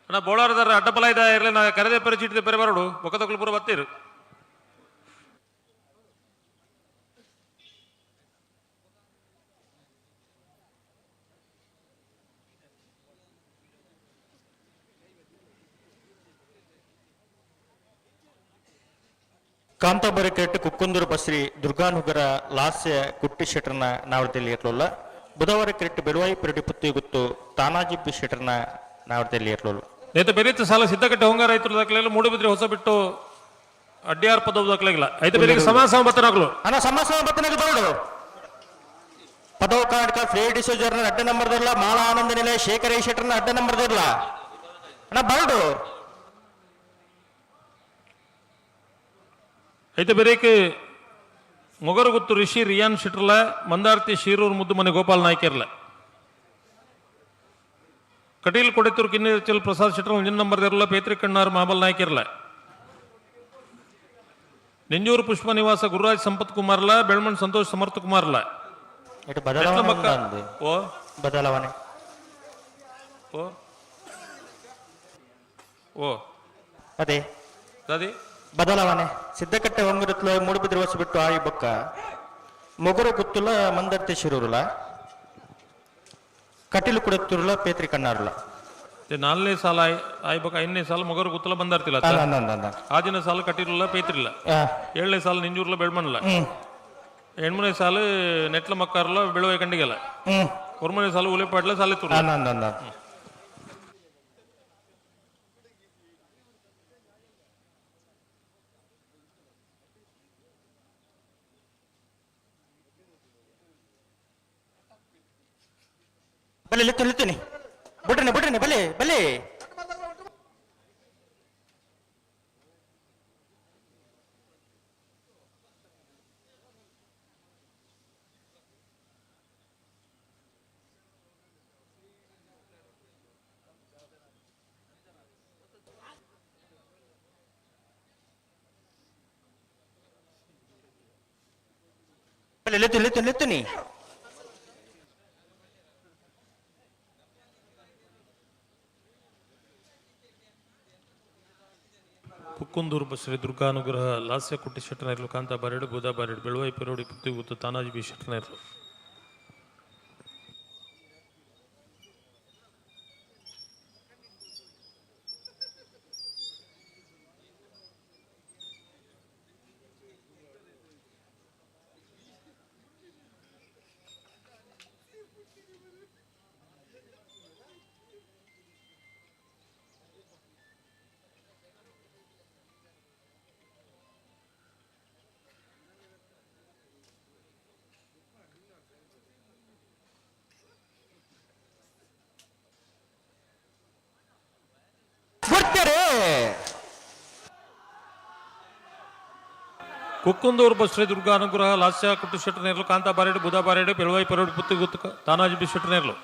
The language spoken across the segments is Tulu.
ಅಣ್ಣ ಬೋಳಾರದಾರ ಅಡ್ಡಪಲಾಯ್ದ ಇರ್ಲಿ ಕರೆದೆ ಪೆರೆ ಚೀಟಿದ ಪೆರೆ ಬರೋಡು ಬೊಕ್ಕದಕ್ಕಲು ಪೂರ ಬತ್ತೀರು. ಕಾಂತಾಬಾರೆ ಕೆರೆಟ್ ಕುಕ್ಕುಂದೂರು ಬಸ್ರಿ ದುರ್ಗಾನುಗರ ಲಾಸ್ಯ ಕುಟ್ಟಿ ಶೆಟ್ರನ ನಾವಡದಲ್ಲಿ ಇರಲಿಲ್ಲ. ಬುಧವಾರ ಕೆರೆಟ್ ಬೆಳುವಾಯಿ ಪೆರಡಿ ಪುತ್ತಿ ಗುತ್ತು ತಾನಾಜಿ ಬಿ ಶೆಟ್ರನ ನಾವಡದಲ್ಲಿ ಇರಲಿಲ್ಲ. ನೇತ ಬೆರೀತ ಸಾಲ ಸಿದ್ದಕಟ್ಟೆ ಹೊಂಗ ರೈತರು ದಾಖಲೆಲ್ಲ ಮೂಡುಬಿದ್ರೆ ಹೊಸ ಬಿಟ್ಟು ಅಡ್ಡಿಯಾರ್ ಪದವು ದಾಖಲೆಗಿಲ್ಲ. ಐತೆ ಬೆಳಿಗ್ಗೆ ಸಮಾಜ ಬತ್ತನಾಗ್ಲು. ಅಣ್ಣ ಸಮ ಸಮ ಬತ್ತನಾಗ ಬರಡು. ಪದವು ಕರ್ನಾಟಕ ಫ್ರೀ ಡಿಸೋಜರ್ನ ಅಡ್ಡ ನಂಬರ್ದಿರಲ್ಲ. ಮಾಳಾ ಆನಂದ ನಿಲಯ ಶೇಖರ್ ಎ ಶೆಟ್ರನ ಅಡ್ಡ ನಂಬರ್ದಿರಲ್ಲ. ಅಣ್ಣ ಬರಡು. ಐತೆ ಬೆರೀಕ್ ಮೊಗರುಗುತ್ತು ಋಷಿ ರಿಯಾನ್ ಶೆಟ್ರಲ ಮಂದಾರ್ತಿ ಶೀರೂರು ಮುದ್ದುಮನೆ ಗೋಪಾಲ್ ನಾಯ್ಕರ್ಲ ಕಟೀಲ್ ಕೊಡೆತೂರು ಕಿನ್ನಿಚಲ್ ಪ್ರಸಾದ್ ಶೆಟ್ರ ಒಂಜಿನ ನಂಬರ್ ಇರಲ್ಲ. ಪೇತ್ರಿ ಕಣ್ಣಾರ್ ಮಹಾಬಲ್ ನಾಯ್ಕಿರ್ಲ ನೆಂಜೂರು ಪುಷ್ಪ ನಿವಾಸ ಗುರುರಾಜ್ ಸಂಪತ್ ಕುಮಾರ್ಲ ಬೆಳ್ಮಣ್ ಸಂತೋಷ್ ಸಮರ್ಥ ಕುಮಾರ್ಲ. ಇటు ಬದಲಾವಣೆ ಮಕ್ಕ ಉಂಡಾ ಅಂದು. ಓ. ಬದಲಾವಣೆ. ಓ ಓ. ಅದೇ. ದಾದಿ. ಬದಲಾವಣೆ ಸಿದ್ದಕಟ್ಟೆ ಹೊಂಗರತ್ಲ ಮೂಡುಬಿದ್ರೆ ಹೊಸ ಬಿಟ್ಟು ಆಯಿ ಬೊಕ್ಕ ಮೊಗರು ಗುತ್ತುಲ ಮಂದರ್ತಿ ಶಿರೂರುಲ ಕಟೀಲು ಕುಡತ್ತುರುಲ ಪೇತ್ರಿ ಕಣ್ಣಾರುಲ. ನಾಲ್ನೇ ಸಾಲ ಆಯ್ಬೇಕ. ಐದನೇ ಸಾಲ ಮೊಗರು ಗುತ್ತಲ ಬಂದಾರ್ತಿಲ್ಲ. ಅಂದ ಅಂದ ಅಂದ. ಆದಿನ ಸಾಲ ಕಟ್ಟಿರಲ್ಲ ಪೇತ್ರಿಲ್ಲ. ಏಳನೇ ಸಾಲ ನಿಂಜೂರ್ಲ ಬೆಳ್ಮಣ್ಲ. ಎಣ್ಮನೇ ಸಾಲು ನೆಟ್ಲ ಮಕ್ಕಾರ್ಲ ಬೆಳುವೆ ಕಂಡಿಗೆಲ್ಲ. ஒருமணி சாலை உழைப்பாட்டில் சாலை துறை. ಅಂದ ಅಂದ ಅಂದ. ಬಲೆ ಲಿತ್ತು ಲಿತ್ತುನಿ ಬುಡ್ರನೆ ಬುಡ್ರನೆ ಬಲೆ ಬಲೆ. ಬಲೆ ಲಿತ್ತು ಲಿತ್ತು ಲಿತ್ತುನಿ. ಕುಕ್ಕುಂದೂರು ಬಸರಿ ದುರ್ಗಾನುಗ್ರಹ ಲಾಸ್ಯ ಕುಟ್ಟಿ ಶೆಟ್ಟನರ್ಲು ಕಾಂತ ಬಾರೇಡು ಬುಧ ಬಾರೇಡು ಬೆಳುವೈ ಪೆರೋಡಿ ಪುತ್ತಿ ಗುತ್ತು ತಾನಾಜಿ ಬಿ ಶೆಟ್ಟನರ್ಲು. ಬರ್ತಾರೆ. ಕುಕ್ಕುಂದೂರು ಬಸರಿ ದುರ್ಗಾನುಗ್ರಹ ಲಾಸ್ಯ ಕುಟ್ಟಿ ಶೆಟ್ಟನರ್ಲು ಕಾಂತ ಬಾರೇಡು ಬುಧ ಬಾರೇಡು ಬೆಳುವೈ ಪೆರೋಡಿ ಪುತ್ತಿ ಗುತ್ತು ತಾನಾಜಿ ಬಿ ಶೆಟ್ಟನರ್ಲು.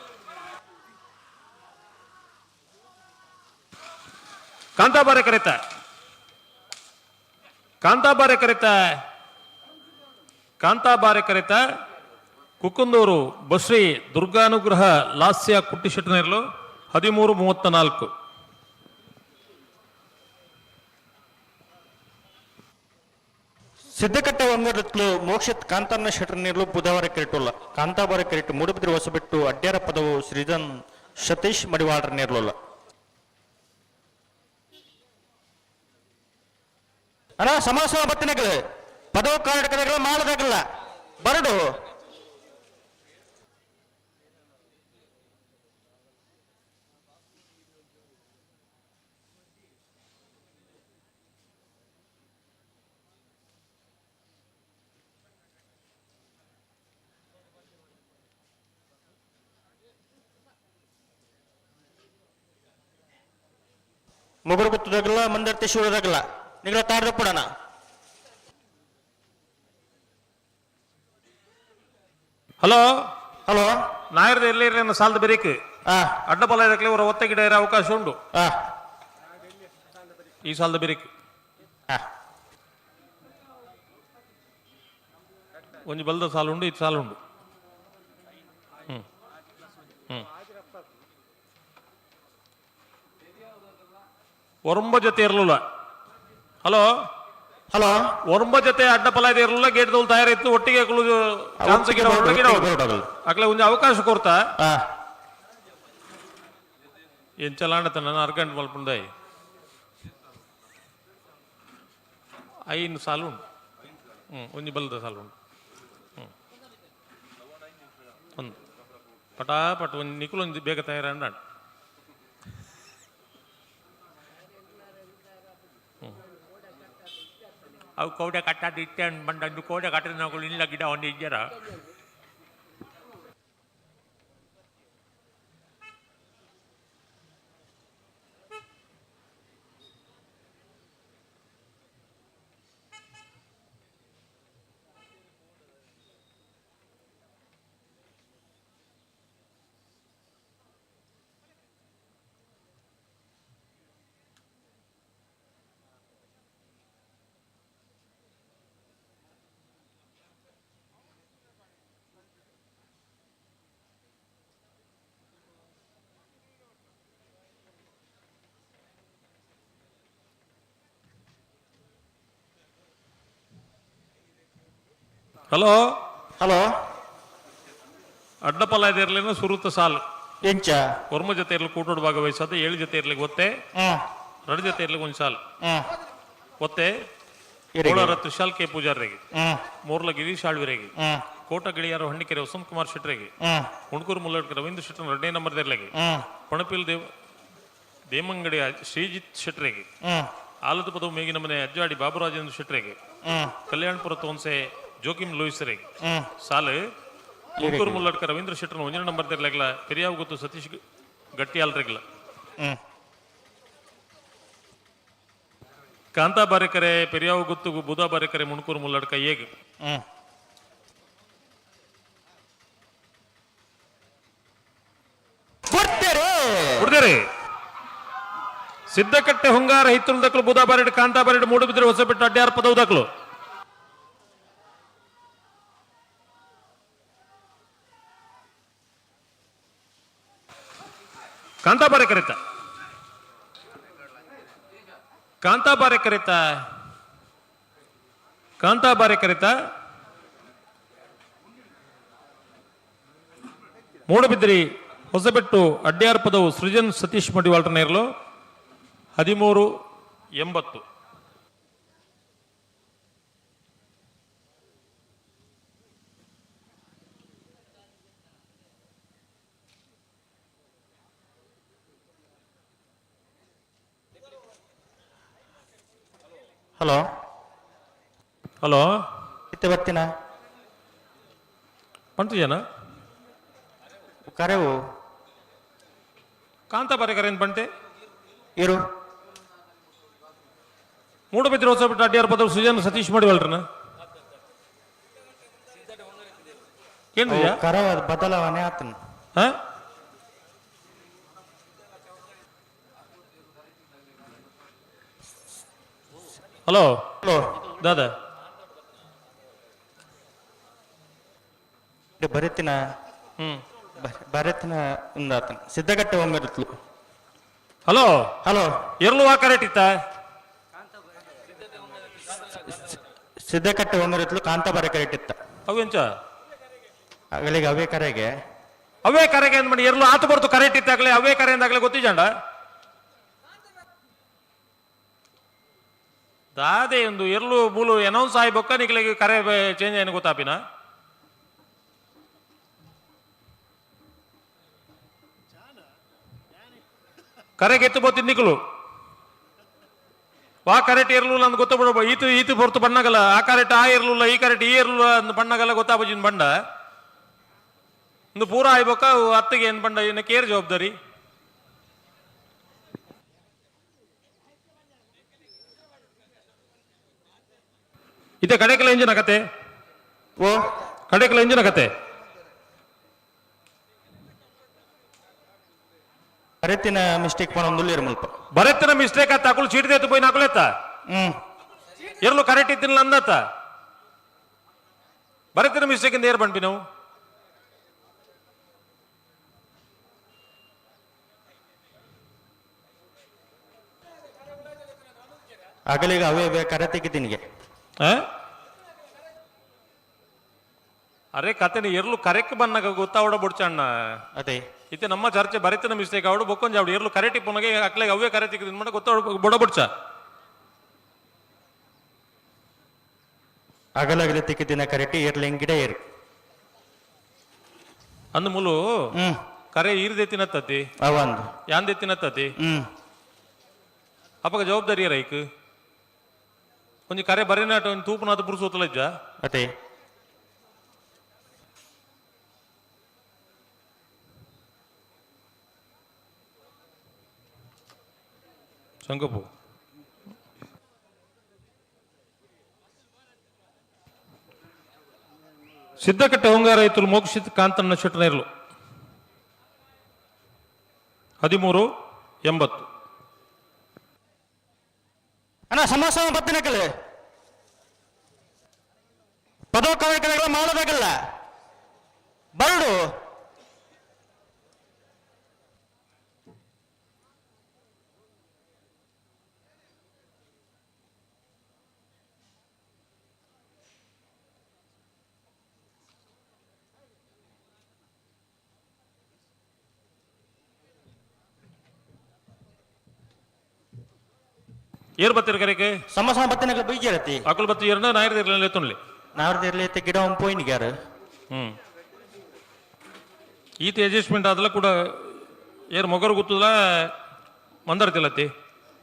ಕಾಂತಾಬಾರೆ ಕರೆತ, ಕಾಂತಾಬಾರೆ ಕರೆತ, ಕಾಂತಾಬಾರೆ ಕರೆತ. ಕುಕ್ಕುಂದೂರು ಬಸ್ರಿ ದುರ್ಗಾನುಗ್ರಹ ಲಾಸ್ಯ ಕುಟ್ಟಿ ಶೆಟ್ಟನರ್ಲು 13:34. ಸಿದ್ದಕಟ್ಟೆ ಒಂಗರತ್ಲು ಮೋಕ್ಷಿತ್ ಕಾಂತಣ್ಣ ಶೆಟ್ಟರ್ ನೀರ್ಲು ಬುಧವಾರ ಕೆರೆಟುಲ್ಲ. ಕಾಂತಾಬಾರ ಕೆರೆಟು ಮೂಡುಬಿದ್ರೆ ಹೊಸಬಿಟ್ಟು ಅಡ್ಯಾರ ಪದವು ಶ್ರೀಧನ್ ಸತೀಶ್ ಮಡಿವಾಳರ ನೇರ್ಲುಲ್ಲ. ಅಣ್ಣ ಸಮಾಸ ಬತ್ತಿನಗಳು ಪದವು ಕರ್ನಾಟಕದಾಗ ಮಾಡದಾಗಲ್ಲ ಬರಡು. ಮೊಗರು ಗೊತ್ತದಾಗಲ್ಲ ಮಂದರ್ತಿ ಶಿವದಾಗಲ್ಲ ನಿಗಳ ತಾಡ್ದ ಪಡಣ. ಹಲೋ. ಹಲೋ. ನಾಯರ್ದ ಎಲ್ಲಿ ಇರ್ಲಿ ಸಾಲದ ಬೆರೀಕ್. ಅಡ್ಡಬಲ ಇದಕ್ಕೆ ಅವರ ಒತ್ತ ಗಿಡ ಇರೋ ಅವಕಾಶ ಉಂಟು. ಈ ಸಾಲದ ಬೆರೀಕ್. ಒಂಜಿ ಬಲ್ದ ಸಾಲ ಉಂಡು, ಇದು ಸಾಲ ಉಂಡು. ಹ್ಮ್ ಹ್ಮ್. ಒರಂಬ ಜೊತೆ ಇರಲಿಲ್ಲ. ಹಲೋ. ಹಲೋ. ಒರಂಬ ಜೊತೆ ಅಡ್ಡ ಪಲಾಯ್ದ ಇರಲಿಲ್ಲ, ಗೇಟ್ ದೋಲ್ ತಯಾರಿತ್ತು. ಒಟ್ಟಿಗೆ ಚಾನ್ಸ್ ಅಕ್ಲೆ ಒಂದು ಅವಕಾಶ ಕೊರ್ತಾ. ಎಂಚಲಾಂಡ ನನ್ನ ಅರ್ಗಂಟ್ ಮಲ್ಪುಂಡಾಯಿ ಐನು ಸಾಲು ಉಂಟು. ಹ್ಞೂ, ಒಂಜಿ ಬಲ್ದ ಸಾಲು ಉಂಟು. ಹ್ಞೂ, ಒಂದು ಪಟಾಪಟ್ ಒಂಜಿ ನಿಕುಲೊಂಜಿ ಬೇಗ ತಯಾರಂಡ. ಅವು ಕೋಡೆ ಕಟ್ಟಾದ ಇಟ್ಟೆ ಬಂದು ಕೋಡೆ ಕಟ್ಟದ ಇಲ್ಲ ಗಿಡ ಒಂದು ಇಜ್ಜರ. ಹಲೋ. ಹಲೋ. ಅಡ್ಡಪಲ್ಲ ಇರಲಿನ ಸುರುತ ಸಾಲು. ಎಂಚ? ಒರ್ಮ ಜೊತೆ ಇರ್ಲಿ ಕೂಟೋಡ್ ಭಾಗವಹಿಸೋದು, ಏಳು ಜೊತೆ ಇರ್ಲಿಕ್ಕೆ ಒತ್ತೆ, ಎರಡು ಜೊತೆ ಇರ್ಲಿಕ್ಕೆ ಒಂದು ಸಾಲು ಒತ್ತೆ. ಕೋಲಾರ ತುಷಾಲ್ ಕೆ ಪೂಜಾರಿಗೆ, ಮೂರ್ಲ ಗಿರೀಶ್ ಆಳ್ವಿರಿಗೆ, ಕೋಟ ಗಿಳಿಯಾರ ಹೊನ್ನಿಕೆರೆ ವಸಂತ್ ಕುಮಾರ್ ಶೆಟ್ಟರಿಗೆ, ಹುಣಕೂರು ಮುಲ್ಲಡ್ಕ ರವೀಂದ್ರ ಶೆಟ್ಟರ್ ಎರಡನೇ ನಂಬರ್ ಇರ್ಲಿಗೆ, ಪಣಪಿಲ್ ದೇವ್ ದೇಮಂಗಡಿ ಶ್ರೀಜಿತ್ ಶೆಟ್ಟರಿಗೆ, ಆಲದ ಪದವು ಮೇಗಿನ ಮನೆ ಅಜ್ಜಾಡಿ ಬಾಬುರಾಜೇಂದ್ರ ಶೆಟ್ಟರಿಗೆ, ಕಲ್ಯಾಣಪುರ ತೋನ್ಸೆ ಜೋಕಿಮ್ ಲೂಯಿಸರಿಗೆ ಸಾಲು. ಹುಣಕೂರು ಮುಲ್ಲಡ್ಕ ರವೀಂದ್ರ ಶೆಟ್ಟರ್ ಒಂದನೇ ನಂಬರ್ ಇರ್ಲಾಗಲ, ಪೆರಿಯಾವ್ ಗೊತ್ತು ಸತೀಶ್ ಗಟ್ಟಿಯಾಲ್ರಿಗ್ಲ, ಕಾಂತಾ ಬಾರೆಕರೆ ಪೆರಿಯಾವ್ ಗುತ್ತು ಬುಧ ಬಾರೆಕರೆ ಮುಣಕೂರು ಮುಲ್ಲಡ್ಕ ಏಗ್. ಹುಡ್ದೇರಿ ಸಿದ್ದಕಟ್ಟೆ ಹೊಂಗಾರ ಹಿತ್ತಲು ದಕ್ಕಲು ಬುಧ ಬಾರಿಡ್ ಕಾಂತಾ ಬಾರಿಡ್ ಮೂಡುಬಿದ್ರೆ ಹೊಸಬೆಟ್ಟು ಅಡ್ಯಾರ್ ಪದವು ದಕ್ಕಲು. ಕಾಂತಾ ಬಾರೆ ಕರೀತ, ಕಾಂತಾ ಬಾರೆ ಕರೀತ, ಕಾಂತಾ ಬಾರೆ ಕರೀತ. ಮೂಡುಬಿದ್ರಿ ಹೊಸಬೆಟ್ಟು ಅಡ್ಯಾರ್ ಪದವು ಸೃಜನ್ ಸತೀಶ್ ಮಡಿವಾಳ್ರ ನೇರ್ಲು 13.80. ಹಲೋ. ಹಲೋ. ಇತ್ತೆ ಬತ್ತಿನ? ಪಂತು ಜನ. ಕರೆವು. ಕಾಂತಾ ಬಾರೆ ಕರೆ ಪಂತೆ. ಇರು. ಮೂಡುಬಿದ್ರಿ ಹೊಸಬೆಟ್ಟು ಅಡ್ಯಾರ್ ಪದವು ಸೃಜನ್ ಸತೀಶ್ ಮಡಿವಾಳ್ರನ ಏನ್ರಿ? ಕರವ ಬದಲಾವಣೆ ಆತನ. ಹಾ, ಹಲೋ. ಹಲೋ. ದಾದಾ. ಭರತಿನ ಭರತಿನ ಇಂದಾತನ ಸಿದ್ದಗಟ್ಟೆ ಒಮ್ಮೆರುತ್ಲು. ಹಲೋ. ಹಲೋ. ಎರ್ಲು ಆ ಕರೆಕ್ಟ್ ಇತ್ತ? ಸಿದ್ದಕಟ್ಟೆ ಒಮ್ಮೆರುತ್ಲು ಕಾಂತ ಬರ ಕರೆಕ್ಟ್ ಇತ್ತ. ಅವು ಎಂಚ? ಅಗಲಿಗೆ ಅವೇ ಕರೆಗೆ. ಅವೇ ಕರೆಗೆ ಅಂದ್ ಮಾಡಿ ಎರ್ಲು ಆತು ಬರ್ತು ಕರೆಕ್ಟ್ ಇತ್ತಾಗಲೇ ಅವೇ ಕರೆ ಅಂದಾಗಲೇ ಗೊತ್ತಿಜಾಂಡ ದಾದೆ ಒಂದು ಎರ್ಲು ಮೂಲು ಅನೌನ್ಸ್ ಆಯಿ ಬೊಕ್ಕ ನಿಕ್ಲೆಗೆ ಕರೆ ಚೇಂಜ್ ಏನು ಗೊತ್ತಾಪಿನ? ಕರೆಗೆ ಎತ್ತು ಬೋತಿದ್ ನಿಕ್ಲು ವಾ ಕರೆಕ್ಟ್ ಇರ್ಲಿಲ್ಲ ಅಂತ ಗೊತ್ತ ಬಿಡ. ಈತು ಈತು ಹೊರ್ತು ಬಣ್ಣಗಲ್ಲ, ಆ ಕರೆಕ್ಟ್ ಆ ಇರ್ಲಿಲ್ಲ, ಈ ಕರೆಕ್ಟ್ ಈ ಇರ್ಲಿಲ್ಲ ಅಂದ್ ಬಣ್ಣಗಲ್ಲ ಗೊತ್ತಾಪಜಿನ ಬಂಡ ಇಂದು ಪೂರ ಆಯ್ಬೊಕ್ಕ ಅತ್ತಿಗೆ ಏನ್ ಬಂಡ ಇನ್ನು ಕೇರ್ ಜವಾಬ್ದಾರಿ. ಇತ್ತೆ ಕಡೆಕಲ ಇಂಜಿನ ಕತೆ. ಓ. ಕಡೆಕಲ ಇಂಜಿನ ಕತೆ. ಭರತಿನ ಮಿಸ್ಟೇಕ್ ಪಣೊಂದುಲ್ಲೇರು ಮುಲ್ಪ. ಭರತ್ನ ಮಿಸ್ಟೇಕ್ ಆತ ಅಕುಲು ಚೀಟಿ ಎತ್ತು ಪೋಯಿ ನಾಕುಲೆತ್ತ. ಎರ್ಲು ಕರೆಕ್ಟ್ ಇತ್ತಿಲ್ಲ ಅಂದತ್ತ. ಭರತ್ನ ಮಿಸ್ಟೇಕ್ ಇಂದ ಏರ್ ಬಂಡ್ಪಿ ನಾವು. ಅಗಲಿಗೆ ಅವೇ ಅವೇ ಕರೆ ತೆಗಿದ್ದೀನಿಗೆ. ಆ? ಅರೆ ಕತೆನ ಎರ್ಲು ಕರೆಕ್ ಬನ್ನಗ ಗೊತ್ತಾವಡ ಬುಡ್ಚಣ್ಣ. ಅದೇ. ಇತ್ತೆ ನಮ್ಮ ಚರ್ಚೆ ಬರಿತನ ಮಿಸ್ಟೇಕ್ ಅವಡು ಬೊಕ್ಕೊಂಜಿ ಅವಡು ಎರ್ಲು ಕರೆಟಿ ಪುನಗೆ ಅಕ್ಲೆಗೆ ಅವೇ ಕರೆ ತಿಕ್ಕಿದ್ ಮಾಡ ಗೊತ್ತಾವಡ ಬೊಡ ಬುಡ್ಚ. ಅಗಲಗಲ ತಿಕ್ಕಿದಿನ ಕರೆಟಿ ಏರ್ಲಿಂಗ್ ಗಿಡ ಏರು. ಅಂದ್ ಮುಲು. ಕರೆ ಈರ್ದೆತ್ತಿನತ್ತತಿ. ಅವಂದು. ಯಾಂದೆತ್ತಿನತ್ತತಿ. ಅಪಗ ಜವಾಬ್ದಾರಿ ರೈಕ್ ಒಂಜಿ ಕರೆ ಬರಿನಾಟ ಒಂಜಿ ತೂಪುನಾಥ ಪುರುಸೋತಲಜ್ಜ. ಅದೇ. ಸಂಕಪು ಸಿದ್ದಕಟ್ಟೆ ಹೊಂಗಾರ ರೈತರು ಮೋಕ್ಷಿತ್ ಕಾಂತಣ್ಣ ಶೆಟ್ಟನೇರ್ಲು 13.80. ಅಣ್ಣ ಸಮ ಸಮ ಬತ್ತಿನಕಲ್ ಪದೋ ಕವೈಕಲ ಮಾಡೋದಾಗಲ್ಲ ಬರಡು. ಏರ್ ಬತ್ತಿರ ಕರೆಕೆ? ಸಮ ಸಮ ಬತ್ತಿನಕಲ್ ಬೈಜರತಿ. ಅಕುಲ್ ಬತ್ತಿ ಏರ್ನ ನಾಯರ್ ಎತ್ತೊನ್ಲಿ. ನಾವ್ರದ್ದು ಇರ್ಲಿ ಗಿಡ ಒಂಪೋಯಿನಿಗ್ಯಾರು. ಈತ ಅಡ್ಜಸ್ಟ್ಮೆಂಟ್ ಆದಲ್ಲ ಕೂಡ ಏರ್ ಮೊಗರು ಗೊತ್ತದಲ್ಲ ಮಂದರ್ತಿಲ್ಲತ್ತಿ.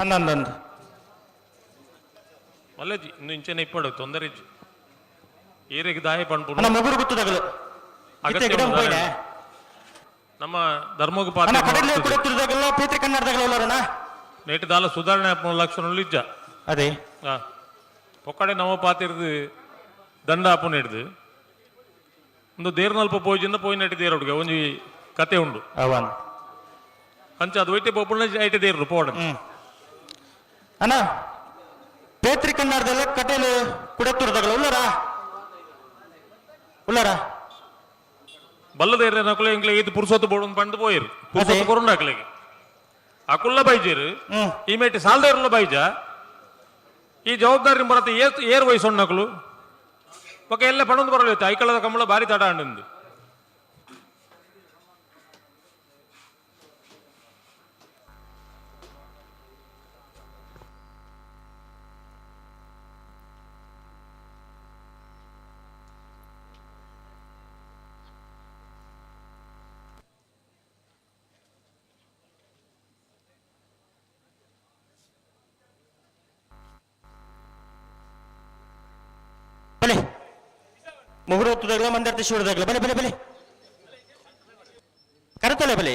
ಅಂದಂದು. ಮಲ್ಲೇಜಿ ಇನ್ನು ಇಂಚೆನೆ ಇಪ್ಪಡು ತೊಂದರೆ ಇಜ್ಜಿ ಏರಿಗೆ ದಾಯ ಅಣ್ಣ ಪಣ್ಪುನು. ಮೊಗರು ಗೊತ್ತದಾಗಲು. ಅಗತ್ಯ ಗಿಡ ಉಂಟು. ಒಂಪೋಯಿನ. ನಮ್ಮ ಧರ್ಮಗ್ ಅಣ್ಣ ಕಡಲೆ ಪಾತ್ರ ಕುಡತಿರ್ದಾಗಲ್ಲ ಪೇತ್ರಿ ಕನ್ನಡದಾಗಲ್ಲ ಉಳ್ಳಾರಣ್ಣ. ನೇಟ್ ದಾಲ ಸುಧಾರಣೆ ಆಪುನ ಲಕ್ಷಣ ಇಜ್ಜ. ಅದೇ. ಆ ಪೊಕ್ಕಡೆ ನಮ್ಮ ಪಾತಿರ್ದು ದಂಡ ಆಪುನ ಹಿಡ್ದು ಒಂದು ದೇರ್ನಲ್ಪ ಪೋಜಿಂದ ಪೋಯಿ ನೆಟ್ಟಿ ದೇರೊಡ್ಗೆ ಒಂಜಿ ಕತೆ ಉಂಡು. ಅವನ್. ಅಂಚ ಅದು ಒಯ್ಟೆ ಪೋಪುಣ ಐಟೆ ದೇರ್ರು ಪೋಡ. ಅಣ್ಣ ಪೇತ್ರಿ ಕನ್ನಡದಲ್ಲ ಕಟೇಲು ಕುಡತ್ತೂರ್ದಾಗಲ್ಲ ಉಳ್ಳಾರ ಉಳ್ಳಾರ. ಬಲ್ಲದೇರ್ರೆ ನಕುಲೆ ಇಂಕ್ಲೆ ಈತ್ ಪುರ್ಸೊತ್ತು ಬೋಡು ಪಂಡ್ ಪೋಯಿರು ಪುರ್ಸೊತ್ತು. ಅದೇ. ಕೊರುಂಡು ಅಕ್ಲೆಗೆ ಅಕುಲ್ಲ ಬೈಜೇರು. ಈ ಮೇಟಿ ಸಾಲ್ದೇರ್ಲ ಬೈಜ ಈ ಜವಾಬ್ದಾರಿ ಬರತ್ತೆ ಏರ್ ಏರ್ ವಯಸ್ಸೊಣ್ಣಕಲು ಒಕ ಎಲ್ಲ ಪಣೊಂದು ಬರಲ್ಲ ಐಕಳದ ಕಂಬಳ ಬಾರಿ ತಡ ಅಂಡು. ಬಲೆ ಮುಗುರು ಹೊತ್ತದಾಗಲ ಮಂದರ್ತಿ ಶಿವದಾಗಲ ಬಲೆ ಬಲೆ ಬಲೆ ಕರೆತಲೆ ಬಲೆ.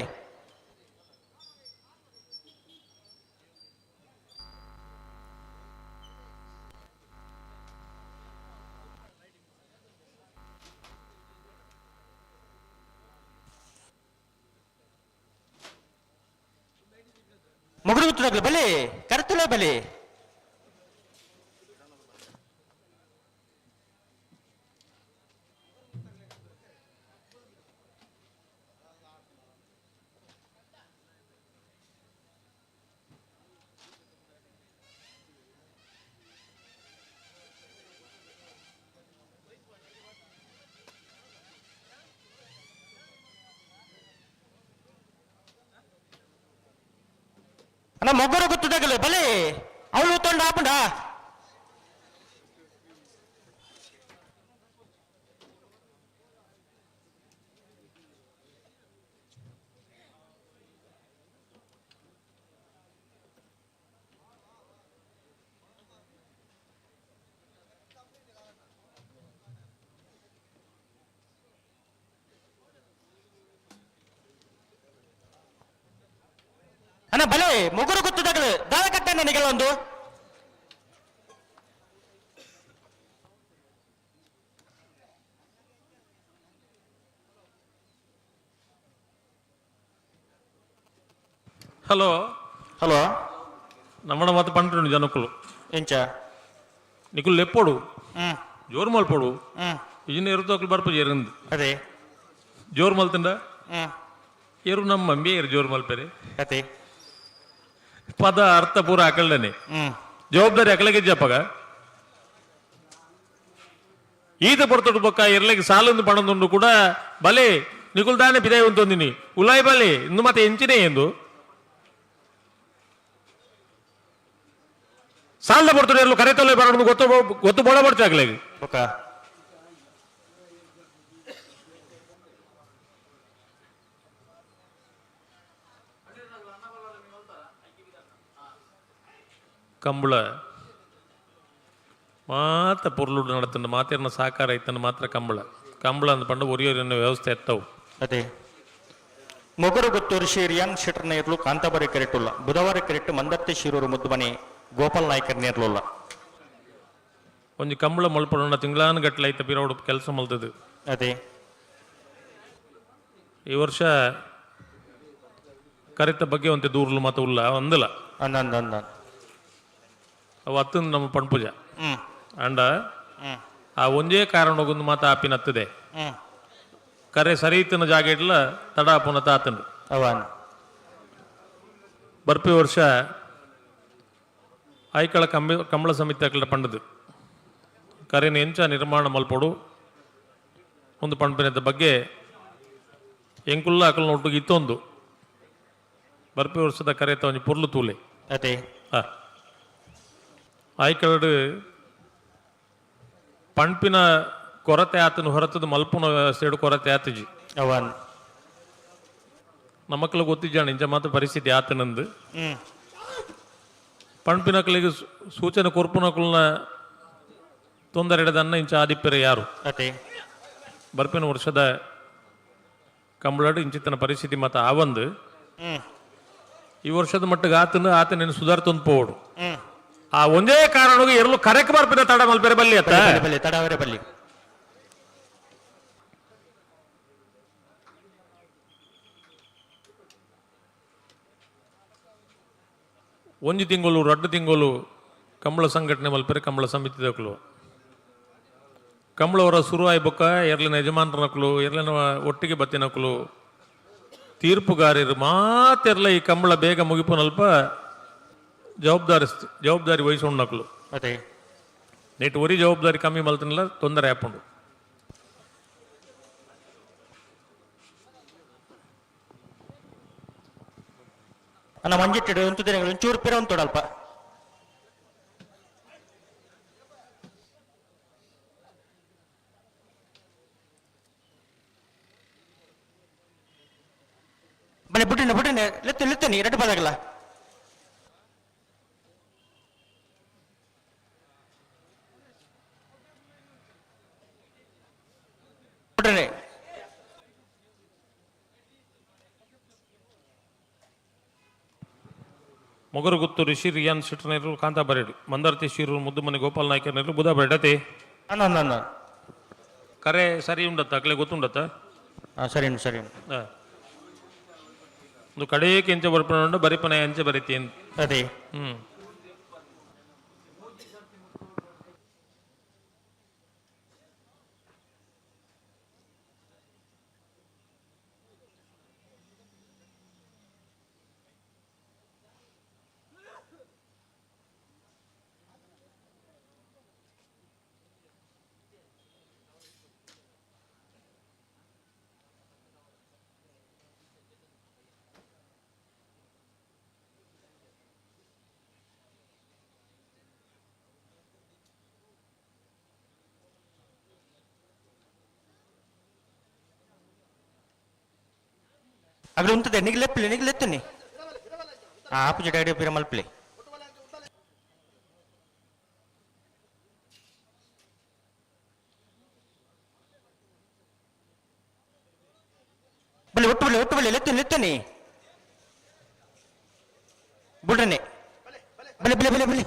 ಮುಗುರು ಹೊತ್ತದಾಗಲ ಬಲೆ ಕರೆತಲೆ ಬಲೆ. ಅಣ್ಣ ಮೊಗ್ಗರು ಗೊತ್ತದಾಗಲ ಬಲೆ ಅವಳು ತೊಂಡ ಆಪುಂಡ. ಅಣ್ಣ ಬಲೆ ಮೊಗರು ಗೊತ್ತದಾಗಲ ದಾಳ ಕಟ್ಟ ನನಗೆಲ್ಲ ಒಂದು. ಹಲೋ. ಹಲೋ. ನಮ್ಮಡ ಮಾತು ಪಂಡ್ರು ಜನಕ್ಕಲು. ಎಂಚ? ನಿಕುಲು ಲೆಪ್ಪೋಡು. ಜೋರು ಮಲ್ಪೋಡು. ಇಜಿನ ಎರುತು ಅಕ್ಲು ಬರ್ಪ ಜೇರಿಂದು. ಅದೇ. ಜೋರು ಮಲ್ತಿಂಡ ಏರು ನಮ್ಮ ಅಂಬಿ ಏರು ಜೋರು ಮಲ್ಪೆರೆ. ಅದೇ. ಪದ ಅರ್ಥ ಪೂರ ಅಕಲ್ಡನೆ. ಜವಾಬ್ದಾರಿ ಅಕಲೆಗೆ ಜಪ್ಪಗ ಈತ ಪೊರ್ತುಡು ಬೊಕ್ಕ ಎರ್ಲೆಗ್ ಸಾಲೊಂದು ಪಣದುಂಡು ಕೂಡ ಬಲೆ ನಿಕುಲ್ ದಾನೆ ಪಿದಾಯಿ ಉಂತೊಂದಿನಿ ಉಲಾಯ್ ಬಲೆ ಇಂದು ಮತ್ತೆ ಎಂಚಿನೇ ಎಂದು ಸಾಲದ ಪೊರ್ತುಡು ಎರ್ಲು ಕರೆತೊಲೆ ಬರೋದು ಗೊತ್ತು ಗೊತ್ತು ಬೋಡ ಬಡ್ಚಾಗ್ಲೆಗ್ ಬೊಕ್ಕ ಕಂಬಳ ಮಾತ ಪೊರ್ಲುಡು ನಡತಂಡು ಮಾತೇರ್ನ ಸಾಕಾರ ಐತಂಡು ಮಾತ್ರ ಕಂಬಳ ಕಂಬಳ ಅಂದ್ ಪಂಡ ಒರಿಯೋರಿನ ವ್ಯವಸ್ಥೆ ಎತ್ತವು. ಅದೇ ಮೊಗರು ಗೊತ್ತು ಋಷಿ ರಿಯಾನ್ ಶೆಟ್ಟರ್ ನೇರ್ಲು ಕಾಂತಾಬಾರಿ ಕೆರೆಟುಲ್ಲ ಬುಧವಾರ ಕೆರೆಟ್ಟು ಮಂದರ್ತಿ ಶಿರೂರು ಮುದ್ದುಮನೆ ಗೋಪಾಲ್ ನಾಯ್ಕರ್ ನೇರ್ಲುಲ್ಲ. ಒಂಜಿ ಕಂಬಳ ಮಲ್ಪಡೋಣ ತಿಂಗಳಾನ ಗಟ್ಟಲೆ ಐತ ಪಿರೋಡು ಕೆಲಸ ಮಲ್ತದು. ಅದೇ. ಈ ವರ್ಷ ಕರೆತ ಬಗ್ಗೆ ಒಂತೆ ದೂರ್ಲು ಮಾತ ಉಲ್ಲ ಒಂದಲ. ಅಂದ ಅಂದ ಅಂದ. ಅವು ಅತ್ತಂದು ನಮ್ಮ ಪಣ್ಪುಜ. ಹ್ಮ್. ಅಂಡ ಹ್ಮ್. ಆ ಒಂಜೇ ಕಾರಣಕ್ಕೊಂದು ಮಾತ ಆಪಿನತ್ತದೆ. ಹ್ಮ್. ಕರೆ ಸರಿತನ ಜಾಗ ಇಡ್ಲ ತಡ ಆಪುನ ತಾತಂಡು. ಅವನ್. ಬರ್ಪಿ ವರ್ಷ ಐಕಳ ಕಂಬಿ ಕಂಬಳ ಸಮಿತಿ ಅಕಲ ಪಂಡದು ಕರೆನ ಎಂಚ ನಿರ್ಮಾಣ ಮಲ್ಪೊಡು ಒಂದು ಪಂಪಿನದ ಬಗ್ಗೆ ಎಂಕುಲ್ಲ ಅಕಲ್ನ ಒಟ್ಟಿಗೆ ಇತ್ತೊಂದು ಬರ್ಪಿ ವರ್ಷದ ಕರೆತ ಒಂಜಿ ಪೊರ್ಲು ತೂಲೆ. ಅದೇ. ಆ ಐಕಳಡು ಪಣ್ಪಿನ ಕೊರತೆ ಆತನ ಹೊರತದ ಮಲ್ಪುನ ವ್ಯವಸ್ಥೆಡು ಕೊರತೆ ಆತಜಿ. ಅವನ್. ನಮ್ಮಕ್ಕಳು ಗೊತ್ತಿದ್ದಾನೆ ಇಂಚ ಮಾತ್ರ ಪರಿಸ್ಥಿತಿ ಆತನಂದು. ಹ್ಮ್. ಪಣ್ಪಿನಕಲಿಗೆ ಸೂಚನೆ ಕೊರ್ಪುನಕುಲ್ನ ತೊಂದರೆ ಇಡದನ್ನ ಇಂಚ ಆದಿಪ್ಪರೆ ಯಾರು. ಅದೇ. ಬರ್ಪಿನ ವರ್ಷದ ಕಂಬಳಡು ಇಂಚಿತನ ಪರಿಸ್ಥಿತಿ ಮಾತ ಆವಂದು. ಹ್ಮ್. ಈ ವರ್ಷದ ಮಟ್ಟಿಗೆ ಆತನ ಆತನೇನು ಸುಧಾರ್ತೊಂದು ಪೋಡು. ಹ್ಮ್. ಆ ಒಂದೇ ಕಾರಣಕ್ಕೆ ಎರಲು ಕರೆಕ್ ಬರ್ಪಿನ ತಡ ಮಲ್ಪೆರೆ ಬಲ್ಲಿ ಅತ್ತ. ಬಲ್ಲಿ ಬಲ್ಲಿ ತಡವರೆ ಬಲ್ಲಿ. ಒಂಜಿ ತಿಂಗಳು ರಡ್ಡು ತಿಂಗಳು ಕಂಬಳ ಸಂಘಟನೆ ಮಲ್ಪೆರೆ ಕಂಬಳ ಸಮಿತಿದಕ್ಲು ಕಂಬಳವರ ಶುರು ಆಯ್ಬೊಕ್ಕ ಎರ್ಲಿನ ಯಜಮಾನ್ರನಕ್ಲು ಎರ್ಲಿನ ಒಟ್ಟಿಗೆ ಬತ್ತಿನಕ್ಲು ತೀರ್ಪುಗಾರರು ಮಾತೆರ್ಲ ಈ ಕಂಬಳ ಬೇಗ ಮುಗಿಪುನಲ್ಪ ಜವಾಬ್ದಾರಿ ಜವಾಬ್ದಾರಿ ವಹಿಸೊಂಡನಕ್ಲು. ಅದೇ. ನೆಟ್ ಒರಿ ಜವಾಬ್ದಾರಿ ಕಮ್ಮಿ ಮಲ್ತನಲ್ಲ ತೊಂದರೆ ಆಪುಂಡು. ಅಣ್ಣ ಮಂಜಿಟ್ಟಿಡು ಒಂದು ದಿನಗಳು ಒಂಚೂರು ಪಿರ ಒಂದು ಅಲ್ಪ ಬನ್ನಿ ಬುಟ್ಟಿನ ಬುಟ್ಟಿನ ಲೆತ್ತು ಲೆತ್ತನಿ ಎರಡು ಪದಗಲ್ಲ ಬುಟ್ಟಿನಿ. ಮೊಗರುಗುತ್ತು ಋಷಿ ರಿಯಾನ್ ಶೆಟ್ಟರ್ನೇರು ಕಾಂತಾಬಾರೇಡು ಮಂದಾರ್ತಿ ಶಿರೂರು ಮುದ್ದುಮನೆ ಗೋಪಾಲ್ ನಾಯ್ಕರ್ನೇರು ಬುಧ ಬೇಡತೆ. ಅಣ್ಣ ಅಣ್ಣ ಅಣ್ಣ. ಕರೆ ಸರಿ ಉಂಡತ್ತ ಅಕ್ಲೆ ಗೊತ್ತುಂಡತ್ತ? ಹಾಂ ಸರಿ ಉಂಟು, ಸರಿ ಉಂಟು. ಆ. ಒಂದು ಕಡೆಯಕ್ಕೆ ಎಂಚ ಬರ್ಪಣ ಬರಿಪನೆ ಎಂಚ ಬರಿತಿ ಅಂತ. ಅದೇ. ಹ್ಮ್. ಅಗಲ ಉಂತದೆ ನಿಗ್ಲೆಪ್ಪಲಿ ನಿಗ್ಲೆತ್ತನಿ ಆಪು ಜಡ ಪಿರ ಮಲ್ಪಲೆ. ಬಲ್ಲಿ ಒಟ್ಟು ಬಲ್ಲಿ ಒಟ್ಟು ಬಲ್ಲಿ ಲೆತ್ತನಿ ಲೆತ್ತನಿ ಬುಡ್ರನೆ ಬಲೆ ಬಲೆ ಬಲೆ ಬಲೆ.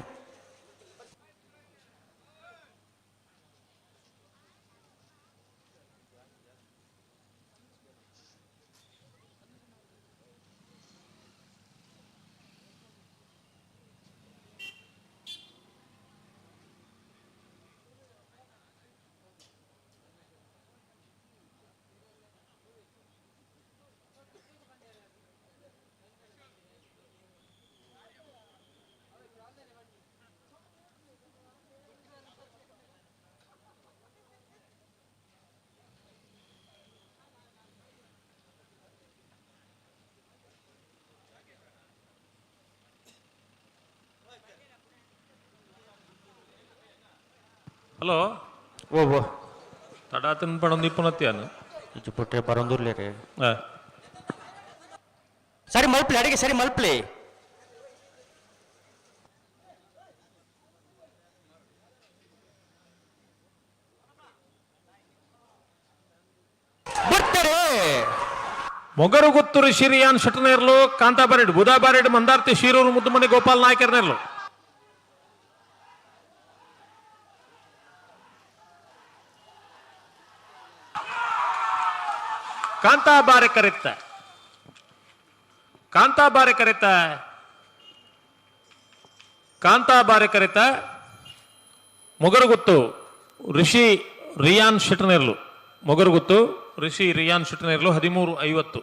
ಹಲೋ. ಓ ಓ. ತಡಾತಿನ ಪಣೊಂದು ಇಪ್ಪುನತ್ಯಾನು. ಇಜ್ಜಿ ಪುಟ್ಟೆ ಬರೊಂದುರ್ಲೇರಿ. ಸರಿ ಮಲ್ಪ್ಲಿ, ಅಡಿಗೆ ಸರಿ ಮಲ್ಪ್ಲಿ. ಬರ್ತಾರೆ. ಮೊಗರುಗುತ್ತೂರು ಶಿರಿಯಾನ್ ಶಟನೇರ್ಲು ಕಾಂತಾಬಾರೆಡ್ ಬುಧಾಬಾರೆಡ್ ಮಂದಾರ್ತಿ ಶಿರೂರು ಮುದ್ದುಮನೆ ಗೋಪಾಲ್ ನಾಯ್ಕರ್ನೇರ್ಲು. ಕಾಂತಾಬಾರೆ ಕರೆತ್ತ, ಕಾಂತಾಬಾರೆ ಕರೆತ, ಕಾಂತಾಬಾರೆ ಕರೆತ ಮೊಗರುಗುತ್ತು ಋಷಿ ರಿಯಾನ್ ಶೆಟ್ನೇರ್ಲು. ಮೊಗರುಗುತ್ತು ಋಷಿ ರಿಯಾನ್ ಶೆಟ್ನೇರ್ಲು 13:50.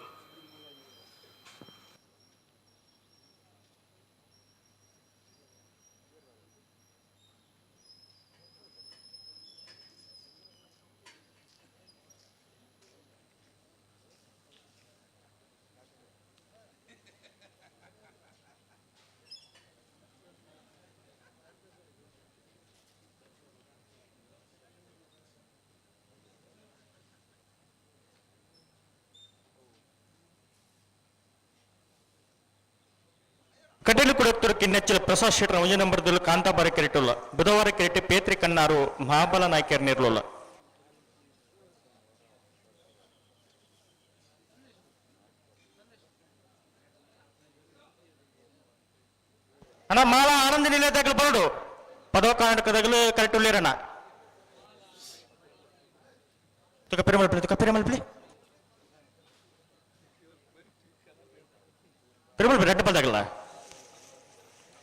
ಕಟೀಲು ಕುಡತ್ತೂರು ಕಿನ್ನೆಚ್ಚಲ ಪ್ರಸಾದ್ ಶೆಟ್ಟರ್ ಒಂಜಿ ನಂಬರ್ದಲ್ಲಿ ಕಾಂತಾಬಾರೆ ಕೆರೆಟುಲ್ಲ. ಬುಧವಾರ ಕೆರೆಟೆ ಪೇತ್ರಿ ಕಣ್ಣಾರು ಮಹಾಬಲ ನಾಯ್ಕರ್ ನಿರ್ಲುಲ್ಲ. ಅಣ್ಣ, ಮಾಲ ಆನಂದ ನಿಲಯದಾಗಲು ಬರಡು ಪದವ ಕರ್ನಾಟಕದಾಗಲು correct ಉಳ್ಳೇರಣ್ಣ. ತುಕ ಪೆರೆ ಮಲ್ಪಲಿ, ತುಕ ಪೆರೆ ಮಲ್ಪಲಿ, ಪೆರೆ ಮಲ್ಪಲಿ red ಪಲ್ದಾಗಲ್ಲ.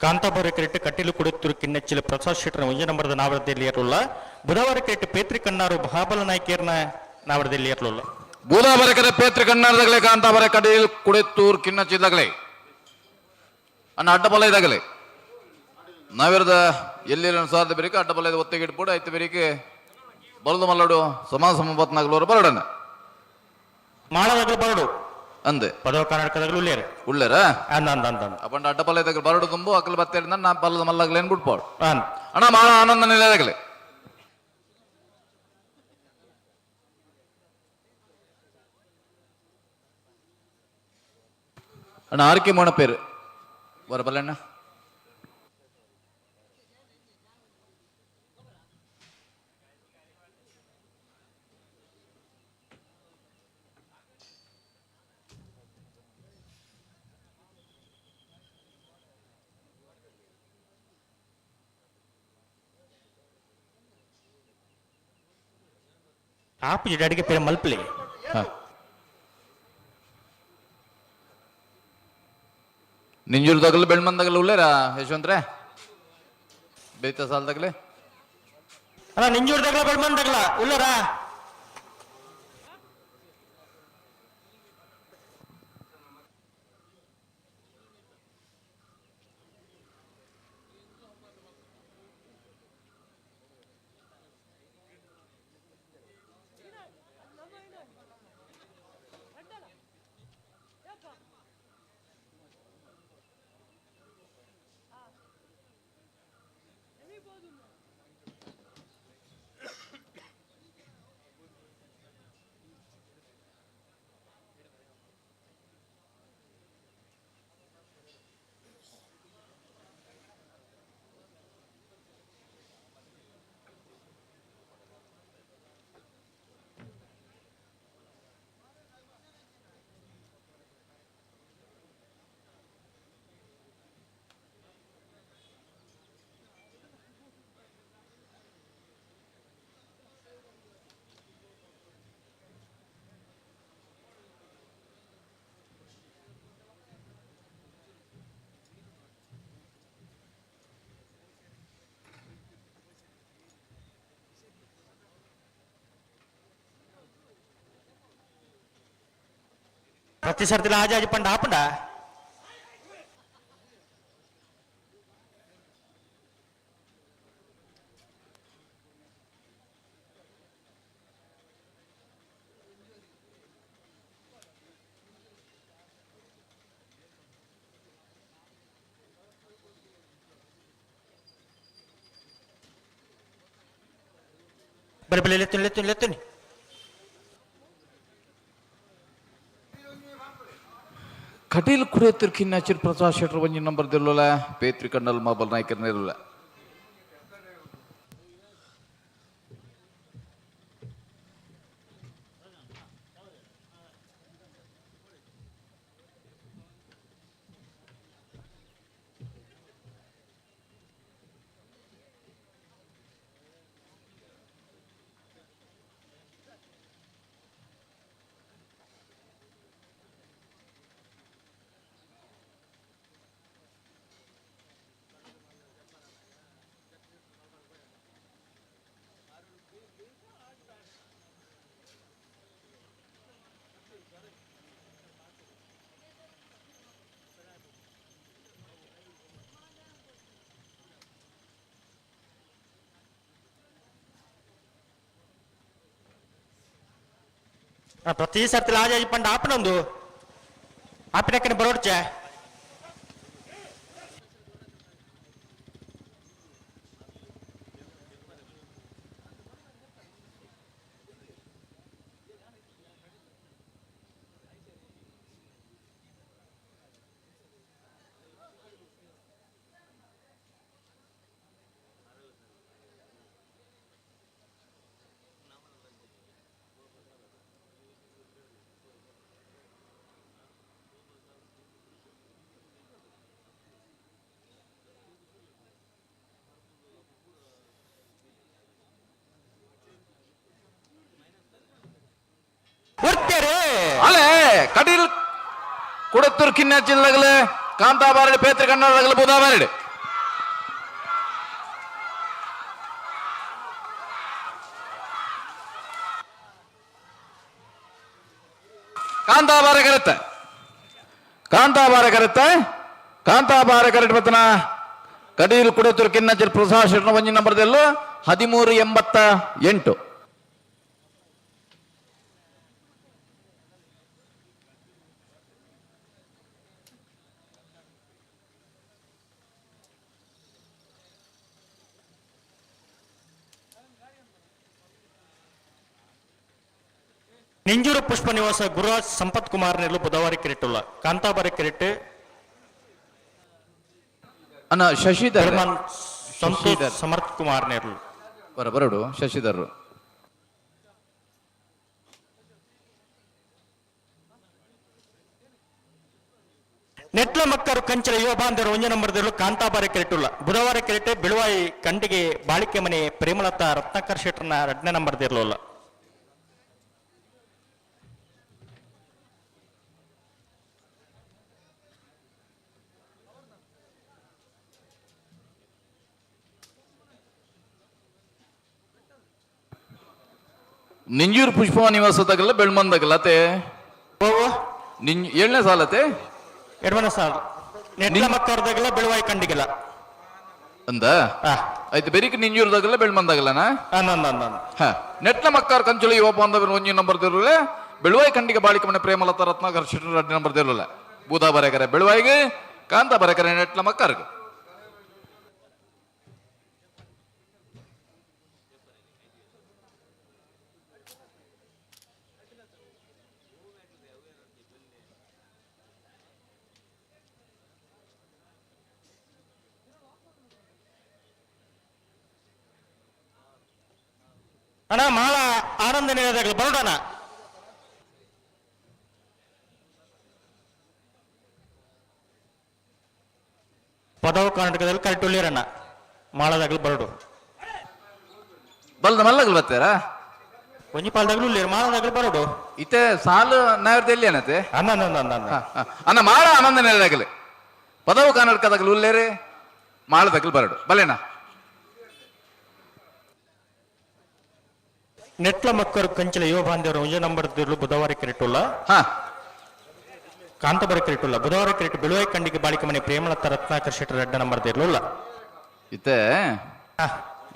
ಕಾಂತಾಬಾರೆ cricket Kateel ಕುಡುತ್ತೂರು ಕಿನ್ನೆಚ್ಚಿಲ Prasad Shettar ಒಂಜಿ ನಂಬರ್ದ ನಾವರದಲ್ಲಿ ಇರಲಿಲ್ಲ. ಬುಧವಾರ ಕ್ರಿಕೆಟ್ ಪೇತ್ರಿ ಕಣ್ಣಾರು ಮಹಾಬಲ ನಾಯ್ಕೇರ್ನ ನಾವರದಲ್ಲಿ ಇರಲಿಲ್ಲ. ಬೂದಾಬರಕರೆ ಪೇತ್ರಿ ಕಣ್ಣಾರದಗಲೆ, ಕಾಂತಾಬರ ಕಡೀಲ್ ಕುಡೆತ್ತೂರ್ ಕಿನ್ನಚಿದಗಲೆ. ಅಣ್ಣ, ಅಡ್ಡಬಲ ಇದಾಗಲೆ ನಾವಿರದ ಎಲ್ಲಿ ಸಾಧ ಬೇರಿಕೆ ಅಡ್ಡಬಲ ಇದು ಒತ್ತಿಗೆ ಇಟ್ಬಿಡು ಐತೆ ಬೇರಿಕೆ ಬಲದು ಮಲ್ಲಡು ಸಮಾಜ ಸಮಬತ್ನಾಗಲೋರು ಬರಡನ. ಮಾಳದಾಗಲು ಬರಡು. ಅಂದೆ. ಪದವ ಕರ್ನಾಟಕದಾಗಲು ಉಳ್ಳೇರು. ಉಳ್ಳೇರ. ಅಂದ ಅಂದ ಅಂದ ಅಂದ. ಅಪ್ಪಂಡ ಅಡ್ಡಬಲ ಇದಾಗ ಬರಡು ತುಂಬು ಅಕ್ಕಲು ಬತ್ತೇಳಿದ ನಾ ಬಲದ ಮಲ್ಲಗಲೇನು ಬಿಟ್ಪಾಡು. ಅಂದ. ಅಣ್ಣ, ಮಾಳ ಆನಂದ ನಿಲಯದಾಗಲೆ. ಅಣ್ಣ, ಆರ್ ಕೆ ಮೋಣ ಪೇರು ಬರಬಲ್ಲಣ್ಣ. ಆಪು ಅಡಿಗೆ ಪೇರೆ ಮಲ್ಪಲಿ. ನಿಂಜೂರ್ದಾಗಲು ಬೆಳ್ಮಂದಾಗಲು ಉಳ್ಳೇರಾ ಯಶವಂತ್ರೆ ಬೇತ ಸಾಲದಾಗಲೇ. ಅಣ್ಣ, ನಿಂಜೂರ್ದಾಗಲ ಬೆಳ್ಮಂದಾಗಲ ಉಳ್ಳಾರ. ಪ್ರತಿ ಸರ್ತಿಲ ಆಜಾಜಿ ಪಂಡ ಆಪಂಡ. ಬರೀ ಬಲೆ ಲೆತ್ತುನಿ ಲೆತ್ತುನಿ ಲೆತ್ತುನಿ. ಕಟೀಲ್ ಕುಡಿಯತ್ತಿರ್ ಕಿನ್ನಾಚಿರ್ ಪ್ರಸಾದ್ ಶೆಟ್ಟರ್ ಒಂಜಿ ನಂಬರ್ ದಿಲ್ಲಲ್ಲ ಪೇತ್ರಿ ಕಣ್ಣಲ್ ಮಾಬಲ್ ನಾಯ್ಕರ್ ಇರಲ್ಲ. ಪ್ರತಿ ಸರ್ತಿ ಲಾಜಾಜಿ ಪಂಡ ಆಪನೊಂದು ಆಪಿನಕ್ಕನೆ ಬರೋಡ್ಚೆ. ಒರ್ತಾರೆ. ಅಲೆ ಕಟೀಲ್ ಕುಡತ್ತೂರ್ ಕಿನ್ನಾಚಿಲ್ ಕಾಂತಾಬಾರಡಿ ಪೇತ್ರಿ ಕಣ್ಣಾಡಗಲ ಬೂದಾಬಾರಡಿ. ಕಾಂತಾಬಾರ ಕರೆತ್ತೆ, ಕಾಂತಾಬಾರ ಕರೆತ್ತೆ, ಕಾಂತಾಬಾರ ಕರೆಟ್ ಬತ್ತನ ಕಟೀಲ್ ಕುಡತ್ತೂರ್ ಕಿನ್ನಾಚಿಲ್ ಪ್ರಸಾದ್ ಶೆಟ್ಟರ್ ಒಂಜಿ ನಂಬರ್ದೆಲ್ಲ 1388. ನಿಂಜೂರು ಪುಷ್ಪ ನಿವಾಸ ಗುರುರಾಜ್ ಸಂಪತ್ ಕುಮಾರ್ ನೆಲ್ಲು ಬುಧವಾರ ಕಿರಿಟುಲ್ಲ ಕಾಂತಾಬಾರ ಕಿರಿಟ್. ಅಣ್ಣ ಶಶಿಧರ್. ಬೆರ್ಮಾನ್ ಸಂತೋಷ್ ಶಶಿಧರ್. ಸಮರ್ಥ್ ಕುಮಾರ್ ನೆರ್ಲು. ಬರ ಬರಡು ಶಶಿಧರ್. ನೆಟ್ಲ ಮಕ್ಕರು ಕಂಚಲ ಯುವ ಬಾಂಧವರು ಒಂಜ ನಂಬರ್ದಲ್ಲೂ ಕಾಂತಾಬಾರ ಕೆರೆಟುಲ್ಲ ಬುಧವಾರ ಕೆರೆಟೆ ಬಿಳುವಾಯಿ ಕಂಡಿಗೆ ಬಾಳಿಕೆ ಮನೆ ಪ್ರೇಮಲತಾ ರತ್ನಾಕರ್ ಶೆಟ್ಟರ್ನ ಎರಡನೇ ನಂಬರ್ದಿರ್ಲಲ್ಲ. ನಿಂಜೂರು ಪುಷ್ಪ ನಿವಾಸದಾಗಲ್ಲ ಬೆಳ್ಮಂದಾಗಲ್ಲ ಅತೆ. ಓ. ನಿಂಜ್ ಏಳನೇ ಸಾಲತೆ. ಎಡವನ ಸಾಲ್ ನೆಟ್ಲ ಮಕ್ಕರ್ದಾಗಲ್ಲ ಬಿಳುವಾಯಿ ಕಂಡಿಗೆಲ್ಲ. ಅಂದ. ಆ. ಆಯ್ತು, ಬೆರಿಕ್ ನಿಂಜೂರ್ದಾಗಲ್ಲ ಬೆಳ್ಮಂದಾಗಲ್ಲನಾ? ಅಂದ. ಹ, ನೆಟ್ಲ ಮಕ್ಕಾರ್ ಕಂಚುಳಿ ಯುವ ಬಾಂಧವರು ಒಂಜಿ ನಂಬರ್ ದಿರಲೆ, ಬೆಳುವಾಯಿ ಖಂಡಿಗೆ ಬಾಳಿಕೆ ಮನೆ ಪ್ರೇಮಲತಾ ರತ್ನಾಕರ್ ಶೆಟ್ಟರ್ ಎರಡು ನಂಬರ್ ದಿರಲೆ. ಬೂದಾ ಬರೆಕರೆ ಬೆಳುವಾಯಿಗೆ, ಕಾಂತ ಬರೆಕರೆ ನೆಟ್ಲ ಮಕ್ಕಾರ್ಗೆ. ಅಣ್ಣ ಮಾಳ ಆನಂದ ನಿಲಯದಾಗಲ ಬರೋಡಣ. ಪದವು ಕರ್ನಾಟಕದಲ್ಲಿ ಕರೆಕ್ಟ್ ಉಳ್ಳೀರಣ್ಣ ಮಾಳದಾಗಲು ಬರಡು. ಬಲ್ದ ಮಲ್ಲಗಲ್ ಬರ್ತಾರಾ? ಒಂಜಿ ಪಾಲ್ದಾಗಲು ಉಳ್ಳೀರು ಮಾಳದಾಗಲು ಬರಡು. ಇತ್ತೆ ಸಾಲು ನಾಯರ್ದ ಎಲ್ಲಿ ಏನತೆ? ಅನ್ನ ಅನ್ನ ಅನ್ನ ಅನ್ನ. ಹ, ಹ. ಅನ್ನ ಮಾಳ ಆನಂದ ನೆಲೆದಾಗಲೆ ಪದವು ಕರ್ನಾಟಕದಾಗಲು ಉಲ್ಲೇರೆ ಮಾಳದಾಗಲು ಬರಡು ಬಲೇನಾ? ನೆಟ್ಲ ಮಕ್ಕಳು ಕಂಚಲ ಯುವ ಬಾಂಧವರು ಒಂಜಿ ನಂಬರ್ ದಿರ್ಲು ಬುಧವಾರ ಕೆರೆಟುಲ್ಲ. ಹಾ. ಕಾಂತಬರ ಕೆರೆಟುಲ್ಲ ಬುಧವಾರ ಕೆರೆಟು ಬಿಳುವಾಯಿ ಕಂಡಿಗೆ ಬಾಳಿಕೆ ಮನೆ ಪ್ರೇಮಲತಾ ರತ್ನಾಕರ್ ಶೆಟ್ಟರ್ ಎರಡ್ಡ ನಂಬರ್ ದಿರ್ಲುಲ್ಲ. ಇತ್ತೆ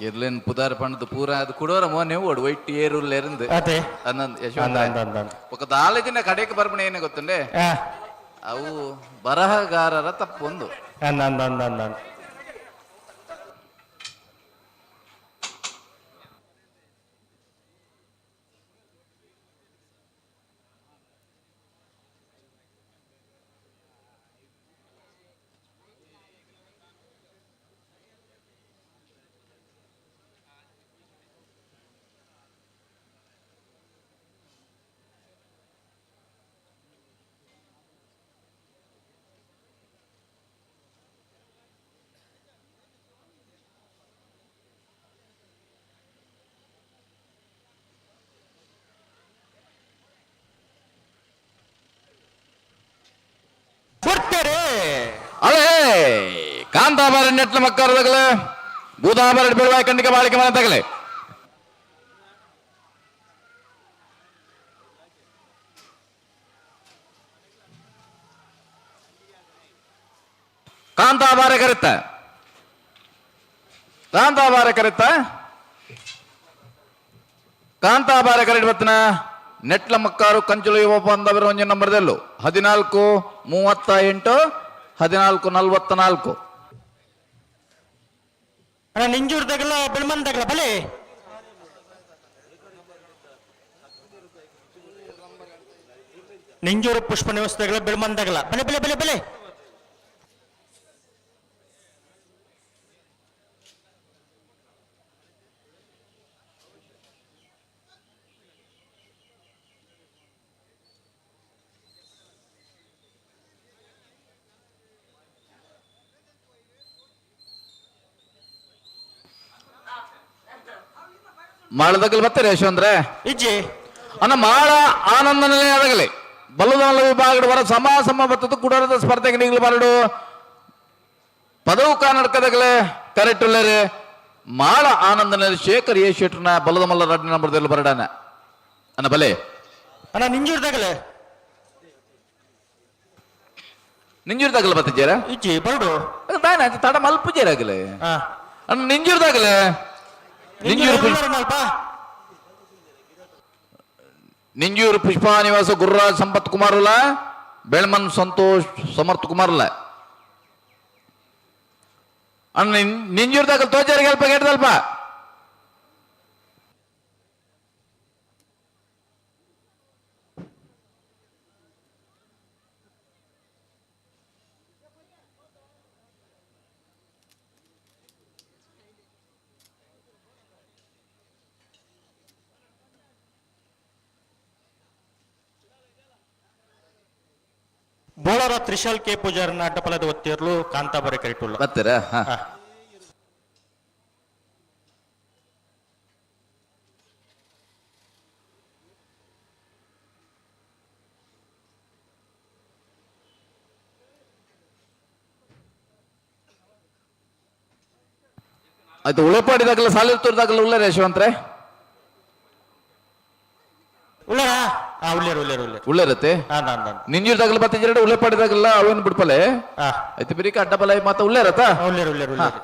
ಎರ್ಲೇನ್ ಪುದಾರ್ ಪಣ್ಣದು ಪೂರ ಅದು ಕುಡೋರ ಮೋನೆ ಓಡು ವೈಟ್ ಏರುಲ್ಲೇರಂದು. ಅದೇ. ಅನ್ನಂದ್ ಯಶವಂತ. ಅಂದ ಅಂದ ಅಂದ ಅಂದ. ఒక ದಾಲಜಿನ ಕಡೆಗೆ ಬರ್ಬಣ ಏನೇ ಗೊತ್ತುಂಡೆ? ಅವು ಬರಹಗಾರರ ತಪ್ಪೊಂದು. ಅಂದ ಅಂದ ಅಂದ ಅಂದ ಅಂದ. ಕಾಂತಾಬಾರ ನೆಟ್ಲ ಮಕ್ಕಳದಗಲೆ ಬೂದಾಬಾರ ಬೆಳವಾಯಿ ಖಂಡಿಕ ಬಾಳಿಕೆ ಮನೆ ತಗಲೆ. ಕಾಂತಾಬಾರ ಕರೆತ, ಕಾಂತಾಬಾರ ಕರೆತ, ಕಾಂತಾಬಾರ ಕರೆಟ್ ಬತ್ತನ ನೆಟ್ಲ ಮಕ್ಕಾರು ಕಂಚಲು ಯುವ ಬಂದವರು ಒಂಜಿ ನಂಬರ್ದಲ್ಲು 14:38, 14:44. ಅಣ್ಣ ನಿಂಜೂರ್ದಾಗಲ ಬೆಳ್ಮನ್ದಾಗಲ ಬಲೆ. ನಿಂಜೂರು ಪುಷ್ಪ ನಿವಾಸದಾಗಲ ಬೆಳ್ಮನ್ದಾಗಲ ಬಲೆ ಬಲೆ ಬಲೆ ಬಲೆ. ಮಾಳದಗಲ್ ಬರ್ತಾರೆ ಯಶವಂದ್ರೆ. ಇಜ್ಜಿ. ಅನ್ನ ಮಾಳ ಆನಂದನೇ ಅದಗಲಿ ಬಲ್ಲುದಾಲ ವಿಭಾಗದ ವರ ಸಮ ಸಮ ಬತ್ತದು ಕುಡರದ ಸ್ಪರ್ಧೆಗೆ ನೀಗಲು ಬರಡು ಪದವು ಕರ್ನಾಟಕದಾಗಲೇ ಕರೆಕ್ಟ್ ಉಳ್ಳೇರಿ. ಮಾಳ ಆನಂದನ ಶೇಖರ್ ಎ ಶೆಟ್ರನ ಬಲ್ಲದ ಮಲ್ಲ ರಡ್ಡ ನಂಬರ್ದಲ್ಲಿ ಬರಡಾನ ಅನ್ನ ಬಲೆ. ಅಣ್ಣ ನಿಂಜೂರ್ದಾಗಲ. ನಿಂಜೂರ್ದಾಗಲ ಬತ್ತಿದ್ದೀರ? ಇಜ್ಜಿ ಬರಡು. ತಾನೆ ತಡ ಮಲ್ಪುಜೇರಾಗಲೆ. ಹಾ. ಅಣ್ಣ ನಿಂಜೂರ್ದಾಗಲೆ, ನಿಂಜೂರು ಅಲ್ಪ. ನಿಂಜೂರು ಪುಷ್ಪಾ ನಿವಾಸ ಗುರುರಾಜ್ ಸಂಪತ್ ಕುಮಾರುಲ, ಬೆಳ್ಮನ್ ಸಂತೋಷ್ ಸಮರ್ಥ ಕುಮಾರ್ಲ. ಅಣ್ಣ ನಿಂಜೂರ್ದಾಗ ತೋಜಾರಿಗೆ ಅಲ್ಪ ಕೇಟದಲ್ಪ. ಬೋಳರ ತ್ರಿಶಾಲ್ ಕೆ ಪೂಜಾರನ ಅಡ್ಡಪಲದ ಒತ್ತಿರ್ಲು ಕಾಂತಾಬಾರೆ ಕರಿಟುಲ್ಲ. ಬರ್ತೀರಾ? ಹಾ. ಹಾ. ಆಯ್ತು, ಉಳೆಪಾಡಿದಾಗಲ ಸಾಲಿರ್ತೂರ್ದಾಗಲ ಉಳ್ಳಾರ ಯಶವಂತ್ರೆ? ಉಳ್ಳಾರ? ಹಾ, ಉಳ್ಳೇರು ಉಳ್ಳೇರು ಉಳ್ಳೇರು. ಉಳ್ಳೇರತ್ತೆ. ಹಾ, ನಾನ್ ನಾನು. ನಿಂಜೂರ್ದಾಗಲ ಬತ್ತಿದ್ದೀರ, ಉಳೆಪಾಡಿದಾಗಲ್ಲ ಅವೇನು ಬಿಡ್ಪಲೆ. ಹಾ. ಆಯ್ತು, ಬಿರಿಕ ಅಡ್ಡಬಲ ಮಾತ ಉಳ್ಳೇರತ್ತ. ಉಳ್ಳೇರು ಉಳ್ಳೇರು ಉಳ್ಳೇರು.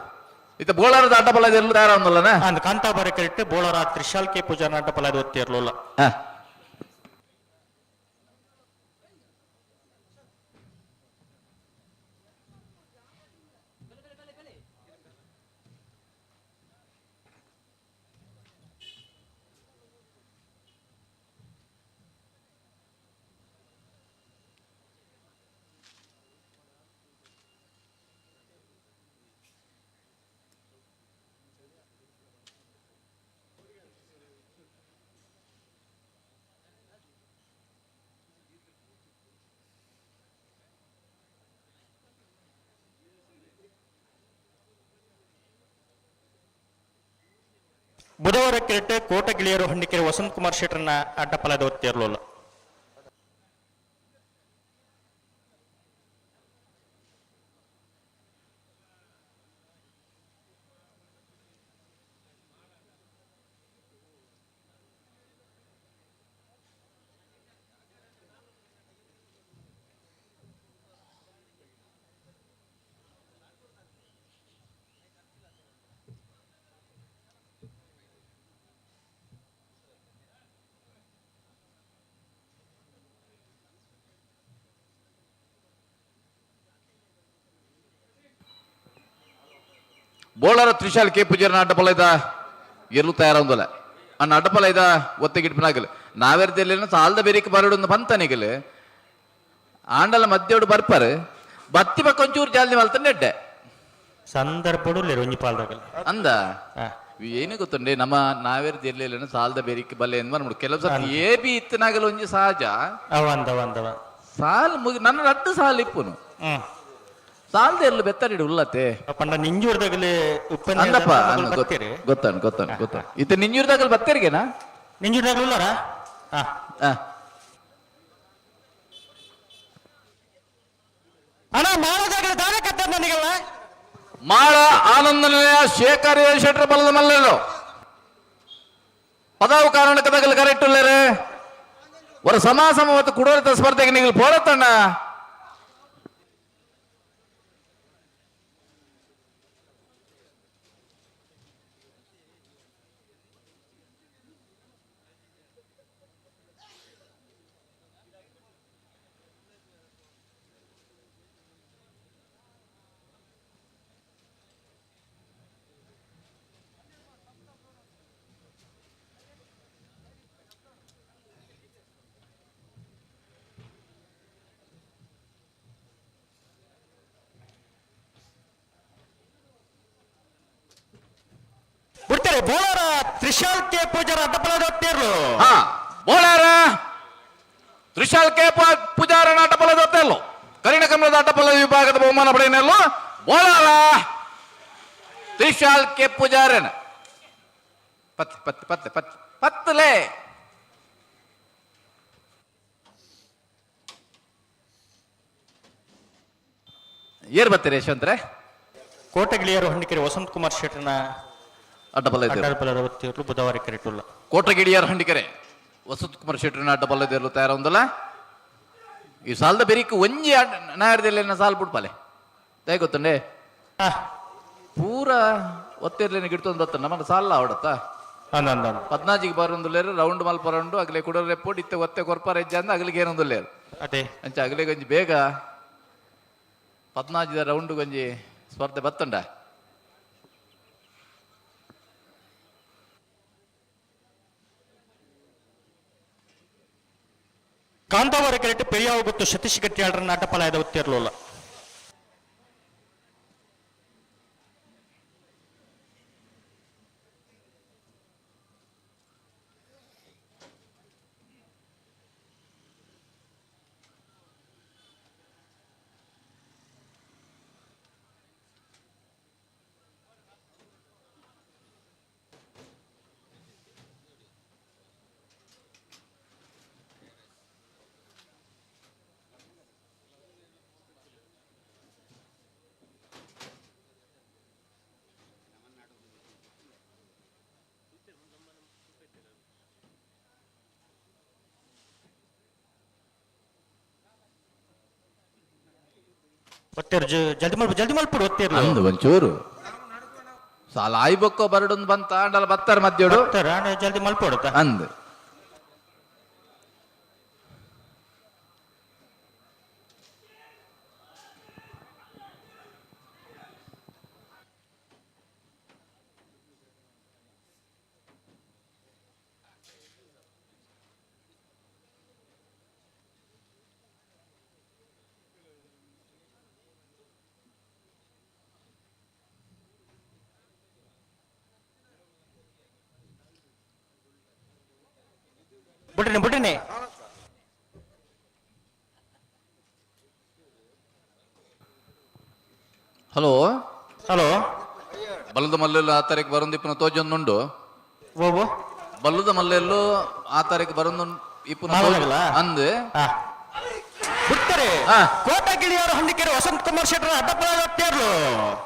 ಇತ್ತ ಬೋಳಾರದ ಅಡ್ಡಬಲ ಎಲ್ಲ ತಯಾರಾವನ್ನಲ್ಲನ. ಅಂದ್ ಕಾಂತಾಬಾರೆ ಕರಿಟ್ಟು ಬೋಳರ ತ್ರಿಶಾಲ್ ಕೆ ಪೂಜಾರನ ಅಡ್ಡಪಲದ ಒತ್ತಿರ್ಲುಲ್ಲ. ಹಾ. ಬುಧವಾರ ಕಿರಟೆ ಕೋಟಗಿಳಿಯರು ಹಣ್ಣಿಕೆರೆ ವಸಂತ್ ಕುಮಾರ್ ಶೆಟ್ಟರ್ನ ಅಡ್ಡಪಲದ ಒತ್ತಿರ್ಲುಲ್ಲ. ಬೋಳರ ತ್ರಿಶಾಲ್ ಕೆ ಪೂಜಾರನ ಅಡ್ಡಪಲ ಇದ್ದ ಎಲ್ಲೂ ತಯಾರೊಂದಲ್ಲ. ಅಣ್ಣ ಅಡ್ಡಪಲ ಇದ್ದ ಒತ್ತಿಗಿಟ್ಪನಾಗಲಿ ನಾವೆರ್ದಲ್ಲಿ ಸಾಲದ ಬೇರಿಕೆ ಬರಡು ಬಂತನಿಗಲಿ ಆಂಡಲ ಮಧ್ಯೋಡು ಬರ್ಪಾರು ಬತ್ತಿ ಪಕ್ಕ ಒಂಚೂರು ಜಾಲ್ದಿ ಮಲ್ತಂಡೆ ಎಡ್ಡೆ. ಸಂದರ್ಭಡು ಒಂಜಿ ಪಾಲ್ದಾಗಲ. ಅಂದ. ಹಾ. ಏನು ಗೊತ್ತುಂಡೆ, ನಮ್ಮ ನಾವೇರ್ ಜಿಲ್ಲೆಯಲ್ಲಿ ಸಾಲದ ಬೇರಿಕೆ ಬಲ್ಲೆ ಎಂದು ಮಾಡ್ಬಿಡು. ಕೆಲವು ಸತಿ ಎ ಬಿ ಇತ್ತನಾಗಲ ಒಂಜಿ ಸಹಜ. ಅವ ಅಂದವ ಅಂದವ. ಸಾಲ್ ಮುಗಿ ನನ್ನ ರಡ್ಡು ಸಾಲ್ ಇಪ್ಪುನು. ಸಾಲದ ಎಲ್ಲು ಬೆತ್ತಡಿಡು ಉಲ್ಲತೆ. ಪಂಡ ನಿಂಜೂರ್ದಾಗಲಿ ಉಪ್ಪನ ಅಂದಪ್ಪ. ಬತ್ತೀರಿ. ಗೊತ್ತಾನು ಗೊತ್ತಾನು ಗೊತ್ತಾನು. ಇತ್ತ ನಿಂಜೂರ್ದಾಗಲ್ ಬತ್ತೇರಿಗೆನಾ? ನಿಂಜೂರ್ದಾಗಲ ಉಲ್ಲಾರ? ಹಾ. ಹಾ. ಅಣ್ಣ ಮಾಡೋದಾಗಲಿ ದಾನ ಕತ್ತ ನನಗೆಲ್ಲ. ಮಾಳ ಆನಂದ ನಿಲಯ ಶೇಖರ್ ಎ ಶೆಟ್ರ್ ಬಲದ ಮಲ್ಲೆಲು ಪದಾವು ಕಾರಣಕ್ಕದಾಗಲು ಕರೆಕ್ಟ್ ஒரு ಸಮಾಸಮ ಮತ್ತು ಕುಡೋರಿತ ಸ್ಪರ್ಧೆಗೆ ನೀವು ಪೋರತ್ತಣ್ಣ. ಬಿಡ್ತಾರೆ ಬೋಳಾರ ತ್ರಿಶಾಲ್ ಕೆ ಪೂಜಾರ ಅಡ್ಡಪಲದ ಒತ್ತೇರ್ಲು. ಹಾ, ಬೋಳಾರ ತ್ರಿಶಾಲ್ ಕೆ ಪೂಜಾರನ ಅಡ್ಡಪಲದ ಒತ್ತೆಲ್ಲು. ಕರಿಣ ಕಮಲದ ಅಡ್ಡಪಲದ ವಿಭಾಗದ ಬಹುಮಾನ ಪಡೆಯನೆಲ್ಲು ಬೋಳಾರ ತ್ರಿಶಾಲ್ ಕೆ ಪೂಜಾರನ. ಪತ್ ಪತ್ ಪತ್ ಪತ್ ಪತ್ತಲೇ. ಏರ್ ಬರ್ತೀರಿ ಯಶವಂತ್ರೆ? ಕೋಟಗಿಳಿಯರು ಹಂಡಿಕೆರೆ ವಸಂತ್ ಕುಮಾರ್ ಶೆಟ್ಟರ್ನ ಅಡ್ಡಪಲ ಇದೆ. ಅಡ್ಡಪಲದ ಒತ್ತೇರ್ಲು ಬುಧವಾರ ಕರೆಟುಲ್ಲ. ಕೋಟಗಿಡಿಯರ್ ಹಂಡಿಕೆರೆ ವಸಂತ್ ಕುಮಾರ್ ಶೆಟ್ಟರ್ನ ಅಡ್ಡಪಲ್ಲದೇರ್ಲು ತಯಾರೊಂದಲ್ಲ. ಈ ಸಾಲದ ಬೆರಿಕ್ ಒಂಜಿ ನಾಯರ್ದೆಲ್ಲ ಸಾಲ್ ಬಿಡ್ಪಾಲೆ ದಯ ಗೊತ್ತುಂಡೆ. ಪೂರ ಒತ್ತಿರ್ಲೇನೆ ಗಿಡ್ತೊಂದು ಬತ್ತ ನಮ್ಮನ್ನ ಸಾಲ ಅವಡತ್ತ. ಅಂದ ಅಂದ. ಪದ್ನಾಜಿಗೆ ಬರೊಂದುಲ್ಲೇರು, ರೌಂಡ್ ಮಲ್ಪ ರೌಂಡು ಅಗಲೆ ಕುಡರೆ ಪೋಡಿ ಇತ್ತೆ ಒತ್ತೆ ಕೊರ್ಪಾರ ಹೆಜ್ಜೆ ಅಂದ ಅಗಲಿಗೆ ಏನೊಂದುಲ್ಲೇರು. ಅದೇ. ಅಂಚ ಅಗಲೆ ಗೊಂಜಿ ಬೇಗ ಪದ್ನಾಜಿದ ರೌಂಡ್ ಗೊಂಜಿ ಸ್ಪರ್ಧೆ ಬತ್ತಂಡ. ಕಾಂತಾವರ ಕರೆಕ್ಟ್ ಪೆರಿಯಾವ ಗೊತ್ತು ಸತೀಶ್ ಗಟ್ಟಿಯಾಳ್ರನ್ನ ಅಡ್ಡಪಲಾಯದ ಒತ್ತೇರ್ಲುಲ್ಲ. ಒತ್ತೇರು, ಜಲ್ದಿ ಮಲ್ಪ, ಜಲ್ದಿ ಮಲ್ಪಡು ಒತ್ತೇರ್ಲು. ಅಂದು ಒಂಚೂರು ಸಾಲ ಆಯ್ಬಕ್ಕೋ ಬರಡೊಂದು ಬಂತ ಅಂಡಲ ಬತ್ತಾರ ಮಧ್ಯೋಡು. ಒತ್ತೇರು, ಅಣ್ಣ, ಜಲ್ದಿ ಮಲ್ಪಡುತ್ತ. ಅಂದ್ ಬಿಡ್ರಿ ಬಿಡ್ರಿ. ಹಲೋ. ಹಲೋ. ಬಲ್ಲದ ಮಲ್ಲೆಲ್ಲು ಆ ತಾರೀಕು ಬರೊಂದು ಇಪ್ಪನ ತೋಜೊಂದುಂಡು. ಓಬು. ಬಲ್ಲದ ಮಲ್ಲೆಲ್ಲು ಆ ತಾರೀಕು ಬರೊಂದು ಇಪ್ಪನ ಮಾವನಗಲ? ಅಂದ್. ಹಾ, ಬಿಡ್ತಾರೆ. ಹಾ. ಕೋಟಗಿಳಿಯವರು ಹಂಡಿಕೆರೆ ವಸಂತ್ ಕುಮಾರ್ ಶೆಟ್ಟರ್ ಅಡ್ಡಪಲದ ಒತ್ತೇರ್ಲು.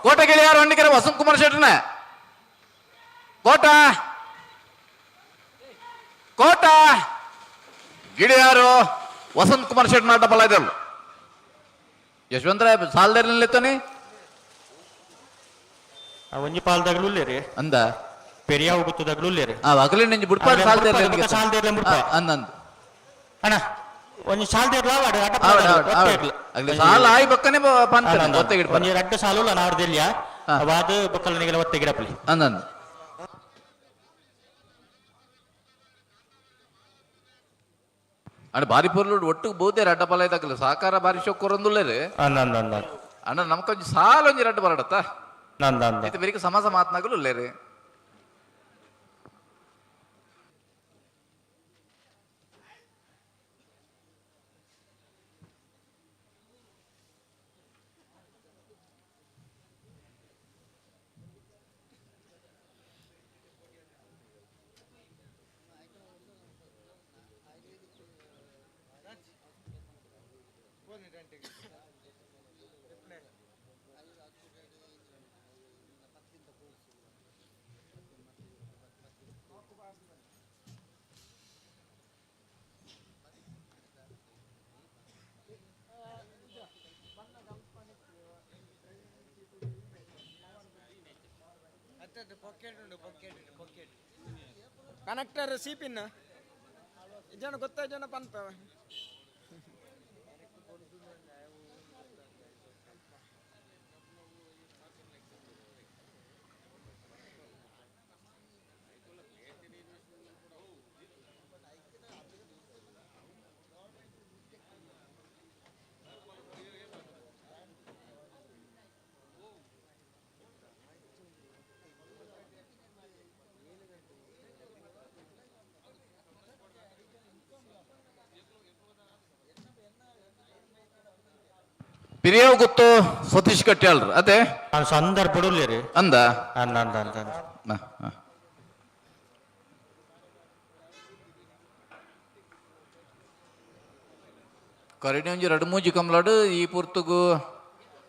ಕೋಟ ಗೆಳೆಯರು ಹಂಡಿಕೆರೆ ವಸಂತ್ ಕುಮಾರ್ ಶೆಟ್ಟರ್ನ. ಕೋಟ ಕೋಟ ಗಿಳಿಯಾರು ವಸಂತ್ ಕುಮಾರ್ ಶೆಟ್ಟರ್ನ ಅಡ್ಡ ಬಲ ಇದ್ದಲ್ಲ. ಯಶವಂತರಾಯ ಸಾಲದಲ್ಲಿ ಆ ಒಂಜಿ ಪಾಲ್ದಾಗಲೂ ಉಲ್ಲೇರಿ. ಅಂದ. ಪೆರಿಯಾವ ಗುತ್ತದಾಗಲೂ ಉಲ್ಲೇರಿ. ಆ ಅಗಲಿ ನೆಂಜಿ ಬುಡ್ಪಾಡು. ಅಗಲಿ ಸಾಲದಲ್ಲಿ. ಬುಡ್ಪಾಡು, ಸಾಲ್ದೇರ್ಲೆ ಮುಡ್ಪ. ಅಂದಂದು. ಅಣ್ಣ, ಒಂಜಿ ಸಾಲ್ದೇರ್ಲ ಆವಡ್. ಆವಡ್, ಆವಡ್, ಆವಡ್. ಅಗಲಿ ಸಾಲ ಆಯ್ ಬಕ್ಕನೆ ಪಂತ ಒತ್ತೆ ಗಿಡ್ಪ. ಒಂಜಿ ರಡ್ಡು ಸಾಲು ನಾಡ್ದೆಲ್ಯ. ಹಾ. ಅವಾದ ಬೊಕ್ಕಲ ನಿಗಲ ಒತ್ತೆ ಗಿಡಪ್ಲಿ. ಅಂದಂದು. ಅಣ್ಣ, ಬಾರಿ ಪೊರ್ಲು ಒಟ್ಟು ಬೋದೆ ರಡ್ಡ ಪಲ ಇದಾಗಲ್ಲ ಸಹಕಾರ ಬಾರಿ ಶೋಕ್ ಕೊರೊಂದುಲ್ಲೇರು. ಅಂದ ಅಂದ ಅಂದ. ಅಣ್ಣ, ನಮ್ಕೊಂಜಿ ಸಾಲ ಒಂಜಿ ರಡ್ಡ ಬರಡತ್ತ. ನಂದ ಅಂದ. ಇತ್ತೆ ಬೆರಿಕೆ ಸಮಾಸ ಮಾತನಾಗಲು ಉಲ್ಲೇರು. ಕನೆಕ್ಟರ್ ಸಿ ಪಿನ್ ಜನ ಗೊತ್ತ ಜನ ಪನ್ಪ. ಪಿರಿಯವ್ ಗೊತ್ತು ಸತೀಶ್ ಕಟ್ಯಾಳ್ರ ಅದೇ. ನಾನು ಸಂದರ್ಭ ರೀ. ಅಂದ. ಅಂದ ಅಂದ ಅಂದ ಅಂದ. ಹ, ಹ. ಕರಡಿ ಒಂಜಿ ರಡು ಮೂಜಿ ಕಮ್ಲಾಡು ಈ ಪುರ್ತುಗು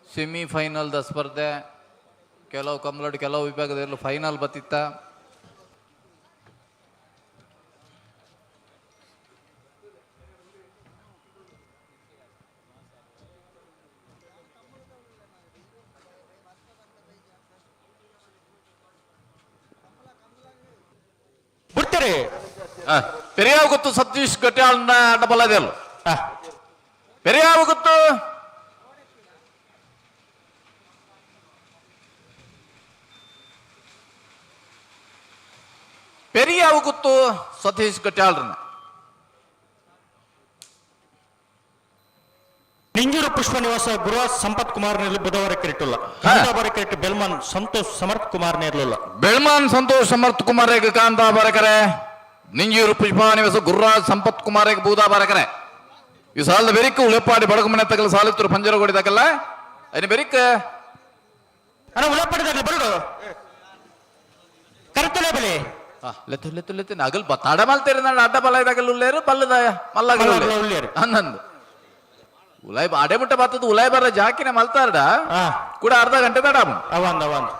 ಸೆಮಿ ಫೈನಲ್ದ ಸ್ಪರ್ಧೆ. ಕೆಲವು ಕಮ್ಲಾಡು ಕೆಲವು ವಿಭಾಗದಲ್ಲಿ ಫೈನಲ್ ಬತ್ತಿತ್ತ. ಬಿಡ್ತೀರಿ. ಪೆರಿಯಾವ ಗೊತ್ತು ಸತೀಶ್ ಗಟ್ಯಾಳ್ನ ಡಬಲ್ ಅದೆಲ್ಲ. ಆ, ಪೆರಿಯಾವ ಗೊತ್ತು ಪೆರಿಯಾವ ಗೊತ್ತು ಸತೀಶ್ ಗಟ್ಯಾಳ್ರನ್ನ. ನಿಂಜೂರು ಪುಷ್ಪ ನಿವಾಸ ಗುರುವ ಸಂಪತ್ ಕುಮಾರ್ ನೇರ್ಲು ಬುಧವಾರ ಕ್ರಿಕೆಟ್ ಕಾಂತಾಬಾರ ಕ್ರಿಕೆಟ್ ಬೆಲ್ಮಾನ್ ಸಂತೋಷ್ ಸಮರ್ಥ್ ಕುಮಾರ್ ನೇರ್ಲುಲ್ಲ. ಬೆಳ್ಮಾನ್ ಸಂತೋಷ್ ಸಮರ್ಥ್ ಕುಮಾರ್ ಕಾಂತಾ ಬಾರಕರೆ, ನಿಂಜೂರು ಪುಷ್ಪ ನಿವಾಸ ಗುರುರಾಜ್ ಸಂಪತ್ ಕುಮಾರ್ ಬೂದಾ ಬಾರಕರೆ. ಈ ಸಾಲದ ಬೆರಿಕ್ ಉಳೆಪಾಡಿ ಬಡಗು ಮನೆ ತಗಲ ಸಾಲುತ್ತರು ಪಂಜರಗೋಡಿ ತಗಲ್ಲ ಅಯ್ಯ ಬೆರಿಕ್. ಅಣ್ಣ, ಉಳಪಡಿದಾಗಲಿ ಬರಡು ಕರ್ತಲೆ ಬಲೆ. ಲೆತ್ತು ಲೆತ್ತು ಲೆತ್ತು ಅಗಲ್ ತಡ ಮಲ್ತೇರಿ ನಾಡು ಅಡ್ಡ ಬಲ ಇದಾಗಲ್ ಉಲ್ಲೇರು ಬಲ್ಲದ ಮಲ್ಲಗಲ್ ಮಲ್ಲಗಲ ಉಲ್ಲೇರು. ಅನ್ನಂದು ಉಲಾಯ್ ಅಡೆ ಮುಟ್ಟ ಬರ್ತದ ಉಲಾಯ್ ಬರ ಜಾಕಿನ ಮಲ್ತಾರಡ. ಹಾ. ಕೂಡ ಅರ್ಧ ಗಂಟೆ ತಡ. ಅವಂದ್ ಅವಂದ್.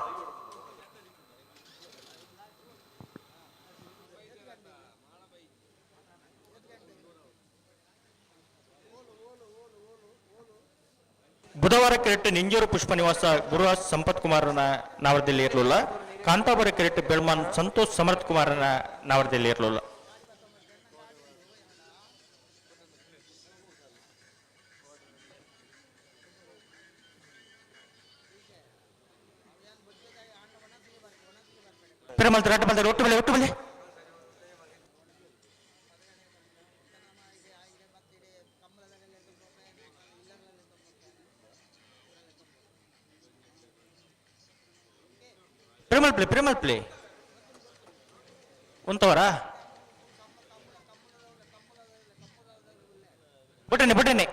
ಬುಧವಾರ ಕ್ರಿಕೆಟ್ ನಿಂಜೂರು ಪುಷ್ಪ ನಿವಾಸ ಗುರುರಾಜ್ ಸಂಪತ್ ಕುಮಾರನ ನಾವರದಲ್ಲಿ ಇರಲಿಲ್ಲ. ಕಾಂತಾಬಾರ ಕ್ರಿಕೆಟ್ ಬೆಳ್ಮಾನ್ ಸಂತೋಷ್ ಸಮರ್ಥ್ ಕುಮಾರನ ನಾವರದಲ್ಲಿ ಇರಲಿಲ್ಲ. ಪಿರಮಲ್ತ ರಡ್ಡ ಬಲ್ದ ಒಟ್ಟು ಬಲೆ ಒಟ್ಟು ಬಲೆ. ಪ್ರೇಮಲ್ ಪ್ಲೇ, ಪ್ರೇಮಲ್ ಪ್ಲೇ. ಉಂತವರಾ? ಬುಟ್ಟನೆ ಬುಟ್ಟನೆ.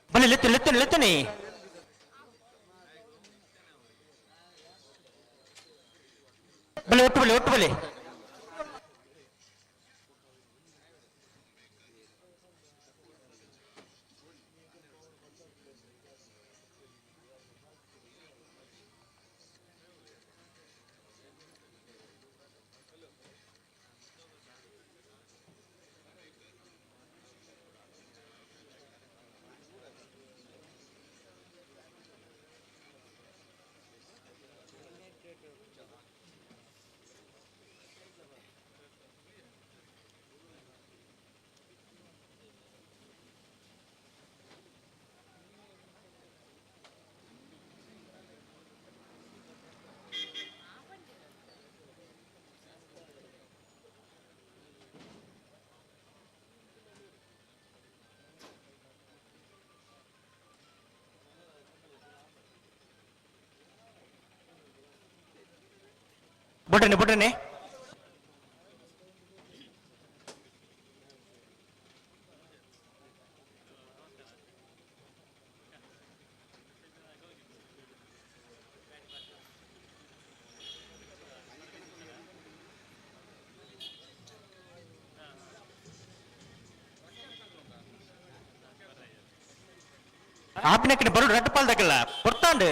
ಬಲೆ ಲೆತ್ತು ಲೆತ್ತನೆ ಲೆತ್ತನೆ. ಬಲೆ ಒಟ್ಟು ಬಲೆ ಒಟ್ಟು ಬಲೆ. ಬುಡ್ರನೆ ಬುಡ್ರನೆ. ಆಪಿನಕ್ಕೆ ಬರು ರಡ್ಡು ಪಾಲ್ದಾಗಲ್ಲ ಪೊರ್ತಾಂಡು.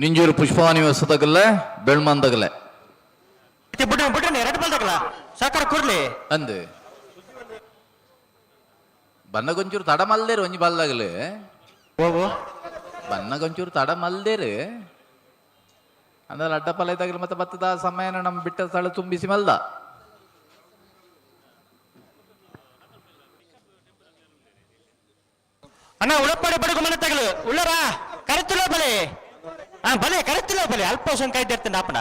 ನಿಂಜೂರು ಪುಷ್ಪಾನಿವಾಸದಾಗಲ್ಲ ಬೆಳ್ಮಂದಾಗಲ್ಲ. ಬುಡ್ರನೆ ಬುಡ್ರನೆ ರಡ್ಡು ಪಾಲ್ದಾಗಲ್ಲ ಸಾಕಾರ ಕೂರ್ಲಿ. ಅಂದು ಬನ್ನಗೊಂಚೂರು ತಡ ಮಲ್ದೇರು ಒಂಜಿ ಬಲ್ದಾಗಲು. ಓವು. ಬನ್ನಗೊಂಚೂರು ತಡ ಮಲ್ದೇರು ಅಂದ್ರೆ ಅಡ್ಡ ಪಲ ಇದ್ದಾಗಲಿ ಮತ್ತೆ ಬತ್ತದ ಸಮಯನ ನಮ್ಮ ಬಿಟ್ಟ ಸ್ಥಳ ತುಂಬಿಸಿ ಮಲ್ದ. ಅಣ್ಣ ಉಳಪಾಡಿ ಬಡಗು ಮನೆ ತಗಲು ಉಳ್ಳರ ಕರೆತುಲ್ಲ ಬಲೆ ಹಾ ಬಲೆ ಕರೆತುಲ್ಲ ಬಲೆ ಅಲ್ಪ ಸಂಖ್ಯೆ ಇದ್ದಿರ್ತೀನಿ ಆಪಣ.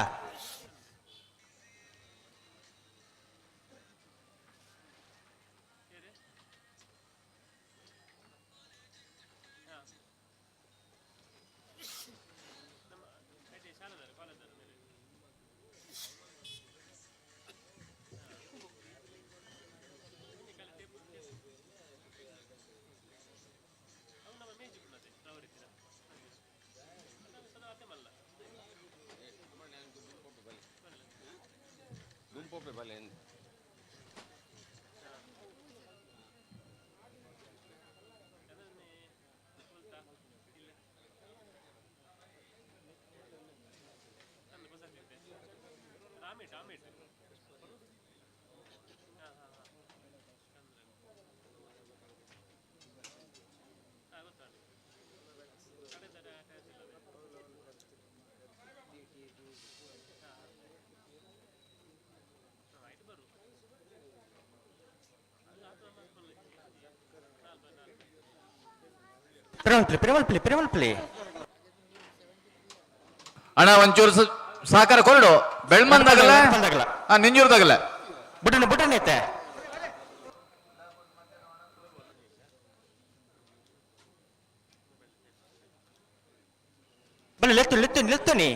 ಪಿರಮಲ್ಪಲಿ ಪಿರಮಲ್ಪಲಿ ಪಿರಮಲ್ಪಲಿ. ಅಣ್ಣ ಒಂಚೂರು ಸಹಕಾರ ಕೊರಡು ಬೆಳ್ಮಂದಾಗಲ್ಲ. ಬೆಳ್ಮಂದಾಗಲ್ಲ. ಹಾ ನಿಂಜೂರ್ದಾಗಲ್ಲ. ಬುಡ್ರನೆ ಬುಡ್ರನೆ ಐತೆ. ಬಲೆ ಲೆತ್ತು ಲೆತ್ತು ಲೆತ್ತು ನೀ.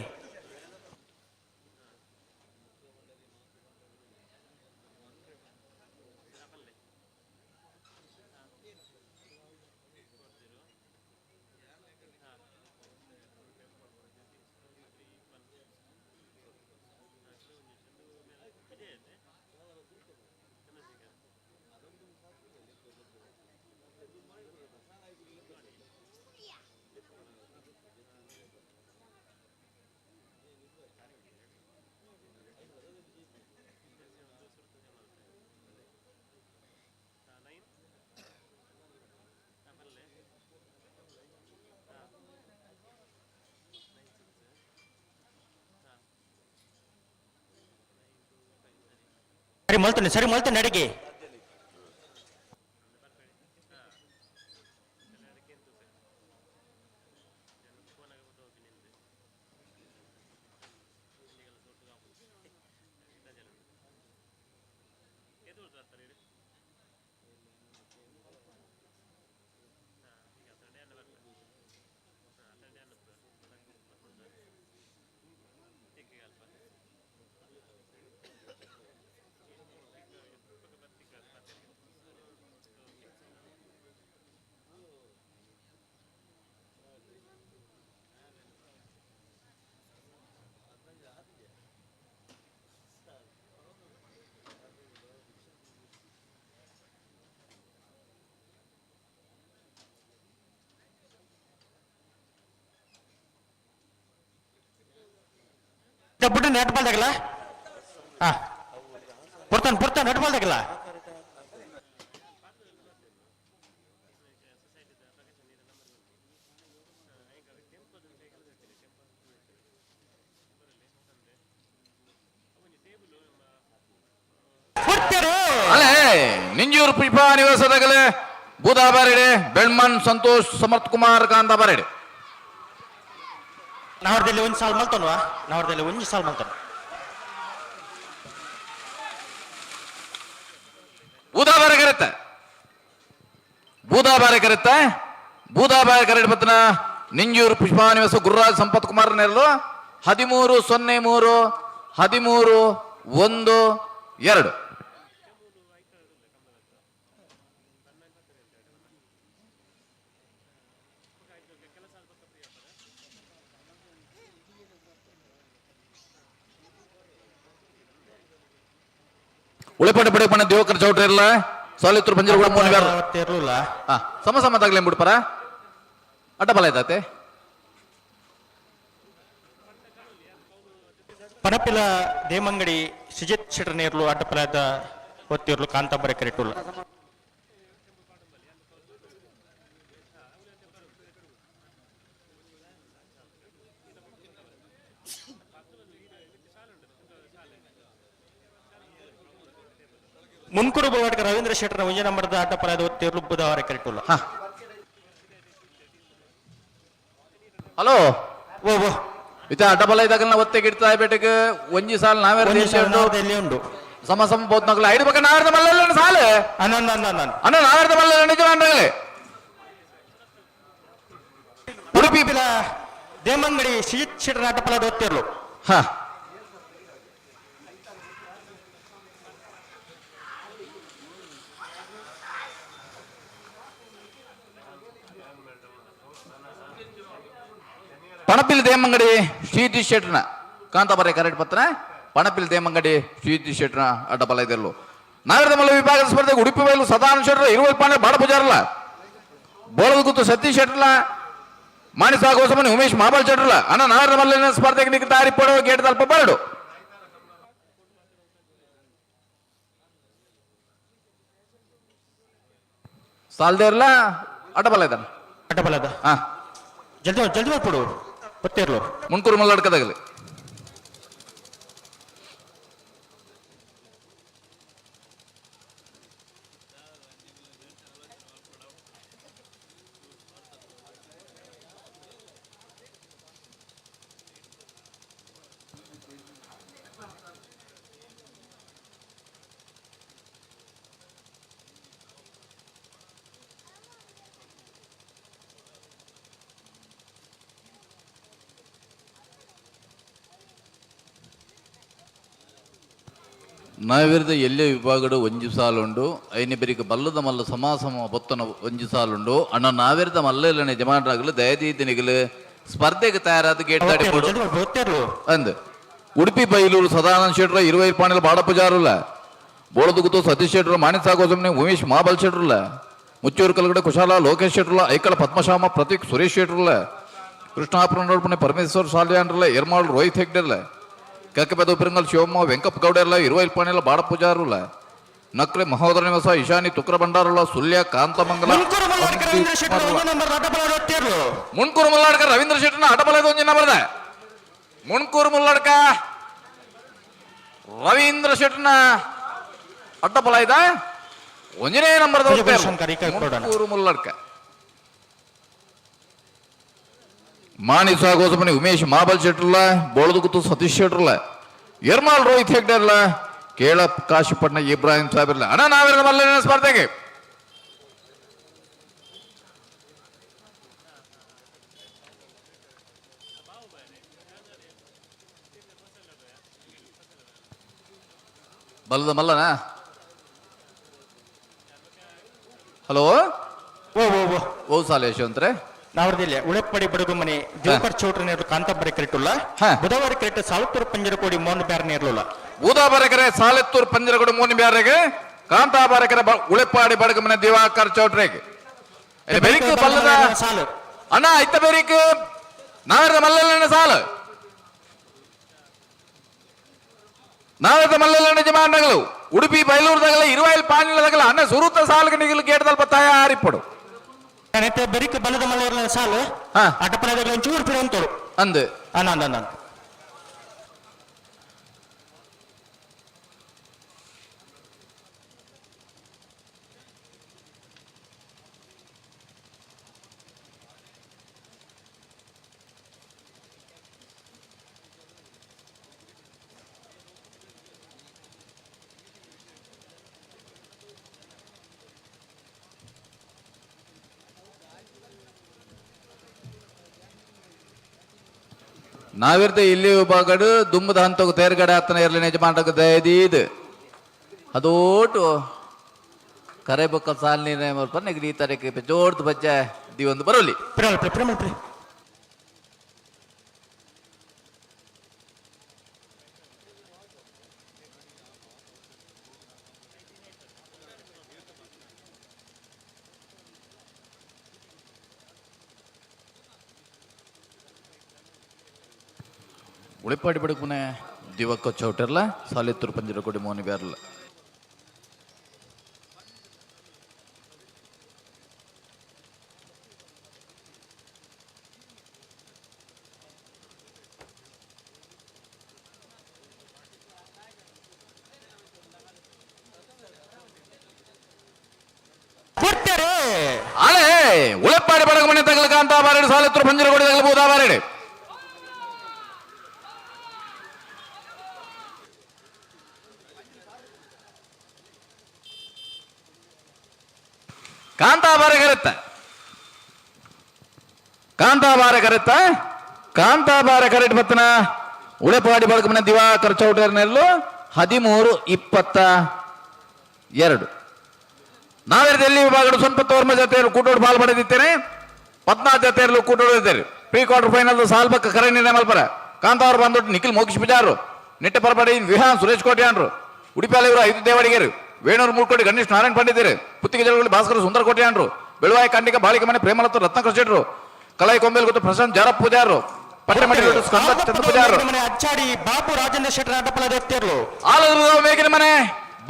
ಸರಿ ಮಲ್ತಾನೆ ಸರಿ ಮಲ್ತಾನೆ ಅಡಿಗೆ. ಬುಡ್ಡ ನೆಟ್ ಬಾಲ್ದಾಗಲ್ಲ ಹಾ ಪುರ್ತಾನೆ ಪುರ್ತಾನೆ ನೆಟ್ ಬಾಲ್ದಾಗಲ್ಲ. ಪುರ್ತಾರು. ಅಲ್ಲೇ ನಿಂಜೂರು ಪುಷ್ಪ ನಿವಾಸದಾಗಲೇ ಬೂದಾಬಾರಿಡೆ ಬೆಳ್ಮನ್ ಸಂತೋಷ್ ಸಮರ್ಥ್ ಕುಮಾರ್ ಕಾಂತಾಬಾರಿಡೆ. ನಾವರ್ದಲ್ಲಿ ಒಂದು ಸಾಲ್ ಮಲ್ತನ್ವಾ ನಾವರ್ದಲ್ಲಿ ಒಂದು ಸಾಲ್ ಮಲ್ತನ. ಬೂದಾಬಾರೆ ಕರೆತ್ತ ಬೂದಾಬಾರೆ ಕರೆತ್ತ. ಬೂದಾಬಾಯ ಕರಡಿ ಪತ್ನ ನಿಂಜೂರು ಪುಷ್ಪಾನಿವಾಸ ಗುರುರಾಜ್ ಸಂಪತ್ ಕುಮಾರ್ ನೆರಳು 13-03, 13-1-2. ಉಳಿಪಟ್ಟ ಪಡೆ ಪಣ ದೇವಕರ್ ಚೌಟ್ರಿ ಇರಲ್ಲ ಸಾಲಿತ್ತೂರು ಪಂಜರ ಕೂಡ ಮೂರು ಬ್ಯಾರ. ಒತ್ತಿರ್ಲಿಲ್ಲ. ಹಾ, ಸಮ ಸಮ ತಗ್ಲೇನ್ ಬಿಡ್ಪಾರ ಅಡ್ಡ ಬಲ ಐತಾತೆ. ಪನಪಿಲ ದೇಮಂಗಡಿ ಸುಜಿತ್ ಶೆಟ್ಟರ್ನೇರ್ಲು ಅಡ್ಡಪಲದ ಒತ್ತಿರ್ಲು ಕಾಂತಾಬರ ಕರೆಟುಲ್ಲ. ಮುನ್ಕುರು ಬೋವಾಡ್ಕ ರವೀಂದ್ರ ಶೆಟ್ಟರ್ನ ಒಂಜಿ ನಂಬರ್ದ ಅಡ್ಡಪಲದ ಒತ್ತಿರ್ಲು ಬುಧವಾರ ಕರೆಟುಲ್ಲ. ಹಾ, ಹಲೋ. ಓ ಓ. ಇತ ಅಡ್ಡ ಬಲ ಇದ್ದಾಗಲ್ಲ ಒತ್ತೆ ಗಿಡ್ತಾ ಬೇಟೆಗೆ ಒಂಜಿ ಸಾಲ ನಾವೇ ಒಂಜಿ ಸಾಲ ನಾವ್ದು ಉಂಡು. ಸಮ ಸಮ ಬೋತ್ನಗಲ ಐದು ಪಕ್ಕ ನಾರ್ದ ಮಲ್ಲ ಸಾಲು. ಅನ್ನ ಅನ್ನ ಅನ್ನ. ಅಣ್ಣ, ನಾರ್ದ ಮಲ್ಲ ನಿಜ ಅಣ್ಣಗಳೇ ಉಡುಪಿ. ಪನಪಿಲ ದೇಮಂಗಡಿ ಸುಜಿತ್ ಶೆಟ್ಟರ್ನ ಅಡ್ಡಪಲದ ಒತ್ತಿರ್ಲು. ಹಾ, ಪಣಪಿಲ್ ದೇಮಂಗಡಿ ಶ್ರೀತಿ ಶೆಟ್ರನ ಕಾಂತಾಬಾರೆ ಕರೆಕ್ಟ್ ಪತ್ರ. ಪಣಪಿಲ್ ದೇಮಂಗಡಿ ಶ್ರೀತಿ ಶೆಟ್ರನ ಅಡ್ಡ ಬಲ ಇದೆಲ್ಲೋ. ನಾಗರದ ಮಲ್ಲ ವಿಭಾಗದ ಸ್ಪರ್ಧೆ ಉಡುಪಿ ಬಯಲು ಸದಾನಂದ ಶೆಟ್ರ, ಇರುವಲ್ ಪಾಂಡೆ ಬಾಡ ಪೂಜಾರಲ್ಲ, ಬೋಳದ ಗುತ್ತು ಸತೀಶ್ ಶೆಟ್ರಲ, ಮಾಣಿಸ ಗೋಸಮನಿ ಉಮೇಶ್ ಮಾಬಲ್ ಶೆಟ್ರಲ. ಅಣ್ಣ, ನಾಗರದ ಮಲ್ಲಿನ ಸ್ಪರ್ಧೆಗೆ ನಿಕ್ಕ ತಾರಿ ಪಡೋ ಗೇಟ್ ತಲ್ಪ ಬರಡು ಸಾಲ್ದೇರ್ಲ ಅಡ್ಡ ಬಲ ಇದ್ದಾನೆ. ಅಡ್ಡಪಲದ. ಹಾ. ಜಲ್ದಿ ಜಲ್ದಿ ಮಾಡ್ಕೊಡು ಒತ್ತಿರ್ಲು. ಮುನ್ಕೂರು ಮಲ್ಲಡ್ಕದಾಗಲಿ. ನಾವಿರದ ಎಲ್ಲೇ ವಿಭಾಗಡು ಒಂಜಿ ಸಾಲುಂಡು. ಐನಿ ಬೆರಿಕ ಬಲ್ಲದ ಮಲ್ಲ ಸಮಾಸಮ ಬೊತ್ತನ ಒಂಜಿ ಸಾಲುಂಡು. ಅಣ್ಣ, ನಾವಿರದ ಮಲ್ಲ ಇಲ್ಲ ಯಜಮಾನರಾಗಲು ದಯದೀದಿನಿಗಲು ಸ್ಪರ್ಧೆಗೆ ತಯಾರಾದ ಗೇಟ್ ದಾಟಿ ಕೊಡು. ಜಲ್ದಿ ಮಾಡ್ಕೊಡು ಒತ್ತಿರ್ಲು. ಅಂದ್ ಉಡುಪಿ ಬೈಲೂರು ಸದಾನಂದ ಶೆಟ್ರ, ಇರುವೈ ಪಾಣಿಲ್ ಬಾಡ ಪೂಜಾರುಲ್ಲ, ಬೋಳದುಗುತ್ತು ಸತೀಶ್ ಶೆಟ್ರು, ಮಾಣಿಕ್ ಸಾಗೋಸಮ್ನಿ ಉಮೇಶ್ ಮಾಬಲ್ ಶೆಟ್ರುಲ್ಲ, ಮುಚ್ಚೂರು ಕಲ್ಗಡೆ ಕುಶಾಲ ಲೋಕೇಶ್ ಶೆಟ್ರುಲ್ಲ, ಐಕಳ ಪದ್ಮಶಾಮ ಪ್ರತೀಕ್ ಸುರೇಶ್ ಶೆಟ್ರುಲ್ಲ, ಕೃಷ್ಣಾಪುರ ಪರಮೇಶ್ವರ್ ಸಾಲ್ಯಾನ್ರಲ್ಲ, ಎರ್ಮಾಳ್ ರೋಹಿತ್ ಹೆಗ್ಡೆರ್ಲ, ಕಕ್ಕಪೆದ ಉಪ್ಪಿರಂಗಲ್ ಶಿವಮ್ಮ ವೆಂಕಪ್ಪ ಗೌಡೆರ್ಲ, ಇರುವೈಲ್ ಪಾಣಿಲ ಬಾಡ ಪೂಜಾರುಲ್ಲ, ನಕ್ರೆ ಮಹೋದರ ನಿವಾಸ ಈಶಾನಿ ತುಕ್ರ ಭಂಡಾರುಲ್ಲ, ಸುಳ್ಯ ಕಾಂತಮಂಗಲ. ಮುನ್ಕೂರು ಮಲ್ಲಾಡ್ಕ ರವೀಂದ್ರ ಶೆಟ್ಟರ್ ಒಂಜಿ ನಂಬರ್ ಅಡ್ಡಪಲದ ಒತ್ತಿರ್ಲು. ಮುಣ್ಕೂರು ಮುಲ್ಲಾಡ್ಕ ರವೀಂದ್ರ ಶೆಟ್ಟರ್ನ ಅಡಬಲದ ಒಂಜಿ ನಂಬರ್ದ. ಮುಣ್ಕೂರು ಮುಲ್ಲಾಡ್ಕ ರವೀಂದ್ರ ಶೆಟ್ಟರ್ನ ಅಡ್ಡಬಲ ಇದ ಒಂಜನೇ ನಂಬರ್ದ. ಪೂಜೆ ಶಂಕರ್ ಈ ಕೈ ಕೊಡೋಣ. ಮುಣ್ಕೂರು ಮುಲ್ಲಾಡ್ಕ ಮಾಣಿ ಸಾಗೋಸಮನಿ ಉಮೇಶ್ ಮಾಬಲ್ ಶೆಟ್ರಲ್ಲ, ಬೋಳದುಗುತ್ತು ಸತೀಶ್ ಶೆಟ್ರಲ್ಲ, ಎರ್ಮಾಲ್ ರೋಹಿತ್ ಹೆಗ್ಡೆರ್ಲ, ಕೇಳ ಕಾಶಿಪಟ್ನ ಇಬ್ರಾಹಿಂ ಸಾಹೇಬ್ರಲ್ಲ. ಅಣ್ಣ, ನಾವೆಲ್ಲ ಮಲ್ಲ ಸ್ಪರ್ಧೆಗೆ ಬಲ್ಲದ ಮಲ್ಲನ. ಹಲೋ. ಓ ಓ ಓ. ಓ ಸಾಲ ಯಶವಂತ್ರೆ. ನಾವರ್ದಿಲ್ಲ ಉಳೆಪ್ಪಡಿ ಬಡಗುಮನೆ ಜೋಕರ್ ಚೌಟ್ರಿ ನೇರ್ಲು ಕಾಂತಾಬರ ಕ್ರಿಟುಲ್ಲ. ಹಾ. ಬುಧವಾರ ಕ್ರಿಟ್ ಸಾಲತ್ತೂರು ಪಂಜರಕೋಡಿ ಮೋನ್ ಬ್ಯಾರ್ ನೇರ್ಲುಲ್ಲ. ಊದಾ ಬಾರಕರೆ ಸಾಲೆತ್ತೂರು ಪಂಜರಗೂಡು ಮೂನಿ ಬ್ಯಾರೆಗೆ, ಕಾಂತಾ ಬಾರಕರೆ ಉಳೆಪ್ಪಾಡಿ ಬಡಗಮನೆ ದಿವಾಕರ್ ಚೌಟ್ರಿಗೆ. ಬೆರಿಕ್ ಬಲ್ಲದ ಸಾಲು. ಅಣ್ಣ, ಇತ್ತ ಬೆರಿಕ್ ನಾವರದ ಮಲ್ಲಣ್ಣ ಸಾಲು. ನಾವರದ ಮಲ್ಲಣ್ಣ ಯಜಮಾನಗಳು ಉಡುಪಿ ಬೈಲೂರು ತಗಲ ಇರುವಾಯಿಲ್ ಪಾಣಿಲ ತಗಲ. ಅಣ್ಣ, ಸುರುತ ಸಾಲುಗೆ ನಿಗಲು ಗೇಟದಲ್ಪ ತಯಾರಿಪ್ಪಡು. నేనైతే బెరికి బలద మల్లెర్ల సాలు. ಹಾ. అడ్డపల ಒಂಚೂರು ಪಿರಂತೋಡು. ಅಂದ್. ಅನ್ನ ಅನ್ನ ಅನ್ನ. ನಾವಿರ್ದೆ ಇಲ್ಲಿ ವಿಭಾಗಡು ದುಮ್ಮದ ಹಂತకు ತೇರ್ಗಡೆ ಆತನ ಇರಲಿ ಯಜಮಾನಗ ದಯದೀದ್ ಅದೋಟು ಕರೆ ಬೊಕ್ಕ ಸಾಲ್ ನೀರೇ ಮಲ್ಪ ನೆಗಡಿ ತಾರೀಕು ಜೋಡ್ದು ಬಜ್ಜೆ ದಿವೊಂದು ಬರೋಲಿ. ಪ್ರೇಮಲ್ಪ್ರೆ ಪ್ರೇಮಲ್ಪ್ರೆ. ಉಳಿಪಾಡಿ ಬಡಕುನೆ ದಿವಕ್ಕ ಚೌಟರ್ಲ ಸಾಲಿತ್ತೂರು ಪಂಜರ ಕೊಡಿ ಮೋನಿ ಬೇರ್ಲ. ಕೊಡ್ತಾರೆ. ಅಲೆ ಉಳೆಪ್ಪಾಡಿ ಬಡಗ ಮನೆ ತಗಲಕ ಅಂತ ಬಾರೇಡು ಸಾಲಿತ್ತೂರು ಪಂಜರ ಕೊಡಿ ತಗಲ ಬೋದಾ ಬಾರೇಡು. ಕಾಂತಾಬಾರೆ ಕರೆತ್ತ, ಕಾಂತಾಬಾರೆ ಕರೆತ್ತ, ಕಾಂತಾಬಾರೆ ಕರೆಟ್ ಬತ್ತನ ಉಳೆಪಾಡಿ ಬಡಕ ಮನೆ ದಿವಾಕರ್ ಚೌಟರ್ನೆಲ್ಲು 13-22. ನಾವೆಲ್ಲಿ ವಿಭಾಗಡು ಸ್ವಲ್ಪ ತೋರ್ಮ ಜೊತೆಯರು ಕೂಟೋಡು ಪಾಲ್ ಪಡೆದಿದ್ದೇನೆ, 14 ಜೊತೆಯರು ಕೂಟೋಡು ಇದ್ದಾರೆ. ಪ್ರೀ ಕ್ವಾರ್ಟರ್ ಫೈನಲ್ ಸಾಲ್ಬಕ್ಕ ಕರೆ ನಿರ್ಣಯ ಮಲ್ಪರ ಕಾಂತಾವರು ಬಂದೊಟ್ಟು ನಿಖಿಲ್ ಮೋಕ್ಷ ಪೂಜಾರು, ನಿಟ್ಟೆ ಪರಪಡಿ ವಿಹಾನ್ ಸುರೇಶ್ ಕೋಟ್ಯಾನ್ರು, ಉಡುಪಿಯಲ್ಲಿ ಇವರು 5 ದೇವಡಿಗೆರು, ವೇಣೂರು ಮೂರ್ಕೋಡಿ ಗಣೇಶ್ ನಾರಾಯಣ ಪಂಡಿತರು, ಪುತ್ತಿಗೆ ಜಲಗಳು ಭಾಸ್ಕರ ಸುಂದರ ಕೋಟ್ಯಾನ್ರು, ಬೆಳುವಾಯಿ ಕಂಡಿಕ ಬಾಳಿಕ ಮನೆ ಪ್ರೇಮಲತ ರತ್ನ ಶೆಟ್ರು, ಕಲಾಯಿ ಕೊಂಬೇಲ್ ಗೊತ್ತು ಪ್ರಶಾಂತ್ ಜಾರಪ್ಪ ಪೂಜಾರು, ಪಟ್ಟಮಡಿ ಸ್ಕಂದ ಚಂದ್ರ ಪೂಜಾರು, ಮನೆ ಅಚ್ಚಾಡಿ ಬಾಬು ರಾಜೇಂದ್ರ ಶೆಟ್ಟರ್ ಅಡ್ಡಪಲ ಎತ್ತಿರ್ಲು. ಆಲದ ಮೇಗಿನ ಮನೆ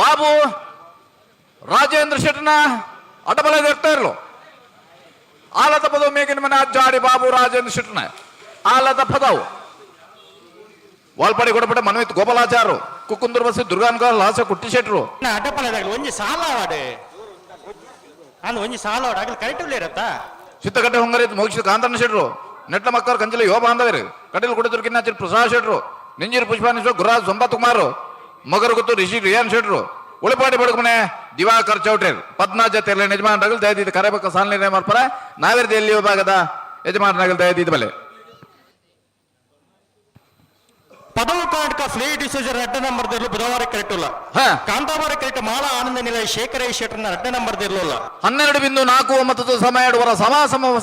ಬಾಬು ರಾಜೇಂದ್ರ ಶೆಟ್ಟನ ಅಡ್ಡಬಲ ಇರ್ತಾ ಇರ್ಲು. ಆಲದ ಪದವು ಮೇಗಿನ ಮನೆ ಅಜ್ಜಾಡಿ ಬಾಬು ರಾಜೇಂದ್ರ ಶೆಟ್ಟನ ಆಲದ ಪದವು. ವಾಲ್ಪಾಡಿ ಕೊಡಪಟ್ಟ ಮನ್ವಿತ್ ಗೋಪಾಲಾಚಾರು, ಕುಕ್ಕುಂದೂರು ಬಸ್ಸಿ ದುರ್ಗಾನ್ಗಾರ್ ಲಾಸ ಕುಟ್ಟಿ ಶೆಟ್ರು. ಅಡ್ಡಪಲದಾಗಲಿ ಒಂಜಿ ಸಾಲ ಆವಾಡು ನಾನು ಒಂಜಿ ಸಾಲ ಆವಾಡು ಆಗಲಿ ಕರೆಕ್ಟ್ ಇರತ್ತಾ. ಚಿತ್ತಗಟ್ಟೆ ಹೊಂಗರಿ ಮೋಕ್ಷ ಕಾಂತಣ್ಣ ಶೆಟ್ರು, ನೆಟ್ಟ ಮಕ್ಕಳು ಕಂಚಲ ಯುವ ಬಾಂಧವರು, ಕಟೀಲ್ ಕುಡಿದ್ರು ಕಿನ್ನಾಚಿರ್ ಪ್ರಸಾದ್ ಶೆಟ್ರು, ನಿಂಜಿರು ಪುಷ್ಪಾನೇಶ್ವರ ಗುರುರಾಜ್ ಸಂಪತ್ ಕುಮಾರ್, ಮಗರು ಗೊತ್ತು ರಿಷಿ ರಿಯಾನ್ ಶೆಟ್ರು, ಉಳಿಪಾಡಿ ಬಡಕಮನೆ ದಿವಾಕರ್ ಚೌಟೇರ್, ಪದ್ಮನಾಭ ಜೊತೆಯಲ್ಲಿ ಯಜಮಾನರಾಗಲು ದಯದೀದ ಕರೆಬಕ್ಕ ಸಾಲ ನಿರ್ಣಯ ಮಾಡ್ಪಾರ. ನಾವೇರ್ದ ಎಲ್ಲಿ ವಿಭಾಗದ ಯಜಮಾನರಾಗಲು ದಯದೀದ ಬಲೆ. ಪದವು ಕರ್ನಾಟಕ ಫ್ಲೇ ಡಿಸೋಜರ್ ರಡ್ಡ ನಂಬರ್ ದಿರ್ಲು ಬುಧವಾರ ಕರೆಕ್ಟ್. ಕಾಂತಾಬಾರ ಕರೆಕ್ಟ್ ಮಾಳ ಆನಂದ ನಿಲಯ ಶೇಖರ ಶೆಟ್ಟರ್ನ ರಡ್ಡ ನಂಬರ್ ದಿರ್ಲುಲ್ಲ. 12.49 ಸಮಯ ವರ ಸಮ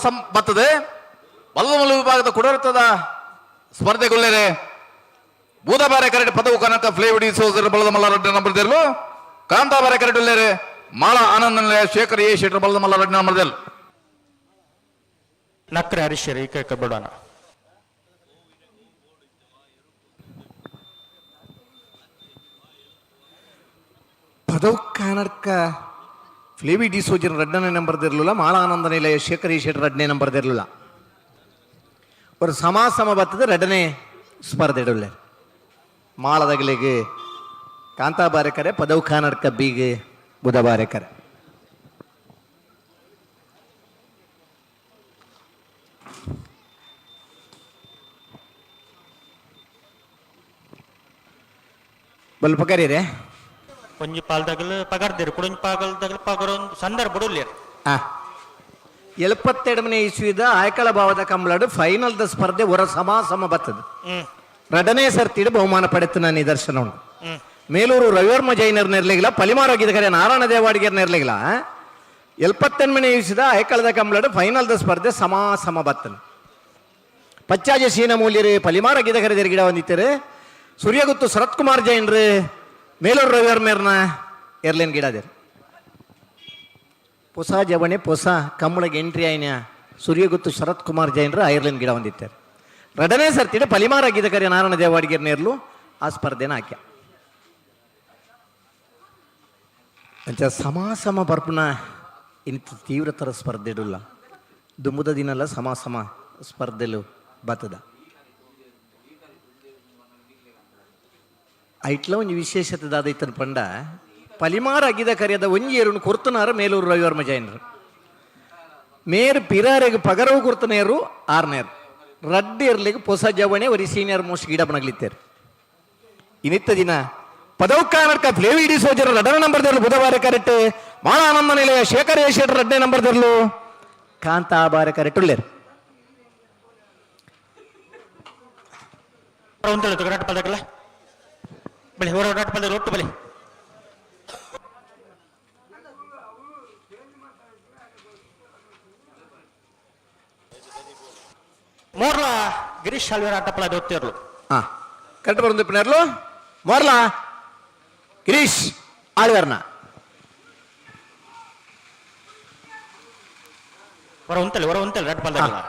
ಸಮ ಬರ್ತದೆ. ಬಲ್ಲಮಲ್ಲು ವಿಭಾಗದ ಕುಡರ್ತದ ಸ್ಪರ್ಧೆಗೊಳ್ಳರೆ ಬೂದಬಾರೆ ಕರೆಕ್ಟ್ ಪದವು ಕನಕ ಫ್ಲೇವಿಡಿ ಸೋದರ ಬಲದ ಮಲ್ಲ ರಡ್ಡ ನಂಬರ್ ದೇರ್ಲು. ಕಾಂತಾಬಾರೆ ಕರೆಕ್ಟ್ ಉಲ್ಲೇರೆ ಮಾಳ ಆನಂದ ನಿಲಯ ಶೇಖರ್ ಎ ಶೆಟ್ಟರ್ ಬಲದ ಮಲ್ಲ ರಡ್ಡ ನಂಬರ್ ದೇರ್ಲು. ನಕ್ರೆ ಹರೀಶರ್ ಈ ಕೈ ಬಿಡೋಣ. ಪದವು ಕರ್ನಾಟಕ ಫ್ಲೇವಿ ಡಿ ಸೋಜನ್ ರಡ್ಡನೇ ನಂಬರ್ ಇರಲಿಲ್ಲ, ಮಾಳ ಆನಂದ ನಿಲಯ ಶೇಖರ್ ಶೆಟ್ಟರ್ ರಡ್ಡನೇ ನಂಬರ್ ಇರಲಿಲ್ಲ. ஒரு ಸಮ ಸಮ ಬರ್ತದೆ ರಡ್ಡನೇ ಸ್ಪರ್ಧೆ ಇಡಲ್ಲ. ಮಾಳದಗಲಿಗೆ ಕಾಂತಾಬಾರೆಕರೆ, ಪದವು ಕರ್ನಾಟಕ ಬೀಗೆ ಬುಧಬಾರೆಕರೆ. ಬಲ್ಪ ಕರೀರೆ. ಒಂಜಿ ಪಾಲ್ದಾಗಲು ಪಗರ್ದಿರು ಕುಡೊಂಜಿ ಪಾಗಲ್ದಾಗಲು ಪಗರೊಂದು ಸಂದರ್ಭ ಬಿಡುಲ್ಲೇರು. 72ನೇ ಇಸ್ವಿದ ಆಯ್ಕಳ ಭಾವದ ಕಂಬಳಾಡು ಫೈನಲ್ದ ಸ್ಪರ್ಧೆ ಹೊರ ಸಮ ಸಮ ಬರ್ತದೆ. ರಡನೇ ಸರ್ತಿಡು ಬಹುಮಾನ ಪಡೆತು ನಿದರ್ಶನ ಉಂಟು. ಮೇಲೂರು ರವಿವರ್ಮ ಜೈನರ್ ನೆರ್ಲಿಗಿಲ್ಲ, ಪಲಿಮಾರೋಗಿದ ಕರೆ ನಾರಾಯಣ ದೇವಾಡಿಗರ್ ನೆರ್ಲಿಗಿಲ್ಲ. 78ನೇ ಇಸ್ವಿದ ಆಯ್ಕಳದ ಕಂಬಳಾಡು ಫೈನಲ್ದ ಸ್ಪರ್ಧೆ ಸಮ ಸಮ ಬರ್ತದೆ. ಪಚ್ಚಾಜ ಸೀನ ಮೂಲ್ಯರು ಪಲಿಮಾರ ಗಿದ ಗಿಡ ಹೊಂದಿತ್ತಾರೆ. ಸೂರ್ಯಗುತ್ತು ಶರತ್ ಕುಮಾರ್ ಜೈನ್ರು ಮೇಲೂರು ರವಿವರ್ಮೇರ್ನ ಏರ್ಲೈನ್ ಗಿಡ ಅದೇರು. ಹೊಸ ಜವಣೆ ಹೊಸ ಕಮ್ಮಳಗೆ ಎಂಟ್ರಿ ಆಯ್ನ ಸೂರ್ಯಗುತ್ತು ಶರತ್ ಕುಮಾರ್ ಜೈನ್ರು ಐರ್ಲೆಂಡ್ ಗಿಡ ಹೊಂದಿತ್ತಾರೆ. ರಡನೇ ಸರ್ತಿಡು ಪಲಿಮಾರ ಗೀತಕರ್ಯ ನಾರಾಯಣ ದೇವಾಡಿಗರ್ ನೇರ್ಲು ಆ ಸ್ಪರ್ಧೆನ ಹಾಕ್ಯ. ಅಂಚ ಸಮ ಸಮ ಬರ್ಪುನ ಇಂತ ತೀವ್ರತರ ಸ್ಪರ್ಧೆ ಇಡಲ್ಲ. ದುಂಬುದ ದಿನಲ್ಲ ಸಮ ಸಮ ಸ್ಪರ್ಧೆಲು ಬತ್ತದ. ಐಟ್ಲ ಒಂಜಿ ವಿಶೇಷತೆ ದಾದ ಪಂಡ ಪಲಿಮಾರ ಅಗಿದ ಕರಿಯದ ಒಂಜಿ ಏರುನು ಕೊರ್ತನಾರ ಮೇಲೂರು ರವಿವರ್ಮ ಜೈನರು. ಮೇರು ಪಿರಾರೆಗ್ ಪಗರವು ಕೊರ್ತನೇರು ಆರ್ನೇರು ರಡ್ಡು ಎರ್ಲಿಗೆ ಪೊಸ ಜವಣೆ ಒರಿ ಸೀನಿಯರ್ ಮೋಸ್ಟ್ ಗಿಡಪನಗ್ಲಿತ್ತೇರು. ಇನ್ನಿತ್ತ ದಿನ ಪದವು ಕರ್ನಾಟಕ ಫ್ಲೇವಿ ಡಿ ಸೋಜರ್ ರಡ್ಡನೇ ನಂಬರ್ ದೇರ್ಲು ಬುಧವಾರ ಕರೆಕ್ಟ್, ಮಾಳಾನಂದ ನಿಲಯ ಶೇಖರ್ ಎ ಶೆಟ್ಟರ್ ರಡ್ಡನೇ ನಂಬರ್ ದೇರ್ಲು ಕಾಂತಾಬಾರ ಕರೆಕ್ಟ್ ಉಳ್ಳೇರು. ಉಂತಳು ರಡ್ಡು ಪಲ್ದಕಲ್ಲ ಬಲಿ ಹೊರ ರಡ್ಡು ಪಲ್ದ ರೊಟ್ಟು ಬಲಿ. ಮೋರ್ಲ ಗಿರೀಶ್ ಶಾಲ್ವೇರ ಆಟಪ್ಪಲ ದೊತ್ತಿರ್ಲು. ಹಾ, ಕರೆಕ್ಟ್ ಬರೋದು ಪಿನರ್ಲು. ಮೋರ್ಲಾ ಗಿರೀಶ್ ಆಳ್ವಾರ್ನ. ಹೊರ ಉಂತಲೆ, ಹೊರ ಉಂತಲೆ ರಡ್ಡು ಪಲ್ದಕಲ್ಲ.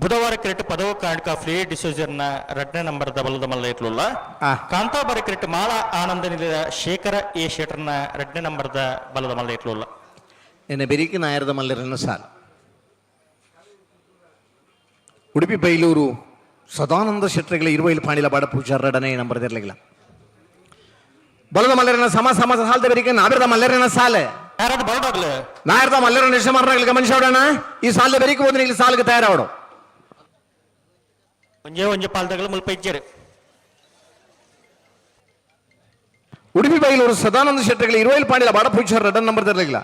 ಬುಧವಾರ ಕ್ರಿಕೆಟ್ ಪದವು ಕಾರಣಕ ಫ್ರೀ ಡಿಸೋಜರ್ನ ರಡ್ಡನೇ ನಂಬರ್ ಬಲದ ಮಲ್ಲ ಇಟ್ಲುಲ್ಲ. ಕಾಂತಾಬಾರಿ ಕ್ರಿಕೆಟ್ ಮಾಳ ಆನಂದ ನಿಲಯದ ಶೇಖರ ಎ ಶೆಟರ್ನ ರಡ್ಡನೇ ನಂಬರ್ದ ಬಲದ ಮಲ್ಲ ಇಟ್ಲುಲ್ಲ. ನಿನ್ನೆ ಬೆರಿಕಿ ನಾಯರದ ಮಲ್ಲರನ್ನು ಸಾಲ ಉಡುಪಿ ಬೈಲೂರು ಸದಾನಂದ ಶೆಟ್ಟರ್ಗಳ ಇರುವೈಲು ಪಾಣಿಲ ಬಾಡ ಪೂಜಾರ ರಡನೆ ನಂಬರ್ ಇರಲಿಲ್ಲ. ಬಲದ ಮಲ್ಲರನ ಸಮ ಸಮ ಸಾಲದ ಬೆರಿಕೆ ನಾಬಿರದ ಮಲ್ಲರನ ಸಾಲೆ. ಯಾರಾದ್ರು ಬರಡಾಗ್ಲು. ನಾಯರ್ದ ಮಲ್ಲರನ ಯಜಮಾನರಾಗಲಿ ಗಮನಿಸೋಡಣ, ಈ ಸಾಲದ ಬೆರಿಕೆ ಹೋದ್ರೆ ಇಲ್ಲಿ ಸಾಲಿಗೆ ತಯಾರಾವಡು. ಒಂಜೇ ಒಂಜೆ ಪಾಲ್ದಗಳು ಮುಲ್ಪ ಇಜ್ಜರು. ಉಡುಪಿ ಬೈಲೂರು ಸದಾನಂದ ಶೆಟ್ಟರ್ಗಳ ಇರುವೈಲು ಪಾಣಿಲ ಬಾಡ ಪೂಜಾರ ರಡನ್ ನಂಬರ್ ಇರಲಿಲ್ಲ.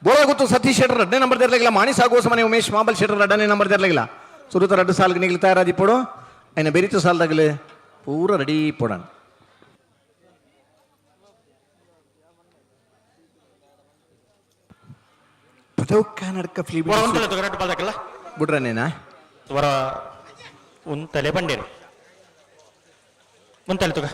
ಬೋಳಗುತ್ತು ಸತೀಶ್ ಶೆಟ್ಟರ್ ರಡ್ಡನೇ ನಂಬರ್ ಇರಲಿಲ್ಲ. ಮಾಣಿ ಸಾಗೋಸ ಮನೆ ಉಮೇಶ್ ಮಾಬಲ್ ಶೆಟ್ಟರ್ ರಡ್ಡನೇ ನಂಬರ್ ಇರಲಿಲ್ಲ. ಸುರುತ ರಡ್ಡು ಸಾಲ್ಗೆ ನಿಗ್ಲಿ ತಯಾರಾದಿ ಪೋಡು. ఆయన ಬೆರಿತು ಸಾಲದಾಗಲಿ ಪೂರ ರೆಡಿ ಪೋಡಣ. ಪದವು ಕನ್ನಡಕ ಫ್ಲೀ ಹೊರ ಉಂತಲೆ ರಡ್ಡು ಪಾಲ್ದಕಲ್ಲ. ಬಿಡ್ರನೇನಾ? ಹೊರ ಉಂತಲೆ ಬಂಡೇರು ಉಂತಲೆ ತುಗ.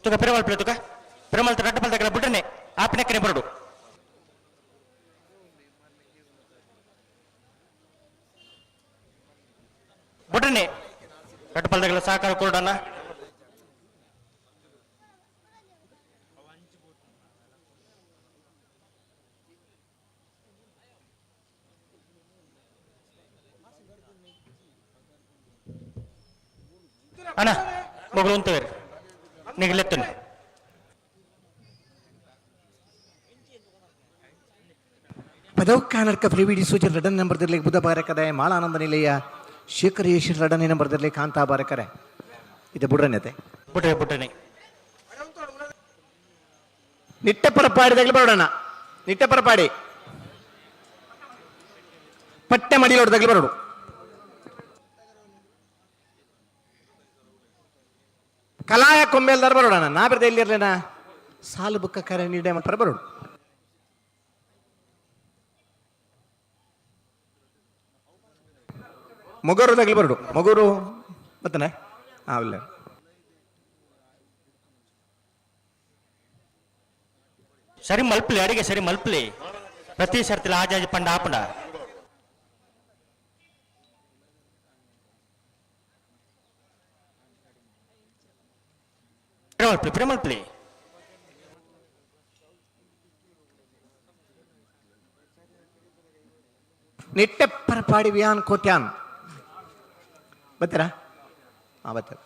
ತುಗ ಪೆರಮಲ್ ಪ್ಲೇ ತುಗ ಪೆರಮಲ್ ರಡ್ಡು ಪಾಲ್ದಕಲ್ಲ ಬಿಡ್ರನೆ ಆಪಿನಕ್ಕನೆ ಬರಡು. ಬಿಡ್ರನೆ ರಡ್ಡು ಪಾಲ್ದಕಲ್ಲ ಸಹಕಾರ ಕೊಡೋಣ. ಅಣ್ಣ ಮೊಗಲು ಅಂತವೇರು ನಿಗಲೆತ್ತನು. ಪದವು ಕನ್ನಡಕ ಫ್ರೀ ಸೂಚನೆ ರಡನ್ ನಂಬರ್ ಇರಲಿ. ಬುಧ ಬಾರಕದೆ ಮಾಳಾನಂದ ನಿಲಯ ಶೇಖರ್ ಯಶ್ ರಡನೆ ನಂಬರ್ ಇರಲಿ. ಕಾಂತಾ ಬಾರಕರೆ ಇದು ಬುಡ್ರನೇತೆ. ಬಿಡ್ರೆ ಬಿಡ್ರನೆ. ನಿಟ್ಟೆಪರ ಪಾಡಿದಾಗಲೇ ಬರೋಣ. ನಿಟ್ಟೆಪರ ಪಾಡಿ ಪಟ್ಟೆ ಮಡಿಲೋಡ್ದಾಗಲೇ ಬರೋಡು. ಕಲಾಯ ಕೊಂಬೆಲ್ದಾರ ಬರೋಣ. ನಾ ಬರ್ದೆ ಇಲ್ಲಿರ್ಲೇನ ಸಾಲು ಬುಕ್ಕ ಕರೆ ನೀಡೆ ಮಾತ್ರ ಬರೋಡು. ಮೊಗರು ತಗಲಿ ಬರೋಡು. ಮೊಗರು ಮತ್ತನ ಇಲ್ಲ. ಸರಿ ಮಲ್ಪಲಿ ಅಡಿಗೆ ಸರಿ ಮಲ್ಪಲಿ. ಪ್ರತಿ ಸರ್ತಿಲ ಆಜಾಜಿ ಪಂಡ ಆಪಂಡ. ಮಲ್ಪಲಿ ಪ್ರೇಮ ಮಲ್ಪಲಿ. ನಿಟ್ಟೆಪ್ಪರ ಪಾಡಿ ವ್ಯಾನ್ ಕೋಟ್ಯಾನ್ ಬರ್ತೀರಾ? ಹಾಂ, ಬರ್ತೀರ.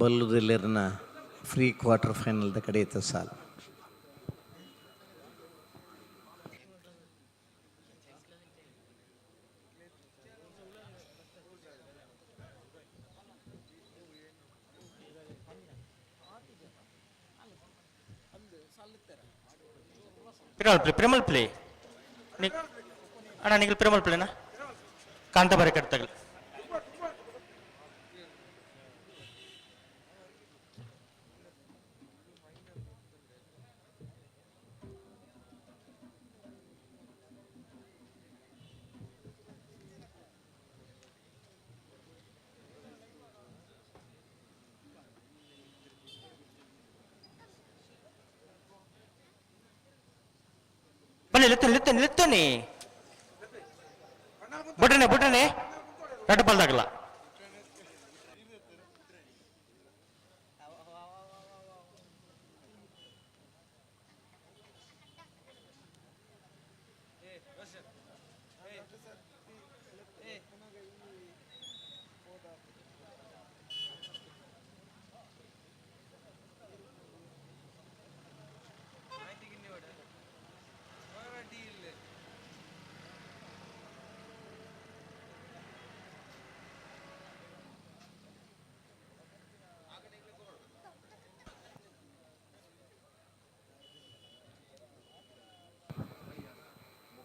ಬಲ್ಲುದಿಲ್ಲರ್ನ ಫ್ರೀ ಕ್ವಾರ್ಟರ್ ಫೈನಲ್ದ ಕಡೆ ಇತ್ತು ಸಾಲ. ಪ್ರೇಮಲ್ ಪ್ರೇಮಲ್ ಪ್ಲೇ ಅಣ್ಣ ನಿಗಲ್ ಪ್ರೇಮಲ್ ಪ್ಲೇನಾ ಕಾಂತಾಬಾರಿ ಕಟ್ತಾಗಲಿ. ಬಲೆ ಲೆತ್ತನೆ ಲೆತ್ತನೆ ಲೆತ್ತನೆ ಬುಡ್ರನೆ ಬುಡ್ರನೆ ರಡ್ಡು ಬಲ್ದಾಗಲ್ಲ.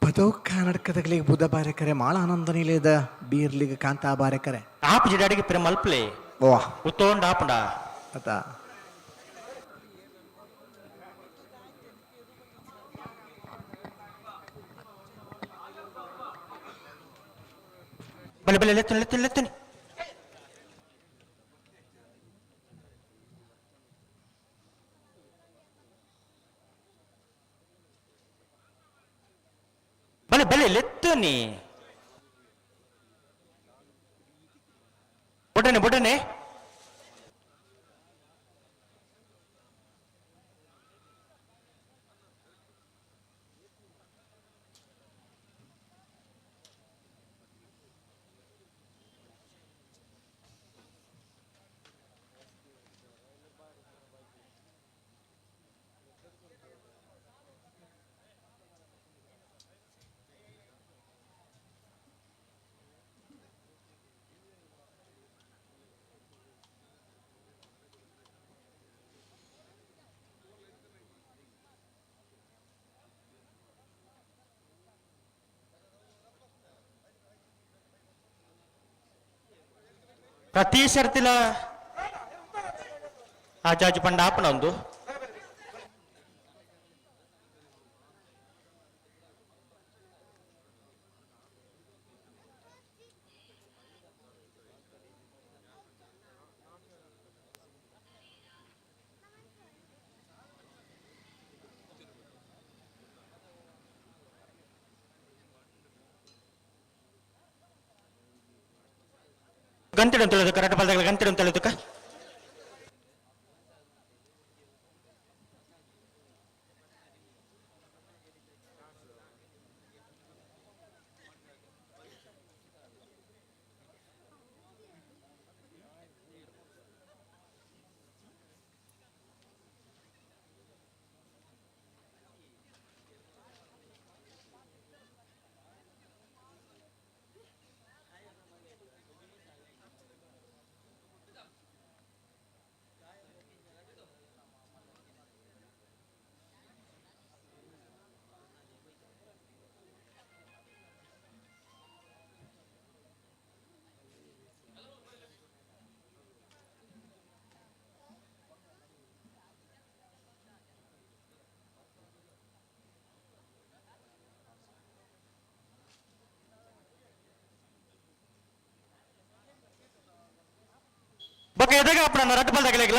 ಪದವು ಕರ್ನಾಟಕದಾಗಲಿ ಬುಧ ಬಾರೆಕರೆ ಮಾಳ ಆನಂದ ನಿಲಯದ ಬೀರ್ಲಿಗೆ ಕಾಂತಾ ಬಾರೆಕರೆ. ಆಪ್ ಜಿಡಾಡಿಗೆ ಪಿರ ಮಲ್ಪ್ಲೆ. ಓ. ಉತ್ತೋಂಡ ಆಪುಂಡ. ಅತ. ಬಲೆ ಬಲೆ ಲೆತ್ತನೆ ಲೆತ್ತನೆ ಲೆತ್ತನೆ ಬಲೆ ಬಲೆ ಲೆತ್ತನೆ ಬುಡ್ರನೆ ಬುಡ್ರನೆ. ಪ್ರತಿ ಸರ್ತಿಲ ಆ ಜಾಜಿ ಪಂಡ ಆಪಣ ಒಂದು. ಗಂತಿಡು ಅಂತ ಹೇಳೋದಕ್ಕ ರಡ್ಡು ಬಲ್ದಾಗಲ ಗಂತಿಡು ಅಂತ ಹೇಳೋದಕ್ಕ. ಬೊಕ್ಕ ಎದಗ ಆಪಣ ರಡ್ಡು ಬಲ್ದಾಗಲಿಲ್ಲ.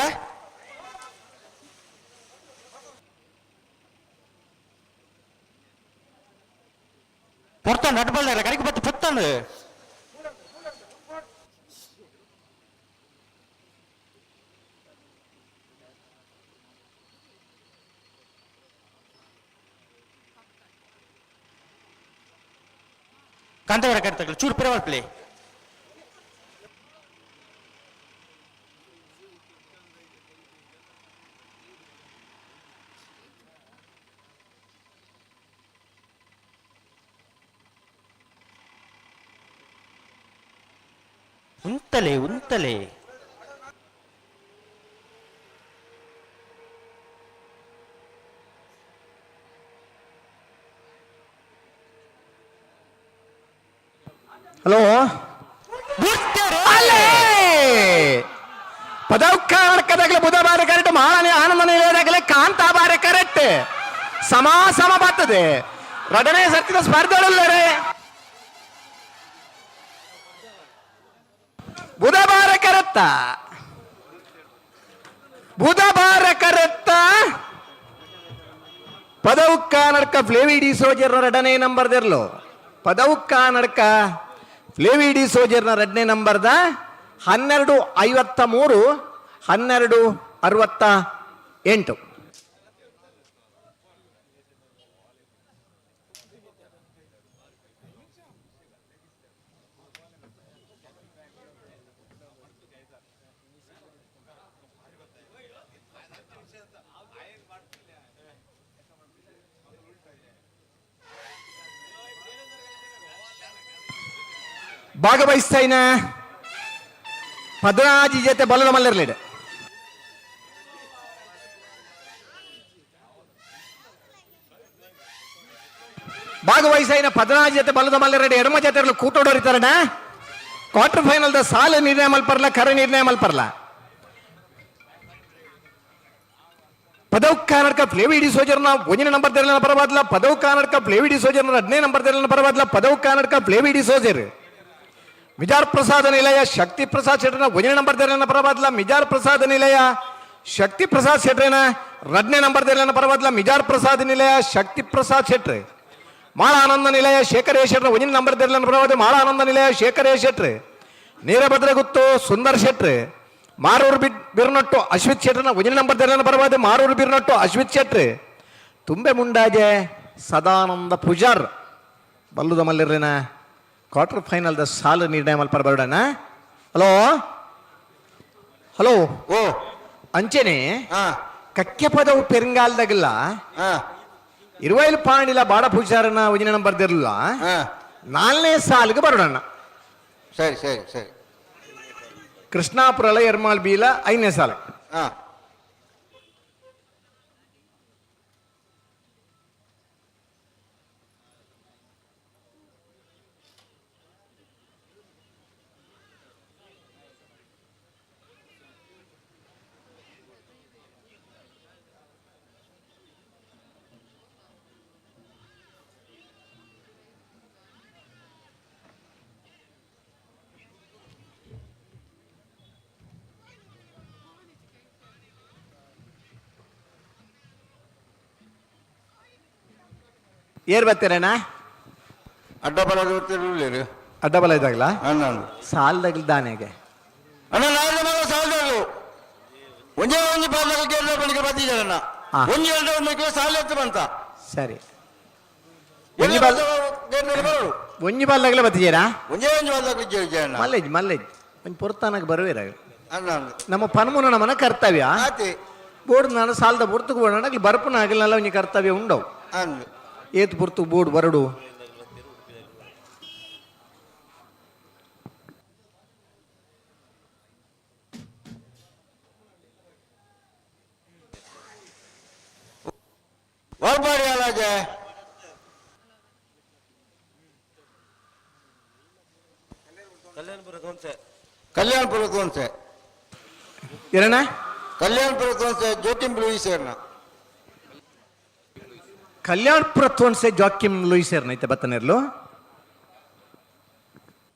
ಪೊರ್ತಾನು ರಡ್ಡು ಬಲ್ದಾಗಲ ಕಡೆಗೆ ಬತ್ತು ಪೊತ್ತಾನು. ಕಾಂತವರ ಕರ್ತಗಲು ಚೂರು ಪಿರವಲ್ಪ್ಲೆ. ಉಂತಲೆ ಉಂತಲೆ. ಹಲೋ. ಅಲ್ಲೇ ಪದವು ಕರ್ನಾಟಕದಾಗಲೇ ಬುಧ ಬಾರಿ ಕರೆಕ್ಟ್, ಮಾಳನೆ ಆನಂದ ನಿಲಯದಾಗಲೇ ಕಾಂತಾ ಬಾರಿ ಕರೆಕ್ಟ್, ಸಮ ಸಮ ಬರ್ತದೆ. ರಡನೇ ಸರ್ತಿದ ಸ್ಪರ್ಧೆಗಳಲ್ಲರೇ ಬುಧ ಬಾರ ಕರೆತ್ತ, ಬುಧ ಬಾರ ಕರೆತ್ತ ಪದವು. ಪದವುಕ್ಕ ನಡ್ಕ ಫ್ಲೇವಿ ಡಿ ಸೋಜರ್ನ ಎರಡನೇ ನಂಬರ್ ದೆರ್ಲು. ಪದವುಕ್ಕ ನಡ್ಕ ಫ್ಲೇವಿ ಡಿ ಸೋಜರ್ನ ಎರಡನೇ ನಂಬರ್ದ 12:53, 12:68. ಭಾಗವಹಿಸ್ತಾಯಿನ 16 ಜೊತೆ ಬಲದ ಮಲ್ಲರ್ಲಿಡೆ. ಭಾಗವಹಿಸಾಯಿನ 16 ಜೊತೆ ಬಲದ ಮಲ್ಲರೆಡೆ ಎಡಮ ಜೊತೆ ಕೂಟೋಡೋರಿತಾರಣ. ಕ್ವಾರ್ಟರ್ ಫೈನಲ್ the ಸಾಲ ನಿರ್ಣಯ ಮಲ್ಪರ್ಲ, ಕರೆ ನಿರ್ಣಯ ಮಲ್ಪರ್ಲ. ಪದವು ಕರ್ನಾಟಕ ಫ್ಲೇವಿ ಡಿ ಸೋಜರ್ನ ಒಂದನೇ ನಂಬರ್ ತೆರಲಿನ ಪರವಾದ್ಲ. ಪದವು ಕರ್ನಾಟಕ ಫ್ಲೇವಿ ಡಿ ಸೋಜರ್ನ ಎರಡನೇ ನಂಬರ್ ತೆರಲಿನ ಪರವಾದ್ಲ. ಪದವು ಕರ್ನಾಟಕ ಫ್ಲೇವಿ ಡಿ ಸೋಜರ್. ಮಿಜಾರ್ ಪ್ರಸಾದ ನಿಲಯ ಶಕ್ತಿ ಪ್ರಸಾದ್ ಶೆಟ್ಟರ್ನ ಒಂದನೇ ನಂಬರ್ ತೆರಲಿನ ಪರವಾದ್ಲ. ಮಿಜಾರ್ ಪ್ರಸಾದ ನಿಲಯ ಶಕ್ತಿ ಪ್ರಸಾದ್ ಶೆಟ್ರೇನ ಎರಡನೇ ನಂಬರ್ ತೆರಲಿನ ಪರವಾದ್ಲ. ಮಿಜಾರ್ ಪ್ರಸಾದ್ ನಿಲಯ ಶಕ್ತಿ ಪ್ರಸಾದ್ ಶೆಟ್ರ್. ಮಾಳ ಆನಂದ ನಿಲಯ ಶೇಖರ್ ಶೆಟ್ರ ಒಂದನೇ ನಂಬರ್ ತೆರಲಿನ ಪರವಾದ. ಮಾಳ ಆನಂದ ನಿಲಯ ಶೇಖರ್ ಶೆಟ್ರ್. ನೀರಭದ್ರಗುತ್ತು ಸುಂದರ್ ಶೆಟ್ರ್. ಮಾರೂರು ಬಿರ್ನೊಟ್ಟು ಅಶ್ವಿತ್ ಶೆಟ್ರನ ಒಂದನೇ ನಂಬರ್ ತೆರಲಿನ ಪರವಾದ. ಮಾರೂರು ಬಿರ್ನೊಟ್ಟು ಅಶ್ವಿತ್ ಶೆಟ್ರ್. ತುಂಬೆ ಮುಂಡಾಜೆ ಸದಾನಂದ ಪೂಜಾರ್ ಬಲ್ಲುದ ಮಲ್ಲಿರ್ಲಿನ ಕ್ವಾರ್ಟರ್ ಫೈನಲ್ the ಸಾಲು ನಿರ್ಣಯ ಮಲ್ಪರ ಬರೋಣ. Hello hello. ಓ. ಅಂಚೆನೆ ಹಾ. ಕಕ್ಕೆ ಪದವು ಪೆರಂಗಾಲ್ದಾಗಲ್ಲ ಹಾ. ಇರುವೈಲ್ ಪಾಂಡಿಲ ಬಾಡ ಪೂಜಾರನ ಒಂದನೇ ನಂಬರ್ ದಿರಲಿಲ್ಲ. ಹಾ. ನಾಲ್ನೇ ಸಾಲಿಗೆ ಬರೋಣ. ಸರಿ ಸರಿ ಸರಿ. ಕೃಷ್ಣಾಪುರಲ ಎರ್ಮಾಳ್ ಬೀಲ ಐದನೇ ಸಾಲ. ಹಾ. ಏರ್ ಬರ್ತೀರೇನಾ? ಅಡ್ಡ ಬಲದ ಬರ್ತಿರ್ಲಿಲ್ಲ. ಅಡ್ಡಬಲ ಇದ್ದಾಗಲ. ಅಣ್ಣ. ಸಾಲದಾಗಲ್ ದಾನೆಗೆ. ಅಣ್ಣ, ನಾಳೆ ಮಗ ಸಾಲದಾಗು ಒಂದೇ ಒಂದು ಪಾಲ್ದಾಗ ಕೇರಳ ಬಳಿಕ ಬಂದಿದ್ದಾರಣ್ಣ. ಹಾ. ಒಂದು ಎರಡು ಒಂದು ಸಾಲ ಎತ್ತು ಬಂತ. ಸರಿ. ಒಂಜಿ ಒಂಜಿ ಬಾಲ್ ಕೇರಳ ಬರೋಡು. ಒಂಜಿ ಬಾಲ್ದಾಗಲೇ ಬತ್ತಿದ್ದೀರಾ? ಒಂದೇ ಒಂದು ಬಾಲ್ದಾಗ ಕೇಳಿದ್ದೆ. ಮಲ್ಲೇಜ್ ಮಲ್ಲೇಜ್ ಒಂಜಿ ಪೊರ್ತಾನಕ್ಕೆ ಬರುವಿರ. ಅಣ್ಣ. ನಮ್ಮ ಪನ್ಮುನ ನಮನ ಕರ್ತವ್ಯ. ಆತಿ. ಬೋರ್ಡ್ ನಾನು ಸಾಲದ ಪುರ್ತುಕು ಬೋರ್ಡ್ ಆಗಲಿ ಬರ್ಪುನ ಆಗಲಿಲ್ಲ, ಒಂಜಿ ಕರ್ತವ್ಯ ಉಂಡವು. ಅಂದು. ಏತ್ ಪುರ್ತು ಬೋರ್ಡ್ ಬರಡು. ವರ್ಬಾಡಿ ಅಲಾಜೆ. ಕಲ್ಯಾಣಪುರ ತೋನ್ಸೆ. ಏನಣ್ಣ? ಕಲ್ಯಾಣಪುರ ತೋನ್ಸೆ ಜೋಕಿಂ ಲೂಯಿಸ್ ಸೇರ್ನ. ಕಲ್ಯಾಣಪುರ ತೋನ್ಸೆ ಜಾಕಿಮ್ ಲೂಯಿಸೇರ್ನ ಐತೆ ಬತ್ತನಿರ್ಲು.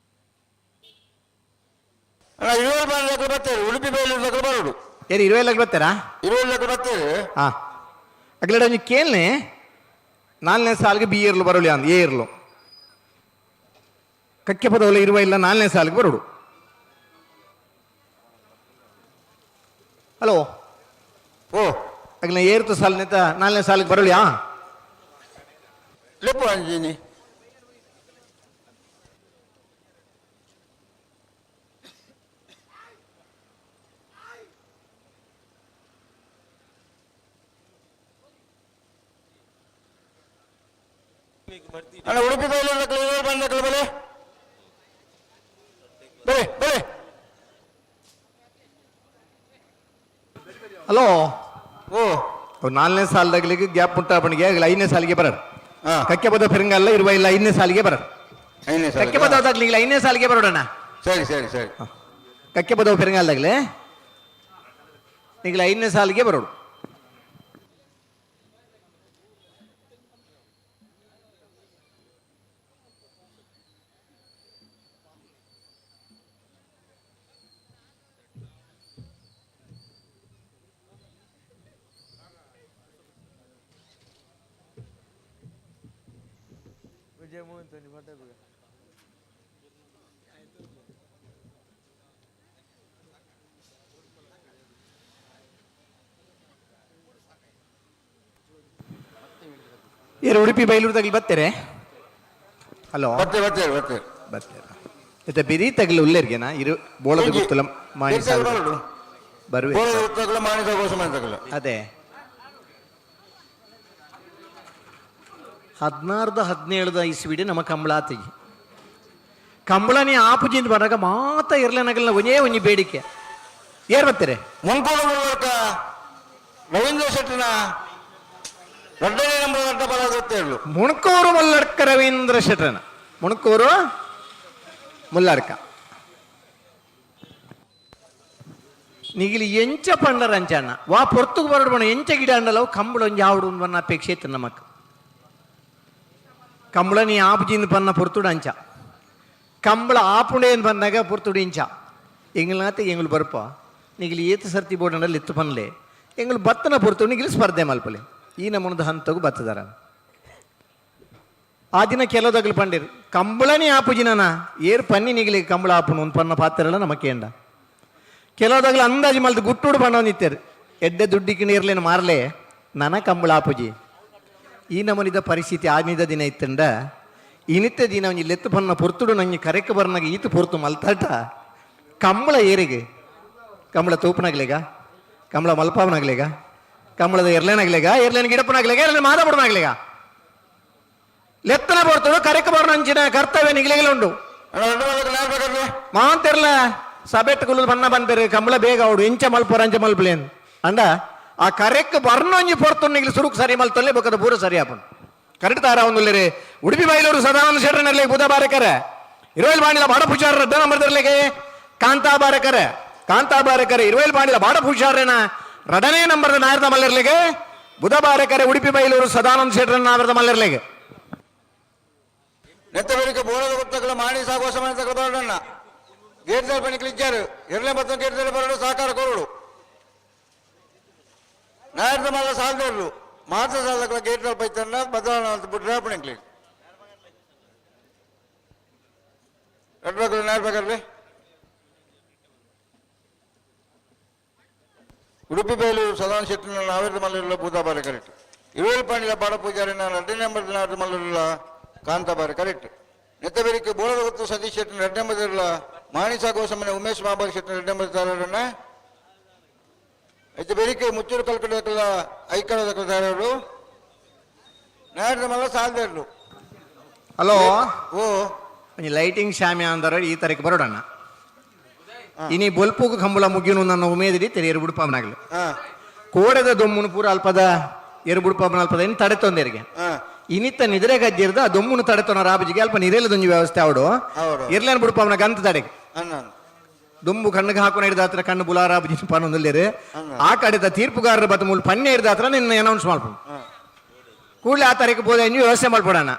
ಅಣ್ಣ, ಇರುವಲ್ ಬಾರಿ ಬರ್ತಾರೆ, ಉಡುಪಿ ಬೇಲೂರು ಬರೋಡು. ಏರು ಇರುವೆ ಲಗ್ ಬರ್ತಾರಾ? ಇರುವಲ್ ಲಕ್ಕ ಬರ್ತಾರೆ. ಹಾ, ಅಗ್ಲಡ ಒಂಜಿ ಕೇಳ್ನೆ, ನಾಲ್ನೇ ಸಾಲಿಗೆ ಬಿ ಇರ್ಲು ಬರೋಲಿ ಅಂದ್ ಎ ಇರ್ಲು ಕಕ್ಕೆ ಪದವಲ್ಲ ಇರುವ ಇಲ್ಲ, ನಾಲ್ನೇ ಸಾಲಿಗೆ ಬರೋಡು. ಹಲೋ. ಓ. ಅಗ್ಲ ಏರ್ತು ಸಾಲಿನ ನಾಲ್ನೇ ಸಾಲಿಗೆ ಬರೋಲಿಯಾ? ಲೆಪ್ಪು ಅಂಜಿನಿ. ಅಣ್ಣ, ಉಡುಪಿ ಬೇಲೂರು ಇರುವಲ್ ಬಂದ ಬಲೆ ಬಲೆ ಬಲೆ. ಹಲೋ. ಓ. ಅವು ನಾಲ್ನೇ ಸಾಲದಾಗಲಿಗೆ ಗ್ಯಾಪ್ ಉಂಟಾಪಣಿಗೆ ಆಗಲಿ ಐದನೇ ಸಾಲಿಗೆ ಬರೋದು. ಹಾ. ಕಕ್ಕೆ ಪದ ಫಿರಂಗಲ್ಲ ಇರುವ ಇಲ್ಲ, ಐದನೇ ಸಾಲಿಗೆ ಬರೋದು. ಐದನೇ ಕಕ್ಕೆ ಸಾಲಿಗೆ? ಪದವಾಗ್ಲಿಲ್ಲ, ಐದನೇ ಸಾಲಿಗೆ ಬರೋಣ. ಸರಿ ಸರಿ ಸರಿ. ಕಕ್ಕೆ ಪದವು ಫಿರಂಗಲ್ದಾಗಲೇ ಈಗಲೇ ಐದನೇ ಸಾಲಿಗೆ ಬರೋಡು. ಏರು ಉಡುಪಿ ಬೈಲೂರು ಬತ್ತಾರೆ ಹಲೋ. ಬತ್ತೆ ಬತ್ತೆ ಬತ್ತೆ. ಬತ್ತೇರ ಇತ್ತೆ ಬಿರಿ ತಗಲು ಉಲ್ಲೇರ್ಗೆನಾ ಇರು ಬೋಳದ ಗುತ್ತಲ ಮಾಣಿ ಸಾಗರ ಬರುವೆ. ಬೋಳದ ಗುತ್ತಗಲ ಮಾಣಿ ಸಾಗೋಸ ಮಾಣಿ. ಅದೇ 16ದ 17ದ ಇಸ್ವಿಡಿ ನಮ್ಮ ಕಂಬಳಾತಿಗೆ ಕಂಬಳನಿ ಆಪುಜಿಂದ ಬರಾಗ ಮಾತ ಇರ್ಲೇನಗಲ್ಲ ಒಂದೇ ಒಂಜಿ ಬೇಡಿಕೆ ಏರ್ ಬರ್ತಾರೆ. ಮುಂಕೋಡು ಮೂಲಕ ರವೀಂದ್ರ ಶೆಟ್ಟಿನ ಎರಡನೇ ನಂಬರ್ ಅಡ್ಡ ಬಲ ಗೊತ್ತೇಳು. ಮುಣಕೂರು ಮುಲ್ಲಡ್ಕ ರವೀಂದ್ರ ಶೆಟ್ಟರನ ಮುಣಕೂರು ಮುಲ್ಲಡ್ಕ ನಿಗಿಲಿ ಎಂಚ ಪಂಡರ ಅಂಚಣ್ಣ ವಾ ಪೊರ್ತುಗು ಬರಡು ಎಂಚ ಗಿಡ ಅಂಡಲವು ಕಂಬಳ ಒಂಜಿ ಆವಡು ಬನ್ನ ಅಪೇಕ್ಷೆ ಇತ್ತು ನಮಕ್. ಕಂಬಳ ನೀ ಆಪುಜಿಂದ ಪನ್ನ ಪೊರ್ತುಡು ಅಂಚ ಕಂಬಳ ಆಪುಂಡೇನು ಬಂದಾಗ ಪೊರ್ತುಡು ಇಂಚ ಎಂಗ್ಲಾತ ಎಂಗ್ಳು ಬರ್ಪ ನಿಗಿಲಿ ಏತು ಸರ್ತಿ ಬೋರ್ಡಲ್ಲಿ ಎತ್ತು ಪನ್ಲೆ ಎಂಗ್ಳು ಬತ್ತನ ಪೊರ್ತು ನಿಗಿಲಿ ಸ್ಪರ್ಧೆ ಮಲ್ಪಲೆ ಈ ನಮ್ಮನದ ಹಂತಗು ಬತ್ತದಾರ. ಆ ದಿನ ಕೆಲವದಗ್ಲು ಪಂಡಿರು ಕಂಬಳನೇ ಆಪುಜಿನ ಏರ್ ಪನ್ನಿ ನಿಗಿಲಿ ಕಂಬಳ ಆಪುನು ಒಂದು ಪನ್ನ ಪಾತ್ರೆಲ್ಲ ನಮಕೇಂಡ. ಕೆಲವದಾಗಲು ಅಂದಾಜು ಮಲ್ದು ಗುಟ್ಟುಡು ಬಣ್ಣವನಿತ್ತೇರು ಎಡ್ಡೆ ದುಡ್ಡಿಗೆ ನೀರ್ಲೇನು ಮಾರ್ಲೆ ನನ ಕಂಬಳ ಆಪುಜಿ. ಈ ನಮನಿದ ಪರಿಸ್ಥಿತಿ ಆನಿದ ದಿನ ಇತ್ತಂಡ ಇನಿತ್ತ ದಿನ ಒಂಜಿ ಲೆತ್ತು ಪನ್ನ ಪೊರ್ತುಡು ನಂಗೆ ಕರೆಕ್ ಬರ್ನಾಗ ಈತು ಪೊರ್ತು ಮಲ್ತಾಟ ಕಂಬಳ ಏರಿಗೆ ಕಂಬಳ ತೂಪನಾಗ್ಲೇಗ ಕಂಬಳ ಮಲ್ಪಾವನಾಗ್ಲೇಗ ಕಂಬಳದ ಎರ್ಲೇನಾಗ್ಲೇಗ ಎರ್ಲೇನ ಗಿಡಪ್ಪನಾಗ್ಲೇಗ ಎರ್ಲೇನ ಮಾದಬಡನಾಗ್ಲೇಗ ಲೆತ್ತನ ಪೊರ್ತುಡು ಕರೆಕ್ ಬರ್ನಂಚಿನ ಕರ್ತವ್ಯ ನಿಗಿಲೆಗಲ ಉಂಡು. ಅಣ್ಣ ಅಡ್ಡ ಬಲಕ್ಕೆ ನಾಲ್ ಬೇಕಾದ್ರೆ. ಮಾಂತಿರ್ಲ ಸಬೆಟ್ ಕುಲ್ಲುದು ಬಣ್ಣ ಬಂದಿರು ಕಂಬಳ ಬೇಗ ಅವಡು ಎಂಚ ಮಲ್ಪುರ ಅಂಚ ಮಲ್ಪಲೇನ್ ಅಂಡ ಆ ಕರೆಕ್ ಬರ್ನೊಂಜಿ ಪೊರ್ತು ನಿಗಿಲಿ ಸುರುಕ್ ಸರಿ ಮಲ್ತೊಲ್ಲೆ ಬೊಕ್ಕದ ಪೂರ ಸರಿ ಆಪುಂಡು. ಕರೆಕ್ಟ್ ತಾರ ಒಂದುಲ್ಲೇರಿ ಉಡುಪಿ ಬೈಲೂರು ಸದಾನಂದ ಶೆಟ್ಟರ್ನಲ್ಲಿ ಬುಧ ಬಾರಕರೆ ಇರುವೈಲ್ ಬಾಣಿಲ ಬಾಡ ಪೂಜಾರ ರಡ್ಡ ನಂಬರ್ದರ್ಲಿಗೆ ಕಾಂತಾ ಬಾರಕರೆ ಕಾಂತಾ ಬಾರಕರೆ ಇರುವೈಲ್ ಬಾಣಿಲ ಬಾಡ ಪೂಜಾರನ ರಡನೇ ನಂಬರ್ದ ನಾಯರ್ದ ಮಲ್ಲರ್ಲಿಗೆ ಬುಧ ಬಾರಕರೆ ಉಡುಪಿ ಬೈಲೂರು ಸದಾನಂದ ಶೆಟ್ಟರ್ನ ನಾಯರ್ದ ಮಲ್ಲರ್ಲಿಗೆ. ನೆತ್ತ ಬೇಡಿಕೆ ಬೋಳದ ಗೊತ್ತಗಲ ಮಾಣಿ ಸಾಗೋಸ ಮಾಣಿ ತಗಲ ಬರಡಣ್ಣ ಗೇಟ್ ಪಣಿಕ್ಲಿ ಇಚ್ಚಾರು ಎರಡನೇ ಬತ್ತ ಗೇಟ್ ಬರಡು ಸಹಕಾರ ಕೊರಡು ನಾಯರ್ದ ಮಲ್ಲ ಸಾಲದವ್ರು ಮಾತ್ರ ಸಾಲದಕ್ಕಲ ಗೇಟ್ ಪೈತನ್ನ ಬದಲಾವಣೆ ಅಂತ ಬಿಟ್ರೆ ಪಣಿಕ್ಲಿ ಎರಡು ಬೇಕಲ್ಲ ನಾಯರ್ ಬೇಕಲ್ರಿ. ಉಡುಪಿ ಬೇಲೂರು ಸದಾನ ಶೆಟ್ಟಿನ ನಾವೇರ್ದ ಮಲ್ಲುಲ್ಲ ಬೂದಾಬಾರಿ ಕರೆಕ್ಟ್. ಇರುವೇಲು ಪಾಂಡಿಲ ಬಾಡ ಪೂಜಾರಿನ ಎರಡನೇ ನಂಬರ್ ನಾವೇರ್ದ ಮಲ್ಲುಲ್ಲ ಕಾಂತಾಬಾರಿ ಕರೆಕ್ಟ್. ನೆತ್ತಬೇರಿಕೆ ಬೋಳದ ಗೊತ್ತು ಸತೀಶ್ ಶೆಟ್ಟಿನ ಎರಡನೇ ನಂಬರ್ ಇರಲ್ಲ ಮಾಣಿಸ ಗೋಸಮನೆ ಉಮೇಶ್ ಮಾಬಾರಿ ಶೆಟ್ಟಿನ ಎರಡನೇ ನಂಬರ್ ತಾರಣ್ಣ ಐತೆ ಬೇರಿಕೆ ಮುಚ್ಚೂರು ಕಲ್ಕಡಕಲ್ಲ ಐಕಳದಕ್ಕಲ ತಾರರು ನಾಯರ್ದ ಮಲ್ಲ ಸಾಲದೇರ್ಲು. ಹಲೋ. ಓ. ಒಂಜಿ ಲೈಟಿಂಗ್ ಶಾಮ್ಯ ಅಂದರ ಈ ತಾರೀಕು ಬರೋಡಣ್ಣ ಇನಿ ಬೊಲ್ಪುಗು ಕಂಬಳ ಮುಗಿಯುನು ನನ್ನ ಉಮೇದಿಡಿ ತೆರೆ ಬುಡುಪಾವನಾಗಲು ಕೋಡೆದ ದೊಮ್ಮುನು ಪೂರ ಅಲ್ಪದ ಎರು ಬುಡುಪಾವನ ಅಲ್ಪದ ಇನ್ನು ತಡೆ ತೊಂದರೆಗೆ ಇನಿತ್ತ ನಿದ್ರೆ ಗಜ್ಜಿರ್ದ ಆ ದೊಮ್ಮುನು ತಡೆ ರಾಬಜಿಗೆ ಅಲ್ಪ ನಿರೇಲದೊಂಜಿ ವ್ಯವಸ್ಥೆ ಅವಡು. ಹೌದು. ಇರ್ಲೇನು ಬುಡುಪಾವನ ಗಂತ ತಡೆಗೆ ಅನ್ನ ದುಂಬು ಕಣ್ಣಿಗೆ ಹಾಕೊಂಡು ಹಿಡಿದ ಹತ್ರ ಕಣ್ಣು ಬುಲಾರ ಪನ್ನೊಂದುಲ್ಲೇರು ಆ ಕಡೆದ ತೀರ್ಪುಗಾರರ ಬತ್ತ ಮೂಲ ಪನ್ನೆ ಹಿಡಿದ ಹತ್ರ ನಿನ್ನ ಅನೌನ್ಸ್ ಮಾಡ್ಬೋದು ಕೂಡಲೇ ಆ ತಾರೀಕು ಬೋಧ ನೀವು ವ್ಯವಸ್ಥೆ ಮಾಡ್ಕೊಡೋಣ.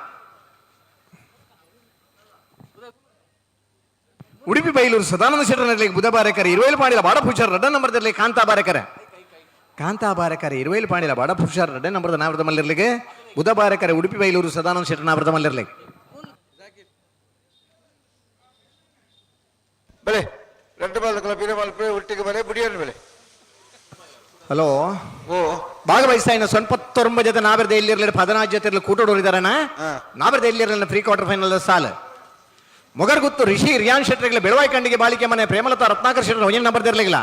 ಉಡುಪಿ ಬೈಲೂರು ಸದಾನಂದ ಶೆಟ್ಟರ್ನಲ್ಲಿ ಬುಧ ಬಾರೇಕರ್ ಇರುವೇಲು ಪಾಂಡಿಲ ಬಾಡಪೂಜಾರ್ ರಡ್ಡ ನಂಬರ್ದಲ್ಲಿ ಕಾಂತಾ ಬಾರೇಕರ ಕಾಂತಾ ಬಾರೇಕರ್ ಇರುವೇಲು ಪಾಂಡಿಲ ಬಾಡಪೂಜಾರ್ ರಡ್ಡ ನಂಬರ್ದ ನಾವೃತ ಮಲ್ಲಿರ್ಲಿಗೆ ಬುಧ ಬಾರೇಕರ ಉಡುಪಿ ಬೈಲೂರು ಸದಾನಂದ ಶೆಟ್ಟರ್ ನಾವೃತ ಮಲ್ಲಿರ್ಲಿಗೆ. ಬೆಳೆ ரெண்டு ಬಾಲಕಲ ಬೀರ ಮಲ್ಪೆ ಒಟ್ಟಿಗೆ ಬಲೆ ಬುಡಿಯನ್ ಬೆಲೆ. ಹಲೋ. ಓ. ಭಾಗವಹಿಸ್ತಾ ಇನ್ನು 99 ಜೊತೆ ನಾವರ್ದ ಎಲ್ಲಿರಲಿ 14 ಜೊತೆ ಇರಲಿ ಕೂಟೋಡಿದಾರಣ. ನಾವರ್ದ ಎಲ್ಲಿರಲಿಲ್ಲ ಪ್ರೀ ಕ್ವಾರ್ಟರ್ ಫೈನಲ್ ಸಾಲ್ ಮೊಗರ್ಗುತ್ತು ರಿಷಿ ರಿಯಾನ್ ಶೆಟ್ಟರ್ಗಳ ಬೆಳವಾಯಿ ಕಂಡಿಗೆ ಬಾಳಿಕೆ ಮನೆ ಪ್ರೇಮಲತಾ ರತ್ನಾಕರ್ ಶೆಟ್ಟರ್ ಒಂದೇ ನಂಬರ್ ಇರಲಿಲ್ಲ.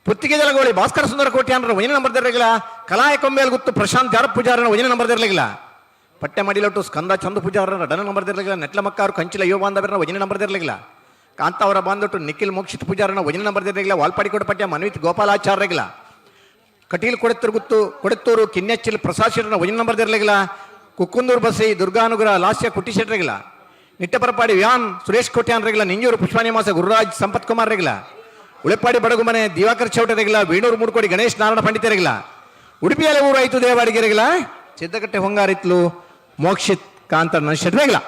ಪುತ್ತಿಗೆ ಜಲಗೋಳಿ ಭಾಸ್ಕರ ಸುಂದರ ಕೋಟ್ಯಾನ್ರ ಒಂದೇ ನಂಬರ್ ಇರಲಿಲ್ಲ. ಕಲಾಯ ಕೊಂಬೇಲ್ ಗುತ್ತು ಪ್ರಶಾಂತ್ ಜಾರ ಪೂಜಾರನ ಒಂದೇ ನಂಬರ್ ಇರಲಿಲ್ಲ. ಪಟ್ಟೆ ಮಡಿಲೊಟ್ಟು ಸ್ಕಂದ ಚಂದ ಪೂಜಾರನ ರಡನ ನಂಬರ್ ಇರಲಿಲ್ಲ. ನೆಟ್ಲ ಮಕ್ಕಾರು ಕಂಚಿಲ ಅಯ್ಯೋ ಬಾಂಧವರನ್ನ ಒಂದೇ ನಂಬರ್ ಇರಲಿಲ್ಲ. ಕಾಂತಾವರ ಬಾಂಧೊಟ್ಟು ನಿಖಿಲ್ ಮೋಕ್ಷಿತ್ ಪೂಜಾರನ ಒಂದೇ ನಂಬರ್ ಇರಲಿಲ್ಲ. ವಾಲ್ಪಾಡಿಕೋಟ ಪಟ್ಯ ಮನ್ವಿತ್ ಗೋಪಾಲಾಚಾರ್ಯಗಳ ಕಟೀಲ್ ಕೊಡೆತ್ತೂರು ಗುತ್ತು ಕೊಡೆತ್ತೂರು ಕಿನ್ನೆಚ್ಚಿಲ್ ಪ್ರಸಾದ್ ಶೆಟ್ಟರ್ನ ಒಂದೇ ನಂಬರ್ ಇರಲಿಲ್ಲ. ಕುಕ್ಕುಂದೂರು ಬಸ್ಸಿ ದುರ್ಗಾನುಗ್ರಹ ಲಾಸ್ಯ ಕುಟ್ಟಿ ಶೆಟ್ಟರಿಗಿಲ್ಲ. ನಿಟ್ಟಪರಪಾಡಿ ವ್ಯಾನ್ ಸುರೇಶ್ ಕೋಟ್ಯಾನ್ ರೆಗಿಲ. ನಿಂಜೂರು ಪುಷ್ಪಾನಿವಾಸ ಗುರುರಾಜ್ ಸಂಪತ್ ಕುಮಾರ್ ರೆಗಿಲ. ಉಳೆಪಾಡಿ ಬಡಗುಮನೆ ದಿವಾಕರ್ ಚೌಟರೆಗಿಲ. ವೇಣೂರು ಮೂಡ್ಕೋಡಿ ಗಣೇಶ್ ನಾರಾಯಣ ಪಂಡಿತರಿಗಿಲ್ಲ. ಉಡುಪಿಯಲ್ಲಿ ಊರು ಆಯ್ತು ದೇವಾಡಿಗೆರೆಗಿಲ್ಲ. ಸಿದ್ದಕಟ್ಟೆ ಹೊಂಗಾರಿತ್ಲು ಮೋಕ್ಷಿತ್ ಕಾಂತಣ್ಣ ಶೆಟ್ಟರೆಗಿಲ್ಲ.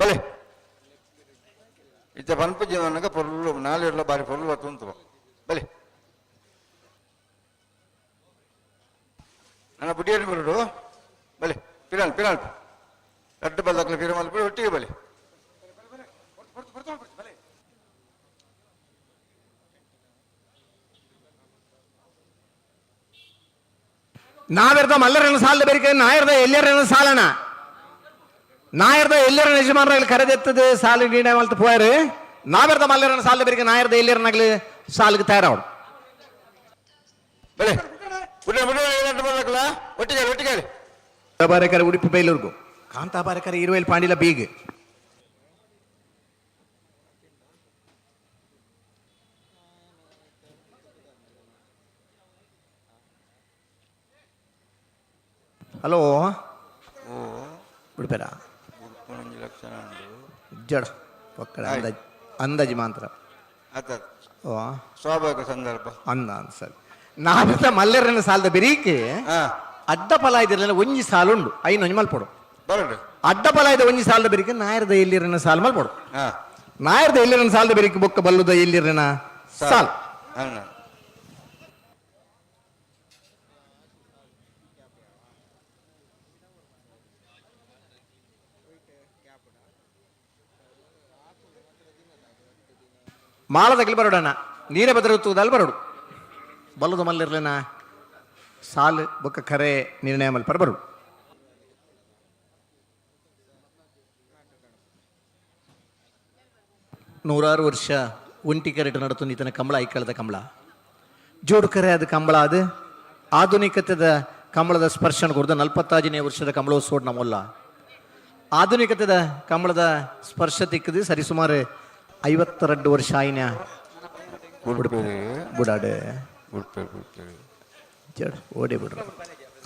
ಬಲೆ ಇತ್ತೆ ಪನ್ಪು ಜೀವನಗ ಪೊರ್ಲು ನಾಲೆರ್ಲ ಬಾರಿ ಪೊರ್ಲು ಬತ್ತುಂತು ಬಲೆ ನನ್ನ ಬುಡಿಯಲ್ಲಿ ಬರುಡು ಬಲೆ ಪಿರಾಲ್ ಪಿರಾಲ್ ರಡ್ಡು ಬಲ್ಲಕ್ಲ ಪಿರಮಲ್ ಒಟ್ಟಿಗೆ ಬಲೆ ನಾವೆರ್ದ ಮಲ್ಲರನ್ನ ಸಾಲದ ಬೇರೆ ನಾಯರ್ದ ಎಲ್ಲರನ್ನ ಸಾಲನ ನಾಯರ್ದ ಎಲ್ಲರನ್ನ ಯಜಮಾನರಲ್ಲಿ ಕರೆದೆತ್ತದ ಸಾಲು ನಿರ್ಣಯ ಮಲ್ತು ಪೋಯರು ನಾವೆರ್ದ ಮಲ್ಲರನ್ನ ಸಾಲದ ಬೇರೆ ನಾಯರ್ದ ಎಲ್ಲರನ್ನಾಗ್ಲಿ ಸಾಲಿಗೆ ತಯಾರಾವಡು ಬಲೆ ಬುಡ ಬುಡ ರಡ್ಡು ಬಲ್ಲಕ್ಲ ಒಟ್ಟಿಗೆ ಒಟ್ಟಿಗೆ ಬಾರೆಕರೆ ಉಡುಪಿ ಬೈಲೂರ್ಗು ಕಾಂತಾ ಬಾರೆಕರೆ ಇರುವೇಲ್ ಪಾಂಡಿಲ ಬೀಗ್. ಹಲೋ, ಉಡುಪೇರ ಒಂಜಿ ಲಕ್ಷಣ ಉಂಡು. ಜಡ ಒಕ್ಕಡ ಅಂದಾಜ್ ಅಂದಾಜು ಮಾತ್ರ. ಆತ. ಓ. ಸ್ವಾಭಾವಿಕ ಸಂದರ್ಭ. ಅಂದ ಸರಿ, ನಾವೆಲ್ಲ ಮಲ್ಲರನ್ನ ಸಾಲದ ಬೆರೀಕ್ ಹಾ. ಅಡ್ಡ ಫಲ ಇದಿರಲಿಲ್ಲ, ಒಂಜಿ ಸಾಲು ಉಂಡು, ಐನು ಒಂಜಿ ಮಲ್ಪೊಡು. ಬರಡು. ಅಡ್ಡ ಫಲ ಇದೆ, ಒಂಜಿ ಸಾಲದ ಬೆರಿಕೆ ನಾಯರದ ಎಲ್ಲಿರನ ಸಾಲು ಮಲ್ಪೊಡು. ಹಾ. ನಾಯರದ ಎಲ್ಲಿರನ ಸಾಲದ ಬೆರಿಕೆ ಬೊಕ್ಕ ಬಲ್ಲುದ ಎಲ್ಲಿರನ ಸಾಲ್. ಅಣ್ಣ. ಮಾಲದಗಲಿ ಬರೋಡಣ್ಣ, ನೀರೇ ಬದರುತ್ತುವುದಲ್ಲಿ ಬರೋಡು, ಬಲ್ಲದ ಮಲ್ಲಿರ್ಲಿನ ಸಾಲು ಬೊಕ್ಕ ಕರೆ ನಿರ್ಣಯ ಮಲ್ಪರ ಬರೋಡು. ನೂರಾರು ವರ್ಷ ಒಂಟಿ ಕರೆಟ್ ನಡತು ಈತನ ಕಂಬಳ ಐಕಳದ ಕಂಬಳ ಜೋಡು ಕರೆ ಅದು ಕಂಬಳ, ಅದು ಆಧುನಿಕತೆದ ಕಂಬಳದ ಸ್ಪರ್ಶನ ಕೊಡ್ದು 45ನೇ ವರ್ಷದ ಕಂಬಳೋತ್ಸವ ನಮ್ಮಲ್ಲ. ಆಧುನಿಕತೆದ ಕಂಬಳದ ಸ್ಪರ್ಶ ತಿಕ್ಕದು ಸರಿಸುಮಾರು 52 ವರ್ಷ ಆಯ್ನ. ಉಡುಪಿ. ಬುಡಾಡು. ಉಡುಪಿ ಉಡುಪಿ. ಜಡ್ ಓಡಿ ಬಿಡ್ರ,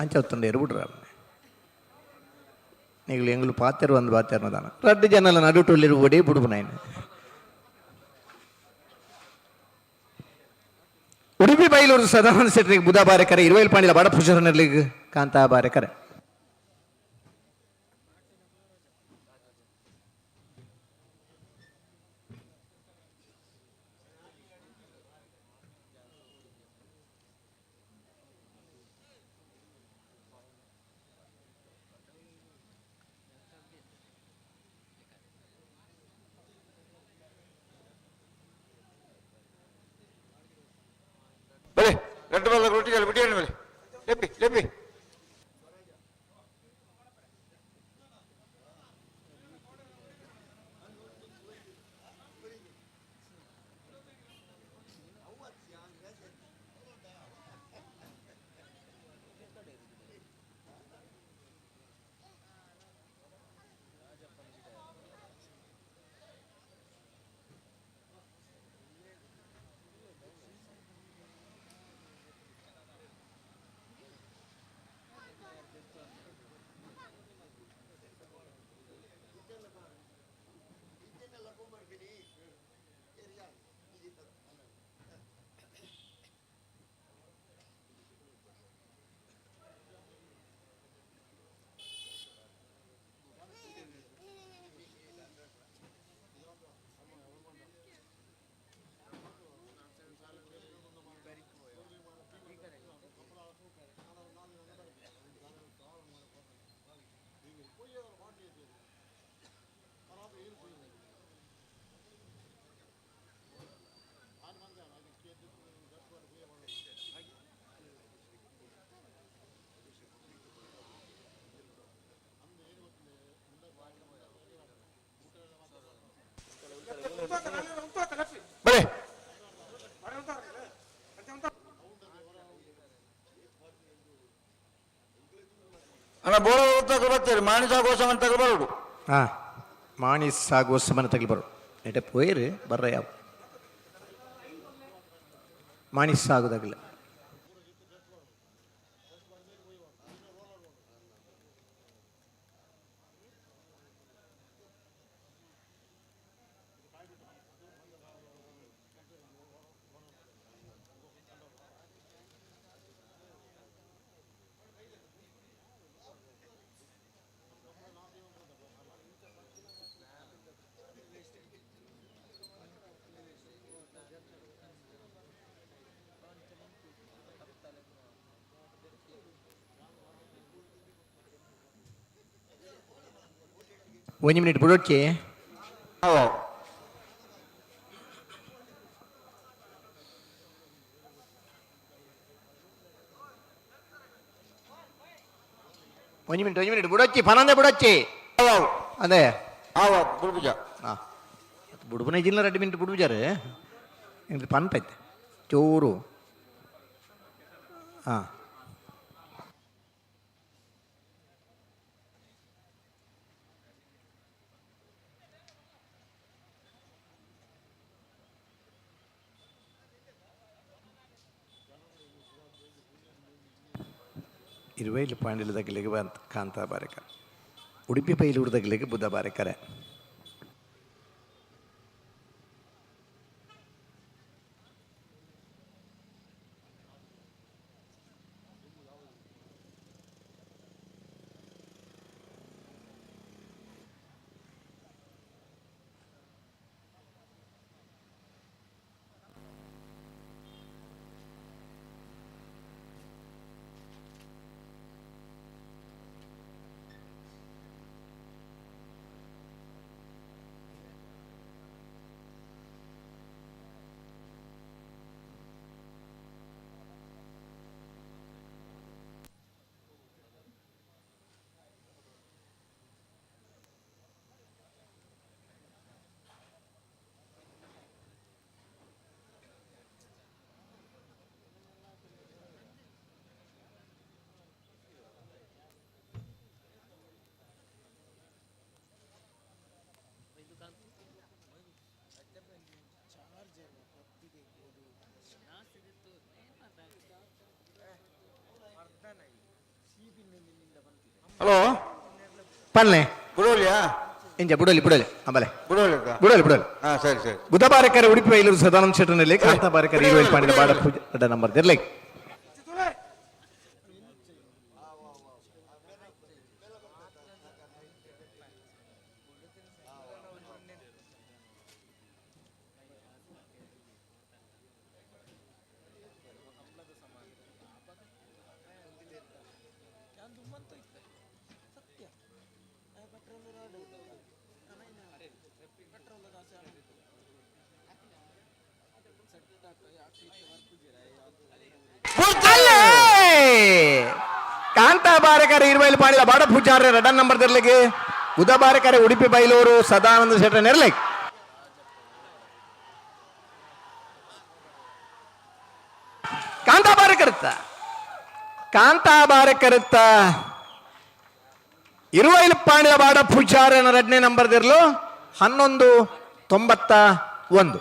ಅಂಚ ತಂದೆ ಬಿಡ್ರ. ನೀವು ಎಂಗ್ಲು ಪಾತೆರು ಒಂದು ಪಾತೆರ್ನ ದಾನ ರಡ್ಡು ಜನಲ ನಡುಟುಲ್ಲಿರು ಓಡಿ ಬಿಡುಬು ನಾಯ್ನ. ಉಡುಪಿ ಬೈಲೂರು ಸದಾನಂದ ಶೆಟ್ಟಿಗೆ ಬುಧ ಬಾರೆಕರೆ, ಇರುವೈಲ್ ಪಾಂಡಿಲ ಬಡ ಪುಷರನಲ್ಲಿಗೆ ಕಾಂತಾ ಬಾರೆಕರೆ. ಬಲೆ ರಡ್ಡು ಬಲ್ಲ ರೊಟ್ಟಿಗೆ ಬಿಟ್ಟಿಗೆ ಬಲೆ ಲೆಪ್ಪಿ ಲೆಪ್ಪಿ. ಬಲೆ ಅಣ್ಣ, ಬೋಳ ತಗೋ ಬರ್ತೀರಿ, ಮಾಣಿಸ ಗೋಸಮನ್ ತಗೋ ಬರೋಡು. ಹಾಂ, ಮಾಣಿ ಸಾಗುವ ಸಮನ ತಗಲಿ ಬರು ನೆಟ ಪೋಯಿರು ಬರ್ರ ಯಾವ ಮಾಣಿ ಸಾಗುದಾಗಲ್ಲ. ಒಂಜಿ ಮಿನಿಟ್ ಬುಡೊಡ್ಚಿ. ಆವು. ಒಂಜಿ ಮಿನಿಟ್, ಒಂಜಿ ಮಿನಿಟ್ ಬುಡೊಚ್ಚಿ, ಪನಂದೆ ಬುಡೊಚ್ಚಿ. ಆವು. ಅದೇ. ಆವು, ಬುಡ್ಪುಜ. ಹಾಂ, ಬುಡುಬನ ಜಿಲ್ಲ 2 ಮಿನಿಟ್ ಬುಡುಬುಜಾರು ಎಂಕ್ ಪನ್ಪೈತೆ ಚೂರು. ಹಾಂ, ಇರುವೈಲು ಪಾಂಡಿಲ ದಗಲಿಗೆ ಬಂತ ಕಾಂತಾ ಬಾರೆಕರ್, ಉಡುಪಿ ಪೈಲೂರು ದಗಲಿಗೆ ಬುದ್ಧ ಬಾರೆಕರೆ. ಹಲೋ. ಪನ್ಲೆ. ಬುಡೋಲಿಯಾ? ಎಂಜ ಬುಡೋಲಿ, ಬುಡೋಲಿ ಆಮೇಲೆ. ಬುಡೋಲಿ. ಬುಡೋಲಿ, ಬುಡೋಲಿ. ಹಾ, ಸರಿ ಸರಿ. ಬುಧ ಬಾರಕರೆ ಉಡುಪಿ ಬೈಲೂರು ಸದಾನಂದ ಶೆಟ್ಟರ್ನಲ್ಲಿ, ಕಾಂತಾ ಬಾರಕರೆ ಇರುವೈಲ್ ಪಾಂಡಿಲ ಬಾಡ ಪೂಜೆ ಅಡ್ಡ ನಂಬರ್ ಇರ್ಲಿ. ಕಾಂತಾ ಬಾರಕರೆ ಇರುವೈಲ್ ಪಾಂಡಿಲ ಬಾಡ ಪೂಜಾರ ರಡನ್ ನಂಬರ್ ಇರ್ಲಿಕ್ಕೆ, ಬುಧ ಬಾರಕರೆ ಉಡುಪಿ ಬೈಲೂರು ಸದಾನಂದ ಶೆಟ್ಟರ್ ಇರ್ಲಿಕ್ಕೆ. ಕಾಂತಾ ಬಾರಕರುತ್ತ, ಕಾಂತಾ ಬಾರಕರುತ್ತ ಇರುವೈಲ್ ಪಾಂಡಿಲ ಬಾಡ ಪೂಜಾರನ ಎರಡನೇ ನಂಬರ್ ದಿರ್ಲು 11.91.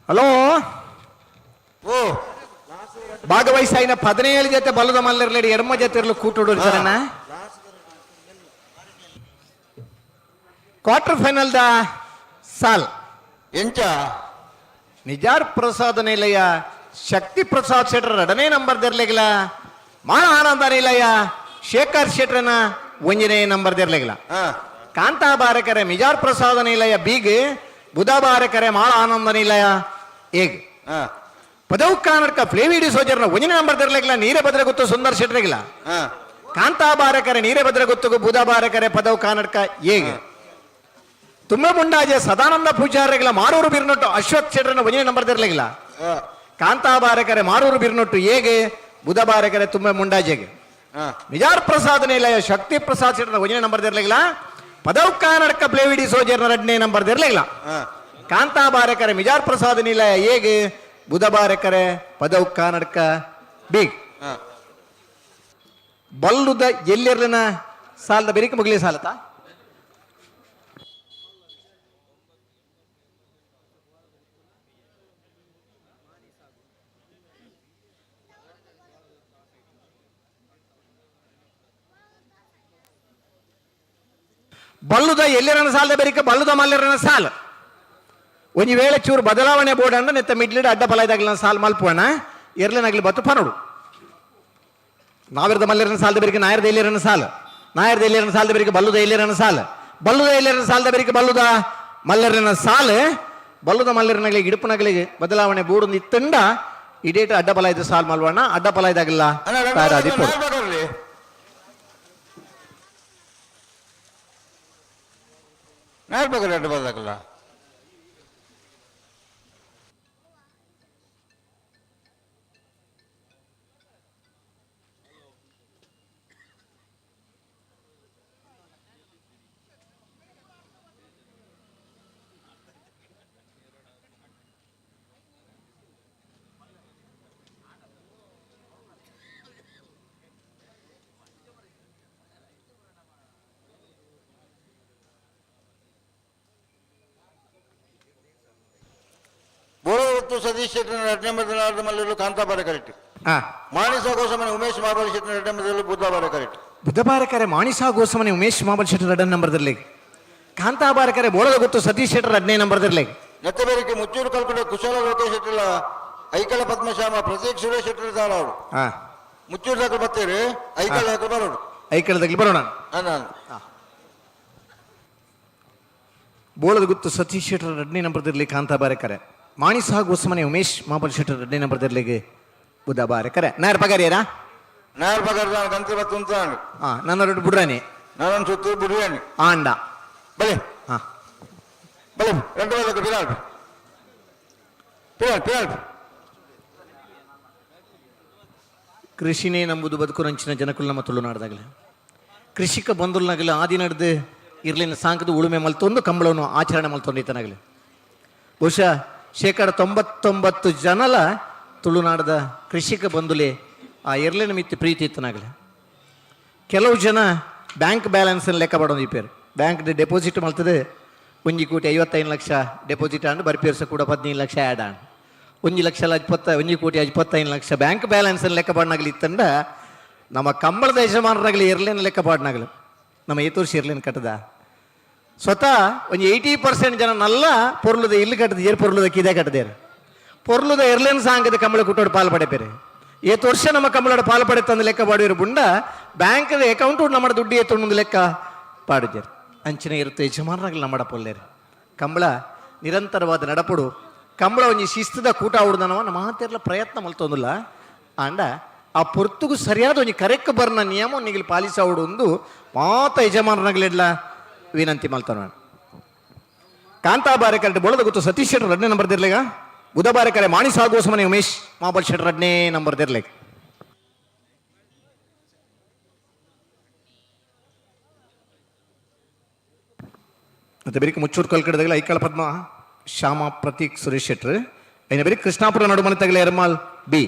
ಹಲೋ. ಓ. ಭಾಗವಹಿಸಾಯಿನ 17 ಜೊತೆ ಬಲದ ಮಲ್ಲರ್ಲೇಡಿ ಎಡಮ ಜೊತೆ ಇರಲು ಕೂಟುಡು ಸರನ. Quarter final the ಸಾಲ್. ಎಂಚ? ನಿಜಾರ್ ಪ್ರಸಾದ್ ನಿಲಯ ಶಕ್ತಿ ಪ್ರಸಾದ್ ಶೆಟ್ಟರ್ ಎರಡನೇ ನಂಬರ್ ದಿರ್ಲಿಗಿಲ್ಲ, ಮಾನ ಆನಂದ ನಿಲಯ ಶೇಖರ್ ಶೆಟ್ಟರ್ನ ಒಂದನೇ ನಂಬರ್ ದಿರ್ಲಿಗಿಲ್ಲ. ಹಾ. ಕಾಂತಾ ಬಾರಕರೆ ಮಿಜಾರ್ ಪ್ರಸಾದ ನಿಲಯ ಬೀಗ್, ಬುಧ ಬಾರಕರೆ ಮಾಳ ಆನಂದ ನಿಲಯ ಏಗ್. ಹಾ. ಪದವು ಕಾನಡ್ಕ ಫ್ಲೇವಿಡಿ ಸೋಜರ್ನ ಒಂದನೇ ನಂಬರ್ ದಿರ್ಲಿಗಿಲ್ಲ ನೀರೇ ಬದ್ರ ಗೊತ್ತು ಸುಂದರ್ ಶೆಟ್ಟರಿಗಿಲ್ಲ. ಹಾ. ಕಾಂತಾ ಬಾರಕರೆ ನೀರೇ ಬದ್ರ ಗೊತ್ತುಗು ಬುಧ ಬಾರಕರೆ ಪದವು ಕಾನಡ್ಕ ಏಗ್. ತುಂಬ ಮುಂಡಾಜೆ ಸದಾನಂದ ಪೂಜಾರಿಗಳ ಮಾರೂರು ಬಿರ್ನೊಟ್ಟು ಅಶ್ವಥ್ ಶೆಟ್ಟರ್ನ ಒಂದನೇ ನಂಬರ್ ದಿರ್ಲಿಗಿಲ್ಲ. ಹಾ. ಕಾಂತಾ ಬಾರಕರೆ ಮಾರೂರು ಬಿರ್ನೊಟ್ಟು ಏಗೆ, ಬುಧ ಬಾರಕರೆ ತುಂಬ ಮುಂಡಾಜೆಗೆ. ಹಾ. ನಿಜಾರ್ ಪ್ರಸಾದ್ ನಿಲಯ ಶಕ್ತಿ ಪ್ರಸಾದ್ ಶೆಟ್ಟರ್ನ ಒಂದನೇ ನಂಬರ್ ದಿರ್ಲಿಗಿಲ್ಲ, ಪದವು ಕಾನಡ್ಕ ಪ್ಲೇವಿಡಿ ಸೋಜರ್ನ ಎರಡನೇ ನಂಬರ್ ದಿರ್ಲಿಗಿಲ್ಲ. ಹಾ. ಕಾಂತಾ ಬಾರಕರೆ ಮಿಜಾರ್ ಪ್ರಸಾದ್ ನಿಲಯ ಏಗೆ, ಬುಧ ಬಾರಕರೆ ಪದವು ಕಾನಡ್ಕ ಬೀಗ್. ಹಾ. ಬಲ್ಲುದ ಎಲ್ಲಿರ್ಲಿನ ಸಾಲದ ಬೆರಿಕೆ ಮುಗಿಲಿ ಸಾಲತ. ಬಲ್ಲುದ ಎಲ್ಲಿರನ ಸಾಲದ ಬೆರಿಕೆ ಬಲ್ಲುದ ಮಲ್ಲಿರನ ಸಾಲ ಒಂಜಿ ವೇಳೆ ಚೂರು ಬದಲಾವಣೆ ಬೋರ್ಡ್ ಅಂಡ ನೆತ್ತ ಮಿಡ್ಲಿಡ್ ಅಡ್ಡ ಬಲ ಇದಾಗಲಿ ಸಾಲ್ ಮಲ್ಪುವಣ ಎರ್ಲೆನಾಗ್ಲಿ ಬತ್ತು ಪನೋಡು. ನಾವಿರದ ಮಲ್ಲಿರನ ಸಾಲದ ಬೆರಿಕೆ ನಾಯರದ ಎಲ್ಲಿರನ ಸಾಲ, ನಾಯರದ ಎಲ್ಲಿರನ ಸಾಲದ ಬೆರಿಕೆ ಬಲ್ಲುದ ಎಲ್ಲಿರನ ಸಾಲ, ಬಲ್ಲುದ ಎಲ್ಲಿರನ ಸಾಲದ ಬೆರಿಕೆ ಬಲ್ಲುದ ಮಲ್ಲರನ ಸಾಲ. ಬಲ್ಲದ ಮಲ್ಲಿರನಗಳಿಗೆ ಇಡುಪನಗಳಿಗೆ ಬದಲಾವಣೆ ಬೋಡು ಇತ್ತಂಡ ಇಡೇಟ ಅಡ್ಡಬಲ ಇದು ಸಾಲ್ ಮಲ್ವಣ್ಣ ಅಡ್ಡಬಲ ಇದಾಗಿಲ್ಲ. ಅಣ್ಣ ಎರಡು ತಯಾರಾದಿ ಬಾಲ ಬರಲಿ. ನಾಲ್ ಬಗರ್ ಎರಡು ಬಾಲದಾಗಲ್ಲ. ಬೋಳವತ್ತು ಸತೀಶ್ ಶೆಟ್ಟಿನ ಎರಡನೇ ಮೊದಲಾದ ಮಲ್ಲರು ಕಾಂತಾಬಾರೆ ಕರೆಕ್ಟ್. ಹಾ. ಮಾಣಿಸ ಗೋಸ್ವಾಮಿ ಉಮೇಶ್ ಮಾಬಲ್ ಶೆಟ್ಟಿನ ಎರಡನೇ ಮೊದಲು ಬುದ್ಧಬಾರೆ ಕರೆಕ್ಟ್. ಬುಧಬಾರಕರೆ ಮಾಣಿಸಾ ಗೋಸ್ವಾಮಿ ಉಮೇಶ್ ಮಾಬಲ್ ಶೆಟ್ಟರ್ ಎರಡನೇ ನಂಬರ್ದಲ್ಲಿ, ಕಾಂತಾಬಾರಕರೆ ಬೋಳದ ಗೊತ್ತು ಸತೀಶ್ ಶೆಟ್ಟರ್ ಹದಿನೈದು ನಂಬರ್ದಲ್ಲಿ. ನೆತ್ತಬೇರಿಕೆ ಮುಚ್ಚೂರು ಕಲ್ಕುಡ ಕುಶಲ ಲೋಕೇಶ್ ಶೆಟ್ಟಿಲ ಐಕಳ ಪದ್ಮಶ್ಯಾಮ ಪ್ರತೀಕ್ ಸುರೇಶ್ ಶೆಟ್ಟರ್ ದಾಳವರು. ಹಾ. ಮುಚ್ಚೂರು ದಾಖಲು ಬರ್ತೀರಿ, ಐಕಳ ದಾಖಲು ಬರೋಡು. ಐಕಳದಾಗಲಿ ಬರೋಣ. ನಾನು ಬೋಳದ ಗುತ್ತು ಸತೀಶ್ ಶೆಟ್ಟರ್ ಎರಡನೇ ನಂಬರ್ದಿರಲಿ ಕಾಂತಾಬಾರಕರೆ, ಮಾಣಿಸಾ ಗೋಸ್ವಾಮಿ ಉಮೇಶ್ ಮಾಬಲ್ ಶೆಟ್ಟರ್ ಎರಡನೇ ನಂಬರ್ದಿರ್ಲಿಗೆ ಬುಧ ಬಾರಕರೆ. ನಾಯರ್ ಪಗಾರಿಯರಾ? ನಾಯರ್ ಪಗಾರ ಗಂತ್ರಿ ಬತ್ತು ಅಂತ. ಹಾ, ನನ್ನ ರೊಟ್ಟು ಬುಡ್ರಾನಿ. ನಾನೊಂದು ಸುತ್ತು ಬಿರಿಯಾನಿ. ಆಂಡ. ಬಲೆ. ಹಾ. ಬಲೆ ಎರಡು ಬಾಲಕ ಬಿರಾಳ್ ಪಿರಾಳ್ ಪಿರಾಳ್. ಕೃಷಿನೇ ನಂಬುದು ಬದುಕು ರಂಚಿನ ಜನಕುಲ್ ನಮ್ಮ ತುಳುನಾಡ್ದಾಗಲೇ. ಕೃಷಿಕ ಬಂಧುಲ್ನಾಗಲಿ ಆದಿ ನಡೆದು ಇರ್ಲಿನ ಸಾಂಕದ ಉಳುಮೆ ಮಲ್ತೊಂದು ಕಂಬಳವನ್ನು ಆಚರಣೆ ಮಲ್ತೊಂದು. ಬಹುಶಃ 99% ಜನಲ ತುಳುನಾಡದ ಕೃಷಿಕ ಬಂಧುಲೆ ಆ ಎರ್ಲಿನ ಮಿತ್ತು ಪ್ರೀತಿ ಇತ್ತನಾಗಲಿ. ಕೆಲವು ಜನ ಬ್ಯಾಂಕ್ ಬ್ಯಾಲೆನ್ಸ್ ಲೆಕ್ಕ ಮಾಡೋದು ಈ ಪೇರು ಬ್ಯಾಂಕ್ ಡೆಪಾಸಿಟ್ ಮಲ್ತದೆ 1 ಕೋಟಿ 55 ಲಕ್ಷ ಡೆಪಾಸಿಟ್ ಆಂಡ್ ಬರ್ಪೇರ್ಸ ಕೂಡ 15 ಲಕ್ಷ ಆ್ಯಡ್ ಆಂಡ್ 1 ಲಕ್ಷ ಇಪ್ಪತ್ತ 1 ಕೋಟಿ 25 ಲಕ್ಷ ಬ್ಯಾಂಕ್ ಬ್ಯಾಲೆನ್ಸ್ ಲೆಕ್ಕ ಪಾಡ್ನಾಗಲಿ ಇತ್ತಂಡ, ನಮ್ಮ ಕಂಬಳದ ಯಜಮಾನರಾಗಲಿ ಎರ್ಲಿನ ಲೆಕ್ಕ ಪಾಡ್ನಾಗಲಿ ನಮ್ಮ ಏತೂರ್ಸಿ ಎರ್ಲಿನ ಕಟ್ಟದ. ಸ್ವತಃ ಒಂದು 80% ಜನ ನಲ್ಲ ಪೊರ್ಲುದ ಇಲ್ಲಿ ಕಟ್ಟದ ಏರ್ ಪೊರ್ಲುದ ಕಿದೆ ಕಟ್ಟದೇರು ಪೊರ್ಲುದ ಎರ್ಲೇನ್ ಸಾಂಗದ ಕಂಬಳ ಕುಟ್ಟೋಡು ಪಾಲು ಪಡೆಪೇರೆ. ಏತು ವರ್ಷ ನಮ್ಮ ಕಂಬಳೋಡು ಪಾಲು ಪಡೆತಂದು ಲೆಕ್ಕ ಪಾಡುವರು ಬುಂಡ ಬ್ಯಾಂಕ್ದ ಅಕೌಂಟ್ ನಮ್ಮ ದುಡ್ಡು ಏತು ಲೆಕ್ಕ ಪಾಡುಜೇರು. ಅಂಚಿನ ಇರುತ್ತೆ ಯಜಮಾನರಾಗಲಿ ನಮ್ಮಡ ಪೊಲ್ಲೇರು. ಕಂಬಳ ನಿರಂತರವಾದ ನಡಪುಡು, ಕಂಬಳ ಒಂಜಿ ಶಿಸ್ತದ ಕೂಟ ಆవుడుದನವ ನಮ್ಮ ಮಾತೆರ್ಲ ಪ್ರಯತ್ನ ಮಲ್ತೊಂದುಲ್ಲ. ಆಂಡ ಆ ಪೊರ್ತುಗು ಸರಿಯಾದ ಒಂಜಿ ಕರೆಕ್ ಬರ್ನ ನಿಯಮ ನಿಗಿಲ್ ಪಾಲಿಸಾವುಡು ಒಂದು ಮಾತ ಯಜಮಾನರಾಗಲಿಡ್ಲ ವಿನಂತಿ ಮಲ್ತೊನ. ಕಾಂತಾಬಾರೆ ಕರೆಕ್ಟ್ ಬೋಳದ ಗೊತ್ತು ಸತೀಶ್ ಶೆಟ್ಟರ್ ಎರಡನೇ ನಂಬರ್ ದಿರ್ಲೆಗ, ಬುಧಬಾರೆ ಕರೆ ಮಾಣಿ ಸಾಗೋಸಮನೆ ಉಮೇಶ್ ಮಾಬಲ್ ಶೆಟ್ಟರ್ ಎರಡನೇ ನಂಬರ್ ದಿರ್ಲೆಗ. ಮತ್ತೆ ಬೇರೆ ಮುಚ್ಚೂರು ಕಲ್ಕಡದಾಗಲ ಐಕಾಳ ಪದ್ಮ ಶ್ಯಾಮ ಪ್ರತೀಕ್ ಸುರೇಶ್ ಶೆಟ್ಟರ್ ಐನ ಬೇರೆ ಕೃಷ್ಣಾಪುರ ನಡುಮನೆ ತಗಲೆ ಎರ್ಮಾಲ್ ಬಿ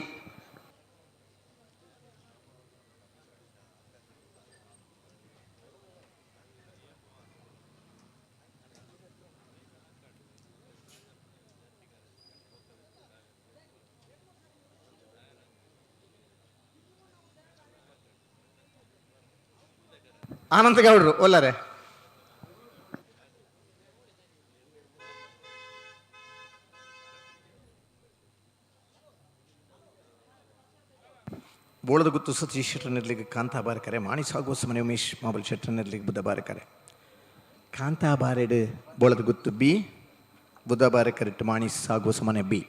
ಆನಂದ ಗೌಡ್ರು ಒಲ್ಲಾರೆ. ಬೋಳದ ಗುತ್ತು ಸತೀಶ್ ಶೆಟ್ಟರ್ನಿರ್ಲಿಗೆ ಕಾಂತಾ ಬಾರಕರೆ, ಮಾಣಿ ಸಾಗೋಸಮನೆ ಉಮೇಶ್ ಮಾಬಲ್ ಶೆಟ್ಟರ್ನಿರ್ಲಿಗೆ ಬುದ್ಧ ಬಾರಕರೆ. ಕಾಂತಾ ಬಾರೆಡ್ ಬೋಳದ ಗುತ್ತು ಬಿ, ಬುದ್ಧ ಬಾರಕರೆಟ್ ಮಾಣಿ ಸಾಗೋಸಮನೆ ಬಿ.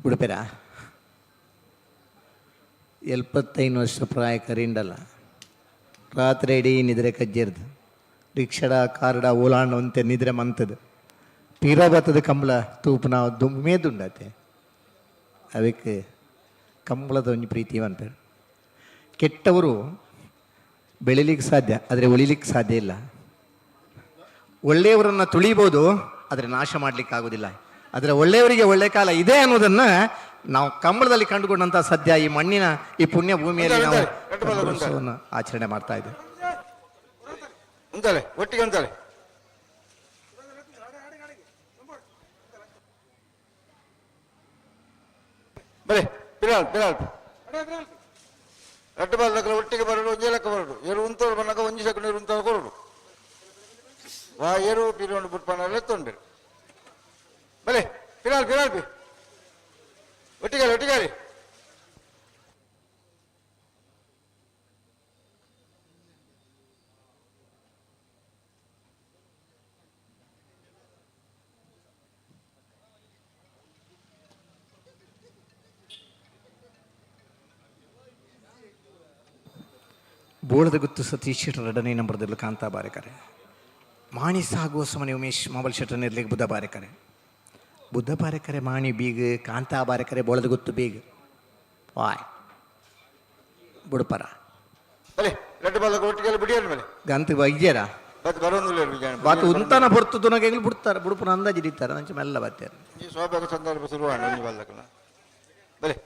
ಉಡುಪೆರ 75 ವರ್ಷ ಪ್ರಾಯ ಕರಿಂಡಲ್ಲ, ರಾತ್ರಿ ಇಡೀ ನಿದ್ರೆ ಕಜ್ಜಿರ್ದು ರಿಕ್ಷಡ ಕಾರ್ಡ ಓಲಾಂಡ ಒಂತೆ ನಿದ್ರೆ ಮಂತದು ಪಿರ ಬತ್ತದ ಕಂಬಳ ತೂಪುನ ದುಮ್ಮೇದುಂಡತೆ. ಅದಕ್ಕೆ ಕಂಬಳದ ಒಂಜಿ ಪ್ರೀತಿ ಅಂತಾರೆ. ಕೆಟ್ಟವರು ಬೆಳಿಲಿಕ್ಕೆ ಸಾಧ್ಯ, ಆದರೆ ಉಳಿಲಿಕ್ಕೆ ಸಾಧ್ಯ ಇಲ್ಲ. ಒಳ್ಳೆಯವರನ್ನು ತುಳಿಬೋದು, ಆದರೆ ನಾಶ ಮಾಡಲಿಕ್ಕೆ ಆಗೋದಿಲ್ಲ. ಆದರೆ ಒಳ್ಳೆಯವರಿಗೆ ಒಳ್ಳೆ ಕಾಲ ಇದೆ ಅನ್ನೋದನ್ನು ನಾವು ಕಂಬಳದಲ್ಲಿ ಕಂಡುಕೊಂಡಂಥ ಸದ್ಯ ಈ ಮಣ್ಣಿನ ಈ ಪುಣ್ಯ ಭೂಮಿಯಲ್ಲಿ ನಾವು ಕಂಬಳೋತ್ಸವವನ್ನು ಆಚರಣೆ ಮಾಡ್ತಾ ಇದ್ದೇವೆ. ಉಂತಾಳೆ ಒಟ್ಟಿಗೆ ಉಂತಾಳೆ. ಬಲೆ ಪಿರಾಳ್ ಪಿರಾಳ್ ರಡ್ಡು ಬಾಲ್ ಒಟ್ಟಿಗೆ ಬರಡು ಒಂಜೇ ಲೆಕ್ಕ ಬರಡು ಏರು ಉಂತೋಡು ಬನ್ನಾಗ ಒಂಜಿ ಸೆಕೆಂಡ್ ಏರು ಉಂತೋಡು ಕೊರಡು ವಾ ಏರು ಪಿರೋಂಡು ಬುಟ್ಪನ ಎತ್ತೊಂಡು ಬಲೆ ಪಿರಾಳ್ ಪಿರಾಳ್ ಪಿ ಒಟ್ಟಿಗೆ ಒಟ್ಟಿಗೆ ಬೋಳದ ಗುತ್ತು ಸತೀಶ್ ಶೆಟ್ಟರ್ ಎರಡನೇ ನಂಬರ್ದಲ್ಲಿ ಕಾಂತಾ ಬಾರೆಕರೆ. ಮಾಣಿ ಸಾಗುವ ಸಮನೆ ಉಮೇಶ್ ಮೊಬೈಲ್ ಶೆಟ್ಟರ್ ನಿರ್ಲಿಗೆ ಬುದ್ಧ ಬಾರೆಕರೆ. ಬುದ್ಧ ಬಾರೆಕರೆ ಮಾಣಿ ಬೀಗ್, ಕಾಂತಾ ಬಾರೆಕರೆ ಬೋಳದ ಗುತ್ತು ಬೀಗ್. ವಾಯ್ ಬುಡಪರ. ಬಲೆ ರಡ್ಡು ಬಾಲ್ ಒಟ್ಟಿಗೆ ಬಿಡಿಯಲ್ಲ ಮೇಲೆ. ಗಂತ ಬೈದ್ಯರ. ಬತ್ ಬರೋದಿಲ್ಲ ವಿಜಯ. ಬಾತು ಉಂತಾನ ಹೊರ್ತು ತುನಗೆಗಳು ಬಿಡ್ತಾರೆ, ಬುಡುಪನ ಅಂದಾಜು ಹಿಡಿತಾರೆ, ಅಂಚೆ ಮೆಲ್ಲ ಬತ್ತಾರೆ. ಈ ಸ್ವಾಭಾವಿಕ ಸಂದರ್ಭ ಶುರುವಾಣ ಒಂಜಿ ಬಾಲ್ದಕ್ಕಲ ಬಲೆ.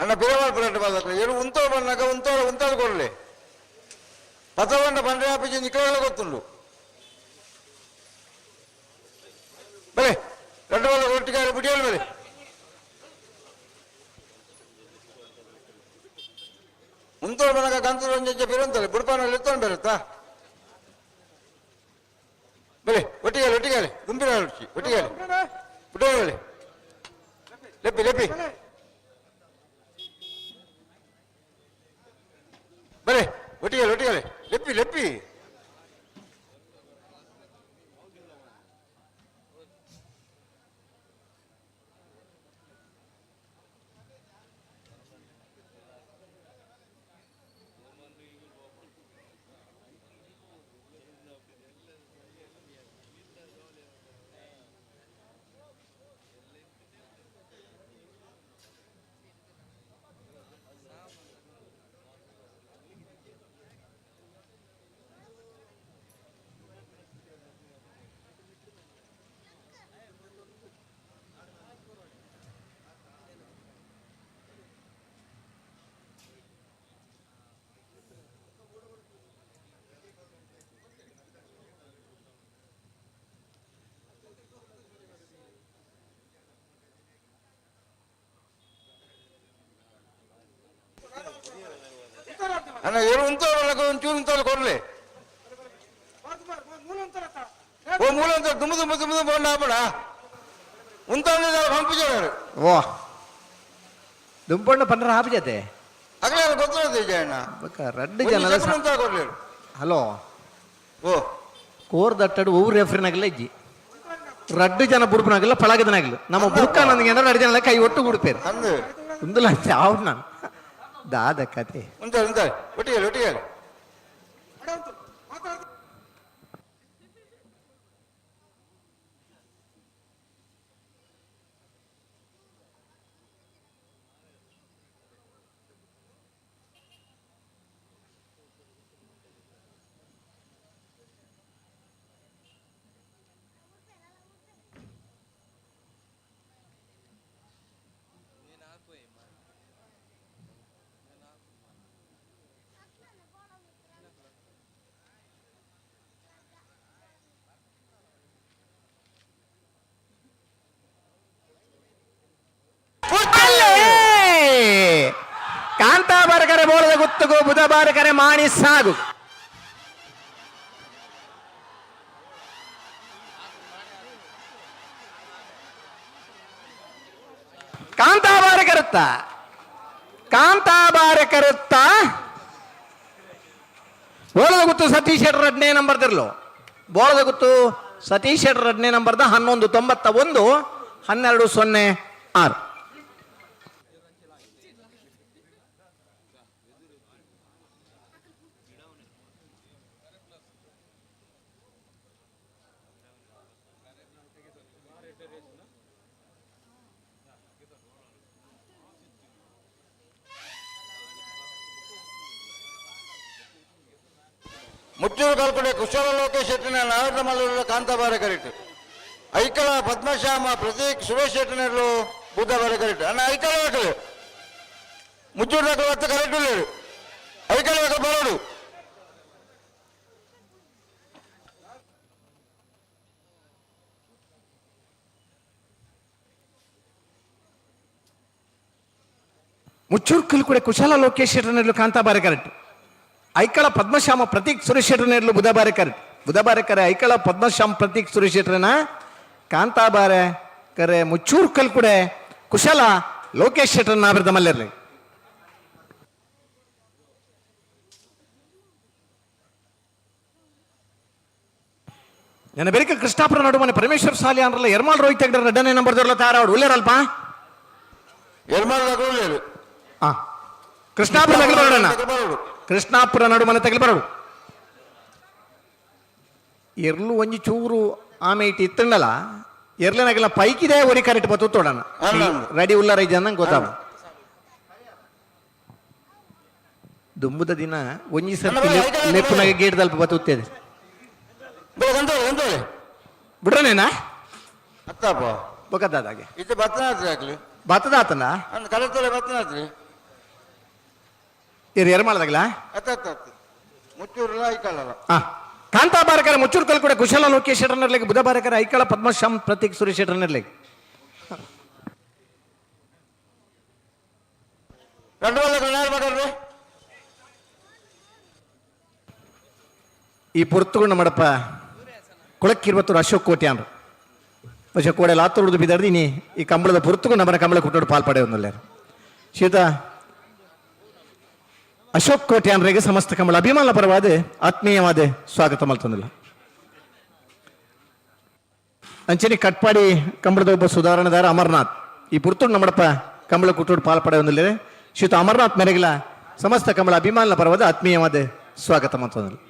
ಅಣ್ಣ ಬಿರವಾಲ್ ಪುರಂಟ ಬಾಲ್ದಕ್ಕಲ ಏರು ಉಂತೋಡು ಬನ್ನಾಗ ಉಂತೋಡು ಉಂತಾಡು ಕೊಡಲಿ ಪತವಂಡ ಬಂದ್ರೆ ಆಪಿಜಿ ನಿಕ್ಕಳ ಗೊತ್ತುಂಡು. ಬಲೆ ರಡ್ಡು ಬಾಲ್ ಒಟ್ಟಿಗೆ ಬಿಡಿಯಲ್ಲ ಬಲೆ. ಉಂತೋಡು ಬನ್ನಾಗ ಗಂತದ ಒಂಜೆ ಬಿರಂತಲೆ ಬುಡ್ಪಾನಲ್ಲಿ ಎತ್ತೊಂಡು ಬರುತ್ತಾ. ಬಲೆ ಒಟ್ಟಿಗೆ ಒಟ್ಟಿಗೆ ಗುಂಪಿನ ಒಟ್ಟಿಗೆ ಬಿಡೋಣ ಬಲೆ ಲೆಪ್ಪಿ ಲೆಪ್ಪಿ ಬಲೆ ಒಟ್ಟಿಗೆ ಒಟ್ಟಿಗೆ ಲೆಪ್ಪಿ ಲೆಪ್ಪಿ. ಅಣ್ಣ ಏರು ಉಂತೋಡು ಬನ್ನಾಗ ಒಂಚೂರು ಉಂತೋಡು ಕೊಡ್ಲಿ. ಓ ಮೂಲ ಅಂತ ದುಮ್ಮ ದುಮ್ಮ ದುಮ್ಮ ದುಮ್ಮ ಬೋಂಡ ಆಪಡ ಉಂತೋಡು ಪಂಪು ಜೋಡರು. ಓ ದುಂಪಣ್ಣ ಪಂಡ್ರ ಹಾಪಿ ಜತೆ. ಅಗಲೇ ಗೊತ್ತಿರೋದು ವಿಜಯಣ್ಣ. ಬೊಕ ರಡ್ಡು ಜನ. ಉಂತ ಕೊಡ್ಲಿ. ಹಲೋ. ಓ ಕೋರ್ ದಟ್ಟಡು ಒವ್ವು ರೆಫ್ರಿನಾಗಲ್ಲ ಇಜ್ಜಿ, ರಡ್ಡು ಜನ ಬುಡುಪನಾಗಲ್ಲ ಪಳಗದನಾಗಲ್ಲ ನಮ್ಮ ಬುಡ್ಕ ನನಗೆ ಏನಾರ ಎರಡು ಜನ ಕೈ ಒಟ್ಟು ಗುಡ್ಪೇರು. ಅಂದು ಉಂದಲ ಯಾವ್ದು ನಾನು ದಾದ ಕತೆ. ಉಂತಾಳೆ ಉಂತಾಳೆ ಒಟ್ಟಿಗೆ ಒಟ್ಟಿಗೆ. ಕಾಂತಾ ಬಾರಕರೆ ಬೋಳದ ಗುತ್ತುಗು ಬುಧ ಬಾರಕರೆ ಮಾಣಿ ಸಾಗು. ಕಾಂತಾ ಬಾರಕರುತ್ತ ಕಾಂತಾ ಬಾರಕರುತ್ತ ಬೋಳದ ಗುತ್ತು ಸತೀಶ್ ಶೆಟ್ಟರ್ ಎರಡನೇ ನಂಬರ್ ತಿರ್ಲು. ಬೋಳದ ಗುತ್ತು ಸತೀಶ್ ಶೆಟ್ಟರ್ ಎರಡನೇ ನಂಬರ್ದ 11.91, 12.06. ಮುಚ್ಚೂರು ಕಲ್ಕುಡೆ ಕುಶಲ ಲೋಕೇಶ್ ಶೆಟ್ಟಿನ ನಾವರ್ದ ಮಲ್ಲೂರು ಕಾಂತಾಬಾರೆ ಕರೆಕ್ಟ್. ಐಕಳ ಪದ್ಮಶ್ಯಾಮ ಪ್ರತೀಕ್ ಸುರೇಶ್ ಶೆಟ್ಟಿನಲ್ಲೂ ಬುದ್ಧಬಾರೆ ಕರೆಕ್ಟ್. ಅಣ್ಣ ಐಕಳ ಹಾಕಲು ಮುಚ್ಚೂರು ದಾಖಲು ಹತ್ತು ಕರೆಕ್ಟ್ ಉಳ್ಳೇರು. ಐಕಳ ಹಾಕಲು ಬರೋಡು. ಮುಚ್ಚೂರು ಕಲ್ಕುಡೆ ಕುಶಲ ಲೋಕೇಶ್ ಶೆಟ್ಟರ್ನೆರ್ಲು ಕಾಂತಾಬಾರೆ ಕರೆಕ್ಟ್. ಐಕಳ ಪದ್ಮಶ್ಯಾಮ ಪ್ರತೀಕ್ ಸುರೇಶ್ ಶೆಟ್ಟರ್ನೆರ್ಲು ಬುಧಬಾರೆ ಕರೆಕ್ಟ್. ಬುಧಬಾರೆ ಕರೆ ಐಕಳ ಪದ್ಮಶ್ಯಾಮ ಪ್ರತೀಕ್ ಸುರೇಶ್ ಶೆಟ್ಟರ್ನ ಕಾಂತಾಬಾರೆ ಕರೆ ಮುಚ್ಚೂರು ಕಲ್ಕುಡೆ ಕುಶಲ ಲೋಕೇಶ್ ಶೆಟ್ಟರ್ನ ಆವೃತ ಮಲ್ಲೆರ್ಲಿ. ನನ್ನ ಬೆರಿಕ ಕೃಷ್ಣಾಪುರ ನಡುಮನೆ ಪರಮೇಶ್ವರ ಸಾಲಿ ಅಂದ್ರಲ್ಲ ಎರ್ಮಾಲ್ ರೋಹಿತ್ ಹೆಗ್ಡೆ ಎರಡನೇ ನಂಬರ್ ದೊರ್ಲ ತಾರಾವಡು ಉಳ್ಳೇರಲ್ಪ. ಎರ್ಮಾಲ್ ದಾಖಲು ಉಳ್ಳೇರು. ಆ ಕೃಷ್ಣಾಪುರ ತಗಲು ಬರೋಣ. ಬರೋಡು. ಕೃಷ್ಣಾಪುರ ನಡುಮನೆ ತಗಲು ಬರೋಡು. ಎರ್ಲು ಒಂಜಿ ಚೂರು ಆಮೆ ಇಟ್ಟು ಇತ್ತಂಡಲ ಎರ್ಲನಗೆಲ್ಲ ಪೈಕಿದೆ ಒರಿ ಕರೆಕ್ಟ್ ಬತ್ತು ತೋಡಣ. ಅಲ್ಲ. ರೆಡಿ ಉಲ್ಲಾರ ಜನ ಗೊತ್ತಾವ ದುಂಬುದ ದಿನ ಒಂಜಿ ಸರ್ತಿ ಲೆಪ್ಪುನಾಗ ಗೇಟ್ ದಲ್ಪ ಬತ್ತುತ್ತದೆ. ಬಲೆ ಗಂತೋಳೆ ಗಂತೋಳೆ. ಬಿಡ್ರನೇನಾ? ಅತ್ತಪ್ಪ. ಬೊಕದಾದಾಗೆ. ಇದು ಬತ್ತನಾತ್ರಿ ಹಾಕ್ಲಿ. ಬತ್ತದಾತನ. ಅಂದ್ ಕಡತೋಳೆ ಬತ್ತನಾತ್ರಿ. ಇರು ಎರ್ಮಾಳದಾಗಲ. ಅತ್ತ ಅತ್ತ ಅತ್ತ ಮುಚ್ಚೂರಲ್ಲ ಐಕಳಲ್ಲ. ಆ ಕಾಂತಾಬಾರಕರ ಮುಚ್ಚೂರು ಕಲ್ಕುಡೆ ಕುಶಲ ಲೋಕೇಶ್ ಶೆಟ್ಟರ್ನರ್ಲಿಗೆ ಬುಧಬಾರಕರ ಐಕಳ ಪದ್ಮಶ್ಯಾಮ್ ಪ್ರತೀಕ್ ಸುರೇಶ್ ಶೆಟ್ಟರ್ನರ್ಲಿಗೆ. రెండు వందల నాలుగు ಮಗಲ್ರಿ. ಈ ಪೊರ್ತುಗೊಂಡ ಮಡಪ ಕುಳಕ್ಕಿರುವತ್ತೂರು ಅಶೋಕ್ ಕೋಟೆ ಅಂದ್ರು ಅಶೋಕ್ ಕೋಡೆ ಲಾತುರ್ದು ಬಿದ್ದಾರ್ದು ಇನಿ ಈ ಕಂಬಳದ ಪೊರ್ತುಗೊಂಡು ನಮ್ಮನ ಕಂಬಳ ಕುಟ್ಟೋಡು ಪಾಲ್ಪಡೆ ಒಂದಲ್ಲ ಶೀತ ಅಶೋಕ್ ಕೋಟೆ ಅನ್ರಿಗೆ ಸಮಸ್ತ ಕಂಬಳ ಅಭಿಮಾನ ಪರವಾದ ಆತ್ಮೀಯವಾದ ಸ್ವಾಗತ ಮಲ್ತಂದಿಲ್ಲ. ಅಂಚನೆ ಕಟ್ಪಾಡಿ ಕಂಬಳದ ಒಬ್ಬ ಸುಧಾರಣೆದಾರ ಅಮರ್ನಾಥ್ ಈ ಪುರ್ತುಂಡು ನಮ್ಮಡಪ್ಪ ಕಂಬಳ ಕುಟ್ಟೋಡು ಪಾಲ್ಪಡೆ ಒಂದಿಲ್ಲ ಶ್ರೀತ ಅಮರ್ನಾಥ್ ಮೇರೆಗಿಲ ಸಮಸ್ತ ಕಂಬಳ ಅಭಿಮಾನ ಪರವಾದ ಆತ್ಮೀಯವಾದ ಸ್ವಾಗತ ಮಲ್ತಂದಿಲ್ಲ.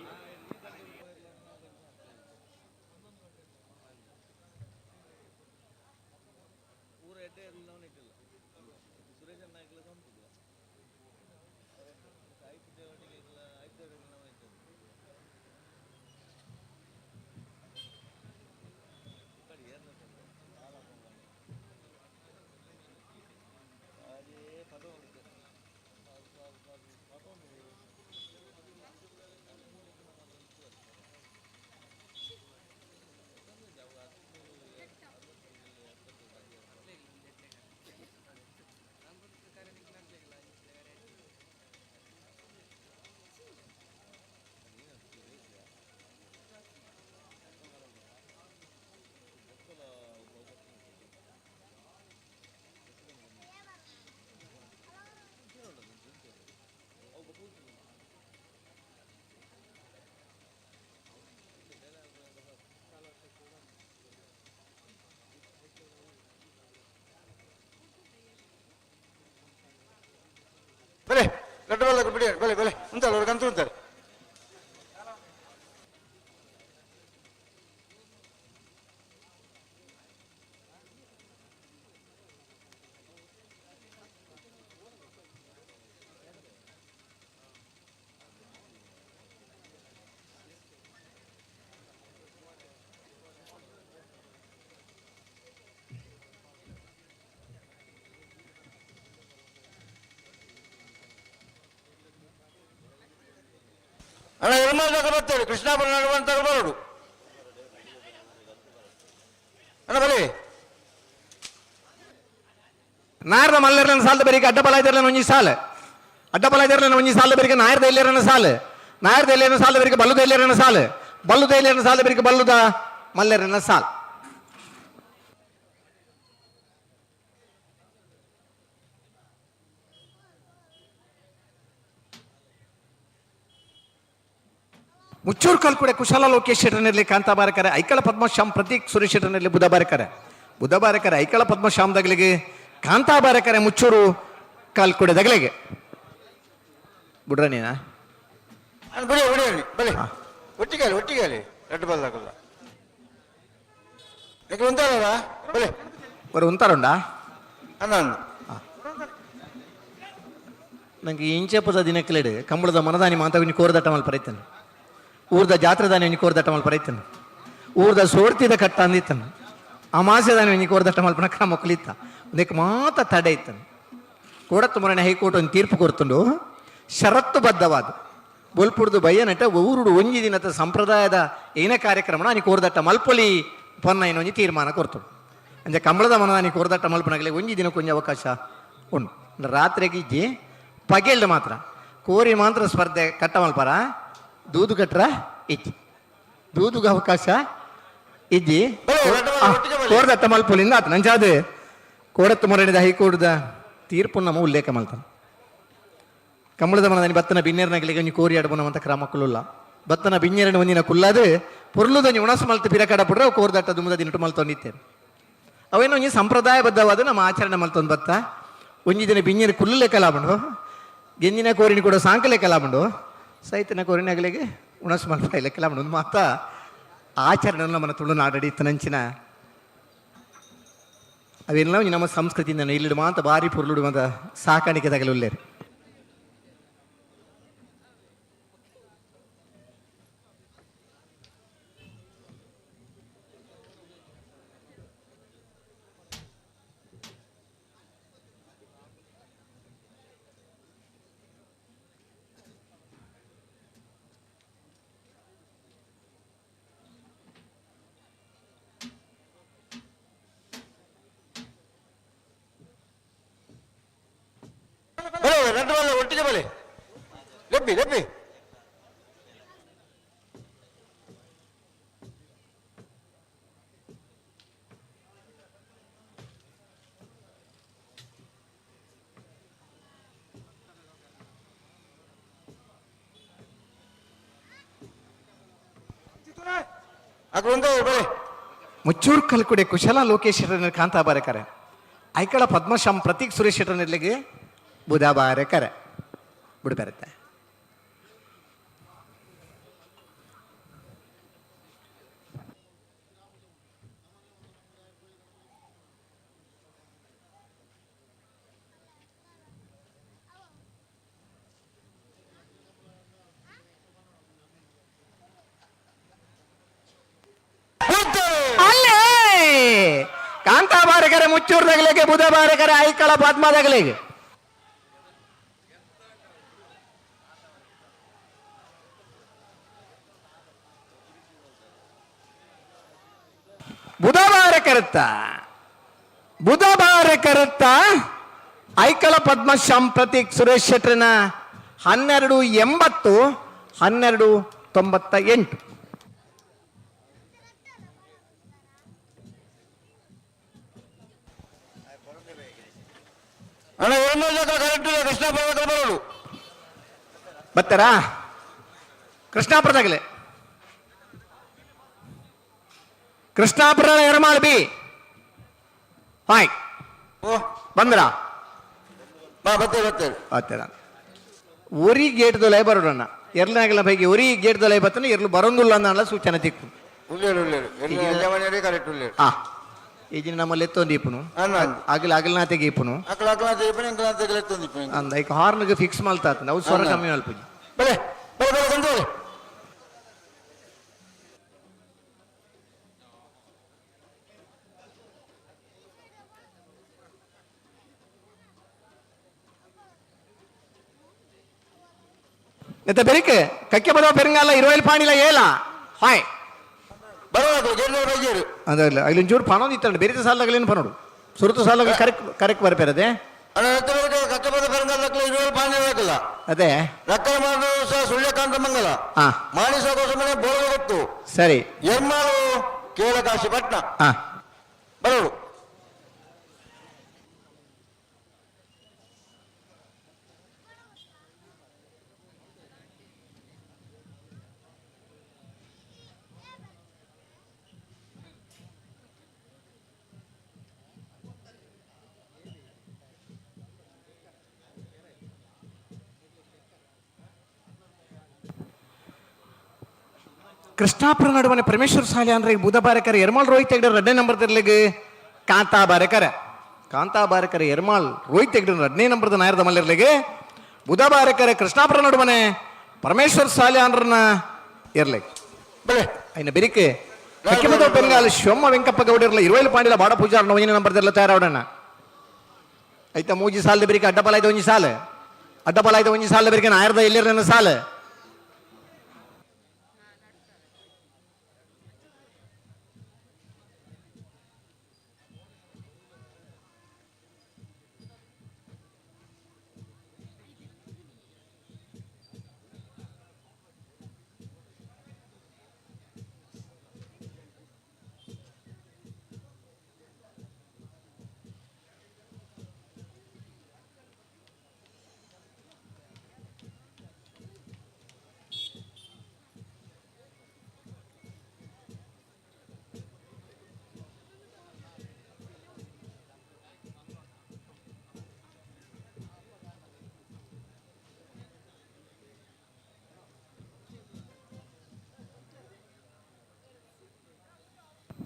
ಬಲೆ ಲಡ್ಡು ಬಲ್ಲ ಬಿಡಿ ಬಲೆ ಬಲೆ ಉಂಟಲ್ಲ ಅವ್ರು ಕಂತು ಉಂತಾರೆ. ಅಣ್ಣ ಎರ್ಮಾಲ್ ತಗ ಬರ್ತೇವೆ ಕೃಷ್ಣಾಪುರ ನಡುವನ್ ತಗ ಬರೋಡು ಅಣ್ಣ ಬಲೆ. ನಾಯರ್ದ ಮಲ್ಲರ್ಲನ ಸಾಲದ ಬೆರಿಗೆ ಅಡ್ಡಬಲಾಯ್ದರ್ಲನ ಒಂಜಿ ಸಾಲ ಅಡ್ಡಬಲಾಯ್ದರ್ಲನ ಒಂಜಿ ಸಾಲದ ಬೆರಿಗೆ ನಾಯರ್ದ ಇಲ್ಲೇರನ ಸಾಲ ನಾಯರ್ದ ಇಲ್ಲೇರನ ಸಾಲದ ಬೆರಿಗೆ ಬಲ್ಲುದ ಇಲ್ಲೇರನ ಸಾಲ ಬಲ್ಲುದ ಇಲ್ಲೇರನ ಸಾಲದ ಬೆರಿಗೆ ಬಲ್ಲುದ ಮಲ್ಲೆರನ ಸಾಲ್. ಮುಚ್ಚೂರು ಕಲ್ಕುಡೆ ಕುಶಲ ಲೋಕೇಶ್ ಶೆಟ್ಟರ್ನಲ್ಲಿ ಕಾಂತಾಬಾರಕರೆ ಐಕಳ ಪದ್ಮಶ್ಯಾಮ್ ಪ್ರತೀಕ್ ಸುರೇಶ್ ಶೆಟ್ಟರ್ನಲ್ಲಿ ಬುಧ ಬಾರಕರೆ ಬುಧ ಬಾರಕರೆ ಐಕಳ ಪದ್ಮಶ್ಯಾಮ್ ದಗಲಿಗೆ ಕಾಂತಾಬಾರಕರೆ ಮುಚ್ಚೂರು ಕಾಲ್ಕುಡೆ ದಗಲಿಗೆ ಬಿಡ್ರ ನೀನಾ. ಅಣ್ಣ ಬಿಡಿ ಬಿಡಿ ಬಲೆ ಒಟ್ಟಿಗೆ ಒಟ್ಟಿಗೆ ಲಡ್ಡು ಬಲ್ಲ ಹಾಕಲ್ಲ ನಿಮಗೆ ಉಂಟಾರಲ್ಲ ಬಲೆ. ಬರೋ ಉಂತಾರುಂಡಾ? ಅಣ್ಣ ಅಣ್ಣ. ನಂಗೆ ಇಂಚೆಪದ ದಿನಕ್ಲೆಡು ಕಂಬಳದ ಮನದಾನಿ ಮಾತಾಗುನಿ ಕೋರದಟ್ಟ ಮಲ್ಪ ರೈತನು. ಊರ್ದ ಜಾತ್ರೆದಾನೆ ಒಂಜಿ ಕೋರ್ದಟ್ಟ ಮಲ್ಪರ ಇತ್ತನು. ಊರ್ದ ಸೋಡ್ತಿದ ಕಟ್ಟ ಅಂದಿತ್ತನು. ಅಮಾಸೆದಾನೆ ಒಂಜಿ ಕೋರ್ದಟ್ಟ ಮಲ್ಪನ ಕ್ರಮ ಕುಲಿತ್ತ ಒಂದಕ್ಕೆ ಮಾತ ತಡೆ ಇತ್ತನು. ಕೋಡತ್ತು ಮೊರನೆ ಹೈಕೋರ್ಟ್ ಒಂದು ತೀರ್ಪು ಕೊರ್ತುಂಡು, ಷರತ್ತುಬದ್ಧವಾದ ಬೊಲ್ಪುಡ್ದು ಬಯ್ಯನಟ ಊರುಡು ಒಂಜಿ ದಿನದ ಸಂಪ್ರದಾಯದ ಏನೇ ಕಾರ್ಯಕ್ರಮನ ಅನಿ ಕೋರ್ದಟ್ಟ ಮಲ್ಪೊಲಿ ಪೊನ್ನ ಒಂಜಿ ತೀರ್ಮಾನ ಕೊರ್ತುಂಡು. ಅಂಚೆ ಕಂಬಳದ ಮನದಾನಿ ಕೋರ್ದಟ್ಟ ಮಲ್ಪನಗಲೆ ಒಂಜಿ ದಿನಕ್ಕೊಂಜಿ ಅವಕಾಶ ಉಂಡು. ಅಂದ್ರೆ ರಾತ್ರಿಗೆ ಇಜ್ಜಿ, ಪಗೆಲ್ಡು ಮಾತ್ರ ಕೋರಿ ಮಾತ್ರ ಸ್ಪರ್ಧೆ ಕಟ್ಟ ಮಲ್ಪರ, ದೂದು ಕಟ್ರ ಇಜ್ಜಿ, ದೂದುಗ ಅವಕಾಶ ಇಜ್ಜಿ. ಬಲೆ, ರಡ್ಡು ಬಲೆ, ಒಟ್ಟಿಗೆ ಬಲೆ. ಕೋರ್ದಟ್ಟ ಮಲ್ಪೊಲಿಂದ ಆತ ನಂಚಾದ ಕೋಡತ್ತು ಮೊರಣಿದ ಹೈಕೋರ್ಟ್ದ ತೀರ್ಪು ನಮ್ಮ ಉಲ್ಲೇಖ ಮಲ್ತಾನೆ. ಕಂಬಳದ ಮನದಾನಿ ಬತ್ತನ ಬಿನ್ನೇರ್ನಗಲಿಗೆ ಒಂಜಿ ಕೋರಿ ಅಡ್ಬುನ ಅಂತ ಕ್ರಮ ಕುಲ್ಲುಲ್ಲ. ಬತ್ತನ ಬಿನ್ನೇರನ ಒಂದಿನ ಕುಲ್ಲಾದು ಪೊರ್ಲುದೊಂಜಿ ಉಣಸು ಮಲ್ತು ಪಿರಕಡ ಪುಡ್ರೆ ಅವು ಕೋರ್ದಟ್ಟ ದುಮ್ಮದ ದಿನಟು ಮಲ್ತೊಂದಿತ್ತೇನೆ. ಅವೇನು ಒಂಜಿ ಸಂಪ್ರದಾಯಬದ್ಧವಾದ ನಮ್ಮ ಆಚರಣೆ ಮಲ್ತೊಂದು ಬತ್ತ. ಒಂಜಿ ದಿನ ಬಿನ್ನೇರು ಕುಲ್ಲುಲೆ ಕಲಾಬುಂಡು, ಗೆಂಜಿನ ಕೋರಿನ ಕೂಡ ಸಾಂಕಲೆ ಕಲಾಬುಂಡು, ಸೈತನ ಕೋರಿನ ಅಗಲಿಗೆ ಉಣಸು ಮಲ್ಪ ಇಲ್ಲ ಕಲಾಬುಂಡು. ಒಂದು ಮಾತ ಆಚರಣೆ ನಮ್ಮನ್ನ ತುಳುನಾಡಡಿ ಇತ್ತನಂಚಿನ ಅವೆಲ್ಲ ಒಂಜಿ ನಮ್ಮ ಸಂಸ್ಕೃತಿಯಿಂದ ಇಲ್ಲಿ ಮಾತ ಬಾರಿ ಪೊರ್ಲುಡು ಮಾತ ಸಾಕಾಣಿಕೆ ತಗಲುಲ್ಲೇರು. ಬಲೆ, ರಡ್ಡು ಬಲೆ, ಒಟ್ಟಿಗೆ ಬಲೆ. ಲೆಪ್ಪಿ ಲೆಪ್ಪಿ. ಅక్కడ ಬಲೆ. ಮುಚ್ಚೂರ್ ಕಲ್ಕುಡೆ ಕುಶಲ ಲೋಕೇಶ್ವರನ ಕಾಂತಾ ಬಾರೆಕರೆ, ಐಕಳ ಪದ್ಮಶಾಮ್ ಪ್ರತೀಕ್ ಸುರೇಶ್ ಶೆಟ್ಟರ್ನಲ್ಲಿಗೆ ಬುಧ ಬಾರೆಕರೆ ಬಿಡ್ಬರುತ್ತೆ. ಅಲ್ಲೇ ಕಾಂತಾ ಬಾರೆಕರೆ ಮುಚ್ಚೂರ್ ದಗಲಿಗೆ, ಬುಧ ಬಾರೆಕರೆ ಐಕಳ ಪದ್ಮ ದಗಲಿಗೆ. ಬುಧ ಬಾರಕರತ್ತ, ಬುಧ ಬಾರಕರತ್ತ ಐಕಳ ಪದ್ಮಶ್ಯಾಮ್ ಪ್ರತೀಕ್ ಸುರೇಶ್ ಶೆಟ್ಟರ್ನ 12.80, 12.98. ಅಣ್ಣ, ಎರಡನೇ ಕರೆಕ್ಟ್ ಇಲ್ಲ, ಕೃಷ್ಣಾಪುರ ಬರೋದು. ಬರ್ತಾರಾ ಕೃಷ್ಣಾಪುರದಾಗಲೇ? Krishnapura Eramal B hi. ಓ. ಬಂದ್ರ? ಬಾ, ಬರ್ತೇವೆ ಬರ್ತೇವೆ. ಬರ್ತಾರ. ಒರಿ ಗೇಟ್ ದೊಲೈ ಬರೋಣ ಎರ್ಲಾಗಲ ಬೈಗೆ ಒರಿ ಗೇಟ್ ದೊಲೈ ಬತ್ತನ ಎರ್ಲು ಬರೋಂದುಲ್ಲ ಅನ್ನಲ್ಲ ಸೂಚನೆ ತಿಕ್ಕು. ಉಳ್ಳೇರು ಉಳ್ಳೇರು ಎಲ್ಲ ಯಜಮಾನಿಯರೇ ಕರೆಕ್ಟ್ ಉಳ್ಳೇರು. ಆ ಈಜಿನ ನಮ್ಮಲ್ಲಿ ಎತ್ತೊಂದು ಇಪ್ಪುನು. ಅಣ್ಣ. ಅಗಲ ಅಗಲನಾತೆಗೆ ಇಪ್ಪುನು. ಅಕ್ಕಳ ಅಕ್ಕಳ ಇಪ್ಪನ ಇಂಕಲ ತೆಗಲೆತ್ತೊಂದು ಇಪ್ಪನ. ಅಂದ ಈಗ ಹಾರ್ನ್ಗೆ ಫಿಕ್ಸ್ ಮಲ್ತಾತ ಅವು ಸ್ವರ ಅಣ್ಣ. ಕಮ್ಮಿ ಮಲ್ಪುಜಿ. ಬಲೆ ಬಲೆ ಬಲೆ ಕೊಂಡೋರೆ. ನೆತ್ತ ಬೆರಿಕೆ ಕಕ್ಕೆ ಬರೋ ಪೆರಂಗಾಲ ಇರುವೈಲ್ ಪಾಣಿಲ ಏಲ ಹಾಯ್. ಬರೋದು ಗೆಲ್ಲೋ ಬೈಜೇರು. ಅದಲ್ಲ ಅಲ್ಲಿ ಒಂಚೂರು ಪಣೊಂದು ಇತ್ತಂಡು ಬೇರೆ ಸಾಲಗಳೇನು ಪನೋಡು ಸುರುತು ಸಾಲಗಳು ಕರೆಕ್ಟ್ ಕರೆಕ್ಟ್ ಬರ್ಪೇರದೆ. ಅಣ್ಣ, ಎತ್ತ ಬರಕ ಕಕ್ಕೆ ಬದ ಪೆರಂಗಾಲ ಇರುವಲ್ ಪಾಣಿ ಹಾಕಲ್ಲ. ಅದೇ. ರಕ್ಕಲ ಮಾಡುವ ಸಹ ಸುಳ್ಯಕಾಂತ ಮಂಗಲ. ಹಾ. ಮಾಣಿಸ ಕೋಸಮನೆ ಬೋಳದ ಗೊತ್ತು. ಸರಿ. ಎರ್ಮಾಳು ಕೇಳಕಾಶಿ ಪಟ್ನ. ಹಾ. ಬರೋದು. ಕೃಷ್ಣಾಪುರ ನಡುವನೆ ಪರಮೇಶ್ವರ ಸಾಲೆ ಅಂದ್ರೆ ಬುಧ ಬಾರಕರ ಎರ್ಮಾಳ್ ರೋಹಿತ್ ಹೆಗ್ಡೆ ಎರಡನೇ ನಂಬರ್ ತಿರ್ಲಿಗೆ ಕಾಂತಾ ಬಾರಕರ, ಕಾಂತಾ ಬಾರಕರ ಎರ್ಮಾಳ್ ರೋಹಿತ್ ಹೆಗ್ಡೆ ಎರಡನೇ ನಂಬರ್ದ ನಾಯರದ ಮಲ್ಲಿರ್ಲಿಗೆ ಬುಧ ಬಾರಕರ ಕೃಷ್ಣಾಪುರ ನಡುವನೆ ಪರಮೇಶ್ವರ ಸಾಲೆ ಅಂದ್ರನ. ಎರ್ಲೆ. ಬಲೆ. అయిన ಬೆರಿಕೆ ಕಕ್ಕಿಮದ ಬೆಂಗಾಲ್ ಶಿವಮ್ಮ ವೆಂಕಪ್ಪ ಗೌಡರ್ಲ ಇರುವೈಲು ಪಾಂಡಿಲ ಬಾಡ ಪೂಜಾರ ಒಂಜಿನ ನಂಬರ್ ದೆಲ್ಲ ತಯಾರಾವಡಣ್ಣ. ಐತ ಮೂಜಿ ಸಾಲದ ಬೆರಿಕೆ ಅಡ್ಡಪಲಾಯ್ದ ಒಂಜಿ ಸಾಲು, ಅಡ್ಡಪಲಾಯ್ದ ಒಂಜಿ ಸಾಲದ ಬೆರಿಕೆ ನಾಯರ್ದ ಎಲ್ಲಿರ ಸಾಲು.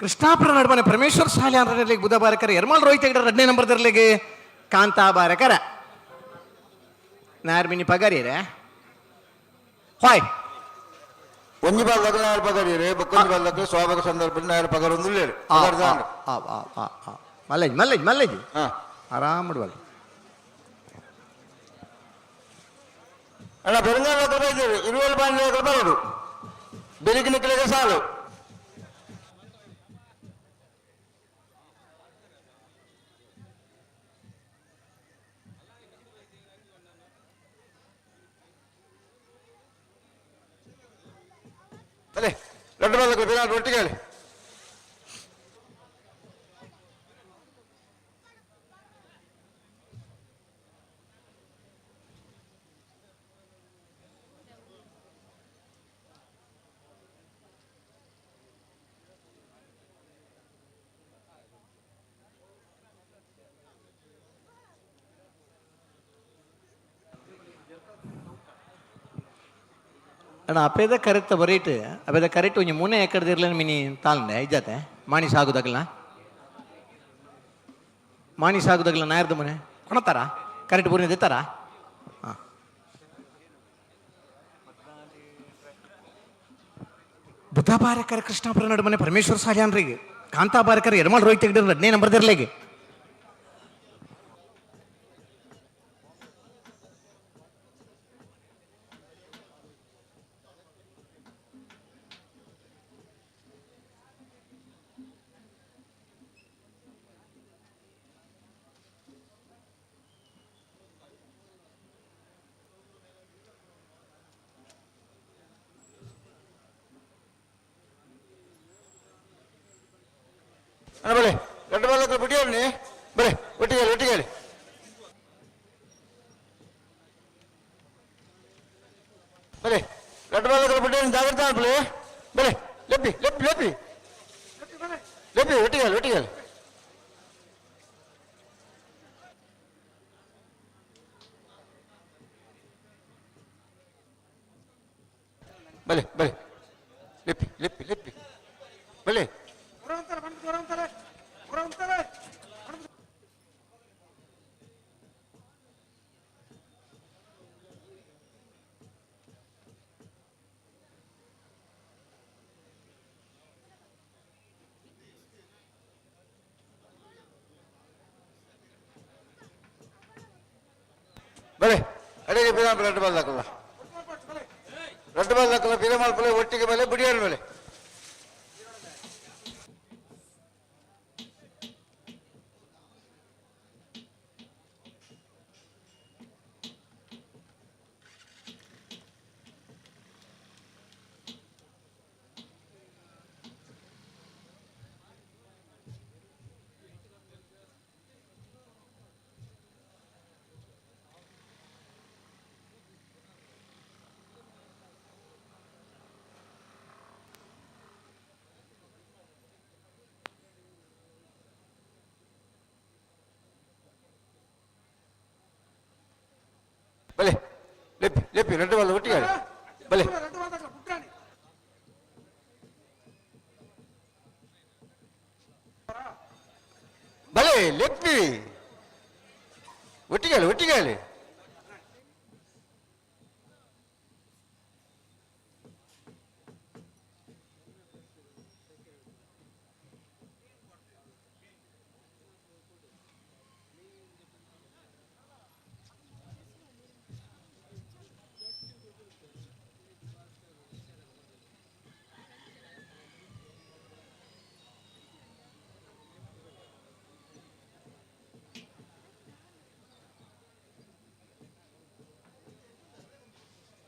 ಕೃಷ್ಣಾಪುರ ನಡುವನೆ ಪರಮೇಶ್ವರ ಶಾಲೆ ಅಂದ್ರೆ ಬುಧ ಬಾರಕರ, ಎರ್ಮಾಲ್ ರೋಹಿತ್ ಹೆಗಡೆ ಎರಡನೇ ನಂಬರ್ ದರ್ಲಿಗೆ ಕಾಂತಾ ಬಾರಕರ ನಾರ್ಮಿನಿ ಪಗಾರಿರೆ ಹಾಯ್. ಒಂಜಿ ಬಾಲ್ ದಕ್ಕಲ ನಾಯರ್ ಪಗರಿಯರೆ, ಬೊಕ್ಕೊಂಜಿ ಬಾಲ್ ದಕ್ಕಲ ಸ್ವಾಭಾವಿಕ ಸಂದರ್ಭದಲ್ಲಿ ನಾಯರ್ ಪಗರ ಒಂದು ಆ, ಪಗರ ದಾಂಡ್. ಆ, ಆ, ಆ, ಆ. ಮಲ್ಲೇಜ್ ಮಲ್ಲೇಜ್ ಮಲ್ಲೇಜ್. ಹಾ. ಆರಾಮ್ ಮಾಡುವಲ್ಲ. ಅಣ್ಣ, ಬೆರಂಗಾಲ ಬೈದೇವೆ ಇರುವಲ್ ಬಾಂಡ್ಲೆ ಬರೋಡು ಬೆಳಿಗ್ಗೆ ನಿಕ್ಕಲಿಗೆ ಸಾಲು. ಅಲ್ಲೇ ದೊಡ್ಡ ಬಾಲಕ ಬಿರಾಟ್ ಒಟ್ಟಿಗೆ ಹೇಳಿ. ಅಣ್ಣ, ಅಪೇದ ಕರೆಕ್ಟ್ ಬರೀಟ್ ಅಪೇದ ಕರೆಕ್ಟ್ ಒಂಜಿ ಮೂನೆ ಎಕಡ್ದಿರ್ಲ ಮಿನಿ ತಾಳ್ನೆ ಇಜ್ಜಾತೆ ಮಾಣಿ ಸಾಗುದಾಗಲ, ಮಾಣಿ ಸಾಗುದಾಗಲ ನಾಯರ್ದ ಮನೆ ಕೊಣತಾರ ಕರೆಕ್ಟ್ ಬೂರಿನ ದಿತ್ತಾರ. ಹಾಂ, ಬುದ್ಧ ಬಾರಕರ ಕೃಷ್ಣಾಪುರ ನಡುಮನೆ ಪರಮೇಶ್ವರ ಸಾಲ್ಯಾನ್ರಿಗೆ, ಕಾಂತಾ ಬಾರಕರ ಎರ್ಮಾಳ್ ರೋಹಿತ್ ಹೆಗ್ಡೆ ಎರಡನೇ ನಂಬರ್ ದಿರ್ಲೆಗೆ. ಅಣ್ಣ ಬಲೆ, ದೊಡ್ಡ ಬಾಲಕ ಬಿಟ್ಟಿಯವ್ನಿ ಬಲೆ, ಒಟ್ಟಿಗೆ ಹೇಳಿ, ಒಟ್ಟಿಗೆ ಹೇಳಿ. ಬಲೆ, ದೊಡ್ಡ ಬಾಲಕ ಬಿಟ್ಟಿಯವ್ನಿ, ಜಾಗ್ರತೆ ಆಗ್ಲಿ. ಬಲೆ, ಲೆಪ್ಪಿ ಲೆಪ್ಪಿ ಲೆಪ್ಪಿ ಲೆಪ್ಪಿ, ಒಟ್ಟಿಗೆ ಹೇಳಿ, ಒಟ್ಟಿಗೆ ಹೇಳಿ. ಬಲೆ ಬಲೆ, ಲೆಪ್ಪಿ ಲೆಪ್ಪಿ ಲೆಪ್ಪಿ, ಬಲೆ ಬಲೆ. ಅಡಿಗೆ ಬಿರಾಮ್ ರೆಡ್ ಬಾಲ್ ಹಾಕಲ್ಲ, ರೆಡ್ ಬಾಲ್ ಹಾಕಲ್ಲ. ಬಿರಮಾಲ್ ಪಲೆ ಒಟ್ಟಿಗೆ ಬಲೆ, ಬಿಡಿಯಾರ ಮೇಲೆ. ಬಲೆ, ಲೆಪ್ಪಿ ಲೆಪ್ಪಿ, ರೆಡ್ ಬಾಲ್ ಒಟ್ಟಿಗೆ ಆಡಿ. ಬಲೆ ಬಲೆ, ಲೆಪ್ಪಿ, ಒಟ್ಟಿಗೆ ಆಡಿ, ಒಟ್ಟಿಗೆ ಆಡಿ.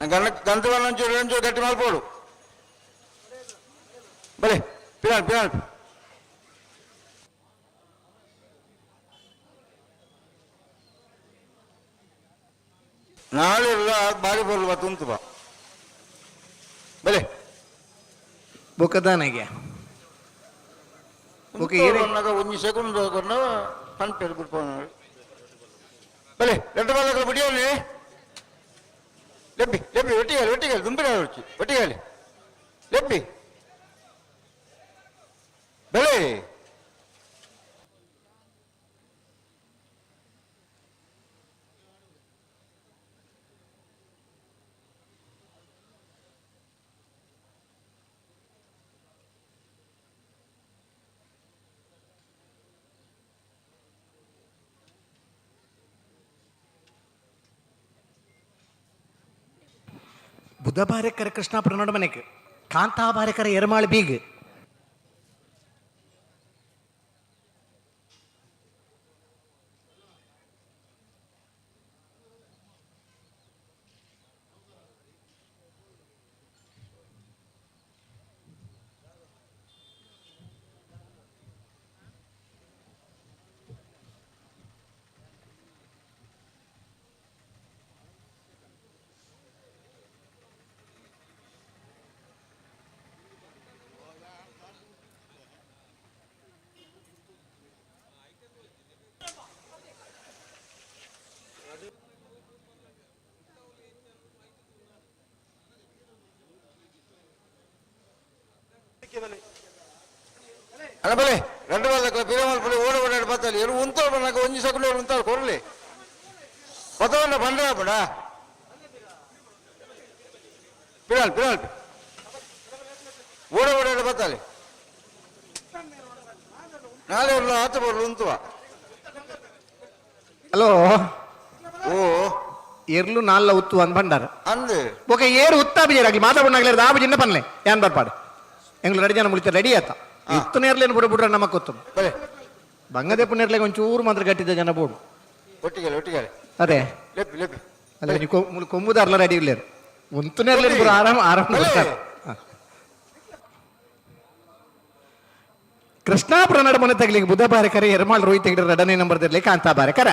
ಗಂಡ ಗಂತವನ್ನ ಒಂಚೂರು ಒಂಚೂರು ಗಟ್ಟಿ ಮಲ್ಪೋಡು ಬಲೆ ಪಿರಾಳ್ ಪಿರಾಳ್ ನಾಳೆ ಇಲ್ಲ ಬಾರಿ ಬರಲು ಬಾ ತುಂತು ಬಾ ಬಲೆ ಬೊಕದಾನಗೆ ಬೊಕ ಏರೆ ಅನ್ನಗ ಒಂಜಿ ಸೆಕೆಂಡ್ ಕೊರ್ನ ಪನ್ಪೇರು ಗುಡ್ಪೋನ ಬಲೆ రెండు ಬಾಲಕರು ಬಿಡಿಯೋಲಿ ಲೆಬ್ಬಿ ಲೆಬ್ಬಿ ಒಟ್ಟಿಗಾಲಿ ಒಟ್ಟಿಗಾಲಿ ದುಂಬಿನ ಒಟ್ಟಿ ಒಟ್ಟಿಗಾಲಿ ಲೆಬ್ಬಿ ಬೆಳೆ ಬುಧ ಬಾರೆಕರ ಕೃಷ್ಣಾಪುರ ನಡುಮನೆಗೆ ಕಾಂತಾ ಬಾರೆಕರ ಎರ್ಮಾಳ್ ಬೀಗ್. ಅಲ್ಲ ಬಲೆ రెండు ಬಾಲಕರು ಪಿರಮಲ್ ಪುಡಿ ಓಡ ಓಡಾಡಿ ಬತ್ತಲ್ಲಿ ಎರು ಉಂತಾಳು ಬಣ್ಣಕ ಒಂಜಿ ಸೆಕೆಂಡ್ ಉಂತಾಳು ಕೊರಲಿ ಬತ್ತವನ್ನ ಬಂದ್ರ ಬಡ ಪಿರಾಳ್ ಪಿರಾಳ್ ಓಡ ಓಡಾಡಿ ಬತ್ತಲ್ಲಿ ನಾಳೆ ಉರ್ಲ ಆತ ಬರ್ಲು ಉಂತುವ. ಹಲೋ. ಓ. ಎರ್ಲು ನಾಲ್ಲ ಉತ್ತು ಅಂದ್ ಬಂಡಾರ. ಅಂದು. ಬೊಕ ಏರು ಉತ್ತಾ ಬಿಜಾರಾಗ್ಲಿ ಮಾತಾಡ್ಬಣ್ಣಾಗ್ಲಿ ಆ ಬಿಜಿನ ಪನ್ಲೆ ಯಾನ್ ಬರ್ಪಾಡು ಎಂಗ್ಲು ರೆಡಿ ಜನ ಮುಳಿತ ರೆಡಿ ಆತ ಇತ್ತು ನೇರ್ಲೇನು ಬಿಡು ಬಿಡ್ರೆ ನಮಕ್ ಗೊತ್ತು. ಬಲೆ. ಬಂಗದೆ ಪುಣ್ಯರ್ಲೆಗೆ ಒಂಚೂರು ಮಾತ್ರ ಗಟ್ಟಿದ್ದ ಜನ ಬೋಡು. ಒಟ್ಟಿಗೆ ಒಟ್ಟಿಗೆ. ಅದೇ. ಲೆಪ್ಪಿ ಲೆಪ್ಪಿ. ಅಲ್ಲ ನೀವು ಮುಳು ಕೊಂಬುದಾರ್ಲ ರೆಡಿ ಇಲ್ಲೇರು ಉಂತು ನೇರ್ಲೇನು ಪೂರ ಆರಾಮ ಆರಾಮ ಬರ್ತಾರೆ. ಕೃಷ್ಣಾಪುರ ನಡುಮನೆ ತಗಲಿಗೆ ಬುಧ ಬಾರೆಕರ ಎರ್ಮಾಳ್ ರೋಹಿತ್ ಹೆಗಡೆ ಎರಡನೇ ನಂಬರ್ ಇರ್ಲಿ ಕಾಂತಾ ಬಾರೆಕರ.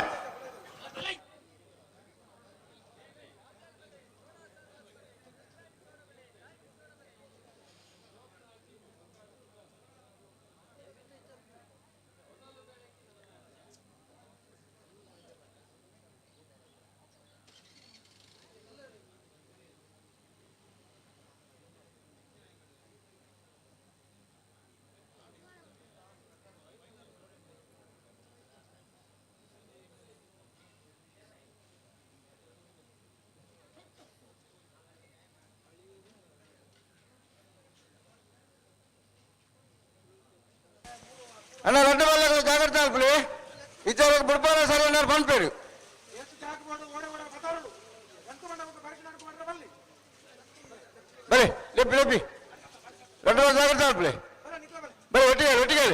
ಅಣ್ಣ రెండు ಬಾಲಕರು ಜಾಗ್ರತೆ ಆಗ್ಲಿ ಇಚ್ಚಾರ ಬಿಡ್ಪಾರ ಸರಿ ಅಣ್ಣ ಪನ್ಪೇರು. ಬಲೆ ಲೆಪ್ಪಿ ಲೆಪ್ಪಿ రెండు ಬಾಲ್ ಜಾಗ್ರತೆ ಆಗ್ಲಿ ಬಲೆ ಒಟ್ಟಿಗೆ ಒಟ್ಟಿಗೆ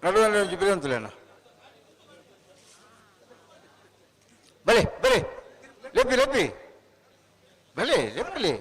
ನಡುವೆ ಬಿರಿಯಂತಲೇ ಅಣ್ಣ ಬಲೆ ಬಲೆ ಲೆಪ್ಪಿ ಲೆಪ್ಪಿ ಬಲೆ ಲೆಪ್ಪಲಿ.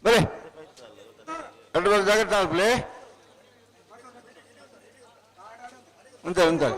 ಬರೇ ಎರಡು ಬಾರಿ ಜಾಗ್ರತೆ ಆಲ್ಪ್ಲೆ ಉಂತಾರೆ ಉಂತಾರೆ.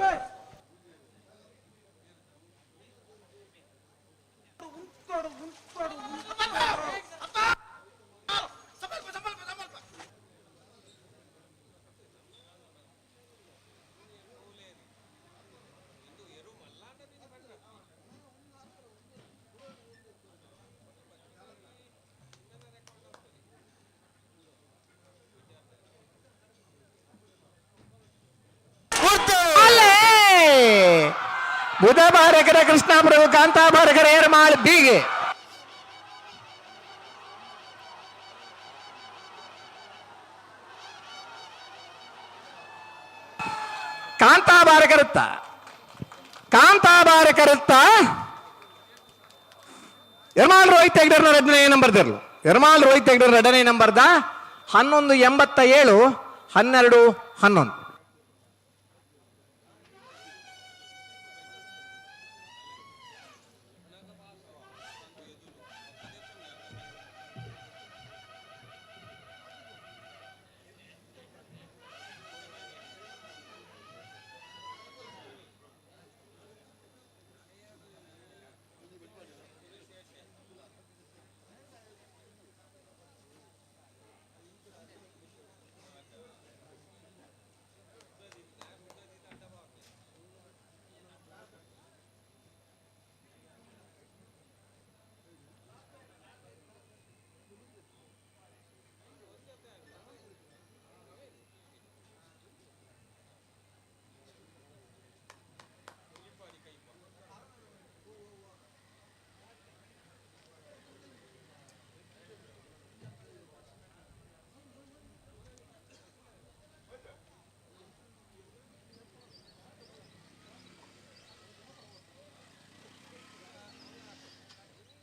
ಬುಧ ಬಾರಕರ ಕೃಷ್ಣಾಪುರ ಕಾಂತಾಬಾರಕರ ಏರ್ಮಾಳ್ ಬೀಗೆ. ಕಾಂತಾಬಾರಕರುತ್ತ ಕಾಂತಾಬಾರಕರುತ್ತ ಎರ್ಮಾಲ್ ರೋಹಿತ್ ಹೆಗ್ಡರ್ನ ಎರಡನೇ ನಂಬರ್ ದಿರ್ಲು. ಎರ್ಮಾಲ್ ರೋಹಿತ್ ಹೆಗ್ಡರ್ ಎರಡನೇ ನಂಬರ್ದ 11.87 12.11.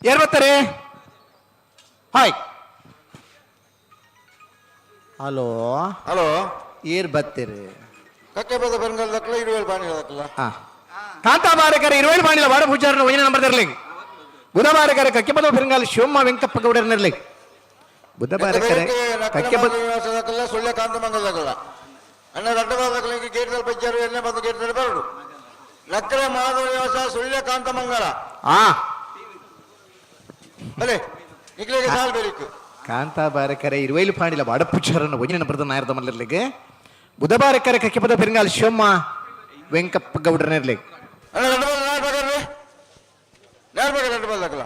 ಯಾರು ಬರ್ತಾರೆ? Hi, hello. Hello. ಏರ್ ಬರ್ತೀರಿ? ಕಕ್ಕೆ ಬದ ಬೆಂಗಲ್ ದಕ್ಕಲ ಇರುವೇಳು ಬಾಣಿ ದಕ್ಕಲ. ಹಾ, ಕಾಂತಾಬಾರಕರ ಇರುವೇಳು ಬಾಣಿಲ ವಾಡ ಪೂಜಾರನ ಒಯ್ಯಿನ ನಂಬರ್ ತರಲಿ. ಬುಧವಾರಕರ ಕಕ್ಕೆಪದ ಪೆರಂಗಾಲ ಶಿವಮ್ಮ ವೆಂಕಪ್ಪ ಗೌಡರ ನೆರಲಿ. ಬುಧವಾರಕರ ಕಕ್ಕೆಪದ ದಕ್ಕಲ ಸುಳ್ಳೆ ಕಾಂತಮಂಗಲ ದಕ್ಕಲ ಅಣ್ಣ ರಡ್ಡಬಾದ ದಕ್ಕಲ ಗೇಟ್ ದಲ್ಲಿ ಬಜ್ಜಾರು ಎಣ್ಣೆ ಬಂದು ಗೇಟ್ ದಲ್ಲಿ ಬರಡು ನಕ್ಕರೆ ಮಾಧವ ನಿವಾಸ ಸುಳ್ಳೆ ಕಾಂತಮಂಗಲ. ಆ ಬಲೆ ನಿಕ್ಲೆಗೆ ಸಾಲ್ ಬೇರಿಕ್ಕು. ಕಾಂತಾಬಾರಕರ ಇರುವೇಲು ಪಾಂಡಿಲ ವಾಡ ಪೂಜಾರನ ಒಯ್ಯಿನ ನಂಬರ್ ನಾಯರದ ಮಲ್ಲರ್ಲಿಗೆ. ಬುಧವಾರಕರ ಕಕ್ಕೆಪದ ಪೆರಂಗಾಲ ಶಿವಮ್ಮ ವೆಂಕಪ್ಪ ಗೌಡರ ನೆರಲಿ. ಅಣ್ಣ ರಡ್ಡಬಾದ ನಾರ್ ಬಗರ್ರೆ ನಾರ್ ಬಗರ್ ರಡ್ಡಬಾದ ದಕ್ಕಲ.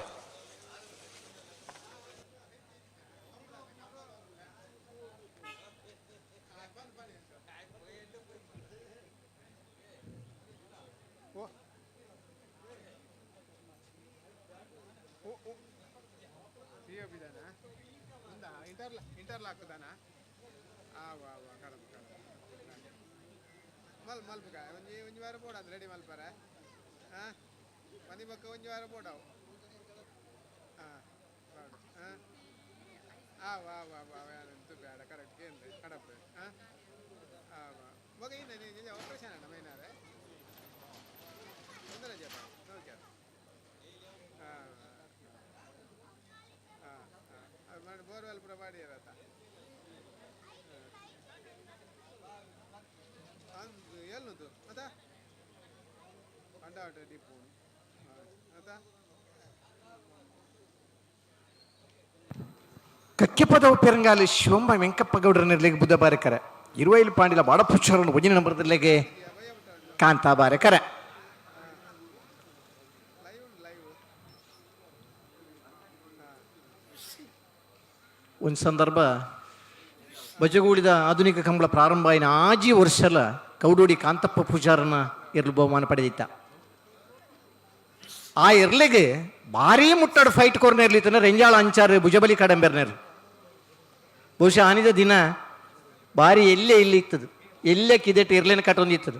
ಕಕ್ಕೆಪದವು ಪೆರಂಗಾಲಿ ಶಿವಮ್ಮ ವೆಂಕಪ್ಪ ಗೌಡರ ನೆರಳಿಗೆ ಬುದ್ಧ ಬಾರಕರ ಇರುವೈಲು ಪಾಂಡಿಲ ಬಾಡಪುಚ್ಚರನ್ನು ಒಜಿನ ನಂಬರದಲ್ಲಿಗೆ ಕಾಂತಾ ಬಾರಕರ. ಒಂದು ಸಂದರ್ಭ ಬಜಗೂಡಿದ ಆಧುನಿಕ ಕಂಬಳ ಪ್ರಾರಂಭ అయిన ಆಜಿ ವರ್ಷಲ ಕೌಡೋಡಿ ಕಾಂತಪ್ಪ ಪೂಜಾರನ ಎರ್ಲು ಬಹುಮಾನ ಪಡೆದಿತ್ತ. ಆ ಎರ್ಲಿಗೆ ಭಾರೀ ಮುಟ್ಟಾಡು ಫೈಟ್ ಕೋರ್ನೇರ್ಲಿತ್ತನ ರೆಂಜಾಳ ಅಂಚಾರು ಭುಜಬಲಿ ಕಡಂಬೆರ್ನೇರು. ಬಹುಶಃ ಆನಿದ ದಿನ ಭಾರಿ ಎಲ್ಲೇ ಇಲ್ಲಿ ಇತ್ತದು ಎಲ್ಲೇ ಕಿದೆಟ್ಟು ಇರ್ಲೇನ ಕಟ್ಟೊಂದಿತ್ತದು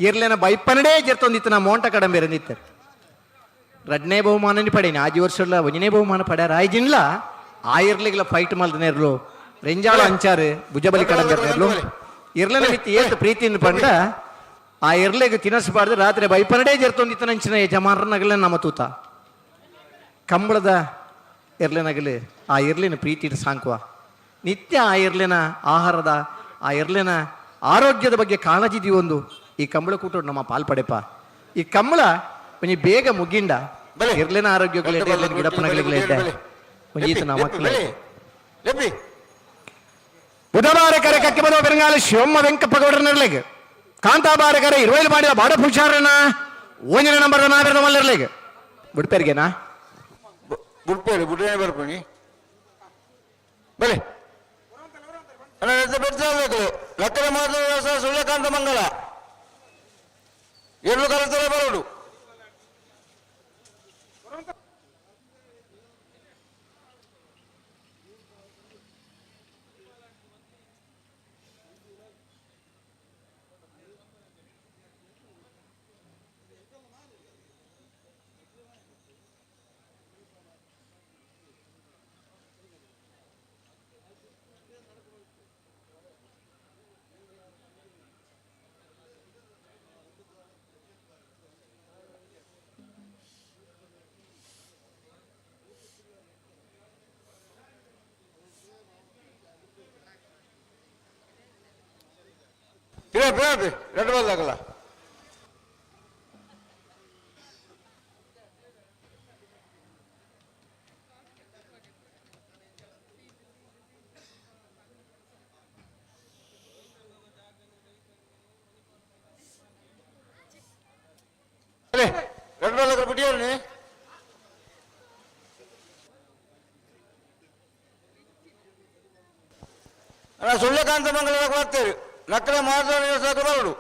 ಇರ್ಲೇನ ಬೈಪನಡೇ ಜರ್ತೊಂದಿತ್ತು ನಾ ಮೋಂಟ ಕಡಂಬೆರಂದಿತ್ತಾರೆ. ರಡ್ನೇ ಬಹುಮಾನని ಪಡೇನಿ ಆಜಿ ವರ್ಷಲ ಒಂಜನೇ ಬಹುಮಾನ ಪಡ್ಯಾರ ಆಯ್ಜಿನ್ಲ ಆ ಇರ್ಲಿಗೆಲ್ಲ ಫೈಟ್ ಮಲ್ದನೇರ್ಲು ರೆಂಜಾಳ ಅಂಚಾರು ಭುಜಬಲಿ ಕಡಂಬೆರ್ನೇರ್ಲು. ಇರ್ಲೇನ ಮಿತ್ತಿ ಏತ್ ಪ್ರೀತಿನ ಪಂಡ ಆ ಇರ್ಲೆಗ್ ತಿನಸ್ಬಾರ್ದು ರಾತ್ರಿ ಬೈಪನಡೇ ಜರ್ತೊಂದಿತ್ತು ನಂಚಿನ ಯಜಮಾನರನ್ನಗಲ ನಮ್ಮ ತೂತ ಕಂಬಳದ ಎರ್ಲೆನಗಲು ಆ ಎರ್ಲಿನ ಪ್ರೀತಿಡ್ ಸಾಂಕುವ ನಿತ್ಯ ಆ ಎರ್ಲೆನ ಆಹಾರದ ಆ ಎರ್ಲೆನ ಆರೋಗ್ಯದ ಬಗ್ಗೆ ಕಾಳಜಿ ಒಂದು ಈ ಕಂಬಳ ಕೂಟೋಡು ನಮ್ಮ ಪಾಲ್ಪಡೆಪ ಈ ಕಂಬಳ ಒಂಜಿ ಬೇಗ ಮುಗಿಂಡ ಬಲೆ. ಎರ್ಲೆನ ಆರೋಗ್ಯ ಬಲೆ, ಗಿಡಪ್ಪನಗಲಿಗೆ ಬಲೆ. ಒಂಜಿ ಈತ ನಮ್ಮ ಮಕ್ಕಳು ಬಲೆ ಲೆಪ್ಪಿ. ಬುಧವಾರ ಕರೆ ಕಕ್ಕಿಬದ ಬೆರಂಗಾಲ ಶಿವಮ್ಮ ವೆಂಕಪ್ಪ ಗೌಡರನರ್ಲೆಗ್ ಕಾಂತಾಬಾರ ಕರೆ ಇರುವೈಲು ಮಾಡಿದ ಬಾಡ ಪೂಜಾರನ ಓಂಜಿನ ನಂಬರ್ ನಾವೆರದ ಮಲ್ಲರ್ಲೆಗ್ ಬಿಡ್ಪೇರ್ಗೆನಾ? ಬುಡ್ಪೇರು ಬುಡ್ಡನೆ ಬರ್ಪಣಿ ಬಲೆ. ಅಣ್ಣ ಬೆಡ್ತಾಗಬೇಕು ಲಕ್ಕಡ ಮಾತ್ರ ಸೂರ್ಯಕಾಂತ ಮಂಗಲ ಎರಡು ಕಲತಲೆ ಬರೋಡು. ಪಿರ ಪಿರ ಎರಡು ಬಾಲ್ ಆಗಲ್ಲ. ಎರಡು ಬಾಲ್ ಆಗಲ್ಲ ಬಿಟ್ಟಿಯವ್ರಿ. ಅಣ್ಣ ಸುಳ್ಯಕಾಂತ ಮಂಗಲ ಬರ್ತೀರಿ ನಕ್ಕಲೆ ಮಾತ್ರ ಬರೋಡು.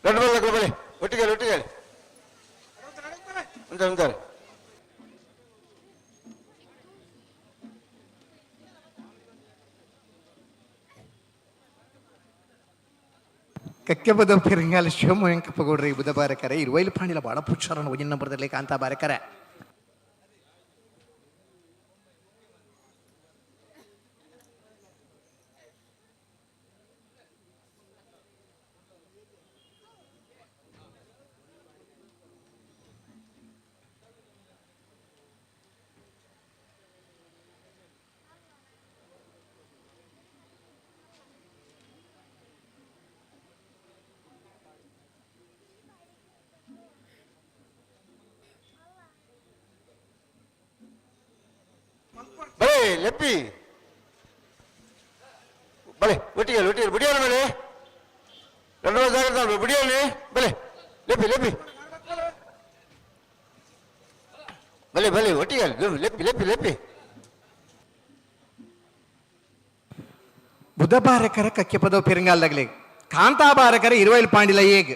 ಎರಡು ಬಾಲ್ ಹಾಕಲು ಬಲೆ ಒಟ್ಟಿಗೆ ಒಟ್ಟಿಗೆ ಅಂತಾರೆ ಅಂತಾರೆ. ಕಕ್ಕೆಬದ ಪೆರಂಗಾಲ ಶಿವಮ್ಮ ವೆಂಕಪ್ಪ ಗೌಡ್ರಿಗೆ ಬುಧವಾರ ಕರೆ ಇರುವೈಲು ಪಾಂಡಿಲ ಬಾಡ ಪುಕ್ಷರನ ಒಂಜಿನ ನಂಬರ್ದಲ್ಲಿ ಕಾಂತಾ ಬಾರಕರೆ. ಬಲೆ ಲೆಪ್ಪಿ ಬಲೆ ಒಟ್ಟಿಗೆ ಒಟ್ಟಿಗೆ ಬಿಡಿಯೋಣ ಮೇಲೆ ಎರಡು ಜಾಗ್ರತೆ ಬಿಡಿಯೋಣ ಬಲೆ ಲೆಪ್ಪಿ ಲೆಪ್ಪಿ ಬಲೆ ಬಲೆ ಒಟ್ಟಿಗೆ ಲೆಪ್ಪಿ ಲೆಪ್ಪಿ ಲೆಪ್ಪಿ. ಬುಧಬಾರಕರ ಕಕ್ಕೆಪದವು ಪೆರಂಗಾಲ್ದಾಗಲಿ ಕಾಂತಾಬಾರಕರ ಇರುವೈಲು ಪಾಂಡಿಲ ಏಗ್.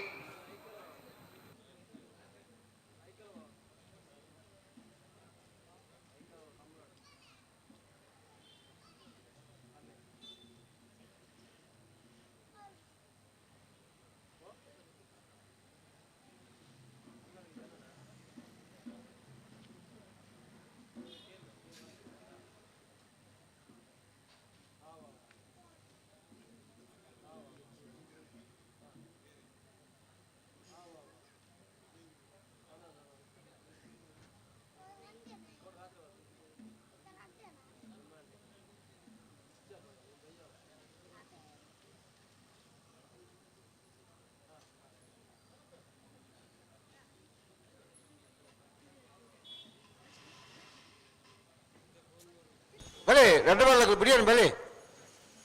ಬಲೆ ರಡ್ಡು ಬಲ್ಲ ಬಿರಿಯಾನಿ ಬಲೆ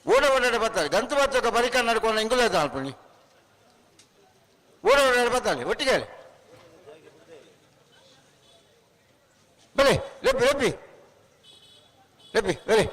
ಓಡ ಓಡಾಡ ಬರ್ತಾರೆ ಗಂತು ಬತ್ತಕ ಬರಿಕ ನಡ್ಕೊಂಡು ಇಂಗುಲ ಅಲ್ಪಣಿ ಓಡ ಓಡಾಡ ಬರ್ತಾನೆ ಒಟ್ಟಿಗೆ ಬಲೆ ಲೆಪ್ಪಿ ಲೆಪ್ಪಿ ಲೆಪ್ಪಿ ಬಲೆ.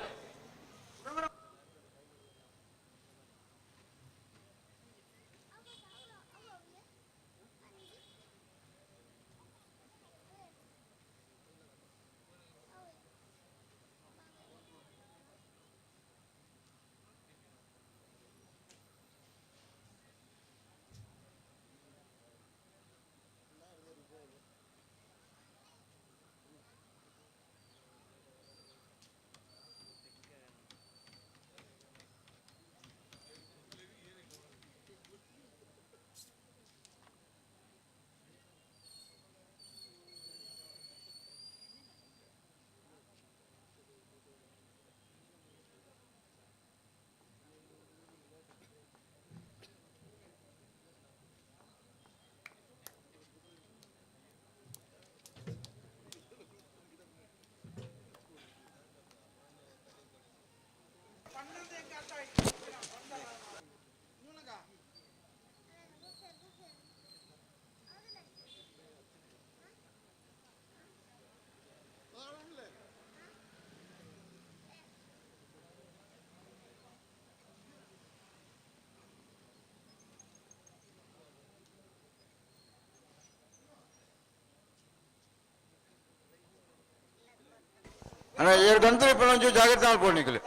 ಅಣ್ಣ ಏಳು ಗಂಟೆ ಒಂಚೂರು ಜಾಗ್ರತೆ ಮಾಡ್ಕೊಂಡು ನಿಖಿಲ್.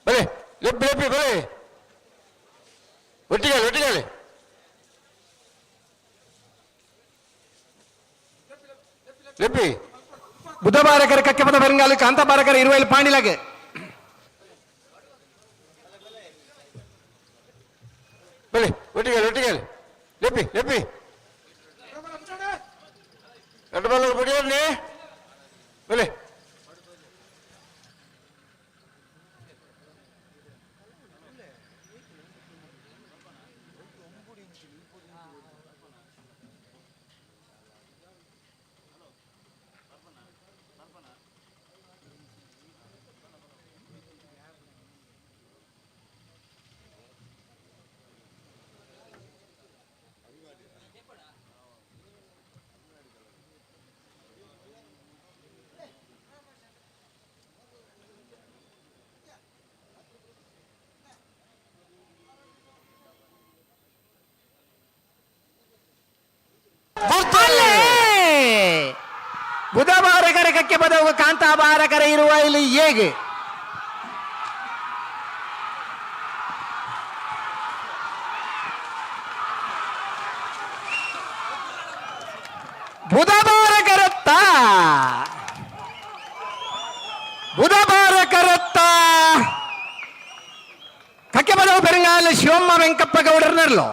ಬಲೆ ಲೆಪ್ಪಿ ಲೆಪ್ಪಿ ಬಲೆ ಒಟ್ಟಿಗೆ ಒಟ್ಟಿಗೆ ಲೆಪ್ಪಿ. ಬುಧಬಾರಕರ ಕಕ್ಕೆಪದ ಬೆರಂಗಾಲು ಕಾಂತಾಬಾರಕರ ಇರುವೈಲು ಪಾಂಡಿಲಾಗೆ. ಬಲೆ ಒಟ್ಟಿಗೆ ಒಟ್ಟಿಗೆ ಲೆಪ್ಪಿ ಲೆಪ್ಪಿ ಎರಡು ಬಲ್ಲ ಬಿಡಿಯೋರ್ನಿ ಬಲೆ. ಬುಧಬಾರಕರ ಕಕ್ಕೆ ಪದವು ಕಾಂತಾಬಾರಕರ ಇರುವ ಇಲ್ಲಿ ಹೇಗೆ ಬುಧಬಾರಕರತ್ತ ಬುಧಬಾರಕರತ್ತ ಕಕ್ಕೆ ಪದವು ಬೆರಂಗಾಲ ಶಿವಮ್ಮ ವೆಂಕಪ್ಪ ಗೌಡರ್ನರ್ಲು.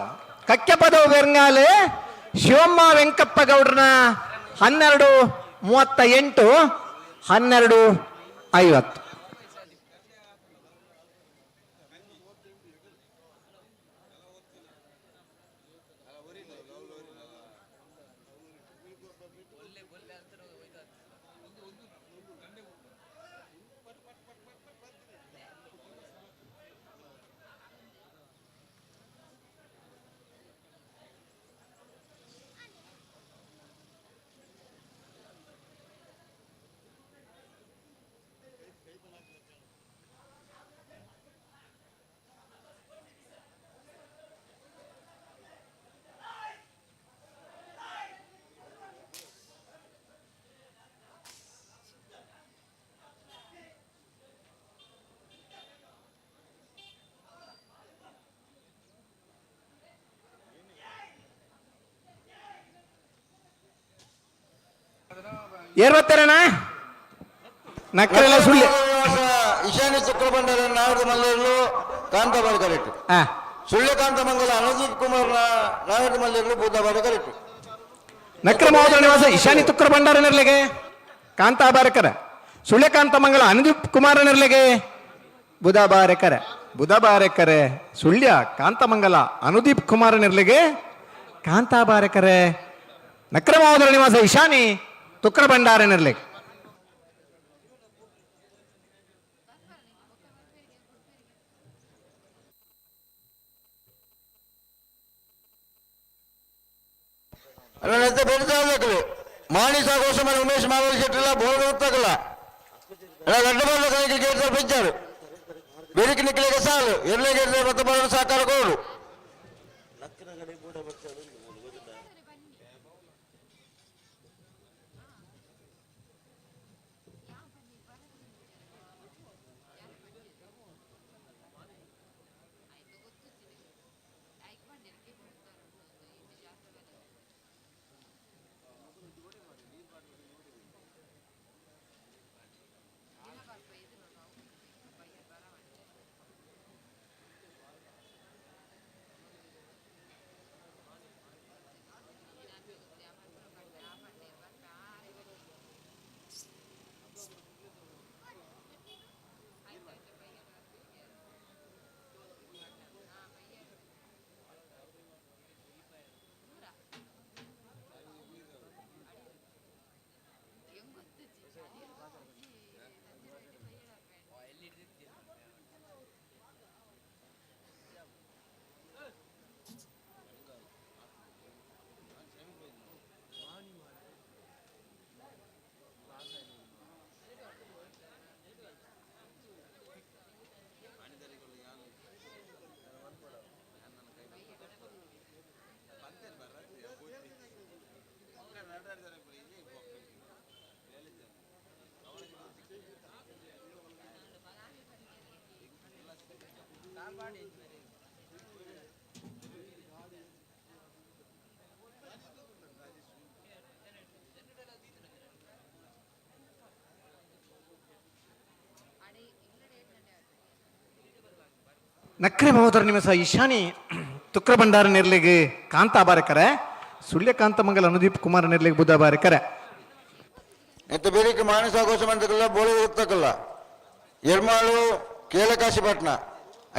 ಕಕ್ಕೆ ಪದವು ಬೆರಂಗಾಲ ಶಿವಮ್ಮ ವೆಂಕಪ್ಪ ಗೌಡ್ರನ 12:38 12:50. ಏರ್ವತ್ತರಣ ನಕ್ಕರೆಲ್ಲ ಸುಳ್ಳು. ಈಶಾನ್ಯ ಚಕ್ರಭಂಡಾರ ನಾರದ ಮಲ್ಲರ್ಲು ಕಾಂತಾಬಾರ ಕರೆಕ್ಟ್. ಸುಳ್ಯಕಾಂತ ಮಂಗಲ ಅನುದೀಪ್ ಕುಮಾರ್ ನಾರದ ಮಲ್ಲರ್ಲು ಬೂದಾಬಾರ ಕರೆಕ್ಟ್. ನಕ್ರ ಮಹೋದರ ನಿವಾಸ ಈಶಾನಿ ತುಕ್ರ ಭಂಡಾರ ನೆರ್ಲೆಗೆ ಕಾಂತಾಬಾರಕರ. ಸುಳ್ಯಕಾಂತ ಮಂಗಲ ಅನುದೀಪ್ ಕುಮಾರ ನೆರ್ಲೆಗೆ ಬುಧಬಾರಕರ. ಬುಧಬಾರಕರೆ ಸುಳ್ಯ ಕಾಂತಮಂಗಲ ಅನುದೀಪ್ ಕುಮಾರ ನೆರ್ಲೆಗೆ ಕಾಂತಾಬಾರಕರೆ. ನಕ್ರ ಮಹೋದರ ನಿವಾಸ ಈಶಾನಿ ತುಕ್ರ ಭಂಡಾರನಿರ್ಲಿಕ್ಕೆ. ಅಲ್ಲ ಬೆಳೆದಾಗಲು ಮಾಣಿ ಸಾಗೋಸಮನ ಉಮೇಶ್ ಮಾವಲ್ ಶೆಟ್ಟಿಲ್ಲ ಬೋರ್ಡ್ ಗೊತ್ತಾಗಲ್ಲ. ಗಡ್ಡ ಬಂದ ಕೈಗೆ ಗೇಟ್ ಬಿಜ್ಜಾರು ಬೆರಿಕ್ ನಿಕ್ಕಲಿಗೆ ಸಾಲು ಎರ್ಲೆ ಗೇಟ್ ಮತ್ತೆ ಬರೋದು ಸಹಕಾರ ಕೋಡು. ನಕ್ರೆ ಮಹೋದರ ನಿಮಿಷ ಈಶಾನಿ ತುಕ್ರ ಭಂಡಾರ ನಿರ್ಲಿಗೆ ಕಾಂತಾ ಬಾರಕರೆ, ಸುಳ್ಯ ಕಾಂತಮಂಗಲ ಅನುದೀಪ್ ಕುಮಾರ್ ನಿರ್ಲಿಗೆ ಬುದ್ಧ ಬಾರಕರೆ. ನೆತ್ತ ಬೆರಿಕ್ ಮಾಣಿ ಸಾಗೋಸಮಂತಕಲ್ಲ ಬೋಳಿ ಗೊತ್ತಾಗಲ್ಲ. ಎರ್ಮಾಳು ಕೇಳಕಾಶಿಪಟ್ನ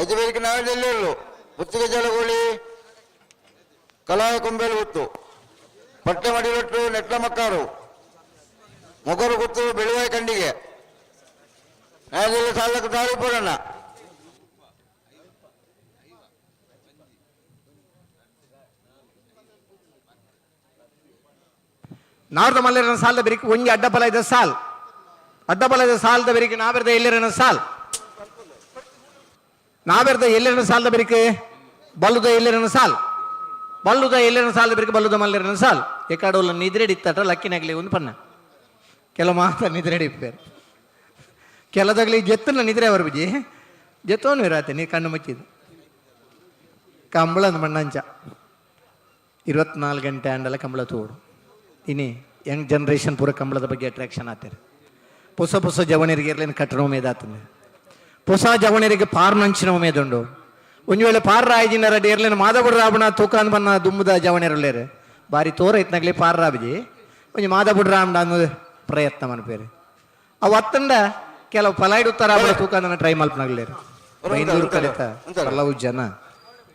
ಐದು ಬೇರಿಕೆ ನಾವೆಲ್ಲೆಲ್ಲೂ ಪುತ್ತಿಗೆ ಜಲಗೋಳಿ ಕಲಾಯ ಕೊಂಬೇಲು ಗೊತ್ತು ಪಟ್ಟೆ ಮಡಿಲೊಟ್ಟು ನೆಟ್ಲ ಮಕ್ಕಾರು ಮೊಗರು ಗೊತ್ತು ಬೆಳುವಾಯಿ ಕಂಡಿಗೆ ನಾವೆಲ್ಲ ಸಾಲಕ್ಕೆ ದಾರಿ ಪೋಡೋಣ. ನಾರ್ದ ಮಲ್ಲೇರನ ಸಾಲದ ಬೆರಿಕೆ ಒಂಜಿ ಅಡ್ಡಬಲ ಇದೆ ಸಾಲ್, ಅಡ್ಡಬಲ ಇದೆ ಸಾಲದ ಬೆರಿಕೆ ನಾವೆರ್ದ ಎಲ್ಲರನ ಸಾಲ್, ನಾವೆರ್ದ ಎಲ್ಲರನ ಸಾಲದ ಬೆರಿಕೆ ಬಲ್ಲುದ ಎಲ್ಲರನ ಸಾಲ್, ಬಲ್ಲುದ ಎಲ್ಲರನ ಸಾಲದ ಬೆರಿಕೆ ಬಲ್ಲುದ ಮಲ್ಲೇರನ ಸಾಲ್. ಎಕಾಡೋಲ ನಿದ್ರೆಡಿತ್ತಟ ಲಕ್ಕಿನಾಗ್ಲಿ ಒಂದು ಪನ್ನ ಕೆಲವು ಮಾತ್ರ ನಿದ್ರೆಡಿಪ್ಪೇರು ಕೆಲದಾಗಲಿ ಜೆತ್ತನ ನಿದ್ರೆ ಅವರು ಬಿಜಿ ಜೆತ್ತೋನು ಇರಾತೆ ನೀ ಕಣ್ಣು ಮುಚ್ಚಿದ್ದು ಕಂಬಳ ಮಣ್ಣಂಚ 24 ಗಂಟೆ ಅಂಡಲ ಕಂಬಳ ತೋಡು. ಇನಿ ಯಂಗ್ ಜನರೇಷನ್ ಪೂರ ಕಂಬಳದ ಬಗ್ಗೆ ಅಟ್ರಾಕ್ಷನ್ ಆತಾರೆ. ಹೊಸ ಹೊಸ ಜವನಿರಿಗೆ ಇರ್ಲೇನು ಕಟ್ಟಣ ಉಮೇದಾತಂದೆ, ಹೊಸ ಜವನಿರಿಗೆ ಪಾರ್ನಂಚಿನ ಉಮೇದುಂಡು. ಒಂದು ವೇಳೆ ಪಾರ್ ರಾಯಜಿನ ರೆಡ್ಡಿ ಇರ್ಲೇನು ಮಾದಬುಡ್ ರಾಬಣ ತೂಕಾನ್ ಬನ್ನ ದುಂಬುದ ಜವನಿರಲ್ಲೇರು ಬಾರಿ ತೋರ ಇತ್ನಾಗ್ಲಿ ಪಾರ್ ರಾಬಿಜಿ ಒಂಜಿ ಮಾದಬುಡ್ ರಾಮಡ ಅನ್ನೋದು ಪ್ರಯತ್ನ ಮನ್ಪೇರು. ಅವು ಅತ್ತಂಡ ಕೆಲವು ಪಲಾಯ್ಡು ಉತ್ತರ ತೂಕಂದನ ಟ್ರೈ ಮಲ್ಪನಾಗ್ಲೇರು ಬೈಂದೂರು ಕಲಿತ ಹಲವು ಜನ.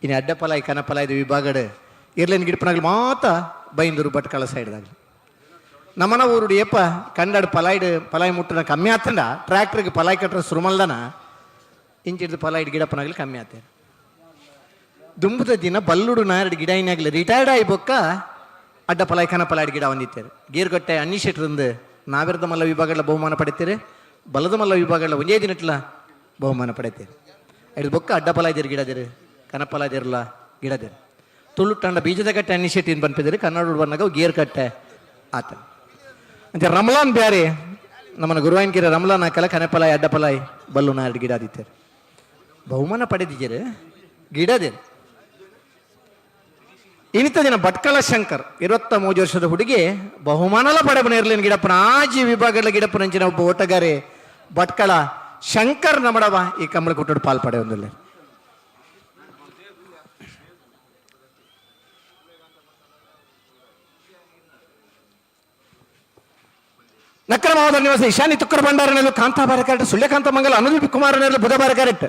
ಇನ್ನು ಅಡ್ಡ ಪಲಾಯಿ ಕನ ಪಲಾಯ್ದ ವಿಭಾಗಡೆ ಇರ್ಲೇನು ಗಿಡಪನಾಗ್ಲಿ ಮಾತ ಬೈಂದೂರು ಭಟ್ಕಳ ಸೈಡ್ದಾಗ್ಲಿ ನಮ್ಮನ ಊರುಡು ಏಪ ಕಂಡಾಡು ಪಲಾಯ್ಡು ಪಲಾಯ್ ಮುಟ್ಟನ ಕಮ್ಮಿ ಆತಂಡ ಟ್ರ್ಯಾಕ್ಟರ್ಗೆ ಪಲಾಯ್ ಕಟ್ಟರೆ ಸುರುಮಲ್ದನ ಇಂಚಿಡ್ದು ಪಲಾಯ್ಡು ಗಿಡಪ್ಪನಾಗ್ಲಿ ಕಮ್ಮಿ ಆತೇನೆ. ದುಂಬುದ ದಿನ ಬಲ್ಲುಡು ನಾರಡು ಗಿಡ ಏನಾಗಲಿ ರಿಟೈರ್ಡ್ ಆಗಿ ಬೊಕ್ಕ ಅಡ್ಡ ಪಲಾಯ್ ಕನ ಪಲಾಯ್ಡು ಗಿಡ ಹೊಂದಿತ್ತೇವೆ. ಗೀರ್ಗೊಟ್ಟೆ ಅನ್ನಿಶೆಟ್ರಿಂದ ನಾವಿರದ ಮಲ್ಲ ವಿಭಾಗಗಳ ಬಹುಮಾನ ಪಡಿತೀರಿ, ಬಲದ ಮಲ್ಲ ವಿಭಾಗಗಳ ಒಂದೇ ದಿನಟ್ಲ ಬಹುಮಾನ ಪಡಿತೀರಿ. ಐದು ಬೊಕ್ಕ ಅಡ್ಡ ಪಲಾಯ್ದಿರು ಗಿಡದಿರು ಕನ ಪಲಾಯ್ದಿರಲ್ಲ ಗಿಡದಿರು ತುಳು ತಂಡ ಬೀಜದ ಕಟ್ಟೆ ಅನ್ನಿಶೆಟ್ಟಿನ ಬನ್ಪಿದಿರಿ ಕನ್ನಡ ಬಂದಾಗ ಗೇರ್ ಕಟ್ಟೆ ಆತ ಅಂತೆ. ರಮಲಾನ್ ಬ್ಯಾರೆ ನಮ್ಮನ್ನ ಗುರುವಾಯನಕೆರೆ ರಮಲಾನ್ ಹಾಕಲ್ಲ ಕನೆಪಲಾಯ್ ಅಡ್ಡಪಲಾಯ್ ಬಲ್ಲು ನಾಡು ಗಿಡ ಆದಿತ್ತಾರೆ ಬಹುಮಾನ ಪಡೆದಿದ್ದೀರಿ ಗಿಡದಿರು. ಇನ್ನಿತ ದಿನ ಭಟ್ಕಳ ಶಂಕರ್ 23 ವರ್ಷದ ಹುಡುಗಿ ಬಹುಮಾನಲ ಪಡೆಬನ ಇರ್ಲಿನ ಗಿಡಪ್ಪನ ಆಜಿ ವಿಭಾಗದ ಗಿಡಪ್ಪನಂಚಿನ ಒಬ್ಬ ಓಟಗಾರೆ ಭಟ್ಕಳ ಶಂಕರ್ ನಮಡವ ಈ ಕಂಬಳ ಕೊಟ್ಟು ಪಾಲ್ ಪಡೆಯೊಂದಿಲ್ಲ. ನಕ್ರಮಾವದ ನಿವಾಸ ಈಶಾನಿ ತುಕ್ಕರ ಭಂಡಾರನೆಲ್ಲ ಕಾಂತಾಬಾರ ಕರೆಕ್ಟ್, ಸುಳ್ಯಕಾಂತ ಮಂಗಲ ಅನುದೀಪ್ ಕುಮಾರನೆಲ್ಲ ಬುಧಬಾರ ಕರೆಕ್ಟ್.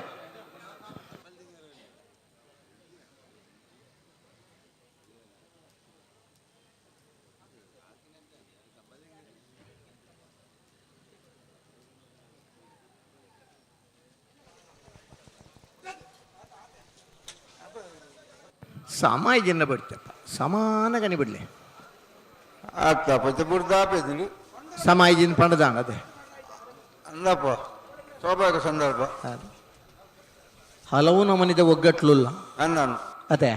ಸಮಾಜ ಬಿಡ್ತಪ್ಪ ಸಮಾನ ಗಣಿ ಬಿಡ್ಲಿ. ಆತಪ್ಪ ಬುಡ್ದಾಪೆದಿಲಿ. ಸಮಾಜಿನ ಪಂಡದಾಣ ಅದೇ. ಅಂದಪ್ಪ ಸ್ವಾಭಾವಿಕ ಸಂದರ್ಭ. ಹಲವು ನಮನಿದ ಒಗ್ಗಟ್ಲುಲ್ಲ. ಅಂದಾನು. ಅದೇ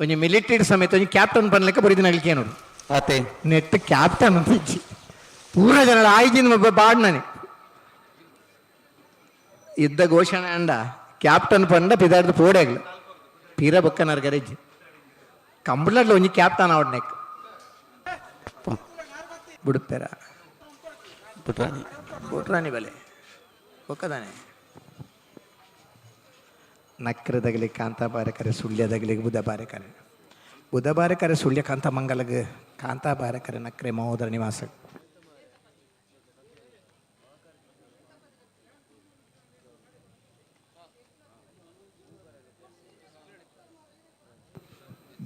ಒಂಜಿ ಮಿಲಿಟರಿ ಸಮೇತ ಒಂಜಿ ಕ್ಯಾಪ್ಟನ್ ಪನ್ಲೆಕ್ಕ ಬರಿದಿನ ನೋಡು. ಅತೆ. ನೆಟ್ ಕ್ಯಾಪ್ಟನ್ ಅಂತ ಇಜ್ಜಿ ಪೂರ ಜನರ ಆಯ್ಜಿನ ಬಾಡ್ನನೆ ಇದ್ದ ಘೋಷಣೆ ಅಂಡ ಕ್ಯಾಪ್ಟನ್ ಪಂಡ ಪಿದಾಡ್ದು ಪೋಡಾಗ್ಲು ಪೀರ ಬೊಕ್ಕನರ್ ಗರೆಜ್ಜಿ ಕಂಬಳಡ್ಲ ಒಂಜಿ ಕ್ಯಾಪ್ಟನ್ ಆವಡ್ನೆಕ್ ಬುಡುಪೆರ. ಪುಟ್ರಾಣಿ. ಬುಟ್ರಾಣಿ ಬಲೆ ಬೊಕ್ಕದಾನೆ ನಕ್ರದಗಲಿ ಕಾಂತ ಬಾರಕರೆ ಸುಳ್ಯದಗಲಿ ಬುಧ ಬಾರಕರೆ ಬುಧ ಬಾರಕರೆ ಸುಳ್ಯ ಕಾಂತ ಮಂಗಲಗ ಕಾಂತ ಬಾರಕರೆ ನಕ್ರೆ ಮಹೋದರ ನಿವಾಸ.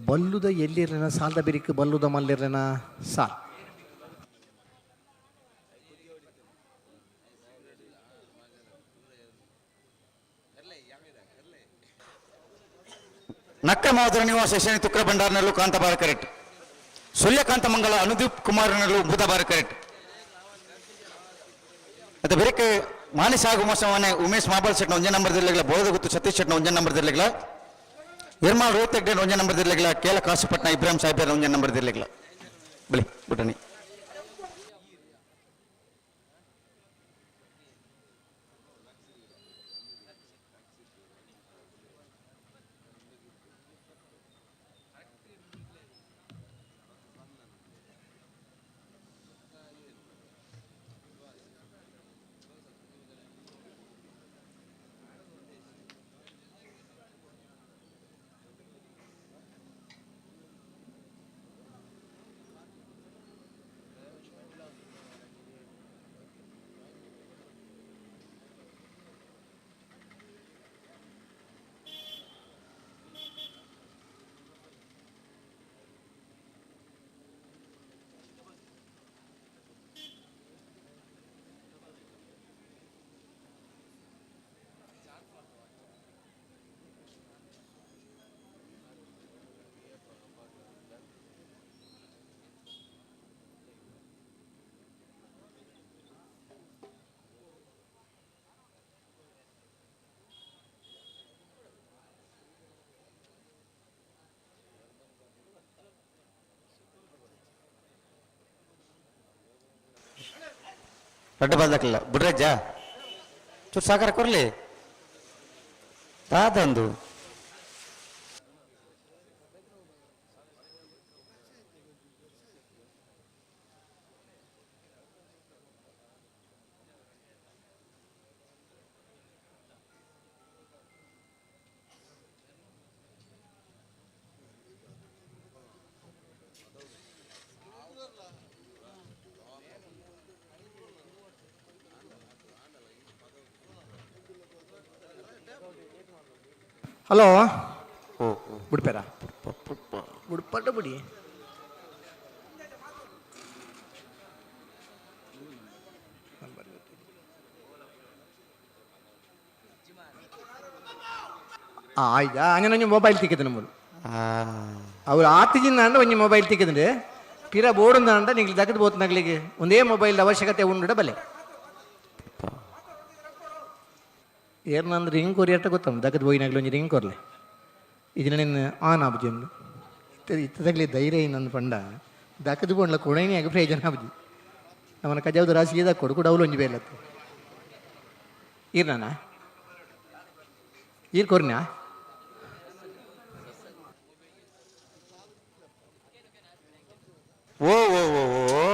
ಬಲ್ಲುದ ಎಲ್ಲಿರಲಿನ ಸಾಲದ ಬಿರಿಕು ಬಲ್ಲುದ ಮಲ್ಲಿರಲಿನ ಸಾಲ್. ನಕ್ಕ ಮಹೋದರ ನಿವಾಸ ಶನಿ ತುಕ್ರ ಭಂಡಾರ್ನಲ್ಲೂ ಕಾಂತ ಬಾರಕರೆಟ್ ಸುಳ್ಯಕಾಂತ ಮಂಗಲ ಅನುದೀಪ್ ಕುಮಾರ್ನಲ್ಲೂ ಬುಧ ಬಾರಕರೆಟ್ ಮತ್ತೆ ಬೇರೆ ಮಾನಿಸಾಗು ಮೋಸವನೆ ಉಮೇಶ್ ಮಾಬಲ್ ಶೆಟ್ನ ಒಂಜೇ ನಂಬರ್ ದಿರ್ಲಿಗ್ಲ ಬೋಧ ಗುತ್ತು ಸತೀಶ್ ಶೆಟ್ನ ಒಂಜೇ ನಂಬರ್ ದಿರ್ಲಿಗ್ಲ ಎರ್ಮಾಲ್ ರೋಹಿತ್ ಹೆಗ್ಡೆ ಒಂಜೇ ನಂಬರ್ ದಿರ್ಲಿಗ್ಲ ಕೇಲ ಕಾಸುಪಟ್ನ ಇಬ್ರಾಹಿಂ ಸಾಹೇಬ್ ಒಂಜೇ ನಂಬರ್ ದಿರ್ಲಿಗ್ಲ ಬಲಿ ಬುಟನಿ. ದೊಡ್ಡ ಬಾಲ್ದಕ್ಕಿಲ್ಲ ಬುಡ್ರಜ್ಜ ಚೂರು ಸಾಕಾರ ಕೊರ್ಲಿ ತಾದಂದು. ಹಲೋ, ಬಿಡ್ಪೇರ ಬಿಡ್ಪಟ್ಟ ಬಿಡಿ. ಆಯ್ತಾ, അങ്ങനെ ಒಂಜಿ ಮೊಬೈಲ್ ತಿಕ್ಕಿದ್ದು ನಮ್ಮದು ಅವ್ರು ಆತಿಜಿಂದ ಒಂಜಿ ಮೊಬೈಲ್ ತಿಕ್ಕಿದ್ರೆ ಪಿರ ಬೋರ್ಡ್ ನಿಂಗೆ ದಗದ್ ಬೋತ್ ನಗ್ಲಿಗೆ ಒಂದೇ ಮೊಬೈಲ್ ಅವಶ್ಯಕತೆ ಉಂಡು ಬಲೆ. ಏರ್ನಂದ್ರೆ ರಿಂಗ್ ಕೊರಿಯಟ್ಟ ಗೊತ್ತ ದಗದ್ ಬೋಯಿನಾಗ್ಲಿ ಒಂಜಿ ರಿಂಗ್ ಕೊರ್ಲೆ ಇದನ್ನ ನಿನ್ನ ಆನ್ ಆಬುಜಿ ಅಂದು ಇತ್ತ ಇತ್ತದಾಗಲಿ ಧೈರ್ಯ ಇನ್ನೊಂದು ಪಂಡ ದಕ್ಕದು ಬೋಂಡ್ಲ ಕೊಡೈನಿ ಆಗ ಪ್ರಯೋಜನ ಆಬುಜಿ ನಮ್ಮನ ಕಜಾವ್ದು ರಾಶಿ ಇದಾಗ ಕೊಡು ಕೂಡ ಅವಳು ಒಂಜಿ ಬೇಲತ್ತು ಈರ್ನಾನ ಈರ್ ಕೊರ್ನ್ಯಾ. ಓ ಓ ಓ ಓ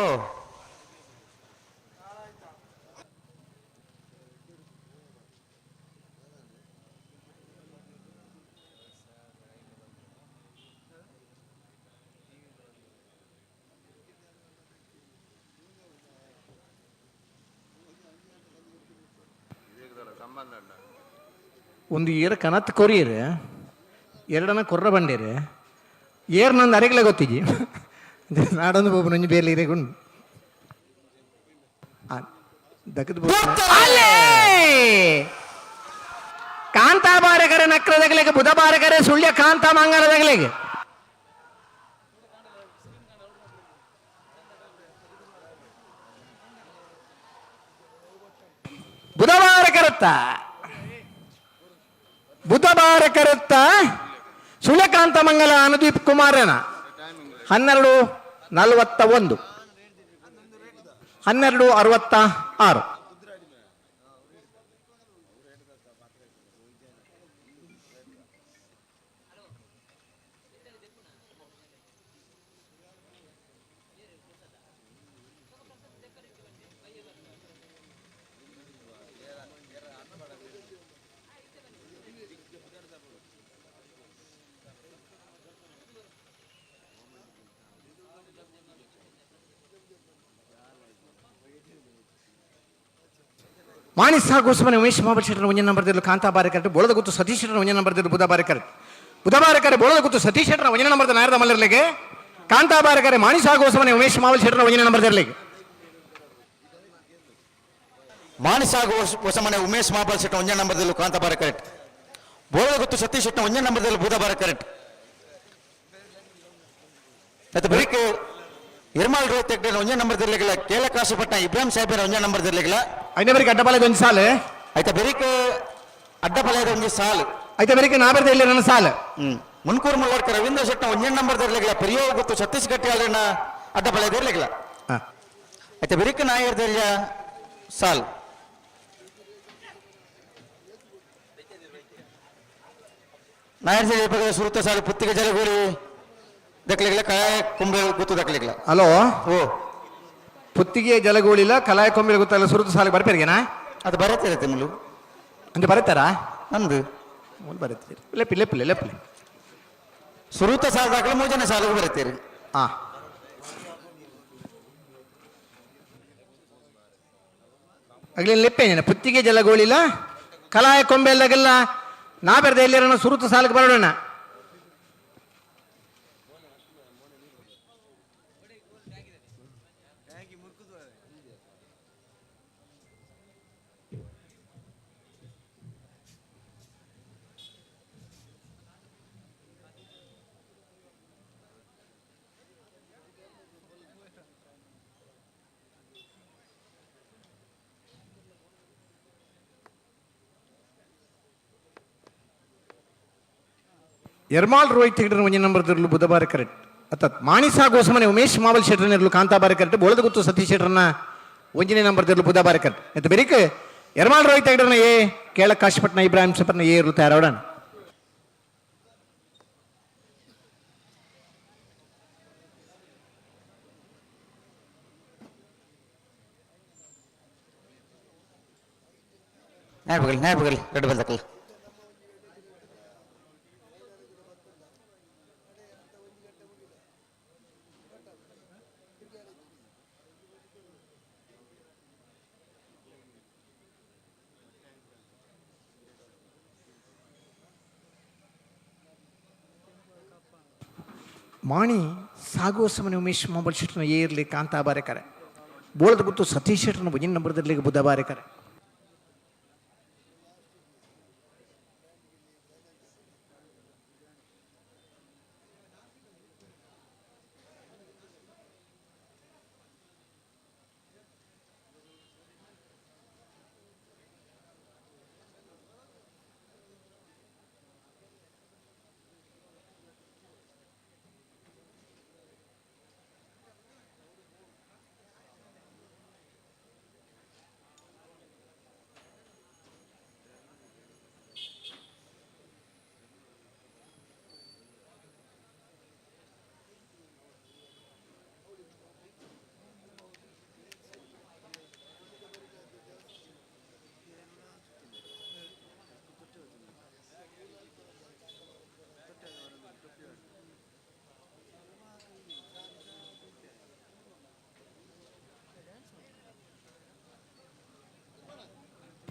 ಒಂದು ಏರ ಕನತ್ ಕೊರಿಯರ್ ಎರಡನ ಕೊರ್ರ ಬಂಡೇರು ಏರ್ ನಂದು ಅರೆಗ್ಲೆ ಗೊತ್ತಿಜಿ ನಾಡೊಂದು ಬೋಬು ಒಂಜಿ ಬೇಲೆ ಇರೆಗುಂಡು ದಕ್ಕದ. ಕಾಂತಾಬಾರಕರನ ಚಕ್ರದಗಲಿಗೆ ಬುಧಬಾರಕರೆ ಸುಳ್ಯ ಕಾಂತ ಮಂಗಲದಗಲಿಗೆ. ಬುಧವಾರ ಕರತ್ತ ಬುಧವಾರ ಕರತ್ತ ಸುಳ್ಯಕಾಂತ ಮಂಗಲ ಅನುದೀಪ್ ಕುಮಾರನ 12:41, 12:66. ಮಾಣಿಸ್ ಗೋಸ್ವಾಮಿ ಉಮೇಶ್ ಮೊಬೈಲ್ ಶೆಟ್ಟರ್ ಒಂಜಿ ನಂಬರ್ ದಿಲ್ಲು ಕಾಂತಾ ಬಾರಿಕರ್, ಬೋಳದ ಗುತ್ತು ಸತೀಶ್ ಶೆಟ್ಟರ್ ಒಂಜಿ ನಂಬರ್ ದಿಲ್ಲು ಬುಧ ಬಾರಿಕರ್, ಬುಧ ಬಾರಿಕರ್ ಬೋಳದ ಗುತ್ತು ಸತೀಶ್ ಶೆಟ್ಟರ್ ಒಂಜಿ ನಂಬರ್ ನಾಯರದ ಮಲ್ಲರ್ಲಿಗೆ, ಕಾಂತಾ ಬಾರಿಕರ್ ಮಾಣಿಸ್ ಗೋಸ್ವಾಮಿ ಉಮೇಶ್ ಮಾವಲ್ ಶೆಟ್ಟರ್ ಒಂಜಿ ನಂಬರ್ ದಿರ್ಲಿಗೆ. ಮಾಣಿಸಾಗು ಹೊಸಮನೆ ಉಮೇಶ್ ಮಾಬಲ್ ಶೆಟ್ಟ ಒಂಜೇ ನಂಬರ್ದಲ್ಲಿ ಕಾಂತಾಬಾರ ಕರೆಕ್ಟ್, ಬೋಳದ ಗುತ್ತು ಸತೀಶ್ ಶೆಟ್ಟ ಒಂಜೇ ನಂಬರ್ದಲ್ಲಿ ಬೂದಬಾರ ಕರೆಕ್ಟ್. ಮತ್ತೆ ಬರೀಕ್ ಇರ್ಮಾಲ್ ರೋಡ್ ತೆಗ್ಡೆ ಒಂಜೇ ನಂಬರ್ ದಿರ್ಲಿಕ್ಕಿಲ್ಲ, ಕೇಲಕಾಸುಪಟ್ಟ ಇಬ್ರಾಹಿಂ ಸಾಹೇಬರ ಒಂಜೇ ನಂಬರ್ ದಿರ್ಲಿಕ್ಕಿಲ್ಲ. ಐನೇ ಬರೀಕ್ ಅಡ್ಡಪಾಲದ ಒಂದು ಸಾಲು. ಆಯ್ತಾ, ಬೆರಿಕ್ ಅಡ್ಡಪಾಳ್ಯದ ಒಂಜಿ ಸಾಲು. ಐತೆ ಬರೀಕ್ ನಾ ಬರ್ದ ಇಲ್ಲಿ ನನ್ನ ಸಾಲು. ಮುನ್ಕೂರು ಮುಳ್ಳಾಡ್ಕ ರವೀಂದ್ರ ಶೆಟ್ಟ ಒಂಜೇ ನಂಬರ್ ದಿರ್ಲಿಕ್ಕಿಲ್ಲ, ಪೆರಿಯೋ ಗುತ್ತು ಸತೀಶ್ ಗಟ್ಟಿಯಾಳನ ಅಡ್ಡಪಾಳ್ಯದ ಇರ್ಲಿಕ್ಕಿಲ್ಲ. ಆಯ್ತಾ, ಬೆರಿಕ್ ನಾಯರ್ದೆಲ್ಲ ಸಾಲು. ನಾಯರ್ ಸುರುತ್ತ ಸಾಲು ಪುತ್ತಿಗೆ ಜಲಗೂರಿ ದಕ್ಲಿಗಿಲ್ಲ, ಕಳಾಯ ಕುಂಬೆ ಗುತ್ತು ದಕ್ಲಿಗಿಲ್ಲ. ಹಲೋ. ಓ. ಪುತ್ತಿಗೆ ಜಲಗೋಳಿಲ್ಲ ಕಲಾಯ ಕೊಂಬೆ ಗೊತ್ತಲ್ಲ ಸುರುತ ಸಾಲಿಗೆ ಬರ್ಪೇರಿಗೆನಾ? ಅದು ಬರತ್ತಿರತ್ತೆ ಮುಲು. ಅಂತ ಬರೀತಾರಾ? ನಂದು. ಮೂಲ ಬರೀತೀರಿ, ಲೆಪ್ಪಿ ಲೆಪ್ಪಲಿ ಲೆಪ್ಪಲಿ. ಸುರುತ ಸಾಲು ದಾಖಲೆ ಮೂಜನ ಸಾಲಿಗೆ ಬರತ್ತೀರಿ. ಹಾ, ಅಗ್ಲಿ ಲೆಪ್ಪೆ ಪುತ್ತಿಗೆ ಜಲಗೋಳಿಲ್ಲ ಕಲಾಯ ಕೊಂಬೆ ಎಲ್ಲಗೆಲ್ಲ ನಾ ಬೆರೆದ ಎಲ್ಲಿರೋಣ ಸುರುತ ಸಾಲಕ್ಕೆ ಬರೋಣ. ಎರ್ಮಾಲ್ ರೋಹಿತ್ ಹೆಗ್ಡರ್ ಒಂಜಿ ನಂಬರ್ ತಿರ್ಲು ಬುಧವಾರ ಕರೆಕ್ಟ್ ಅರ್ಥಾತ್ ಮಾಣಿಸಾ ಗೋಸಮನೆ ಉಮೇಶ್ ಮಾವಲ್ ಶೆಟ್ಟರ್ನ ಇರಲು ಕಾಂತಾಬಾರ ಕರೆಕ್ಟ್, ಬೋಳದಗುತ್ತು ಸತೀಶ್ ಶೆಟ್ಟರ್ನ ಒಂಜಿನೇ ನಂಬರ್ ತಿರ್ಲು ಬುಧವಾರ ಕರೆಕ್ಟ್. ಮತ್ತು ಬೆರಿಕ್ ಎರ್ಮಾಲ್ ರೋಹಿತ್ ಹೆಗ್ಡರ್ನ ಎ ಕೇಳ ಕಾಶಪಟ್ನ ಇಬ್ರಾಹಿಂ ಸಪರ್ನ ಎ ಇರಲು ತಯಾರಾವಡಣ. ನ್ಯಾಯಬಗಲ್ ನ್ಯಾಯಬಗಲ್ ರೆಡ್ ಬಲ್ ದಕ್ಕಲ್. ಮಾಣಿ ಸಾಗೋಸಮನೆ ಉಮೇಶ್ ಮೊಬೈಲ್ ಶೆಟ್ಟರ್ನ ಎ ಇರಲಿ ಕಾಂತಾಬಾರೆ ಕರೆ, ಬೋಳದ ಗುತ್ತು ಸತೀಶ್ ಶೆಟ್ಟರ್ನ ಒಂಜಿನ ನಂಬರ್ ತಿರ್ಲಿಗೆ ಬುಧವಾರ ಕರೆ.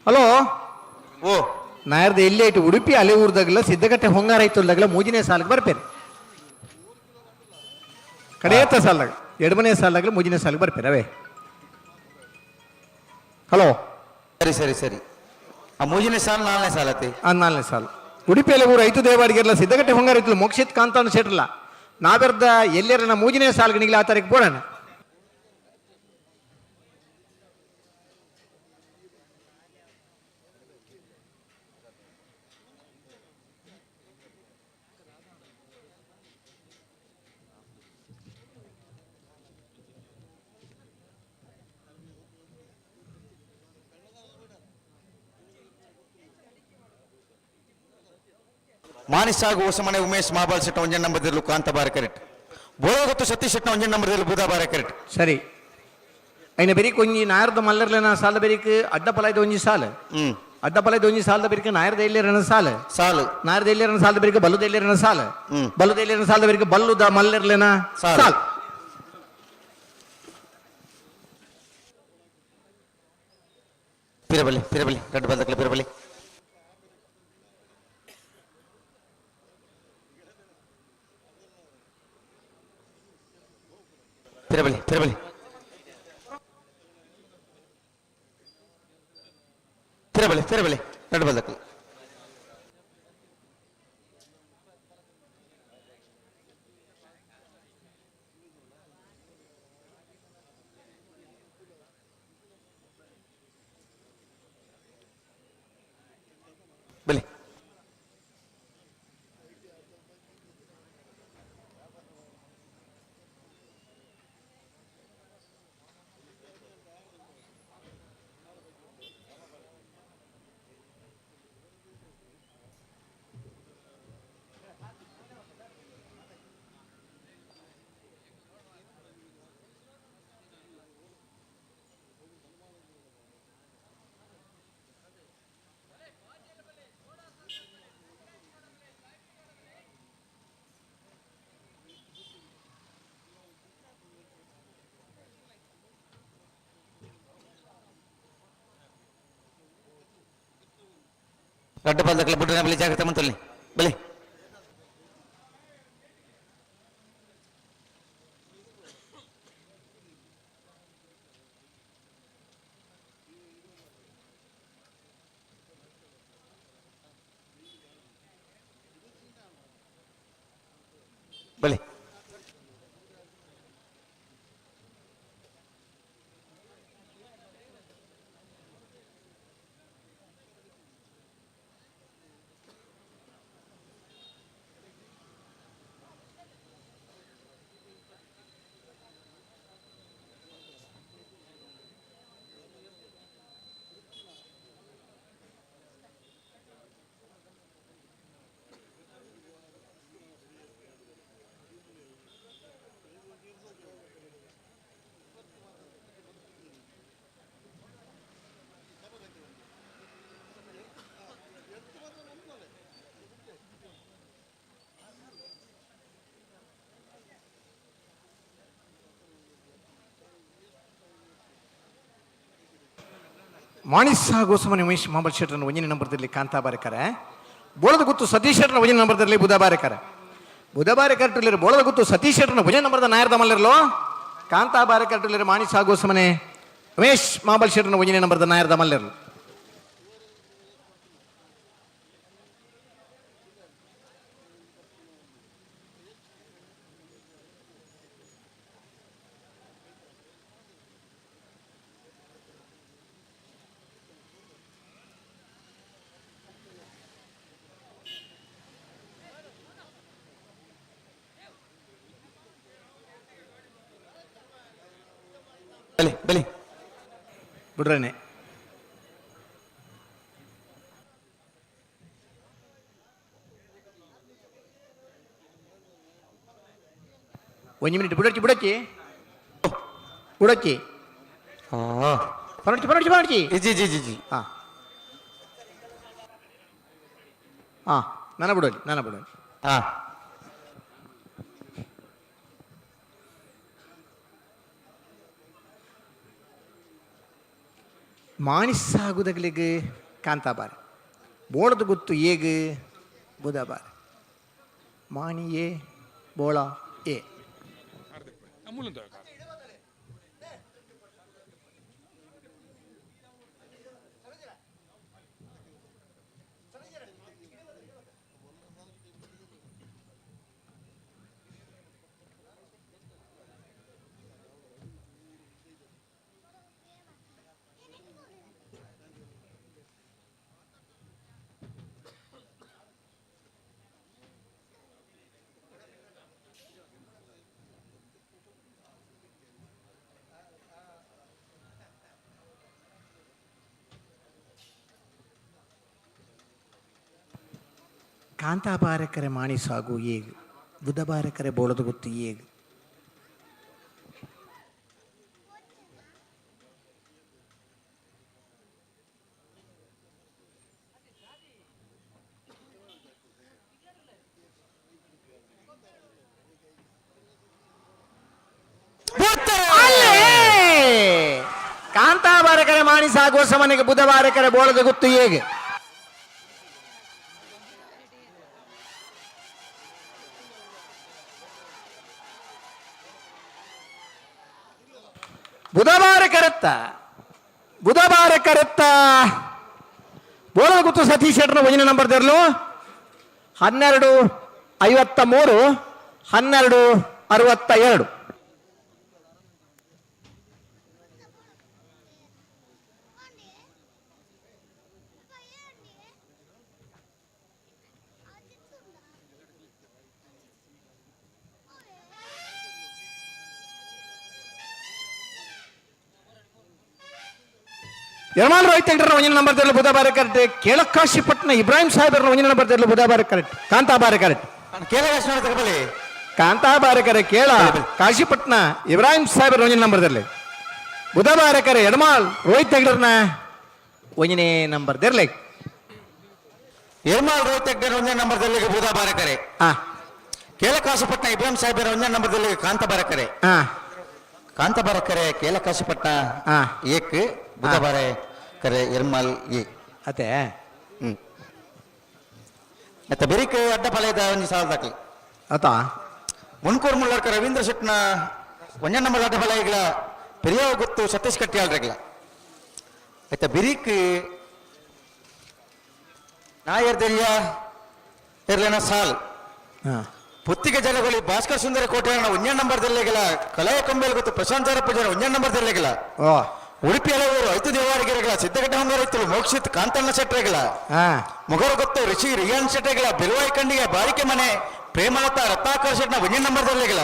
ಹಲೋ. ಓ. ನಾಯರ್ದ ಎಲ್ಲಿ ಆಯ್ತು ಉಡುಪಿ ಅಲೆ ಊರ್ದಾಗಲ್ಲ ಸಿದ್ದಗಟ್ಟೆ ಹೊಂಗಾರ ಆಯ್ತು ಮೂಜಿನೇ ಸಾಲಿಗೆ ಬರ್ಪೇರಿ, ಕಡೆಯತ್ತ ಸಾಲಾಗ ಎರಡನೇ ಸಾಲಾಗಲಿ ಮೂಜಿನೇ ಸಾಲಿಗೆ ಬರ್ಪೇರಿ ಅವೇ. ಹಲೋ. ಸರಿ ಸರಿ ಸರಿ, ಆ ಮೂಜನೇ ಸಾಲು ನಾಲ್ಕನೇ ಸಾಲತ್ತೆ. ಆ ನಾಲ್ಕನೇ ಸಾಲು. ಉಡುಪಿಯಲ್ಲಿ ಊರು ಐತು ದೇವಾಡಿಗೆರ್ಲ ಸಿದ್ದಗಟ್ಟೆ ಹೊಂಗಾರ ಮೋಕ್ಷಿತ್ ಕಾಂತಾನ ಶೆಟ್ರಲ್ಲ ನಾವೆರ್ದ ಎಲ್ಲೆರನ ಮೂಜನೇ ಸಾಲ್ಗಣಿಗೆ ಆ ತಾರೀಕು ಬೋಡಣ. ಮಾನಿಸಾಗು ಹೊಸಮನೆ ಉಮೇಶ್ ಮಾಬಾಲ್ ಶೆಟ್ಟ ಒಂಜನ್ ನಂಬರ್ ದಿರ್ಲು ಕಾಂತ ಬಾರ ಕರೆಕ್ಟ್. ಬೋಳಗೊತ್ತು ಸತೀಶ್ ಶೆಟ್ಟ ಒಂಜನ್ ನಂಬರ್ ದಿರ್ಲು ಬೂದಾ ಬಾರ ಕರೆಕ್ಟ್. ಸರಿ, ಐನ ಬೆರಿಕ್ ಒಂಜಿ ನಾಯರ್ದ ಮಲ್ಲರ್ಲೆನ ಸಾಲ ಬೆರಿಕ್ ಅಡ್ಡ ಪಲಾಯ್ದ ಒಂಜಿ ಸಾಲ. ಅಡ್ಡ ಪಲಾಯ್ದ ಒಂಜಿ ಸಾಲದ ಬೆರಿಕ್ ನಾಯರ್ದ ಎಲ್ಲೆರನ ಸಾಲ. ಸಾಲು. ನಾಯರ್ದ ಎಲ್ಲೆರನ ಸಾಲದ ಬೆರಿಕ್ ಬಲ್ಲುದ ಎಲ್ಲೆರನ ಸಾಲ. ಬಲ್ಲುದ ಎಲ್ಲೆರನ ಸಾಲದ ಬೆರಿಕ್ ಬಲ್ಲುದ ಮಲ್ಲರ್ಲೆನ ಸಾಲು. ಸಾಲ್. ಪಿರಬಲಿ ಪಿರಬಲಿ ರಡ್ಡು ಬಲ್ದಕ್ಲೆ ಪಿರಬಲಿ ಪಿರಬಲಿ ಪಿರಬಲಿ ಪಿರಬಲಿ ಪಿರಬಲಿ ರಡ್ಡು ಬಲ್ದಕ್ಲೆ ಬಲಿ. ರಡ್ಡು ಬಲ್ದಕ್ಲೆ ಬುಡ್ಡಿನ ಬಲಿ ಜಾಗ್ರತೆ ಮಂತಲ್ಲಿ ಬಲಿ. ಬಲಿ. ಮಾಣಿಸ ಗೋಸ್ವಾಮಿ ಉಮೇಶ್ ಮಾಂಬಲ್ ಶೆಟ್ಟರನ್ನು ಒಂಜನೇ ನಂಬರ್ದಲ್ಲಿ ಕಾಂತಾ ಬಾರೆಕರೆ, ಬೋಳದ ಗುತ್ತು ಸತೀಶ್ ಶೆಟ್ಟರನ ಒಂಜನೇ ನಂಬರ್ದಲ್ಲಿ ಬುಧ ಬಾರೆಕರೆ. ಬುಧ ಬಾರೆಕರ್ಟುಲಿರು ಬೋಳದ ಗುತ್ತು ಸತೀಶ್ ಶೆಟ್ಟರನ ಒಂಜನೇ ನಂಬರ್ದ ನಾಯರ್ದ ಮಲ್ಲರ್ಲೋ ಕಾಂತಾ ಬಾರೆಕರ್ಟುಲಿರು ಮಾಣಿಸ ಗೋಸ್ವಾಮಿ ಉಮೇಶ್ ಮಾಂಬಲ್ ಶೆಟ್ಟರನ ಒಂಜನೇ ನಂಬರ್ದ ನಾಯರ್ದ ಮಲ್ಲರ್ಲು. ಬಲಿ ಬಲಿ. ಬಿಡ್ರೇನೆ. ಒಂಜಿ ಮಿನಿಟ್ ಬುಡಚ್ಚಿ ಬುಡಚ್ಚಿ ಬುಡಚ್ಚಿ. ಪನಡ್ಚಿ ಪನಡ್ಚಿ ಪನಡ್ಚಿ. ಜಿ ಜಿ ಜಿ ಜಿ. ಹಾಂ ಹಾಂ, ನನ್ನ ಬಿಡೋಲಿ ನನ್ನ ಬಿಡೋಲಿ. ಹಾ. ಮಾಣಿಸಾಗುದಗಳಿಗೆ ಕಾಂತಾಬಾರೆ, ಬೋಳದ ಗೊತ್ತು ಏಗ್ ಬುಧಬಾರೆ, ಮಾಣಿ ಎ ಬೋಳ ಎ. ಕಾಂತಾಬಾರಕರೆ ಮಾಣಿ ಸಾಗು ಏಗ್, ಬುಧಬಾರಕರೆ ಬೋಳದ ಗೊತ್ತು ಏಗ್. ಕಾಂತಾಬಾರಕರೆ ಮಾಣಿ ಸಾಗುವ ಸಮನಿಗೆ ಬುಧವಾರಕರೆ ಬೋಳದ ಗುತ್ತು ಹೇಗೆ? ಬುಧವಾರ ಕರೆತ್ತ, ಬುಧವಾರ ಕರೆತ್ತ ಬೋಳದ ಗುತ್ತು ಸತೀಶ್ ಶೆಟ್ಟರ್ನ ಒಂದನೇ ನಂಬರ್ ತೆರಲು. 12:53, 12:62. ಯರಮಾಲ್ ರೋಹಿತ್ ಹೆಗ್ಡೆರ ಒಂದನೇ ನಂಬರ್ ತೆರಲು ಬುಧವಾರ ಕರೆಕ್ಟ್. ಕೇಳಕಾಶಿಪಟ್ಟಣ ಇಬ್ರಾಹಿಂ ಸಾಹೇಬರ ಒಂದನೇ ನಂಬರ್ ತೆರಲು ಬುಧವಾರ ಕರೆಕ್ಟ್. ಕಾಂತಾಬಾರ ಕರೆಕ್ಟ್. ಕೇಳ. ಕಾಂತಾಬಾರಕರೆ ಕೇಳ ಕಾಶಿಪಟ್ಟಣ ಇಬ್ರಾಹಿಂ ಸಾಹೇಬರ ಒಂದನೇ ನಂಬರ್ ತೆರಲಿ. ಬುಧವಾರಕರೆ ಎಡಮಾಲ್ ರೋಹಿತ್ ಹೆಗ್ಡೆರ್ನ ಒಂದನೇ ನಂಬರ್ ತೆರಲಿ. ಎರ್ಮಾಲ್ ರೋಹಿತ್ ಹೆಗ್ಡೆ ಒಂದನೇ ನಂಬರ್ದಲ್ಲಿ ಬೂದಾ ಬಾರಕರೆ. ಕೇಳಕಾಶಿಪಟ್ಟಣ ಇಬ್ರಾಹಿಂ ಸಾಹೇಬರ ಒಂದನೇ ನಂಬರ್ದಲ್ಲಿ ಕಾಂತ ಬಾರಕರೆ. ಕಾಂತ ಬಾರಕರೆ ಕೇಳಕಾಶಿಪಟ್ಟಣ ಏಕ್, ಬುಧವಾರ ಕರೆ ಎರ್ಮಾಲ್ ಏಕ್. ಅದೇ. ಮತ್ತೆ ಬೆರಿಕ್ ಅಡ್ಡ ಪಲಯದ ಒಂಜಿ ಸಾಲ ದಾಖಲೆ. ಆತ. ಮುನ್ಕೂರ್ ಮುಳ್ಳರ್ಕ ರವೀಂದ್ರ ಶೆಟ್ನ ಒಂಜೇ ನಂಬರ್ ಅಡ್ಡ ಪಲಯಗಳ ಪೆರಿಯ ಗೊತ್ತು ಸತೀಶ್ ಕಟ್ಟಿಯಾಳ್ರೆಗ್ಲ. ಆಯ್ತಾ, ಬಿರಿಕ್ ನಾಯರ್ದೆಲ್ಯ ಎರ್ಲೆನ ಸಾಲ್. ಪುತ್ತಿಗೆ ಜನಗಳು ಭಾಸ್ಕರ್ ಸುಂದರ ಕೋಟೆ ಒಂಜೇ ನಂಬರ್ ದಲ್ಲೆಗಲ ಕಲೆಯ ಕೊಂಬೇಲ್ ಗೊತ್ತು ಪ್ರಶಾಂತ್ ಪೂಜಾರಿ ಒಂಜೇ ನಂಬರ್ ದಲ್ಲೆಗಲ. ಉಡುಪಿ ಹಲವರು ಐತು ದೇವಾಡಿಗೆರೆಗಳ ಸಿದ್ದಘಟ್ಟ ಹೊಂಗರೈತರು ಮೋಕ್ಷಿತ್ ಕಾಂತಣ್ಣ ಶೆಟ್ಟರೆಗಳ. ಮೊಗರು ಗೊತ್ತು ಋಷಿ ರಿಯಾನ್ ಶೆಟ್ಟರೆಗಳ. ಬೆಲುವಾಯಿ ಖಂಡಿಗೆ ಬಾರಿಕೆ ಮನೆ ಪ್ರೇಮಲತಾ ರತ್ನಾಕರ್ ಶೆಟ್ನ ಒಂಜೇ ನಂಬರ್ ದಲ್ಲೆಗಳ.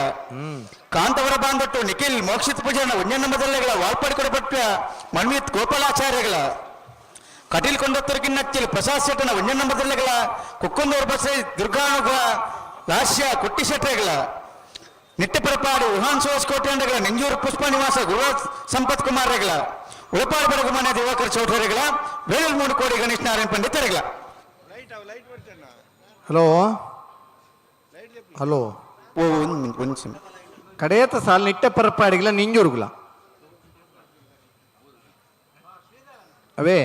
ಕಾಂತವರ ಬಾಂಧಟ್ಟು ನಿಖಿಲ್ ಮೋಕ್ಷಿತ್ ಪೂಜಾರನ ಒಂಜೇ ನಂಬರ್ ದಲ್ಲೆಗಳ. ವಾಲ್ಪಾಡಿ ಕೊಡಪಟ್ಟ ಮನ್ವಿತ್ ಗೋಪಾಲಾಚಾರ್ಯಗಳ. ಕಟೀಲ್ ಕೊಂಡತ್ತರಿಕಿನ್ನಚ್ಚಿಲ್ ಪ್ರಸಾದ್ ಶೆಟ್ಟನ ಒಂಜೇ ನಂಬರ್ ದಲ್ಲೆಗಳ. ಕುಕ್ಕಂದೂರು ಬಸೈ ದುರ್ಗಾನುಗ ಲಾಸ್ಯ ಕುಟ್ಟಿ ಶೆಟ್ಟರೆಗಳ. ನಿಟ್ಟೆಪರಪಾಡು ವುಹಾನ್ ಸೋಸ್ ಕೋಟೆಂಡಗಳ ನೆಂಜೂರು ಪುಷ್ಪ ನಿವಾಸ ಗುರುರಾಜ್ ಸಂಪತ್ ಕುಮಾರ್ ರೆಗಳ. ಉಳಪಾಡು ಬಡಗುಮನೆ ದಿವಾಕರ್ ಚೌಧರಿಗಳ. ವೇಲೂರು ಮೂಡು ಕೋಡಿ ಗಣೇಶ್ ನಾರಾಯಣ ಪಂಡಿತರೆಗಳ. Hello hello. ಓ, ಒಂದು ಮಿನಿಟ್, ಒಂದು ನಿಮಿಷ. ಕಡೆಯತ ಸಾಲ ನಿಟ್ಟೆ ಪರಪಾಡಿಗಳ ನಿಂಜುರುಗುಲ ಅವೇ.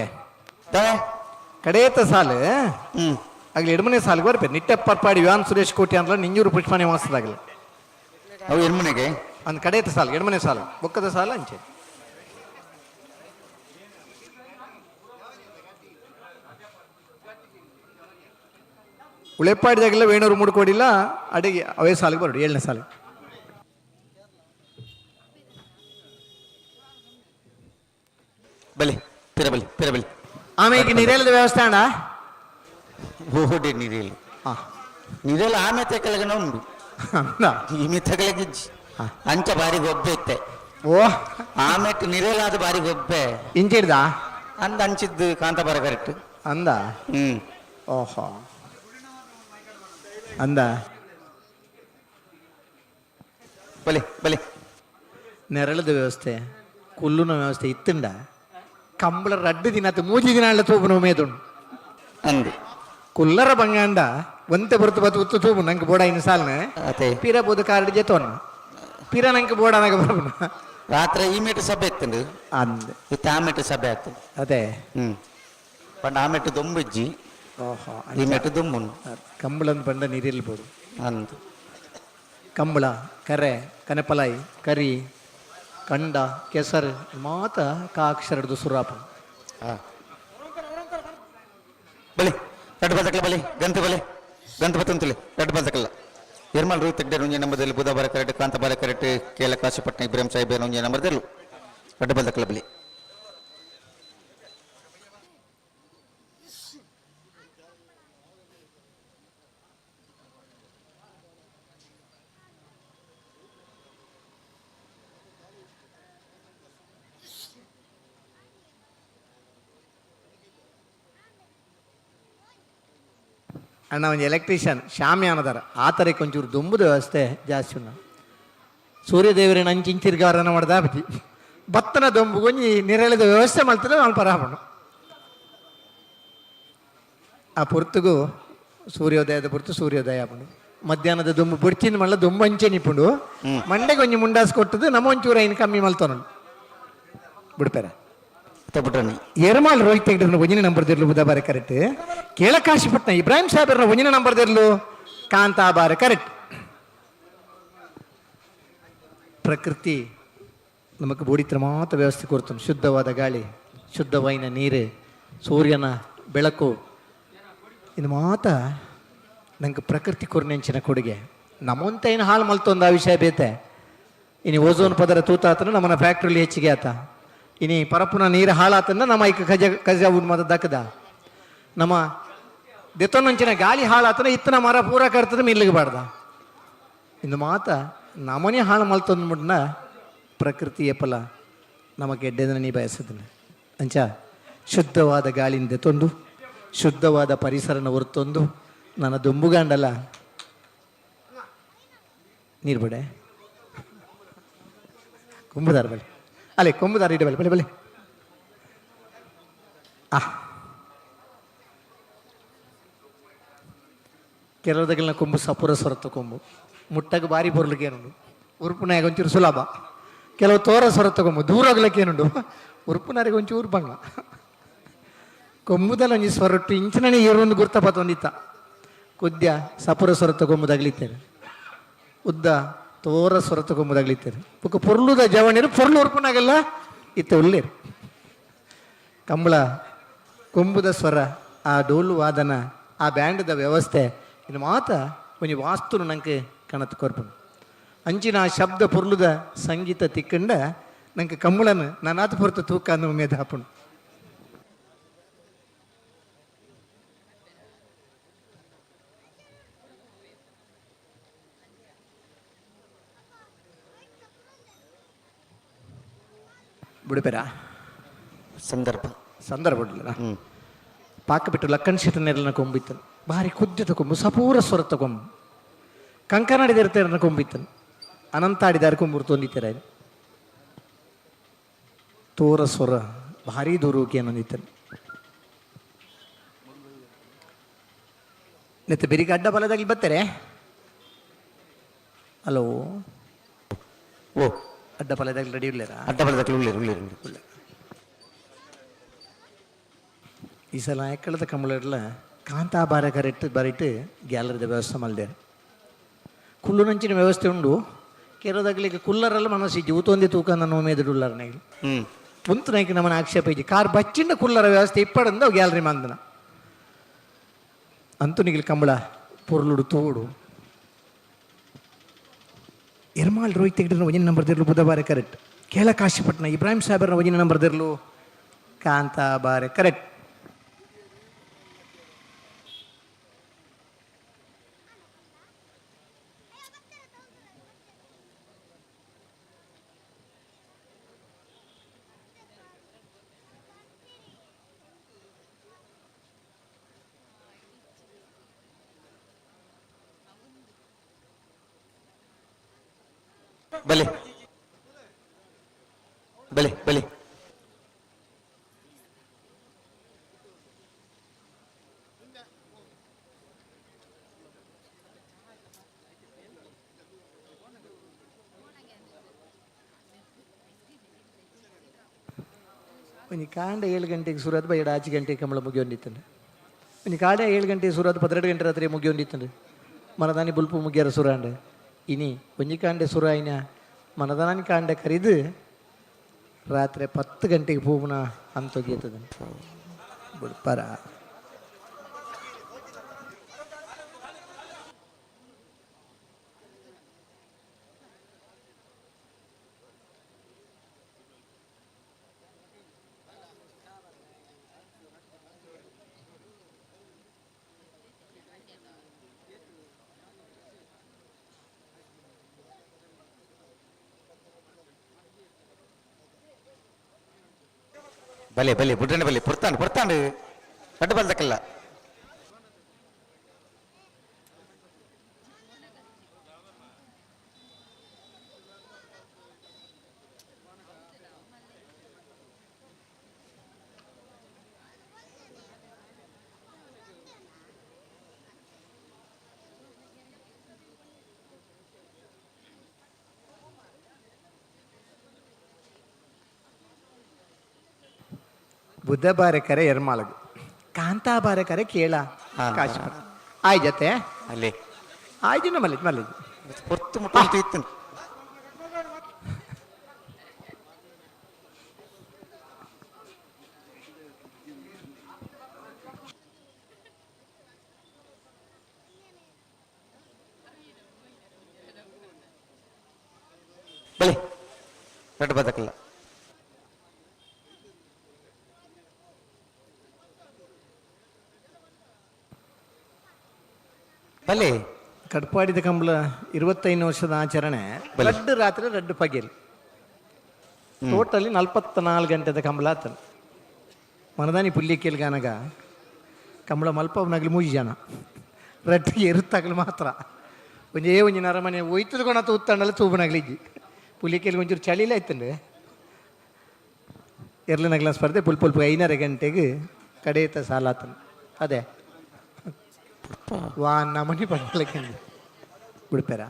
ಕಡೆಯತ ಸಾಲು. ಆಗ್ಲಿ, ಎಡಮನೆ ಸಾಲಿಗೆ ಬರ್ಬೇಕು. ನಿಟ್ಟೆ ಪರ್ಪಾಡಿ ವ್ಯಾನ್ ಸುರೇಶ್ ಕೋಟಿ ಅಂದ್ರೆ ನಿಂಜೂರು ಪುಷ್ಪ ನಿವಾಸದಾಗಲಿ. ಅವು ಎರ್ಮನೆಗೆ. ಅಂದ್ ಕಡೆಯತ ಸಾಲು, ಎಡಮನೆ ಸಾಲು, ಬೊಕ್ಕದ ಸಾಲ ಅಂಚೆ. ಉಳೆಪ್ಪಾಡಿದಾಗೆಲ್ಲ ವೇಣೂರು ಮುಡ್ಕೋಡಿಲ್ಲ ಅಡಿಗೆ ಅವೇ ಸಾಲಿಗೆ ಬರೋಡು, ಏಳನೇ ಸಾಲು. ಬಲಿ ಪಿರ ಬಲಿ ಪಿರ ಬಲಿ. ಆಮೇಲೆ ನೀರೆಲ್ಲದ ವ್ಯವಸ್ಥೆ ಅಣ್ಣ. ಓಡಿ ನೀರಿಲ್ಲ. ನೀರೆಲ್ಲ ಆಮೆ ತೆಕ್ಕಲಗನ ಉಂಡು. ಅಂದ. ಈಮೆ ತಗಲಗಿಜ್ಜಿ ಅಂಚ ಬಾರಿ ಗೊಬ್ಬೆ ಇತ್ತೆ. ಓ. ಆಮೆಟ್ ನಿರೇಲಾದ ಬಾರಿ ಗೊಬ್ಬೆ. ಇಂಚಿಡ್ದ. ಅಂದ ಅಂಚಿದ್ದು ಕಾಂತ ಬಾರ ಕರೆಕ್ಟ್. ಅಂದ. ಓಹೋ, ಅಂದ. ಬಲಿ ಬಲಿ. ನೆರಳದ ವ್ಯವಸ್ಥೆ, ಕುಲ್ಲುನ ವ್ಯವಸ್ಥೆ ಇತ್ತುಂಡ ಕಂಬಳ ರಡ್ಡು ದಿನ ಆತು, ಮೂಜಿ ದಿನ ಅಲ್ಲ ತೂಪುನ ಉಮೇದುಂಡು. ಅಂದು. ಕುಲ್ಲರ ಬಂಗಾಂಡ ಒಂತೆ ಬರುತ್ತು ಬತ್ತು ಉತ್ತು ತೂಪು ನಂಗೆ ಬೋಡ ಇನ್ನು ಸಾಲನೆ. ಅದೇ. ಪಿರ ಬೋದು ಕಾರ್ಡ್ ಜೆತೋನ್ ಪಿರ ನಂಗೆ ಬೋಡ ನಂಗೆ ಬರಬನ. ರಾತ್ರಿ ಈ ಮೇಟು ಸಭೆ ಇತ್ತುಂಡು. ಅಂದ್. ಇತ್ತ ಆ ಮೇಟು ಸಭೆ ಆತು. ಅದೇ. ಪಂಡ ಆ ಮೇಟು ದೊಂಬುಜ್ಜಿ. ಓಹೋ. ಈ ಮೇಟು ದೊಂಬುಂಡು. ಕಂಬಳನ್ ಪಂಡ ನೀರಿಲ್ಬೋದು. ಅಂದು. ಕಂಬಳ, ಕರೆ, ಕನೆಪಲಾಯಿ, ಕರಿ, ಕಂಡ, ಕೆಸರು ಮಾತ ಕಾಕ್ಷರದು ಸುರಾಪ. ಬಲಿ ರಡ್ಡು ಬದಕಲ ಬಲಿ ಗಂತು ಬಲಿ ಗಂತು ಬತ್ತಂತಲಿ ರಡ್ಡು ಬದಕಲ್ಲ. ಎರ್ಮಲ್ ರೂ ತೆಗ್ಡೆ ಒಂಜಿ ನಂಬರ್ದಲ್ಲಿ ಬುಧ ಬಾರ ಕರೆಕ್ಟ್, ಕಾಂತ ಬಾರ ಕರೆಕ್ಟ್. ಕೇಲ ಕಾಶಿಪಟ್ಟಣ ಇಬ್ರಾಹಿಂ ಸಾಹೇಬ್ ಒಂಜಿ ನಂಬರ್ದಲ್ಲಿ ರಡ್ಡು ಬದಕಲ ಬಲಿ. ಅಣ್ಣ ಒಂಜಿ ಎಲೆಕ್ಟ್ರಿಷಿಯನ್ ಶಾಮಿಯಾನದಾರ ಆತರಕ್ಕೆ ಒಂಚೂರು ದುಂಬುದ ವ್ಯವಸ್ಥೆ ಜಾಸ್ತಿ ಉಂಡು. ಸೂರ್ಯದೇವರಿನ ಅಂಚಿಂಚಿರ್ಗಾರನ ಮಾಡ್ದ ಬತ್ತಿ ಬತ್ತನ ದೊಂಬು ಒಂಜಿ ನಿರಳದ ವ್ಯವಸ್ಥೆ ಮಾಡ್ತಾರೆ ಅವನು ಪರಾಪಣು. ಆ ಪೊರ್ತುಗು ಸೂರ್ಯೋದಯದ ಪೊರ್ತು ಸೂರ್ಯೋದಯ ಆಪುಂಡು. ಮಧ್ಯಾಹ್ನದ ದುಂಬು ಬುಡ್ಚಿನ ಮಲ್ಲ ದುಂಬು ಅಂಚೆ ನಿಪ್ಪುಂಡು. ಮಂಡೆಗೆ ಒಂಜಿ ಮುಂಡಾಸ್ ಕೊಟ್ಟದು ನಮ್ಮ ಒಂಚೂರು ಐನ್ ಕಮ್ಮಿ ಮಲ್ತೋನು ಬಿಡ್ಪೇರ. ಬಿಟ್ರನಿ. ಎರ್ಮಾಲ್ ರೋಹಿತ್ ತೆಗ್ಡಿರ್ನ ಒಂಜಿನ ನಂಬರ್ ದಿರ್ಲು ಬುಧ ಬಾರೆ ಕರೆಕ್ಟ್. ಕೇಳಕಾಶಿಪಟ್ನ ಇಬ್ರಾಹಿಂ ಸಾಹೇಬರ್ನ ಒಂಜಿನ ನಂಬರ್ ದಿರ್ಲು ಕಾಂತಾ ಬಾರೆ ಕರೆಕ್ಟ್. ಪ್ರಕೃತಿ ನಮಕ್ ಬೋಡಿತ್ರ ಮಾತ್ರ ವ್ಯವಸ್ಥೆ ಕೊಡ್ತು. ಶುದ್ಧವಾದ ಗಾಳಿ, ಶುದ್ಧವಾಯಿನ ನೀರು, ಸೂರ್ಯನ ಬೆಳಕು, ಇದು ಮಾತ ನಂಗೆ ಪ್ರಕೃತಿ ಕೊರ್ನೆಂಚಿನ ಕೊಡುಗೆ. ನಮ್ಮಂತ ಏನು ಹಾಳು ಮಲ್ತೊಂದು ಆ ವಿಷಯ ಬೇತೆ. ಇನಿ ಓಝೋನ್ ಪದರ ತೂತಾತನ ನಮ್ಮನ ಫ್ಯಾಕ್ಟ್ರಿಲಿ ಹೆಚ್ಚಿಗೆ ಆತ. ಇನಿ ಪರಪುನ ನೀರು ಹಾಳಾತನ ನಮ್ಮ ಐಕ ಕಜ ಕಜ ಮಾತ ದಕ್ಕದ. ನಮ್ಮ ದೆತ್ತೊಂದಂಚಿನ ಗಾಳಿ ಹಾಳಾತನ ಇತ್ತನ ಮರ ಪೂರ ಕರ್ತದ ಮಿಲ್ಲಿಗೆ ಬಾರ್ದ. ಇಂದು ಮಾತ ನಮನೆ ಹಾಳು ಮಲ್ತೊಂದು ಪ್ರಕೃತಿಯ ಫಲ ನಮಗೆ ಎಡ್ಡೆದನ ನೀ ಬಯಸದನ. ಅಂಚ ಶುದ್ಧವಾದ ಗಾಳಿಯಿಂದ ತಂದು ಶುದ್ಧವಾದ ಪರಿಸರನ ಹೊರತೊಂದು ನನ್ನ ದುಂಬುಗಾಂಡಲ್ಲ ನೀರು ಬಿಡೆ ಕೊಂಬುದಾರ ಬಲೆ ಅಲ್ಲೇ ಕೊಂಬುದಾರ ಇಡ ಬಲೆ ಬಲೆ ಬಲೆ ಆ ಕೆಲವದಗಲ್ನ ಕೊಂಬು ಸಪುರ ಸೊರತ ಕೊಂಬು ಮುಟ್ಟಗೆ ಬಾರಿ ಬೊರ್ಲಿಕ್ಕೆ ಏನುಂಡು ಉರುಪುನಾಗ ಒಂಚೂರು ಸುಲಭ. ಕೆಲವು ತೋರ ಸೊರತ ಕೊಂಬು ದೂರ ಹೋಗ್ಲಿಕ್ಕೆ ಏನುಂಡು ಉರುಪುನಾರಿಗೆ ಒಂಚೂರು ಬಂಗ. ಕೊಂಬುದಲ್ಲ ಒಂಜಿ ಸ್ವರೊಟ್ಟು ಇಂಚಿನ ಏರೊಂದು ಗುರ್ತ ಪತ್ತೊಂದಿತ್ತ ಕುದ್ಯ ಸಪುರ ಸೊರತ ಕೊಂಬುದಾಗ್ಲಿತ್ತೇನೆ ಉದ್ದ ತೋರ ಸೊರತ ಕೊಂಬುದಾಗ್ಲಿತ್ತೇನೆ ಬೊಕ್ಕ ಪೊರ್ಲುದ ಜವಣಿರು ಪೊರ್ಲು ಉರುಪುನಾಗೆಲ್ಲ ಇತ್ತ ಉಲ್ಲೇರು. ಕಂಬಳ ಕೊಂಬುದ ಸ್ವರ, ಆ ಡೋಲು ವಾದನ, ಆ ಬ್ಯಾಂಡ್ದ ವ್ಯವಸ್ಥೆ, ಇದು ಮಾತ ಒಂಜಿ ವಾಸ್ತುನು ನಂಗೆ ಕಣತ್ ಕೊರ್ಪುಂಡು. ಅಂಚಿನ ಆ ಶಬ್ದ ಪೊರ್ಲುದ ಸಂಗೀತ ತಿಕ್ಕಂಡ ನಂಗೆ ಕಂಬಳನು ನಾನಾತ ಪೊರ್ತು ತೂಕ ಅಂದು ಉಮೇದ ಹಾಪುಂಡು. ಬಿಡುಪೇರ. ಸಂದರ್ಭ. ಸಂದರ್ಭ ಉಡ್ಲಲ್ಲ ಪಾಕ ಬಿಟ್ಟು ಲಕ್ಕನ್ ಶೆಟ್ಟನೆಲ್ಲ ಕೊಂಬಿತ್ತನು. ಭಾರಿ ಕುದ್ಯದ ಕೊಂಬು, ಸಪೂರ ಸ್ವರತ ಕೊಂಬು. ಕಂಕನಾಡಿದ ಕೊಂಬಿತ್ತನು. ಅನಂತಾಡಿದಾರ ಕೊಂಬುರು ತೊಂದಿತ್ತರ. ತೋರ ಸ್ವರ ಭಾರಿ ದೂರುವಿಕೆ ಅನ್ನೊಂದಿತ್ತನು. ನೆತ್ತ ಬೆರಿಗೆ ಅಡ್ಡ ಬಲದಾಗಲಿ ಬರ್ತಾರೆ. ಹಲೋ. ಓ. ಅಡ್ಡ ಬಲದಾಗಲಿ ರೆಡಿ ಇಲ್ಲೇರಾ? ಅಡ್ಡ ಬಲದಾಗಲಿ ಉಳ್ಳೇರು ಉಳ್ಳೇರು ಉಳ್ಳೇರು. ಈ ಸಲ ಎಕ್ಕಳದ ಕಂಬಳಡ್ಲ ಕಾಂತಾಬಾರ ಕರೆಕ್ಟ್ ಬರಿಟ್ಟು ಗ್ಯಾಲರಿದ ವ್ಯವಸ್ಥೆ ಮಲ್ದೆ. ಕುಲ್ಲುನಂಚಿನ ವ್ಯವಸ್ಥೆ ಉಂಡು. ಕೇರಳದಾಗಲಿಕ್ಕೆ ಕುಲ್ಲರೆಲ್ಲ ಮನಸ್ಸು ಜೂತೊಂದಿ ತೂಕ ನನ್ನ ಉಮೇದಿಡುಳ್ಳಾರನಾಗಿ ಉಂತು ನಾಯ್ಕ ನಮ್ಮನ ಆಕ್ಷೇಪ ಇಜ್ಜಿ. ಕಾರ್ ಬಚ್ಚಿನ ಕುಲ್ಲರ ವ್ಯವಸ್ಥೆ ಇಪ್ಪಡಂದ ಗ್ಯಾಲರಿ ಮಂದನ ಅಂತೂ ನಿಗಿಲ್ ಕಂಬಳ ಪೊರ್ಲುಡು ತೋಡು. ಎರ್ಮಾಲ್ ರೋಹಿತ್ ತೆಗ್ಡಿನ ಒಂಜಿನ ನಂಬರ್ ದಿರ್ಲು ಬುಧ ಬಾರೆ ಕರೆಕ್ಟ್. ಕೇಳ ಕಾಶಿಪಟ್ನ ಇಬ್ರಾಹಿಂ ಸಾಹೇಬರ್ನ ಒಂಜಿನ ನಂಬರ್ ದಿರ್ಲು ಕಾಂತಾ ಬಾರೆ ಕರೆಕ್ಟ್. ಬಲೆ ಬಲೆ ಬಲೆ. ಒಂಜಿ ಕಾಂಡ 7 ಗಂಟೆಗೆ ಸುರಾದ ಬೈಡ ಆಚೆ ಗಂಟೆಗೆ ಕಂಬಳ ಮುಗಿಯೊಂದಿತ್ತಂಡೆ. ಒಂಜಿ ಕಾಂಡ 7 ಗಂಟೆಗೆ ಸುರಾದ 12 ಗಂಟೆ ರಾತ್ರಿ ಮುಗಿಯೊಂದಿತ್ತಂಡೆ. ಮನದಾನಿ ಬುಲ್ಪು ಮುಗಿಯರ ಸುರಾಂಡೆ. ಇನಿ ಒಂಜಿ ಕಾಂಡೆ ಸುರಾಯಿನ ಮನದಾನಿ ಕಾಂಡ ಕರಿದು ರಾತ್ರಿ 10 ಗಂಟೆಗೆ ಪೂಪುನ ಅಂತೊಗಿಯತದ ಬುಡ್ಪರ. ಬಲೆ ಬಲೆ ಬುಡ್ರನೆ ಬಲೆ ಪೊರ್ತಾಂಡು ಪೊರ್ತಾಂಡು ಅಡ್ಡ ಬಲ್ದಕ್ಕಲ್ಲ. ಬುದ್ಧ ಬಾರೆಕರೆ ಎರ್ಮಾಳಗು ಕಾಂತಾ ಬಾರೆಕರೆ ಕೇಳ ಕಾಶಿ ಆಯ್ ಜತೆ. ಅಲ್ಲಿ. ಆಯ್ಜಿನ ಮಲ್ಲಿಜ್ ಮಲ್ಲಿಜ್. ಪೊರ್ತು ಮುಟ್ಟ ಇತ್ತು. ಬಲಿ ದೊಡ್ಡ ಬದಕಲ್ಲ. ಬಲಿ. ಕಡ್ಪಾಡಿದ ಕಂಬಳ 25 ವರ್ಷದ ಆಚರಣೆ. ಬಲೆ. ರಡ್ಡು ರಾತ್ರಿ ರಡ್ಡು ಪಗೆಲ್, ಟೋಟಲಿ 44 ಗಂಟೆದ ಕಂಬಳ ಆತನ. ಮನದಾನಿ ಪುಲ್ಲಿ ಕೇಳ್ಗಾನಗ ಕಂಬಳ ಮಲ್ಪವನಾಗಲಿ ಮೂಜಿ ಜನ ರಡ್ಡು ಎರುತ್ತಾಗಲು ಮಾತ್ರ. ಒಂಜೇ ಒಂಜಿ ನರಮನೆ ಒಯ್ತದ ಕೊಣ ತೂತ್ತಂಡಲ ತೂಬನಾಗ್ಲಿ ಇಜ್ಜಿ. ಪುಲ್ಲಿ ಕೇಳಿ ಒಂಚೂರು ಚಳಿಲೇ ಆಯ್ತಂಡೆ. ಎರ್ಲನಗ್ಲ ಸ್ಪರ್ಧೆ ಪುಲ್ ಪುಲ್ಪ 5:30 ಗಂಟೆಗೆ ಕಡೆಯತ ಸಾಲಾತನ. ಅದೇ ವಾ ನಮನಿ ಪಡ್ಲಕ್ಕೆ ಬಿಡ್ಪೇರ.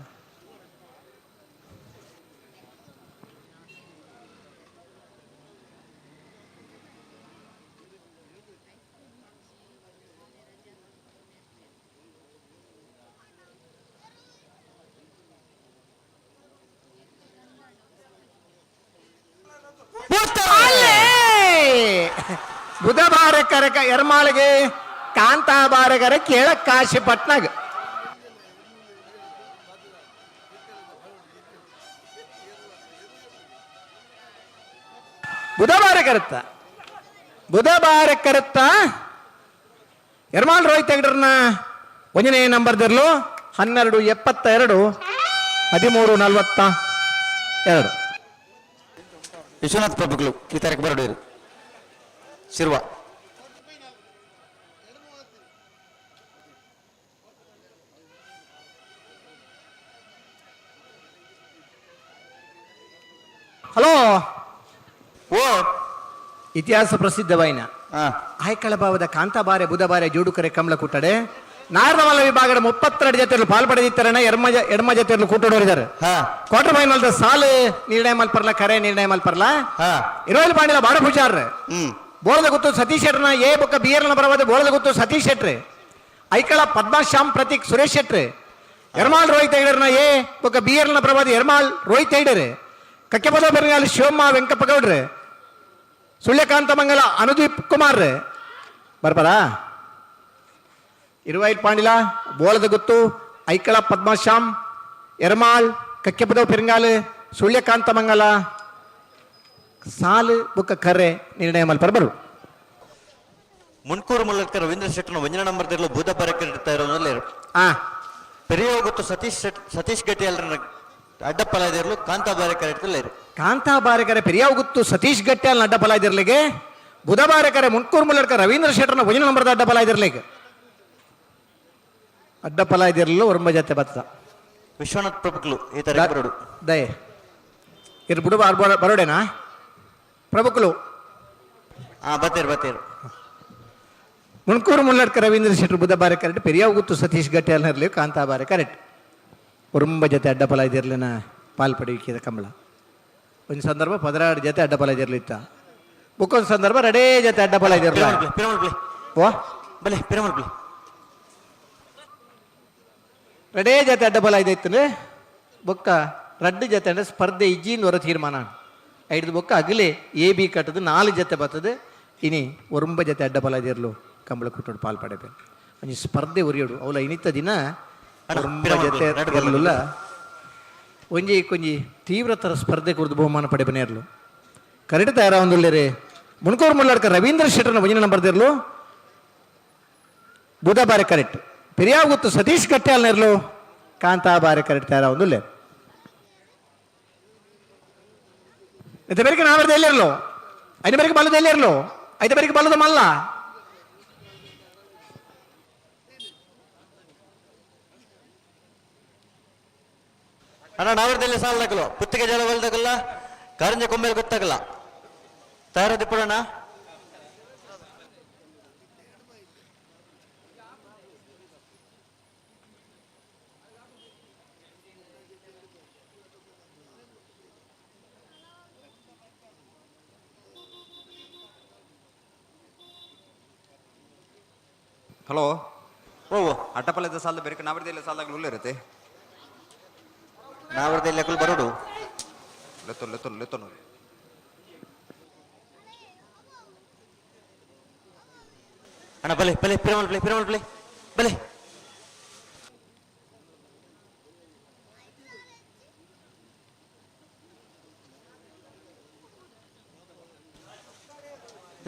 ಬುಧ ಬಾರಕರ ಎರ್ಮಾಳಿಗೆ, ಕಾಂತಾ ಬಾರಕರ ಕೇಳ ಕಾಶಿ ಪಟ್ನಾಗ. ಬುಧ ಬಾರಕರತ್ತ, ಬುಧ ಬಾರಕರತ್ತ ಎರ್ಮಾಳ್ ರೋಹಿತ್ ಹೆಗಡ್ರನ್ನ ಒಂದನೇ ನಂಬರ್ ದಿರ್ಲು. 12:72, 13:42. ವಿಶ್ವನಾಥ್ ಪ್ರಭುಗಳು ಈ ತಾರೀಕು ಬರಡೂರು ಶಿರ್ವ. ಹಲೋ. ಓ. ಇತಿಹಾಸ ಪ್ರಸಿದ್ಧವಾಯಿನ ಆಯ್ಕಳ ಭಾವದ ಕಾಂತಾಬಾರೆ ಬುಧಬಾರೆ ಜೋಡುಕರೆ ಕಮಲ ಕೂಟಡೆ ನಾರದಮಲ್ಲ ವಿಭಾಗದ 32 ಜೊತೆಯಲ್ಲಿ ಪಾಲ್ಪಡೆದಿತ್ತಾರಣ ಎಡ್ಮ ಎಡ್ಮ ಜೊತೆಯಲ್ಲಿ ಕೂಟಡೋರಿದ್ದಾರೆ. ಕ್ವಾರ್ಟರ್ ಫೈನಲ್ ಸಾಲು ನಿರ್ಣಯ ಮಲ್ಪರ್ಲ, ಕರೆ ನಿರ್ಣಯ ಮಲ್ಪರ್ಲ. ಇರೋಲ್ ಪಾಂಡಿಲ ಬಾಡ ಪೂಜಾರ್ ಬೋಳದ ಗುತ್ತು ಸತೀಶ್ ಶೆಟ್ರನ ಎ ಬೊಕ್ಕ ಬಿಯರ್ನ ಬರವಾದ ಬೋಳದ ಗುತ್ತು ಸತೀಶ್ ಶೆಟ್ರಿ, ಐಕಳ ಪದ್ಮಶ್ಯಾಮ್ ಪ್ರತೀಕ್ ಸುರೇಶ್ ಶೆಟ್ರಿ, ಎರ್ಮಾಳ್ ರೋಹಿತ್ ಹೆಗಡರ್ನ ಎ ಬೊಕ್ಕ ಬಿಯರ್ನ ಪ್ರವಾದ ಎರ್ಮಾಳ್ ರೋಹಿತ್ ಹೆಗಡರ್, ಕಕ್ಕೆಪದ ಬೆರಗಾಲಿ ಶಿವಮ್ಮ ವೆಂಕಪ್ಪ ಗೌಡ್ರೆ, ಸುಳ್ಯಕಾಂತ ಮಂಗಲ ಅನುದೀಪ್ ಕುಮಾರ್ ಬರ್ಬಾರಾ. ಇರುವೈಲ್ ಪಾಂಡಿಲ ಬೋಳದ ಗುತ್ತು ಐಕಳ ಪದ್ಮಶ್ಯಾಮ್, ಎರ್ಮಾಳ್ ಕಕ್ಕೆಪದವ್ ಪೆರಂಗಾಲ್ ಸುಳ್ಯಕಾಂತ ಮಂಗಲ ಸಾಲು ಬುಕ್ಕ ಕರೆ ನಿರ್ಣಯ ಮಲ್ಪರ ಬರು. ಮುನ್ಕೂರು ಮೂಲಕ ರವೀಂದ್ರ ಶೆಟ್ಟರ್ನ ಒಂದನೇ ನಂಬರ್ ದಿರ್ಲು ಭೂತ ಬರಕ್ಕೆ ಇರ್ತಾ ಇರೋದ್ರಲ್ಲಿ. ಪೆರಿಯ ಗೊತ್ತು ಸತೀಶ್ ಶೆಟ್ ಸತೀಶ್ ಗಟ್ಟಿ ಅಲ್ರ ಅಡ್ಡಪ್ಪಲ ಇದಿರ್ಲು ಕಾಂತಾ ಬಾರೆಕರ್ ಇರ್ತಿಲ್ಲ. ಕಾಂತಾ ಬಾರೆಕರೆ ಪೆರಿಯಾವ್ ಗುತ್ತು ಸತೀಶ್ ಗಟ್ಟಿ ಅಲ್ಲಿ ಅಡ್ಡಪಲ ಇದಿರ್ಲಿಗೆ, ಬುಧ ಬಾರೆಕರೆ ಮುನ್ಕೂರು ಮೂಲಕ ರವೀಂದ್ರ ಶೆಟ್ಟರ್ನ ಒಂದನೇ ನಂಬರ್ದ ಅಡ್ಡಪಲ ಇದಿರ್ಲಿಗೆ. ಅಡ್ಡಪಲ ಇದಿರಲು ಒರಂಬ ಜೊತೆ ಬತ್ತ. ವಿಶ್ವನಾಥ್ ಪ್ರಭುಗಳು ಈ ತಾರೀಕು ಬರೋಡು. ದಯೆ ಇರ್ ಬಿಡು ಬರೋಡೇನಾ ಪ್ರಭುಕುಲು? ಬತ್ತೀರು ಬತ್ತೀರು. ಮುಣ್ಕೂರು ಮುಲ್ಲಡ್ಕ ರವೀಂದ್ರ ಶೆಟ್ಟರು ಬುಧ ಬಾರೆ ಕರೆಕ್ಟ್, ಪೆರಿಯಾವ್ ಗುತ್ತು ಸತೀಶ್ ಗಟ್ಟಿ ಅಲ್ಲಿರಲಿ ಕಾಂತಾ ಬಾರೆ ಕರೆಕ್ಟ್. ಒರಂಬ ಜೊತೆ ಅಡ್ಡಪಲ ಇದಿರ್ಲಿನ ಪಾಲ್ ಪಡೆಯುವಿಕೆದ ಕಂಬಳ. ಒಂದು ಸಂದರ್ಭ 16 ಜೊತೆ ಅಡ್ಡಪಲ ಇದಿರ್ಲಿತ್ತ, ಬುಕ್ಕೊಂದು ಸಂದರ್ಭ ರಡೇ ಜೊತೆ ಅಡ್ಡಪಲ ಇದಿರ್ಲ. ಪಿರಮಲ್ ಬಿಳಿ. ಓ. ಬಲೆ ಪಿರಮಲ್ ಬಿಳಿ. ರಡೇ ಜೊತೆ ಅಡ್ಡಪಲ ಇದೈತಂದ್ರೆ ಬೊಕ್ಕ ರಡ್ಡು ಜೊತೆ ಅಂದ್ರೆ ಸ್ಪರ್ಧೆ ಇಜ್ಜಿನ್ ಹೊರ ತೀರ್ಮಾನ. ಐದು ಬೊಕ್ಕ ಅಗಲೆ ಎ ಬಿ ಕಟ್ಟದು ನಾಲು ಜೊತೆ ಬರ್ತದೆ. ಇನಿ ಒರಂಬ ಜೊತೆ ಅಡ್ಡಪಲ ಇದಿರ್ಲು ಕಂಬಳ ಕುಟ್ಟೋಡು ಪಾಲ್ ಪಡೆಬೇಕು. ಒಂಜಿ ಸ್ಪರ್ಧೆ ಒರಿಯೋಡು ಅವಲ ಇನಿತ ದಿನ ಅಣ್ಣ, ಒರಂಬ ಪಿರಮಲ್ ಜೊತೆ ಬಿಳಿ, ನಡು ಬಲ್ಲ. ಇರ್ಲಿಲ್ಲ. ಒಂಜಿ ಕೊಂಜಿ ತೀವ್ರತರ ಸ್ಪರ್ಧೆ ಕುರಿತು ಬಹುಮಾನ ಪಡೆಬನೇರ್ಲು ಕರೆಕ್ಟ್ ತಯಾರ ಒಂದುಲ್ಲೇರಿ. ಮುಣ್ಕೂರು ಮುಲ್ಲಡ್ಕ ರವೀಂದ್ರ ಶೆಟ್ಟರ್ನ ಒಂಜಿನ ನಂಬರ್ ದಿರ್ಲು ಬುಧ ಬಾರೆ ಕರೆಕ್ಟ್, ಪೆರಿಯಾಗುತ್ತು ಸತೀಶ್ ಕಟ್ಯಾಲ್ನೇರ್ಲು ಕಾಂತಾ ಬಾರೆ ಕರೆಕ್ಟ್ ತಯಾರ ಒಂದುಲ್ಲೆ. ಇಂತ ಬೇರೆ ನಾವರ್ದ ಎಲ್ಲಿರ್ಲು, ಐದು ಬೇರೆಗೆ ಬಲ್ಲದ ಎಲ್ಲಿರ್ಲು, ಐದು ಬೇರೆಗೆ ಬಲ್ಲದ ಮಲ್ಲ. ಅಣ್ಣ ನಾವರ್ದಲ್ಲಿ ಸಾಲ ತಗಲು ಪುತ್ತಿಗೆ ಜಲ ತಗಲ್ಲ ಕಾರಂಜ ಕೊಂಬೆಲ್ ಗೊತ್ತಾಗಲ್ಲ ತಯಾರದಿ ಪಡೋಣ. ಹಲೋ. ಓ. ಅಡ್ಡಪಲ್ಲದ ಸಾಲದ ಬೇರೆ ನಾವರ್ದೆಲ್ಲ ಸಾಲದಾಗ ಉಳ್ಳಿರುತ್ತೆ. ನಾವರ್ದೆಲ್ಲ ಬರೋಡು. ಲೆತ್ತೊ ಲೆತ್ತೊ ಲೆತ್ತೊ. ಅಣ್ಣ, ಬಲೆ ಬಲೆ, ಪಿರಮಲ್ ಬಲೆ, ಪಿರಮಲ್ ಬಲೆ, ಬಲೆ.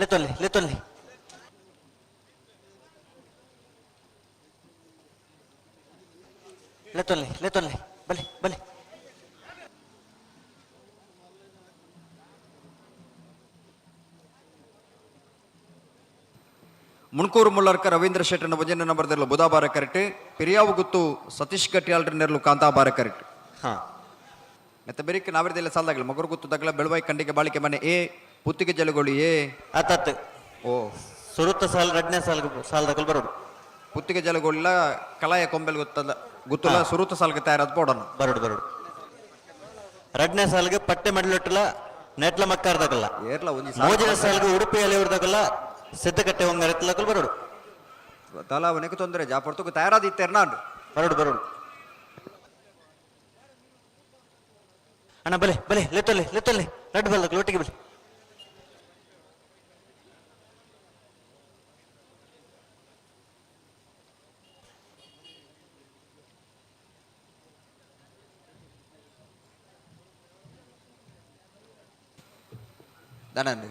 ಲೆತ್ತೊಲ್ಲೆ ಲೆತ್ತೊಲ್ಲೆ. ಲೆತ್ತೊಲ್ಲೆ ಲೆತ್ತೊಲ್ಲೆ, ಬಲೆ ಬಲೆ. ಮುಣ್ಕೂರು ಮುಲ್ಲರ್ಕ ರವೀಂದ್ರ ಶೆಟ್ಟನ ಒಂಜನೇ ನಂಬರ್ ದೆರ್ಲು ಬುಧಾಬಾರ ಕರೆಕ್ಟ್. ಪೆರಿಯಾವು ಗುತ್ತು ಸತೀಶ್ ಗಟ್ಟಿಯಾಳ್ರ ನೆರ್ಲು ಕಾಂತಾಬಾರ ಕರೆಕ್ಟ್. ಮತ್ತೆ ಬೆರಿಕ್ ನಾವರ್ದೆಲ್ಲ ಸಾಲದಾಗಲ ಮಗರು ಗುತ್ತು ದಗ್ಲ ಬೆಳವಾಯಿ ಖಂಡಿಗೆ ಬಾಳಿಕೆ ಮನೆ ಎ, ಪುತ್ತಿಗೆ ಜಲಗೋಳಿ ಎ. ಆತಾತ್. ಓ. ಸುರುತ್ತ ಸಾಲ್ ರಡ್ನೇ ಸಾಲ್ ಸಾಲ್ದಕಲ್ ಬರೋಡು. ಪುತ್ತಿಗೆ ಜಲಗೋಳಿಲ ಕಲಾಯ ಕೊಂಬೆಲ್ ಗೊತ್ತಲ್ಲ ಗುತ್ತುಲ ಸುರುತ ಸಾಲ್ಗೆ ತಯಾರಾದ ಪೋಡೋಣ. ಬರೋಡು ಬರೋಡು. ರಡ್ನೇ ಸಾಲ್ಗೆ ಪಟ್ಟೆ ಮಡ್ಲೊಟ್ಟಲ ನೆಟ್ಲ ಮಕ್ಕಾರ್ದಕಲ್ಲ. ಏರ್ಲ ಒಂಜಿ ಮೋಜಿನ ಸಾಲ್ಗೆ ಉಡುಪಿ ಅಲೆಯವ್ರದಕಲ್ಲ ಸಿದ್ದಕಟ್ಟೆ ಒಂಗರತ್ಲಕಲ್ ಬರೋಡು. ತಲಾ ಅವನಿಗೆ ತೊಂದರೆ ಜಾಪರ್ತುకు ತಯಾರಾದ ಇತ್ತೆರ್ನಾಂಡ್. ಬರೋಡು ಬರೋಡು. ಅಣ್ಣ, ಬಲೆ ಬಲೆ, ಲೆತ್ತೊಲ್ಲೆ ಲೆತ್ತೊಲ್ಲೆ. ರಡ್ಡು ಬಲ್ಲಕ್ಕೆ ಒಟ್ಟಿಗೆ ಬಲೆ. ದಾನಂದ್.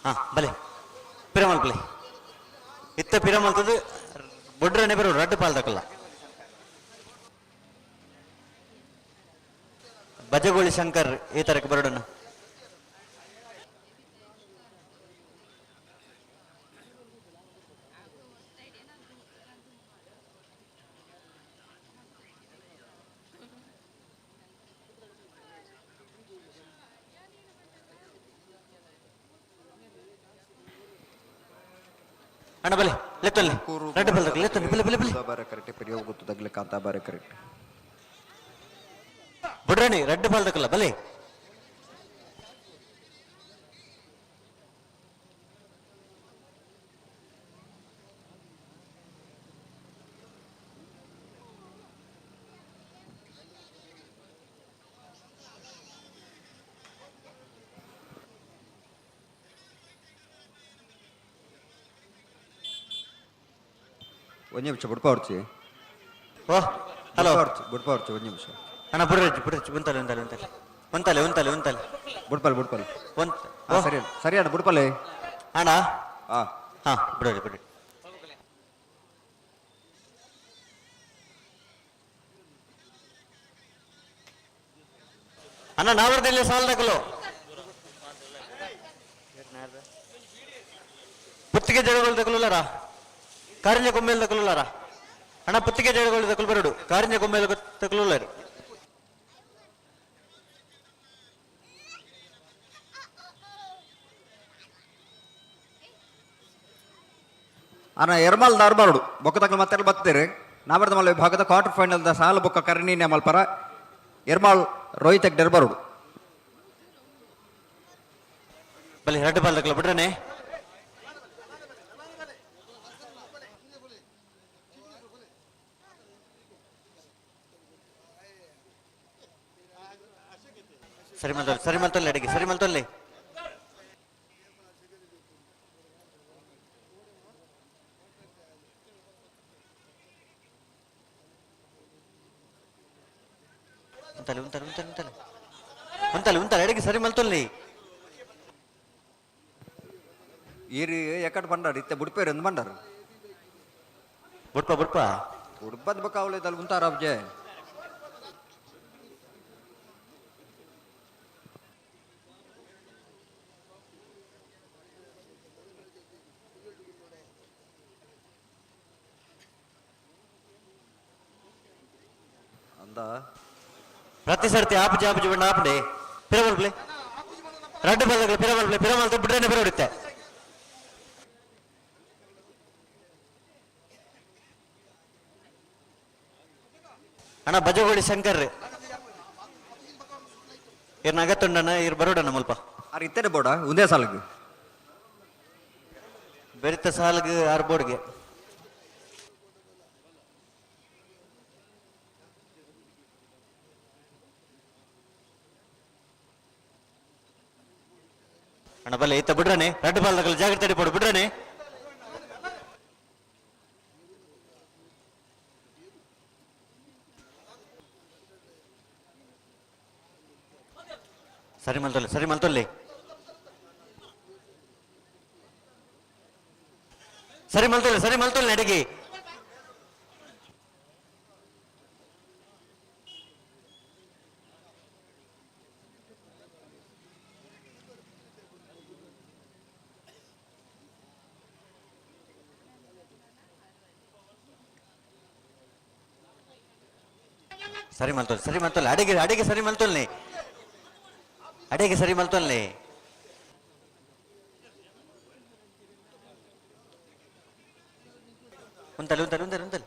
ಹಾ, ಬಲೆ, ಪಿರಮಲ್ ಬಲೆ. ಇತ್ತ ಪಿರಮಲ್ತದ್ದು ಬೊಡ್ರನೆ ಬರೋ ರಡ್ಡು ಪಾಲ್ದಕಲ್ಲ. ಬಜಗೋಳಿ ಶಂಕರ್ ಈ ತರಕ್ಕೆ ಬರೋಡನ. ಅಣ್ಣ, ಬಲೆ ಲೆತ್ತೊಲ್ಲೆ. ರಡ್ಡು ಬಲ್ದಕಲ್ಲ ಲೆತ್ತೊಲ್ಲೆ, ಬಲೆ ಬಲೆ ಬಲೆ. ಬುಧಾಬಾರ ಕರೆಕ್ಟ್. ಪೆರಿಯಾವು ಗುತ್ತು ದಗ್ಲ ಕಾಂತಾಬಾರ ಕರೆಕ್ಟ್. ಬುಡ್ರಣಿ ರಡ್ಡು ಪಾಲ್ದಕಲ್ಲ, ಬಲೆ. ಒಂದು ನಿಮಿಷ ಬುಡ್ಪ ಹೊರ್ಚಿ. ಓ, ಹಲೋ. ಬುಡ್ಪ ಹೊರ್ಚಿ, ಒಂದು ನಿಮಿಷ. ಅಣ್ಣ, ಬುಡ್ರಜ್ಜಿ ಬುಡ್ರಜ್ಜಿ, ಒಂತಲೆ ಒಂತಲೆ ಒಂತಲೆ ಒಂತಲೆ ಒಂತಲೆ ಒಂತಲೆ. ಬುಡ್ಪಲ್ ಬುಡ್ಪಲ್. ಒಂತ. ಹಾ, ಸರಿ ಸರಿ ಅಣ್ಣ, ಬುಡ್ಪಲ್ಲೆ. ಅಣ್ಣ. ಹಾ. ಹಾ, ಬಿಡ್ರಿ ಬಿಡ್ರಿ. ಅಣ್ಣ, ನಾವರ್ದಲ್ಲಿ ಸಾಲದಕಲು ಪುತ್ತಿಗೆ ಜಡಗಳು ತಕಲುಲ್ಲಾರ, ಕಾರಿಂಜ ಕೊಂಬೆಲ್ ತಕಲುಲ್ಲಾರ. ಅಣ್ಣ, ಪುತ್ತಿಗೆ ಜಡಗಳು ತಕಲು ಬರಡು, ಕಾರಿಂಜ ಕೊಂಬೆಲ್ ತಕಲುಲ್ಲಾರ. ಅಣ್ಣ, ಎರ್ಮಾಲ್ ದಾರ್ಬಾರ್ಡು ಬೊಕ್ಕ ತಕಲ್ ಮತ್ತೆ ಬತ್ತೀರಿ. ನಾವರ್ದ ಮಲ್ಲ ವಿಭಾಗದ ಕ್ವಾರ್ಟರ್ ಫೈನಲ್ the ಸಾಲ ಬೊಕ್ಕ ಕರ್ಣೀನೆ ಮಲ್ಪರ ಎರ್ಮಾಳ್ ರೋಹಿತ್ ಹೆಗ್ಡೆ ಬರೋಡು. ಬಲಿ, ರಡ್ಡು ಬಾಲ್ ತಕಲ ಬಿಡ್ರನೆ. ಸರಿ ಮಲ್ತೊಲ್ಲೆ, ಸರಿ ಮಲ್ತೊಲ್ಲೆ, ಅಡಿಗೆ ಸರಿ ಮಲ್ತೊಲ್ಲೆ. ಉಂತಲೆ ಉಂತಲೆ ಉಂತಲೆ ಉಂತಲೆ ಉಂತಲೆ ಉಂತಲೆ, ಅಡಿಗೆ ಸರಿ ಮಲ್ತೊಲ್ಲೆ. ಈರು ಎಕ್ಕಡ್ ಬಂಡಾರು ಇತ್ತೆ ಬುಡ್ಪೇರು ಎಂದು ಬಂಡಾರು. ಬುಡ್ಪ ಬುಡ್ಪ. ಉಡ್ಬದ್ ಬೊಕ್ಕ ಅವಳು ಇದ್ದಲ್ಲಿ ಉಂತಾರ ಅಬ್ಜೆ. ಅಂದ. ಪ್ರತಿ ಸರ್ತಿ ಆಪುಜಿ ಆಪುಜಿ ಬಣ್ಣ ಆಪುಂಡೆ. Piramal play, ರಡ್ಡು ಬಲ್ಲಗಳು Piramal play, Piramal ಬಿಡ್ರೇನೆ ಬರೋಡುತ್ತೆ. ಅಣ್ಣ ಬಜಗೋಳಿ ಶಂಕರ್ ಇರ್ ನಗತ್ತುಂಡಣ್ಣ ಇರ್ ಬರೋಡಣ್ಣ ಮುಲ್ಪ. ಆರ್ ಇತ್ತೇನೆ ಬೋಡ ಒಂದೇ ಸಾಲಗ್. ಬೆರಿತ ಸಾಲ್ಗ್ ಆರ್ ಬೋರ್ಡ್ಗೆ. ಅಣ್ಣ ಬಲ್ಲೆ ಈತ ಬಿಡ್ರನೆ, ರಡ್ಡು ಬಾಲ್ದಗಲ್ ಜಾಗ್ರತೆ ಪೋಡು ಬಿಡ್ರನೆ. ಸರಿ ಮಲ್ತೊಲ್ಲೆ, ಸರಿ ಮಲ್ತೊಲ್ಲೆ, ಸರಿ ಮಲ್ತೊಲ್ಲೆ, ಸರಿ ಮಲ್ತೊಲ್ಲೆ ಅಡಿಗೆ. ಸರಿ ಮಲ್ತೊಲ್ಲೆ, ಸರಿ ಮಲ್ತೊಲ್ಲೆ, ಅಡಿಗೆ ಅಡಿಗೆ ಸರಿ ಮಲ್ತೊಲ್ಲೆ, ಅಡಿಗೆ ಸರಿ ಮಲ್ತೊಲ್ಲೆ. ಉಂತಲೆ ಉಂತಲೆ ಉಂತಲೆ ಉಂತಲೆ.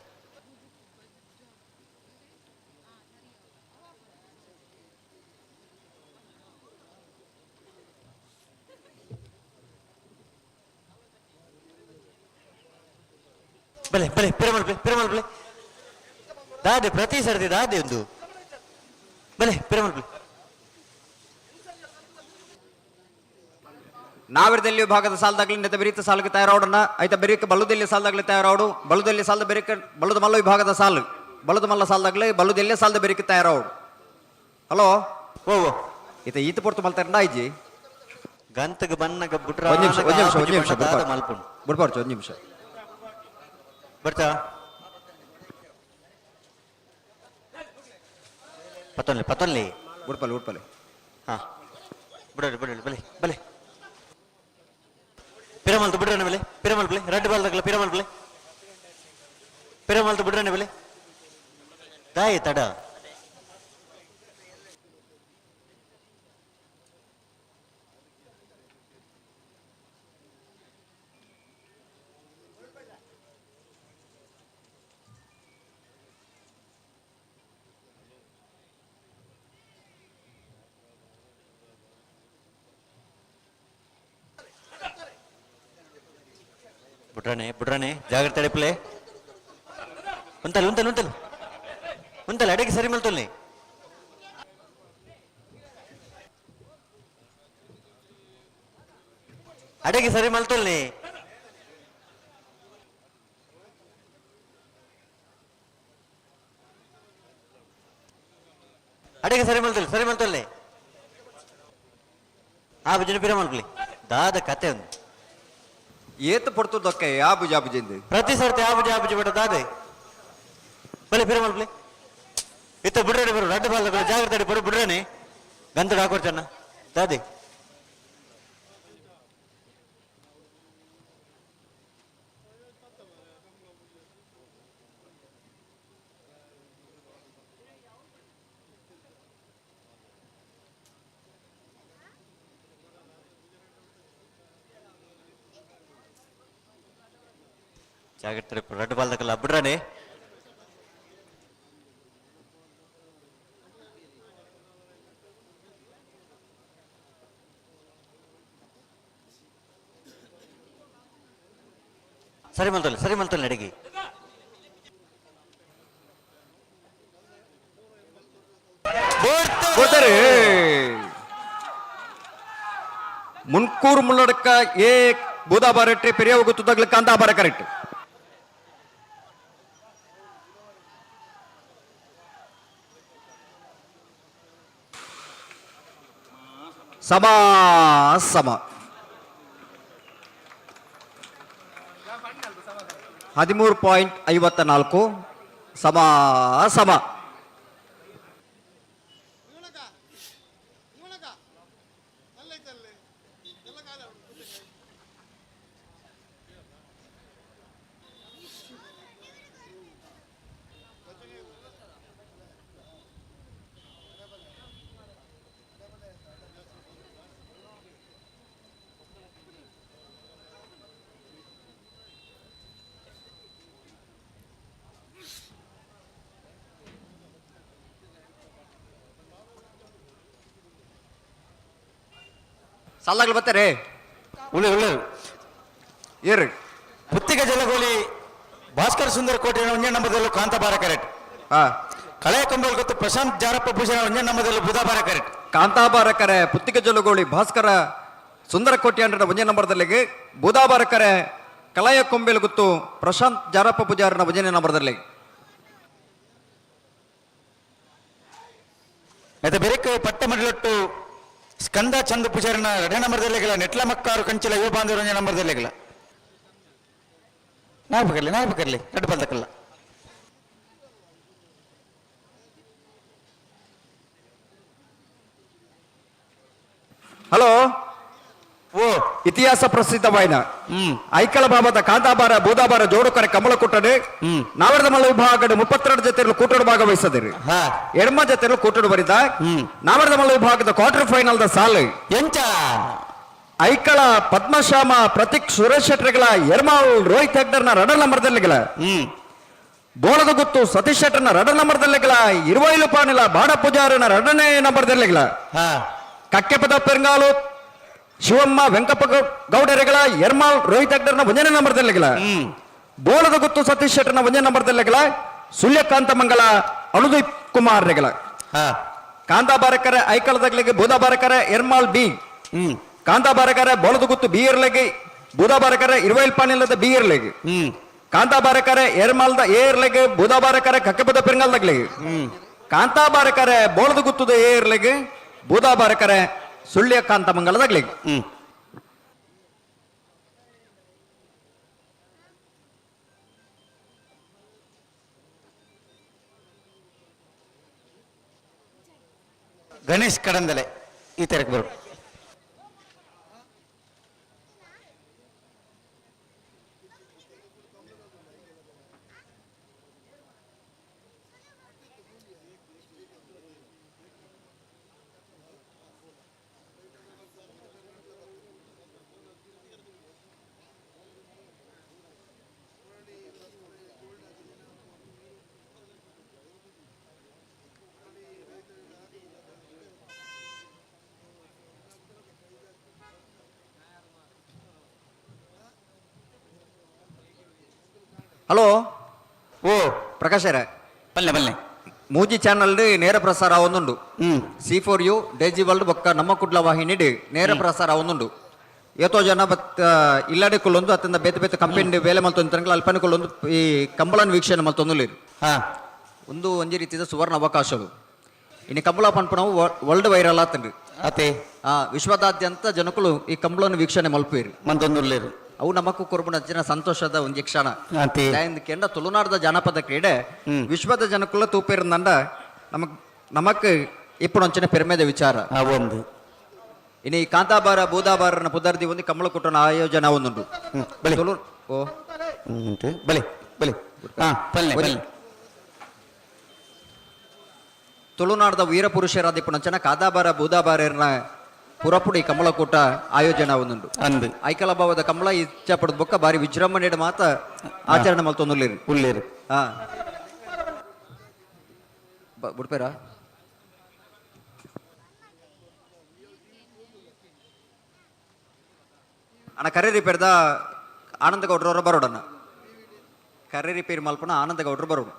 ಬಲೆ ಬಲೆ ಪಿರಮಲ್ ಬಲೆ ಪಿರಮಲ್ ಬಲೆ ದಾದೆ ಪ್ರತಿ ಸರ್ತಿ ದಾದೆ ಒಂದು ಬಲೆ ಪಿರಮಲ್ ಬಲೆ. ನಾವಿರದಲ್ಲಿ ವಿಭಾಗದ ಸಾಲದಾಗಲಿ ನೆತ ಬೆರೀತ ಸಾಲಕ್ಕೆ ತಯಾರಾವಡನ್ನ ಐತ ಬೆರೀಕ ಬಲ್ಲುದೆಲ್ಲಿ ಸಾಲದಾಗಲಿ ತಯಾರಾವಡು, ಬಲ್ಲುದೆಲ್ಲಿ ಸಾಲದ ಬೆರೀಕ ಬಲ್ಲದ ಮಲ್ಲ ವಿಭಾಗದ ಸಾಲು ಬಲ್ಲದ ಮಲ್ಲ ಸಾಲದಾಗಲಿ ಬಲ್ಲುದೆಲ್ಲೇ ಸಾಲದ ಬೆರೀಕ ತಯಾರಾವಡು. ಹಲೋ ಓ ಓ ಈತ ಈತ ಪೊರ್ತು ಮಲ್ತಾರಂಡ ಆಯ್ಜಿ. ಗಂತಗ್ ಬನ್ನಗ ಬುಟ್ರ. ಒಂದ್ ನಿಮಿಷ, ಒಂದ್ ನಿಮಿಷ, ಒಂದ್ ನಿಮಿಷ. ಮಲ್ಪುಂಡು. ಬಿಡ್ಬಾರ್ದು, ಒಂದ್ ನಿಮಿಷ. ಬರ್ತಾ ಪತ್ತೊನ್ಲೆ ಪತ್ತೊನ್ಲೆ. ಬಿಡ್ಪಲ್ಲಿ ಬಿಡ್ಪಲ್ಲಿ. ಹಾ ಬಿಡಲಿ ಬಿಡಲಿ, ಬಲೆ ಬಲೆ ಪಿರಮಲ್ತು ಬಿಡ್ರಣ ಬೆಲೆ ಪಿರಮಲ್ ಬಲೆ ರಡ್ಡು ಬಾಲ್ದಾಗಲ ಪಿರಮಲ್ ಬಲೆ ಪಿರಮಲ್ತು ಬಿಡ್ರಣ ಬೆಲೆ ದಾಯಿ ತಡ. ಬಿಡ್ರಣೆ ಬಿಡ್ರಣೆ, ಜಾಗ್ರತೆ ಅಡಿಪ್ಲೆ. ಉಂತಲೆ ಉಂತಲೆ ಉಂತಲೆ ಉಂತಲೆ, ಅಡಿಗೆ ಸರಿ ಮಲ್ತೊಲ್ಲೆ. ಅಡಿಗೆ ಸರಿ ಮಲ್ತೊಲ್ಲೆ. ಅಡಿಗೆ ಸರಿ ಮಲ್ತೊಲ್ಲೆ, ಸರಿ ಮಲ್ತೊಲ್ಲೆ. ಆ ಭಜನೆ ಪಿರ ಮಲ್ಪಲಿ ದಾದ ಕತೆ ಒಂದು. ಏತ್ ಪೊರ್ತು ದೊಕ್ಕೆ ಯಾಬು ಜಾಬು ಜಿಂದು. ಪ್ರತಿ ಸರ್ತಿ ಆಬುಜಿ ಆಬುಜಿ ಬಿಡ ದಾದೆ ಬಲೆ ಪಿರ ಮಲ್ಪಲಿ. ಇತ್ತ ಬಿಡ್ರಣೆ ಬರು ರಡ್ಡು ಬಾಲ್ ಜಾಗ್ರತೆ ಅಡಿ ಬರು ಬಿಡ್ರಣೆ ಗಂತಡ ಹಾಕೊಡ್ತಾನ ದಾದೆ. ಜಾಗ್ರತೆ ರಡ್ಡು ಬಾಲ್ದಕಲ್ಲ ಬಿಡ್ರಣೆ. ಸರಿ ಮಲ್ತೊಲ್ಲೆ, ಸರಿ ಮಲ್ತೊಲ್ಲೆ ಅಡಿಗೆ. ಕೊಡ್ತಾರೆ. ಮುನ್ಕೂರು ಮುನ್ನಡಕ ಏ ಬೂದಾಬಾರಟ್ರಿ ಪೆರಿಯ ಗೊತ್ತದಾಗ್ಲಿ ಕಾಂತಾಬಾರ ಕರೆಕ್ಟ್. ಸಮ ಸಮ 13.54 ಸಮ ಸಮ. ಸಾಲಾಗ್ಲು ಬರ್ತಾರೆ ಉಳ್ಳೆ ಉಳ್ಳೆ ಏರು ಪುತ್ತಿಗೆ ಜಲಗೋಲಿ ಭಾಸ್ಕರ್ ಸುಂದರ ಕೋಟೆ ಒಂಜೇ ನಂಬರ್ದಲ್ಲೂ ಕಾಂತಾಬಾರ ಕರೆಕ್ಟ್. ಹಾ. ಕಳೆಯ ಕೊಂಬಲ್ ಗೊತ್ತು ಪ್ರಶಾಂತ್ ಜಾರಪ್ಪ ಭೂಷಣ ಒಂಜೇ ನಂಬರ್ದಲ್ಲೂ ಬುಧಾಬಾರ ಕರೆಕ್ಟ್. ಕಾಂತಾಬಾರಕರೆ ಪುತ್ತಿಗೆ ಜಲಗೋಳಿ ಭಾಸ್ಕರ ಸುಂದರ ಕೋಟೆ ಅಂಡ್ರ ಒಂಜೇ ನಂಬರ್ದಲ್ಲಿಗೆ ಬುಧಾಬಾರಕರೆ ಕಲಾಯ ಕೊಂಬೆಲ್ ಗುತ್ತು ಪ್ರಶಾಂತ್ ಜಾರಪ್ಪ ಪೂಜಾರನ ಒಂಜನೇ ನಂಬರ್ದಲ್ಲಿ. ಮತ್ತೆ ಬೆರಕೆ ಪಟ್ಟ ಮಡಲೊಟ್ಟು ಸ್ಕಂದ ಚಂದ ಪೂಜಾರಿನ ಎರಡನೇ ನಂಬರ್ದಲ್ಲಿಗಿಲ್ಲ ನೆಟ್ಲ ಮಕ್ಕಾರು ಕಂಚಿಲ ಯುವ ಬಾಂಧವರು ಒಂಜೇ ನಂಬರ್ದಲ್ಲಿಗಿಲ್ಲ ನಾಯ್ ಬಕರ್ಲಿ ನಾಯ್ ಬಕರ್ಲಿ ಎರಡು ಬಂದಕ್ಕಲ್ಲ. ಹಲೋ. ಓ. ಇತಿಹಾಸ ಪ್ರಸಿದ್ಧವಾಯಿನ ಐಕಳ ಬಾಬದ ಕಾಂತಾಬಾರ ಬೂದಾಬಾರ ಜೋಡುಕರೆ ಕಮಲ ಕುಟ್ಟಡೆ ನಾವರದ ಮಲ್ಲ ವಿಭಾಗದ 32 ಜೊತೆಯಲ್ಲಿ ಕೂಟೋಡು ಭಾಗವಹಿಸದಿರಿ. ಹಾ. ಎಡ್ಮ ಜೊತೆಯಲ್ಲಿ ಕೂಟೋಡು ಬರಿದ ನಾವರದ ಮಲ್ಲ ವಿಭಾಗದ ಕ್ವಾರ್ಟರ್ ಫೈನಲ್ the ಸಾಲು ಎಂಚ ಐಕಳ ಪದ್ಮಶ್ಯಾಮ ಪ್ರತೀಕ್ ಸುರೇಶ್ ಶೆಟ್ಟರ್ಗಳ ಎರ್ಮಾಳ್ ರೋಹಿತ್ ಹೆಗ್ಡರ್ನ ರಡರ್ ನಂಬರ್ದಲ್ಲಿಗಳ ಬೋಳದ ಗುತ್ತು ಸತೀಶ್ ಶೆಟ್ಟರ್ನ ರಡರ್ ನಂಬರ್ದಲ್ಲಿಗಳ ಇರುವೈಲು ಪಾನಿಲ ಬಾಡ ಪೂಜಾರನ ಎರಡನೇ ನಂಬರ್ದಲ್ಲಿಗಳ ಹಾ. ಕಕ್ಕೆಪದ ಪೆರಂಗಾಲು ಶಿವಮ್ಮ ವೆಂಕಪ್ಪ ಗೌಡರಿಗಳ ಎರ್ಮಾಳ್ ರೋಹಿತ್ ಹೆಗ್ಡರ್ನ ಒಂದನೇ ನಂಬರ್ದಲ್ಲಿಗಳ ಬೋಳದ ಗುತ್ತು ಸತೀಶ್ ಶೆಟ್ಟರ್ನ ಒಂದನೇ ನಂಬರ್ದಲ್ಲಿಗಳ ಸುಳ್ಯಕಾಂತ ಮಂಗಲ ಅನುದೀಪ್ ಕುಮಾರ್ ರೆಗಳ ಹಾ. ಕಾಂತಾ ಬಾರಕರೆ ಐಕಳದಗ್ಲಿಗೆ ಬೂದಾ ಬಾರಕರೆ ಎರ್ಮಾಳ್ ಬಿ ಕಾಂತಾ ಬಾರಕರೆ ಬೋಳದ ಗುತ್ತು ಬಿ ಇರ್ಲಿಗೆ ಬೂದಾ ಬಾರಕರೆ ಇರುವೈಲ್ ಪಾನಿಲ್ಲದ ಬಿ ಇರ್ಲಿಗೆ ಕಾಂತಾ ಬಾರಕರೆ ಎರ್ಮಾಲ್ದ ಎ ಇರ್ಲಿಗೆ ಬೂದಾ ಬಾರಕರೆ ಕಕ್ಕೆಪದ ಪೆರಂಗಾಲ್ದಗ್ಲಿಗೆ ಕಾಂತಾ ಬಾರಕರೆ ಬೋಳದ ಗುತ್ತದ ಎ ಇರ್ಲಿಗೆ ಬೂದಾ ಬಾರಕರೆ ಸುಳ್ಯ ಕಾಂತ ಮಂಗಲದಾಗ್ಲಿಗೆ. ಗಣೇಶ್ ಕಡಂದಲೆ ಈ ತರಕ್ಕೆ ಬರು. ಹಲೋ. ಓ. ಪ್ರಕಾಶರ. ಬಲ್ಲೆ ಬಲ್ಲೆ. ಮೂಜಿ ಚಾನಲ್ ನೇರ ಪ್ರಸಾರ ಒಂದುಂಡು. C4U Daiji world ಬೊಕ್ಕ ನಮ್ಮ ಕುಡ್ಲ ವಾಹಿನಿ ನೇರ ಪ್ರಸಾರ ಒಂದುಂಡು. ಏತೋ ಜನ ಬತ್ ಇಲ್ಲಾಡೆ ಕುಲ್ಲೊಂದು ಅತ್ತಿಂದ ಬೇತೆ ಬೇತೆ ಕಂಪನಿ ಬೇಲೆ ಮಲ್ತೊಂದು ಅಲ್ಪನೆ ಕುಲ್ಲೊಂದು ಈ ಕಂಬಳನ್ ವೀಕ್ಷಣೆ ಮಲ್ತೊಂದು. ಹಾ. ಒಂದು ಒಂಜಿ ರೀತಿಯ ಸುವರ್ಣ ಅವಕಾಶವು. ಇನ್ನು ಕಂಬಳ ಪನ್ಪುನವು ವರ್ಲ್ಡ್ ವೈರಲ್ ಆತಂಡು. ಅತೆ. ಆ ವಿಶ್ವದಾದ್ಯಂತ ಜನಕುಲು ಈ ಕಂಬಳನ್ನು ವೀಕ್ಷಣೆ ಮಲ್ಪೇರು. ಮಂತೊಂದುಲ್ಲೇರು. ಅವು ನಮಕ್ಕೂ ಕೊರ್ಬುನ ಜನ ಸಂತೋಷದ ಒಂಜಿ ಕ್ಷಣ. ಅತೆ. ಕೆಂಡ ತುಳುನಾಡದ ಜಾನಪದ ಕ್ರೀಡೆ ವಿಶ್ವದ ಜನಕುಲ ತೂಪೇರಂದಂಡ ನಮಕ್ ನಮಕ್ ಇಪ್ಪುನೊಂಚಿನ ಪೆರ್ಮೆದ ವಿಚಾರ. ಆ ಒಂದು ಇನ್ನು ಈ ಕಾಂತಾಬಾರ ಬೂದಾಬಾರನ ಪುದರ್ದಿ ಒಂದು ಕಮಲ ಕುಟ್ಟನ ಆಯೋಜನೆ ಒಂದುಂಟು. ಬಲೆ. ತುಳು ಓ. ಉಂಟು ಬಲೆ ಬಲೆ ಹಾ ಪಲ್ಲೆ ಬಲ್ಲೆ. ತುಳುನಾಡದ ವೀರಪುರುಷರಾದ ಇಪ್ಪುನಂಚನ ಕಾದಾಬಾರ ಬೂದಾಬಾರನ ಪುರಪುಡಿ ಕಮಲಕೂಟ ಆಯೋಜನೆ ಒಂದುಂಡು. ಅಂದು. ಐಕಲಭಾವದ ಕಮಲ ಇಚ್ಛ ಪಡೆದ ಬೊಕ್ಕ ಬಾರಿ ವಿಜೃಂಭಣೆ ಮಾತ ಆಚರಣೆ ಮಲ್ತೊಂದುಲ್ಲೇರು. ಉಲ್ಲೇರು. ಹಾ ಬುಡ್ಪೇರಾ ಅಣ್ಣ ಕರೆ ರಿಪೇರ್ದ ಆನಂದ ಗೌಡ್ರವ್ರ ಬರೋಡಣ್ಣ ಕರೆ ರಿಪೇರಿ ಮಲ್ಪನ ಆನಂದ ಗೌಡ್ರು ಬರೋಡು.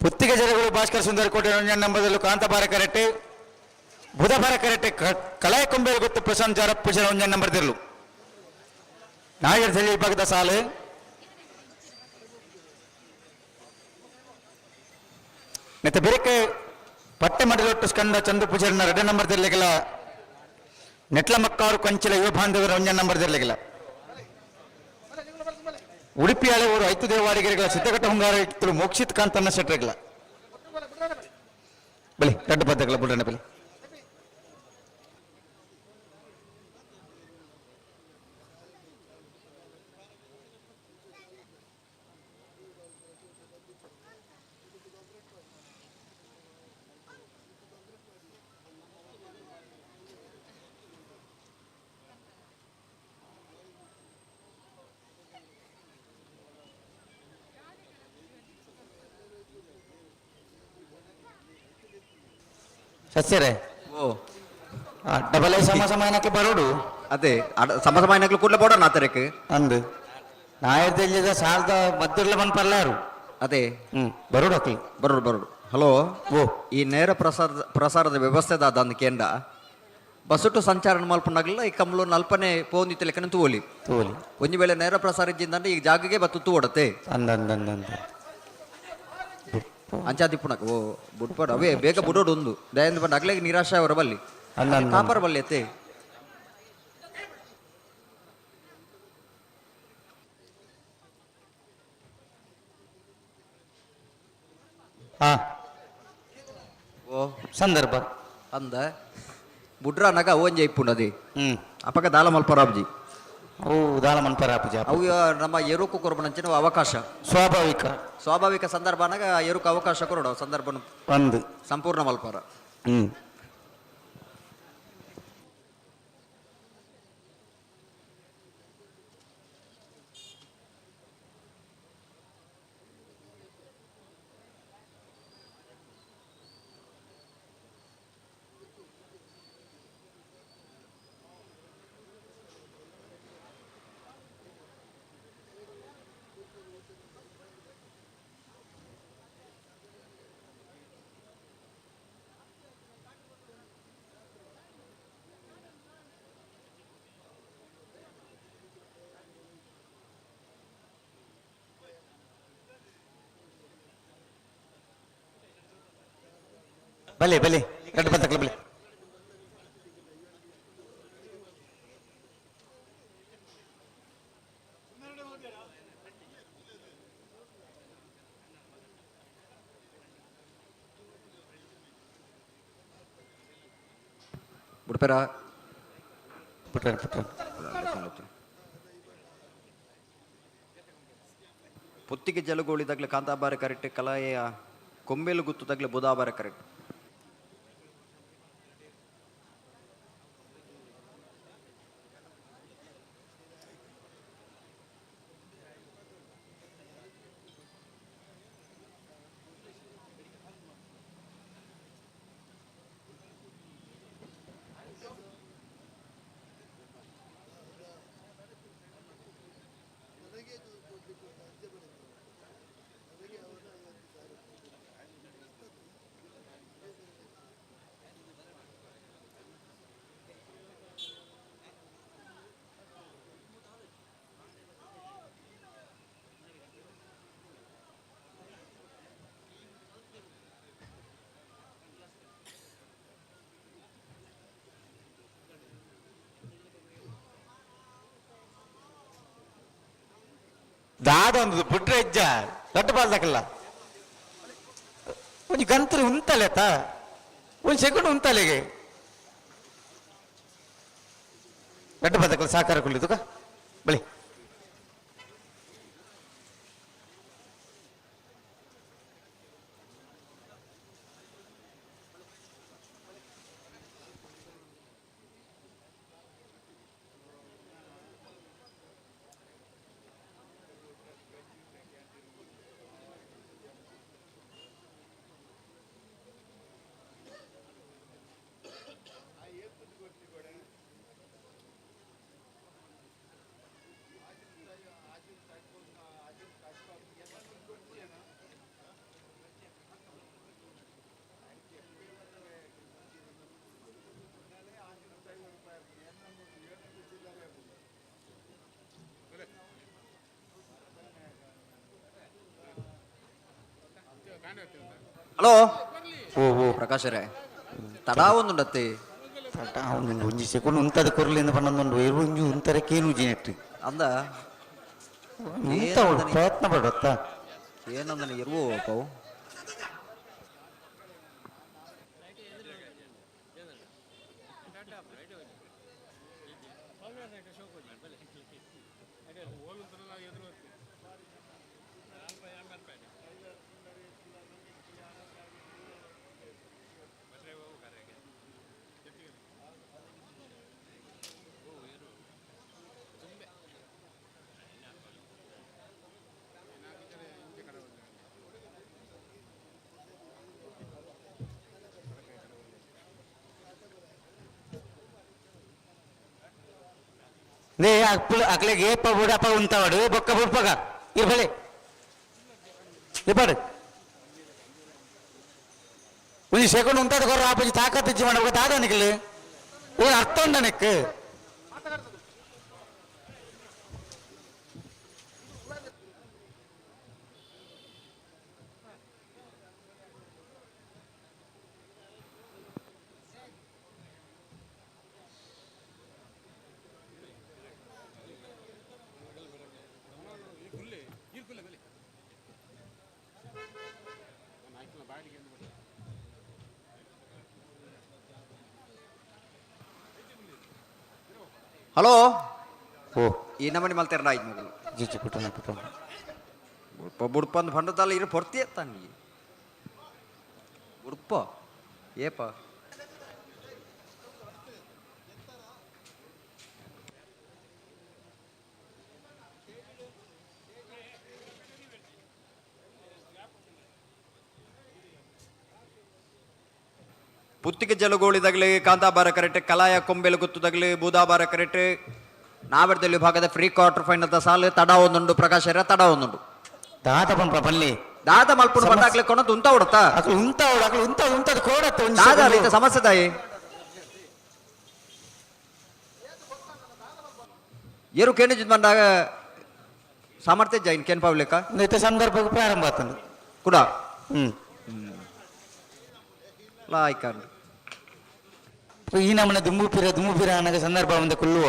ಪುತ್ತಿಗೆ ಜನಗಳು ಭಾಸ್ಕರ್ ಸುಂದರ ಕೋಟೆ ನಂಬದಲ್ಲೂ ಕಾಂತಾಬಾರ ಕರೆಕ್ಟ್ ಬುಧಬಾರ ಕರೆಕ್ಟ್ ಕಲಾಯ ಕೊಂಬೇರು ಗೊತ್ತು ಪ್ರಶಾಂತ್ ಜಾರಪ್ಪ ಪೂಜಾರ ಒಂಜನ್ ನಂಬರ್ ದಿರ್ಲು ನಾಯರ್ ಜಲಿ ವಿಭಾಗದ ಸಾಲು ಮತ್ತೆ ಬೆರಕೆ ಪಟ್ಟೆ ಮಡಲೊಟ್ಟು ಸ್ಕಂದ ಚಂದ್ರ ಪೂಜಾರಿನ ಎರಡನೇ ನಂಬರ್ ದಿರ್ಲಿಗಿಲ್ಲ ನೆಟ್ಲ ಮಕ್ಕಾರು ಕೊಂಚಿಲ ಯುವ ಬಾಂಧವರ ಒಂಜನ್ ನಂಬರ್ ದಿರ್ಲಿಗಿಲ್ಲ ಉಡುಪಿ ಹಳೆಯವರು ಐತು ದೇವಾಡಿಗರಿಗಳ ಸಿದ್ಧಘಟ್ಟ ಹುಂಗಾರ ಇತ್ತು ಮೋಕ್ಷಿತ್ ಕಾಂತನ್ನ ಶೆಟ್ಟರ್ಗಳ ಬಲಿ ದೊಡ್ಡ ಪದ್ದಗಳ ಬುಡಣ್ಣ ಬಲಿ. ಸಸ್ಯರೇ. ಓ. ಡಬಲ್ I ಸಮ ಸಮಾನಕ್ಕೆ ಬರೋಡು. ಅದೇ ಸಮ ಸಮಾನಕ್ಕೆ ಕೂಡಲೇ ಬೋಡ ನಾತರಕ್ಕೆ. ಅಂದು ನಾಯರ್ದೆಲ್ಲಿದ ಸಾಲದ ಮದ್ದಿರ್ಲ ಬಂದು ಪರ್ಲಾರು. ಅದೇ. ಬರೋಡು ಅಕ್ಲಿ. ಬರೋಡು ಬರೋಡು. ಹಲೋ. ಓ. ಈ ನೇರ ಪ್ರಸಾರದ ವ್ಯವಸ್ಥೆ ದಾದ ಕೇಂದ್ರ ಬಸ್ಸುಟ್ಟು ಸಂಚಾರ ಮಲ್ಪುನಾಗಲ್ಲ ಈ ಕಮ್ಲು ನಲ್ಪನೆ ಪೋಂದಿತ್ತು ಲೆಕ್ಕನ ತೂವಲಿ. ತೂವಲಿ. ಒಂಜಿ ವೇಳೆ ನೇರ ಪ್ರಸಾರ ಇದ್ದಿಂದಂದ್ರೆ ಈ ಜಾಗಗೆ ಬತ್ತು ತೂವಡತೆ. ಅಂದ ಅಂದ ಅಂದ ಅಂದ. ಅಂಚಾದಿಪ್ಪುನಕ ಓ ಬುಡ್ಪಾಡು ಅವೇ ಬೇಗ ಬುಡೋಡು ಒಂದು ದಯಂದ ಬಂದು ಅಗ್ಲೆಗೆ ನಿರಾಶೆ ಅವರ ಬಲ್ಲಿ. ಅಂದ ಅಂದ. ಕಾಪರ್ ಬಲ್ಲಿ ಅತ್ತೆ. ಹಾ. ಓ. ಸಂದರ್ಭ. ಅಂದ ಬುಡ್ರ ನಗ ಒಂಜೆ ಇಪ್ಪುಂಡದಿ. ಅಪಗ ದಾಲ ಮಲ್ಪರಾಬ್ಜಿ. ಓ ದಾಲ ಮನ್ಪರಾಪುಜ. ಅವು ನಮ್ಮ ಎರುಕು ಕೊರಬನಂಚಿನ ಅವಕಾಶ. ಸ್ವಾಭಾವಿಕ. ಸ್ವಾಭಾವಿಕ ಸಂದರ್ಭನಾಗ ಎರುಕು ಅವಕಾಶ ಕೊರಡು ಸಂದರ್ಭನ. ಒಂದು. ಸಂಪೂರ್ಣ ಮಲ್ಪರ. ಬಲೆ ಬಲೆ ಗಡ್ಡ ಬಂತಕ್ಲ ಬಲೆ. ಬುಡ್ಪೆರ. ಪುಟ್ಟ ಪುಟ್ಟ. ಪುತ್ತಿಗೆ ಜಲಗೋಳಿ ತಗ್ಲೆ ಕಾಂತಾಬಾರೆ ಕರೆಕ್ಟ್, ಕಲಾಯ ಕೊಂಬೆಲು ಗುತ್ತು ತಗ್ಲೆ ಬುಧಾಬಾರೆ ಕರೆಕ್ಟ್. ದಾದ ಒಂದು ಪುಟ್ರೆ ಹೆಜ್ಜ ದೊಡ್ಡ ಬಾಲ್ದಕ್ಕಲ್ಲ ಒಂಜಿ ಗಂತ್ರಿ ಉಂತಲೆ ತಾ ಒಂದು ಸೆಕೆಂಡ್ ಉಂತಲೆಗೆ ದೊಡ್ಡ ಬಾಲ್ದಕ್ಕಲ್ಲ ಸಾಕಾರ ಕುಳ್ಳಿದುಕ ಬಳಿ. ಹಲೋ. ಓ ಓ. ಪ್ರಕಾಶರೇ ತಡ ಒಂದುಂಡತ್ತೆ. ತಡ ಒಂದೊಂದು ಒಂಜಿ ಸೆಕೆಂಡ್ ಉಂತದ ಕೊರ್ಲಿಂದ ಪನ್ನೊಂದು ಒಂಜಿ ಉಂತರ ಕೇನು ಜಿನೆಟ್. ಅಂದ. ಉಂತ ಪ್ರಯತ್ನ ಪಡುತ್ತಾ. ಏನಂದನ ಇರುವು ಪವು. They ಅಕ್ಲು ಅಕ್ಲೆಗ್ ಏಪ ಬುಡಪ ಉಂತಾವಡು ಬೊಕ್ಕ ಬುಡ್ಪಗ ಇರ್ಬಲೆ ಇಬ್ಬಡು ಒಂಜಿ ಸೆಕೆಂಡ್ ಉಂತಾದ ಕೊರ ಆಪುಜಿ ತಾಕತ್ ಇಜ್ಜಿ ಮಾಡಬೇಕು ದಾದ ನಿಕ್ಲು ಏನ್ ಅರ್ಥ ಉಂಡ ನಿಕ್. ಹಲೋ. ಓ. ಈ ನಮನಿ ಮಲ್ತೇರ ಆಯ್ತು ಮಗಲು. ಜಿಜ್ಜಿ ಪುಟ್ಟಣ ಪುಟ್ಟಣ. ಬುಡ್ಪ ಬುಡ್ಪ ಅಂದ್ ಬಂಡದಲ್ಲ ಇರು ಪೊರ್ತಿ ಎತ್ತಾನಿ ಬುಡ್ಪ ಏಪ. ಪುತ್ತಿಗೆ ಜಲಗೋಳಿದಾಗಲಿ ಕಾಂತಾಬಾರ ಕರೆಕ್ಟ್, ಕಲಾಯ ಕೊಂಬೆಲು ಗುತ್ತುದಾಗಲಿ ಬೂದಾಬಾರ ಕರೆಕ್ಟ್. ನಾವೆರ್ದಲ್ಲಿ ವಿಭಾಗದ ಫ್ರೀ ಕ್ವಾರ್ಟರ್ ಫೈನಲ್ ಸಾಲು ತಡ ಒಂದುಂಡು ಪ್ರಕಾಶರ ತಡ ಒಂದುಂಡು. ದಾದ ಪಂಪ ಪಲ್ಲಿ. ದಾದ ಮಲ್ಪುನ ಬಂದಾಗ್ಲಿ ಕೊನದು ಉಂತ ಉಡತಾ. ಅಕ್ಲು ಉಂತಾವಡು ಅಕ್ಲು ಉಂತ ಉಂತದ ಕೋಡತ್ತ ಒಂಜಿ ದಾದ second. ಈತ ಸಮಸ್ಯೆ ತಾಯಿ ಏರು ಕೇಣಿಜಿದ್ ಬಂದಾಗ ಸಾಮರ್ಥ್ಯ ಜೈನ್ ಕೇನ್ ಪಾವ್ಲೇಕ. ಇತ್ತ ಸಂದರ್ಭಕ್ಕೆ ಪ್ರಾರಂಭ ಆತಂದು. ಕುಡ. ಹ್ಮ್. ಲಾಯ್ಕಂಡು. ಈ ನಮ್ಮನೆ ದುಂಬು ಪಿರ ದುಂಬು ಪಿರ ಅನ್ನಗ ಸಂದರ್ಭ ಒಂದು ಕುಲ್ಲುವ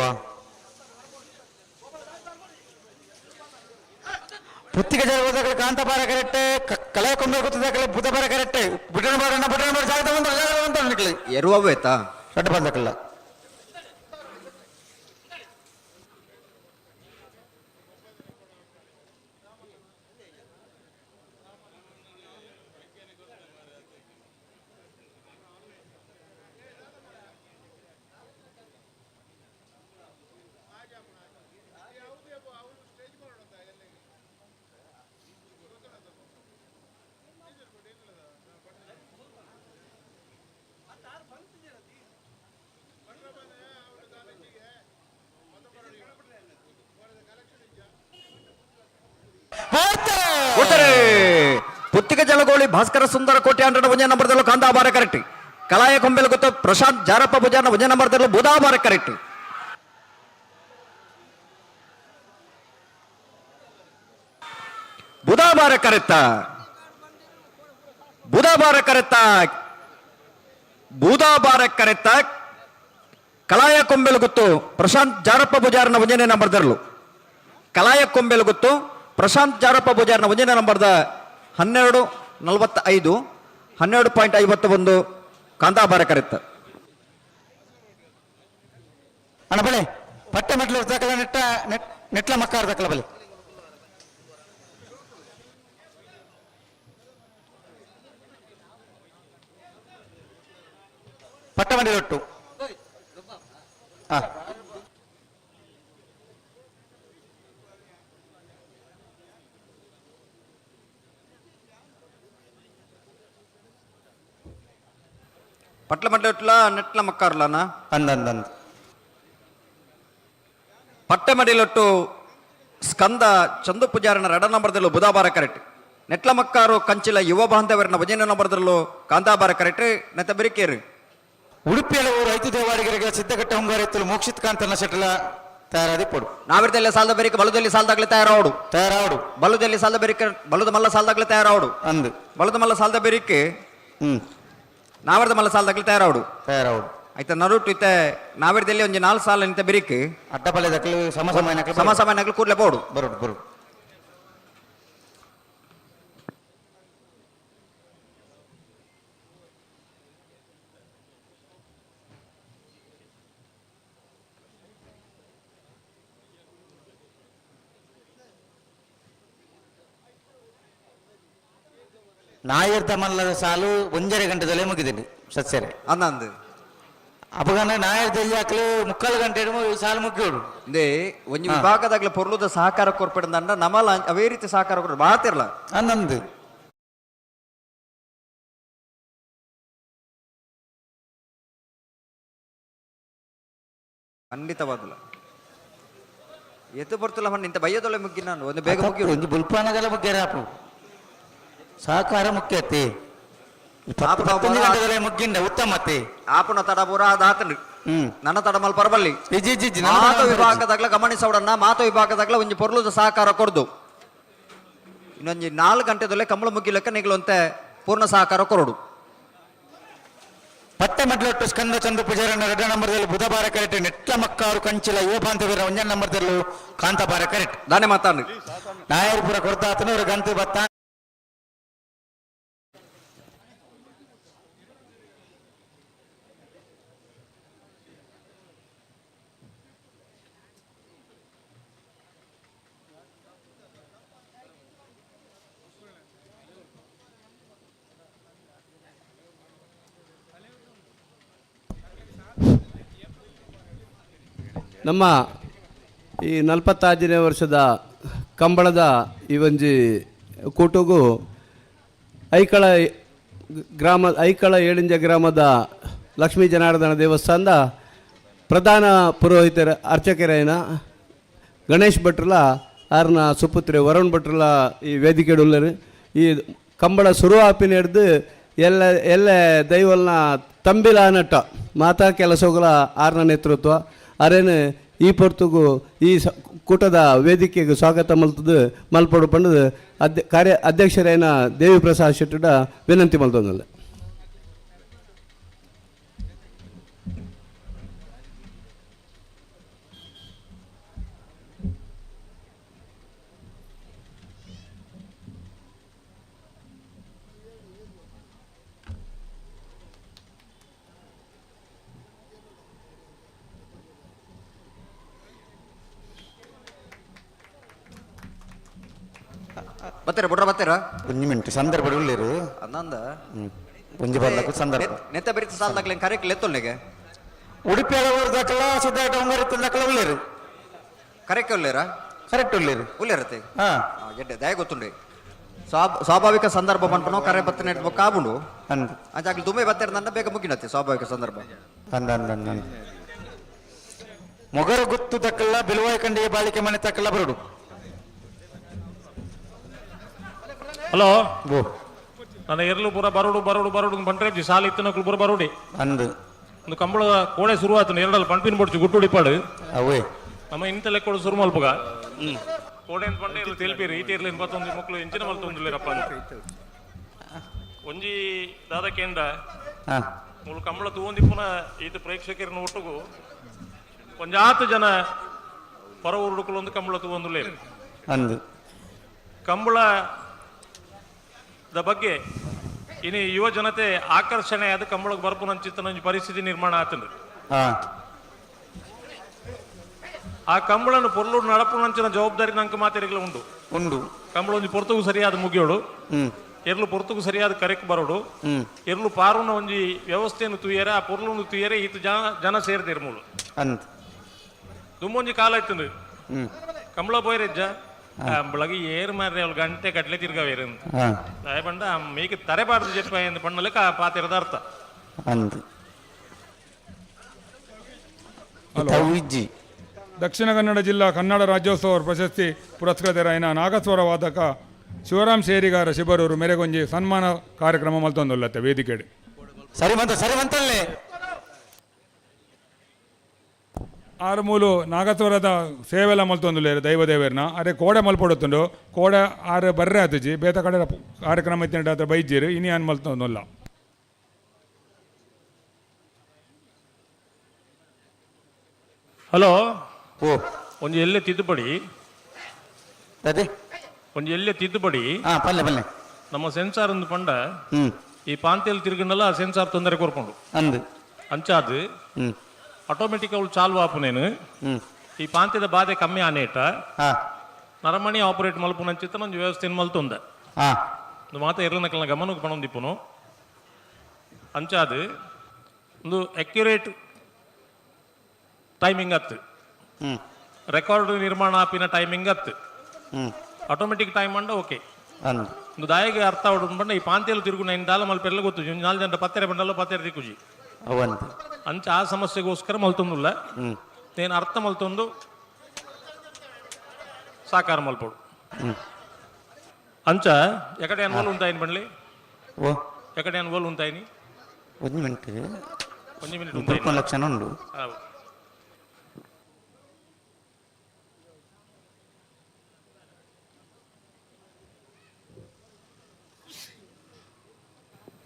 ಪುತ್ತಿಗೆ ಜಲ ಹೋದಾಗಲೇ ಕಾಂತಾಪಾರ ಕರೆಕ್ಟ್, ಕಲೆ ಕೊಂಬೆ ಗೊತ್ತದಾಗಲೇ ಬುಧಬಾರ ಕರೆಕ್ಟ್, ಬುಡಣ ಬಾರಣ್ಣ ಬುಡಣ ಬಾರ ಜಾಗದ ಒಂದು ಜಾಗದ ಒಂದು ನಿಕ್ಲಿ. ಎರುವವೇತಾ. ದೊಡ್ಡ ಬಂದಕಲ್ಲ. ಕೊಡ್ತಾರೆ. ಪುತ್ತಿಗೆ ಜಲಗೋಳಿ ಭಾಸ್ಕರ ಸುಂದರ ಕೋಟೆ ಅಂಡ್ರನ ಒಂದೇ ನಂಬರ್ದಲ್ಲೂ ಕಾಂತಾಬಾರ ಕರೆಕ್ಟ್, ಕಲಾಯ ಕೊಂಬೆಲು ಗೊತ್ತು ಪ್ರಶಾಂತ್ ಜಾರಪ್ಪ ಪೂಜಾರ್ನ ಒಂದೇ ನಂಬರ್ದಲ್ಲೂ ಬುಧಾಬಾರ ಕರೆಕ್ಟ್. ಬುಧಾಬಾರ ಕರೆತ್ತ, ಬುಧಾಬಾರ ಕರೆತ್ತ, ಬೂದಾಬಾರ ಕರೆತ್ತ. ಕಲಾಯ ಕೊಂಬೆಲು ಗೊತ್ತು ಪ್ರಶಾಂತ್ ಜಾರಪ್ಪ ಪೂಜಾರನ ಒಂದನೇ ನಂಬರ್ದಲ್ಲೂ, ಕಲಾಯ ಕೊಂಬೆಲು ಗೊತ್ತು ಪ್ರಶಾಂತ್ ಜಾರಪ್ಪ ಪೂಜಾರನ ಒಂದನೇ ನಂಬರ್ದ 12:45, 12.51 ಕಾಂತಾಬಾರ ಕರೆತ್ತ. ಅಣ್ಣ ಬಳೆ ಪಟ್ಟೆ ಮೆಟ್ಲು ದಾಖಲ ನೆಟ್ಟ ನೆಟ್ ನೆಟ್ಲ ಮಕ್ಕಾರ ದಾಖಲ ಬಲೆ. ಪಟ್ಟ ಮಂಡಿ ಒಟ್ಟು ಹಾ. ಪಟ್ಲ ಮಂಡಲ ನೆಟ್ಲ ಮಕ್ಕಾರ್ಲನ. ಅಂದ ಅಂದ ಅಂದ. ಪಟ್ಟೆ ಮಡಿಲೊಟ್ಟು ಸ್ಕಂದ ಚಂದು ಪೂಜಾರನ ರಡ ನಂಬರ್ದಲ್ಲೂ ಬುಧಾಬಾರ ಕರೆಕ್ಟ್, ನೆಟ್ಲ ಮಕ್ಕಾರು ಕಂಚಿಲ ಯುವ ಬಾಂಧವರನ ಭಜನೆ ನಂಬರ್ದಲ್ಲೂ ಕಾಂತಾಬಾರ ಕರೆಕ್ಟ್ ನೆತ್ತ ಬೆರಿಕೇರು. ಉಡುಪಿಯ ಊರು ರೈತ ದೇವಾಡಿಗರಿಗೆ ಸಿದ್ಧಘಟ್ಟ ಹೊಂಗಾರ ಮೋಕ್ಷಿತ್ ಕಾಂತನ ಶೆಟ್ಟಲ ತಯಾರಾದಿ ಪೊಡು. ನಾವಿರ್ದಲ್ಲಿ ಸಾಲದ ಬೆರಿಕೆ ಬಲದಲ್ಲಿ ಸಾಲದಾಗ್ಲೆ ತಯಾರಾವಡು. ತಯಾರಾವಡು. ಬಲದಲ್ಲಿ ಸಾಲದ ಬೆರಿಕೆ ಬಲದ ಮಲ್ಲ ಸಾಲದಾಗ್ಲೆ ತಯಾರಾವಡು. ಅಂದು. ಬಲದ ಮಲ್ಲ ಸಾಲದ ಬೆರಿಕೆ ಹ್ಮ್. ನಾವರ್ದ ಮಲ್ಲ ಸಾಲದಾಗ್ಲೆ ತಯಾರಾವಡು. ತಯಾರಾವಡು. ಆಯ್ತಾ ನರುಟು ಇತ್ತೆ ನಾವಿರ್ದಲ್ಲಿ ಒಂಜಿ ನಾಲ್ ಸಾಲ ನಿಂತ ಬೆರಿಕೆ ಅಡ್ಡಪಲ್ಲೆ ದಕ್ಕಲು ಸಮ ಸಮಯ. ಸಮ ಸಮಯ ಕೂಡ್ಲೆ ಬೋಡು. ಬರೋಡು ಬರೋಡು. ನಾಯರ್ದ ಮಲ್ಲದ ಸಾಲು ಒಂಜರೆ ಗಂಟೆದಲ್ಲೇ ಮುಗಿದಿನಿ ಸಸ್ಯರೆ. ಅಂದಂದು. ಅಪಗನ ನಾಯರ್ ದೆಲ್ಲಿ ಮುಕ್ಕಾಲು ಗಂಟೆ ಸಾಲು ಮುಗಿಯೋಡು. ಇಂದೇ ಒಂಜಿ ವಿಭಾಗದಾಗ್ಲೆ ಪೊರ್ಲುದ ಸಹಕಾರ ಕೊರ್ಪೆಡಂದ ನಮಲ ಅವೇ ರೀತಿ ಸಹಕಾರ ಕೊರ್ಪೆ ಬಾತಿರ್ಲ. ಅಂದಂದು. ಖಂಡಿತವಾದಲ್ಲ. ಎತ್ತು ಬರ್ತಲ್ಲ ಮಣ್ಣು ಇಂತ ಬಯ್ಯದೊಳೆ ಮುಗ್ಗಿ ನಾನು ಒಂದು ಬೇಗ ಮುಗಿ. ಒಂಜಿ ಬುಲ್ಪಾನಗಲ ಮುಗ್ಗ್ಯಾರ. ಸಹಕಾರ ಮುಖ್ಯ ಅತ್ತೆ. 10 ಗಂಟೆದೊಳೆ ಮುಗ್ಗಿಂಡ ಉತ್ತಮತ್ತೆ. ಆಪುನ ತಡ ಪೂರ ಅದಾತನು. ನನ್ನ ತಡ ಮಲ್ಪ ಪರಬಲ್ಲಿ. ಇಜ್ಜಿ ಇಜ್ಜಿ ಇಜ್ಜಿ, ನನ್ನ ಮಾತು ತಡ ಮಲ್ಪರ. ವಿಭಾಗದಾಗ್ಲ ಗಮನಿಸೋಡನ್ನ, ಮಾತು ವಿಭಾಗದಾಗ್ಲ ಒಂಜಿ ಪೊರ್ಲುದ ಸಹಕಾರ ಕೊರ್ದು ಇನ್ನೊಂಜಿ 4 ಗಂಟೆದೊಳೆ ಕಂಬಳ ಮುಗ್ಗಿಲಕ್ಕ ನಿಗ್ಲೊಂತೆ ಪೂರ್ಣ ಸಹಕಾರ ಕೊರಡು. ಪತ್ತೆ ಮಡ್ಲೊಟ್ಟು ಸ್ಕಂದ ಚಂದ್ರ ಪೂಜಾರಣ್ಣ ಎರಡನೇ ನಂಬರ್ದಲ್ಲಿ ಬುಧಬಾರ ಕರೆಕ್ಟ್. ನೆಟ್ಲ ಮಕ್ಕಾರು ಕಂಚಿಲ ಯುವಪಾಂತವೀರ ಒಂಜನೇ ನಂಬರ್ದಲ್ಲೂ ಕಾಂತಾಬಾರ ಕರೆಕ್ಟ್. ದಾನೆ ಮಾತಾಡು. ನಾಯರ್ಪುರ ಕೊರ್ತಾತನ ஒரு ಗಂತು ಬತ್ತ. ನಮ್ಮ ಈ 45ನೇ ವರ್ಷದ ಕಂಬಳದ ಈ ಒಂಜಿ ಕೂಟಗೂ ಐಕಳ ಗ್ರಾಮ, ಐಕಳ ಏಳಿಂಜ ಗ್ರಾಮದ ಲಕ್ಷ್ಮೀ ಜನಾರ್ದನ ದೇವಸ್ಥಾನದ ಪ್ರಧಾನ ಪುರೋಹಿತರ ಅರ್ಚಕರೇನ ಗಣೇಶ್ ಭಟ್ರಲ ಆರ್ನ ಸುಪುತ್ರೆ ವರುಣ್ ಭಟ್ರಲ ಈ ವೇದಿಕೆಡುಲ್ಲರು. ಈ ಕಂಬಳ ಸುರು ಆಪಿನ ಹಿಡ್ದು ಎಲ್ಲ ಎಲ್ಲ ದೈವಲ್ನ ತಂಬಿಲ ನಟ್ಟ ಮಾತಾ ಕೆಲಸಗಳ ಆರ್ನ ನೇತೃತ್ವ ಅರೇನು ಈ ಪೊರ್ತುಗು ಈ ಕೂಟದ ವೇದಿಕೆಗೆ ಸ್ವಾಗತ ಮಲ್ತದ್ದು ಮಲ್ಪಡು ಪಂಡದು ಕಾರ್ಯ ಅಧ್ಯಕ್ಷರೇನ ದೇವಿ ಪ್ರಸಾದ್ ಶೆಟ್ಟಡ ವಿನಂತಿ ಮಲ್ತೊಂದಲ್ಲ. ಬತ್ತೀರ ಬುಡ್ರ ಬತ್ತೀರ? ಒಂಜಿ ಮಿನಿಟ್ ಸಂದರ್ಭ ಉಳ್ಳೇರು. ಅಂದಂದ. ಒಂಜಿ ಬಲ್ಲಕು ಸಂದರ್ಭ. ನೆತ್ತ ಬೆರಿತ ಸಾಲ್ದಾಗ್ಲೆ ಕರೆಕ್ಟ್ ಲೆತ್ತೊಲ್ನೆಗೆ. ಉಡುಪಿ ದಾಖಲ ಸಿದ್ಧಾರ್ಥ ಉಂಗರಿತ್ತ ದಾಖಲ ಉಳ್ಳೇರು. ಕರೆಕ್ಟ್ ಉಳ್ಳೇರಾ? ಕರೆಕ್ಟ್ ಉಳ್ಳೇರು. ಉಳ್ಳೇರತ್ತೆ. ಹಾ. ಎಡ್ಡೆ ದಯ ಗೊತ್ತುಂಡೆ ಸ್ವಾಭಾವಿಕ ಸಂದರ್ಭ ಪನ್ಪನೋ ಕರೆ ಬತ್ತ ನೆಟ್ ಕಾಬುಂಡು. ಅಂದ್. ಅಂಚಾಗ್ಲಿ ದುಮ್ಮೆ ಬತ್ತೀರ ನನ್ನ ಬೇಗ ಮುಗಿನತ್ತೆ ಸ್ವಾಭಾವಿಕ ಸಂದರ್ಭ. ಅಂದ ಅಂದ ಅಂದ ಅಂದ. ಮೊಗರ ಗುತ್ತು ತಕ್ಕಲ್ಲ ಬಿಲುವಾಯ ಕಂಡಿಗೆ ಬಾಳಿಕೆ ಮನೆ ತಕ್ಕಲ್ಲ ಬರುಡು. ಹಲೋ. ಬೋ. ನನ್ನ ಎರ್ಲು ಪೂರ ಬರೋಡು ಬರೋಡು ಬರೋಡು ಬಂಟ್ರೆ ಸಾಲ ಇತ್ತನಕ್ಲು ಪೂರ ಬರೋಡಿ. ಅಂದು. ಒಂದು ಕಂಬಳ ಕೋಡೆ ಶುರು ಆಯ್ತು ಎರಡಲ್ಲಿ ಪಂಪಿನ ಬಡ್ಚು ಗುಟ್ಟುಡಿ ಪಾಡು. ಅವೇ. ನಮ್ಮ ಇಂತೆಲ್ಲ ಕೊಡು ಶುರು ಮಲ್ಪಗ ಕೋಡೆ ಅಂತ ಪಂಡೆ ಇರ್ಲಿ ತೆಲ್ಪಿರಿ ಈತ ಇರ್ಲಿ ಮತ್ತೊಂದು ಮಕ್ಕಳು ಇಂಚಿನ ಮಲ್ತೊಂದಿಲ್ಲರಪ್ಪ ಅಂತ ಒಂಜಿ ದಾದ ಕೇಂದ್ರ. ಹಾ. ಮೂಲು ಕಂಬಳ ತೂವೊಂದಿಪ್ಪುನ ಈತ ಪ್ರೇಕ್ಷಕರನ್ನ ಒಟ್ಟುಗು ಒಂಜಾತು ಜನ ಪರ ಊರುಡುಕುಲು ಒಂದು ಕಂಬಳ ತೂವೊಂದುಲ್ಲೇರು. ಅಂದು. ಕಂಬಳದ ಬಗ್ಗೆ ಇನಿ ಯುವ ಜನತೆ ಆಕರ್ಷಣೆ ಆದ ಕಂಬಳಕ್ಕೆ ಬರ್ಪುನಂಚಿತ್ತನ ಒಂಜಿ ಪರಿಸ್ಥಿತಿ ನಿರ್ಮಾಣ ಆತಂಡ್ರಿ. ಹಾ. ಆ ಕಂಬಳನ್ನು ಪೊರ್ಲು ನಡಪುನಂಚಿನ ಜವಾಬ್ದಾರಿ ನಂಗೆ ಮಾತೆರಿಗಳ ಉಂಡು. ಉಂಡು. ಕಂಬಳ ಒಂಜಿ ಪೊರ್ತುಗು ಸರಿಯಾದ ಮುಗಿಯೋಡು, ಎರ್ಲು ಪೊರ್ತುಗು ಸರಿಯಾದ ಕರೆಕ್ ಬರೋಡು, ಎರ್ಲು ಪಾರುನ ಒಂಜಿ ವ್ಯವಸ್ಥೆಯನ್ನು ತುಯ್ಯರೆ ಆ ಪೊರ್ಲುನು ತುಯ್ಯರೆ ಈತ ಜನ ಜನ ಸೇರ್ದಿರ್ ಮೂಲು. ಅಂದ್. ದುಮ್ಮೊಂಜಿ ಕಾಲ ಆಯ್ತಂದು ಕಂಬಳ ಪೋಯರೆಜ್ಜ ಕಂಬಳಗೆ ಏರ್ ಮಾರ್ರೆ ಅವಳು ಗಂಟೆ ಕಟ್ಲೆ ತಿರ್ಗವೇರು ಅಂತ. ಹಾ. ದಯಪಂಡ ಮೇಕೆ ತರೆಬಾರ್ದು ಜೆಪ್ಪ ಎಂದು ಪಣ್ಣಲಕ್ಕೆ ಆ ಪಾತಿರದ ಅರ್ಥ. ಅಂದ್. ಹಲೋ. ಇಜ್ಜಿ. ದಕ್ಷಿಣ ಕನ್ನಡ ಜಿಲ್ಲಾ ಕನ್ನಡ ರಾಜ್ಯೋತ್ಸವ ಪ್ರಶಸ್ತಿ ಪುರಸ್ಕೃತರಾಯಿನ ನಾಗಸ್ವರ ವಾದಕ ಶಿವರಾಮ್ ಶೇರಿಗಾರ ಶಿಬರೂರು ಮೆರೆಗೊಂಜಿ ಸನ್ಮಾನ ಕಾರ್ಯಕ್ರಮ ಮಲ್ತೊಂದುಲ್ಲತ್ತೆ ವೇದಿಕೆಡೆ. ಸರಿ ಬಂತ ಸರಿ ಬಂತಲ್ಲೇ. ಆರು ಮೂಲು ನಾಗಸ್ವರದ ಸೇವೆಲ್ಲ ಮಲ್ತೊಂದುಲ್ಲೇರು ದೈವ ದೇವೇರ್ನ ಅರೆ ಕೋಡೆ ಮಲ್ಪೊಡುತ್ತುಂಡು ಕೋಡೆ ಆರು ಬರ್ರೆ ಆತುಜಿ ಬೇತ ಕಡೆ ಕಾರ್ಯಕ್ರಮ ಇತ್ತಿನ ಹತ್ರ ಬೈಜೀರು ಇನಿ ಅನ್ ಮಲ್ತೊಂದುಲ್ಲ. ಹಲೋ. ಓ. ಒಂಜಿ ಎಲ್ಲೆ ತಿದ್ದುಪಡಿ. ಅದೇ. ಒಂಜಿ ಎಲ್ಲೆ ತಿದ್ದುಪಡಿ. ಹಾ ಪಲ್ಲೆ ಪಲ್ಲೆ. ನಮ್ಮ ಸೆನ್ಸಾರ್ ಒಂದು ಪಂಡ ಈ ಈ ಪಾಂತಿಯಲ್ಲಿ ತಿರುಗಂಡಲ್ಲ ಆ ಸೆನ್ಸಾರ್ ತೊಂದರೆ ಕೊರ್ಕೊಂಡು ಅಂದು. ಅಂಚಾದ್ ಆಟೋಮೆಟಿಕ್ ಅವಳು ಚಾಲು ಆಪುನೇನು ಈ ಪಾಂತ್ಯದ ಬಾಧೆ ಕಮ್ಮಿ ಆನೇಟ ಹಾ. ನರಮಣಿ ಆಪರೇಟ್ ಮಲ್ಪುನಂಚಿತ್ತ ಒಂಜಿ ವ್ಯವಸ್ಥೆ ಮಲ್ತೊಂದ. ಹಾ. ಒಂದು ಮಾತ ಎರ್ಲನಕಲ್ನ ಗಮನಕ್ಕೆ ಪಣೊಂದಿಪ್ಪುನು ಅಂಚಾದ್ ಒಂದು ಅಕ್ಯುರೇಟ್ ಟೈಮಿಂಗ್ ಅತ್ತು ರೆಕಾರ್ಡ್ ನಿರ್ಮಾಣ ಆಪಿನ ಟೈಮಿಂಗ್ ಅತ್ತು ಆಟೋಮೆಟಿಕ್ ಟೈಮ್ ಅಂಡ ಓಕೆ. ಅಂದು. ಒಂದು ದಾಯಿಗೆ ಅರ್ಥ ಆವಡು ಪಂಡ ಈ ಪಾಂತಿಯಲ್ಲಿ ತಿರುಗು ನೈನ್ ದಾಲ ಮಲ್ಪೆಲ್ಲ ಗೊತ್ತು ನಾಲ್ ಜನ ಪತ್ತೆರೆ ಬಂಡಲ್ಲ ಪತ್ತೆರೆ ದಿಕ್ಕುಜಿ. ಅವಂತ. ಅಂಚ ಆ ಸಮಸ್ಯೆಗೋಸ್ಕರ ಮಲ್ತೊಂದುಲ್ಲ ನೇನು ಅರ್ಥ ಮಲ್ತೊಂದು. ಸಾಕಾರ ಮಲ್ಪೋಡು. ಅಂಚ ಎಕಡೆ ಅನ್ವಲ್ ಉಂತಾಯಿನ ಬಂಡ್ಲಿ? ಓ. ಎಕಡೆ ಅನ್ವಲ್ ಉಂತಾಯಿನಿ? ಒಂದು ಮಿನಿಟ್. ಒಂಜಿ ಮಿನಿಟ್ ಉಂತಾಯಿನಿ. ಲಕ್ಷಣ ಉಂಡು.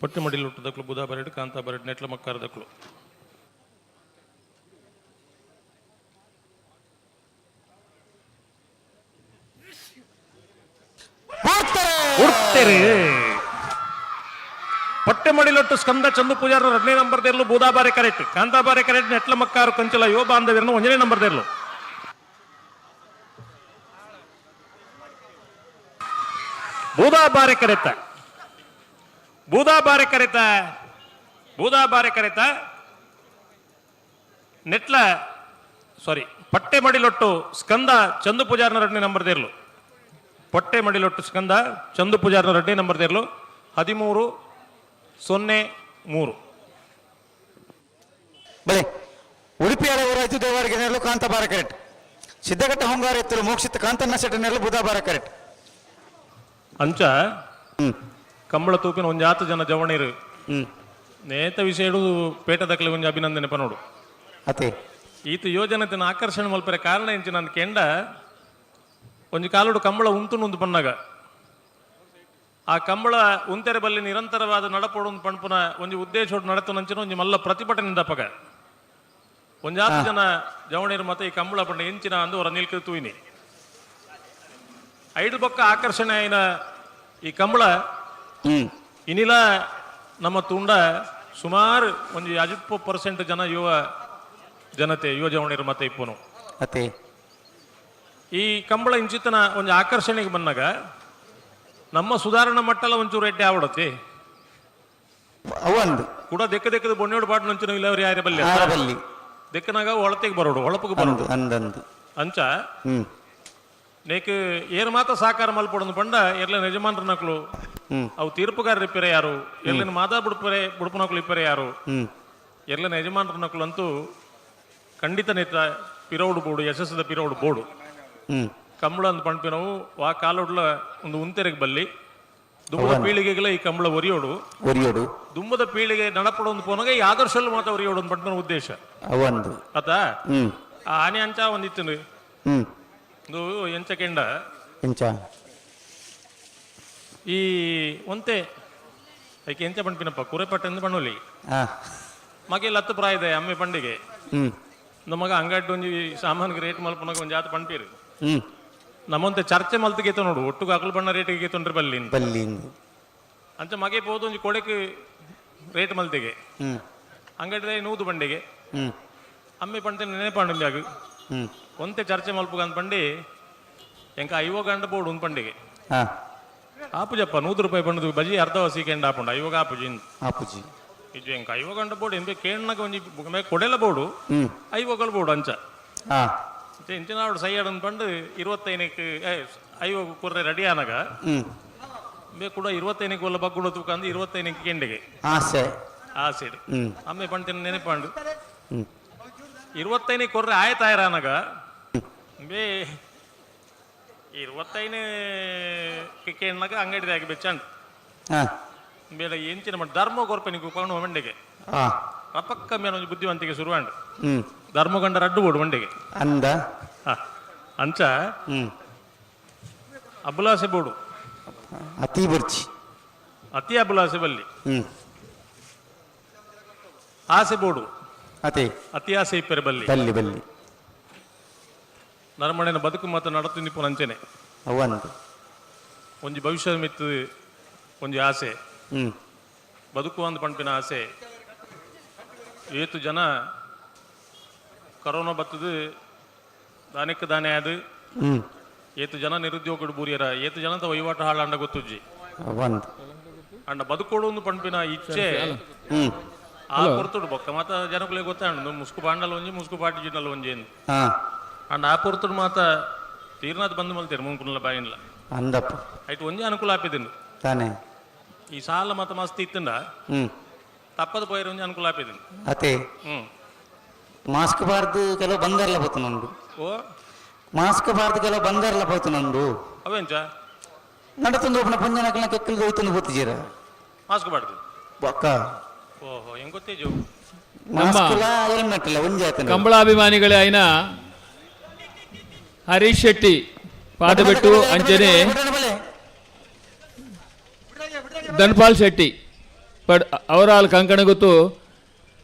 ಪಟ್ಟಿ ಮಡಿಲು ಹುಟ್ಟದಕ್ಲು ಬುಧ ಬರೆಡ್ ಕಾಂತ ಬರೆಡ್ ನೆಟ್ಲ ಮಕ್ಕಾರದಕ್ಲು. ಪಟ್ಟೆ ಮಡಿಲೊಟ್ಟು ಸ್ಕಂದ ಚಂದು ಪೂಜಾರ ಎರಡನೇ ನಂಬರ್ ದೇರ್ಲು ಬೂದಾಬಾರೆ ಕರೆಕ್ಟ್ ಕಾಂತಾಬಾರೆ ಕರೆಕ್ಟ್ ನೆಟ್ಲ ಮಕ್ಕಾರು ಕಂಚಲ ಯುವ ಬಾಂಧವ್ಯರನ್ನು ಒಂದನೇ ನಂಬರ್ ದೇರ್ಲು. ಬೂದಾಬಾರೆ ಕರೆತ ಬೂದಾಬಾರೆ ಕರೆತ ಬೂದಾಬಾರೆ ಕರೆತ ನೆಟ್ಲ ಸಾರಿ ಪಟ್ಟೆ ಮಡಿಲೊಟ್ಟು ಸ್ಕಂದ ಚಂದು ಪೂಜಾರನ ಎರಡನೇ ನಂಬರ್ ದೇರ್ಲು. ಪಟ್ಟೆ ಮಡಿಲೊಟ್ಟು ಸ್ಕಂದ ಚಂದು ಪೂಜಾರನ ಎರಡನೇ ನಂಬರ್ ದೇರ್ಲು 13-03. ಬಲೆ ಉಡುಪಿ ಹಲವು ದೇವರಿಗೆ ನೆರಳು ಕಾಂತಾಬಾರ ಕರೆಕ್ಟ್ ಸಿದ್ದಘಟ್ಟ ಹೊಂಗಾರ ಎತ್ತಲು ಮೋಕ್ಷಿತ ಕಾಂತಣ್ಣ ಶೆಟ್ಟ ನೆರಳು ಬುಧಾಬಾರ ಕರೆಕ್ಟ್. ಅಂಚ ಕಂಬಳ ತೂಪಿನ ಒಂಜಾತು ಜನ ಜವಣಿರು ನೇತ ವಿಷಯ ಹಿಡಿದು ಪೇಟದಕ್ಲೆ ಒಂಜಿ ಅಭಿನಂದನೆ ಪನೋಡು. ಅತೆ ಈತ ಯೋಜನೆ ಆಕರ್ಷಣೆ ಮಲ್ಪರೆ ಕಾರಣ ಎಂಚಿ ನನ್ನ ಕೆಂಡ ಒಂಜಿ ಕಾಲುಡು ಕಂಬಳ ಉಂತು ನುಂದು ಪನ್ನಾಗ ಆ ಕಂಬಳ ಉಂತೆರೆ ಬಲ್ಲಿ ನಿರಂತರವಾದ ನಡಪೋಡು ಪಣ್ಪುನ ಒಂಜಿ ಉದ್ದೇಶ ನಡತು ನಂಚಿನ ಒಂಜಿ ಮಲ್ಲ ಪ್ರತಿಭಟನೆ ದಪ್ಪಗ ಒಂಜಾತು ಜನ ಜವಣಿರು ಮತ್ತೆ ಈ ಕಂಬಳ ಪಂಡ ಎಂಚಿನ ಅಂದು ಅವರ ನಿಲ್ಕ ತೂಯಿನಿ ಐದು ಬೊಕ್ಕ ಆಕರ್ಷಣೆ అయిన ಈ ಕಂಬಳ ಇನಿಲ ನಮ್ಮ ತುಂಡ ಸುಮಾರು ಒಂಜಿ 50% ಜನ ಯುವ ಜನತೆ ಯುವ ಜವಣಿರು ಮತ್ತೆ ಇಪ್ಪನು. ಅತೆ ಈ ಕಂಬಳ ಇಂಚಿತನ ಒಂಜಿ ಆಕರ್ಷಣೆಗೆ ಬಂದಾಗ ನಮ್ಮ ಸುಧಾರಣಾ ಮಟ್ಟಲ ಒಂಚೂರು ಎಡ್ಡೆ ಆವಡತಿ ಅವಂದು ಕೂಡ ದೆಕ್ಕ ದೆಕ್ಕದ ಬೊಣ್ಣೋಡು ಪಾಟ್ ನಂಚಿನ ಇಲ್ಲ ಅವ್ರು ಯಾರ ಬಲ್ಲಿ ಬಲ್ಲಿ ದೆಕ್ಕನಾಗ ಹೊಳತೆಗೆ ಬರೋಡು ಹೊಳಪಿಗೆ ಬರೋಡು ಅಂದಂದು ಅಂಚ ನೇಕ್ ಏರ್ ಮಾತ ಸಾಕಾರ ಮಲ್ಪೊಡೊಂದು ಪಂಡ ಎರ್ಲಿನ ಯಜಮಾನ್ರ ನಕ್ಲು ಅವು ತೀರ್ಪುಗಾರರು ಇಪ್ಪರೆ ಯಾರು, ಎರ್ಲಿನ ಮಾದಾ ಬುಡ್ಪರೆ ಬುಡ್ಪನಕ್ಲು ಇಪ್ಪರೆ ಯಾರು, ಎರ್ಲಿನ ಯಜಮಾನ್ರ ನಕ್ಲು ಅಂತೂ ಖಂಡಿತ ನೇತ ಪಿರೋಡು ಬೋಡು ಯಶಸ್ಸದ ಪಿರೋಡು ಬೋಡು. ಕಂಬಳ ಅಂದ್ ಪಣ್ಪಿನವು ವಾ ಕಾಲೊಡ್ಲ ಒಂದು ಉಂತೆರೆಗ್ ಬಲ್ಲಿ ದುಂಬದ ಪೀಳಿಗೆಗಳ ಈ ಕಂಬಳ ಒರಿಯೋಡು ಒರಿಯೋಡು ದುಂಬದ ಪೀಳಿಗೆ ನಡಪಡೊಂದು ಪೋನಾಗ ಈ ಆದರ್ಶಲ್ ಮಾತ ಒರಿಯೋಡು ಅಂತ ಪಣ್ಪಿನ ಉದ್ದೇಶ ಅವಂದು ಆತ. ಆ ಆನೆ ಅಂಚ ಒಂದಿತ್ತು ಇದು ಎಂಚ ಕೆಂಡ ಎಂಚ ಈ ಒಂತೆ ಐಕೆ ಎಂಚ ಪಣ್ಪಿನಪ್ಪ ಕುರೆಪಟ್ಟೆಂದು ಪಣ್ಣೊಲಿ ಮಗೆ ಲತ್ತು ಪ್ರಾಯದೆ ಅಮ್ಮೆ ಪಂಡಿಗೆ ನಮಗ ಅಂಗಡಿ ಒಂಜಿ ಸಾಮಾನ್ಗೆ ರೇಟ್ ಮಲ್ಪನಾಗ ಒಂಜಿ ಆತ ಪಣ್ಪೀರು ನಮ್ಮಂತೆ ಚರ್ಚೆ ಮಲ್ತಿಗೆ ನೋಡು ಒಟ್ಟು ಅಕಲ್ ಬಣ್ಣ ರೇಟಿಗೆ ತೊಂದ್ರೆ ಬಲ್ಲಿ ಬಲ್ಲಿ ಅಂಚ ಮಗೆ ಪೋದು ಒಂಜಿ ಕೊಡೆಕ್ ರೇಟ್ ಮಲ್ತಿಗೆ ಅಂಗಡಿ ನೂದು ಬಂಡಿಗೆ ಅಮ್ಮೆ ಪಂತೆ ನೆನಪಾಂಡು ಆಗ ಒಂತೆ ಚರ್ಚೆ ಮಲ್ಪುಗ ಅಂತ ಪಂಡಿ ಎಂಕ ಐವೋ ಗಂಡ ಬೋಡು ಒಂದು ಪಂಡಿಗೆ ಆಪುಜಪ್ಪ 100 ರೂಪಾಯಿ ಬಂದು ಬಜಿ ಅರ್ಧ ವಸಿ ಕೆಂಡ ಆಪುಂಡ ಐವಾಗ ಆಪುಜಿ ಆಪುಜಿ ಇಜ್ಜು ಎಂಕ ಐವೋ ಗಂಡ ಬೋಡು ಎಂಬೆ ಕೇಣ್ಣಗ ಒಂಜಿ ಕೊಡೆಲ ಬೋಡು ಐವೋಗಲ್ ಬೋಡು ಅಂಚ ಇಂಚಿನಾಡು ಸೈಯಾಡನ್ ಪಂಡು 25ಕ್ಕೆ ಐವ ಕುರ್ರೆ ರೆಡಿ ಆನಾಗ ಬೇ ಕೂಡ 25ಕ್ಕೆ ಒಲ್ಲ ಬಗ್ಗುಡ ತೂಕಂದು 25ಕ್ಕೆ ಕೆಂಡಿಗೆ ಆಸೆ ಆಸೆ ಅಮ್ಮೆ ಪಂತಿನ ನೆನಪಾಂಡು 25ಕ್ಕೆ ಕೊರ್ರೆ ಆಯ್ತಾಯ್ರ ಅನಾಗ ಬೇ 25 ಕೇಣ್ಣಾಗ ಅಂಗಡಿದಾಗಿ ಬೆಚ್ಚಂಡು ಬೇಡ ಎಂಚಿನ ಮಾಡಿ ಧರ್ಮ ಕೊರ್ಪೆನಿಗೆ ಕೊಂಡು ಮಂಡಿಗೆ ರಪಕ್ಕ ಮೇಲೆ ಒಂಜಿ ಬುದ್ಧಿವಂತಿಕೆ ಶುರುವಾಂಡು ಧರ್ಮಗಂಡ ರಡ್ಡು ಬೋಡು ಮಂಡಿಗೆ ಅಂದ ಅಂಚ ಅಬುಲಾಸೆ ಬೋಡು ಅತಿ ಬರ್ಚಿ ಅತಿ ಅಬುಲಾಸೆ ಬಲ್ಲಿ ಆಸೆ ಬೋಡು ಅತಿ ಅತಿ ಆಸೆ ಇಪ್ಪರೆ ಬಲ್ಲಿ ಬಲ್ಲಿ ಬಲ್ಲಿ ನರಮಣೆನ ಬದುಕು ಮಾತ್ರ ನಡತು ನಿಪ್ಪು ನಂಚೆನೆ ಅವಂದು ಒಂಜಿ ಭವಿಷ್ಯದ ಮಿತ್ತು ಒಂಜಿ ಆಸೆ ಬದುಕು ಅಂದ್ ಪಣ್ಪಿನ ಆಸೆ. ಏತು ಜನ ಕರೋನಾ ಬತ್ತದು ದಾನಕ್ಕೆ ದಾನೆ ಅದು ಏತು ಜನ ನಿರುದ್ಯೋಗಡು ಬೂರಿಯರ ಏತು ಜನದ ವಹಿವಾಟು ಹಾಳಂಡ ಗೊತ್ತುಜ್ಜಿ ಅಂಡ ಬದುಕೋಡು ಒಂದು ಪಣ್ಪಿನ ಇಚ್ಛೆ ಆ ಪೊರ್ತುಡು ಬೊಕ್ಕ ಮಾತ ಜನಕುಲೆ ಗೊತ್ತಾಂಡು ಮುಸ್ಕು ಪಾಂಡಲ ಒಂಜಿ ಮುಸ್ಕು ಪಾಟಿ ಜಿನ್ನಲ ಒಂಜಿ ಅಂಡ ಆ ಪೊರ್ತುಡು ಮಾತ ತೀರ್ನಾಥ್ ಬಂದು ಮಲ್ತೇರು ಮುಂಕುನಲ್ಲ ಬಾಯಿನ್ಲ ಅಂದಪ್ಪ ಆಯ್ತು ಒಂಜಿ ಅನುಕೂಲ ಆಪಿದಿಂಡು ತಾನೆ ಈ ಸಾಲ ಮಾತ ಮಸ್ತ್ ಇತ್ತಂಡ ತಪ್ಪದ ಪೋಯರ್ ಒಂಜಿ ಅನುಕೂಲ ಆಪಿದಿಂಡು ಅತೆ ಮಾಸ್ಕ್ ಬಾರ್ದು ಕೆಲವು ಬಂಗಾರಲ ಬತ್ತುಂಡು. ಓ. ಮಾಸ್ಕ್ ಬಾರ್ದು ಕೆಲವು ಬಂಗಾರಲ ಪೋತು ನಂದು. ಅವೆಂಚ? ನಡತಂದು ಒಬ್ಬನ ಪುಂಜನಕಲ್ನ ಕೆಕ್ಕಲ್ ಹೋಯ್ತಂದು ಗೊತ್ತಿದ್ದೀರ. ಮಾಸ್ಕ್ ಬಾಡ್ದು ಬೊಕ್ಕ ಓಹೋ ಹೆಂಗ್ ಗೊತ್ತೇಜು. ಮಾಸ್ಕ್ ಇಲ್ಲ, ಹೆಲ್ಮೆಟ್ ಇಲ್ಲ, ಒಂಜಿ ಆತನ. ಕಂಬಳಾಭಿಮಾನಿಗಳೇ ಆಯ್ನ ಹರೀಶ್ ಶೆಟ್ಟಿ ಪಾದಬೆಟ್ಟು ಅಂಚನೆ ಧನ್ಪಾಲ್ ಶೆಟ್ಟಿ ಪಡ್ ಅವರಾಲ್ ಕಂಕಣ ಗೊತ್ತು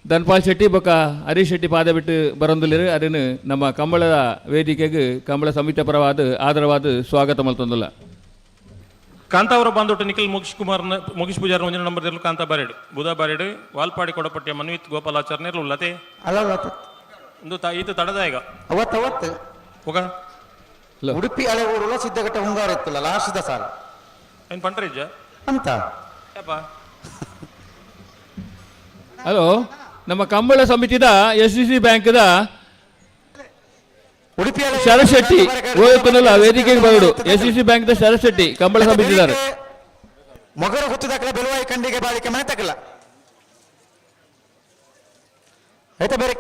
ಧನ್ಪಾಲ್ ಶೆಟ್ಟಿ ಬೊಕ್ಕ ಹರೀಶ್ ಶೆಟ್ಟಿ ಪಾದ ಬಿಟ್ಟು ಬರಂದುಲ್ಲೇರು. ಅದನ್ನು ನಮ್ಮ ಕಂಬಳದ ವೇದಿಕೆಗೆ ಕಂಬಳ ಸಮಿತಿ ಪರವಾದ ಆದರವಾದ ಸ್ವಾಗತ ಮಲ್ತೊಂದುಲ್ಲ. ಕಾಂತಾವರ ಬಾಂದೊಟ್ಟು ನಿಖಿಲ್ ಮುಗೇಶ್ ಕುಮಾರ್ ಮುಗೇಶ್ ಪೂಜಾರ್ ಒಂಜನ ನಂಬರ್ ದಿರ್ಲು ಕಾಂತಾ ಬಾರೇಡು ಬುಧ ಬಾರೇಡು ವಾಲ್ಪಾಡಿ ಕೊಡಪಟ್ಟಿಯ ಮನ್ವಿತ್ ಗೋಪಾಲಾಚಾರ್ ನೇರ್ಲು ಲತೆ. ಅಲ್ಲ ಒಂದು ಈತ ತಡದ ಈಗ. ಅವತ್ತು ಅವತ್ತು ಹೋಗ. ಉಡುಪಿ ಹಳೆ ಊರುಲ ಸಿದ್ಧಘಟ್ಟ ಹುಂಗಾರ ಇತ್ತಲ್ಲ ಲಾಸ್ಟ್ ಸಾಲ. ಏನು ಪಂಟ್ರಿಜ್ಜ ಅಂತ ಯಪ್ಪ. ಹಲೋ, ನಮ್ಮ ಕಂಬಳ ಸಮಿತಿದ ಎಸ್ ಡಿ ಸಿ ಬ್ಯಾಂಕ್ದ ಉಡುಪಿ ಶರತ್ ಶೆಟ್ಟಿ ಓದುತ್ತನಲ್ಲ ವೇದಿಕೆಗೆ ಬರಡು. ಎಸ್ ಡಿ ಸಿ ಬ್ಯಾಂಕ್ದ ಶರತ್ ಶೆಟ್ಟಿ ಕಂಬಳ ಸಮಿತಿದಾರೆ. ಮೊಗರ ಹುತ್ತದಾಕಲ ಬೆಲುವಾಯಿ ಕಂಡಿಗೆ ಬಾಳಿಕೆ ಮನೆ ತಕಲ ಆಯ್ತಾ ಬೇರೆ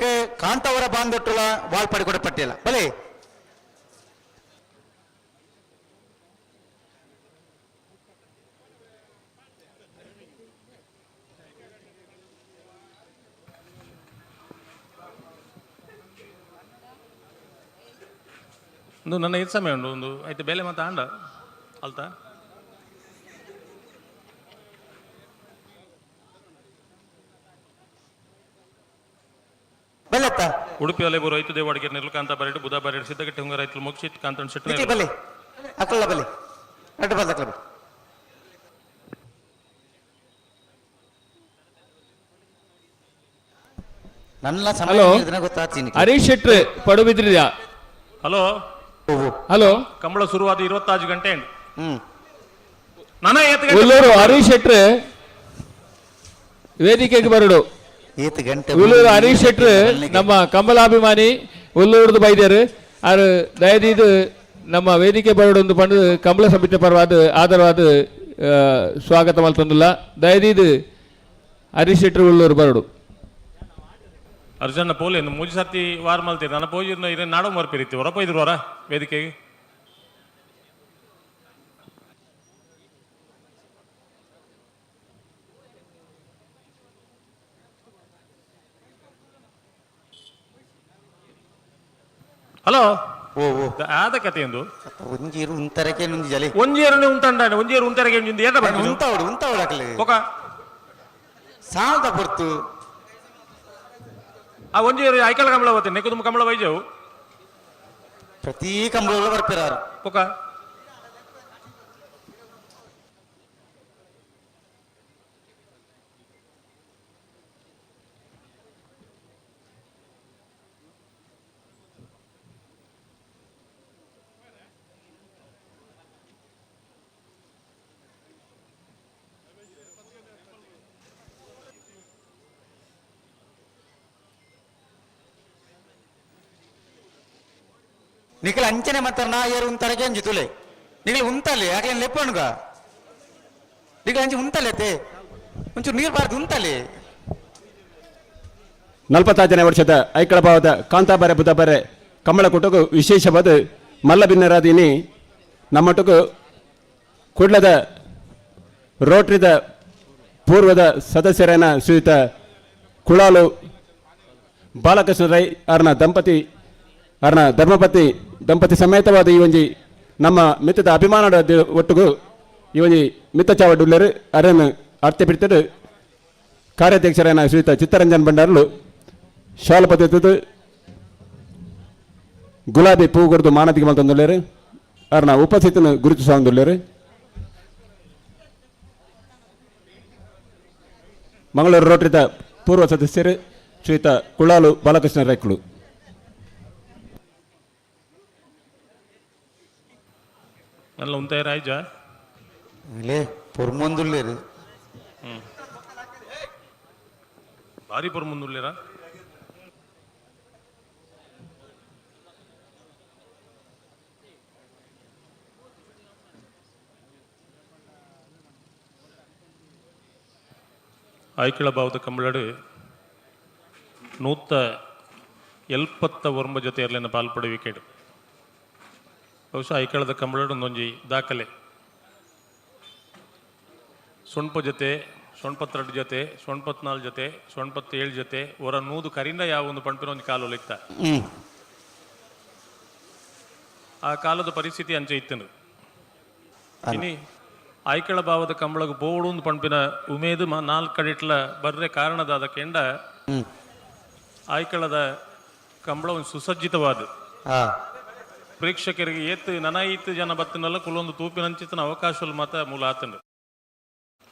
ಕಾಂತವರ ಬಾಂದೊಟ್ಟುಲ ವಾಲ್ಪಡಿ ಕೂಡ ಪಟ್ಟಿಲ್ಲ ಬಲೆ. ಒಂದು ನನ್ನ ಇದು ಸಮಯ ಉಂಟು ಒಂದು ಆಯ್ತು ಬೇಲೆ ಮತ್ತೆ ಆಂಡ ಅಲ್ತಾ. ಬೆಲ್ಲತ್ತ ಉಡುಪಿ ಅಲೆಬೂರು ರೈತ ದೇವಾಡಿಗೆ ನಿರ್ಲಕಾಂತ ಬಾರೇಡು ಬುಧ ಬಾರೇಡು ಸಿದ್ದಗಟ್ಟಿ ಹುಂಗ ರೈತರು ಮೋಕ್ಷಿತ್ ಕಾಂತನ್ ಶೆಟ್ಟಿ ನಿಖಿಲ್ ಬಲೆ ಅಕ್ಕಲ್ಲ ಬಲೆ ನಟ್ಟು ಬಲ್ಲ ಅಕ್ಕಲ ಬಲೆ. ನನ್ನ ಸಮಯ ಹಲೋ ಗೊತ್ತಾಗ್ತೀನಿ. ಹರೀಶ್ ಶೆಟ್ಟಿ ಪಡುಬಿದ್ರಿದ್ಯಾ? ಹಲೋ ಹಲೋ, ಕಂಬಳ ಶುರುವಾದ 26 ಗಂಟೆ ನನ್ನ ಏತ್ ಗಂಟೆ? ಉಲ್ಲೂರು ಹರೀಶ್ ಶೆಟ್ರು ವೇದಿಕೆಗೆ ಬರಡು. ಏತ್ ಗಂಟೆ? ಉಲ್ಲೂರು ಹರೀಶ್ ಶೆಟ್ರು ನಮ್ಮ ಕಂಬಳಾಭಿಮಾನಿ ಉಲ್ಲೂರ್ದು ಬೈದ್ಯರು ಆರು ದಯದೀದು ನಮ್ಮ ವೇದಿಕೆ ಬರಡು ಒಂದು ಪಂಡು ಕಂಬಳ ಸಮಿತಿ ಪರವಾದ ಆದರವಾದ ಸ್ವಾಗತ ಮಲ್ತೊಂದುಲ್ಲ. ದಯದೀದು ಹರೀಶ್ ಶೆಟ್ರು ಉಳ್ಳೂರು ಬರಡು. ಅರ್ಜುನ ಪೋಲೆ ಮೂಜಿ ಸರ್ತಿ ವಾರ ಮಲ್ತೀರಿ ನನ್ನ ಪೋಜಿರ್ನ ಇರೇ ನಾಡೋ ಮರ್ಪಿರಿತಿ ಹೊರಪ ಇದ್ರು ಹೊರ ವೇದಿಕೆಗೆ. ಹಲೋ ಓ ಓ ಆದ ಕತೆ ಎಂದು ಒಂಜೀರು ಉಂತರಕ್ಕೆ ಒಂಜಿ ಜಲಿ ಒಂಜೇರು ಉಂತಂಡ ಒಂಜೇರು ಉಂತರಕ್ಕೆ ಒಂಜಿ ಏಟ ಬರ್ತೀನಿ ಉಂತಾವಡು ಉಂತಾವಡು ಅಕಲೆ ಹೋಗ ಸಾಲ್ದ ಪೊರ್ತು. ಆ ಒಂಜೇರು ಐಕಳ ಕಂಬಳ ಹೋಗ್ತೀನಿ ನೆಕ್ಕುದುಮ ಕಂಬಳ ವೈಜವು ಪ್ರತಿ ಕಂಬಳ ಬರ್ಪಿರಾರು. ಹೋಗ. ನಿಖಿಲ್ ಅಂಚನೆ ಮಾತ್ರ ನಾ ಏರು ಉಂತರಕ್ಕೆ ಅಂಜಿ ತುಲೆ ನಿಖಿಲ್ ಉಂತಲೆ ಯಾಕೆ ಲೆಪ್ಪಣುಗ ನಿಖಿಲ್ ಅಂಚೆ ಉಂತಲೆ ಅತ್ತೆ ಒಂಚೂರು ನೀರು ಬಾರ್ದು ಉಂತಲೆ. 45ನೇ ವರ್ಷದ ಐಕಳಭಾವದ ಕಾಂತಾಬಾರೆ ಬುಧಬಾರೆ ಕಂಬಳ ಕೂಟಕ್ಕೂ ವಿಶೇಷವಾದ ಮಲ್ಲಬಿನ್ನರಾದಿನಿ ನಮ್ಮಟಕ್ಕೂ ಕುಡ್ಲದ ರೋಟರಿದ ಪೂರ್ವದ ಸದಸ್ಯರೇನ ಶ್ರೀಯುತ ಕುಳಾಲು ಬಾಲಕೃಷ್ಣ ರೈ ಅರ್ನ ದಂಪತಿ ಅರ್ನ ಧರ್ಮಪತಿ ದಂಪತಿ ಸಮೇತವಾದ ಈ ಒಂಜಿ ನಮ್ಮ ಮಿತ್ತದ ಅಭಿಮಾನದ ಒಟ್ಟುಗು ಈ ಒಂಜಿ ಮಿತ್ತ ಚಾವಡುಲ್ಲರು ಅರನ್ನು ಅರ್ಥ ಬಿಡ್ತದು ಕಾರ್ಯಾಧ್ಯಕ್ಷರೇನ ಶ್ರೀಯುತ ಚಿತ್ತರಂಜನ್ ಭಂಡಾರ್ಲು ಶಾಲ ಪದ್ಧತಿ ಗುಲಾಬಿ ಪೂ ಕೊಡ್ದು ಮಾನದಿಗೆ ಮಲ್ತೊಂದುಲ್ಲೇರು ಅರ್ನ ಉಪಸ್ಥಿತಿನ ಗುರುತಿಸೊಂದುಲ್ಲೇರು. ಮಂಗಳೂರು ರೋಟರಿದ ಪೂರ್ವ ಸದಸ್ಯರು ಶ್ರೀಯುತ ಕುಳಾಲು ಬಾಲಕೃಷ್ಣ ರೈಕ್ಳು. ನಲ್ಲ ಉಂತಾಯಿರ ಆಯ್ಜ ಲೇ ಪೊರ್ಮೊಂದುಲ್ಲೇರು. ಭಾರಿ ಪೊರ್ಮೊಂದುಲ್ಲೇರಾ? ಐಕಳ ಭಾವದ ಕಂಬಳಡು 179 ಜೊತೆ ಇರಲಿನ ಪಾಲ್ಪಡುವಿಕೆಡು. ಬಹುಶಃ ಐಕಳದ ಕಂಬಳಡ್ ಒಂಜಿ ದಾಖಲೆ. ಸೊಣ್ಪ ಜೊತೆ, ಸೊಣ್ಪತ್ತೆರಡು ಜೊತೆ, ಸೊಣ್ಪತ್ನಾಲ್ಕು ಜೊತೆ, ಸೊಣ್ಪತ್ತೇಳು ಜೊತೆ, ಒರ 100 ಕರಿಂದ ಯಾವ ಒಂದು ಪಂಪಿನ ಒಂದು ಕಾಲು ಇತ್ತ. ಆ ಕಾಲದ ಪರಿಸ್ಥಿತಿ ಅಂಚೆ ಇತ್ತನು. ಇನಿ ಐಕಳ ಭಾವದ ಕಂಬಳಗ್ ಬೋಡು ಒಂದು ಪಂಪಿನ ಉಮೇದು ನಾಲ್ಕು ಕಡಿಟ್ಲ ಬರ್ರೆ ಕಾರಣದಾದ ಕೆಂಡ ಐಕಳದ ಕಂಬಳ ಒಂದು ಸುಸಜ್ಜಿತವಾದ ಪ್ರೇಕ್ಷಕರಿಗೆ ಏತ್ ನನೈತ್ ಜನ ಬತ್ತಿನಲ್ಲ ಕುಲೊಂದು ತೂಪಿನಂಚಿತನ ಅವಕಾಶ ಮಾತ ಮೂಲ ಆತನು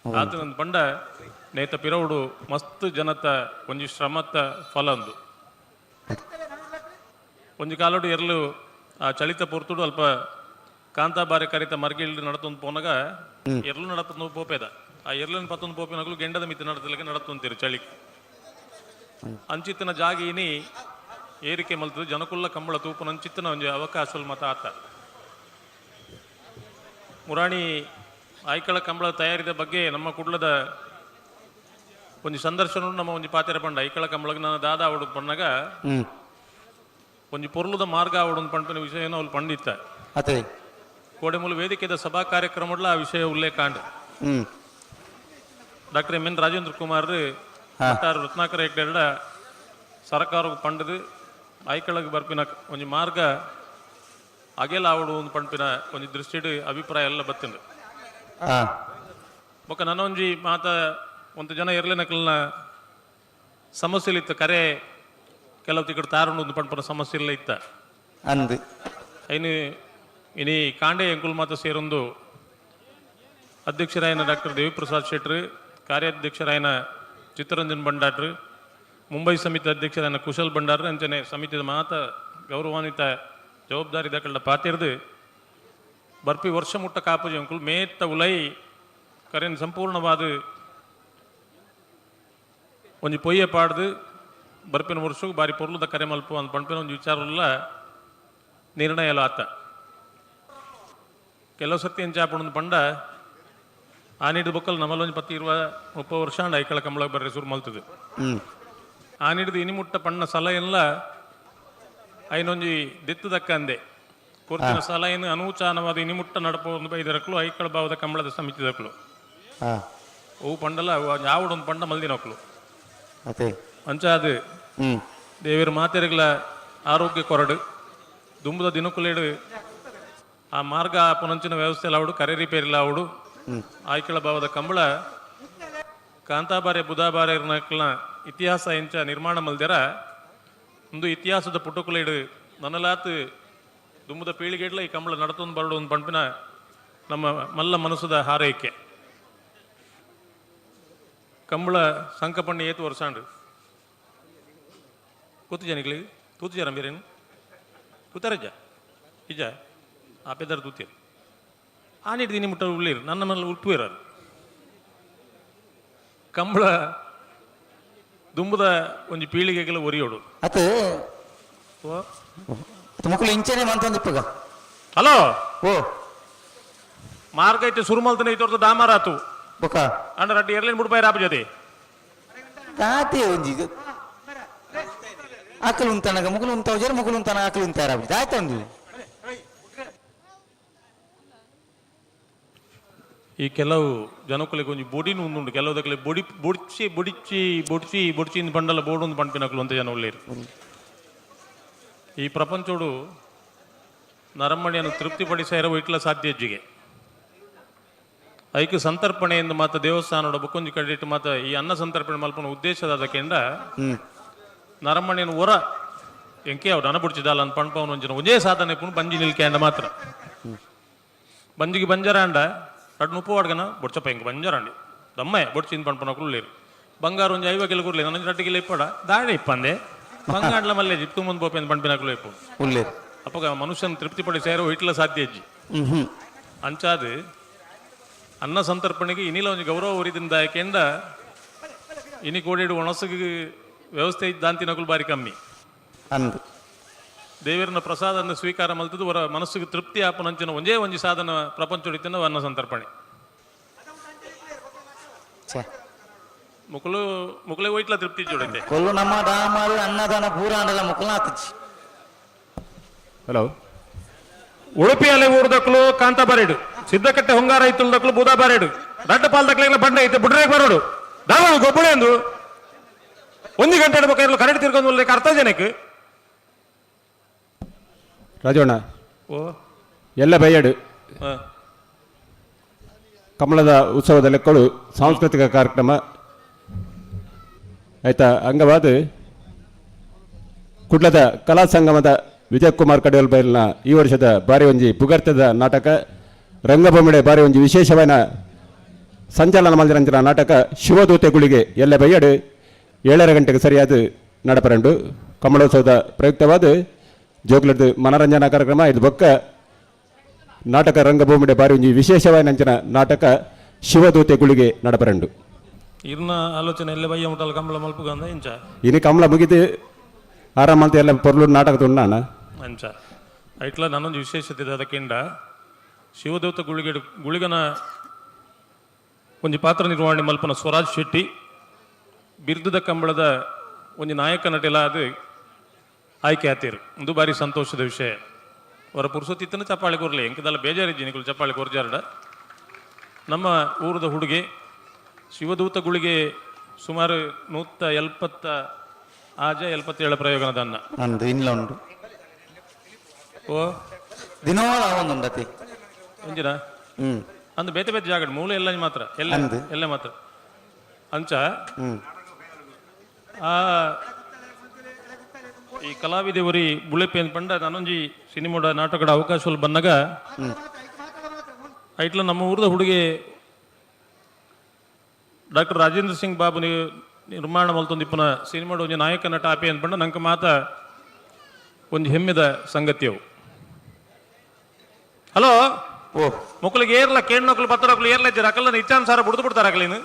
ಆತನ ಪಂಡ ನೇತ ಪಿರವುಡು ಮಸ್ತ್ ಜನತ ಒಂಜಿ ಶ್ರಮತ ಫಲಂದು. ಒಂಜಿ ಕಾಲೋಡು ಎರ್ಲು ಆ ಚಳಿತ ಪೊರ್ತುಡು ಅಲ್ಪ ಕಾಂತಾಬಾರೆ ಕರಿತ ಮರ್ಗಿಲ್ ನಡತೊಂದು ಪೋನಗ ಎರ್ಲು ನಡತೊಂದು ಪೋಪೇದ ಆ ಎರ್ಲನ್ ಪತ್ತೊಂದು ಪೋಪಿನಗಲು ಗೆಂಡದ ಮಿತಿ ನಡತಲಿಕ್ಕೆ ನಡತೊಂತೀರು ಚಳಿ ಅಂಚಿತನ ಜಾಗ ಇನಿ ಏರಿಕೆ ಮಲ್ತದು ಜನಕುಲ್ಲ ಕಂಬಳ ತೂಪುನ ಅಂಚಿತ್ತನ ಒಂಜಿ ಅವಕಾಶ ಮತ ಆತ. ಮುರಾಣಿ ಆಯ್ಕಳ ಕಂಬಳ ತಯಾರಿದ ಬಗ್ಗೆ ನಮ್ಮ ಕುಡ್ಲದ ಒಂಜಿ ಸಂದರ್ಶನ ನಮ್ಮ ಒಂಜಿ ಪಾತೆರ ಪಂಡ ಐಕಳ ಕಂಬಳಗ್ ನಾನು ದಾದಾ ಅವಡು ಪಣ್ಣಾಗ ಒಂಜಿ ಪೊರ್ಲುದ ಮಾರ್ಗ ಅವಡು ಪಂಪಿನ ವಿಷಯನ ಅವ್ಲು ಪಂಡಿತ್ತ. ಅದೇ ಕೋಡೆಮೂಲು ವೇದಿಕೆದ ಸಭಾ ಕಾರ್ಯಕ್ರಮಡ್ಲ ಆ ವಿಷಯ ಉಲ್ಲೇಖ and. Doctor M N Rajendra Kumar Ratnakar ಹೆಗ್ಡೆರಡ ಸರ್ಕಾರ ಪಂಡದು ಐಕಳಗ್ ಬರ್ಪಿನ ಒಂಜಿ ಮಾರ್ಗ ಅಗೆಲ ಆವಡು ಒಂದು ಪಂಪಿನ ಒಂಜಿ ದೃಷ್ಟಿಡ್ ಅಭಿಪ್ರಾಯ ಎಲ್ಲ ಬತ್ತಿಂಡು. ಬೊಕ್ಕ ನನೊಂಜಿ ಮಾತ ಒಂದು ಜನ ಇರ್ಲಿನಕಲ್ನ ಸಮಸ್ಯೆ ಇತ್ತು ಕರೆ ಕೆಲವು ತಿಕ್ಕಡು ತಾರುಂಡು ಒಂದು ಪಂಪನ ಸಮಸ್ಯೆ ಇಲ್ಲ ಇತ್ತ ಅಂದು ಐನು ಇನಿ ಕಾಂಡೆ ಎಂಕುಲ್ ಮಾತ ಸೇರೊಂದು ಅಧ್ಯಕ್ಷರಾಯನ ಡಾಕ್ಟರ್ ದೇವಿಪ್ರಸಾದ್ ಶೆಟ್ರು, ಕಾರ್ಯಾಧ್ಯಕ್ಷರಾಯನ ಚಿತ್ತರಂಜನ್ ಭಂಡಾರ್ರು, ಮುಂಬೈ ಸಮಿತಿ ಅಧ್ಯಕ್ಷರಾಯನ ಕುಶಲ್ ಭಂಡಾರ್ರು ಅಂಚನೆ ಸಮಿತಿದ ಮಾತ ಗೌರವಾನ್ವಿತ ಜವಾಬ್ದಾರಿ ದಾಖಲ ಪಾತಿರ್ದು ಬರ್ಪಿ ವರ್ಷ ಮುಟ್ಟ ಕಾಪುಜಿ ಅಂಕುಲ್ ಮೇತ್ತ ಉಲೈ ಕರೆನ್ ಸಂಪೂರ್ಣವಾದ ಒಂಜಿ ಪೊಯ್ಯ ಪಾಡ್ದು ಬರ್ಪಿನ ವರ್ಷಕ್ಕೆ ಬಾರಿ ಪೊರ್ಲುದ ಕರೆ ಮಲ್ಪು ಅಂತ ಪಂಪಿನ ಒಂಜಿ ವಿಚಾರಲ್ಲ ನಿರ್ಣಯ ಎಲ್ಲ ಆತ. ಕೆಲವು ಸತಿ ಎಂಚ ಪಂಡ ಆನಿಡ್ ಬೊಕ್ಕಲ್ ನಮ್ಮಲ್ಲೊಂಜಿ ಪತ್ತಿ ಇರುವ 30 ವರ್ಷ ಅಂಡ ಐಕಳ ಕಂಬಳ ಬರ್ರೆ ಶುರು ಮಲ್ತದು. ಆನಿಡ್ದು ಇನಿಮುಟ್ಟ ಪಣ್ಣ ಸಲ ಎಲ್ಲ ಐನೊಂಜಿ ದೆತ್ತದಕ್ಕ ಅಂದೆ ಕೊರ್ತಿನ ಸಲ ಏನು ಅನೂಚಾನವಾದ ಇನಿಮುಟ್ಟ ನಡಪ ಒಂದು ಬೈದರಕ್ಲು ಐಕಳ ಭಾವದ ಕಂಬಳದ ಸಮಿತಿದಕ್ಲು ಅವು ಪಂಡಲ ಯಾವಡೊಂದು ಪಂಡ ಮಲ್ದಿನಕ್ಲು ಅಂಚಾದು ದೇವಿರ ಮಾತೆರೆಗಳ ಆರೋಗ್ಯ ಕೊರಡು ದುಂಬುದ ದಿನಕುಲೇಡು ಆ ಮಾರ್ಗ ಪುನಂಚಿನ ವ್ಯವಸ್ಥೆ ಅವಡು ಕರೆ ರಿಪೇರಿಲ್ಲ ಅವಡು ಆಯ್ಕಳ ಭಾವದ ಕಂಬಳ ಕಾಂತಾಬಾರೆ ಬುಧಾಬಾರೆ ಇತಿಹಾಸ ಎಂಚ ನಿರ್ಮಾಣ ಮಲ್ದೆರ ಒಂದು ಇತಿಹಾಸದ ಪುಟುಕುಲೇಡು ನನಲಾತ್ ದುಂಬುದ ಪೀಳಿಗೆಡ್ಲ ಈ ಕಂಬಳ ನಡತೊಂದು ಬರಡು ಒಂದು ಪಂಪಿನ ನಮ್ಮ ಮಲ್ಲ ಮನಸ್ಸುದ ಹಾರೈಕೆ. ಕಂಬಳ ಸಂಕಪಣ್ಣಿ ಏತು ವರ್ಷಾಂಡು ಕೂತು ಜನಿಗಳಿಗೆ ತೂತು ಜರ ಬೇರೇನು ತೂತಾರಜ್ಜ ಇಜ್ಜ ಆಪೆದಾರ ತೂತೀರಿ ಆನಿಡ್ದೀನಿ ಮುಟ್ಟ ಉಳ್ಳೀರು ನನ್ನ ಮನೇಲಿ ಉಪ್ಪು ಇರೋರು ಕಂಬಳ ದುಂಬುದ ಒಂಜಿ ಪೀಳಿಗೆಗೆಲ್ಲ ಒರಿಯೋಡು ಅತ್ ಮುಕುಲು ಇಂಚನೆ ಮಂತೊಂದು ಇಪ್ಪಗ ಹಲೋ ಓ ಮಾರ್ಗ ಐತೆ ಸುರುಮಲ್ತನ ಐತೋರ್ದು ಡಾಮಾರಾತು ಬೊಕ ಅಂಡ ರಡ್ಡಿ ಎರ್ಲೇನ್ ಬುಡ್ಪಾಯಿ ರಾಪ ಜೊತೆ ತಾತೆ ಒಂಜಿ ಆಕಲು ಉಂತಾನಗ ಮುಕುಲು ಉಂತಾವ ಜರ ಮುಕುಲು ಉಂತಾನ ಆಕಲು ಉಂತಾರ ಆಯ್ತಾ ಒಂದು. ಈ ಕೆಲವು ಜನಕುಲೆಗ್ ಒಂಜಿ ಬೊಡಿನ ಉಂದುಂಡು ಕೆಲವು ದಕ್ಲೆ ಬೊಡಿ ಬೊಡ್ಚಿ ಬೊಡಿಚಿ ಬೊಡ್ಚಿ ಬೊಡ್ಚಿ ಬಂಡಲ ಬೋಡೊಂದು ಪಂಪಿನಕುಲು ಅಂತ ಜನ ಉಳ್ಳೇರು. ಈ ಪ್ರಪಂಚೋಡು ನರಮಣಿಯನ್ನು ತೃಪ್ತಿಪಡಿಸ ಇಟ್ಲ ಸಾಧ್ಯ ಹೆಜ್ಜಿಗೆ ಐಕ್ ಸಂತರ್ಪಣೆ ಎಂದು ಮಾತ ದೇವಸ್ಥಾನದ ಬುಕ್ಕೊಂಜಿ ಕಡಿಟ್ಟು ಮಾತ ಈ ಅನ್ನ ಸಂತರ್ಪಣೆ ಮಲ್ಪನ ಉದ್ದೇಶದ ಕೆಂಡ ನರಮಣಿಯನ್ನು ಹೊರ ಎಂಕೆ ಅವ್ರು ದನ ಬುಡ್ಚಿದಾಲ ಅಂತ ಪಣ್ಪವನ ಒಂಜಿನ ಒಂಜೇ ಸಾಧನೆ ಪುಣ್ ಬಂಜಿ ನಿಲ್ಕೆ ಮಾತ್ರ ಬಂಜಿಗೆ ಬಂಜರಾಂಡ ರಡ್ಡು ಮುಪ್ಪು ವಾಡ್ಗನ ಬೊಡ್ಚಪ್ಪ ಹಿಂಗೆ ಬಂಜರಾಂಡಿ ದಮ್ಮೆ ಬೊಡ್ಚಿನ ಪಣ್ಪನಕುಲು ಉಳ್ಳೇರು ಬಂಗಾರ ಒಂಜಿ 50 ಕಿಲೋ ಕುರ್ಲಿ ನನ್ನ 2 ಕಿಲೋ ಇಪ್ಪಡ ದಾಡೆ ಇಪ್ಪಂದೆ ಬಂಗಾಂಡ್ಲ ಮಲ್ಲೆ ಜಿಪ್ತು ಮುಂದೆ ಪೋಪೆಂದು ಪಣ್ಪಿನಕುಲು ಇಪ್ಪು ಉಳ್ಳೇರು ಅಪ್ಪಗ ಮನುಷ್ಯನ ತೃಪ್ತಿಪಡಿ ಸೇರೋ ಇಟ್ಲ ಸಾಧ್ಯ ಹೆಜ್ಜಿ ಅಂಚಾದು ಅನ್ನ ಸಂತರ್ಪಣೆಗೆ ಇನಿಲ ಒಂಜಿ ಗೌರವ ಉರಿದಿಂದ ಯಾಕೆಂದ ಇನಿ ಕೋಡಿಡು ಒಣಸಿಗೆ ವ್ಯವಸ್ಥೆ ಇದ್ದಾಂತಿನಕುಲು ಬಾರಿ ಕಮ್ಮಿ ಅಂದು ದೇವರನ್ನ ಪ್ರಸಾದ ಸ್ವೀಕಾರ ಮಲ್ತದ್ದು ಅವರ ಮನಸ್ಸಿಗೆ ತೃಪ್ತಿ ಆಪನಂಚಿನ ಒಂಜೇ ಒಂಜಿ ಸಾಧನ ಪ್ರಪಂಚ ಅನ್ನ ಸಂತರ್ಪಣೆ. ಮುಕುಲು ಮುಕುಲೆ ಹೋಯ್ಟ್ಲ ತೃಪ್ತಿ ಜೋಡೈತೆ ಕೊಲ್ಲು ನಮ್ಮ ಡಾಮಾರು ಅನ್ನದಾನ ಪೂರ ಅಂಡಲ ಮುಕುಲ ಆತಜಿ. ಹಲೋ. ಉಡುಪಿ ಅಲೆ ಊರ್ದಕ್ಲು ಕಾಂತಾಬಾರೇಡು, ಸಿದ್ದಕಟ್ಟೆ ಹೊಂಗಾರ ಐತುಲ್ದಕ್ಲು ಬೂದಾಬಾರೇಡು, ರಡ್ಡ ಪಾಲ್ದಕ್ಲೆಗ್ಲ ಬಂಡೆ ಐತೆ ಬುಡ್ರೇಗ್ ಬರೋಡು ದಾವ ಗೊಬ್ಬಳೆ ಅಂದು ಒಂದು ಗಂಟೆ ಇಡ್ಬೇಕಾದ್ರೆ ಕರೆಂಟ್ ತಿರ್ಕೊಂಡು ಅರ್ಥ ಜನಕ್ಕೆ. ರಾಜಣ್ಣ ಓ ಎಲ್ಲ ಬೈಯಡು ಕಮಲದ ಉತ್ಸವದ ಲೆಕ್ಕಳು ಸಾಂಸ್ಕೃತಿಕ ಕಾರ್ಯಕ್ರಮ ಆಯ್ತಾ ಅಂಗವಾದ ಕುಡ್ಲದ ಕಲಾ ಸಂಗಮದ ವಿಜಯಕುಮಾರ್ ಕಡಿಯಲ್ ಬೈಲ್ನ ಈ ವರ್ಷದ ಬಾರಿ ಒಂಜಿ ಪುಗರ್ತದ ನಾಟಕ ರಂಗಭೂಮಿಡೆ ಬಾರಿ ಒಂಜಿ ವಿಶೇಷವಾದ ಸಂಚಾಲನ ಮಲ್ದಿರಂಚಿನ ನಾಟಕ ಶಿವದೂತೆ ಗುಳಿಗೆ ಎಲ್ಲ ಬೈಯಡು 7:30 ಗಂಟೆಗೆ ಸರಿಯಾದ ನಡಪರಂಡು ಕಮಲೋತ್ಸವದ ಪ್ರಯುಕ್ತವಾದ ಜೋಗ್ಲದ್ದು ಮನರಂಜನಾ ಕಾರ್ಯಕ್ರಮ ಇದು ಬೊಕ್ಕ ನಾಟಕ ರಂಗಭೂಮಿಡೆ ಬಾರಿ ಒಂಜಿ ವಿಶೇಷವಾದ ಅಂಚಿನ ನಾಟಕ ಶಿವದೂತೆ ಗುಳಿಗೆ ನಡಪರಂಡು. ಇರ್ನ ಆಲೋಚನೆ ಎಲ್ಲ ಬಯ್ಯ ಮುಟ್ಟಲ್ ಕಂಬಳ ಮಲ್ಪುಗಂದ ಇಂಚ ಇನಿ ಕಮಲ ಮುಗಿದು ಆರಾಮ ಅಂತ ಎಲ್ಲ ಪೊರ್ಲು ನಾಟಕ ತುಂಡಾಣ ಅಂಚ ಐಟ್ಲ ನಾನೊಂದು ವಿಶೇಷತೆ ಇದೆ ಅದಕ್ಕಿಂಡ ಶಿವದೂತ ಗುಳಿಗೆ ಗುಳಿಗನ ಒಂಜಿ ಪಾತ್ರ ನಿರ್ವಹಣೆ ಮಲ್ಪನ ಸ್ವರಾಜ್ ಶೆಟ್ಟಿ ಬಿರ್ದದ ಕಂಬಳದ ಒಂಜಿ ನಾಯಕ ನಟಿಲ ಅದು ಆಯ್ಕೆ ಆತೀರು. ಒಂದು ಬಾರಿ ಸಂತೋಷದ ವಿಷಯ. ಅವರ ಪುರುಸೊತ್ತಿತ್ತನ ಚಪ್ಪಾಳೆ ಕೊರ್ಲಿ ಎಂಕದಲ್ಲ ಬೇಜಾರಿದ್ದೀನಿ ನಿಕುಲು ಚಪ್ಪಾಳೆ ಕೊರ್ಜಾರ್ಡ. ನಮ್ಮ ಊರದ ಹುಡುಗಿ ಶಿವದೂತ ಗುಳಿಗೆ ಸುಮಾರು 176 77 ಪ್ರಯೋಗನದನ್ನ ಅಂದು ಇಲ್ಲ ಉಂಟು. ಓ ದಿನವಾದ ಒಂದುಂಡತಿ ಒಂಜಿನ ಅಂದು ಬೇತೆ ಬೇತೆ ಜಾಗ ಮೂಲ ಎಲ್ಲ ಮಾತ್ರ ಎಲ್ಲ ಎಲ್ಲ ಮಾತ್ರ ಅಂಚ ಆ ಈ ಕಲಾವಿದೆವರಿ ಬುಳೆಪಿ ಅಂತ ಪಂಡ ನಾನೊಂಜಿ ಸಿನಿಮಾಡ ನಾಟಕದ ಅವಕಾಶ ಬಂದಾಗ ಐಟ್ಲ ನಮ್ಮ ಊರದ ಹುಡುಗಿ ಡಾಕ್ಟರ್ ರಾಜೇಂದ್ರ ಸಿಂಗ್ ಬಾಬು ನಿರ್ಮಾಣ ಮಲ್ತೊಂದಿಪ್ಪನ ಸಿನಿಮಾಡ ಒಂಜಿ ನಾಯಕ ನಟ ಆಪಿ ಅನ್ಪಂಡ ನಂಗೆ ಮಾತ ಒಂಜಿ ಹೆಮ್ಮೆದ ಸಂಗತಿಯವು. ಹಲೋ ಓ ಮಕ್ಕಳಿಗೆ ಏರ್ಲ ಕೇಣ್ಣಕ್ಳು ಪತ್ರಕ್ಳು ಏರ್ಲ ಇದ್ದೀರ ಅಕಲ್ಲ ಇಚ್ಛಾನುಸಾರ ಬುಡ್ದು ಬಿಡ್ತಾರ ಅಕಲಿನ.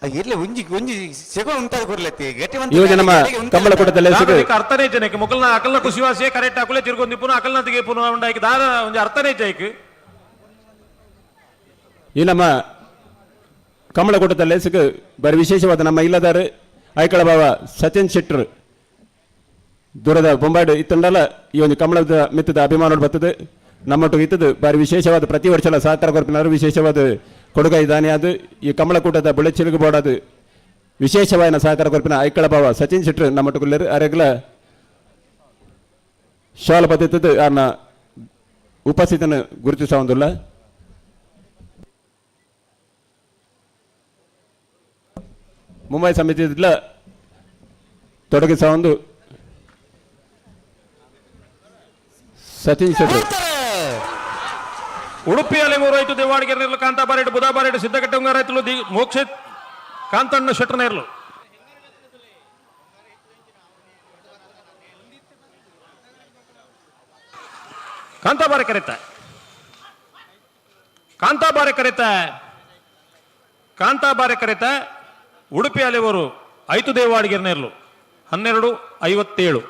ಇರ್ಲಿ ಒಂಜಿ ಒಂಜಿ ಸೆಗೊಂಡ್ ಉಂಟಾದ ಕೊರ್ಲತ್ತಿ ಗಟ್ಟಿ ಇವಾಗ ನಮ್ಮ ಕಂಬಳಕೂಟದಲ್ಲಿ ಅರ್ಥನೇ ಜನಕ್ಕೆ ಮೊಕಲ್ನ ಅಕಲ್ನ ಖುಷಿವಾಸಿಯೇ ಕರೆಕ್ಟ್ ಹಾಕುಲೆ ತಿರ್ಗೊಂದು ಪುನಃ ಅಕಲ್ನ ತಿಗೆ ಪುನಃ ಉಂಡಾಕಿ ದಾದ ಒಂಜಿ ಅರ್ಥನೇ ಜೈಕ್. ಈ ನಮ್ಮ ಕಮಲಕೂಟದಲ್ಲಿ ಸಿಗ ಬರಿ ವಿಶೇಷವಾದ ನಮ್ಮ ಇಲ್ಲದಾರು ಐಕಳ ಬಾವ ಸಚಿನ್ ಶೆಟ್ಟರ್ ದೂರದ ಬೊಂಬಾಡು ಇತ್ತಂಡಲ ಈ ಒಂದು ಕಮಲದ ಮಿತ್ತದ ಅಭಿಮಾನ ಬರ್ತದೆ ನಮ್ಮೊಟ್ಟಿಗೆ ಇತ್ತದು ಬಾರಿ ವಿಶೇಷವಾದ ಪ್ರತಿ ವರ್ಷಲ ಸಹಕಾರ ಕೊರಪಿನವರು ವಿಶೇಷವಾದ ಕೊಡುಗೈ ದಾನಿಯಾದ ಈ ಕಮಲಕೂಟದ ಬುಳೆಚಿಲುಗು ಬೋಡಾದ ವಿಶೇಷವಾದ ಸಹಕಾರ ಕೊರಪಿನ ಐಕಳ ಬಾವ ಸಚಿನ್ ಶೆಟ್ಟರ್ ನಮ್ಮೊಟ್ಟಿಗೆ ಅರೆಗ್ಲ ಶಾಲ ಪದ್ಧತಿ ಅನ್ನ ಉಪಸ್ಥಿತನ ಗುರುತಿಸುವುದಿಲ್ಲ. ಮುಂಬೈ ಸಮಿತಿಯ ತೊಡಗಿಸ ಒಂದು ಸಚಿನ್ ಶೆಟ್ಟರ್. ಉಡುಪಿಯಲ್ಲಿ ಮೂರು ರೈತು ದೇವಾಡಿಗೆ ಇರಲು ಕಾಂತಾಬಾರೇಡು ಬುಧಾಬಾರೇಡು ಸಿದ್ದಕಟ್ಟೆ ರೈತರು ಮೋಕ್ಷಿತ್ ಕಾಂತಣ್ಣ ಶೆಟ್ಟರ್ನ ಇರಲು. ಕಾಂತಾಬಾರೆ ಕರೆತ ಕಾಂತಾಬಾರೆ ಕರೆತ ಕಾಂತಾಬಾರೆ ಕರೆತ ಉಡುಪಿ ಅಲೆವರು ಐತು ದೇವಾಡಿಗೆರ್ನೇರ್ಲು 12:57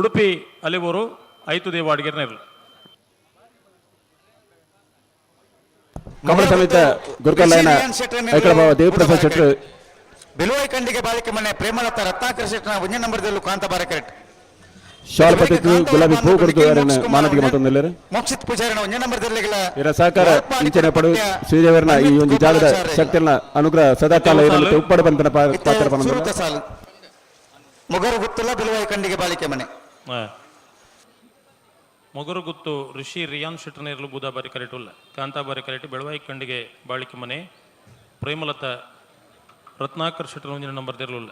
ಉಡುಪಿ ಅಲೆವರು ಐತು ದೇವಾಡಿಗೆರ್ನೇರ್ಲು. ಕಮಲ ಸಮೇತ ಗುರುಕಲ್ಲಾಯನ ಐಕಳಬಾವ ದೇವಪ್ರಸಾದ್ ಶೆಟ್ಟರ್ ಬೆಲುವೈ ಖಂಡಿಗೆ ಬಾಳಿಕೆ ಮನೆ ಪ್ರೇಮಲತಾ ರತ್ನಾಕರ್ ಶೆಟ್ಟರ್ನ ಒಂದೇ ನಂಬರ್ದಲ್ಲೂ ಕಾಂತಾಬಾರೆ ಕರೆಕ್ಟ್. ಶಾಲ್ ಪದ್ಧತಿ ಗುಲಾಬಿ ಹೂ ಕೊಡುದು ಅವರನ್ನ ಮಾನದಿಗೆ ಮತ್ತೊಂದು ಮೋಕ್ಷಿತ್ ಪೂಜಾರಿನ ಒಂದೇ ನಂಬರ್ದಲ್ಲಿಗಳ ಇದರ ಸಹಕಾರ ಇಂಚನೆ ಪಡು ಶ್ರೀದೇವರನ ಈ ಒಂದು ಜಾಗದ ಶಕ್ತಿಯನ್ನ ಅನುಗ್ರಹ ಸದಾಕಾಲ ಇರಲಿ ಉಪ್ಪಡು ಬಂತನ ಪಾತ್ರ ಸುರುತ ಸಾಲು ಮೊಗರು ಗುತ್ತಲ ಬೆಲುವೈ ಖಂಡಿಗೆ ಬಾಳಿಕೆ ಮನೆ. ಮೊಗರುಗುತ್ತು ಋಷಿ ರಿಯಾನ್ ಶೆಟ್ಟರ್ನೇರ್ಲು ಬೂದಾಬಾರಿ ಕರೆಟುಲ್ಲ ಕಾಂತಾಬಾರಿ ಕರೆಟು ಬೆಳವಾಯಿ ಖಂಡಿಗೆ ಬಾಳಿಕೆ ಮನೆ ಪ್ರೇಮಲತಾ ರತ್ನಾಕರ್ ಶೆಟ್ಟರ್ ಒಂದಿನ ನಂಬರ್ ತೆರಲಿಲ್ಲ.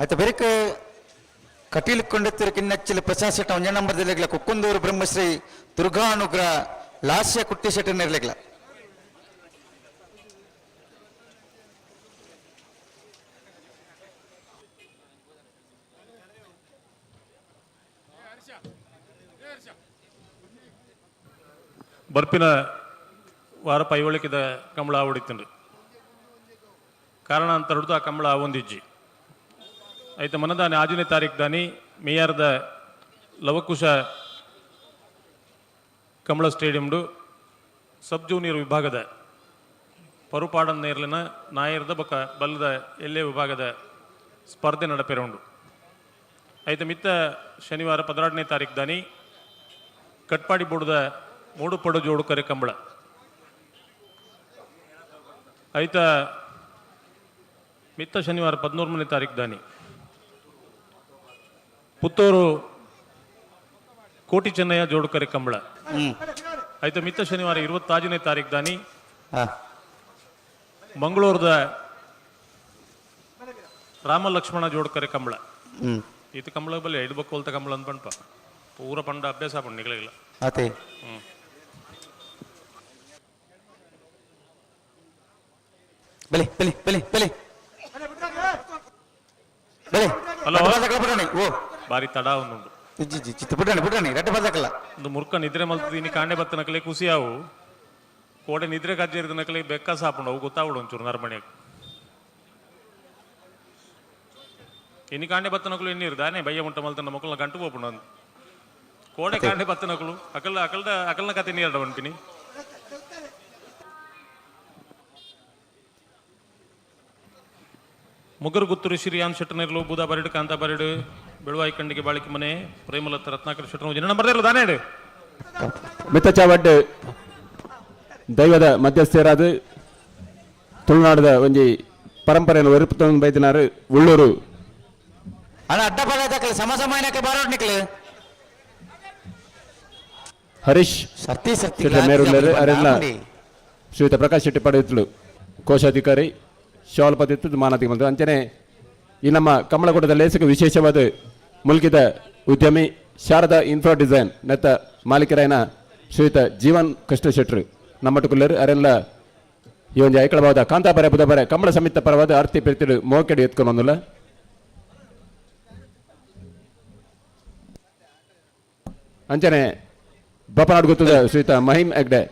ಆಯ್ತು ಬೆರಕ ಕಟೀಲ್ ಕೊಂಡತ್ತಿರ ಕಿನ್ನಚ್ಚಿಲ ಪ್ರಶಾಂತ್ ಶೆಟ್ಟ ಒಂದೇ ನಂಬರ್ ದಿಲ್ಲೆಗ್ಲ ಕುಕ್ಕುಂದೂರು ಬ್ರಹ್ಮಶ್ರೀ ದುರ್ಗಾ ಅನುಗ್ರಹ ಲಾಸ್ಯ ಕುಟ್ಟಿ ಶೆಟ್ಟರ್ ಇರ್ಲಿಗ್ಲ. ಬರ್ಪಿನ ವಾರ ಪೈವಳಿಕಿದ ಕಂಬಳ ಆವಡಿತ್ತಂಡು ಕಾರಣ ಅಂತ ಹಿಡಿದು ಆ ಕಂಬಳ ಆವೊಂದಿಜ್ಜಿ ಐತ ಮನದಾನಿ 6ನೇ ತಾರೀಕು ದಾನಿ ಮೇಯರ್ದ ಲವಕುಶ ಕಮಲ ಸ್ಟೇಡಿಯಂಡು ಸಬ್ ಜೂನಿಯರ್ ವಿಭಾಗದ ಪರುಪಾಡನ್ ನೇರ್ಲಿನ ನಾಯರ್ದ ಬೊಕ ಬಲ್ಲದ ಎಲ್ಲೆ ವಿಭಾಗದ ಸ್ಪರ್ಧೆ ನಡಪೆರೆ ಉಂಡು. ಐತ ಮಿತ್ತ ಶನಿವಾರ 12ನೇ ತಾರೀಕು ದಾನಿ ಕಟ್ಪಾಡಿ ಬೋರ್ಡ್ದ ಮೂಡುಪಡು ಜೋಡು ಕರೆ ಕಂಬಳ. ಐತ ಮಿತ್ತ ಶನಿವಾರ 13ನೇ ತಾರೀಕು ದಾನಿ ಪುತ್ತೂರು ಕೋಟಿ ಚೆನ್ನಯ್ಯ ಜೋಡುಕರೆ ಕಂಬಳ. ಆಯ್ತು ಮಿತ್ತ ಶನಿವಾರ 26ನೇ ತಾರೀಕು ದಾನಿ ಮಂಗಳೂರದ ರಾಮ ಲಕ್ಷ್ಮಣ ಜೋಡುಕರೆ ಕಂಬಳ. ಈತ ಕಂಬಳ ಬಲ್ಲಿ ಐದು ಬಕ್ಕೋಲ್ತ ಕಂಬಳ ಅಂತ ಪಂಪ ಪೂರ ಪಂಡ ಅಭ್ಯಾಸ ಪಂಡ ನಿಗಳಿಲ್ಲ. ಅತೆ ಬಲಿ ಬಲಿ ಬಲಿ ಬಲಿ ಬಲಿ. ಹಲೋ. ಓ ಬಾರಿ ತಡ ಒಂದುಂಡು. ಜಿ ಜಿ ಚಿತ್ತ ಪುಟ್ಟಣಿ ಪುಟ್ಟಣಿ ರಡ್ಡ ಬದಕಲ್ಲ. ಒಂದು ಮುರ್ಕ ನಿದ್ರೆ ಮಲ್ತದೀನಿ ಕಾಂಡೆ ಬತ್ತ ನಕಲೆ ಖುಷಿಯಾವು ಕೋಡೆ ನಿದ್ರೆ ಕಜ್ಜೇರಿದ ನಕಲೆ ಬೆಕ್ಕ ಸಾಪುಂಡು ಅವು ಗೊತ್ತಾವಡು ಒಂಚೂರು ನರಮಣಿಯಾಗ. ಇನ್ನು ಕಾಂಡೆ ಬತ್ತ ನಕಲು ಎಣ್ಣೀರು ದಾನೆ ಬಯ್ಯ ಮುಟ್ಟ ಮಲ್ತನ ಮಕ್ಕಳನ್ನ ಗಂಟು ಹೋಪುಂಡು ಅಂದ್ ಕೋಡೆ ಕಾಂಡೆ ಬತ್ತ ನಕಲು ಅಕಲ್ ಅಕಲ್ದ ಅಕಲ್ನ ಕತೆ ನೀರಡ ಹೊಂಟಿನಿ. ಮುಗರು ಗುತ್ತೂರು ಶ್ರೀಯಾನ್ ಶೆಟ್ಟನೇರ್ಲು ಬೂದಾ ಬರಡು ಕಾಂತಾ ಬರಡು ಬೆಳುವಾಯಿ ಕಂಡಿಗೆ ಬಾಳಿಕೆ ಮನೆ ಪ್ರೇಮಲತ ರತ್ನಾಕರ್ ಶೆಟ್ಟನ ಜನ ನಂಬರ್ ದಾನೆ ಮಿತ್ತಚಾವಡ್ಡು ದೈವದ ಮಧ್ಯಸ್ಥರಾದ ತುಳುನಾಡದ ಒಂಜಿ ಪರಂಪರೆಯನ್ನು ಒರಿಪುತ್ತೊಂದು ಬೈದಿನಾರು ಉಳ್ಳೂರು. ಅಣ್ಣ ಅಡ್ಡ ಬಲ ಸಮ ಸಮಾನಕ್ಕೆ ಬಾರೋಡ್ ನಿಕ್ಲು. ಹರೀಶ್ ಸರ್ತಿ ಸರ್ತಿ ಶೆಟ್ಟಿ ಮೇರುಳ್ಳೇರು ಅರೆಲ್ಲ ಶ್ರೀಯುತ ಪ್ರಕಾಶ್ ಶೆಟ್ಟಿ ಪಡೆಯುತ್ತಲು ಕೋಶಾಧಿಕಾರಿ ಶಾಲ್ಪದಿತ್ತು ಮಾನತಿಗೆ ಬಂತು. ಅಂಚನೆ ಈ ನಮ್ಮ ಕಮಲಗೂಡದ ಲೇಸಕ ವಿಶೇಷವಾದ ಮುಲ್ಕಿದ ಉದ್ಯಮಿ ಶಾರದಾ ಇನ್ಫ್ರಾ ಡಿಸೈನ್ ನೆತ್ತ ಮಾಲೀಕರಾಯನ ಶ್ರೀಯುತ ಜೀವನ್ ಕೃಷ್ಣ ಶೆಟ್ಟರು ನಮ್ಮಟುಕುಲ್ಲರು ಅರೆಲ್ಲ ಈ ಒಂದು ಐಕಳವಾದ ಕಾಂತಾಪರೆ ಬುಧಬರೆ ಕಮಲ ಸಮಿತ ಪರವಾದ ಆರ್ತಿ ಪ್ರೀತಿಡು ಮೋಕೆಡು ಎತ್ಕೊಂಡು ಒಂದುಲ್ಲ. ಅಂಚನೆ ಬಪನಾಡು ಗೊತ್ತದ ಶ್ರೀಯುತ Mahim Hegde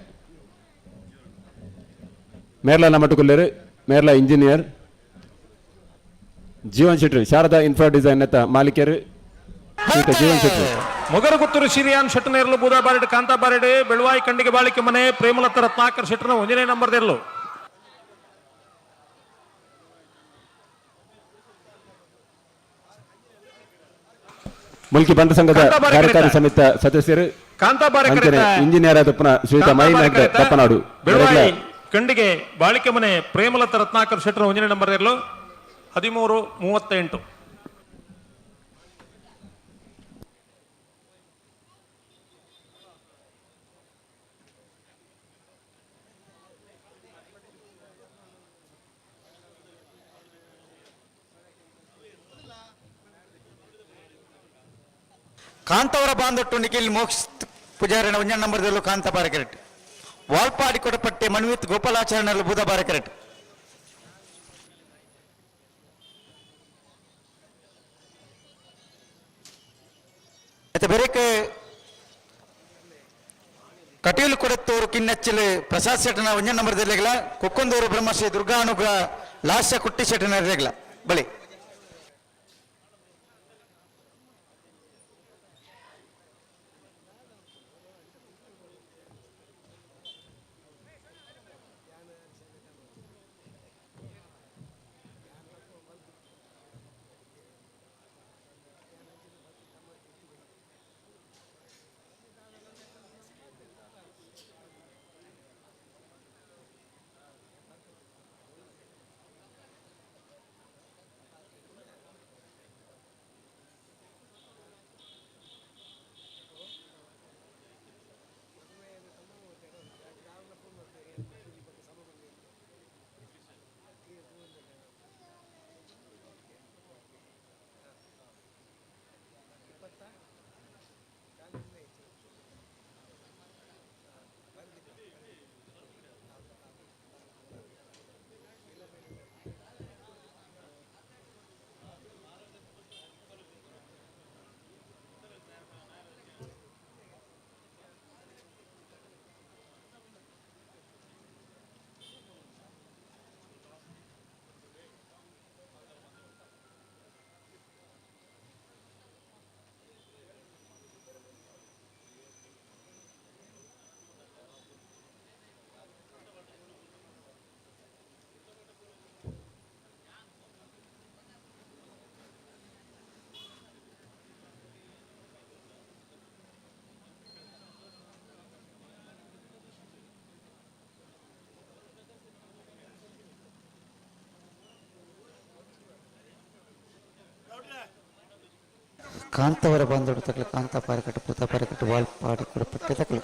ಮೇರ್ಲಾ ನಮ್ಮಟುಕುಲ್ಲರು ಮೇರ್ಲಾ engineer Jeevan Shetty Sharada infra design ನೆತ್ತ ಮಾಲೀಕರು ಶ್ರೀಯುತ ಜೀವನ್ ಶೆಟ್ಟರು. ಮೊಗರಗುತ್ತೂರು ಶಿರಿಯಾನ್ ಶೆಟ್ಟನೇರ್ಲು ಬೂದಾ ಬಾರಿಡ್ ಕಾಂತಾ ಬಾರಿಡ್ ಬೆಳುವಾಯಿ ಕಂಡಿಗೆ ಬಾಳಿಕೆ ಮನೆ ಪ್ರೇಮಲತ ರತ್ನಾಕರ್ ಶೆಟ್ಟನ ಒಂದನೇ ನಂಬರ್ ದೇರ್ಲು. ಮುಲ್ಕಿ ಬಂಟ ಸಂಘದ ಕಾರ್ಯಕಾರಿ ಸಮಿತಿ ಸದಸ್ಯರು ಕಾಂತಾಬಾರೆ ಇಂಜಿನಿಯರ್ ಆದ ಶ್ರೀಯುತ ಮಹಿಮ್ ಹೆಗ್ಡೆ ಬಪ್ಪನಾಡು. ಬೆಳುವಾಯಿ ಕಂಡಿಗೆ ಬಾಳಿಕೆ ಮನೆ ಪ್ರೇಮಲತ ರತ್ನಾಕರ್ ಶೆಟ್ಟರ ಒಂದನೇ ನಂಬರ್ ಇರಲು 13:38. ಕಾಂತವರ ಬಾಂಧೊಟ್ಟು ನಿಖಿಲ್ ಮೋಕ್ಷ ಪೂಜಾರಿನ ಒಂಜನ ನಂಬರ್ದಲ್ಲೂ ಕಾಂತ ಬಾರಕೆರೆಟ್ ವಾಲ್ಪಾಡಿ ಕೊಡಪಟ್ಟೆ ಮನ್ವಿತ್ ಗೋಪಾಲಾಚರಣೆಯಲ್ಲಿ ಬೂದ ಬಾರಕೆರೆಟ್. ಮತ್ತೆ ಬೇರೆಕ್ಕೆ ಕಟೀಲು ಕೊಡತ್ತೂರು ಕಿನ್ನಚ್ಚಲು ಪ್ರಸಾದ್ ಶೆಟ್ಟನ ಒಂಜನ ನಂಬರ್ ದೆಲ್ಲೆಗಲ ಕೊಕ್ಕೊಂದೂರು ಬ್ರಹ್ಮಶ್ರೀ ದುರ್ಗಾ ಅನುಗ್ರಹ ಲಾಸ್ಯ ಕುಟ್ಟಿ ಶೆಟ್ಟನ ರೆಗ್ಲ ಬಳಿ. ಕಾಂತವರ ಬಂದೊಡು ತಕಲು ಕಾಂತ ಪಾರಕಟ್ಟು ಪೂತ ಪಾರಕಟ್ಟು ವಾಲ್ಪಾಡಿ ಕೊಡಪಟ್ಟೆ ತಕಲು.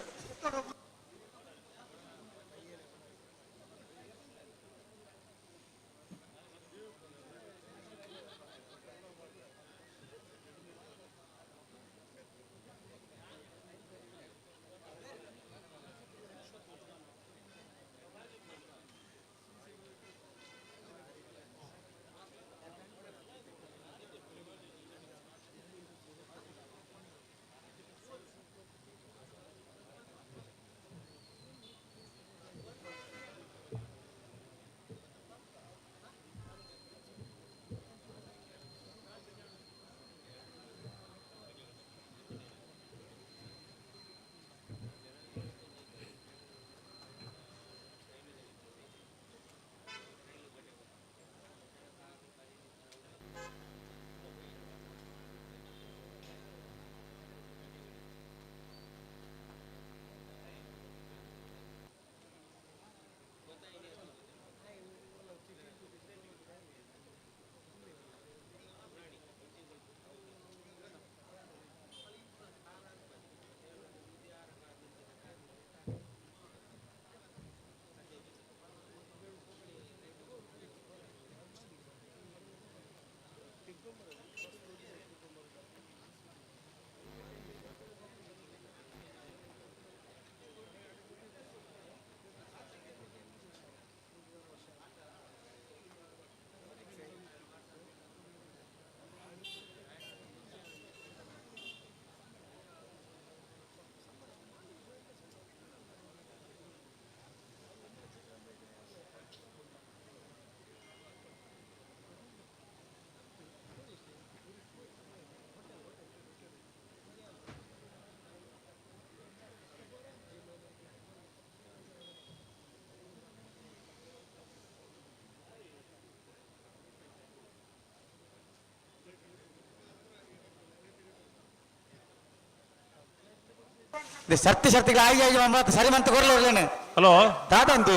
ಸರ್ತಿ ಸರ್ತಿಗಳು ಆಗಿ ಆಗಿ ಮಾತ್ರ ಸರಿ ಮಂತ ಕೊರ್ಲ. ಹಲೋ. ದಾದಂತು.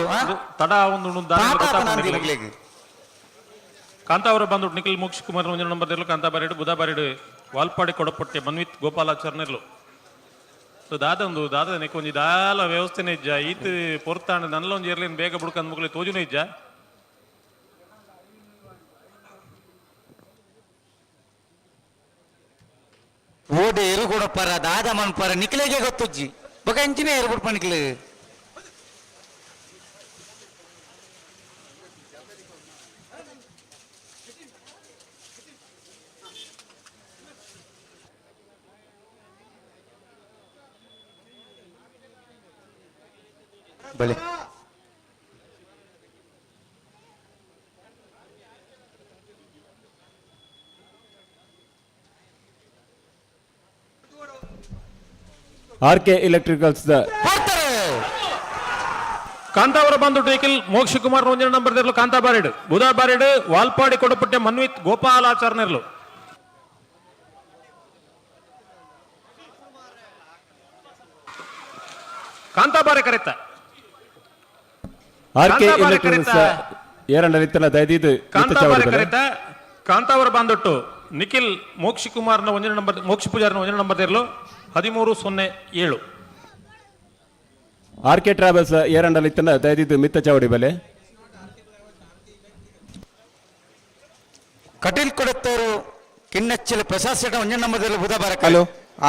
ತಡ ಒಂದು. ಕಾಂತಾವರ ಬಂದು ನಿಖಿಲ್ ಮೋಕ್ಷ ಕುಮಾರ್ ಒಂಜಿ ನಂಬರ್ ಇರ್ಲು ಕಾಂತಾ ಬಾರಿಡು ಬುಧ ಬಾರಿಡು ವಾಲ್ಪಾಡಿ ಕೊಡಪಟ್ಟೆ ಮನ್ವಿತ್ ಗೋಪಾಲಾಚಾರ್ನಿರ್ಲು. ಸೊ ದಾದಂದು ದಾದ ಒಂಜಿ ದಾಲ ವ್ಯವಸ್ಥೆನೇ ಇಜ್ಜ ಈತ್ ಪೊರ್ತಾಂಡ ನಲ್ಲ ಒಂಜಿ ಇರ್ಲಿನ್ ಬೇಗ ಬುಡ್ಕಂದ್ ಮುಗ್ಲಿ ತೋಜುನೇ ಇಜ್ಜ. ಓಡೆ ಎರುಗುಡಪ್ಪರ ದಾದ ಮನ್ಪರ ನಿಕ್ಲೆಗೆ ಗೊತ್ತುಜ್ಜಿ ಬೊಕ ಎಂಚಿನ ಎರುಗುಡಪ್ಪ ನಿಕ್ಲೆ. ಬಳೆ ಆರ್ ಕೆ ಎಲೆಕ್ಟ್ರಿಕಲ್ಸ್ the Kantavara ಬಂದು ಟೇಕಿಲ್ ಮೋಕ್ಷ ಕುಮಾರ್ ಒಂಜಿ ನಂಬರ್ ಇರ್ಲು ಕಾಂತಾ ಬಾರಿಡು ಬುಧ ಬಾರಿಡು ವಾಲ್ಪಾಡಿ ಕೊಡಪಟ್ಟೆ ಮನ್ವಿತ್ ಗೋಪಾಲಾಚಾರ್ನಿರ್ಲು. ಕಾಂತಾಬಾರೆ ಕರೆತ. ಆರ್ ಕೆ ಕಾಂತಾಬಾರೆ ಎಲೆಕ್ಟ್ರಿಕಲ್ಸ್ ಏರಂಡ ಇತ್ತಲ್ಲ ದಯದೀದು. ಕಾಂತಾಬಾರೆ ಕರೆತ. ಕಾಂತಾವರ ಬಂದೊಟ್ಟು ನಿಖಿಲ್ ಮೋಕ್ಷ ಕುಮಾರ್ನ ಒಂಜಿ ನಂಬರ್ ಮೋಕ್ಷ ಪೂಜಾರಿನ ಒಂಜಿ ನಂಬರ್ ಇರ್ಲು 1307. ಆರ್ ಕೆ ಟ್ರಾವೆಲ್ಸ್ ಏರಂಡಲ್ ಇತ್ತಲ್ಲ ದಯದೀದು ಮಿತ್ತ ಚಾವಡಿ ಬಲೆ. ಕಟೀಲ್ ಕೊಡತ್ತವರು ಕಿನ್ನಚ್ಚಿಲ ಪ್ರಸಾದ್ ಶೆಟ್ಟ ಒಂಜಿ number Budha ಬಾರಕ. Hello,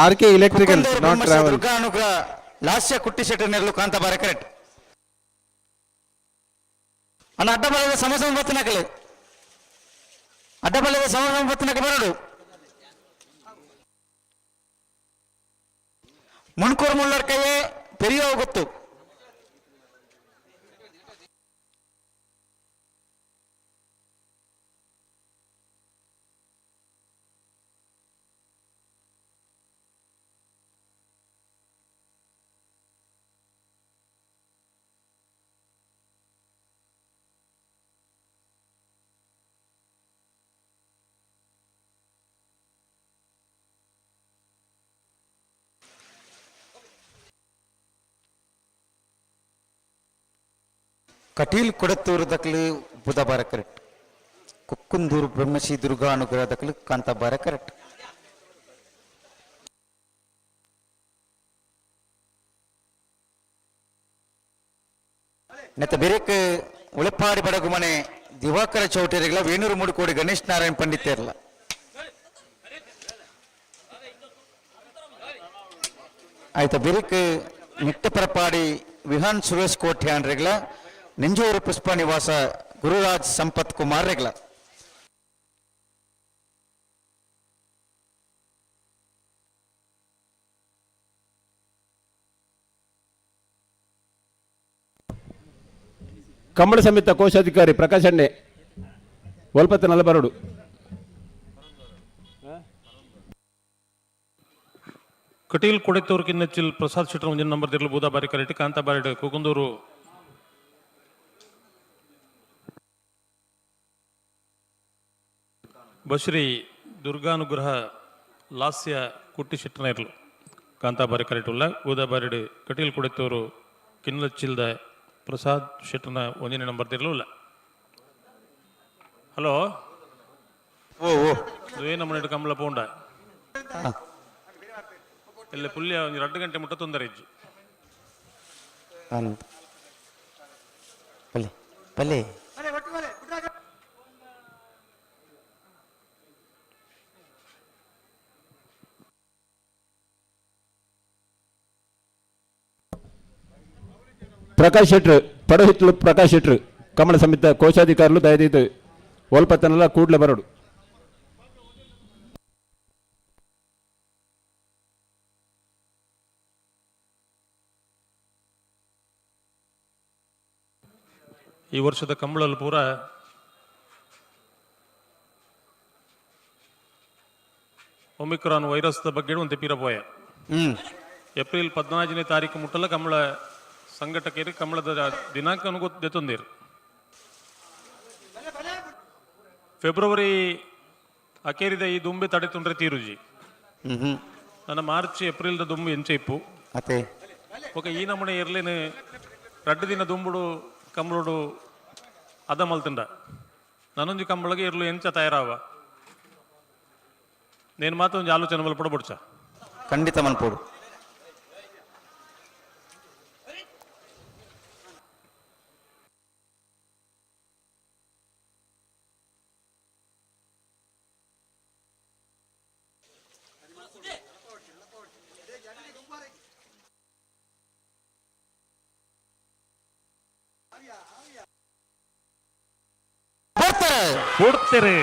R K electricals not travel. Durga Anugraha Lasya Kutti Shetty ನೆರಳು ಕಾಂತ ಬಾರ ಕರೆಕ್ಟ್. ಅಣ್ಣ ಅಡ್ಡಬಲದ ಸಮಸ್ಯೆ ಬತ್ತಿನಕಲೆ ಅಡ್ಡಬಲದ ಸಮಸ್ಯೆ ಬತ್ತಿನಕ ಬರಡು. ಮುಣ್ಕೂರು ಮುಳ್ಳರ್ ಕೈಯೇ ಪೆರಿಯ ಗೊತ್ತು. ಕಟೀಲ್ ಕೊಡತ್ತೂರು ದಕ್ಲು ಬುಧಬಾರ ಕರೆಕ್ಟ್. ಕುಕ್ಕುಂದೂರು ಬ್ರಹ್ಮಶ್ರೀ ದುರ್ಗಾ ಅನುಗ್ರಹ ದಕ್ಲು ಕಾಂತಾಬಾರ ಕರೆಕ್ಟ್. ನೆತ್ತ ಬೆರಿಕ್ ಉಳೆಪ್ಪಾಡಿ ಬಡಗುಮನೆ ದಿವಾಕರ ಚೌಟೇರಿಗಳ ವೇಣೂರು ಮುಡುಕೋಡಿ ಗಣೇಶ್ ನಾರಾಯಣ್ ಪಂಡಿತೇರ್ಲ. ಆಯ್ತ ಬಿರಿಕ್ ನಿಟ್ಟಪರಪಾಡಿ ವಿಹಾನ್ ಸುರೇಶ್ ಕೋಟ್ಯಾನ್ ರೆಗ್ಲ ನೆಂಜೂರು ಪುಷ್ಪ ನಿವಾಸ ಗುರುರಾಜ್ ಸಂಪತ್ ಕುಮಾರ್ ರೆಗ್ಲ. ಕಂಬಳ ಸಮಿತ ಕೋಶಾಧಿಕಾರಿ ಪ್ರಕಾಶ್ ಅಣ್ಣೆ ಒಲ್ಪತ್ತ ನಲಬರಡು. ಕಟೀಲ್ ಕೊಡೆತ್ತೂರು ಕಿನ್ನಚ್ಚಿಲ್ ಪ್ರಸಾದ್ ಶೆಟ್ಟರ್ ಒಂಜಿನ ನಂಬರ್ ತಿರ್ಲು ಬೂದಾಬಾರಿ ಕರೆಕ್ಟ್ ಕಾಂತಾಬಾರಿ ಕುಕುಂದೂರು ಬಶ್ರೀ ದುರ್ಗಾನುಗ್ರಹ ಲಾಸ್ಯ ಕುಟ್ಟಿ ಶೆಟ್ಟನ ಇರ್ಲು ಕಾಂತಾಬಾರಿ ಕರೆಕ್ಟ್ ಉಲ್ಲ ಬೂದಾಬಾರಿಡ್ ಕಟೀಲ್ ಕೊಡೆತ್ತೂರು ಕಿನ್ನಚ್ಚಿಲ್ದ ಪ್ರಸಾದ್ ಶೆಟ್ಟರ್ನ ಒಂಜನೇ ನಂಬರ್ ತಿರ್ಲು ಉಲ್ಲ. ಹಲೋ ಓ ಓ ನಮ್ಮ ಕಂಬಳ ಪೋಂಡ ಇಲ್ಲ ಪುಲ್ಯ ಒಂಜಿ 2 ಗಂಟೆ ಮುಟ್ಟ ತೊಂದರೆ ಇಜ್ಜಿ. ಅಂತ ಬಲೆ ಬಲೆ ಪ್ರಕಾಶ್ ಶೆಟ್ರು ಪಡಹಿತ್ಲು ಪ್ರಕಾಶ್ ಶೆಟ್ರು ಕಮಲ ಸಮಿತ ಕೋಶಾಧಿಕಾರುలు ದಯದೀದು ಒಲ್ಪತ್ತನಲ್ಲ ಕೂಡ್ಲೆ ಬರಡು. ಈ ವರ್ಷದ ಕಂಬಳಲ್ಲಿ ಪೂರ ಒಮಿಕ್ರಾನ್ ವೈರಸ್ ಬಗ್ಗೆ ಒಂದು ಪಿರಪೋಯ. ಏಪ್ರಿಲ್ 14ನೇ ತಾರೀಕು ಮುಟ್ಟಲ್ಲ ಕಂಬಳ ಸಂಘಟಕರು ಕಂಬಳದ ದಿನಾಂಕ ಗೊತ್ತೊಂದಿರು. ಫೆಬ್ರವರಿ ಅಕೇರಿದ ಈ ದುಂಬೆ ತಡೆ ತುಂಡ್ರೆ ತೀರುಜಿ. ನನ್ನ ಮಾರ್ಚ್ ಏಪ್ರಿಲ್ದ ದುಂಬು ಎಂಚೆ ಇಪ್ಪು ಅತೆ ఒక ಈ ನಮೂನೆ ಇರ್ಲೇನು 2 ದಿನ ದುಂಬುಡು ಕಂಬಳೋಡು ಅದ ಮಲ್ತುಂಡ ನಾನೊಂಜಿ ಕಂಬಳಗೆ ಇರ್ಲು ಎಂಚ ತಯಾರಾವ నేను ಮಾತ್ರ ಒಂಜಿ ಆಲೋಚನೆ ಮಲ್ಪಡ ಬುಡ್ಚ. ಖಂಡಿತ ಮನ್ಪೋಡು. ಕೊಡ್ತಾರೆ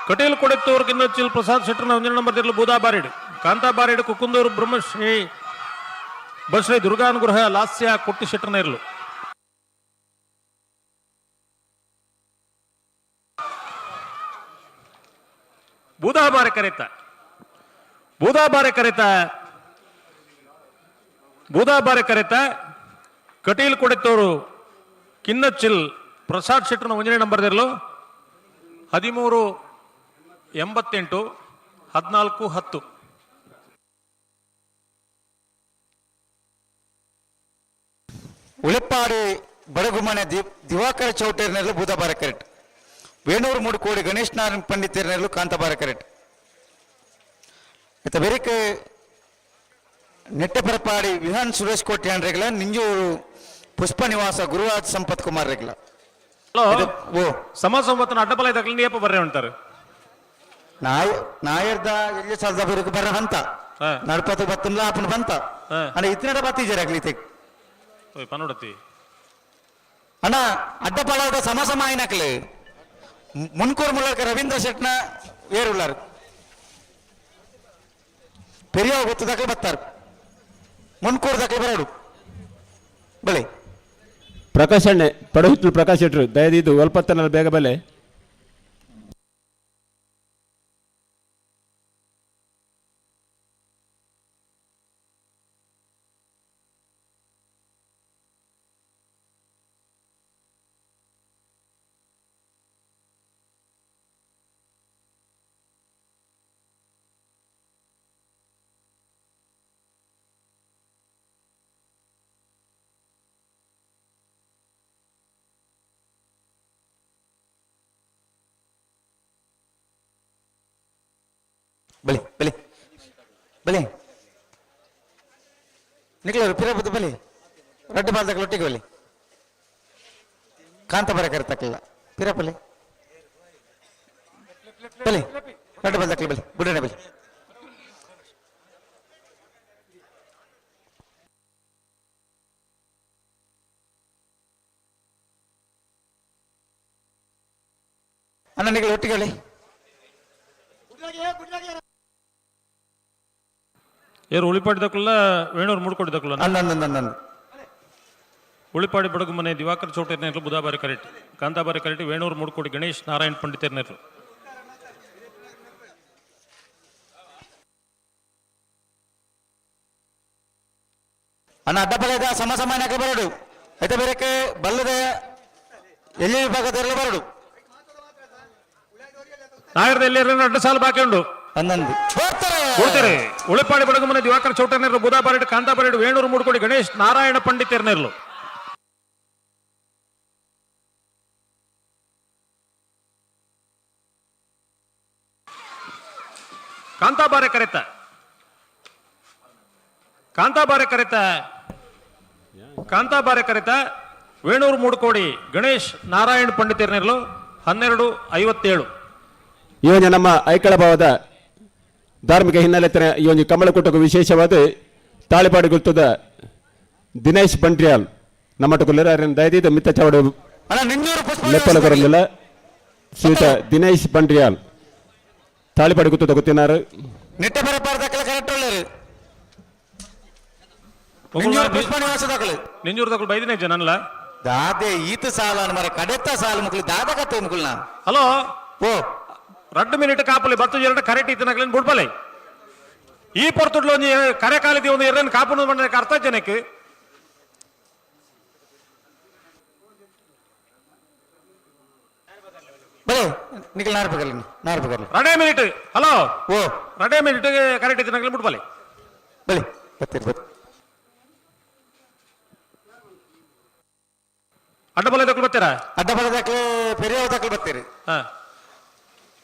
ಕಟೀಲ್ ಕೊಡೆತ್ತೂರು ಕಿನ್ನಚಿಲ್ ಪ್ರಸಾದ್ ಶೆಟ್ಟರ್ನ ಒಂಜನೇ ನಂಬರ್ ತಿರ್ಲು ಬೂದಾ ಬಾರಿಡ್ ಕಾಂತಾ ಬಾರಿಡ್ ಕುಕ್ಕುಂದೂರು ಬ್ರಹ್ಮಶ್ರೀ ಬಶ್ರೀ ದುರ್ಗಾನುಗ್ರಹ ಲಾಸ್ಯ ಕೊಟ್ಟಿ ಶೆಟ್ಟರ್ನ ಇರ್ಲು. ಬೂದಾಬಾರೆ ಕರೆತ ಬೂದಾಬಾರೆ ಕರೆತ ಬೂದಾಬಾರೆ ಕರೆತ ಕಟೀಲ್ ಕೊಡೆತ್ತೂರು ಕಿನ್ನಚಿಲ್ ಪ್ರಸಾದ್ ಶೆಟ್ಟರ್ನ ಒಂಜನೇ ನಂಬರ್ ತಿರ್ಲು 13 88 14 10. ಉಳೆಪ್ಪಾಡಿ ಬಡಗುಮನೆ ದಿವಾಕರ ಚೌಟೇರ್ನೆಲ್ಲ ಬೂದಬಾರ ಕರೆಕ್ಟ್ ವೇಣೂರು ಮುಡುಕೋಡಿ ಗಣೇಶ್ ನಾರಾಯಣ ಪಂಡಿತರ್ನೆಲ್ಲ ಕಾಂತಾಬಾರ ಕರೆಕ್ಟ್ ಇತ್ತ ಬೆರಿಕ್ ನೆಟ್ಟಪರಪಾಡಿ ವಿಹಾನ್ ಸುರೇಶ್ ಕೋಟ್ಯಾನ್ ರೆಗ್ಲ ನಿಂಜೂರು ಪುಷ್ಪ ನಿವಾಸ ಗುರುರಾಜ್ ಸಂಪತ್ ಕುಮಾರ್ ರೆಗ್ಲ. ಓ ಸಮ ಸಂಬತ್ತನ ಅಡ್ಡಬಲ ಇದ್ದಾಗಲೇ ನೀಯಪ್ಪ ಬರ್ರೆ ಅಂತಾರೆ. ನಾಯರ್ದ ಎಲ್ಲಿ ಸಾಲದ ಬಿರುಕು ಬರ್ರ ಬಂತ ನಡಪತು ಬತ್ತನ್ಲ ಅಪ್ಪನ ಬಂತ ಅಣ್ಣ ಇತ್ತಿನಡ ಬತ್ತಿ ಆಗ್ಲಿ ಪನೋಡತಿ ಅಣ್ಣ ಅಡ್ಡಪಾಳದ ಸಮ ಸಮ ಆಯ್ನಕ್ಲೆ ಮುನ್ಕೂರ್ ಮುಲ್ಲಕ ರವೀಂದ್ರ ಶೆಟ್ನ ಏರುಳ್ಳಾರು ಪೆರಿಯ ಗೊತ್ತದಾಕಲೆ ಬತ್ತಾರು ಮುನ್ಕೂರ್ ದಾಖಲೆ ಬರಡು ಬಳೆ. ಪ್ರಕಾಶ್ ಅಣ್ಣೆ ಪಡಹಿತ್ಲು ಪ್ರಕಾಶ್ ಶೆಟ್ರು ದಯದೀದು ಒಲ್ಪತ್ತನಲ್ಲಿ ಬೇಗ ಬಲೆ. ಬಲೆ ಬಲೆ ಬಲೆ ನಿಕ್ಲರು ಪಿರಪದ ಬಲೆ ರಡ್ಡು ಬಾಲ್ದಾಗ ಲೊಟ್ಟಿಗೆ ಬಲೆ. ಕಾಂತಾಬಾರೆ ಕರೆತಕ್ಕಲ್ಲ ಪಿರಪಲೆ ಬಲೆ ರಡ್ಡು ಬಂದಕ್ಲಿ ಬಲೆ ಬುಡನೆ ಬಲೆ. ಅಣ್ಣ ನೀವು ಒಟ್ಟಿಗೆ ಹೇಳಿ. ಏರು ಉಳಿಪಾಡಿ ದಕ್ಕಲ್ಲ ವೇಣೂರು ಮೂಡ್ಕೊಡಿ ದಕ್ಕಲ್ಲ. ಅಂದ ಉಳಿಪಾಡಿ ಬಡಗು ಮನೆ ದಿವಾಕರ್ ಚೌಟೇರ್ನೇರ್ಲು ಬುಧಾಬಾರಿ ಕರೆಕ್ಟ್, ಕಾಂತಾಬಾರಿ ಕರೆಕ್ಟ್. ವೇಣೂರು ಮೂಡ್ಕೋಡಿ ಗಣೇಶ್ ನಾರಾಯಣ್ ಪಂಡಿತರ್ನೇರ್ಲು. ಅಣ್ಣ ಅಡ್ಡಪಲೆದ ಸಮ ಸಮಾನ ಬರಡು ಐತೆ ಬೇರೆಕ್ಕೆ ಬಲ್ಲದೆ ಎಲ್ಲಿ ವಿಭಾಗದಲ್ಲಿ ಬರಡು. ನಾಯರದ ಎಲ್ಲಿ ಅಡ್ಡ ಸಾಲು ಬಾಕಿ ಉಂಡು. ಹನ್ನೊಂದು ಕೊಡ್ತಾರೆ. ಉಳಿಪಾಡಿ ಬಡಗು ಮನೆ ದಿವಾಕರ್ ಚೌಟೇರ್ನೇರ್ಲು ಬುಧಾಬಾರಿ ಕಾಂತಾಬಾರಿ ವೇಣೂರು ಮೂಡ್ಕೋಡಿ ಗಣೇಶ್ ನಾರಾಯಣ ಪಂಡಿತರ್ನೇರ್ಲು. ಕಾಂತಾಬಾರೆ ಕರೆತ, ಕಾಂತಾಬಾರೆ ಕರೆತ, ಕಾಂತಾಬಾರೆ ಕರೆತ. ವೇಣೂರು ಮೂಡ್ಕೋಡಿ ಗಣೇಶ್ ನಾರಾಯಣ್ ಪಂಡಿತರ್ನೇರ್ಲು 12:57. ಈ ಒಂದು ನಮ್ಮ ಐಕಳ ಭಾವದ ಧಾರ್ಮಿಕ ಹಿನ್ನೆಲೆ ಈ ಒಂದು ಕಮಲಕೂಟಕ್ಕೂ ವಿಶೇಷವಾದ ತಾಳಿಪಾಡಿ ಗುರ್ತದ ದಿನೇಶ್ ಬಂಟ್ರಿಯಾಲ್ ನಮ್ಮ ಟುಕುಲ್ಲರ ದಯದೀದ ಮಿತ್ತ ಚಾವಡು ಲೆಪ್ಪಲ ಕೊರಲಿಲ್ಲ. ಶ್ರೀಯುತ ದಿನೇಶ್ ಬಂಟ್ರಿಯಾಲ್ ತಾಳಿಪಾಡಿ ಗುತ್ತದ ಗೊತ್ತಿನಾರು. ನಿಟ್ಟ ಬರಪಾರ್ದಕ್ಕಲ್ಲ ಕರೆಕ್ಟ್ ಒಳ್ಳೆಯರು. ನಿಂಜೂರು ಪುಷ್ಪ ನಿವಾಸ ದಾಖಲೆ. ನಿಂಜೂರು ದಾಖಲು ಬೈದಿನೇ ಜನಲ್ಲ. ದಾದೆ ಈತ ಸಾಲ ಮರ ಕಡೆತ ಸಾಲ ಮುಕ್ಲಿ ದಾದ ಕತ್ತೆ ಮುಕುಲ್ನ. ಹಲೋ ಓ 2 ಮಿನಿಟ್ ಕಾಪಲಿ ಬತ್ತು ಎರಡು ಕರೆಕ್ಟ್ ಇತ್ತನಕ್ಲೇನು ಬುಡ್ಬಲೆ ಈ ಪೊರ್ತುಡ್ಲು ಒಂಜಿ ಕರೆ ಕಾಲಿದಿ ಒಂದು ಎರಡನ್ನು ಕಾಪುನ ಬಂದ ಅರ್ಥ ಜನಕ್ಕೆ. ಬಲೆ ನಿಖಲ್ ನಾರ್ ಬಗಲಿ ನಾರ್ ಬಗಲಿ. ರಡೇ ಮಿನಿಟ್ ಹಲೋ ಓ ರಡೇ ಮಿನಿಟ್ ಕರೆಕ್ಟ್ ಇತ್ತನಕ್ಲೇನು ಬುಡ್ಬಲೆ. ಬಲೆ ಬತ್ತೀರಿ ಬತ್ತಿ. ಅಡ್ಡಬಲ ದಕ್ಕಲು ಬರ್ತೀರಾ? ಅಡ್ಡಬಲ ದಾಖಲೆ ಪೆರಿಯ ದಾಖಲೆ ಬರ್ತೀರಿ. ಹಾ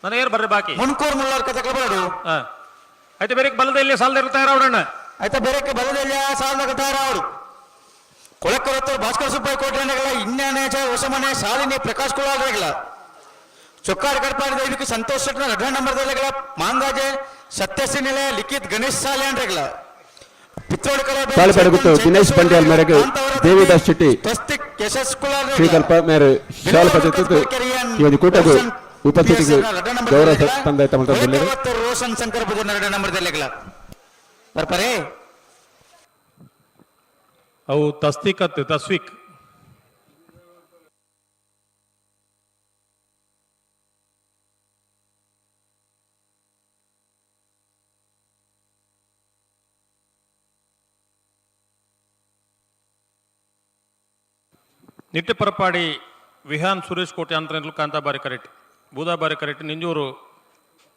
ನನಗೇನು ಬರ್ರಿ ಬಾಕಿ. ಮುನ್ಕೂರ್ ಮುಳ್ಳಾರ್ಕ ದಾಖಲೆ ಬರಡು. ಹಾ ಆಯ್ತು ಬೇರೆ ಬಲದ ಇಲ್ಲಿ ಸಾಲದ ತಯಾರಾವಡಣ್ಣ. ಆಯ್ತಾ ಬೇರೆ ಬಲದಲ್ಲಿ ಸಾಲದಾಗ ತಯಾರಾವಡು. ಕೊಳಕೊರತ್ತು ಭಾಸ್ಕರ ಸುಬ್ಬಯ್ಯ ಕೋಟೆಗಳ ಇನ್ನೇನೇಚ ಹೊಸಮನೆ ಶಾಲಿನಿ ಪ್ರಕಾಶ್ ಕುಲಾಲ್ರೆಗಳ ಚೊಕ್ಕಾರ್ ಕಡ್ಪಾಡಿ ದೈವಿಕ ಸಂತೋಷ್ ಶೆಟ್ಟರ್ ಎರಡನೇ ನಂಬರ್ದಲ್ಲೆಗಳ ಮಾಂಗಾಜೆ ಸತ್ಯಶ್ರೀ ನೆಲೆ ಲಿಖಿತ್ ಗಣೇಶ್ ಸಾಲೆ ಅಂಡ್ರೆಗಳ ಪಿತ್ರೋಡ್ ಕಲೆ ತಾಳಿಪಾಡಿ ಗುತ್ತು ದಿನೇಶ್ ಬಂಟ್ರಿಯಾಲ್ ಮೇರೆಗೆ ದೇವಿದಾಸ್ ಶೆಟ್ಟಿ ಸ್ವಸ್ತಿಕ್ ಯಶಸ್ ಕುಲಾಲ್ ಶ್ರೀಕಲ್ಪ ಮೇರೆ ಶಾಲ್ ಪದ್ಧತಿ ಈ ಒಂದು ಕೂಟకు ಉಪಸ್ಥಿತಿಗೆ ಗೌರವ ತಂದೆ ತಮ್ಮ ರೋಷನ್ ಶಂಕರ್ ಪೂಜಾರಿ ಎರಡನೇ ನಂಬರ್ದಲ್ಲೆಗಳ ಬರ್ಪರೇ. ಅವು ತಸ್ತಿಕತ್ ತಸ್ವಿಕ್ ನಿಟ್ಟೆಪರಪಾಡಿ ವಿಹಾನ್ ಸುರೇಶ್ ಕೋಟೆ ಅಂತ ಕಾಂತಾಬಾರಿ ಕರೆಕ್ಟ್, ಬೂದಾಬಾರಿ ಕರೆಕ್ಟ್. ನಿಂಜೂರು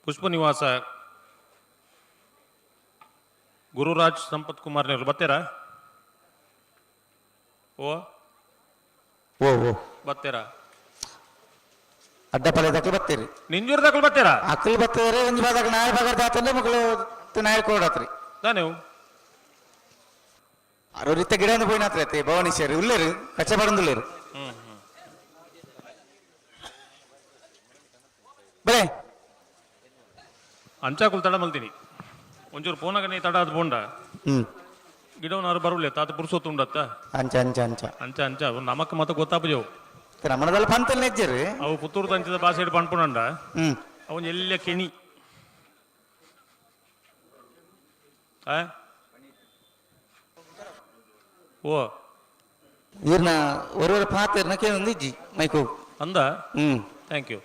ಪುಷ್ಪ ನಿವಾಸ ಗುರುರಾಜ್ ಸಂಪತ್ ಕುಮಾರ್ ನೆರಳು ಬರ್ತೀರಾ? ಓ ಓ ಓ ಬರ್ತೀರಾ? ಅಡ್ಡಪಲ್ಲೆ ದಾಖಲೆ ಬರ್ತೀರಿ. ನಿಂಜೂರು ದಾಖಲು ಬರ್ತೀರಾ? ಅಕ್ಕಲು ಬರ್ತಿದ್ರೆ ಒಂಜಿ ಬಾದಾಗ ನಾಯಿ ಬಾಗರ್ ದಾತಂದ್ರೆ ಮಕ್ಕಳು ನಾಯಿ ಕೊಡತ್ರಿ. ತಾನೇ ಅರೋ ರೀತ ಗಿಡ ಪೋಯಿನಾತ್ರ ಐತೆ ಭವಾನಿ ಸೇರಿ ಉಲ್ಲೇರು ಕಚ್ಚೆ ಬಡಂದುಲ್ಲೇರು ಬರೇ. ಅಂಚಾಕುಲ್ ತಡ ಮಲ್ತೀನಿ ಒಂಚೂರು ಪೋನಾಗ ನೀ ತಡ ಅದು ಬೋಂಡ ಗಿಡವನಾರು ಬರುಲ್ಲ ತಾತ ಪುರುಸೊತ್ತು ಉಂಡತ್ತ. ಅಂಚ ಅಂಚ ಅಂಚ ಅಂಚ ಅಂಚ ಅವು ನಮಕ್ ಮತ್ತ ಗೊತ್ತಾಪಜವು. ನಮ್ಮನದಲ್ಲ ಪಂತಲ್ ನೆಜ್ಜರು. ಅವು ಪುತ್ತೂರು ತಂಚದ ಭಾಷೆ ಪಣ್ಪುಣಂಡ ಅವನ್ ಎಲ್ಲ ಕೆಣಿ ಆ? ಓ ಇರ್ನ ಒರುವರ ಪಾತ್ರ ಕೇಳೊಂದು ಇಜ್ಜಿ ಮೈಕು. ಅಂದ thank you.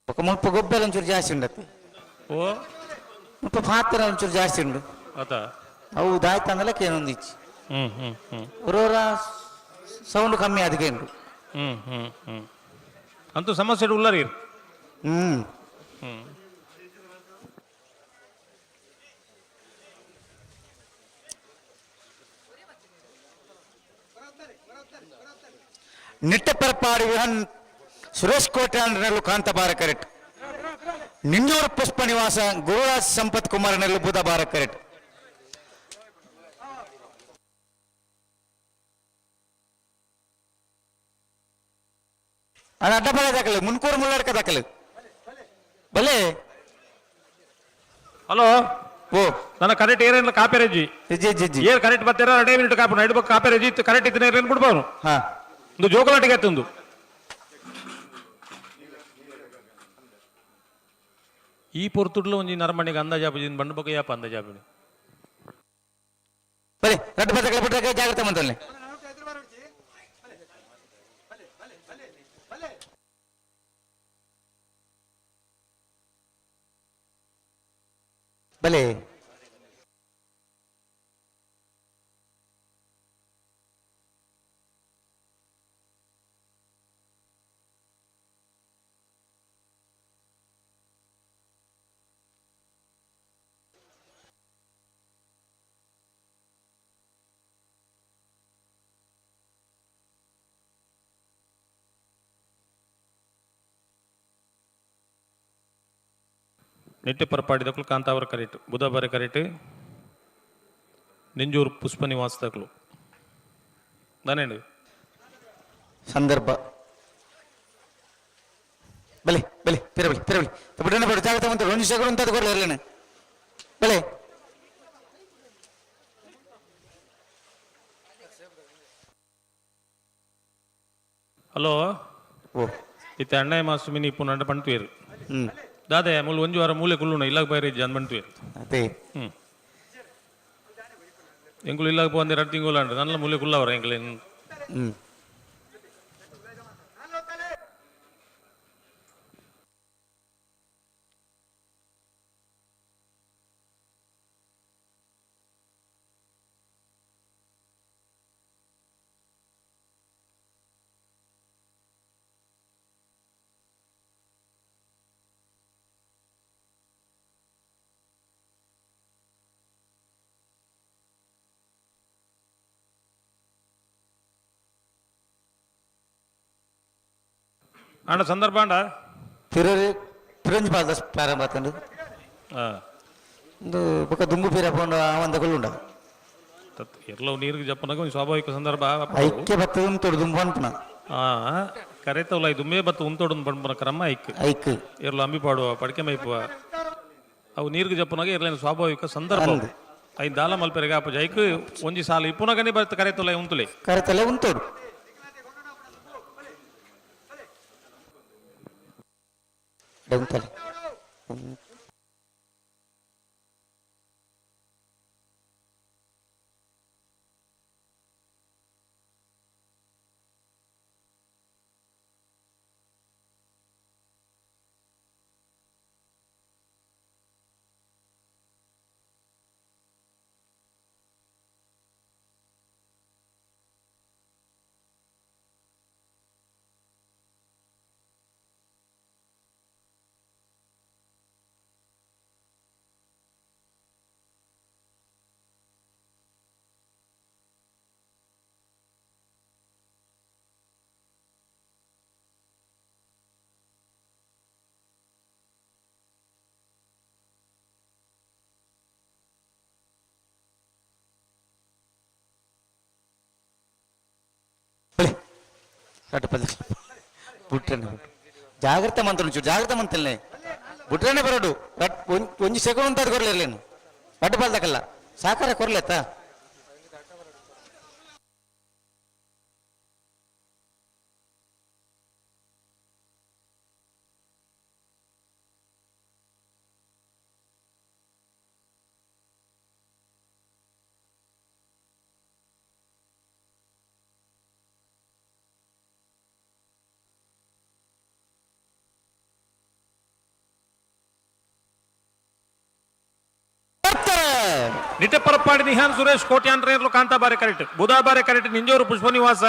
ఒక ಮುಲ್ಪ ಗೊಬ್ಬರ ಒಂಚೂರು ಜಾಸ್ತಿ ಉಂಡತ್ತೆ. ಓ ಮುಲ್ಪ ಪಾತ್ರ ಒಂಚೂರು ಜಾಸ್ತಿ ಉಂಡು. ಆತ ಅವು ದಾಯ್ತಂದಲ ಕೇಳೊಂದು ಇಜ್ಜಿ. ಹ್ಮ್ ಹ್ಮ್ ಹ್ಮ್ ಒರೋರ ಸೌಂಡ್ ಕಮ್ಮಿ ಅದಕ್ಕೆ ಉಂಡು. ಹ್ಮ್ ಹ್ಮ್ ಹ್ಮ್ ಅಂತೂ ಸಮಸ್ಯೆ ಉಲ್ಲರಿ. ಹ್ಮ್ ಹ್ಮ್ ನಿಟ್ಟಪರಪಾಡಿ ವಿಹನ್ ಸುರೇಶ್ ಕೋಟ್ಯಾನ್ ಕಾಂತಬಾರ ಕರೆಕ್ಟ್. ನಿಂಜೂರು ಪುಷ್ಪ ನಿವಾಸ ಗುರುರಾಜ್ ಸಂಪತ್ ಕುಮಾರ್ ನೆಲ್ಲು ಬುಧಬಾರ ಕರೆಕ್ಟ್. ಅದು ಅಡ್ಡಪಲ ದಾಖಲೆ ಮುನ್ಕೂರು ಮುಳ್ಳಡ್ಕ ದಾಖಲೆ ಬಲೆ. ಹಲೋ. ಓ. ನನ್ನ ಕರೆಕ್ಟ್ ಏರೇನು ಕಾಪೇರೇಜಿ. G G G. ಏರ್ ಕರೆಕ್ಟ್ ಬರ್ತೀರಾ? 2 ಮಿನಿಟ್ ಕಾಪು ನೈಟ್ ಕಾಪೇರೇಜಿ ಇತ್ತು ಕರೆಕ್ಟ್ ಇತ್ತು ಏರೇನು ಬಿಡ್ಬಾರು. ಹಾ. ಒಂದು ಜೋಕಲಾಟಿಗೆ ಆಯ್ತು. ಈ ಪೊರ್ತುಡ್ಲು ಒಂಜಿ ನರಮಣಿಗೆ ಅಂದಾಜಾಪು ಬಂಡು ಬೊಕ್ಕ ಯಾಪ ಅಂದಾಜಾಪು. ಬಲೆ ರಡ್ಡು ಪದಗಳ ಬಿಟ್ರೆ ಜಾಗ್ರತೆ ಮಂತಲ್ಲಿ. ಬಲೆ. ನೆಟ್ಟಿ ಪರಪಾಡಿದಕ್ಕಲು ಕಾಂತಾವರ ಕರೆಕ್ಟ್ ಬುಧಬಾರೆ ಕರೆಕ್ಟ್ ನಿಂಜೂರು ಪುಷ್ಪ ನಿವಾಸದಕ್ಕಲು ದಾನೇಂಡು. ಸಂದರ್ಭ ಬಲೆ ಬಲೆ ಪಿರಬಲಿ ಪಿರಬಲಿ ಬಿಡಣ ಬಿಡು ಜಾಗ್ರತೆ ಮಂತ ಒಂದು ಸೆಕೆಂಡ್ ಅಂತ ಕೊಡ್ಲಿ ಇರ್ಲೇನೆ ಬಲೆ. ಹಲೋ. ಓ. ಇತ್ತೆ ಅಣ್ಣಯ್ಯ ಮಾಸ್ಟರ್ ಮಿನಿ ಇಪ್ಪು ನಂಡ ಪಂಟುವೇರು. ಹ್ಮ್. ದಾದೆ ಮೂಲು ಒಂಜಿ ವಾರ ಮೂಲೆ ಕುಲ್ಲುಣ ಇಲ್ಲಾಗ ಬೈರೆ ಜನ್ ಪಂಟುವೇರು. ಅದೇ. ಹ್ಮ್. ಎಂಕುಲು ಇಲ್ಲಾಗ ಪೋಂದೆ 2 ತಿಂಗಳು ಅಂಡ ನನ್ನ ಮೂಲೆ ಕುಲ್ಲವರ ಎಂಕುಲು. ಹ್ಮ್. ಅಂಡ ಸಂದರ್ಭ ಅಂಡ ಪಿರರಿ ಪಿರಂಜಿ ಪಾದ ಪ್ರಾರಂಭ ಆತಂಡು. ಆ. ಒಂದು ಬೊಕ್ಕ ದುಂಬು ಪೀರ ಪೋಂಡು ಆ ಒಂದ ಕೊಲ್ಲುಂಡ. ತತ್ ಎರ್ಲವು ನೀರಿಗೆ ಜಪ್ಪನಾಗ ಒಂದು ಸ್ವಾಭಾವಿಕ ಸಂದರ್ಭ. ಐಕ್ಯ ಬತ್ತದ ಉಂತೋಡು ದುಂಬು ಅನ್ಪುನ. ಆ ಕರೆತವಲ್ಲ ದುಂಬೆ ಬತ್ತ ಉಂತೋಡು ಪಂಪುನ ಕ್ರಮ ಐಕ್. ಐಕ್. ಎರ್ಲು ಅಂಬಿ ಪಾಡುವ ಪಡಿಕೆ ಮೈಪುವ ಅವು ನೀರಿಗೆ ಜಪ್ಪನಾಗ ಎರ್ಲೇನು ಸ್ವಾಭಾವಿಕ ಸಂದರ್ಭ. ಅಂದ್. ಐದು ದಾಲ ಮಲ್ಪೆರೆಗೆ ಆಪುಜ ಐಕ್ ಒಂಜಿ ಸಾಲ ಇಪ್ಪುನಗನೇ ಬತ್ತ ಕರೆತವಲ್ಲ ಉಂತುಲೆ. ಕರೆತಲೆ ಉಂತೋಡು. ಉಂತಲೆ. ಬುಟ್ರನೆ ಜಾಗ್ರತೆ ಮಂತ್ರ ಒಂಚೂರು ಜಾಗ್ರತೆ ಮಂತಲ್ನೇ ಬುಟ್ರನೆ ಬರೋಡು ಒಂಜಿ ಸೆಕೆಂಡ್ ಅಂತ ಅದು ಕೊರ್ಲಿರ್ಲೇನು ಬಡ್ಡು ಬಾಲ್ದಕಲ್ಲ ಸಾಕಾರ ಕೊರ್ಲೆತ್ತ. ನಿಟ್ಟೆ ಪರಪ್ಪಾಡಿ ನಿಹಾನ್ ಸುರೇಶ್ ಕೋಟ್ಯಾನ್ ನೇರ್ಲು ಕಾಂತಾಬಾರೆ ಕರೆಕ್ಟ್ ಬುಧಾಬಾರೆ ಕರೆಕ್ಟ್ ನಿಂಜೋರು ಪುಷ್ಪನಿವಾಸ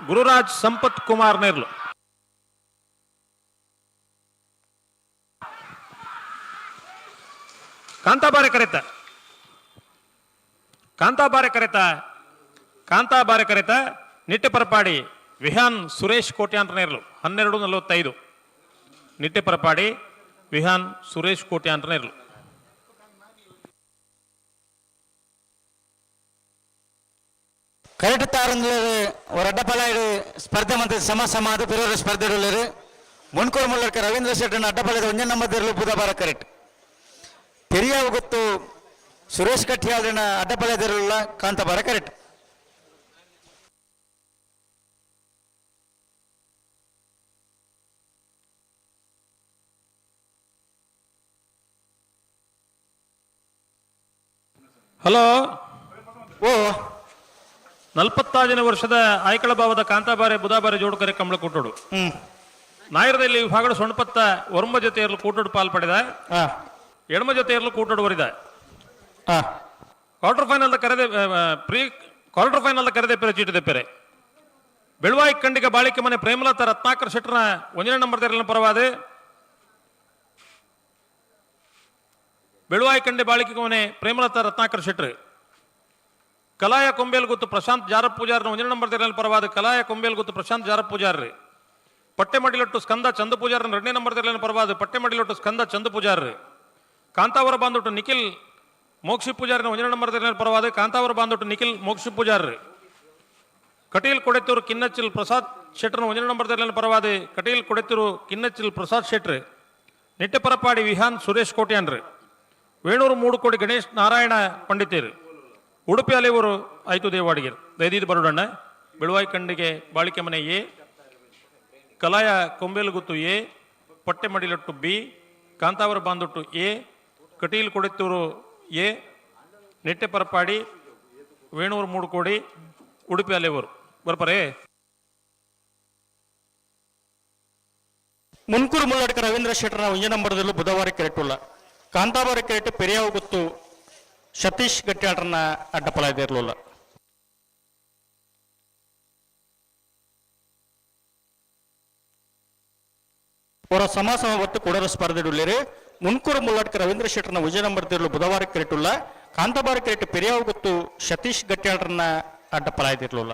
ಗುರುರಾಜ್ ಸಂಪತ್ ಕುಮಾರ್ ನೇರ್ಲು. ಕಾಂತಾಬಾರೆ ಕರೆತ ಕಾಂತಾಬಾರೆ ಕರೆತ ಕಾಂತಾಬಾರೆ ಕರೆತ ನಿಟ್ಟೆ ಪರಪಾಡಿ ವಿಹಾನ್ ಸುರೇಶ್ ಕೋಟ್ಯಾನ್ ನೇರ್ಲು 12:45. ನಿಟ್ಟೆ ಪರಪಾಡಿ ವಿಹಾನ್ ಸುರೇಶ್ ಕೋಟ್ಯಾನ್ ನೇರ್ಲು. ಕರೆಕ್ಟ್ ತಾರಂದ್ರೆ ಅಡ್ಡಪಲ ಸ್ಪರ್ಧೆ ಮಂತ ಸಮ ಸಮ ಅದು ಬೇರೆ ಸ್ಪರ್ಧೆ. Mundkur Mulladka Ravindra ಶೆಟ್ಟನ ಅಡ್ಡಪಲ್ಯದ ಒಂಜೇ ನಂಬರ್ ದಿರಲು ಬುಧವಾರ ಕರೆಕ್ಟ್. ಪೆರಿಯಾವು ಗೊತ್ತು ಸುರೇಶ್ ಕಟ್ಟಿಯಾಲ್ರನ ಅಡ್ಡಪಲ್ಯ ದಿರಲ್ಲ ಕಾಂತಾಬಾರ ಕರೆಕ್ಟ್. ಹಲೋ. ಓ 46ನೇ ವರ್ಷದ ಆಯ್ಕಳ ಭಾವದ ಕಾಂತಾಬಾರೆ ಬುಧಾಬಾರೆ ಜೋಡುಕರೆ ಕಂಬಳ ಕೂಟೋಡು. ನಾಯರದಲ್ಲಿ ವಿಭಾಗದ ಸೊಣಪತ್ತ ಒರ್ಮ ಜೊತೆಯರ್ಲು ಕೂಟೋಡು ಪಾಲ್ ಪಡೆದ, ಎಡಮ ಜೊತೆಯರ್ಲು ಕೂಟೋಡು ವರಿದ. ಕ್ವಾರ್ಟರ್ ಫೈನಲ್ ಕರೆದೆ pre quarter final ಕರೆದೆ ಪೆರೆ ಚೀಟಿದೆ ಪೆರೆ ಬೆಳುವಾಯಿ ಖಂಡಿಗ ಬಾಳಿಕೆ ಮನೆ ಪ್ರೇಮಲತಾ ರತ್ನಾಕರ್ ಶೆಟ್ಟರ್ನ ಒಂದನೇ ನಂಬರ್ ತೆರಲಿನ ಪರವಾದ ಬೆಳುವಾಯಿ ಕಂಡೆ ಬಾಳಿಕೆ ಮನೆ ಪ್ರೇಮಲತಾ ರತ್ನಾಕರ್ ಶೆಟ್ಟರ್. ಕಲಾಯ ಕೊಂಬೇಲ್ ಗುತ್ತು ಪ್ರಶಾಂತ್ ಜಾರ ಪೂಜಾರ್ನ ಒಂದನೇ ನಂಬರ್ ತೆರಲಿನ ಪರವಾದ ಕಲಾಯ ಕೊಂಬೇಲ್ ಗುತ್ತು ಪ್ರಶಾಂತ್ ಜಾರ ಪೂಜಾರ್ರಿ. ಪಟ್ಟೆಮಡಿಲೊಟ್ಟು ಸ್ಕಂದ ಚಂದ ಪೂಜಾರನ ಎರಡನೇ ನಂಬರ್ ತೆರಲಿನ ಪರವಾದ ಪಟ್ಟೆಮಡಿಲೊಟ್ಟು ಸ್ಕಂದ ಚಂದ ಪೂಜಾರ್ರಿ. ಕಾಂತಾವರ ಬಾಂದೊಟ್ಟು ನಿಖಿಲ್ ಮೋಕ್ಷಿ ಪೂಜಾರಿನ ಒಂದನೇ ನಂಬರ್ ತೆರಲಿನ ಪರವಾದ ಕಾಂತಾವರ ಬಾಂದೊಟ್ಟು ನಿಖಿಲ್ ಮೋಕ್ಷಿ ಪೂಜಾರ್ರಿ. ಕಟೀಲ್ ಕೊಡೆತ್ತೂರು ಕಿನ್ನಚ್ಚಿಲ್ ಪ್ರಸಾದ್ ಶೆಟ್ಟರ್ನ ಒಂದನೇ ನಂಬರ್ ತೆರಲಿನ ಪರವಾದ ಕಟೀಲ್ ಕೊಡೆತ್ತೂರು ಕಿನ್ನಚ್ಚಿಲ್ ಪ್ರಸಾದ್ ಶೆಟ್ರ್. ನಿಟ್ಟೆಪರಪಾಡಿ ವಿಹಾನ್ ಸುರೇಶ್ ಕೋಟ್ಯಾನ್ರಿ. ವೇಣೂರು ಮೂಡುಕೋಡಿ ಗಣೇಶ್ ನಾರಾಯಣ ಪಂಡಿತೇರು. ಉಡುಪಿ ಅಲೆಯವರು ಆಯ್ತು ದೇವಾಡಿಗರು. ದಯದೀದು ಬರೋಡಣ್ಣ. ಬೆಳುವಾಯಿ ಖಂಡಿಗೆ ಬಾಳಿಕೆ ಮನೆ ಎ, ಕಲಾಯ ಕೊಂಬೇಲುಗುತ್ತು ಎ, ಪಟ್ಟೆಮಡಿಲೊಟ್ಟು ಬಿ, ಕಾಂತಾವರ ಬಾಂದೊಟ್ಟು ಎ, ಕಟೀಲ್ ಕೊಡೆತ್ತೂರು ಎ, ನೆಟ್ಟೆಪರಪಾಡಿ ವೇಣೂರು ಮೂಡುಕೋಡಿ ಉಡುಪಿ ಅಲೆಯವರು ಬರ್ಪರೇ. ಮುನ್ಕೂರು ಮುಲ್ಲಡ್ಕ ರವೀಂದ್ರ ಶೆಟ್ಟರ್ನ ಒಂಜೇ ನಂಬರ್ದಲ್ಲೂ ಬುಧವಾರ ಕೆರೆಟುಲ್ಲ. ಕಾಂತಾಬಾರ ಕೆರೆಟ್ ಪೆರಿಯಾವು ಗೊತ್ತು ಸತೀಶ್ ಗಟ್ಟಿಯಾಳ್ರನ್ನ ಅಡ್ಡಪಲ ಇರಲಿಲ್ಲ. ಅವರ ಸಮಾಸಮ ಒತ್ತು ಕೊಡರ ಸ್ಪರ್ಧೆಡುಳ್ಳೇರು. ಮುನ್ಕೂರು ಮುಲ್ಲಾಟ್ಕ ರವೀಂದ್ರ ಶೆಟ್ಟರ್ನ ವಿಜಯ ನಂಬರ್ ತಿರುಳು ಬುಧವಾರ ಕೆರೆಟುಲ್ಲ. ಕಾಂತಾಬಾರ ಕೆರೆಟ್ ಪೆರಿಯಾವು ಗೊತ್ತು ಸತೀಶ್ ಗಟ್ಟಿಯಾಳ್ರನ್ನ ಅಡ್ಡಪಲ ಇರಲಿಲ್ಲ.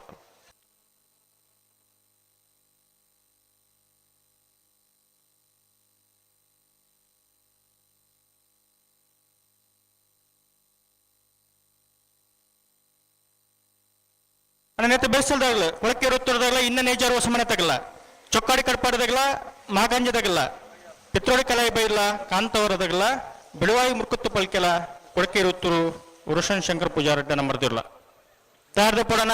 ನೆತ್ತ ಬೇಸಲ್ದಾಗಲ ಕೊಳಕೆ ಉತ್ತರದಾಗಲ ಇನ್ನ ನೇಜಾರು ಹೊಸ ಮನೆ ತಗಲ್ಲ ಚೊಕ್ಕಾಡಿ ಕಡ್ಪಾಡದಾಗಲ ಮಾಗಂಜದಾಗಲ್ಲ ಪಿತ್ರೋಡಿ ಕಲಾಯಿ ಬೈಲ ಕಾಂತವರದಾಗಲ ಬಿಳುವಾಯಿ ಮುರ್ಕುತ್ತು ಪಲ್ಕೆಲ ಕೊಳಕೆ ಉತ್ತೂರು ರೋಷನ್ ಶಂಕರ್ ಪೂಜಾರಡ್ಡ ನಂಬರ್ದಿರ್ಲ ತಯಾರ್ದ ಪಡೋಣ.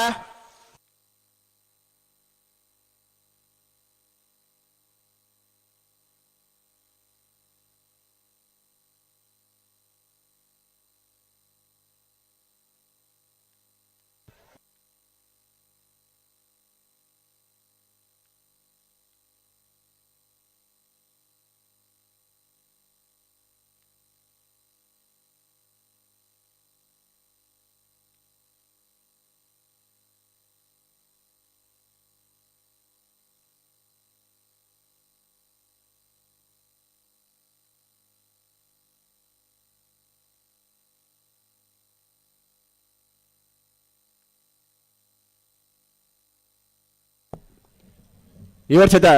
ಈ ವರ್ಷದ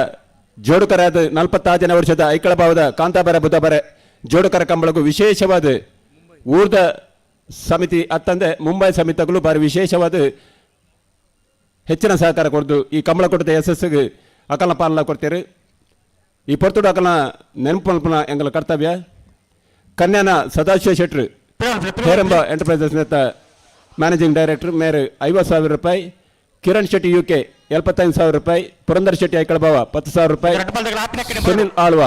ಜೋಡುಕರಾದ 46ನೇ ವರ್ಷದ ಐಕಳಭಾವದ ಕಾಂತಾಬಾರ ಬುಧಬಾರೆ ಜೋಡುಕರ ಕಂಬಳಗೂ ವಿಶೇಷವಾದ ಊರ್ದ ಸಮಿತಿ ಅತ್ತಂದೆ ಮುಂಬೈ ಸಮಿತಿಗಳು ಬಾರಿ ವಿಶೇಷವಾದ ಹೆಚ್ಚಿನ ಸಹಕಾರ ಕೊಡ್ದು ಈ ಕಂಬಳ ಕೊಟ್ಟದ ಯಶಸ್ಸಿಗೆ ಅಕಲ್ನ ಪಾಲನ ಕೊಡ್ತೀರಿ. ಈ ಪೊರ್ತುಡು ಅಕಲ್ನ ನೆನಪು ಮಲ್ಪುನ ಎಂಗಲ ಕರ್ತವ್ಯ. ಕನ್ಯಾನ ಸದಾಶಿವ ಶೆಟ್ರು ಹೇರಂಬ ಎಂಟರ್ಪ್ರೈಸಸ್ ನೇತ ಮ್ಯಾನೇಜಿಂಗ್ ಡೈರೆಕ್ಟರ್ ಮೇರು 50,000 ರೂಪಾಯಿ, ಕಿರಣ್ ಶೆಟ್ಟಿ UK 75,000 ರೂಪಾಯಿ, ಪುರಂದರ್ ಶೆಟ್ಟಿ ಐಕಳಬಾವ 10,000 ರೂಪಾಯಿ, ಸುನಿಲ್ ಆಳ್ವ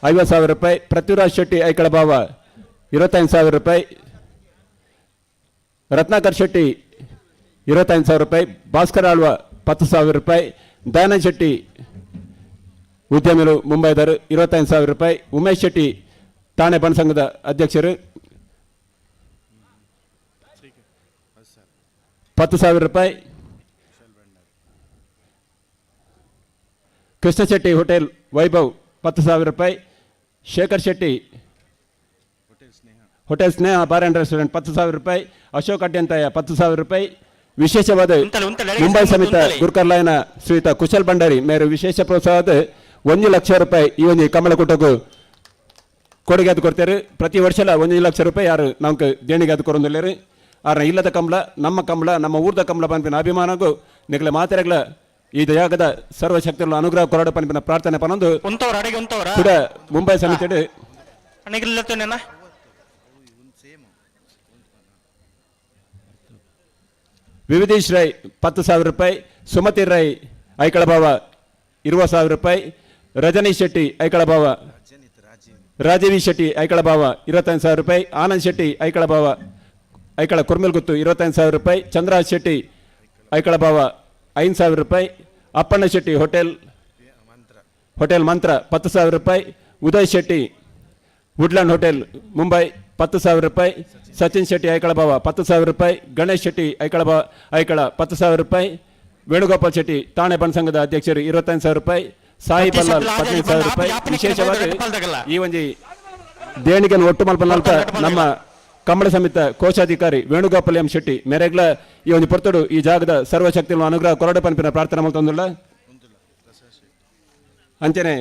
50,000 ರೂಪಾಯಿ, ಪೃಥ್ವಿರಾಜ್ ಶೆಟ್ಟಿ ಐಕಳಬಾವ 25,000 ರೂಪಾಯಿ, ರತ್ನಾಕರ್ ಶೆಟ್ಟಿ 25,000 ರೂಪಾಯಿ, ಭಾಸ್ಕರ್ ಆಳ್ವ 10,000 ರೂಪಾಯಿ, ದಯಾನಂದ್ ಶೆಟ್ಟಿ ಉದ್ಯಮಿಗಳು ಮುಂಬೈದವರು 25,000 ರೂಪಾಯಿ, ಉಮೇಶ್ ಶೆಟ್ಟಿ ಠಾಣೆ ಬಣ ಸಂಘದ ಅಧ್ಯಕ್ಷರು 10,000 ರೂಪಾಯಿ, ಕೃಷ್ಣ ಶೆಟ್ಟಿ ಹೋಟೆಲ್ ವೈಭವ್ 10,000 ರೂಪಾಯಿ, Shekhar Shetty hotel Sneha bar and restaurant 10,000 ರೂಪಾಯಿ, ಅಶೋಕ್ ಅಡ್ಯಂತಾಯ 10,000 ರೂಪಾಯಿ. ವಿಶೇಷವಾದ ಮುಂಬೈ ಸಮಿತ ಗುರ್ಕರ್ಲಾಯನ ಶ್ರೀಯುತ ಕುಶಲ್ ಭಂಡಾರಿ ಮೇರು ವಿಶೇಷ ಪ್ರೋತ್ಸಾಹದ 1 ಲಕ್ಷ ರೂಪಾಯಿ ಈ ಒಂದು ಕಮಲಕೂಟಕ್ಕೂ ಕೊಡುಗೆ ಅದು ಕೊಡ್ತಾರೆ. ಪ್ರತಿ ವರ್ಷಲ 1 ಲಕ್ಷ ರೂಪಾಯಿ ಯಾರು ನಮ್ಗೆ ದೇಣಿಗೆ ಅದು ಕೊರೊಂದಿಲ್ಲೇರು. ಆರ್ನ ಇಲ್ಲದ ಕಂಬಳ ನಮ್ಮ ಕಂಬಳ ನಮ್ಮ ಊರ್ದ ಕಂಬಳ ಬಂಪಿನ ಅಭಿಮಾನಗೂ ನಿಗಲ ಮಾತೆರೆಗಳ ಈ ಜಾಗದ ಸರ್ವಶಕ್ತಿಗಳ ಅನುಗ್ರಹ ಕೊರಡು ಪನ್ಪಿನ ಪ್ರಾರ್ಥನೆ ಪನೊಂದು ಉಂತವ್ರ ಅಡಿಗೆ ಉಂತವ್ರ ಕೂಡ ಮುಂಬೈ ಸಮಿತಿಡ್ ಅಣ್ಣಿಗಿಲ್ಲ ವಿವಿಧೀಶ್ ರೈ 10,000 ರೂಪಾಯಿ, ಸುಮತಿ ರೈ ಐಕಳಭಾವ 20,000 ರೂಪಾಯಿ, ರಜನೀಶ್ ಶೆಟ್ಟಿ ಐಕಳಭಾವ, ರಾಜೀವಿ ಶೆಟ್ಟಿ ಐಕಳಭಾವ 25,000 ರೂಪಾಯಿ, ಆನಂದ್ ಶೆಟ್ಟಿ ಐಕಳಭಾವ ಐಕಳ ಕುರ್ಮಿಲ್ಗುತ್ತು 25,000 ರೂಪಾಯಿ, ಚಂದ್ರರಾಜ್ ಶೆಟ್ಟಿ ಐಕಳಭಾವ 5,000 ರೂಪಾಯಿ, ಅಪ್ಪಣ್ಣ ಶೆಟ್ಟಿ ಹೋಟೆಲ್ ಹೋಟೆಲ್ ಮಂತ್ರ 10,000 ರೂಪಾಯಿ, ಉದಯ್ ಶೆಟ್ಟಿ ವುಡ್ಲ್ಯಾಂಡ್ ಹೋಟೆಲ್ ಮುಂಬೈ 10,000 ರೂಪಾಯಿ, ಸಚಿನ್ ಶೆಟ್ಟಿ ಐಕಳಭಾವ 10,000 ರೂಪಾಯಿ, ಗಣೇಶ್ ಶೆಟ್ಟಿ ಐಕಳಭಾವ ಐಕಳ 10,000 ರೂಪಾಯಿ, ವೇಣುಗೋಪಾಲ್ ಶೆಟ್ಟಿ ತಾಣೆ ಬಣಸಂಘದ ಅಧ್ಯಕ್ಷರು 25,000 ರೂಪಾಯಿ, ಸಾಯಿ ಬಲ್ಲಾಲ್ 15,000 ರೂಪಾಯಿ. ವಿಶೇಷವಾಗಿ ಈ ಒಂಜಿ ದೇಣಿಗೆಯನ್ನು ಒಟ್ಟು ಮಲ್ಪನಲ್ಪ ನಮ್ಮ ಕಂಬಳ ಸಮಿತ ಕೋಶಾಧಿಕಾರಿ ವೇಣುಗೋಪಾಲ್ ಎಂ ಶೆಟ್ಟಿ ಮೇರೆಗ್ಲ ಈ ಒಂದು ಪೊರ್ತುಡು ಈ ಜಾಗದ ಸರ್ವಶಕ್ತಿಗಳ ಅನುಗ್ರಹ ಕೊರಡು ಪನ್ಪಿನ ಪ್ರಾರ್ಥನೆ ಮಲ್ತೊಂದುಲ್ಲ. ಅಂಚನೆ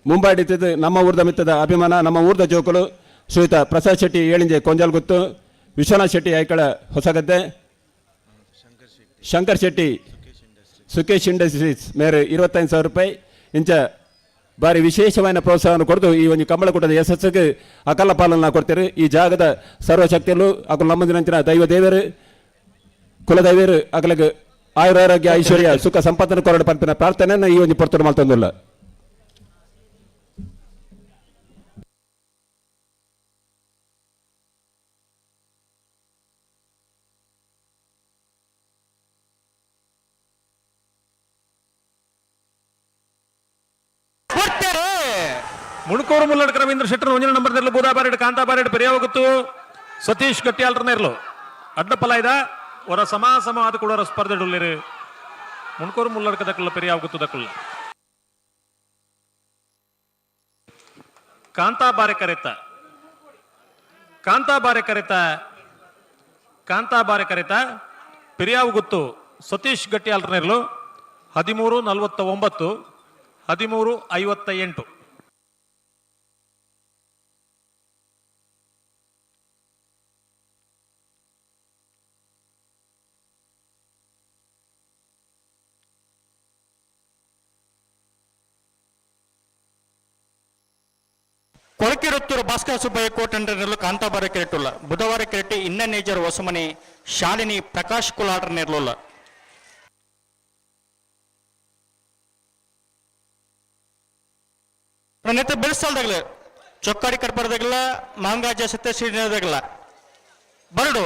ಮುಂಬೈ ಹಿಡಿತದ್ದು ನಮ್ಮ ಊರ್ದ ಮಿತ್ತದ ಅಭಿಮಾನ, ನಮ್ಮ ಊರ್ದ ಜೋಕುಲು ಶ್ರೀಯುತ ಪ್ರಸಾದ್ ಶೆಟ್ಟಿ ಏಳಿಂಜೆ ಕೊಂಜಲ್ಗುತ್ತು, ವಿಶ್ವನಾಥ್ ಶೆಟ್ಟಿ ಐಕಳ ಹೊಸಗದ್ದೆ, ಶಂಕರ್ ಶೆಟ್ಟಿ ಸುಕೇಶ್ ಇಂಡಸ್ಟ್ರೀಸ್ ಮೇರೆ 25,000 ರೂಪಾಯಿ. ಇಂಚ ಬಾರಿ ವಿಶೇಷವಾದ ಪ್ರೋತ್ಸಾಹವನ್ನು ಕೊಡ್ದು ಈ ಒಂದು ಕಂಬಳಕೂಟದ ಯಶಸ್ಸಿಗೆ ಅಕಲ ಪಾಲನ್ನ ಕೊಡ್ತೀರಿ. ಈ ಜಾಗದ ಸರ್ವಶಕ್ತಿಯಲ್ಲೂ ಅಕಲ್ ನಮ್ಮದಿನಂಚಿನ ದೈವ ದೇವರು ಕುಲದೈವರು ಅಕಲಗೆ ಆಯುರಾರೋಗ್ಯ ಐಶ್ವರ್ಯ ಸುಖ ಸಂಪತ್ತನ್ನು ಕೊರಡು ಪನ್ಪಿನ ಪ್ರಾರ್ಥನೆಯನ್ನು ಈ ಒಂದು ಪೊರ್ತುಡು ಮಲ್ತೊಂದುಲ್ಲ. ಮುಣಕೂರು ಮುಲ್ಲಡ್ಕ ರವೀಂದ್ರ ಶೆಟ್ಟರ್ ಒಂಜನ ನಂಬರ್ ನೆರ್ಲು, ಬೂದಾ ಬಾರೆಡ್ ಕಾಂತಾ ಬಾರೆಡ್ ಪೆರಿಯಾವಗುತ್ತು ಸತೀಶ್ ಗಟ್ಟಿಯಾಲ್ರ ನೆರ್ಲು ಅಡ್ಡಪಲಾಯ್ದ ಹೊರ ಸಮ ಸಮ ಆದ ಕೂಡ ಸ್ಪರ್ಧೆ ಡೊಲ್ಲಿರು ಮುಣಕೂರು ಮುಲ್ಲಡ್ಕ ದಕ್ಕಲ್ಲ ಪೆರಿಯಾವಗುತ್ತು ದಕ್ಕಲ್ಲ. ಕಾಂತಾ ಬಾರೆ ಕರೆತ, ಕಾಂತಾ ಬಾರೆ ಕರೆತ, ಕಾಂತಾ ಬಾರೆ ಕರೆತ ಪೆರಿಯಾವಗುತ್ತು ಸತೀಶ್ ಗಟ್ಟಿಯಾಲ್ರ ನೆರ್ಲು 13:49, 13:58. ಕೊಳಕಿರುತ್ತೂರು ಭಾಸ್ಕರ ಸುಬ್ಬಯ್ಯ ಕೋಟಂಡ್ರನೆರ್ಲು ಕಾಂತಾಬಾರ ಕೆರೆಟುಲ್ಲ. ಬುಧವಾರ ಕೆರೆಟಿ ಇನ್ನ ನೇಜರ್ ಹೊಸಮನೆ ಶಾಲಿನಿ ಪ್ರಕಾಶ್ ಕುಲಾಡ್ರ ನೆರ್ಲುಲ್ಲ. ನೆತ್ತ ಬೆಳೆಸಲ್ದಾಗಲ ಚೊಕ್ಕಾಡಿ ಕಡ್ಪರದಾಗಲ ಮಾಂಗಾಜ ಸತ್ಯಶ್ರೀದಾಗಲ ಬರಡು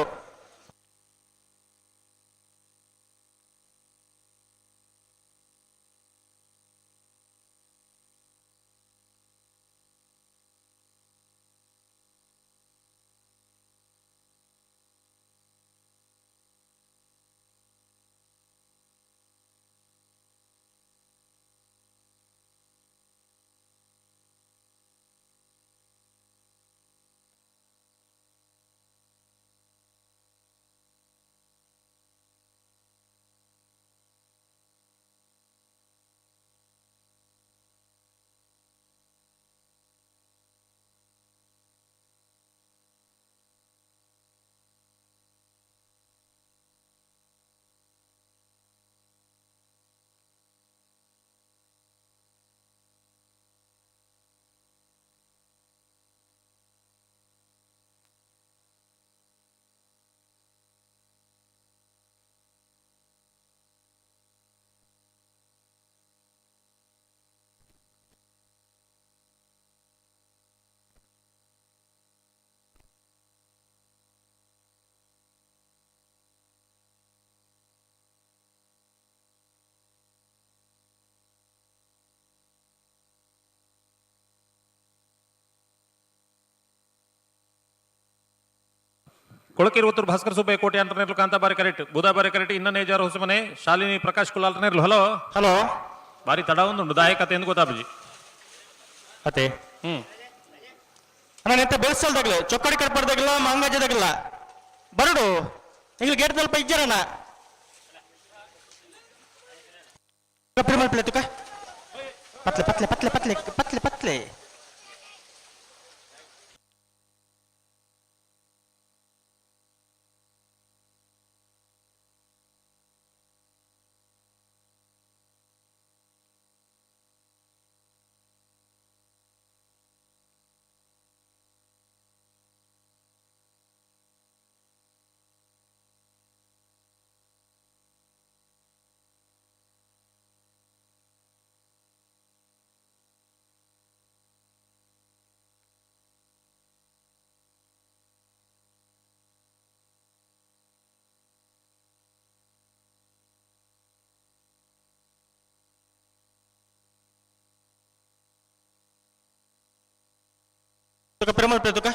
ಕೊಳಕಿರುವತ್ತೂರು ಭಾಸ್ಕರ ಸುಬ್ಬಯ್ಯ ಕೋಟೆ ಅಂತ ಕಾಂತಾಬಾರಿ ಕರೆಕ್ಟ್, ಬೂದಾಬಾರಿ ಕರೆಕ್ಟ್, ಇನ್ನ ನೇಜಾರ್ ಹೊಸಮನೆ ಶಾಲಿನಿ ಪ್ರಕಾಶ್ ಕುಲಾಲ್ ನೇರ್ಲು. ಹಲೋ ಹಲೋ, ಬಾರಿ ತಡ ಒಂದು ದಾಯಕತೆ ಎಂದು ಗೊತ್ತಾಬಜಿ ಅತೆ ಅಣ್ಣ ನೆತ್ತ ಬೆಳೆಸಲ್ದಾಗಲ ಚೊಕ್ಕಡಿ ಕಡ್ಪಡ್ದಾಗಲ ಮಾಂಗಾಜದಾಗಲ ಬರಡು ನಿಂಗೆ ಗೇಟ್ ತಲ್ಪ ಇಜ್ಜರಣ್ಣ ಮಲ್ಪಲೆ ತುಕ ಪತ್ಲೆ ಪತ್ಲೆ ಪತ್ಲೆ ಪತ್ಲೆ ಪತ್ಲೆ ಪತ್ಲೆ. ತುಕ ಪ್ರೇಮಲ್ ತುಕ.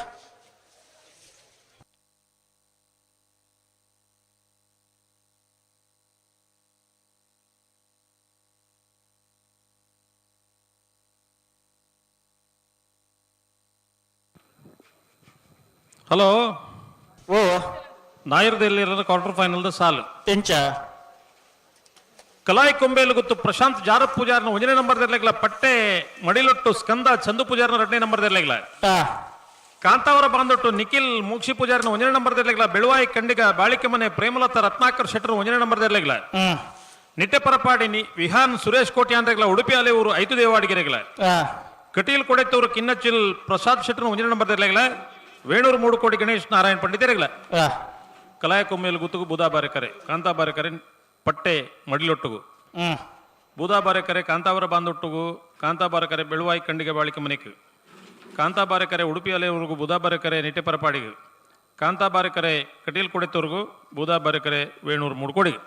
ಹಲೋ. ಓ. ನಾಯರ್ದಲ್ಲಿ ಕ್ವಾರ್ಟರ್ ಫೈನಲ್ the ಸಾಲು. ಎಂಚ? ಕಲಾಯಿ ಕೊಂಬೇಲು ಗೊತ್ತು ಪ್ರಶಾಂತ್ ಜಾರ ಪೂಜಾರ್ನ ಒಂದನೇ ನಂಬರ್ ದರ್ಲೆಗ್ಲ, ಪಟ್ಟೆ ಮಡಿಲೊಟ್ಟು ಸ್ಕಂದ ಚಂದು ಪೂಜಾರ್ನ ಎರಡನೇ ನಂಬರ್ ದರ್ಲೆಗ್ಲ, ಕಾಂತಾವರ ಬಾಂದೊಟ್ಟು ನಿಖಿಲ್ ಮೂಕ್ಷಿ ಪೂಜಾರ್ನ ಒಂದನೇ ನಂಬರ್ ದರ್ಲೆಗ್ಲ, ಬೆಳುವಾಯಿ ಖಂಡಿಗ ಬಾಳಿಕೆ ಮನೆ ಪ್ರೇಮಲತಾ ರತ್ನಾಕರ್ ಶೆಟ್ಟರ್ ಒಂದನೇ ನಂಬರ್ ದರ್ಲೆಗ್ಲ, ನಿಟ್ಟೆ ಪರಪಾಡಿ ವಿಹಾನ್ ಸುರೇಶ್ ಕೋಟಿ ಅಂದ್ರೆಗ್ಲ, ಉಡುಪಿ ಅಲೆ ಊರು ಐತು ದೇವಾಡಿಗೆರೆಗ್ಲ, ಕಟೀಲ್ ಕೊಡೆತ್ತೂರು ಕಿನ್ನಚಿಲ್ ಪ್ರಸಾದ್ ಶೆಟ್ಟರ್ ಒಂದನೇ ನಂಬರ್ ದರ್ಲೆಗ್ಲ, ವೇಣೂರು ಮೂಡುಕೋಟಿ ಗಣೇಶ್ ನಾರಾಯಣ ಪಂಡಿತರೆಗ್ಲ. ಕಲಾಯ ಕೊಮ್ಮೇಲು ಗುತ್ತುಗು ಬುಧಾ ಬಾರೆಕರೆ ಕಾಂತಾ ಬಾರೆಕರೆ ಪಟ್ಟೆ ಮಡಿಲೊಟ್ಟುಗು, ಬೂದಾ ಬಾರೆಕರೆ ಕಾಂತಾವರ ಬಾಂದೊಟ್ಟುಗು, ಕಾಂತಾ ಬಾರೆಕರೆ ಬೆಳುವಾಯಿ ಖಂಡಿಗೆ ಬಾಳಿಕೆ ಮನೆಗೆ, ಕಾಂತಾ ಬಾರೆಕರೆ ಉಡುಪಿ ಅಲೆಯವರೆಗೂ, ಬುಧಾ ಬಾರೆಕರೆ ನಿಟ್ಟೆ ಪರಪಾಡಿಗೆ, ಕಾಂತಾ ಬಾರೆಕರೆ ಕಟೀಲ್ ಕೊಡೆತ್ತವರೆಗೂ, ಬೂದಾ ಬಾರೆಕರೆ ವೇಣೂರು ಮೂಡ್ಕೋಡಿಗೆ.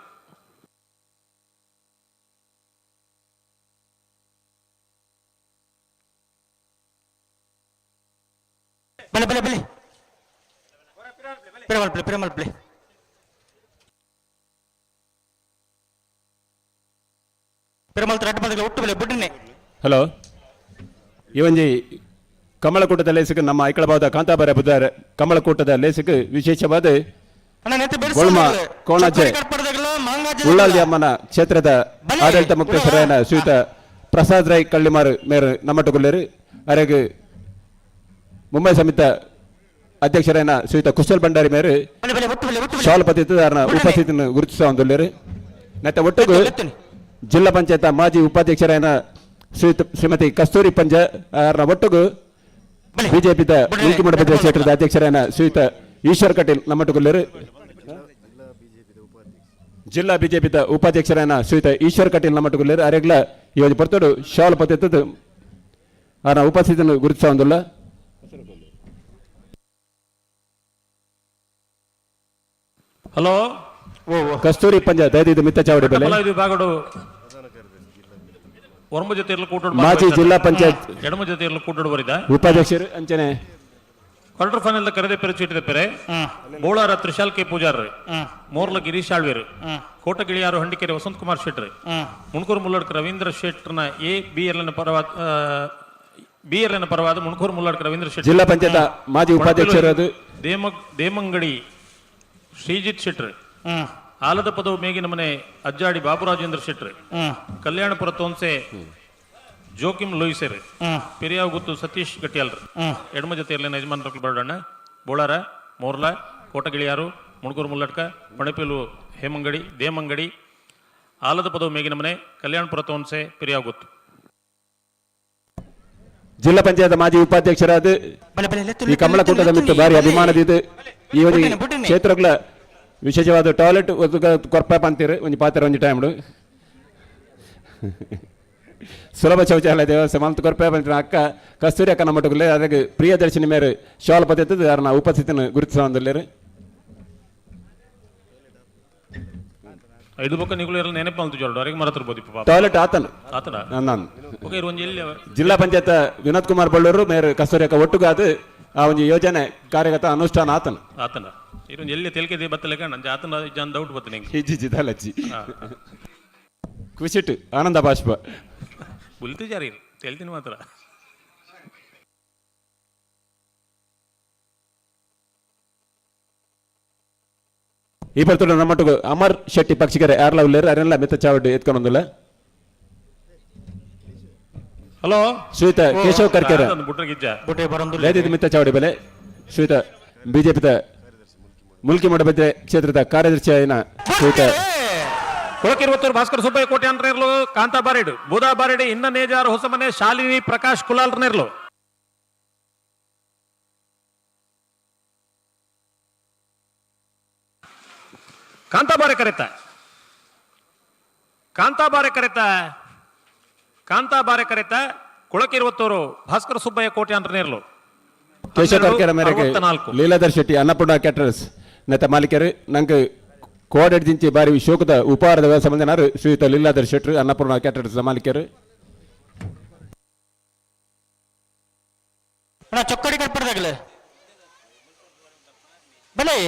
ಬಲೆ ಬಲೆ ಬಲೆ ಪ್ರೇಮಲ್ ಪ್ಲೇ ಪ್ರೇಮಲ್ ಪ್ಲೇ ಪ್ರೇಮಲ್ ರಡ್ಡು ಬಂದಿಲ್ಲ ಒಟ್ಟು ಬೆಲೆ ಬುಡ್ಡಿನೇ. ಹಲೋ, ಈ ಒಂಜಿ ಕಮಲಕೂಟದ ಲೇಸಕ್ಕೆ ನಮ್ಮ ಐಕಳಬಾದ ಕಾಂತಾಬಾರ ಬುದ್ದಾರ ಕಮಲಕೂಟದ ಲೇಸಕ್ಕೆ ವಿಶೇಷವಾದ ಗೊಳ್ಮ ಕೋಣಾಜೆ ಉಳ್ಳಾಲ್ದಿ ಅಮ್ಮನ ಕ್ಷೇತ್ರದ ಆಡಳಿತ ಮುಖ್ಯಸ್ಥರಾದ ಶ್ರೀಯುತ ಪ್ರಸಾದ್ ರೈ ಕಳ್ಳಿಮಾರು ಮೇರು ನಮ್ಮಟ್ಟುಗುಲ್ಲೇರು, ಅರೆಗ್ ಮುಂಬೈ ಸಮಿತ ಅಧ್ಯಕ್ಷರಾದ ಶ್ರೀಯುತ ಕುಶಲ್ ಭಂಡಾರಿ ಮೇರು ಶಾಲ್ ಪತಿತದಾರನ ಉಪಸ್ಥಿತಿಯನ್ನು ಗುರುತಿಸ ಹೊಂದುಲ್ಲೇರು. ನತ್ತ ಒಟ್ಟಿಗೂ ಜಿಲ್ಲಾ ಪಂಚಾಯತ್ ಮಾಜಿ ಉಪಾಧ್ಯಕ್ಷರಾದ ಶ್ರೀಮತಿ ಕಸ್ತೂರಿ ಪಂಜ ಅವರ ಒಟ್ಟಿಗೂ ಬಿಜೆಪಿದ ಮುಲ್ಕಿ ಮಂಡಪದ ಕ್ಷೇತ್ರದ ಅಧ್ಯಕ್ಷರಾದ ಶ್ರೀಯುತ ಈಶ್ವರ್ ಕಟೀಲ್ ನಮ್ಮಟ್ಟುಗುಲ್ಲೇರು, ಜಿಲ್ಲಾ ಬಿಜೆಪಿದ ಉಪಾಧ್ಯಕ್ಷರಾದ ಶ್ರೀಯುತ ಈಶ್ವರ್ ಕಟೀಲ್ ನಮ್ಮಟ್ಟುಗುಲ್ಲೇರು. ಅರೆಗ್ಲ ಈ ಒಂದು ಪೊರ್ತುಡು ಶಾಲ್ ಪತಿತದ ಅವರ ಉಪಸ್ಥಿತಿಯನ್ನು ಗುರುತಿಸ ಹೊಂದುಲ್ಲ. ಹಲೋ. ಕಸ್ತೂರಿ ಪಂಜ ದಯದಿದ್ದು ಮಿತ್ತ ಚಾವಡಿ ಬೆಲೆ. ವಿಭಾಗಡು ಒರ್ಮ ಜೊತೆ ಇರ್ಲು ಕೂಟೋಡು ಮಾಜಿ ಜಿಲ್ಲಾ ಪಂಚಾಯತ್ ಎಡಮ ಜೊತೆ ಇರ್ಲು ಕೂಟೋಡು ಬರಿದ ಉಪಾಧ್ಯಕ್ಷರು ಅಂಚನೆ ಕ್ವಾರ್ಟರ್ ಫೈನಲ್ ಕರೆದೆ ಪೆರೆ ಚೀಟಿದ ಪೆರೆ ಬೋಳಾರ ತ್ರಿಶಾಲ್ ಕೆ ಪೂಜಾರ್, ಮೋರ್ಲ ಗಿರೀಶ್ ಆಳ್ವೇರು, ಕೋಟಗಿಳಿಯಾರು ಹಂಡಿಕೆರೆ ವಸಂತ್ ಕುಮಾರ್ ಶೆಟ್ರ್, ಮುಣಕೂರು ಮುಲ್ಲಡ್ಕ ರವೀಂದ್ರ ಶೆಟ್ಟರ್ನ ಎ ಬಿ ಎಲ್ ಪರವಾದ ಬಿ ಎಲ್ ಎನ್ ಪರವಾದ ಮುಣಕೂರು ಮುಲ್ಲಡ್ಕ ರವೀಂದ್ರ ಶೆಟ್ಟರ್, ಜಿಲ್ಲಾ ಪಂಚಾಯತ್ ಮಾಜಿ ಉಪಾಧ್ಯಕ್ಷರಾದ ದೇಮಂಗಡಿ ಶ್ರೀಜಿತ್ ಶೆಟ್ರ್, ಆಲದ ಪದವು ಮೇಗಿನ ಮನೆ ಅಜ್ಜಾಡಿ ಬಾಬುರಾಜೇಂದ್ರ ಶೆಟ್ರ್, ಕಲ್ಯಾಣಪುರ ತೋನ್ಸೆ ಜೋಕಿಮ್ ಲೂಯಿಸೆರ್, ಪೆರಿಯಾಗುತ್ತು ಸತೀಶ್ ಗಟ್ಟಿಯಾಲ್ರ್, ಎಡಮ ಜೊತೆಯಲ್ಲಿ ಯಜಮಾನ್ ಬರೋಡಣ್ಣ, ಬೋಳಾರ ಮೋರ್ಲ ಕೋಟಗಿಳಿಯಾರು ಮುಣಗೂರು ಮುಲ್ಲಡ್ಕ ಪಣಪಿಲು ಹೇಮಂಗಡಿ ದೇಮಂಗಡಿ ಆಲದ ಪದವು ಮೇಗಿನ ಮನೆ ಕಲ್ಯಾಣಪುರ ತೋನ್ಸೆ ಪೆರಿಯಾಗುತ್ತು. ಜಿಲ್ಲಾ ಪಂಚಾಯತ್ ಮಾಜಿ ಉಪಾಧ್ಯಕ್ಷರಾದ ಈ ಕಮಲಕೂಟದ ಮಿತ್ತು ಭಾರಿ ಅಭಿಮಾನದಿದ್ದು ಈ ಒಂದು ಕ್ಷೇತ್ರಗಳ ವಿಶೇಷವಾದ ಟಾಯ್ಲೆಟ್ ಕೊರ್ಪ ಪಂತೀರು ಒಂಜಿ ಪಾತ್ರ ಒಂಜಿ ಟೈಮ್ಡು ಸುಲಭ ಶೌಚಾಲಯ ದೇವಸ್ಥಾನ ಮಲ್ತು ಕೊರ್ಪೆ ಪಂತಿನ ಅಕ್ಕ ಕಸ್ತೂರಿ ಅಕ್ಕ ನಮ್ಮಟ್ಟುಗುಲ್ಲೆ ಅದಕ್ಕೆ ಪ್ರಿಯದರ್ಶಿನಿ ಮೇರೆ ಶಾಲ್ ಪತ್ತೆತ್ತದು ಯಾರನ್ನ ಉಪಸ್ಥಿತಿನ ಗುರುತಿಸ ಹೊಂದಿಲ್ಲೇರು. ಐದು ಬೊಕ್ಕ ನಿಗುಲು ಇರಲ್ಲ ನೆನಪು ಅಂತ ಜೋಡು ಅವರಿಗೆ ಮರತಿರ್ಬೋದು ಇಪ್ಪ ಪಾಪ. ಟಾಯ್ಲೆಟ್ ಆತನ ಆತನ ನಾನು ಓಕೆ ಇರು ಒಂಜಿ ಎಲ್ಲಿ ಜಿಲ್ಲಾ ಪಂಚಾಯತ್ ವಿನೋದ್ ಕುಮಾರ್ ಬಳ್ಳೂರು ಮೇರು ಕಸ್ತೂರಿ ಅಕ್ಕ ಒಟ್ಟುಗಾದು ಆ ಒಂಜಿ ಯೋಜನೆ ಕಾರ್ಯಗತ ಅನುಷ್ಠಾನ ಆತನ ಆತನ ಇರು ಎಲ್ಲಿ ತೆಲಿಕೆ ಬತ್ತಲೆಕ ನಂಜ ಆತನ ಜನ ಡೌಟ್ ಬತ್ತ ನಿಂಗೆ. ಇಜ್ಜಿ ಜಿದಾಲಜ್ಜಿ ಖುಷಿಟ್ಟು ಆನಂದ ಬಾಷ್ಪ ಬುಲ್ತಿ ಜಾರಿ ತೆಲ್ತೀನಿ ಮಾತ್ರ. ಈ ಪರ್ತುಡು ನಮ್ಮట్టుకు ಅಮರ್ ಶೆಟ್ಟಿ ಪಕ್ಷಿಕರೆ ಯಾರ್ಲ ಉಲ್ಲೇರು ಅರೆಲ್ಲ ಮಿತ್ತ ಚಾವಡಿ ಎತ್ಕೊಂಡೊಂದುಲ್ಲ. ಹಲೋ. ಶ್ರೀಯುತ ಕೇಶವ್ ಕರ್ಕೆರೆ ಲೇದಿದ್ದು ಮಿತ್ತ ಚಾವಡಿ ಬೆಲೆ ಶ್ರೀಯುತ ಬಿಜೆಪಿದ ಮುಲ್ಕಿ ಮಂಡಪದ ಕ್ಷೇತ್ರದ ಕಾರ್ಯದರ್ಶಿ అయిన ಶ್ರೀಯುತ ಕೊಳಕಿರುವತ್ತೂರು ಭಾಸ್ಕರ ಸುಬ್ಬಯ್ಯ ಕೋಟೆ ಅಂತೇರ್ಲು ಕಾಂತಾ ಬಾರೇಡು ಬೂದಾ ಬಾರೇಡು ಇನ್ನ ನೇಜಾರ್ ಹೊಸಮನೆ ಶಾಲಿನಿ ಪ್ರಕಾಶ್ ಕುಲಾಲ್ರನೇರ್ಲು. ಕಾಂತಾಬಾರೆ ಕರೆತ ಕಾಂತಾಬಾರೆ ಕರೆತ ಕಾಂತಾಬಾರೆ ಕರೆತ ಕೊಳಕಿರುವತ್ತೂರು ಭಾಸ್ಕರ ಸುಬ್ಬಯ್ಯ ಕೋಟೆ ಅಂತನೇರ್ಲು. ಕೇಶವ್ ಕರ್ಕೆರೆ ಮೇರೆಗೆ 64. ಲೀಲಾಧರ್ ಶೆಟ್ಟಿ ಅನ್ನಪೂರ್ಣ ಕ್ಯಾಟರರ್ಸ್ ನೆತ್ತ ಮಾಲೀಕರು ನಂಗೆ ಕೋಡೆಡ್ ದಿಂಚಿ ಬಾರಿ ಶೋಕದ ಉಪಹಾರದ ವ್ಯವಸ್ಥೆ ಮಂದಿನಾರು ಶ್ರೀಯುತ ಲೀಲಾಧರ್ ಶೆಟ್ಟರು ಅನ್ನಪೂರ್ಣ ಕ್ಯಾಟರರ್ಸ್ ಮಾಲೀಕರು. ಅಣ್ಣ ಚೊಕ್ಕಡಿ ಕಟ್ಪಡ್ದಾಗಲ ಬಲೆ.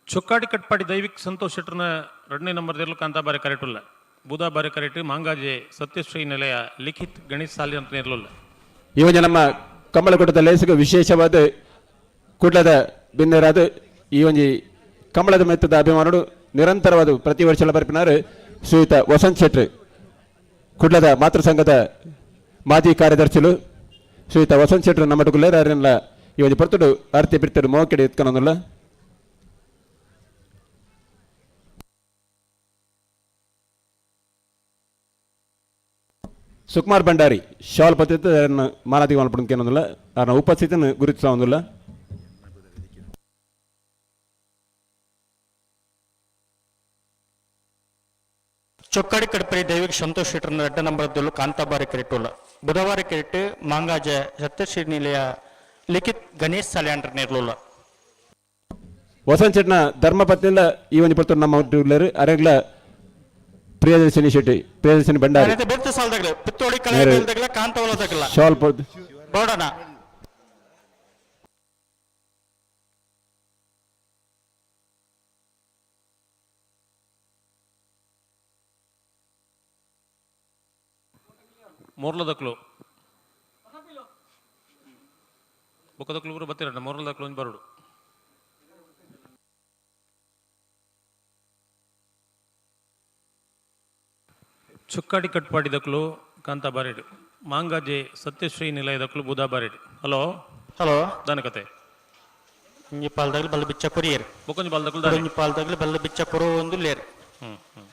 ಚೊಕ್ಕಾಡಿ ಕಟ್ಪಾಡಿ ದೈವಿಕ್ ಸಂತೋಷ್ ಶೆಟ್ಟರ್ನ ಎರಡನೇ ನಂಬರ್ ದಿರ್ಲು ಕಾಂತಾಬಾರೆ ಕರೆಟುಲ್ಲ ಬೂದಾಬಾರೆ ಕರೆಟ್ ಮಾಂಗಾಜೆ ಸತ್ಯಶ್ರೀ ನಿಲಯ ಲಿಖಿತ್ ಗಣೇಶ್ ಸಾಲಿ ಅಂತ ಇರಲಿಲ್ಲ. ಈ ಒಂದು ನಮ್ಮ ಕಂಬಳಕೂಟದ ಲೇಸಿಗೆ ವಿಶೇಷವಾದ ಕುಡ್ಲದ ಬಿನ್ನರಾದ ಈ ಒಂಜಿ ಕಂಬಳದ ಮೆತ್ತದ ಅಭಿಮಾನಡು ನಿರಂತರವಾದ ಪ್ರತಿ ವರ್ಷ ಬರ್ಪಿನಾರು ಶ್ರೀಯುತ ವಸಂತ್ ಶೆಟ್ರು, ಕುಡ್ಲದ ಮಾತೃ ಸಂಘದ ಮಾಜಿ ಕಾರ್ಯದರ್ಶಿಲು ಶ್ರೀಯುತ ವಸಂತ್ ಶೆಟ್ರು ನಮ್ಮ ಅರನ್ಲ ಈ ಒಂಜಿ ಪೊರ್ತುಡು ಆರ್ತಿ ಬಿರ್ತಡು ಮೋಕೆಡೆ ಎತ್ಕೊನೊಂದುಲ್ಲ. ಸುಕುಮಾರ್ ಭಂಡಾರಿ ಶಾಲ್ ಪತ್ತಿತ್ತು ಮಾನಾದಿಗೆ ಮಲ್ಪಡುಂಕೇನೊಂದುಲ್ಲ ಅವನ ಉಪಸ್ಥಿತಿಯನ್ನು ಗುರುತಿಸೊಂದುಲ್ಲ. ಚೊಕ್ಕಡಿ ಕಡ್ಪರಿ ದೈವಿಕ ಸಂತೋಷ್ ಶೆಟ್ಟರ್ನ ಎರಡ ನಂಬರ್ ಕಾಂತಾಬಾರಿ ಕೆರೆಟುಲ್ಲ ಬುಧವಾರ ಕೆರೆಟ್ ಮಾಂಗಾಜ ಸತ್ಯಶ್ರೀ ನಿಲಯ ಲಿಖಿತ್ ಗಣೇಶ್ ಸಾಲ್ಯಾಂಡ್ರ ನೇರ್ಲುಲ್ಲ. ವಸಂತ್ ಶೆಟ್ನ ಧರ್ಮಪತ್ನಿಯಿಂದ ಈ ಒಂದು ಪೊರ್ತುಡು ನಮ್ಮ ಒಟ್ಟುಗುಲ್ಲೆರ್ ಅರೆಗ್ಲ ಪ್ರಿಯದರ್ಶಿನಿ ಶೆಟ್ಟಿ, ಪ್ರಿಯದರ್ಶಿನಿ ಭಂಡಾರಿ. ಬೆರ್ತ ಸಾಲದಾಗಲ ಪಿತ್ತೋಡಿ ಕಳೆ ಕಾಂತವಲದಾಗಲ ಶಾಲ್ ಬೋಡಣ. ಮೂರ್ಲದಕ್ಲು ಬೊಕ್ಕದಕ್ಲು ಪೂರ ಬತ್ತಿರಣ್ಣ ಮೂರ್ಲದಕ್ಲು ಒಂಜಿ ಬರೋಡು. ಚುಕ್ಕಾಡಿ ಕಟ್ಪಾಡಿದಕ್ಲು ಕಾಂತಾಬಾರೇಡು ಮಾಂಗಾಜೆ ಸತ್ಯಶ್ರೀ ನಿಲಯದಕ್ಲು ಬೂದಾಬಾರೇಡು. ಹಲೋ ಹಲೋ ದಾನ ಕತೆ ಒಂಜಿ ಪಾಲ್ದಾಗಲಿ ಬಲ್ಲ ಬಿಚ್ಚ ಕೊರಿಯರ್ ಬೊಕ್ಕೊಂಜಿ ಬಾಲ್ದಕ್ಲು ದಾನೆ ಒಂಜಿ ಪಾಲ್ದಾಗಲಿ ಬಲ್ಲ ಬಿಚ್ಚ ಕೊರು ಒಂದು ಲೇರ್. ಹ್ಮ್ ಹ್ಮ್.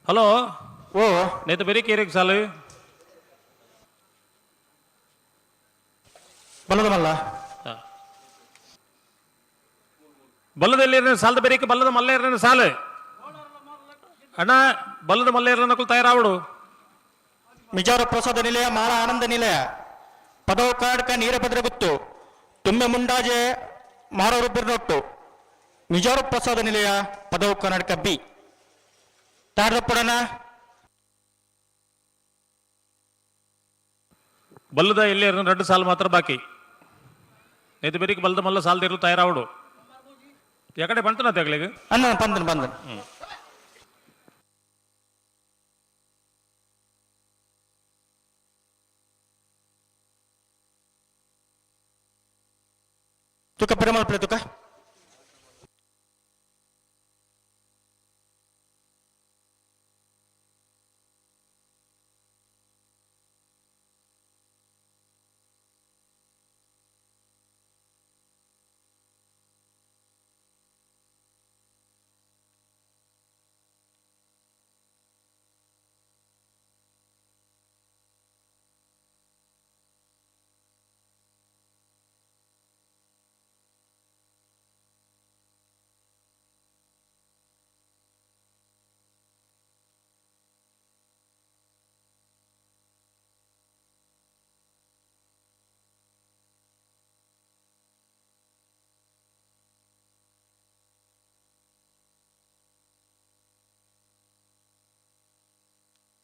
ಹಲೋ ಓ ನೇತ ಬೇರೆ ಕೇರಿಗೆ ಸಾಲು ಬಲ್ಲದ ಮಲ್ಲ ಬಲ್ಲದಲ್ಲಿ ಸಾಲದ ಬೇರೆ ಬಲ್ಲದ ಮಲ್ಲೇರನ ಸಾಲು ಅಣ್ಣ ಬಲ್ಲದ ಮಲ್ಲೇರನ ತಯಾರಾವಡು. ಮಿಜಾರ ಪ್ರಸಾದ ನಿಲಯ ಮಾಳ ಆನಂದ ನಿಲಯ ಪದವು ಕಾಡ್ಕ ನೀರಭದ್ರ ಗುತ್ತು ತುಂಬೆ ಮುಂಡಾಜೆ ಮಾರೋರು ಬಿರ್ನೊಟ್ಟು ಮಿಜಾರು ಪ್ರಸಾದ ನಿಲಯ ಪದವು ಕರ್ನಾಟಕ ಬಿ ತಾರದಪ್ಪಡನ. ಬಲ್ಲದ ಎಲ್ಲಿ ಎರಡು ಸಾಲು ಮಾತ್ರ ಬಾಕಿ. ನೇತು ಬೇರೆ ಬಲ್ಲದ ಮಲ್ಲ ಸಾಲದಿರಲು ತಯಾರಾವಡು. ಯಾಕಡೆ ಬಂತನ ತೆಗ್ಲಿಗೆ ಅಣ್ಣ ಬಂದನ್ ಬಂದನ್. ತುಕ ಪೆರಮಲ್ ಪ್ಲೇ ತುಕ.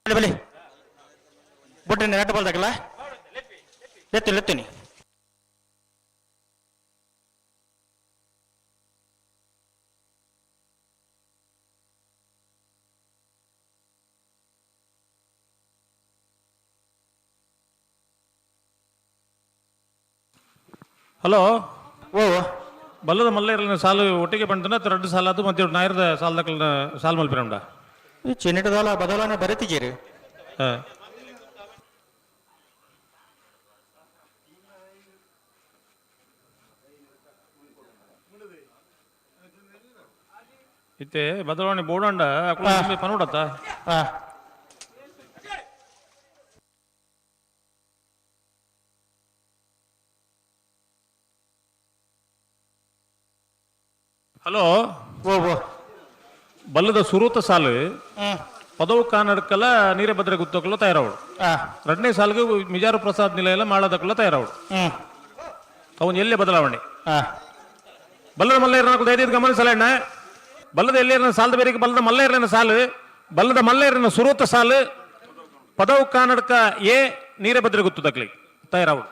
ಬಲೆ ಬೊಟ್ಟೆ ನೆಟ್ ಬಾಲ್ದಾಗಲ್ಲ. ಲೆತ್ತು ಲೆತ್ತುನಿ. ಹಲೋ. ಓ ಬಲ್ಲದ ಮಲ್ಲೇರ್ಲಿನ ಸಾಲು ಒಟ್ಟಿಗೆ ಬಂತನ ರಡ್ಡು ಸಾಲ ಅದು ಮತ್ತೆ ನಾಯರದ ಸಾಲದಕ್ಕಲ್ನ ಸಾಲ್ ಮಲ್ಪಿರಂಡ. ಈ ಚಿನ್ನಟದಾಲ ಬದಲಾವಣೆ ಬರೆತಿಜೀರಿ. ಇತ್ತೆ ಬದಲಾವಣೆ ಬೋಡಂಡ ಪನೋಡತ್ತ. ಹಲೋ. ಓ ಓ ಬಲ್ಲದ ಸುರೂತ ಸಾಲು ಪದವು ಕಾನಡ್ಕಲ ನೀರಭದ್ರ ಗುತ್ತಕಲ ತಯಾರಾವಳು. ಎರಡನೇ ಸಾಲಿಗೆ ಮಿಜಾರು ಪ್ರಸಾದ್ ನಿಲಯ ಮಾಳದಕ್ಕಲ ತಯಾರಾವಳು. ಅವನು ಎಲ್ಲೇ ಬದಲಾವಣೆ. ಬಲ್ಲದ ಮಲ್ಲೇರ್ನ ದಯದೀದ್ ಗಮನಿಸಲಣ್ಣ. ಬಲ್ಲದ ಎಲ್ಲೇರ್ನ ಸಾಲದ ಬೇರೆ ಬಲ್ಲದ ಮಲ್ಲೇರ್ನ ಸಾಲು ಬಲ್ಲದ ಮಲ್ಲೇರ್ನ ಸುರೂತ ಸಾಲು ಪದವು ಕಾನಡ್ಕ ಎ ನೀರಭದ್ರ ಗುತ್ತು ದಕ್ಲಿ ತಯಾರಾವಳು.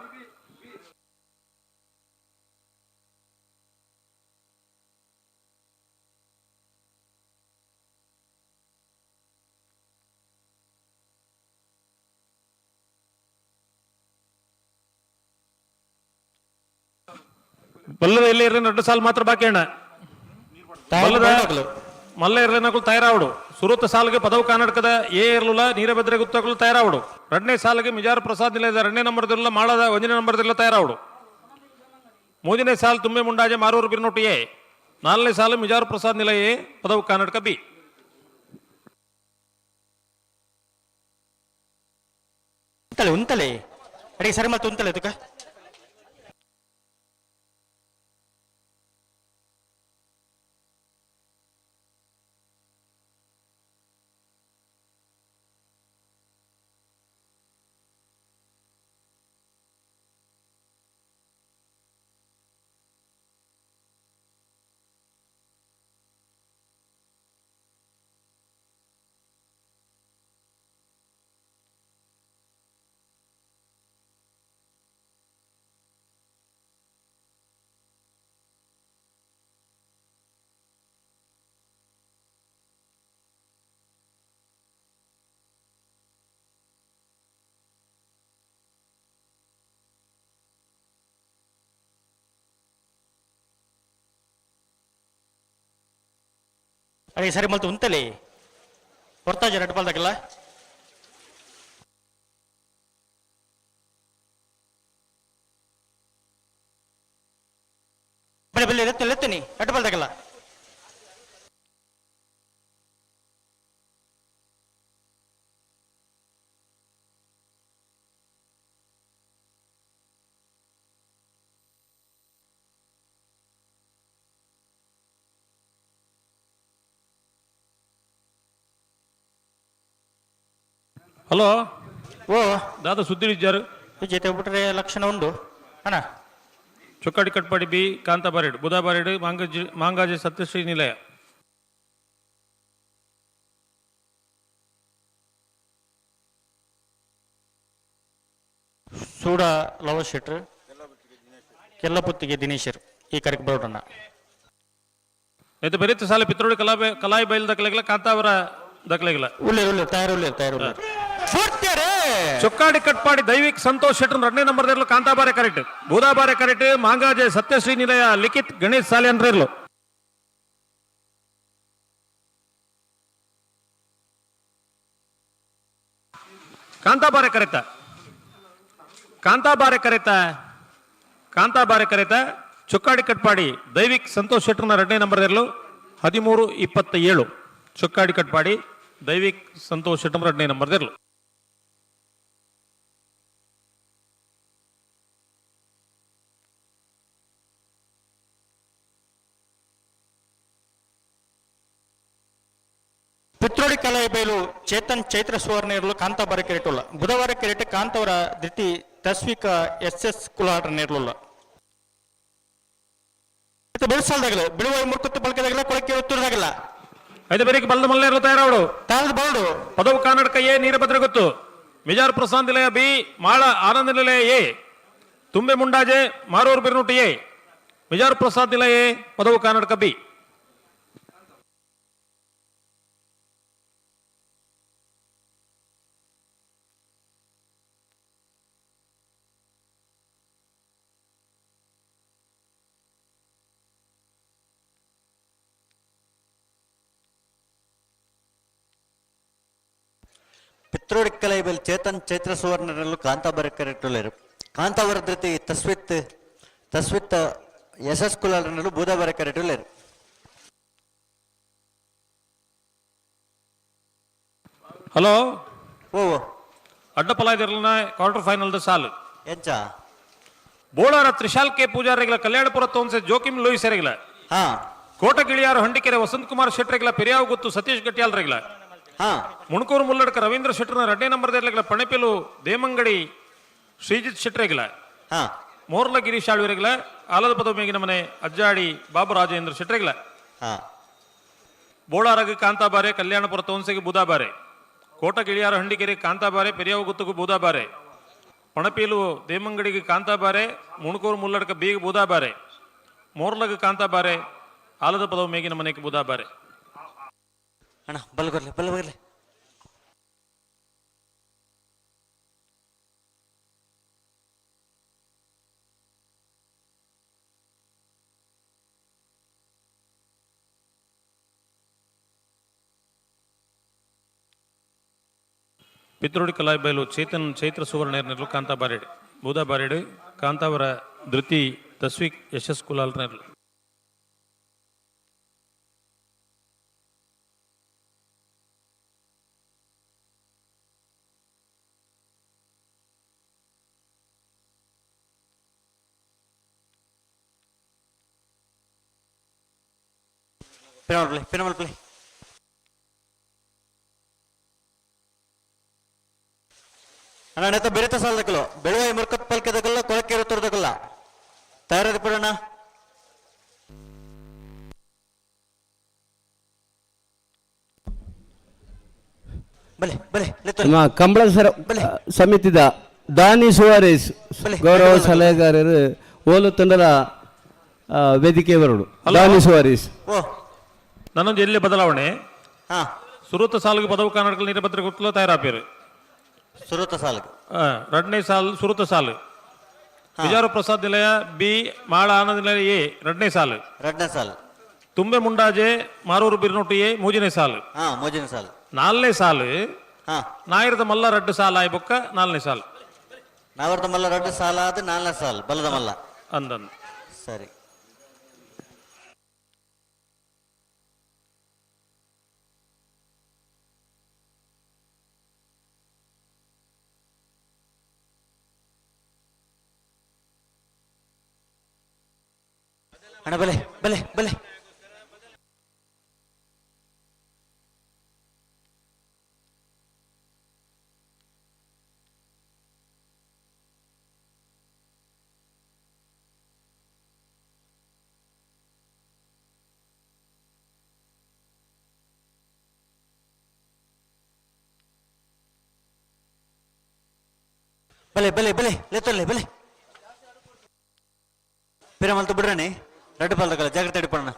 ಬಲ್ಲದ ಎಲ್ಲಿ ಇರಲಿ ಎರಡು ಸಾಲು ಮಾತ್ರ ಬಾಕಿ ಅಣ್ಣ. ಬಲ್ಲದ ಮಲ್ಲ ಇರಲಿನಕುಲು ತಯಾರಾವಡು. ಸುರೂತ ಸಾಲಿಗೆ ಪದವು ಕರ್ನಾಟಕದ ಎ ಇರಲಿಲ್ಲ ನೀರಭದ್ರ ಗುತ್ತಕಲು ತಯಾರಾವಡು. ಎರಡನೇ ಸಾಲಿಗೆ ಮಿಜಾರ್ ಪ್ರಸಾದ್ ನಿಲಯದ ಎರಡನೇ ನಂಬರ್ದಿರಲ್ಲ ಮಾಳದ ಒಂದನೇ ನಂಬರ್ದಿರಲ್ಲ ತಯಾರಾವಡು. ಮೂರನೇ ಸಾಲು ತುಂಬೆ ಮುಂಡಾಜೆ ಮಾರೂರು ಬಿರ್ನೋಟು ಎ. ನಾಲ್ಕನೇ ಸಾಲು ಮಿಜಾರ್ ಪ್ರಸಾದ್ ನಿಲಯ ಎ ಪದವು ಕರ್ನಾಟಕ ಬಿ. ಉಂತಲೆ ಉಂತಲೆ ಅಡಿಗೆ ಸರಿ ಮತ್ತೆ ಉಂತಲೆ ತುಕ. ಅಡಿಗೆ ಸರಿ ಮಲ್ತು ಉಂತಲೆ ಹೊರ್ತಾಜ ರೆಡ್ ಬಾಲ್ದಾಗಲ್ಲ. ಬಲೆ ಬಲೆ ಎತ್ತು ಎತ್ತನಿ ರೆಡ್ ಬಾಲ್ದಾಗಲ್ಲ. ಹಲೋ. ಓ ದಾದಾ ಸುದ್ದಿ ವಿಚಾರ ಜೊತೆ ಬಿಟ್ರೆ ಲಕ್ಷಣ ಉಂಡು ಅಣ್ಣ. ಚೊಕ್ಕಾಡಿ ಕಟ್ಪಾಡಿ ಬಿ ಕಾಂತಾ ಬಾರೇಡ್ ಬುಧಾ ಬಾರೇಡ್ ಮಾಂಗಜಿ ಮಾಂಗಾಜಿ ಸತ್ಯಶ್ರೀ ನಿಲಯ. ಸೂಡ ಲವ ಶೆಟ್ರು ಕೆಲ್ಲಪುತ್ತಿಗೆ ದಿನೇಶರ್ ಈ ಕರೆಕ್ ಬರೋಣ. ಆಯ್ತು ಬರೀತ ಸಾಲೆ ಪಿತ್ರೋಡಿ ಕಲಾ ಕಲಾಯಿ ಬೈಲ್ ದಕ್ಕಲೆಗಿಲ್ಲ ಕಾಂತಾವರ ದಕ್ಕಲೆಗಿಲ್ಲ. ಉಳ್ಳೇರು ಉಳ್ಳೇರು ತಯಾರು ಉಳ್ಳೇರು ತಯಾರು ಉಳ್ಳೇರು. ಚೊಕ್ಕಾಡಿ ಕಟ್ಪಾಡಿ ದೈವಿಕ್ ಸಂತೋಷ್ ಶೆಟ್ಟರ್ ಎರಡನೇ ನಂಬರ್ ಇರಲು ಕಾಂತಾಬಾರೆ ಕರೆಕ್ಟ್ ಬೂದಾಬಾರೆ ಕರೆಕ್ಟ್ ಮಾಂಗಾಜೆ ಸತ್ಯಶ್ರೀ ನಿಲಯ ಲಿಖಿತ್ ಗಣೇಶ್ ಸಾಲೆ ಅಂದ್ರೆ ಇರಲು. ಕಾಂತಾಬಾರೆ ಕರೆತ ಕಾಂತಾಬಾರೆ ಕರೆತ ಕಾಂತಾಬಾರೆ ಕರೆತ ಚೊಕ್ಕಾಡಿ ಕಟ್ಪಾಡಿ ದೈವಿಕ್ ಸಂತೋಷ್ ಶೆಟ್ಟರ್ನ ಎರಡನೇ ನಂಬರ್ ಇರಲು 13:27. ಚೊಕ್ಕಾಡಿ ಕಟ್ಪಾಡಿ ದೈವಿಕ್ ಸಂತೋಷ್ ಶೆಟ್ಟರ್ ಎರಡನೇ ನಂಬರ್ ಇರಲು. ಪಿತ್ರೋಡಿ ಕಲಾಯಿ ಬೈಲು ಚೇತನ್ ಚೈತ್ರ ಸುವರ್ಣ ಇರಲು ಕಾಂತಾಬಾರ ಕೆರೆಟುಲ್ಲ. ಬುಧವಾರ ಕೆರೆಟ್ ಕಾಂತವರ ದಿತಿ ತಸ್ವಿಕ ಎಸ್ ಎಸ್ ಕುಲಾಟರ್ ನೇರ್ಲುಲ್ಲ. ಬೆಳೆಸಲ್ದಾಗಲ ಬಿಳುವ ಮುರ್ಕತ್ತು ಬಳಕೆದಾಗಲ ಕೊಳಕೆ ಒತ್ತುರದಾಗಲ್ಲ. ಐದು ಬೇರೆ ಬಲ್ದ ಮಲ್ಲೇರ್ಲು ತಯಾರಾವಡು. ತಾಳದ ಬಾಳು ಪದವು ಕರ್ನಾಟಕ ಎ ನೀರಭದ್ರ ಗೊತ್ತು ಮಿಜಾರ್ ಪ್ರಸಾದ್ ನಿಲಯ ಬಿ ಮಾಳ ಆನಂದ ನಿಲಯ ಎ. ತುಂಬೆ ಮುಂಡಾಜೆ ಮಾರೂರು ಬಿರ್ನುಟ್ಟಿ ಎ, ಮಿಜಾರು ಪ್ರಸಾದ್ ನಿಲ ಎ, ಪದವು ಕರ್ನಾಟಕ ಬಿ. ಪಿತ್ರೋಡಿಕ್ಕಲೈಬೆಲ್ ಚೇತನ್ ಚೈತ್ರ ಸುವರ್ಣರಲ್ಲೂ ಕಾಂತಾಬರ ಕರೆಕ್ಟುಲೇರು ಕಾಂತಾವರ ಧೃತಿ ತಸ್ವಿತ್ ತಸ್ವಿತ್ ಯಶಸ್ ಕುಲಾಲರಲ್ಲೂ ಬೂದಾಬರ ಕರೆಕ್ಟುಲೇರು. ಹಲೋ. ಓ ಅಡ್ಡಪಲಾಯ್ದಿರ್ಲನ ಕ್ವಾರ್ಟರ್ ಫೈನಲ್ the ಸಾಲು. ಎಂಚ? ಬೋಳಾರ ತ್ರಿಶಾಲ್ ಕೆ ಪೂಜಾರಿಗಳ ಕಲ್ಯಾಣಪುರ ತೋನ್ಸೆ ಜೋಕಿಮ್ ಲೂಯಿಸ್ ಎರೆಗಿಲ. ಕೋಟಗಿಳಿಯಾರು ಹಂಡಿಕೆರೆ ವಸಂತ್ ಕುಮಾರ್ ಶೆಟ್ಟರೆಗಿಲ, ಪೆರಿಯಾವ್ ಗುತ್ತು ಸತೀಶ್ ಗಟ್ಟಿಯಾಲ್ರೆಗಿಲ. ಮುಣಕೂರು ಮುಲ್ಲಡ್ಕ ರವೀಂದ್ರ ಶೆಟ್ಟರ್ನ ಎರಡನೇ ನಂಬರ್ ದೇರ್ಲೆಗಿಲ ಪಣೆಪೆಲು ದೇಮಂಗಡಿ ಶ್ರೀಜಿತ್ ಶೆಟ್ಟರೆಗಿಲ. ಮೋರ್ಲ ಗಿರೀಶ್ ಆಳ್ವಿರೆಗಿಲ, ಆಲದ ಪದವು ಮೇಗಿನ ಮನೆ ಅಜ್ಜಾಡಿ ಬಾಬು ರಾಜೇಂದ್ರ ಶೆಟ್ಟರೆಗಿಲ. ಬೋಳಾರಗ ಕಾಂತಾಬಾರೆ, ಕಲ್ಯಾಣಪುರ ತೋನ್ಸೆಗೆ ಬೂದಾಬಾರೆ, ಕೋಟಗಿಳಿಯಾರು ಹಂಡಿಕೆರೆ ಕಾಂತಾಬಾರೆ, ಪೆರಿಯಾವ ಗುತ್ತುಗು ಬೂದಾಬಾರೆ, ಪಣಪೀಲು ದೇಮಂಗಡಿಗೆ ಕಾಂತಾಬಾರೆ, ಮುಣಕೂರು ಮುಲ್ಲಡ್ಕ ಬೀಗ ಬೂದಾಬಾರೆ, ಮೋರ್ಲಗ ಕಾಂತಾಬಾರೆ, ಆಲದ ಪದವು ಮೇಗಿನ ಮನೆಗೆ ಬೂದಾಬಾರೆ. ಅಣ್ಣ ಬಲ್ ಬರ್ಲಿ ಬಲ್ ಬರ್ಲಿ. ಪಿತ್ರೋಡಿ ಕಲಾಯಿ ಬಯಲು ಚೇತನ್ ಚೈತ್ರ ಸುವರ್ಣೇರ್ನೆರ್ಲು ಕಾಂತಾಬಾರೇಡ್ ಬೂದಾಬಾರೇಡು ಕಾಂತಾವರ ಧೃತಿ ತಸ್ವಿಕ್ ಯಶಸ್ ಕುಲಾಲ್ನೆರ್ಲು. ಪಿನಮಲ್ ಪ್ಲೇ ಪಿನಮಲ್ ಪ್ಲೇ. ಅಣ್ಣ ನೆತ್ತ ಬೆರೆತ ಸಾಲದಕ್ಕಲು ಬೆಳುವಾಯಿ ಮುರ್ಕತ್ ಪಲ್ಕೆದಕ್ಕಲ್ಲ ಕೊಳಕೆ ತೋರ್ದಕ್ಕಲ್ಲ ತಯಾರಾದ ಪಡೋಣ. ಬಲೆ ಬಲೆ. ನಮ್ಮ ಕಂಬಳ ಸರ ಸಮಿತಿದ ದಾನಿ ಸುವಾರೇಸ್ ಗೌರವ ಸಲಹೆಗಾರರು ಓಲು ತಂಡದ ವೇದಿಕೆ ಬರೋಡು ದಾನಿ ಸುವಾರೇಸ್. ಓ ನನ್ನೊಂದು ಎಲ್ಲಿ ಬದಲಾವಣೆ? ಸುರುತ ಸಾಲಿಗೆ ಪದವು ಕರ್ನಾಟಕ ನೀರಪತ್ರಿಕೆ ಗೊತ್ತಲ್ಲ ತಯಾರಾಪೇರು. ಸುರುತ ಸಾಲಿಗೆ ಎರಡನೇ ಸಾಲು ಸುರುತ ಸಾಲು ವಿಜಾರು ಪ್ರಸಾದ್ ನಿಲಯ ಬಿ, ಮಾಳ ಆನಂದ ನಿಲಯ ಎ, ಎರಡನೇ ಸಾಲು. ಎರಡನೇ ಸಾಲು. ತುಂಬೆ ಮುಂಡಾಜೆ ಮಾರೂರು ಬಿರ್ನೊಟ್ಟು ಎ, ಮೂಜನೇ ಸಾಲು. ಮೂಜನೇ ಸಾಲು. ನಾಲ್ನೇ ಸಾಲು ನಾಯಿರದ ಮಲ್ಲ ರಡ್ಡು ಸಾಲ ಆಯ್ ಬೊಕ್ಕ ನಾಲ್ನೇ ಸಾಲು. ನಾವರ್ದ ಮಲ್ಲ ರಡ್ಡು ಸಾಲ ಆದ ನಾಲ್ನೇ ಸಾಲು ಬಲದ ಮಲ್ಲ ಅಂದಂದು. ಸರಿ. ಅಣ್ಣ ಬಲೆ ಬಲೆ ಬಲೆ. ಬಲೆ ಬಲೆ ಬಲೆ ಲೇತೊಲ್ಲೆ ಬಲೆ. ಪಿರಮಲ್ತು ಬಿಡ್ರಣಿ ರೆಡ್ ಪಾಲ್ದಕಲ್ಲ ಜಾಗ್ರತೆ ಹಿಡ್ಕೊಳ್ಳೋಣ.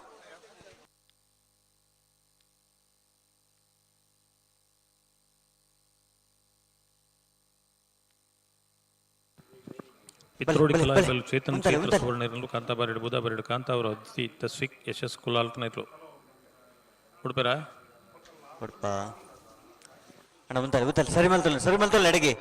ಪಿತ್ರೋಡಿ ಕಲಾಯಿಬಲ್ ಚೇತನ್ ಚೈತ್ರ ಸುವರ್ಣೇರ್ಲು ಕಾಂತಾಬಾರೆಡ್ ಬೂದಾಬಾರೆಡ್ ಕಾಂತಾವರ ಅದ್ತಿ ತಸ್ವಿಕ್ ಯಶಸ್ ಕುಲಾಲ್ಕನೇರ್ಲು ಉಡುಪೇರ. ಉಡುಪ ಅಣ್ಣ ಮುಂತಾಲೆ ಮುಂತಾಲೆ ಸರಿ ಮಲ್ತೊಲ್ಲ ಸರಿ ಮಲ್ತೊಲ್ಲ ಅಡಿಗೆ.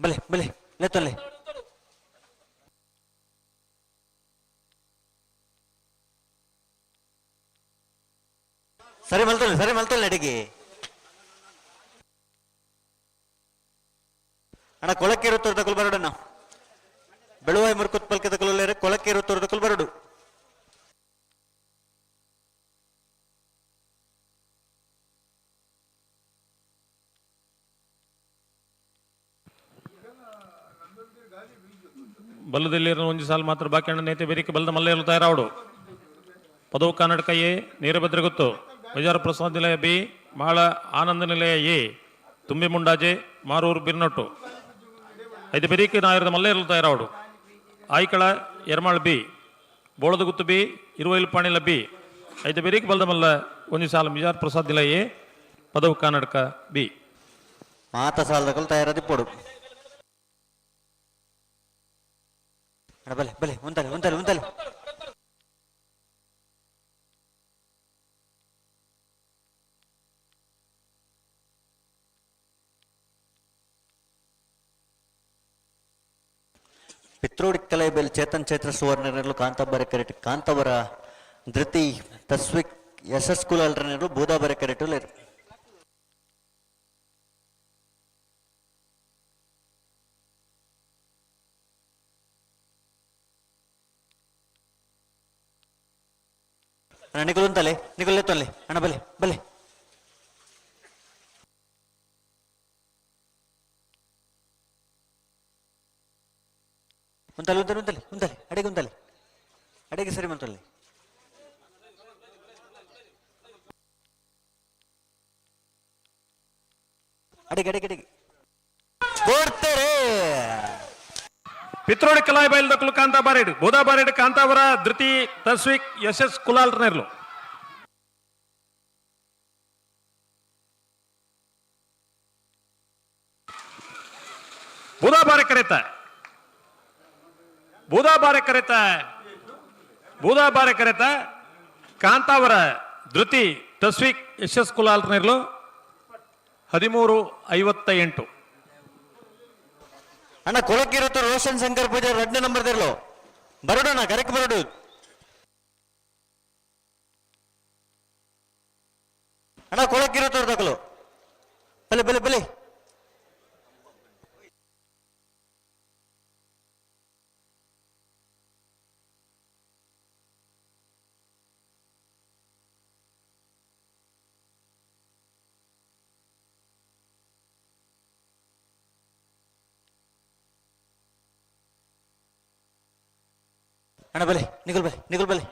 ಬಲೆ ಬಲೆ ಲೆತ್ತೊಲ್ಲೆ. ಸರಿ ಮಲ್ತೊಲ್ಲೆ ಸರಿ ಮಲ್ತೊಲ್ಲೆ ಅಡಿಗೆ. ಅಣ್ಣ ಕೊಳಕ್ಕೆ ತೋರ್ದಕಲ್ ಬರಡಣ್ಣ. ಬೆಳುವಾಯಿ ಮುರ್ಕುತ್ ಪಲ್ಕೆ ತಕಲುಲ್ಲೇರೆ ಕೊಳಕ್ಕೆ ತೋರ್ದಕಲ್ ಬರಡು. ಬಲ್ಲದೆಲ್ಲಿರ ಒಂಜಿ ಸಾಲ ಮಾತ್ರ ಬಾಕಿ ಅಣ್ಣ ನೇತೆ ಬೇರಿಕೆ ಬಲ್ಲದ ಮಲ್ಲೇರು ತಯಾರಾವಡು. ಪದವು ಕರ್ನಾಟಕ ಎ ನೀರಭದ್ರ ಗೊತ್ತು ಬಜಾರ ಪ್ರಸಾದ್ ನಿಲಯ ಬಿ ಮಾಳ ಆನಂದ ನಿಲಯ ಎ ತುಂಬಿ ಮುಂಡಾಜೆ ಮಾರೂರು ಬಿರ್ನೊಟ್ಟು. ಐದು ಬೆರಿಕೆ ನಾಯರದ ಮಲ್ಲೇರು ತಯಾರಾವಡು. ಆಯ್ಕಳ ಎರ್ಮಾಳ್ ಬಿ ಬೋಳದಗುತ್ತು ಬಿ ಇರುವೈಲು ಪಾಣಿಲ ಬಿ ಐದು ಬೆರಿಕೆ ಬಲ್ದ ಮಲ್ಲ ಒಂಜಿ ಸಾಲ ಮಿಜಾರ್ ಪ್ರಸಾದ್ ನಿಲಯ ಎ ಪದವು ಕರ್ನಾಟಕ ಬಿ. ಮಾತ ಸಾಲದಕಲ್ ತಯಾರದಿಪ್ಪೊಡು. ಅಣ್ಣ ಬಲೆ ಬಲೆ ಉಂತಲೆ ಉಂತಲೆ ಉಂತಲೆ. ಪಿತ್ರೋಡಿ ಕಲೈಬೆಲ್ ಚೇತನ್ ಚೈತ್ರ ಸುವರ್ಣನೆರ್ಲು ಕಾಂತಾಬಾರೆ ಕರೆಟ್ ಕಾಂತವರ ಧೃತಿ ತಸ್ವಿಕ್ ಎಸ್ ಎಸ್ ಕುಲಾಲ್ರನೆರ್ಲು ಬೂದಾಬಾರೆ ಕರೆಟು ಲೇರು. ಅಣ್ಣ ನಿಕುಲ್ ಉಂತಲೆ ನಿಕುಲ್ ಎತ್ತೊಲ್ಲೆ ಅಣ್ಣ ಬಲೆ ಬಲೆ. ಉಂತಲೆ ಉಂತಲೆ ಉಂತಲೆ ಉಂತಲೆ ಅಡೆಗೆ ಉಂತಲೆ ಅಡೆಗೆ ಸರಿ ಮಂತೊಲ್ಲೆ. ಅಡೆಗೆ ಅಡೆಗೆ ಅಡೆಗೆ ಕೊಡ್ತಾರೆ. ಪಿತ್ರೋಡಿ ಕಲಾಯಿ ಬೈಲ್ ದಕ್ಕಲು ಕಾಂತಾ ಬಾರೇಡ್ ಬೋದಾ ಬಾರೇಡ್ ಕಾಂತಾವರ ಧೃತಿ ತಸ್ವಿಕ್ ಎಸ್ ಎಸ್ ಕುಲಾಲ್ ನೆರ್ಲು. ಬೂದಾ ಬಾರೆ ಕರೆತ ಬೂದಾ ಬಾರೆ ಕರೆತ ಬೂದಾ ಬಾರೆ ಕರೆತ ಕಾಂತಾವರ ಧೃತಿ ತಸ್ವಿಕ್ ಎಸ್ ಎಸ್ ಕುಲಾಲ್ ನೆರ್ಲು 13:58. ಅಣ್ಣ ಕೊಳಕಿರುತ್ತು ರೋಷನ್ ಶಂಕರ್ ಪೂಜಾರಿ ಎರಡನೇ ನಂಬರ್ ದಿರ್ಲು ಬರಡೋಣ ಕರೆಕ್ಟ್ ಬರಡು. ಅಣ್ಣ ಕೊಳಕಿರುತ್ತವ್ರ ತಕಲು ಬಲೆ ಬಲೆ ಬಲೆ. ಅಣ್ಣ ಬಲೆ ನಿಗುಲ್ ಬಲೆ ನಿಗುಲ್ ಬಲೆ.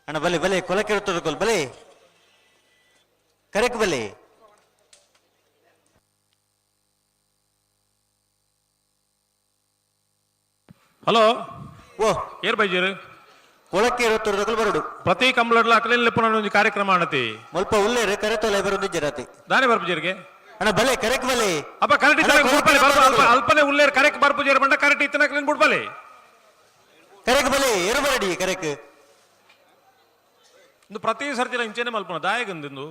ಅಣ್ಣ ಬಲೆ ಬಲೆ ಕೊಲಕ್ಕೆ ಬಲೆ ಕರೆಕ್ ಬಲೆ. ಹಲೋ ಓ ಏರ್ ಬೈಜೀರು ಕೊಳಕ್ಕೆ ಇರುತ್ತದಕಲ್ ಬರಡು. ಪ್ರತಿ ಕಂಬಳಡ್ಲ ಅಕಲಿನ ಲೆಪ್ಪುನ ಒಂಜಿ ಕಾರ್ಯಕ್ರಮ ಅಣತಿ ಮುಲ್ಪ ಉಲ್ಲೇರು ಕರೆತೊಲೆ ಬರುಂದು ಜರಾತಿ ದಾನೆ ಬರ್ಪುಜೀರಿಗೆ ಅಣ್ಣ ಬಲೆ ಕರೆಕ್ ಬಲೆ. ಅಪ್ಪ ಕರೆಕ್ಟ್ ಅಣ್ಣ, ಕೊಳಕ್ಕೆ ಅಲ್ಪ ಅಲ್ಪನೆ ಉಲ್ಲೇರು ಕರೆಕ್ ಬರ್ಪುಜೀರ್ ಬಂಡ ಕರೆಕ್ಟ್ ಇತ್ತಿನ ಅಕಲಿನ ಬುಡ್ಬಲೆ ಕರೆಕ್ ಬಲೆ ಏರು ಬರಡಿ ಕರೆಕ್. ಇಂದು ಪ್ರತಿ ಸರ್ತಿಲ ಇಂಚೆನೆ ಮಲ್ಪುನ ದಾಯಗಂದಿಂದು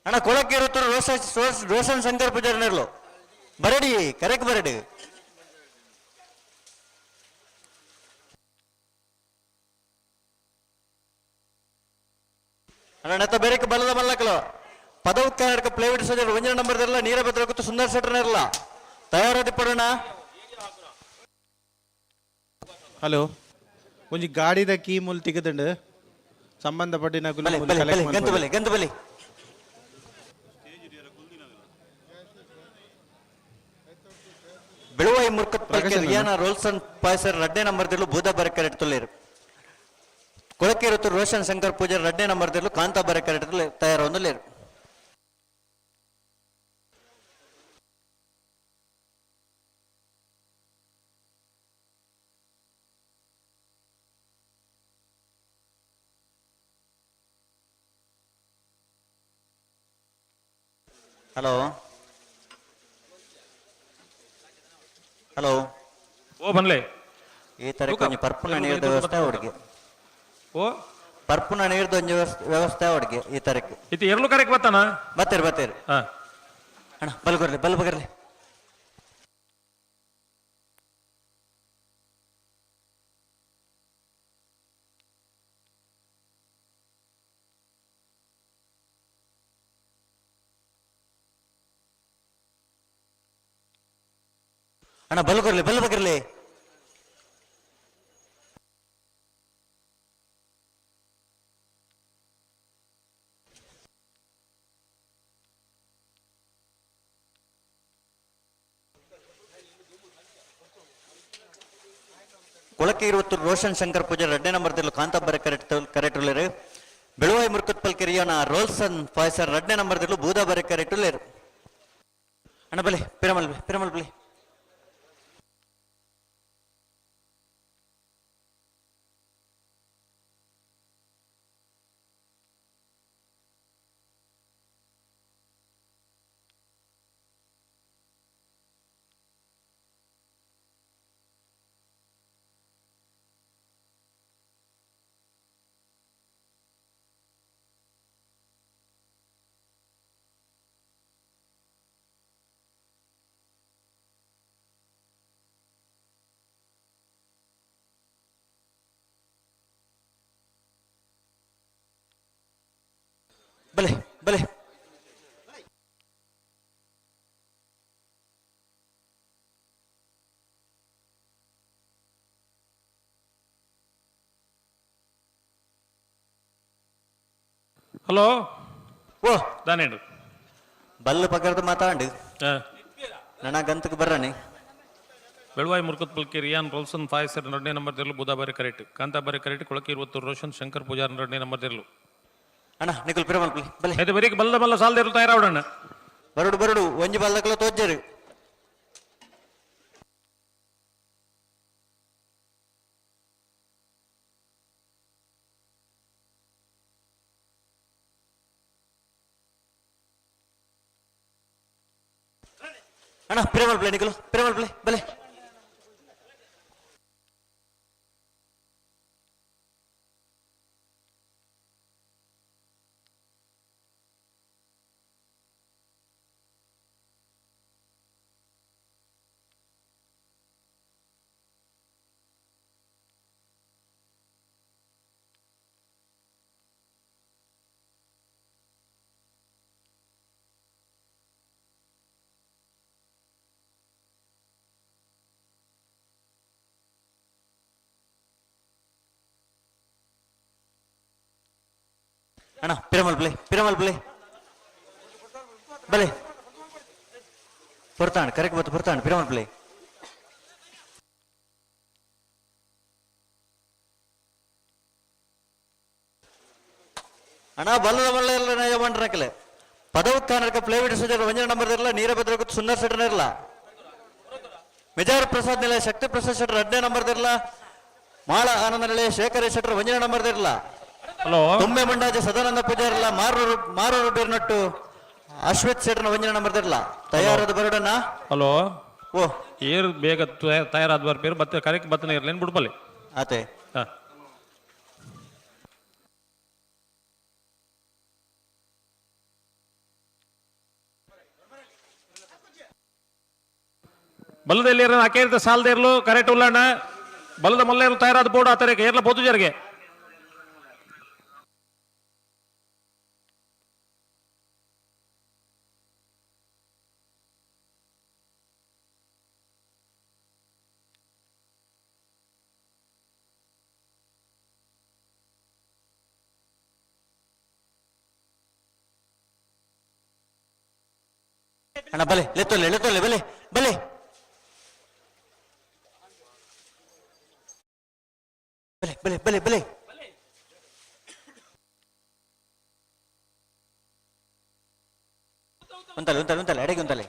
ಅಣ್ಣ ಕೊಳಕ್ಕೆ ಇರುತ್ತರು ರೋಷನ್ ರೋಷನ್ ಶಂಕರ್ ಪೂಜಾರಿ ಬರಡಿ ಕರೆಕ್ ಬರಡಿ. ಅಣ್ಣ ನೆತ್ತ ಬೇರೆಕ್ ಬಲದ ಮಲ್ಲಕಲು ಪದವು ಕರ್ನಾಟಕ ಪ್ಲೇವಿಡ್ ಸೋಜರ್ ಒಂಜನ ನಂಬರ್ ಇರಲ್ಲ ನೀರ ಭದ್ರ ಗೊತ್ತು ಸುಂದರ್ ಸೆಟ್ರನ ಇರಲ್ಲ ತಯಾರಾದಿ ಪಡೋಣ. ಹಲೋ ಒಂಜಿ ಗಾಡಿದ ಕೀ ಮುಲ್ ತಿಗದಂಡು ಸಂಬಂಧಪಟ್ಟಿನ ಬಲೆ ಬಲೆ ಬಲೆ ಗಂತು ಬಲೆ ಗಂತು ಬಲೆ. ಬೆಳುವಾಯಿ ಮುರ್ಕತ್ ರಿಯಾನ ರೋಲ್ಸನ್ ಪಾಯ್ಸರ್ ರಡ್ಡೆ ನಂಬರ್ ದಿರ್ಲು ಬೂದ ಬರಕರೆಟ್ ತುಲ್ಲೇರು. ಕೊಳಕೆ ರೋಷನ್ ಶಂಕರ್ ಪೂಜಾರಿ ರಡ್ಡೆ ನಂಬರ್ ದಿರ್ಲು ಕಾಂತಾ ಬರಕರೆಟ್ ತಯಾರೊಂದುಲ್ಲೇರು. ಹಲೋ ಹಲೋ ಓ ಬನ್ಲೆ ಈ ತರ ಒಂಜಿ ಪರ್ಪುನ ನೀರ್ದ ವ್ಯವಸ್ಥೆ ಅವಡಿಗೆ. ಓ ಪರ್ಪುನ ನೀರ್ದ ಒಂಜಿ ವ್ಯವಸ್ಥೆ ಅವಡಿಗೆ ಈ ತರಕ್ಕೆ. ಇತ್ತು ಎರಲು ಕರೆಕ್ ಬರ್ತಾನ ಬತ್ತೇರಿ ಬತ್ತೇರಿ. ಹಾ ಅಣ್ಣ ಬಲ್ ಬರ್ಲಿ ಬಲ್ ಬಗರ್ಲಿ. ಅಣ್ಣ ಬಲ್ ಕೊರ್ಲಿ, ಬಲ್ ಬಗಿರ್ಲಿ. ಕೊಳಕೆ ಇರುವತ್ತು ರೋಷನ್ ಶಂಕರ್ ಪೂಜಾರಿ ಎರಡನೇ number Dillu ಕಾಂತಾಬಾರೆ correct correct ಉಳ್ಳೇರು. Beluvai ಮುರ್ಕತ್ ಪಲ್ಕೆರಿಯೋನ ರೋಲ್ಸನ್ ಫಾಯ್ಸರ್ ಎರಡನೇ ನಂಬರ್ ದಿಲ್ಲು ಬೂದಾಬಾರೆ ಕರೆಕ್ಟ್ ಉಳ್ಳೇರು. ಅಣ್ಣ ಬಲೆ ಪಿರಮಲ್ ಪಿರಮಲ್ ಬಲೆ. ಬಲೆ ಬಲೆ. ಹಲೋ. ಓ ದಾನೇಂಡು ಬಲ್ಲು ಪಗರ್ದು ಮಾತಾಂಡು ನನ್ನ ಗಂತಕ್ಕೆ ಬರ್ರಾಣಿ. ಬೆಳವಾಯಿ ಮುರ್ಕತ್ ಪಲ್ಕಿ ರಿಯಾನ್ ರೋಲ್ಸನ್ ಫಾಯ್ಸರ್ ಎರಡನೇ ನಂಬರ್ ದಿರ್ಲು ಬುಧಾಬಾರಿ ಕರೆಕ್ಟ್ ಕಾಂತಾಬಾರಿ ಕರೆಕ್ಟ್. ಕೊಳಕೆ ಇರುವತ್ತು ರೋಷನ್ ಶಂಕರ್ ಪೂಜಾರ್ ಎರಡನೇ ನಂಬರ್ ದಿರ್ಲು. ಅಣ್ಣ ನಿಕುಲ್ ಪಿರಮಲ್ ಬಲೆ. అయితే ಬರೀಕ್ ಬಲ್ಲ ಬಲ್ಲ ಸಾಲದಿರು ತಯಾರಾವಡಣ್ಣ. ಬರಡು ಬರಡು ಒಂಜಿ ಬಲ್ಲಕಲ ತೋಜ್ಜರು. ಅಣ್ಣ ಪಿರಮಲ್ ಪ್ಲೇ ನಿಕುಲು ಪಿರಮಲ್ ಪ್ಲೇ ಬಲೆ. ಅಣ್ಣ ಪಿರಮಲ್ ಪ್ಲೇ ಪಿರಮಲ್ ಪ್ಲೇ ಬಲೆ. ಬರ್ತಾಣ ಕರೆಕ್ಟ್ ಬತ್ತು ಬರ್ತಾಣ ಪಿರಮಲ್ ಪ್ಲೇ. ಅಣ್ಣ ಬಲ್ಲದ ಬಲ್ಲ ಎಲ್ಲ ನಯ ಬಂಡ್ರಕಲೆ ಪದವು ಕಾನರ್ಕ ಪ್ಲೇವಿಡ್ ಸಜರ್ ಒಂಜನ ನಂಬರ್ ಇರಲ್ಲ ನೀರಭದ್ರ ಗೊತ್ತು ಸುಂದರ್ ಸೆಟ್ರನ ಇರಲ್ಲ ಮೆಜಾರ್ ಪ್ರಸಾದ್ ನಿಲಯ ಶಕ್ತಿ ಪ್ರಸಾದ್ ಶೆಟ್ಟರ್ ಎರಡನೇ ನಂಬರ್ ಇರಲ್ಲ ಮಾಳ ಆನಂದ ನಿಲಯ ಶೇಖರ ಶೆಟ್ಟರ್ ಒಂಜನ ನಂಬರ್ ಇರಲ್ಲ. ಹಲೋ. ತುಂಬೆ ಮಂಡಾಜೆ ಸದಾನಂದ ಪೂಜಾರಲ್ಲ ಮಾರೂರು ಮಾರೂರು ಬೇರ್ನಟ್ಟು ಅಶ್ವಿತ್ ಶೆಟ್ಟರ್ನ ಒಂಜನ ನಂಬರ್ ಇರಲ್ಲ ತಯಾರಾದ ಬರಡಣ್ಣ. ಹಲೋ. ಓ ಏರು ಬೇಗ ತಯಾರಾದ ಬರ್ಪೇರು ಬತ್ತ ಕರೆಕ್ಟ್ ಬತ್ತನ ಇರ್ಲೇನು ಬಿಡ್ಬಲ್ಲಿ. ಆತೆ. ಹಾ. ಬಲ್ಲದಲ್ಲಿ ಅಕೇರಿದ ಸಾಲದ ಇರ್ಲು ಕರೆಕ್ಟ್ ಉಲ್ಲಣ್ಣ ಬಲ್ಲದ ಮಲ್ಲೇರು ತಯಾರಾದ ಬೋರ್ಡ್ ಆತರ ಏರ್ಲ ಪೋತು ಜರಿಗೆ. ಅಣ್ಣ ಬಲೆ ಲೆತ್ತೊಲ್ಲೆ ಲೆತ್ತೊಲ್ಲೆ ಬಲೆ ಬಲೆ. ಬಲೆ ಬಲೆ ಬಲೆ ಬಲೆ. ಉಂತಲೆ ಉಂತಲೆ ಉಂತಲೆ ಅಡೆಗೆ ಉಂತಲೆ.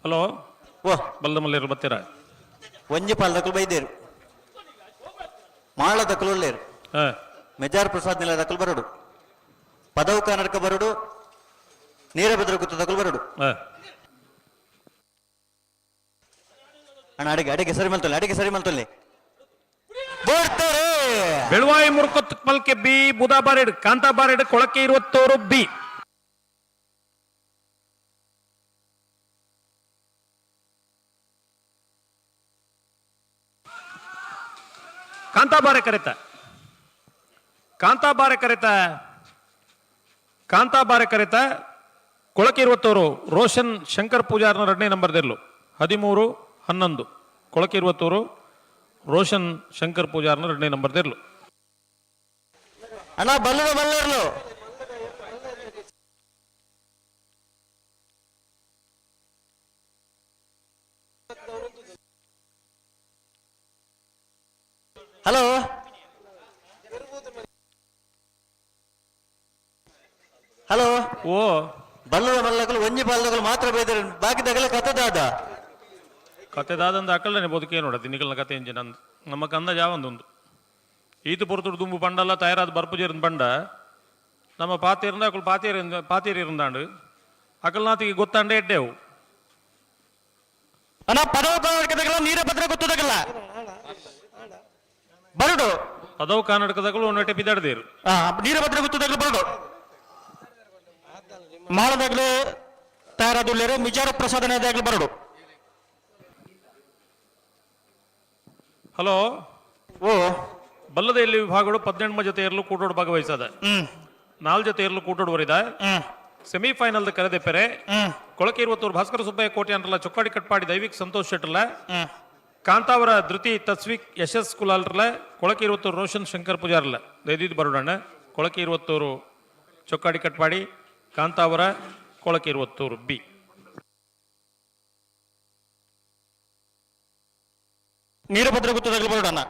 ಹಲೋ. ಓ ಬಲ್ಲದ ಮಲ್ಲೇರು ಬತ್ತೀರ. ಒಂಜಿ ಪಾಲ್ದಕುಲು ಬೈದೇರು ಮಾಳದಕುಲು ಉಳ್ಳೇರು. ಹಾ. ಮೆಜಾರ್ ಪ್ರಸಾದ್ ನಿಲಯದಕುಲು ಬರಡು ಪದವು ಕನ್ನಡಕ ಬರಡು ನೀರಭದ್ರ ಗುತ್ತದಕುಲು ಬರಡು. ಹಾ. ಅಣ್ಣ ಅಡಿಗೆ ಅಡಿಗೆ ಸರಿ ಮಲ್ತೊಲ್ಲೆ ಅಡಿಗೆ ಸರಿ ಮಲ್ತೊಲ್ಲೆ ಬರ್ತಾರೆ. ಬೆಳುವಾಯಿ ಮುರ್ಕೊತ್ ಪಲ್ಕೆ ಬಿ ಬುಧಾ ಬಾರೆಡ್ ಕಾಂತಾ ಬಾರೆಡ್ Kolake ಇರುವತ್ತೋರು B. ಕಾಂತಾಬಾರೆ ಕರೆತ ಕಾಂತಾಬಾರೆ ಕರೆತ ಕಾಂತಾಬಾರೆ ಕರೆತ Kolakkiruvathur Roshan Shankar ಪೂಜಾರ್ನ ಎರಡನೇ ನಂಬರ್ ದೆರ್ಲು 13-11. ಕೊಳಕಿರುವತ್ತೂರು ರೋಷನ್ ಶಂಕರ್ ಪೂಜಾರ್ನ ಎರಡನೇ ನಂಬರ್ ದೆರ್ಲು. ಅಣ್ಣ ಬಲ್ಲದ ಮಲ್ಲರ್ಲು. ಹಲೋ ಹಲೋ ಓ ಬಲ್ಲದ ಮಲ್ಲಗಳು ಒಂಜಿ ಬಲ್ಲಗಳು ಮಾತ್ರ ಬೈದರು, ಬಾಕಿ ದಗಲ ಕತೆ ದಾದ ಕತೆ ದಾದಂದ ಅಕ್ಕಲ್ನೇ ಬದುಕೇ ನೋಡತಿ ನಿಕಲ್ನ ಕತೆ ಇಂಜಿನ ಅಂದ್ ನಮ್ಮ ಕಂದ ಜಾವಂದೊಂದು ಈತು ಪೊರ್ತುಡು ದುಂಬು ಪಂಡಲ್ಲ ತಯಾರಾದ ಬರ್ಪುಜೇರಿನ ಪಂಡ ನಮ್ಮ ಪಾತೇರಿಂದ ಅಕುಲು ಪಾತೇರಿ ಪಾತೇರಿ ಇರುಂದಾಂಡು ಅಕಲ್ನಾತಿಗೆ ಗೊತ್ತಾಂಡೆ ಎಡ್ಡೆವು. ಅಣ್ಣ ಪದವು ಕರ್ನಾಟಕದಾಗಲ ನೀರಭದ್ರ ಗೊತ್ತದಾಗಲ್ಲ ಬರಡು. ಪದವು ಕರ್ನಾಟಕದಾಗಲು ಒಂದೆಟ್ಟೆ ಬಿದ್ದಾಡ್ದೇರು. ನೀರಭದ್ರ ಗೊತ್ತದಾಗಲು ಬರಡು. ಮಾಳದಾಗಲೂ ತಯಾರಾದುಲ್ಲೇರು ಮಿಜಾರ ಪ್ರಸಾದನೇದಾಗಲು ಬರಡು. ಹಲೋ ಓ ಬಲ್ಲದ ಎಲ್ಲಿ ವಿಭಾಗಗಳು 18 ಜೊತೆ ಇರಲು ಕೂಟೋಡು ಭಾಗವಹಿಸದ 4 ಜೊತೆ ಇರಲು ಕೂಟೋಡು ವರಿದ ಸೆಮಿಫೈನಲ್ ಕರೆದೆ ಪೆರೆ ಕೊಳಕೆ ಇರುವತ್ತೂರು ಭಾಸ್ಕರ ಸುಬ್ಬಯ್ಯ ಕೋಟೆ ಅಂದ್ರಲ್ಲ ಚೊಕ್ಕಾಡಿ ಕಟ್ಪಾಡಿ ದೈವಿಕ್ ಸಂತೋಷ್ ಶೆಟ್ಟರ್ಲ ಕಾಂತಾವರ ಧೃತಿ ತಸ್ವಿಕ್ ಯಶಸ್ ಕುಲಾಲ್ರಲ್ಲ ಕೊಳಕೆ ಇರುವತ್ತೂರು ರೋಷನ್ ಶಂಕರ್ ಪೂಜಾರ್ಲ ದೈದಿದ್ ಬರೋಡಣ್ಣ. ಕೊಳಕೆ ಇರುವತ್ತೂರು ಚೊಕ್ಕಾಡಿ ಕಟ್ಪಾಡಿ ಕಾಂತಾವರ ಕೊಳಕೆ ಇರುವತ್ತೂರು ಬಿ. ನೀರಭದ್ರ ಗೊತ್ತದಾಗಲು ಬರೋಡಣ್ಣ.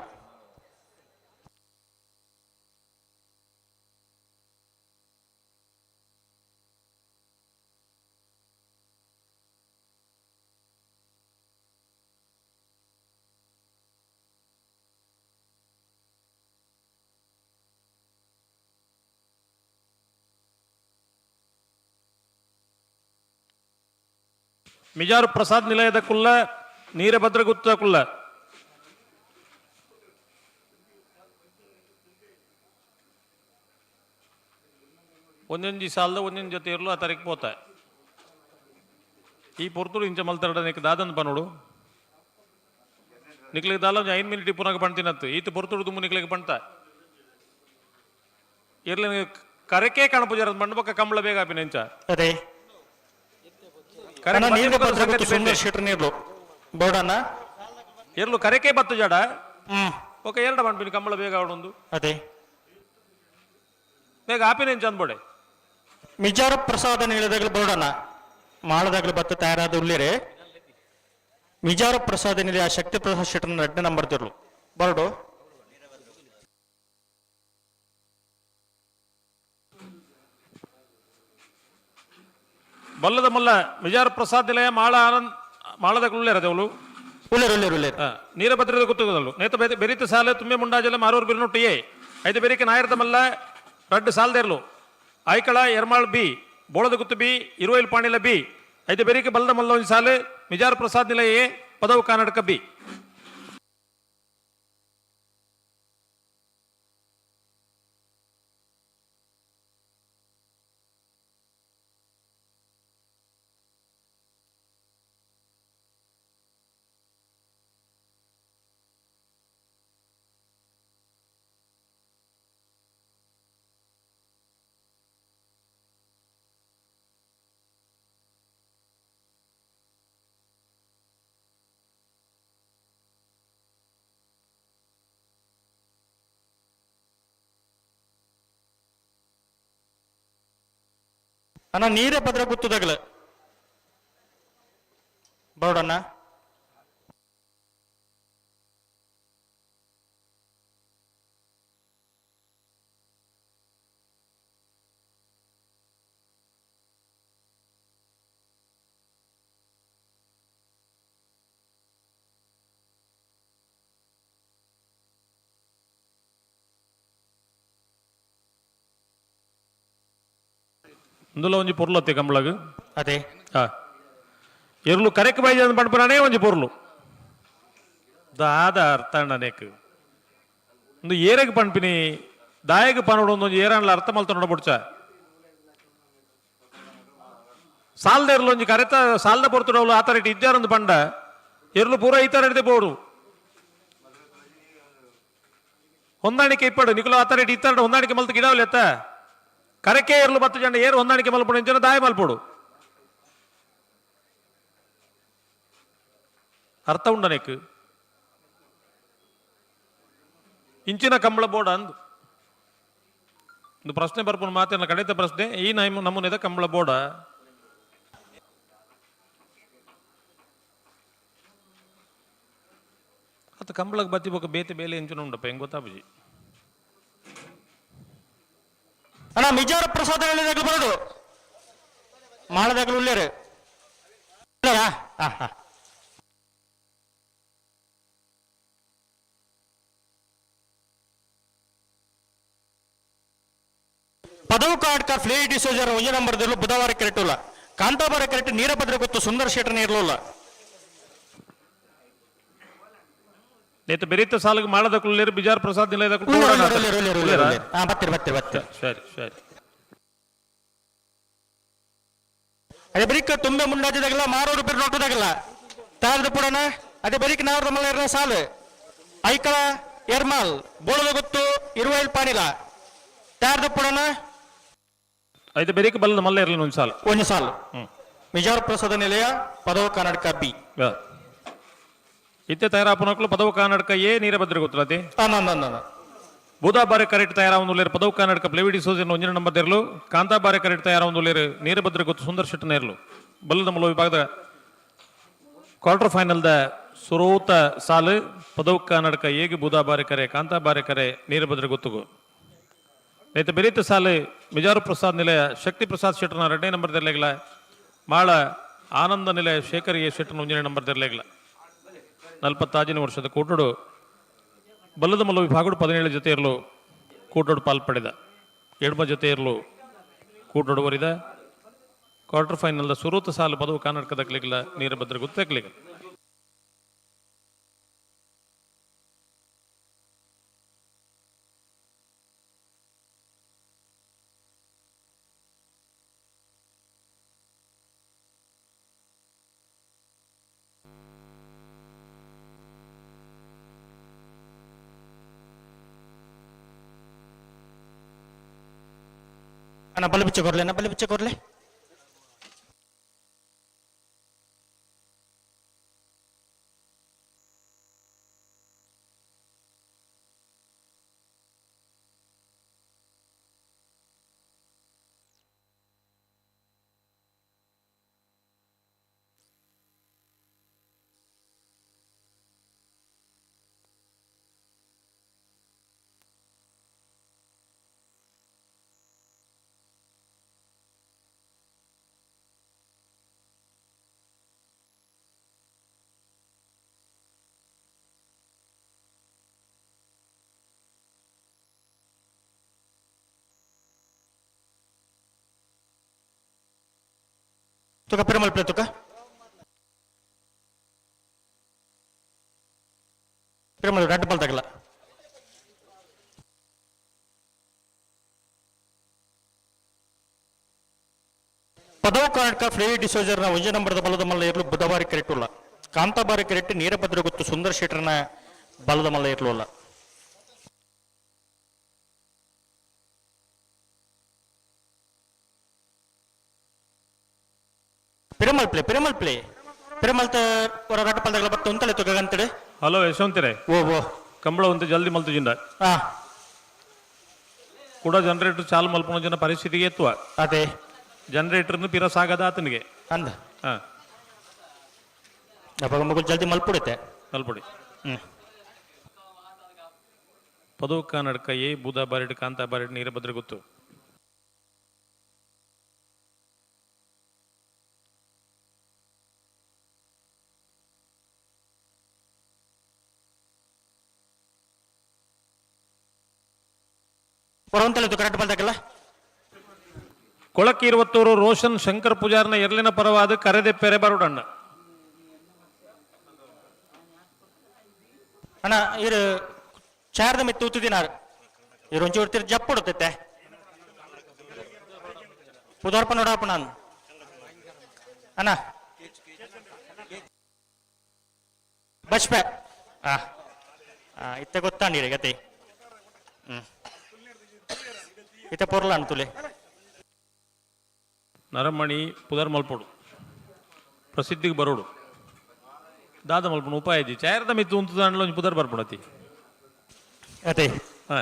ಮಿಜಾರು ಪ್ರಸಾದ್ ನಿಲಯದ ಕುಲ್ಲ ನೀರಭದ್ರ ಗುತ್ತದ ಕುಲ್ಲ ಒಂದೊಂದು ಸಾಲದ ಒಂದೊಂದು ಜೊತೆ ಇರಲು ಆ ತಾರೀಕು ಪೋತ ಈ ಪೊರ್ತುಡು ಇಂಚ ಮಲ್ತರಡ ನಿಕ್ ದಾದಂದ ಪನೋಡು ನಿಕ್ಲಿಗೆ ದಾಲ ಒಂಜಿ 5 ಮಿನಿಟ್ ಪುನಗ ಪಣ್ತಿನತ್ತು ಈತ ಪೊರ್ತುಡು ದುಮ್ಮು ನಿಕ್ಲಿಗೆ ಪಣ್ತ ಇರ್ಲಿ ಕರೆಕೆ ಕಾಣಪುಜಾರ ಮಂಡ ಬೊಕ್ಕ ಕಂಬಳ ಬೇಗ ಆಪಿನ ಇಂಚ ಅದೇ ಕರೆ ಅಣ್ಣ, ಬತ್ತಿ ನೀರು ಬೊಕ್ಕ ಭದ್ರ ಸಂಗತಿ ಗೊತ್ತು ಸುಂದರ್ ಬೇತೆ. ಶೆಟ್ರ್ ನೀರ್ಲು ಬೋಡಣ್ಣ. ಎರ್ಲು ಕರೆಕೆ ಬತ್ತು ಜಾಡ ಓಕೆ ಎರಡ ಪಣ್ಪಿನಿ ಕಂಬಳ ಬೇಗ ಆವಡೊಂದು ಅದೇ ಬೇಗ ಆಪಿನ ಇಂಚ ಅಂದ್ಬೋಡೆ. ಮಿಜಾರ ಪ್ರಸಾದ ನಿಲಯದಾಗಲು ಬೋಡಣ್ಣ. ಮಾಳದಾಗಲು ಬತ್ತ ತಯಾರಾದ ಉಳ್ಳೇರೆ ಮಿಜಾರ ಪ್ರಸಾದ ನಿಲಯ ಶಕ್ತಿ ಪ್ರಸಾದ್ ಶೆಟ್ಟರ್ನ ಎರಡನೇ ನಂಬರ್ ತಿರ್ಲು ಬರಡು. ಬಲ್ಲದ ಮಲ್ಲ ಮಿಜಾರ ಪ್ರಸಾದ್ ನಿಲಯ ಮಾಳ ಆನಂದ್ ಮಾಳದ ಉಳ್ಳೇರ ದೇವಲು ಉಳ್ಳೇರು ಉಳ್ಳೇರು ಉಳ್ಳೇರು ನೀರಭದ್ರದ ಗೊತ್ತದಲ್ಲು ನೇತ ಬೆರಿತ ಸಾಲ ತುಂಬೆ ಮುಂಡಾಜಲ ಮಾರೂರು ಬಿರ್ನೊಟ್ಟಿಯೇ ಐದು ಬೆರಿಕೆ ನಾಯರ್ದ ಮಲ್ಲ ರಡ್ಡು ಸಾಲದೇರ್ಲು ಐಕಳ ಎರ್ಮಾಳ್ ಬಿ ಬೋಳದ ಗುತ್ತು ಬಿ ಇರುವೈಲ್ ಪಾಣಿಲ ಬಿ ಐದು ಬೆರಿಕೆ ಬಲ್ಲದ ಮಲ್ಲ ಒಂದು ಸಾಲು ಮಿಜಾರ್ ಪ್ರಸಾದ್ ನಿಲಯ ಎ ಪದವು ಕರ್ನಾಟಕ ಬಿ. ಅಣ್ಣ ನೀರೇ ಭದ್ರ ಗೊತ್ತದಾಗಲ ಬರೋಡಣ್ಣ. ಇಂದುಲ ಒಂಜಿ ಪೊರ್ಲತ್ತೆ ಕಂಬಳಗ್ ಅದೇ ಹಾ ಎರ್ಲು ಕರೆಕ್ ಬೈಜ ಪಂಡ್ಪುರಾನೇ ಒಂಜಿ ಪೊರ್ಲು ದಾದ ಅರ್ಥ ಅಣ್ಣನೇಕ್ ಒಂದು ಏರೆಗ್ ಪಣ್ಪಿನಿ ದಾಯಗ್ ಪನೋಡು ಒಂದೊಂಜಿ ಏರಾನ್ಲ ಅರ್ಥ ಮಲ್ತ ನೋಡಬುಡ್ಚ ಸಾಲ್ದ ಎರ್ಲು ಒಂಜಿ ಕರೆತ ಸಾಲ್ದ ಪೊರ್ತುಡವ್ಲು ಆ ತರ ಇದ್ದಾರೊಂದು ಪಂಡ ಎರ್ಲು ಪೂರ ಈ ತರ ಹಿಡ್ದೆ ಬೋಡು ಹೊಂದಾಣಿಕೆ ಇಪ್ಪಡು ನಿಕುಲು ಆ ತರ ಇತ್ತಾರ ಹೊಂದಾಣಿಕೆ ಮಲ್ತ ಗಿಡವಲೆತ್ತ ಕರೆಕೆ ಎರ್ಲು 10 ಜನ ಏರು ಹೊಂದಾಣಿಕೆ ಮಲ್ಪಡು ಇಂಚಿನ ದಾಯ ಮಲ್ಪಡು. ಅರ್ಥ ಉಂಡನೇಕ್ ಇಂಚಿನ ಕಂಬಳ ಬೋರ್ಡ್ ಅಂದು ಒಂದು ಪ್ರಶ್ನೆ ಬರ್ಪುನ ಮಾತಿನ ಕಡೆತ ಪ್ರಶ್ನೆ ಈ ನಮೂನೆದ ಕಂಬಳ ಬೋರ್ಡ. ಅತ್ತ ಕಂಬಳಕ್ಕೆ ಬತ್ತಿ ಬೊಕ್ಕ ಬೇತೆ ಬೇಲೆ ಎಂಚಿನ ಉಂಡಪ್ಪ ಹೆಂಗ್ ಗೊತ್ತಾಬುಜಿ. ಅಣ್ಣ ಮಿಜಾರ ಪ್ರಸಾದ ಹೇಳಿದಾಗಲೂ ಬರೋದು ಮಾಡದಾಗಲೂ ಉಳ್ಳೇರು ಉಳ್ಳೇರಾ? ಹಾ ಹಾ. ಪದವು ಕಾರ್ಡ್ಕ ಫ್ಲೇ ಡಿಸೋಜರ್ ಒಂಜಿ ನಂಬರ್ ದಿರ್ಲು ಬುಧವಾರ ಕೆರೆಟುಲ್ಲ ಕಾಂತಾಬಾರ ಕೆರೆಟ್ ನೀರಭದ್ರ ಗೊತ್ತು ಸುಂದರ ಶೆಟ್ಟರ್ ಇರ್ಲಿಲ್ಲ. ನೇತ ಬೆರೀತ ಸಾಲಿಗೆ ಮಾಡದ ಕುಳ್ಳೇರು ಬಿಜಾರ್ ಪ್ರಸಾದ್ ನಿಲಯದ. ಬತ್ತಿರಿ ಬತ್ತಿರಿ ಬತ್ತಿರಿ. ಸರಿ ಸರಿ. ಅದೇ ಬರೀಕ್ ತುಂಬೆ ಮುಂಡಾಜದಾಗಲ್ಲ ಮಾರೋರು ಬಿರ್ ನೋಟದಾಗಲ್ಲ ತಾರದ ಪುಡಣ. ಅದೇ ಬರೀಕ್ ನಾವ್ರ ಮಲ್ಲ ಸಾಲು ಐಕಳ ಎರ್ಮಾಲ್ ಬೋಳದ ಗೊತ್ತು ಇರುವೈಲ್ ಪಾನಿಲ ತಾರದ ಪುಡಣ. ಐತೆ ಬೆರೀಕ್ ಬಲ್ಲ ಮಲ್ಲ ಇರಲಿ ಒಂದು ಸಾಲು ಒಂದು ಸಾಲು. ಮಿಜಾರ್ ಪ್ರಸಾದ ನಿಲಯ ಪದವ ಕರ್ನಾಟಕ ಬಿ. ಇತ್ತೆ ತಯಾರಾಪನಕ್ಲು ಪದವು ಕರ್ನಾಟಕ ಎ ನೀರಭದ್ರ ಗೊತ್ತಲತಿ. ಬೂದಾ ಬಾರೆ ಕರೆಕ್ಟ್ ತಯಾರಾವೊಂದು ಪದವು ಕರ್ನಾಟಕ ಪ್ಲೇವಿಡಿ ಸೋಜನ್ ಒಂಜಿನ ನಂಬರ್ ಇರಲು ಕಾಂತಾ ಬಾರೆ ಕರೆಕ್ಟ್ ತಯಾರಾವೊಂದು ನೀರಭದ್ರ ಗೊತ್ತು ಸುಂದರ್ ಶೆಟ್ಟನ ಇರಲು ಬಲ್ಲದ ಮುಲ ವಿಭಾಗದ ಕ್ವಾರ್ಟರ್ ಫೈನಲ್ the ಸುರೋತ ಸಾಲು ಪದವು ಕರ್ನಾಟಕ ಏಗೆ ಬೂದಾ ಬಾರೆ ಕರೆ ಕಾಂತಾ ಬಾರೆ ಕರೆ ನೀರಭದ್ರ ಗೊತ್ತುಗು. ನೇತ ಬೆರೀತ ಸಾಲು ಮಿಜಾರು ಪ್ರಸಾದ್ ನಿಲಯ ಶಕ್ತಿ ಪ್ರಸಾದ್ ಶೆಟ್ಟರ್ನ ಎರಡನೇ ನಂಬರ್ ದಿರ್ಲೆಗ್ಲ ಮಾಳ ಆನಂದ ನಿಲಯ ಶೇಖರ್ ಎ ಶೆಟ್ಟರ್ನ ಒಂಜನೇ ನಂಬರ್ ದಿರ್ಲೆಗ್ಲ. 45ನೇ ವರ್ಷದ ಕೂಟಡು ಬಲ್ಲದ ಮಲ್ಲ ವಿಭಾಗಡು 17 ಜೊತೆ ಇರಲು ಕೂಟೋಡು ಪಾಲ್ಪಡೆದ ಎಡ್ಮ ಜೊತೆ ಇರಲು ಕೂಟೋಡು ವರಿದ ಕ್ವಾರ್ಟರ್ ಫೈನಲ್ದ ಸುರೂತ ಸಾಲು ಪದವು ಕರ್ನಾಟಕದ ಕ್ಲಿಗ್ಲ ನೀರಭದ್ರ ಗುತ್ತಕ್ಲಿಗ. ಅಣ್ಣ ಬಲ್ಲೆ ಬಿಚ್ಚ ಕೊರ್ಲೆ ಅಣ್ಣ ಬಲ್ಲೆ ಬಿಚ್ಚ ಕೊರ್ಲೆ. ತುಕ ಪಿರಮಲ್ ಪ್ಲೇ ತುಕ ಪಿರಮಲ್ ರೆಡ್ ಬಾಲ್ ತಗಲ. ಪದವು ಕರ್ನಾಟಕ ಫ್ಲೇ ಡಿಸೋಜರ್ನ ಒಂಜಿ ನಂಬರ್ದ ಬಲದ ಮಲ್ಲ ಇರಲು ಬುಧವಾರ ಕೆರೆಟುಲ್ಲ ಕಾಂತಾಬಾರಿ ಕೆರೆಟ್ ನೀರಭದ್ರ ಗೊತ್ತು ಸುಂದರ ಶೆಟ್ಟರ್ನ ಬಲದ ಮಲ್ಲ ಇರಲಿಲ್ಲ. ಪಿರಮಲ್ ಪ್ಲೇ ಪಿರಮಲ್ ಪ್ಲೇ ಪಿರಮಲ್ ಹೊರ ರಡ್ಡ ಪಲ್ದಗಳ ಬತ್ತ ಉಂತಲೆ ತುಗಂತಡೆ. ಹಲೋ ಯಶವಂತಿರೇ. ಓ ಓ ಕಂಬಳ ಒಂದು ಜಲ್ದಿ ಮಲ್ತು ಜಿಂದ ಕೂಡ ಜನರೇಟರ್ ಚಾಲು ಮಲ್ಪುನ ಜನ ಪರಿಸ್ಥಿತಿಗೆ ಎತ್ತುವ ಅದೇ ಜನರೇಟರ್ ಪಿರ ಸಾಗದ ಆತನಿಗೆ ಅಂದ ಅವಾಗ ಮಗು ಜಲ್ದಿ ಮಲ್ಪುಡುತ್ತೆ ಮಲ್ಪುಡಿ. ಪದವು ಕನ್ನಡಕ ಎ ಬೂದಾ ಬಾರಿಡ್ ಕಾಂತಾ ಬಾರಿಡ್ ನೀರಭದ್ರ ಗೊತ್ತು. ಕರೆಕ್ಟ್ ಬಲ್ದಾಕಲ್ಲ. ಕೊಳಕೀರ್ವತ್ತೂರು ರೋಷನ್ ಶಂಕರ್ ಪೂಜಾರ್ನ ಎರ್ಲಿನ ಪರವಾದ ಕರೆದೆ ಪೆರೆ ಬರುಡಣ್ಣ. ಅಣ್ಣ ಇರು ಚಾರ್ದ ಮಿತ್ತು ತೂತಿದಿನಾರು ಇರು ಒಂಚೂರು ತಿರು ಜಪ್ ಕೊಡುತ್ತೈತೆ ಪುದರ್ಪ ನೋಡಪ್ಪ ನಾನು ಅಣ್ಣ ಬಚ್ಪೆ ಆ ಇತ್ತೆ ಗೊತ್ತಾಂಡಿರಿ ಗತಿ ಇತ್ತೆ ಪೊರ್ಲ ಅಣ್ಣ ತುಲೆ. ನರಮಣಿ ಪುದರ್ ಮಲ್ಪೊಡು ಪ್ರಸಿದ್ಧಿಗೆ ಬರೋಡು. ದಾದ ಮಲ್ಪುನ ಉಪಾಯ ಇಜ್ಜಿ ಚಾಯರ್ದ ಮಿತ್ತು ಉಂತುದಾಂಡಲ ಒಂಜಿ ಪುದರ್ ಬರ್ಪುಣತಿ ಅದೇ. ಹಾ.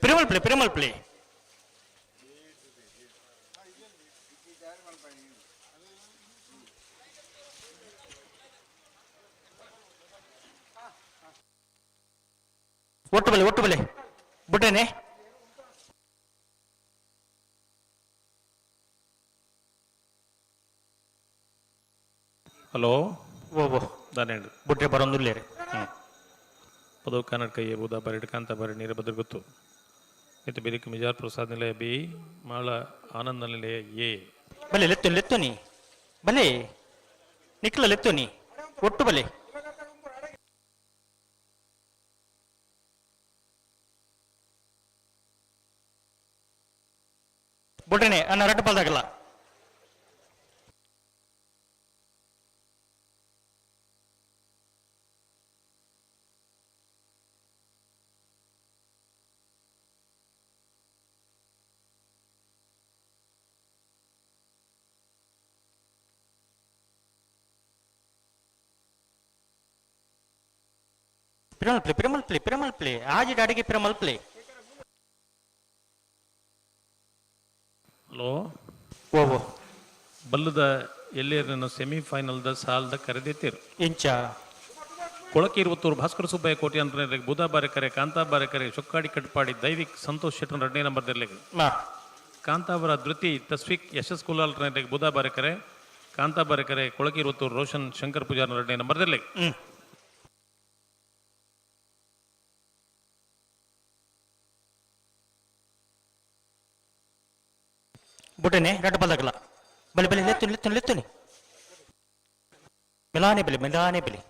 ಪಿರಮಲ್ ಪ್ಲೇ, ಪಿರಮಲ್ ಪ್ಲೇ. ಒಟ್ಟು ಬಲೆ, ಒಟ್ಟು ಬಲೆ ಬುಡ್ರೇನೆ. ಹಲೋ. ಓ ಓ. ದಾನೇಂಡು ಬುಡ್ರೆ ಬರೋಂದುಲ್ಲೇರಿ. ಪದವು ಕನ್ನಡಕ ಎ ಬೂದ ಬರಿಡ್ ಕಾಂತ ಬರಿ ನೀರ ಬದ್ರ ಗೊತ್ತು ಇತ್ತು ಬಿರಿಕ್ ಮಿಜಾರ್ ಪ್ರಸಾದ್ ನಿಲಯ ಬಿ, ಮಾಳ ಆನಂದ ನಿಲಯ ಎ. ಬಲೆ ಲೆತ್ತು, ಲೆತ್ತು ನೀ ಬಲೆ, ನಿಕ್ಲ ಲೆತ್ತು ನೀ ಒಟ್ಟು ಬಲೆ. ಬುಡ್ರೇನೆ ಅನ್ನ ರಡ್ಡು ಪಾಲ್ದಾಗಲ್ಲ. ಪಿರಮಲ್ ಪ್ಲೇ, ಪಿರಮಲ್ ಪ್ಲೇ, ಪಿರಮಲ್ ಪ್ಲೇ. ಆಜಿ ಅಡಿಗೆ ಪಿರಮಲ್ ಪ್ಲೇ. ಹಲೋ. ಓ ಓ. ಬಲ್ಲದ ಎಲ್ಲೇರನ್ನು ಸೆಮಿಫೈನಲ್ದ ಸಾಲದ ಕರೆದಿತ್ತೀರು. ಇಂಚ. ಕೊಳಕೆ ಇರುವತ್ತೂರು ಭಾಸ್ಕರ ಸುಬ್ಬಯ್ಯ ಕೋಟಿ ಅಂತ ಬುಧ ಬಾರೆಕರೆ, ಕಾಂತಾ ಬಾರೆಕರೆ, ಚೊಕ್ಕಾಡಿ ಕಟ್ಪಾಡಿ ದೈವಿಕ್ ಸಂತೋಷ್ ಶೆಟ್ಟನ್ ಎರಡನೇ ನಂಬರ್ ದಿರ್ಲಿಗೆ. ಕಾಂತಾವರ ಧೃತಿ ತಸ್ವಿಕ್ ಯಶಸ್ ಕುಲಾಲ್ ಬುಧ ಬಾರೆಕರೆ, ಕಾಂತಾ ಬಾರೆಕರೆ, ಕೊಳಕೆ ಇರುವತ್ತೂರು ರೋಷನ್ ಶಂಕರ್ ಪೂಜಾರ್ ಎರಡನೇ ನಂಬರ್ ದಿರ್ಲಿಗೆ. ಬುಡ್ರೇನೆ ರಡ್ಡು ಪಾಲ್ದಾಗಲ್ಲ. ಬಲೆ ಬಲೆ ಲೆತ್ತು, ಲೆತ್ತು, ಲೆತ್ತು ನೀ ಮೆಲಾನೆ ಬೆಲೆ, ಮೆಲಾನೆ ಬೆಲೆ.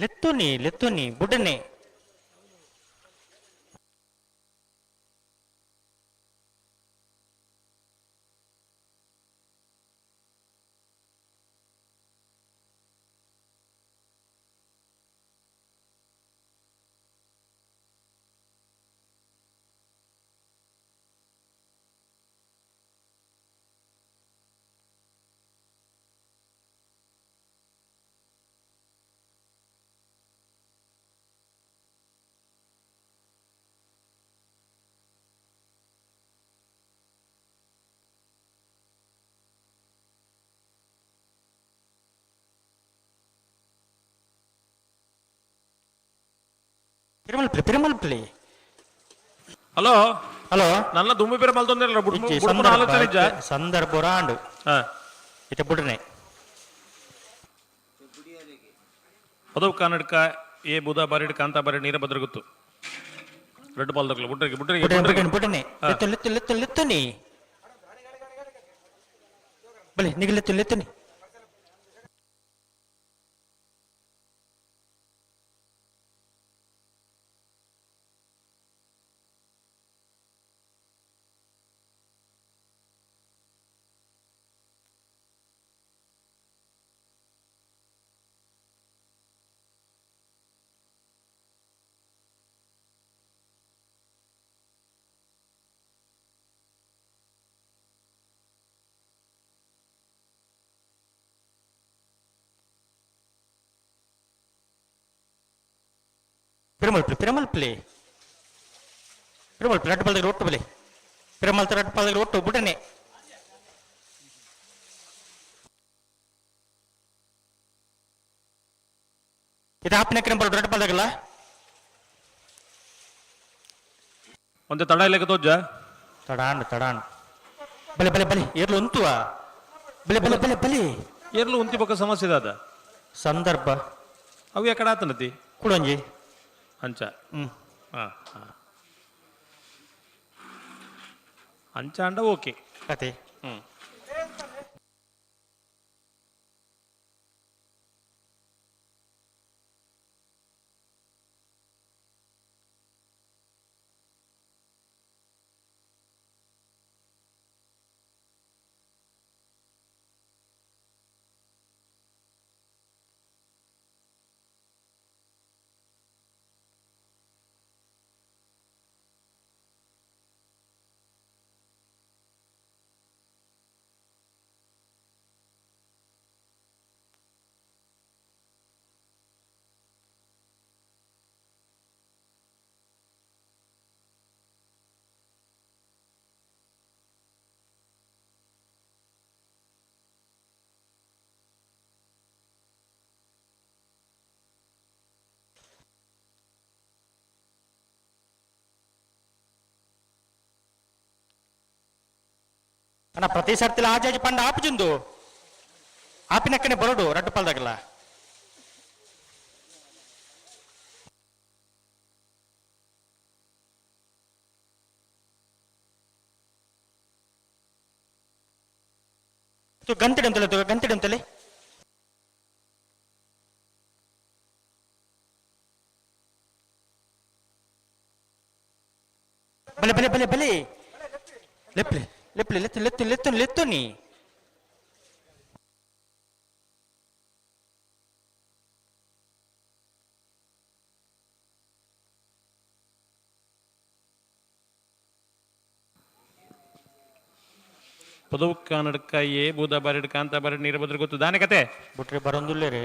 ಲೆತ್ತು ನೀ, ಲೆತ್ತು ನೀ ಬುಡ್ಡನೆ. ಪಿರಮಲ್ ಪ್ಲೇ, ಪಿರಮಲ್ ಪ್ಲೇ. ಹಲೋ. ಹಲೋ. ನನ್ನ ದುಮ್ಮಿ ಬೇರೆ ಮಲ್ತೊಂದಿರಲ್ಲ. ಇಜ್ಜಿ, ಬುಡ್ಪುನ ಆಲೋಚನೆ ಇಜ್ಜ? ಸಂದರ್ಭ ರಾಂಡು. ಹಾ. ಇತ್ತೆ ಬುಡ್ರನೆ. ಪದವು ಕನ್ನಡಕ ಎ ಬುಧ ಬಾರಿಡ್ ಕಾಂತಾ ಬಾರಿ ನೀರ ಭದ್ರ ಗೊತ್ತು ರೆಡ್ ಬಾಲ್ ದಗ್ಲ ಬುಡ್ರಿಗೆ ಬುಡ್ರಿಗೆ ಬುಡ್ರನೆ. ಬುಡ್ರಿಗೆ. ಬುಡ್ರನೆ, ಬುಡ್ರನೆ. ಹಾ. ಲೆತ್ತು, ಲೆತ್ತು, ಲೆತ್ತು, ಲೆತ್ತು ನೀ ಬಲೆ, ನಿಗ್ ಲೆತ್ತು, ಲೆತ್ತು ನೀ. ಪಿರಮಲ್ ಪ್ಲೇ, ಪಿರಮಲ್ ಪ್ಲೇ, ಪಿರಮಲ್ ಪ್ಲೇ. ರಡ್ಡು ಪಾಲ್ದಾಗ ಒಟ್ಟು ಬಲೆ, ಪಿರಮಲ್ ರಡ್ಡು ಪಾಲ್ದಾಗ ಒಟ್ಟು ಬುಡನೆ. ಇದು ಆಪಿನ ಕ್ರಮ ರಡ್ಡು ಪಾಲ್ದಾಗಲ್ಲ. ಒಂದೇ ತಡ ಇಲ್ಲ ತೋಜ. ತಡಾಂಡ್ ತಡಾಂಡ್ ಬಲೆ ಬಲೆ ಬಲೆ ಏರ್ಲು ಉಂತುವ ಬಲೆ ಬಲೆ ಬಲೆ ಬಲೆ. ಏರ್ಲು ಉಂತಿ ಬೊಕ್ಕ ಸಮಸ್ಯೆ ದಾದ? ಸಂದರ್ಭ. ಅವು ಯಾಕಡೆ ಆತನತಿ? ಕುಡೊಂಜಿ. ಅಂಚ. ಹಾ ಹಾ, ಅಂಚ ಅಂಡ ಓಕೆ. ಕತೆ. ಅಣ್ಣ ಪ್ರತಿ ಸರ್ತಿಲ ಆಜಾಜಿ ಪಂಡ ಆಪುಜುಂದು ಆಪಿನಕ್ಕನೆ ಬರೋಡು ರಡ್ಡು ಪಲ್ದಾಗಲ್ಲ. ಗಂತಿಡಂತಲೆ ಗಂತಿಡಂತಲೆ. ಬಲೆ ಬಲೆ ಬಲೆ ಬಲೆ ಲೆಪ್ಲೆ ಲೆಪ್ಲೆ ಲೆತ್ತು ಲೆತ್ತು ಲೆತ್ತು ಲೆತ್ತು ನೀ. ಪದವು ಕನ್ನಡಕ ಏ ಬೂದ ಬಾರಿಡ್ ಕಾಂತ ಬಾರಿಡ್ ನೀರು ಬದ್ರ ಗೊತ್ತು ದಾನೆ ಕತೆ ಬಿಟ್ರೆ ಬರೋಂದಿಲ್ಲ ರೀ.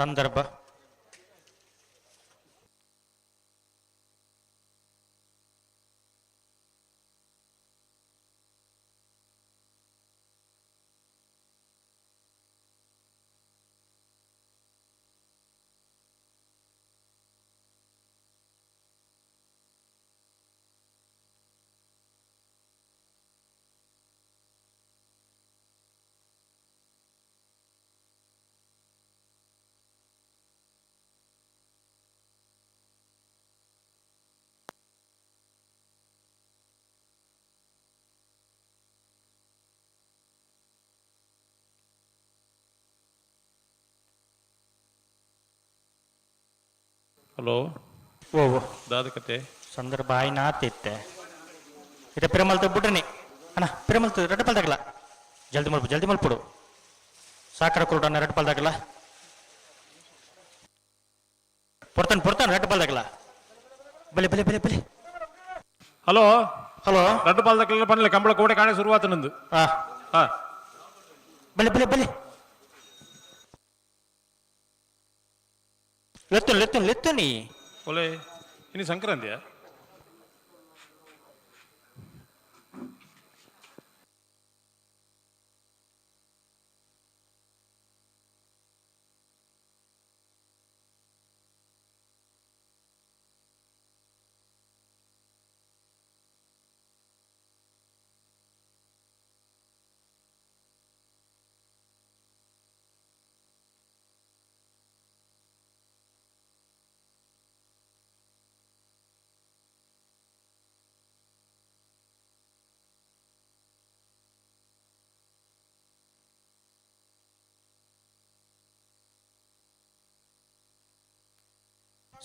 ಸಂದರ್ಭ ಹಲೋ. ಓ ದಾದ ಕತೆ ಸಂದರ್ಭ ಆಯ್ನ ಆತಿತ್ತೆ. ಇತ್ತೆ ಪಿರಮಲ್ತ ಬುಡ್ರನಿ ಅಣ್ಣ, ಪಿರಮಲ್ತ ರಡ್ಡು ಪಲ್ದಾಗಲ್ಲ. ಜಲ್ದಿ ಮಲ್ಪು ಜಲ್ದಿ ಮಲ್ಪುಡು ಸಾಕರ ಕುರುಡನ್ನ ರಡ್ಡು ಪಲ್ದಾಗಲ್ಲ. ಪೊರ್ತಾನ ಪೊರ್ತಾನ ರಡ್ಡು ಪಲ್ದಾಗಲ್ಲ. ಬಲೆ ಬಲೆ ಬಲೆ ಬಲೆ. Hello hello. ರಡ್ಡು ಪಾಲ್ದಕ್ಲೆಲ್ಲ ಪನ್ಲೆ ಕಂಬಳ ಕೋಡೆ ಕಾಣೆ ಶುರುವಾತ ನಂದು. ಹಾ ಹಾ ಬಲೆ ಬಲೆ ಬಲೆ. ಲೆತ್ತು ಲೆತ್ತು ಲೆತ್ತು ನೀ. ಒಲೆ ಇನ್ನು ಸಂಕ್ರಾಂತಿಯಾ?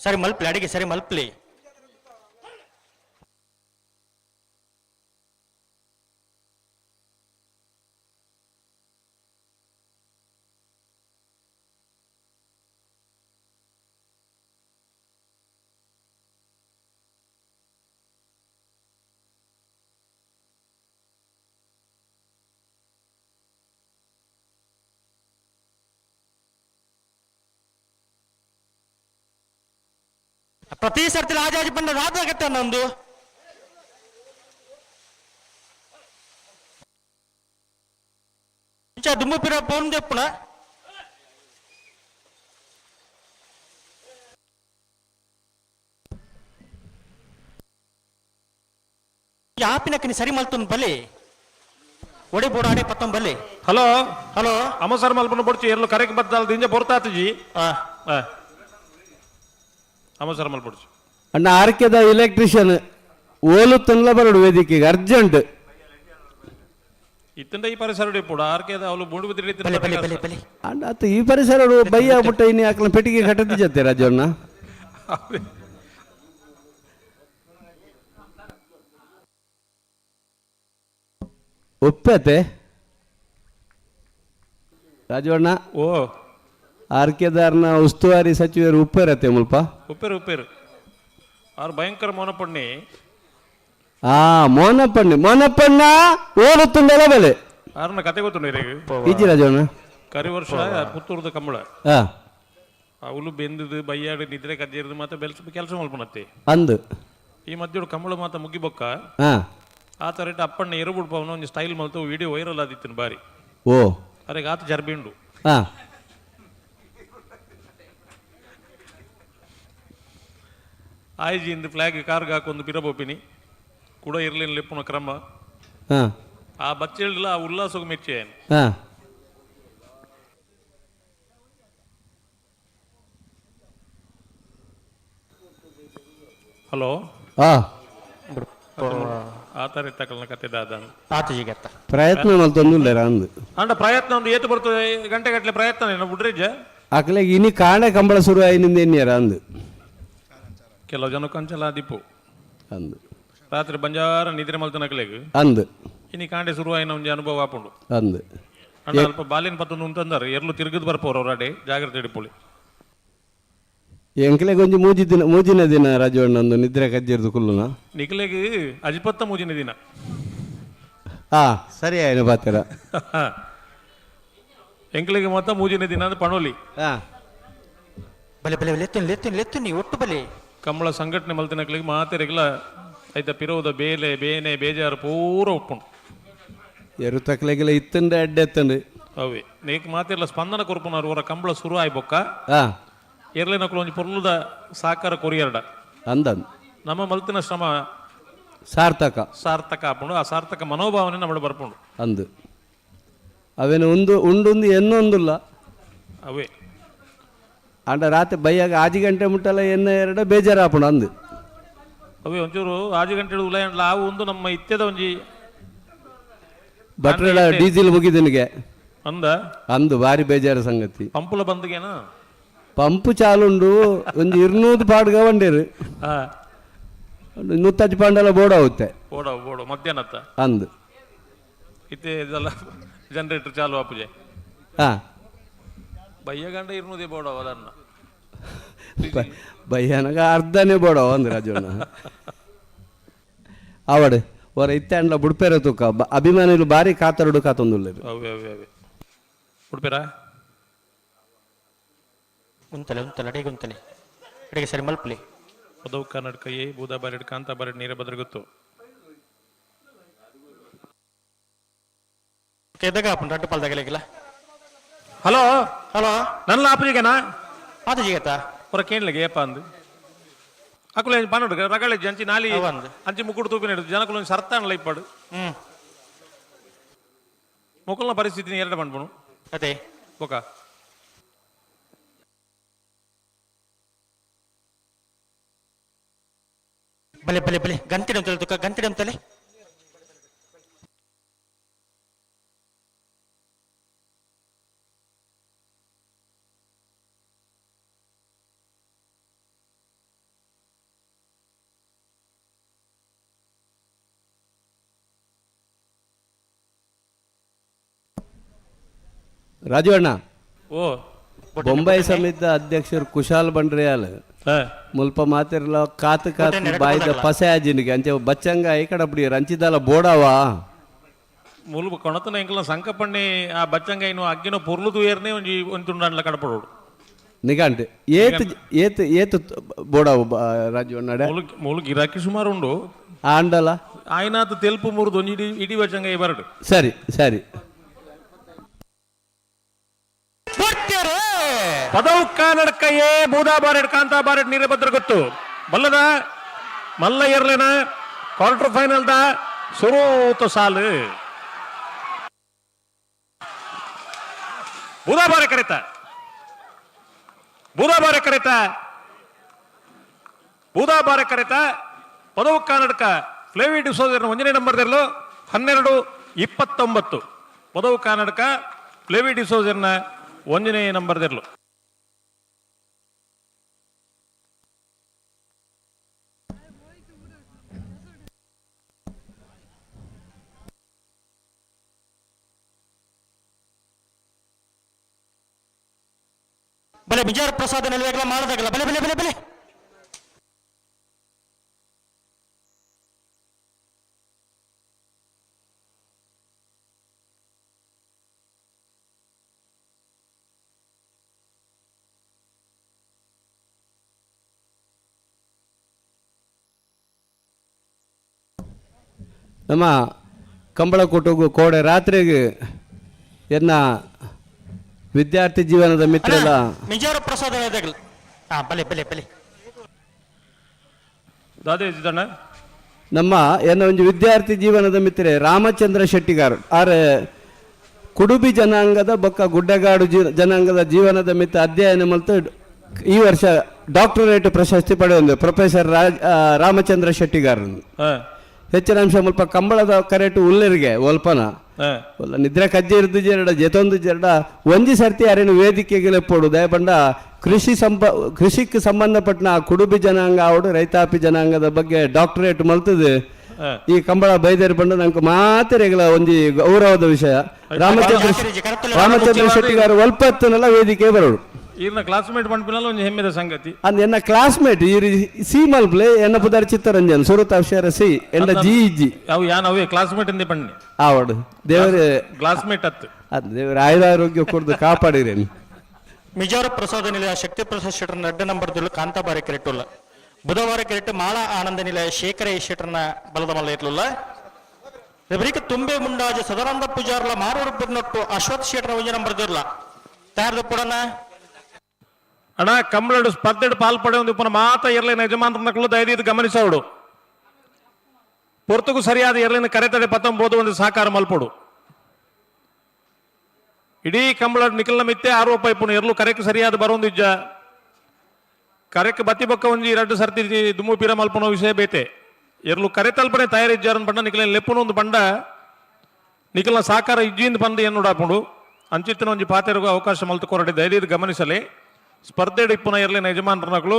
ಸರಿ ಮಲ್ಪ್ಲಿ ಅಡಿಗೆ ಸರಿ ಮಲ್ಪ್ಲಿ. ಪ್ರತಿ ಸರ್ತಿ ಆಜಾಜಿ ಬಂದ ರಾಜಾಗತ್ತೆ ನಂದು. ದುಮ್ಮು ಪಿರ ಫೋನ್ చెప్పున. ಆಪಿನಕ್ಕನಿ ಸರಿ ಮಲ್ತೊಂದು ಬಲಿ ಒಡೆ ಬೋಡ ಆಡೆ ಪತ್ತೊಂದು ಬಲಿ. Hello hello. ಅಮಸರ್ ಮಲ್ಪನ ಬೊಡ್ಚಿ ಎಲ್ಲು ಕರೆಕ್ ಬದ್ದಾಲ್ ದಿಂಜ ಬೊರ್ತಾತಜಿ. ಅಮಸರ್ ಮಲ್ಪೊಡ್ಚಿ. ಅಣ್ಣ ಆರ್ಕೆದ ಎಲೆಕ್ಟ್ರಿಷಿಯನ್ ಓಲು ತನ್ಲ ಬರಡು ವೇದಿಕೆಗೆ ಅರ್ಜೆಂಟ್. ಇತ್ತಂಡ ಈ ಪರಿಸರ ಇಪ್ಪುಡು ಆರ್ಕೆದ ಅವಳು ಬುಂಡು ಬಿದ್ದಿರಿ. ಬಲೆ ಬಲೆ ಬಲೆ ಬಲೆ. ಅಣ್ಣ ಆತ ಈ ಪರಿಸರ ಬಯ್ಯ ಬಿಟ್ಟ ಇನ್ನು ಯಾಕಲ ಪೆಟ್ಟಿಗೆ ಕಟ್ಟದಿ ಜೊತೆ ರಾಜಣ್ಣ. ಒಪ್ಪತೆ ರಾಜವಣ್ಣ. ಓ ಆರ್ಕೆದಾರ್ನ ಉಸ್ತುವಾರಿ ಸಚಿವರು ಉಪ್ಪೇರತ್ತೆ ಮುಲ್ಪ. ಉಪ್ಪೇರು ಉಪ್ಪೇರು ಆರು ಭಯಂಕರ ಮೋನಪಣ್ಣಿ. ಆ ಮೋನಪ್ಪಣ್ಣಿ ಮೋನಪ್ಪಣ್ಣ ಓದುತ್ತುಂಡಲ ಬೆಲೆ. ಆರನ್ನ ಕತೆ ಗೊತ್ತುಂಡು ಇಜ್ಜಿ ರಾಜವಣ್ಣ. ಕರಿ ವರ್ಷ ಪುತ್ತೂರ್ದ ಕಂಬಳ ಹಾ ಅವಳು ಬೆಂದದು ಬಯ್ಯಾಡು ನಿದ್ರೆ ಕಜ್ಜಿರ್ದು ಮಾತ ಬೆಲ್ಸ ಕೆಲಸ ಮಲ್ಪನತ್ತೆ ಅಂದು ಈ ಮಧ್ಯ ಕಂಬಳ ಮಾತ ಮುಗಿಬೊಕ್ಕ ಹಾ ಆ ತರ ಇಟ್ಟು ಅಪ್ಪಣ್ಣ ಎರುಬುಡ್ಪವನ ಒಂದು ಸ್ಟೈಲ್ ಮಲ್ತು ವಿಡಿಯೋ ವೈರಲ್ ಆದಿತ್ತಿನ ಬಾರಿ. ಓ ಅರೆ ಆತ ಜರ್ಬಿಂಡು. ಹಾ ಆಯ್ಜಿ ಇಂದು ಫ್ಲಾಗ್ ಕಾರ್ಗ್ ಹಾಕೊಂದು ಪಿರಬೋಪಿನಿ ಕೂಡ ಇರ್ಲಿಲ್ಲ ಲೆಪ್ಪುನ ಕ್ರಮ. ಆ ಬಚ್ಚೆಳ್ಲ ಆ ಉಲ್ಲಾಸಗ್ ಮೆಚ್ಚೆ. ಹಲೋ. ಆ ತರ ಇತ್ತಕಲ್ನ ಕತೆ ದಾದ. ಪ್ರಯತ್ನ ಮಲ್ತೊಂದುಲ್ಲೆರ ಅಂದು. ಅಂಡ ಪ್ರಯತ್ನ ಒಂದು ಏತು ಬರ್ತದೆ ಗಂಟೆ ಗಟ್ಟಲೆ ಪ್ರಯತ್ನ ಏನು ಬುಡ್ರಿಜ. ಅಕ್ಲೆಗ್ ಇನಿ ಕಾಂಡೆ ಕಂಬಳ ಶುರು ಆಯಿನಿಂದ ಎನ್ನಿಯರ ಅಂದು. ಕೆಲವು ಜನಕ್ಕೆ ಅಂಚಲ ದಿಪ್ಪು ಅಂದು. ರಾತ್ರಿ ಬಂಜಾರ ನಿದ್ರೆ ಮಲ್ತನಕಲೆಗ್ ಅಂದು. ಇನಿ ಕಾಂಡೆ ಶುರು ಆಯಿನ ಒಂಜಿ ಅನುಭವ ಆಪುಂಡು ಅಂದು. ಅಂಡ ಅಲ್ಪ ಬಾಲಿನ ಪತ್ತೊಂದು ಉಂತಂದಾರೆ ಎರ್ಲು ತಿರುಗದ್ ಬರ್ಪೋರು ಅವರಾಡೆ ಜಾಗ್ರತೆ ಹಿಡಿಪುಳಿ. ಎಂಕ್ಲೆಗ್ ಒಂಜಿ ಮೂಜಿ ದಿನ ಮೂಜಿನ ದಿನ ರಾಜವಣ್ಣ ಒಂದು ನಿದ್ರೆ ಕಜ್ಜಿರ್ದು ಕುಲ್ಲುನ. ನಿಕ್ಲೆಗ್ ಅಜಿಪತ್ತ ಮೂಜಿನ ದಿನ. ಸರಿ ಆಯ್ತು ಪಾತೆರ. ಎಂಕ್ಲೆಗ್ ಮೊತ್ತ ಮೂಜಿನ ದಿನ ಅಂದ್ರೆ ಪಣೋಲಿ. ಬಲೆ ಬಲೆ ಲೆತ್ತುನಿ ಲೆತ್ತುನಿ ಲೆತ್ತುನಿ ಒಟ್ಟು ಬಲೆ. ಕಂಬಳ ಸಂಘಟನೆ ಮಲ್ತಿನಕ್ಲೆಗ್ ಮಾತೆರೆಗ್ಲ ಐತ ಪಿರೋದ ಬೇಲೆ ಬೇನೆ ಬೇಜಾರು ಪೂರ ಉಪ್ಪುಂಡು. ಎರು ತಕ್ಲೆಗೆಲ್ಲ ಇತ್ತಂಡೆ ಅಡ್ಡೆ ಎತ್ತಂಡು. ಅವೇ ನೇಕ್ ಮಾತೆರ್ಲ ಸ್ಪಂದನ ಕೊರ್ಪುನವರು ಅವರ ಕಂಬಳ ಶುರು ಆಯ್ ಬೊಕ್ಕ. ಎರ್ಲೆನಕುಲು ಒಂಜಿ ಪೊರ್ಲುದ ಸಾಕಾರ ಕೊರಿಯರ್ಡ. ಅಂದನ್. ನಮ್ಮ ಮಲ್ತಿನ ಶ್ರಮ ಸಾರ್ಥಕ ಸಾರ್ಥಕ ಆಪುಂಡು. ಆ ಸಾರ್ಥಕ ಮನೋಭಾವನೆ ನಮ್ಮ ಬರ್ಪುಂಡು. ಅಂದು ಅವೇನು ಒಂದು ಉಂಡುಂದು ಎನ್ನೊಂದುಲ್ಲ. ಅವೇ ಅಂಡ ರಾತ್ರಿ ಬೈಯಾಗ ಆಜಿ ಗಂಟೆ ಮುಟ್ಟಲ್ಲ ಎನ್ನ ಎರಡ ಬೇಜಾರಾಪುಂಡು ಅಂದು. ಅವೇ ಒಂಚೂರು ಆಜಿ ಗಂಟೆ ಉಲಯಂಡ್ಲ ಆವು ಒಂದು ನಮ್ಮ ಇತ್ಯದ ಒಂಜಿ ಬಟ್ರೆಲ ಡೀಸೆಲ್ ಮುಗಿದನಿಗೆ ಅಂದ ಅಂದು ಭಾರಿ ಬೇಜಾರ ಸಂಗತಿ. ಪಂಪುಲ ಬಂದ್ಗೇನ ಪಂಪು ಚಾಲುಂಡು ಒಂದು ಇರ್ನೂದು ಪಾಡ್ಗ ವಂಡೇರು ನೂತ್ತಜ್ಜಿ ಪಾಂಡಲ ಬೋರ್ಡ್ ಆಗುತ್ತೆ. ಬೋಡ ಬೋಡ ಮಧ್ಯಾಹ್ನತ್ತ ಅಂದು ಇತ್ತೆ ಇದೆಲ್ಲ ಜನರೇಟರ್ ಚಾಲು ಆಪುಜೆ. ಬಯ್ಯ ಗಂಡ ಇರ್ನೂದೇ ಬೋಡ ಅದನ್ನ ಬಯ್ಯನಗ ಅರ್ಧನೇ ಬೋಡ ಒಂದು ರಾಜಣ್ಣ ಆವಡು ಹೊರ ಇತ್ತೆ ಅಂಡ್ಲ ಬುಡ್ಪೇರ ತೂಕ ಅಭಿಮಾನಿಲು ಬಾರಿ ಕಾತರಡು ಕಾತೊಂದುಲ್ಲೆರು. ಅವೇ ಅವೇ ಅವೇ ಉಡ್ಪೇರ ಉಂತಲೆ ಉಂತಲೆ ಅಡಿಗೆ ಉಂತಲೆ ಅಡಿಗೆ ಸರಿ ಮಲ್ಪಲಿ. ಉದವ್ ಕನ್ನಡಕ ಎ ಬೂದಾ ಬಾರಿಡ್ ಕಾಂತ ಬಾರಿಡ್ ನೀರ ಬದ್ರಗುತ್ತು. ಕೆದಗ ಆಪುಂಡು ರಡ್ಡು ಪಾಲ್ದಾಗಲಿಲ್ಲ. ಹಲೋ ಹಲೋ ನನ್ನ ಆಪುಜಿಗೆನಾ ಆತು ಜಿಗತ್ತಾ ಹೊರ ಕೇಳಲಿಗೆ ಏಪ ಅಂದು ಅಕುಲೆ ಪನ್ನಡು ರಗಳೆ ಅಂಚಿ ನಾಲಿ ಅಂಚಿ ಮುಕ್ಕುಡು ತೂಪಿನ ಜನಕುಲು ಒಂಜಿ ಸರ್ತಾಣಲ ಇಪ್ಪಡು. ಮುಕುಲ್ನ ಪರಿಸ್ಥಿತಿ ಎರಡು ಪನ್ಪುನು ಅದೇ ಬೊಕ ಬಲೆ ಬಲೆ ಬಲೆ ಗಂತಿಡ ಅಂತಲೆ ತುಕ್ಕ ಗಂತಿಡ ಅಂತಲೆ. ರಾಜು ಅಣ್ಣ ಓ ಬೊಂಬೈ ಸಮಿತಿ ಅಧ್ಯಕ್ಷರು ಕುಶಾಲ್ ಬಂಡ್ರಿಯಾಲ್ ಮುಲ್ಪ ಮಾತಿರ್ಲ ಕಾತು ಕಾತು ಬಾಯ್ದ ಪಸೆ ಆಜಿನಿಗೆ ಅಂಚೆ ಬಚ್ಚಂಗ ಈ ಕಡೆ ಬಿಡಿ ರಂಚಿದಾಲ ಬೋಡವಾ ಮುಲ್ಪ ಕೊಣತನ ಎಂಕಲ್ನ ಸಂಕಪಣ್ಣಿ ಆ ಬಚ್ಚಂಗ ಇನ್ನು ಅಗ್ಗಿನ ಪೊರ್ಲು ತೂಯರ್ನೇ ಒಂಜಿ ಒಂಜಿ ತುಂಡಾಂಡ್ಲ ಕಡಪಡೋಡು. ನಿಗಂಟೆ ಏತ್ ಏತ್ ಏತ್ ಬೋಡವು ರಾಜು ಅಣ್ಣ ಮುಲು ಗಿರಾಕಿ ಸುಮಾರು ಉಂಡು ಆಂಡಲ ಆಯ್ನಾತ್ ತೆಲ್ಪು ಮುರಿದು ಒಂಜಿ ಇಡೀ ಇಡೀ ಬಚ್ಚಂಗ ಬರಡು. ಸರಿ ಸರಿ. ಪದವು ಕನ್ನಡಕಯೇ ಬೂದಾ ಬಾರೆಡ್ ಕಾಂತಾ ಬಾರೆಡ್ ನೀರೇ ಭದ್ರ ಗೊತ್ತು ಬಲ್ಲದ ಮಲ್ಲ ಎರ್ಲೆನ quarter final the ಸುರೂತ ಸಾಲು ಬೂದಾ ಬಾರೆ ಕರೆತ ಬೂದಾ ಬಾರೆ ಕರೆತ ಬೂದಾ ಬಾರೆ ಕರೆತ ಪದವು ಕನ್ನಡಕ ಫ್ಲೇವಿ ಡಿಸೋಜರ್ ಒಂದನೇ ನಂಬರ್ ದೆರ್ಲು 12:29 ಪದವು ಕನ್ನಡಕ ಫ್ಲೇವಿ ಡಿಸೋಜರ್ನ ಒಂದನೇ ನಂಬರ್ ದೆರ್ಲು. ಬಲೆ ಬಿಜಾರ್ ಪ್ರಸಾದ ನಿಲುವಾಗಲ ಮಾಡದಾಗಲ್ಲ ಬಲೆ ಬಲೆ ಬಲೆ ಬಲೆ. ನಮ್ಮ ಕಂಬಳಕೂಟಗೂ ಕೋಡೆ ರಾತ್ರಿಗೆ ಎನ್ನ ವಿದ್ಯಾರ್ಥಿ ಜೀವನದ ಮಿತ್ರರ ಮಿಜಾರ ಪ್ರಸಾದ ಬಲೆ ಬಲೆ ಬಲೆ. ದಾದೆ ಜಿದಣ್ಣ ನಮ್ಮ ಎನ್ನ ಒಂಜಿ ವಿದ್ಯಾರ್ಥಿ ಜೀವನದ ಮಿತ್ರೆ ರಾಮಚಂದ್ರ ಶೆಟ್ಟಿಗಾರ್ ಆರ್ ಕುಡುಬಿ ಜನಾಂಗದ ಬೊಕ್ಕ ಗುಡ್ಡಗಾಡು ಜನಾಂಗದ ಜೀವನದ ಮಿತ್ತ ಅಧ್ಯಯನ ಮಲ್ತು ಈ ವರ್ಷ ಡಾಕ್ಟರೇಟ್ ಪ್ರಶಸ್ತಿ ಪಡೆಯೊಂದು ಪ್ರೊಫೆಸರ್ ರಾಮಚಂದ್ರ ಶೆಟ್ಟಿಗಾರ್. ಹೆಚ್ಚಿನ ಅಂಶ ಮುಲ್ಪ ಕಂಬಳದ ಕರೆಟು ಉಲ್ಲೆರಿಗೆ ಒಲ್ಪನ ಒಲ್ಲ ನಿದ್ರೆ ಕಜ್ಜೆ ಇರ್ದು ಜೆರಡ ಜೆತೊಂದು ಜೆರಡ ಒಂಜಿ ಸರ್ತಿ ಅರೇನು ವೇದಿಕೆಗೆ ಲೆಪ್ಪೋಡು ದಯಪಂಡ ಕೃಷಿ ಕೃಷಿಗೆ ಸಂಬಂಧಪಟ್ಟ ಆ ಕುಡುಬಿ ಜನಾಂಗ ಅವಡು ರೈತಾಪಿ ಜನಾಂಗದ ಬಗ್ಗೆ ಡಾಕ್ಟರೇಟ್ ಮಲ್ತದೆ ಈ ಕಂಬಳ ಬೈದೇರು ಬಂಡ ನಂಗೆ ಮಾತೆರೆಗಳ ಒಂಜಿ ಗೌರವದ ವಿಷಯ. ರಾಮಚಂದ್ರ ಶೆಟ್ಟಿಗಾರ್ ಒಲ್ಪತ್ತನೆಲ್ಲ ವೇದಿಕೆ ಬರೋಡು. ಈರ್ನ ಕ್ಲಾಸ್ಮೇಟ್ ಪಂಪಿನಲ್ಲ ಒಂಜಿ ಹೆಮ್ಮೆದ ಸಂಗತಿ. ಅಂದ್ ಎನ್ನ ಕ್ಲಾಸ್ಮೇಟ್ ಈ ಸಿ ಮಲ್ಪ್ಲೆ ಎನ್ನ ಪುದಾರ್ ಚಿತ್ತರಂಜನ್ ಸುರುತ ಅಕ್ಷರ ಸಿ ಎಂಡ ಜಿ ಜಿ ಅವು ಯಾನ್ ಅವೇ ಕ್ಲಾಸ್ಮೇಟ್ ಎಂದೇ ಪಣ್ಣಿ ಆವಡು ದೇವರೇ ಕ್ಲಾಸ್ಮೇಟ್ ಅತ್ತು ಅದು ದೇವರ ಆಯುರಾರೋಗ್ಯ ಕೊಡ್ದು ಕಾಪಾಡಿರೇನು. ಮಿಜಾರ ಪ್ರಸಾದ ನಿಲಯ ಶಕ್ತಿ ಪ್ರಸಾದ್ ಶೆಟ್ಟರ್ನ ಅಡ್ಡ ನಂಬರ್ ದುಲ್ಲು ಕಾಂತಾಬಾರಿ ಕೆರೆಟುಲ್ಲ. ಬುಧವಾರ ಕೆರೆಟ್ ಮಾಳಾ ಆನಂದ ನಿಲಯ ಶೇಖರ ಶೆಟ್ಟರ್ನ ಬಲದ ಮಲ್ಲ ಇರ್ಲಿಲ್ಲ. ರಿಬ್ರಿಕ ತುಂಬೆ ಮುಂಡಾಜ ಸದಾನಂದ ಪೂಜಾರ್ಲ ಮಾರೂರು ಬಿರ್ನೊಟ್ಟು ಅಶ್ವಥ್ ಶೆಟ್ಟರ್ನ ಒಂಜಿ ನಂಬರ್ ದುರ್ಲ ತಯಾರ್ದು ಪುಡನ. ಅಣ್ಣ ಕಂಬಳಡು ಸ್ಪರ್ಧೆಡು ಪಾಲ್ಪಡೆ ಒಂದು ಪುನಃ ಮಾತ ಎರ್ಲಿನ ಯಜಮಾನ್ರನ್ನಕಲು ದಯದೀದು ಗಮನಿಸೋಡು. ಪೊರ್ತುಗು ಸರಿಯಾದ ಎರ್ಲಿನ ಕರೆತಡೆ ಪತ್ತೊಂಬೋದು ಒಂದು ಸಹಕಾರ ಮಲ್ಪೋಡು. ಇಡೀ ಕಂಬಳ ನಿಖಲ್ನ ಮಿತ್ತೆ ಆರೋಪ ಇಪ್ಪುನು ಎರ್ಲು ಕರೆಕ್ ಸರಿಯಾದ ಬರೋಂದು ಇಜ್ಜ ಕರೆಕ್ ಬತ್ತಿ ಬೊಕ್ಕ ಒಂಜಿ ಎರಡು ಸರ್ತಿ ದುಮ್ಮು ಪೀರ ಮಲ್ಪುನ ವಿಷಯ ಬೇತೆ ಎರ್ಲು ಕರೆ ತಲ್ಪನೆ ತಯಾರಿಜ್ಜಾರನ್ ಪಂಡ ನಿಖಲಿನ ಲೆಪ್ಪುನ ಒಂದು ಪಂಡ ನಿಖಲ್ನ ಸಹಕಾರ ಇಜ್ಜಿಂದ ಬಂದು ಎನ್ನುಡಾಪುಂಡು ಅಂಚಿತ್ತಿನ ಒಂಜಿ ಪಾತೆರಗು ಅವಕಾಶ ಮಲ್ತು ಕೊರಡಿ ದಯದೀದು ಗಮನಿಸಲಿ. ಸ್ಪರ್ಧೆಡ್ ಇಪ್ಪುನ ಎರ್ಲಿನ ಯಜಮಾನ್ರನಕಲು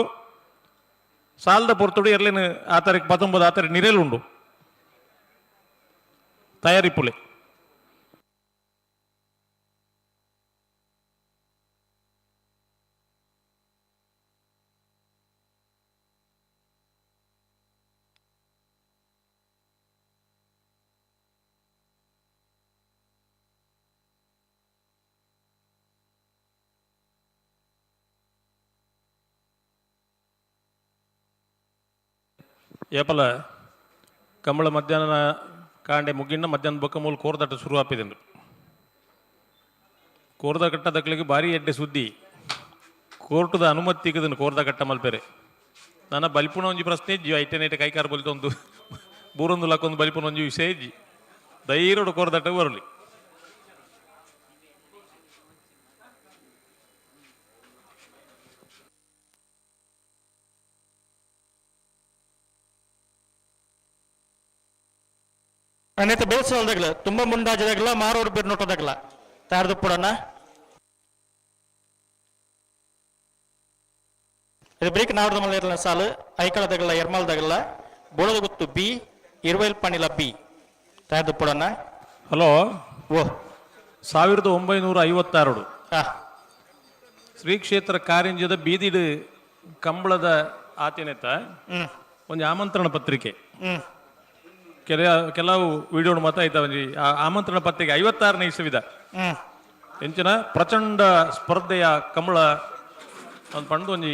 ಸಾಲದ ಪೊರ್ತುಡು ಎರ್ಲಿನ ಆ ತಾರೀಕು 19 ಆ ತಾರೀಕು ನಿರೇಲುಂಡು ತಯಾರಿಪ್ಪುಲೆ. ಏಪಲ ಕಂಬಳ ಮಧ್ಯಾಹ್ನ ಕಾಂಡೆ ಮುಗಿಣ್ಣ ಮಧ್ಯಾಹ್ನ ಬೊಕ್ಕ ಮೂಲ ಕೋರ್ದಟ್ಟ ಶುರು ಆಪಿದೆಂದು ಕೋರ್ದ ಕಟ್ಟ ದಕ್ಲಿಗೆ ಭಾರಿ ಎಡ್ಡೆ ಸುದ್ದಿ ಕೋರ್ಟದ ಅನುಮತಿ ತಿಕ್ಕದನ್ನು ಕೋರ್ದ ಕಟ್ಟ ಮಲ್ಪೆರೆ. ನನ್ನ ಬಲಿಪುಣ ಒಂಜಿ ಪ್ರಶ್ನೆ ಇಜ್ಜಿ ಐಟೆ ನೈಟೆ ಕೈಕಾರ ಬಲಿತೊಂದು ಬೂರೊಂದು ಲಕ್ಕೊಂದು ಬಲಿಪುಣ ಒಂಜಿ ವಿಷಯ ಇಜ್ಜಿ ಧೈರ್ಯಡು ಕೋರ್ದಟ್ಟ ಬರಲಿ. ಅನೇಕ ಬೇಸಲ್ದಾಗಲ ತುಂಬಾ ಮುಂಡಾಜದಾಗಲ ಮಾರೋರು ಬಿರ್ನೋಟದಾಗಲ ತಯಾರ್ದು ಪುಡನ. ಇದು ಬ್ರೇಕ್ ನಾವರದ ಮಲ್ಲ ಸಾಲು ಐಕಳದಾಗಲ್ಲ ಎರ್ಮಲ್ದಾಗಲ್ಲ ಬೋಳದ ಗುತ್ತು ಬಿ ಇರುವೈಲ್ ಪಣಿಲ ಬಿ ತಯಾರ್ದು ಪುಡನ. ಹಲೋ ಓ 1956 ಶ್ರೀ ಕ್ಷೇತ್ರ ಕಾರಿಂಜದ ಬೀದಿಡು ಕಂಬಳದ ಆತೇನೆತ್ತ ಒಂದು ಆಮಂತ್ರಣ ಪತ್ರಿಕೆ ಕೆಲವು ವಿಡಿಯೋ ಮತ ಆಯ್ತಾ ಒಂಜಿ ಆಮಂತ್ರಣ ಪತ್ರಿಕೆ 56ನೇ ಇಸವಿದ ಎಂಚಿನ ಪ್ರಚಂಡ ಸ್ಪರ್ಧೆಯ ಕಂಬಳ ಒಂದು ಪಂಡು ಒಂಜಿ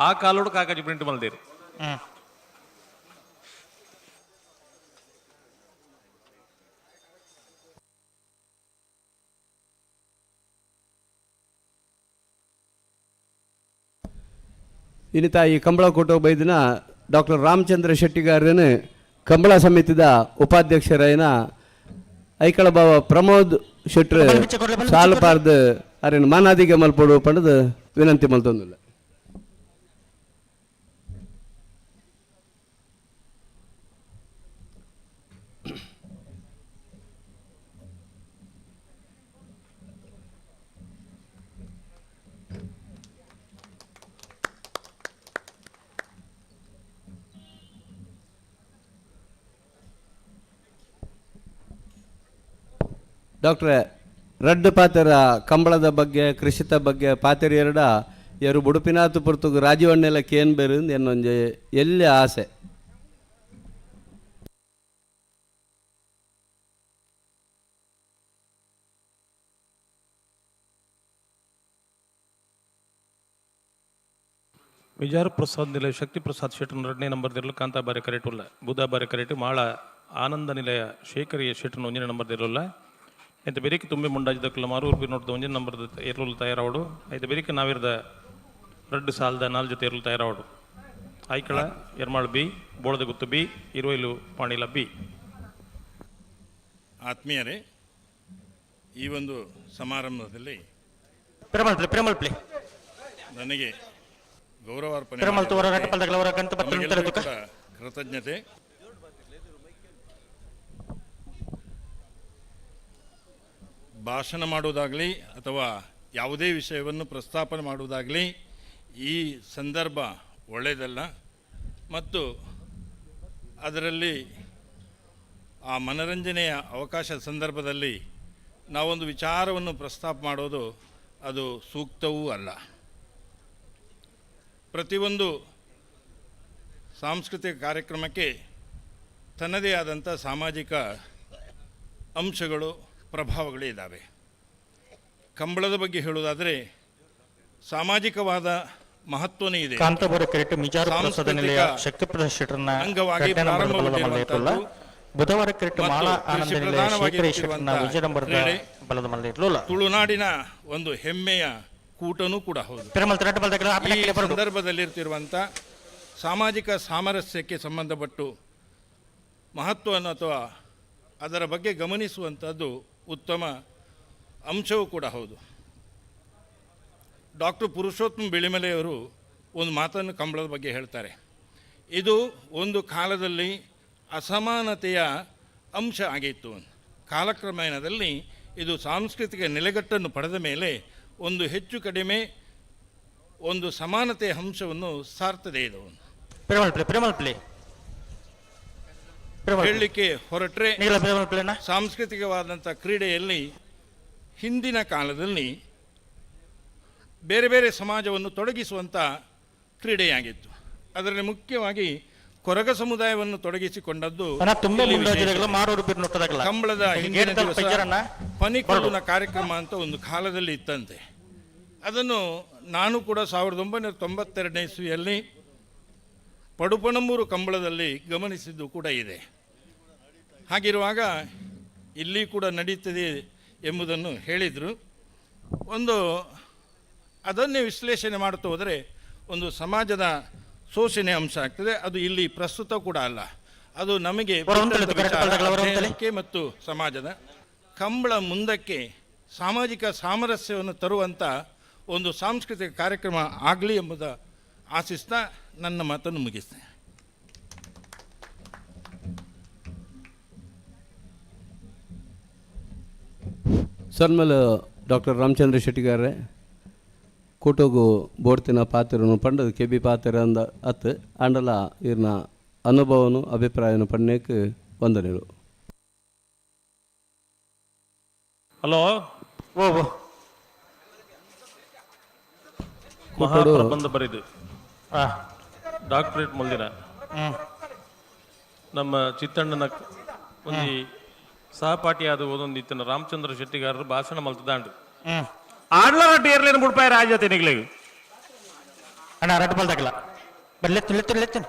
ಆ ಕಾಲೋಡು ಕಾಕಾಜಿ ಪ್ರಿಂಟ್ ಮಲ್ದೇರು. ಇನ್ನಿತ ಈ ಕಂಬಳ ಕೂಟ ಬೈದಿನ ಡಾಕ್ಟರ್ ರಾಮಚಂದ್ರ ಶೆಟ್ಟಿಗಾರನು ಕಂಬಳ ಸಮಿತಿದ ಉಪಾಧ್ಯಕ್ಷರಾಯನ ಐಕಳ ಬಾವ ಪ್ರಮೋದ್ ಶೆಟ್ರು ಸಾಲು ಪಾರ್ದು ಅರೇನು ಮಾನಾದಿಗೆ ಮಲ್ಪೊಡು ಪಂಡದು ವಿನಂತಿ ಮಲ್ತೊಂದಿಲ್ಲ. ಡಾಕ್ಟ್ರೆ ರಡ್ಡು ಪಾತೆರ ಕಂಬಳದ ಬಗ್ಗೆ ಕೃಷಿತ ಬಗ್ಗೆ ಪಾತೆರ ಎರಡ ಎರು ಬುಡುಪಿನಾತು ಪುರ್ತುಗು ರಾಜೀವಣ್ಣೆಲ್ಲ ಕೇನ್ ಬೇರು ಎನ್ನೊಂಜಿ ಎಲ್ಲಿ ಆಸೆ. ವಿಜಾರ ಪ್ರಸಾದ್ ನಿಲಯ ಶಕ್ತಿ ಪ್ರಸಾದ್ ಶೆಟ್ಟರ್ ಎರಡನೇ ನಂಬರ್ ದಿರಲು ಕಾಂತಾಬಾರೆ ಕರೆಟುಲ್ಲ ಬುಧಾಬಾರೆ ಕರೆಟು ಮಾಳ ಆನಂದ ನಿಲಯ ಶೇಖರಿಯ ಶೆಟ್ಟರ್ ಒಂದನೇ ನಂಬರ್ ದಿರಲ್ಲ ಐತೆ ಬೆರಿಕೆ ತುಂಬಿ ಮುಂಡಾಜಿದಕ್ಕಲ್ಲ ಮಾರೂರು ಬಿ ನೋಡ್ದ ಒಂಜಿನ ನಂಬರ್ ಏರ್ಲುಲ್ ತಯಾರಾವಡು ಐತೆ ಬೆರಿಕೆ ನಾವಿರ್ದ ರಡ್ಡು ಸಾಲದ ನಾಲ್ ಜೊತೆ ಏರ್ಲು ತಯಾರಾವಡು ಐಕಳ ಎರ್ಮಾಳ್ ಬಿ, ಬೋಳದಗುತ್ತು ಬಿ, ಇರುವೈಲು ಪಾಣಿಲ ಬಿ. ಆತ್ಮೀಯರೇ, ಈ ಒಂದು ಸಮಾರಂಭದಲ್ಲಿ ನನಗೆ ಗೌರವಾರ್ಪಣೆ ಕೃತಜ್ಞತೆ. ಭಾಷಣ ಮಾಡುವುದಾಗಲಿ ಅಥವಾ ಯಾವುದೇ ವಿಷಯವನ್ನು ಪ್ರಸ್ತಾಪನೆ ಮಾಡುವುದಾಗಲಿ ಈ ಸಂದರ್ಭ ಒಳ್ಳೆಯದಲ್ಲ ಮತ್ತು ಅದರಲ್ಲಿ ಆ ಮನರಂಜನೆಯ ಅವಕಾಶ ಸಂದರ್ಭದಲ್ಲಿ ನಾವೊಂದು ವಿಚಾರವನ್ನು ಪ್ರಸ್ತಾಪ ಮಾಡೋದು ಅದು ಸೂಕ್ತವೂ ಅಲ್ಲ. ಪ್ರತಿಯೊಂದು ಸಾಂಸ್ಕೃತಿಕ ಕಾರ್ಯಕ್ರಮಕ್ಕೆ ತನ್ನದೇ ಆದಂಥ ಸಾಮಾಜಿಕ ಅಂಶಗಳು, ಪ್ರಭಾವಗಳು ಇದ್ದಾವೆ. ಕಂಬಳದ ಬಗ್ಗೆ ಹೇಳುವುದಾದರೆ ಸಾಮಾಜಿಕವಾದ ಮಹತ್ವನೇ ಇದೆ. ಕಾಂತಾಬಾರೆ ಕ್ರಿಕೆಟ್ ಮಿಜಾರು ಪ್ರಸಾದ ನಿಲಯ ಶಕ್ತಿಪ್ರಸಾದ್ ಶೆಟ್ಟರ್ನ ಅಂಗವಾಗಿ ಪ್ರಾರಂಭಗೊಂಡಿರುವಂಥದ್ದು ಬುಧವಾರ ಕ್ರಿಕೆಟ್ ಮಾಳ ಆನಂದ ನಿಲಯ ಶೇಖರ ಶೆಟ್ಟರ್ನ ವಿಜಯ ನಂಬರ್ ಬಲದ ಮಲ್ಲ ತುಳುನಾಡಿನ ಒಂದು ಹೆಮ್ಮೆಯ ಕೂಟನೂ ಕೂಡ ಹೌದು. ಈ ಸಂದರ್ಭದಲ್ಲಿರ್ತಿರುವಂಥ ಸಾಮಾಜಿಕ ಸಾಮರಸ್ಯಕ್ಕೆ ಸಂಬಂಧಪಟ್ಟು ಮಹತ್ವವನ್ನು ಅಥವಾ ಅದರ ಬಗ್ಗೆ ಗಮನಿಸುವಂಥದ್ದು ಉತ್ತಮ ಅಂಶವೂ ಕೂಡ ಹೌದು. ಡಾಕ್ಟರ್ ಪುರುಷೋತ್ತಮ ಬಿಳಿಮಲೆಯವರು ಒಂದು ಮಾತನ್ನು ಕಂಬಳದ ಬಗ್ಗೆ ಹೇಳ್ತಾರೆ. ಇದು ಒಂದು ಕಾಲದಲ್ಲಿ ಅಸಮಾನತೆಯ ಅಂಶ ಆಗಿತ್ತು. ಕಾಲಕ್ರಮೇಣದಲ್ಲಿ ಇದು ಸಾಂಸ್ಕೃತಿಕ ನೆಲೆಗಟ್ಟನ್ನು ಪಡೆದ ಮೇಲೆ ಒಂದು ಹೆಚ್ಚು ಕಡಿಮೆ ಒಂದು ಸಮಾನತೆಯ ಅಂಶವನ್ನು ಸಾರ್ತದೆ. ಇದು ಹೇಳಲಿಕ್ಕೆ ಹೊರಟ್ರೆ ಸಾಂಸ್ಕೃತಿಕವಾದಂಥ ಕ್ರೀಡೆಯಲ್ಲಿ ಹಿಂದಿನ ಕಾಲದಲ್ಲಿ ಬೇರೆ ಬೇರೆ ಸಮಾಜವನ್ನು ತೊಡಗಿಸುವಂಥ ಕ್ರೀಡೆಯಾಗಿತ್ತು. ಅದರಲ್ಲಿ ಮುಖ್ಯವಾಗಿ ಕೊರಗ ಸಮುದಾಯವನ್ನು ತೊಡಗಿಸಿಕೊಂಡದ್ದು ಕಂಬಳದ ಹಿಂದಿನ ದಿವಸ ಪನಿಕೊಲ್ಲುನ ಕಾರ್ಯಕ್ರಮ ಅಂತ ಒಂದು ಕಾಲದಲ್ಲಿ ಇತ್ತಂತೆ. ಅದನ್ನು ನಾನು ಕೂಡ 1992ನೇ ಇಸ್ವಿಯಲ್ಲಿ ಪಡುಪಣಂಬೂರು ಕಂಬಳದಲ್ಲಿ ಗಮನಿಸಿದ್ದು ಕೂಡ ಇದೆ. ಹಾಗಿರುವಾಗ ಇಲ್ಲಿ ಕೂಡ ನಡೀತದೆ ಎಂಬುದನ್ನು ಹೇಳಿದರು. ಒಂದು ಅದನ್ನೇ ವಿಶ್ಲೇಷಣೆ ಮಾಡುತ್ತಾ ಹೋದರೆ ಒಂದು ಸಮಾಜದ ಶೋಷಣೆ ಅಂಶ ಆಗ್ತದೆ. ಅದು ಇಲ್ಲಿ ಪ್ರಸ್ತುತ ಕೂಡ ಅಲ್ಲ, ಅದು ನಮಗೆ ಮತ್ತು ಸಮಾಜದ ಕಂಬಳ ಮುಂದಕ್ಕೆ ಸಾಮಾಜಿಕ ಸಾಮರಸ್ಯವನ್ನು ತರುವಂಥ ಒಂದು ಸಾಂಸ್ಕೃತಿಕ ಕಾರ್ಯಕ್ರಮ ಆಗಲಿ ಎಂಬುದ ಆಶಿಸ್ತಾ ನನ್ನ ಮಾತನ್ನು ಮುಗಿಸ್ತೇನೆ. ಸನ್ಮೇಲೆ ಡಾಕ್ಟರ್ ರಾಮಚಂದ್ರ ಶೆಟ್ಟಿಗಾರೆ ಕೂಟೋಗು ಬೋಡ್ತಿನ ಪಾತ್ರನು ಪಂಡದು ಕೆಬಿ ಪಾತ್ರ ಅಂದ ಅತ್ತು ಆಂಡಲ ಇರ್ನ ಅನುಭವನು ಅಭಿಪ್ರಾಯನು ಪಣ್ಣೇಕ್ ವಂದನೆಗಳು. ಹಲೋ ಮಹಾಪ್ರಬಂಧ ಬರೆದು ಡಾಕ್ಟರೇಟ್ ಮುಂದಿನ ನಮ್ಮ ಚಿತ್ತಣ್ಣನ ಒಂದು ಸಹಪಾಠಿಯಾದ ಒಂದೊಂದು ಇತ್ತನ ರಾಮಚಂದ್ರ ಶೆಟ್ಟಿಗಾರರು ಭಾಷಣ ಮಲ್ತದಾಂಡು ಆಡ್ಲ ಏರ್ಲೇನು ಬುಡ್ಪಾಯ ರಾಜ ತಿನಿಗ್ಲಿಗೆ ಅಣ್ಣ ರಡ್ಡು ಬಲ್ದಾಗಲ್ಲ ಲೆತ್ತು ಲೆತ್ತು ಲೆತ್ತು.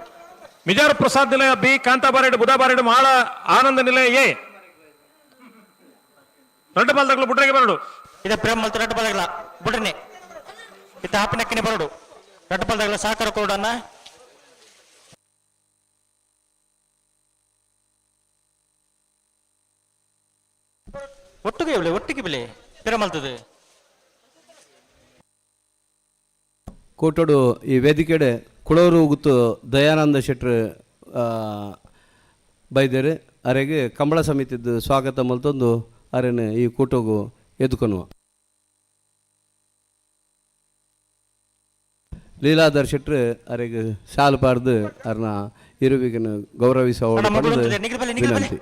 ಮಿಜಾರು ಪ್ರಸಾದ್ ನಿಲಯ ಬಿ, ಕಾಂತಾಬಾರೇಡು ಬುಧಾಬಾರೇಡು ಮಾಳ ಆನಂದ ನಿಲಯ ಎ. ರಡ್ಡು ಬಲ್ದಾಗಲು ಬುಡ್ರೆಗೆ ಬರಡು. ಇದೆ ಪ್ರೇಮ ಮಲ್ತು ರಡ್ಡು ಬಲ್ದಾಗಲ ಬುಡ್ರನೆ ಇತ್ತ ಹಾಪಿನಕ್ಕನೆ ಬರಡು ರಡ್ಡು ಬಲ್ದಾಗಲ ಸಹಕಾರ ಕೊಡೋಣ. ಒಟ್ಟಿಗೆ ಬಿಲೆ ಒಟ್ಟಿಗೆ ಬಿಲೆ ಪಿರ ಮಲ್ತದೆ. ಕೋಟೋಡು ಈ ವೇದಿಕೆಡೆ ಕುಳೂರು ಗುತ್ತು ದಯಾನಂದ ಶೆಟ್ರು ಬೈದೇರು ಅರೆಗೆ ಕಂಬಳ ಸಮಿತಿದ್ದು ಸ್ವಾಗತ ಮಲ್ತೊಂದು ಅರೆನ ಈ ಕೂಟೋಗು ಎದುಕೊನುವ. ಲೀಲಾಧರ್ ಶೆಟ್ರು ಅರೆಗೆ ಶಾಲು ಪಾರ್ದು ಅರ್ನ ಇರುವಿಗನ್ನು ಗೌರವಿಸುವ ವಿನಂತಿ.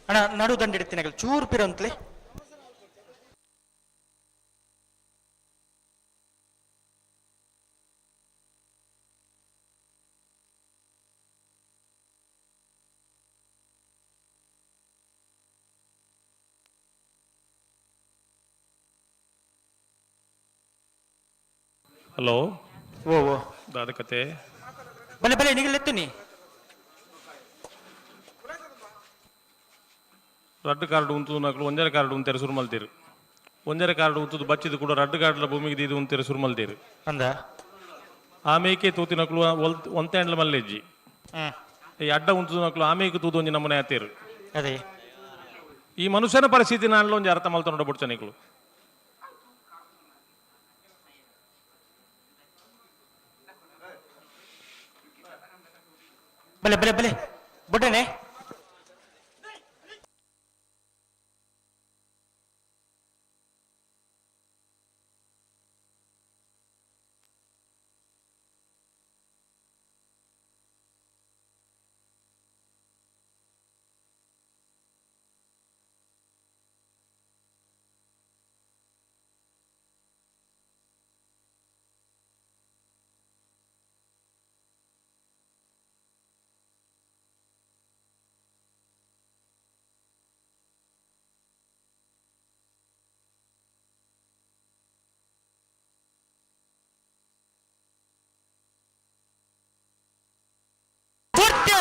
ಅಣ್ಣ ನಡು ದಂಡ ಇಡ್ತೀನಿ ಚೂರು ಪಿರ ಅಂತಲೇ. ಹಲೋ ಓ ಓ ದಾದ ಕತೆ ಬಲೆ ಬಲೆ ನಿಗಲೆತ್ತೀನಿ. ರಡ್ಡು ಕಾರ್ಡ್ ಉಂತು ನಕಲು ಒಂಜರೆ ಕಾರ್ಡ್ ಉಂತೆರೆ ಸುರು ಮಲ್ತೀರು. ಒಂಜರೆ ಕಾರ್ಡ್ ಉಂತುದು ಬಚ್ಚಿದು ಕೂಡ ರಡ್ಡು ಕಾರ್ಡ್ಲ ಭೂಮಿಗೆ ದೀದು ಉಂತೆರೆ ಸುರು ಮಲ್ತೀರು. ಅಂದ ಆಮೇಕೆ ತೂತಿನಕ್ಲು ಒಂತೆ ಅಂಡ್ಲ ಮಲ್ಲೆಜ್ಜಿ. ಈ ಅಡ್ಡ ಉಂತುನಕ್ಲು ಆಮೇಕೆ ತೂದು ಒಂಜಿ ನಮೂನೆ ಆತೇರು. ಅದೇ ಈ ಮನುಷ್ಯನ ಪರಿಸ್ಥಿತಿ ನಾನ್ಲ ಒಂಜಿ ಅರ್ಥ ಮಲ್ತ ನೋಡಬಿಡ್ಚ ನಿಕ್ಲು. ಬಲೆ ಬಲೆ ಬಲೆ ಬುಡ್ಡನೆ.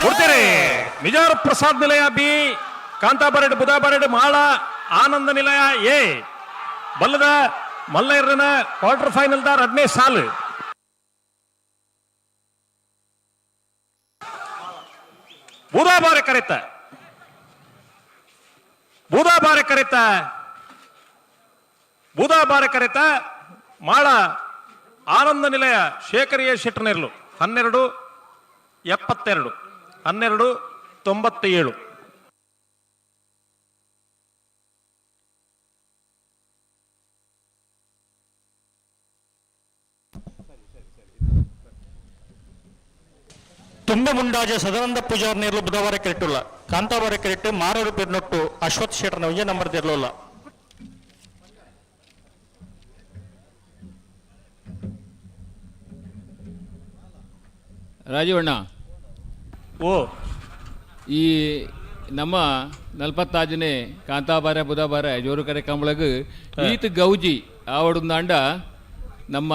ಕೊಡ್ತೇನೆ. ಮಿಜಾರ್ ಪ್ರಸಾದ್ ನಿಲಯ ಬಿ, ಕಾಂತಾಬಾರೆಡ್ ಬುಧಾಬಾರೆಡ್ ಮಾಳ ಆನಂದ ನಿಲಯ ಎ, ಬಲ್ಲದ ಮಲ್ಲಯ್ಯನ ಕ್ವಾರ್ಟರ್ ಫೈನಲ್ ದ ಎರಡನೇ ಸಾಲು. ಬೂದಾಬಾರೆ ಕರೆತ, ಬೂದಾಬಾರೆ ಕರೆತ, ಬೂದಾಬಾರೆ ಕರೆತ ಮಾಳ ಆನಂದ ನಿಲಯ ಶೇಖರಿಯ ಶೆಟ್ಟನೆರ್ಲು 12:72, 12:97. ತುಂಬೆ ಮುಂಡಾಜ ಸದಾನಂದ ಪೂಜಾರ್ ನೇರ್ಲು ಬುಧವಾರ ಕೆರೆಟ್ಟುಲ್ಲ ಕಾಂತಾವಾರ ಕೆರೆಟ್ಟು ಮಾರೂರು ಪೆರ್ನೊಟ್ಟು ಅಶ್ವಥ್ ಶೆಟ್ಟರ್ನ ಒಂಜೇ ನಂಬರ್ ದೇರ್ಲುಲ್ಲ. ರಾಜೀವಣ್ಣ. ಓ. ಈ ನಮ್ಮ 46ನೇ ಕಾಂತಾಬಾರೆ ಬುಧಬಾರೆ ಜೋರುಕರೆ ಕಂಬಳಗ್ ಈತ ಗೌಜಿ ಆವಡುಂದಾಂಡ ನಮ್ಮ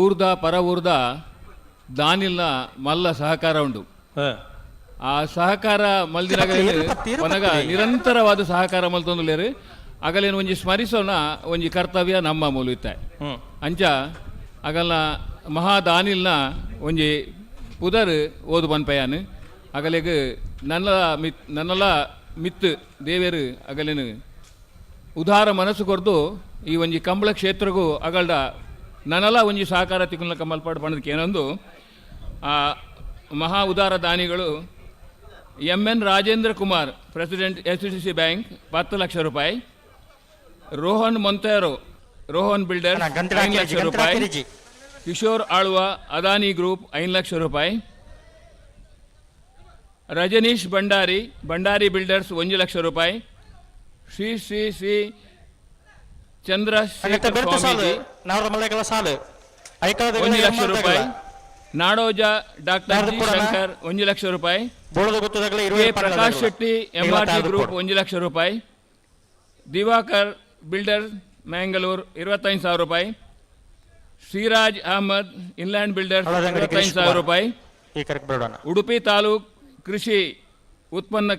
ಊರ್ದ ಪರ ಊರ್ದ ದಾನಿಲ್ನ ಮಲ್ಲ ಸಹಕಾರ ಉಂಡು. ಆ ಸಹಕಾರ ಮಲ್ದಿನಗಲೇನು ಕೊನಗ ನಿರಂತರವಾದ ಸಹಕಾರ ಮಲ್ತೊಂದುಲೇರು ಅಗಲೇನು ಒಂಜಿ ಸ್ಮರಿಸೋಣ ಒಂಜಿ ಕರ್ತವ್ಯ ನಮ್ಮ ಮೂಲುತ್ತೆ. ಅಂಚ ಅಗಲ್ನ ಮಹಾದಾನಿಲ್ನ ಒಂಜಿ ಪುದರ್ ಓದು ಪನ್ಪಯಾನ್ ಅಗಲೆಗ್ ನನ್ನಲ ಮಿತ್ತು ದೇವೇರು ಅಗಲೇನು ಉದಾರ ಮನಸ್ಸು ಕೊರ್ದು ಈ ಒಂಜಿ ಕಂಬಳ ಕ್ಷೇತ್ರಗೂ ಅಗಲ್ಡ ನನ್ನಲ ಒಂಜಿ ಸಹಕಾರ ತಿಕ್ಕುನ ಕಮಲ್ಪಾಡು ಪಣದಕ್ಕೆ ಏನೊಂದು ಆ ಮಹಾ ಉದಾರ ದಾನಿಗಳು M N Rajendra Kumar president H D C bank 10 lakh ರೂಪಾಯಿ, ರೋಹನ್ ಮೊಂತೇರೋ ರೋಹನ್ ಬಿಲ್ಡರ್ 5 ಲಕ್ಷ ರೂಪಾಯಿ, ಕಿಶೋರ್ ಆಳ್ವ ಅದಾನಿ ಗ್ರೂಪ್ 5 ಲಕ್ಷ ರೂಪಾಯಿ, ರಜನೀಶ್ ಭಂಡಾರಿ ಭಂಡಾರಿ ಬಿಲ್ಡರ್ಸ್ 1 ಲಕ್ಷ ರೂಪಾಯಿ, ಶ್ರೀ ಶ್ರೀ ಶ್ರೀ ಚಂದ್ರಶೇಖರ್ ಸ್ವಾಮೀಜಿ 1 ಲಕ್ಷ ರೂಪಾಯಿ, ನಾಡೋಜ ಡಾಕ್ಟರ್ ಜಿ ಶಂಕರ್ 1 ಲಕ್ಷ ರೂಪಾಯಿ, K Prakash Shetty M R G group 1 lakh ರೂಪಾಯಿ, ದಿವಾಕರ್ ಬಿಲ್ಡರ್ ಮ್ಯಾಂಗಳೂರ್ 25,000 ರೂಪಾಯಿ, ಶ್ರೀರಾಜ್ ಅಹಮದ್ ಇನ್ಲ್ಯಾಂಡ್ ಬಿಲ್ಡರ್ಸ್ 25,000 ರೂಪಾಯಿ, ಉಡುಪಿ ತಾಲೂಕ್ ಕೃಷಿ ಉತ್ಪನ್ನ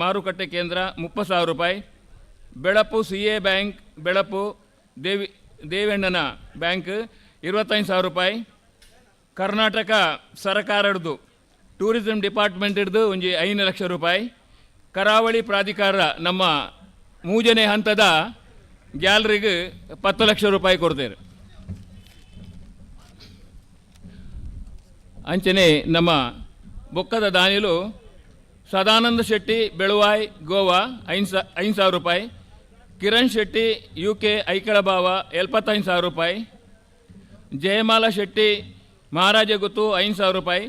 ಮಾರುಕಟ್ಟೆ ಕೇಂದ್ರ 30,000 ರೂಪಾಯಿ, ಬೆಳಪು ಸಿ ಎ ಬ್ಯಾಂಕ್ ಬೆಳಪು ದೇವಣ್ಣನ ಬ್ಯಾಂಕ್ 25,000 ರೂಪಾಯಿ, ಕರ್ನಾಟಕ ಸರಕಾರದ್ದು ಟೂರಿಸಂ ಡಿಪಾರ್ಟ್ಮೆಂಟ್ ಹಿಡಿದು ಒಂಜಿ 5 ಲಕ್ಷ ರೂಪಾಯಿ, ಕರಾವಳಿ ಪ್ರಾಧಿಕಾರ ನಮ್ಮ ಮೂರನೇ ಹಂತದ ಗ್ಯಾಲರಿಗೆ 10 ಲಕ್ಷ ರೂಪಾಯಿ ಕೊಡ್ತೇವೆ. ಅಂಚನೆ ನಮ್ಮ ಬೊಕ್ಕದ ದಾನಿಲು ಸದಾನಂದ ಶೆಟ್ಟಿ ಬೆಳುವಾಯ್ ಗೋವಾ 5,000 ರೂಪಾಯಿ, ಕಿರಣ್ ಶೆಟ್ಟಿ ಯು ಕೆ ಐಕಳಬಾವ 75,000 ರೂಪಾಯಿ, ಜಯಮಾಲಾ ಶೆಟ್ಟಿ ಮಹಾರಾಜ ಗುತ್ತು 5,000 ರೂಪಾಯಿ,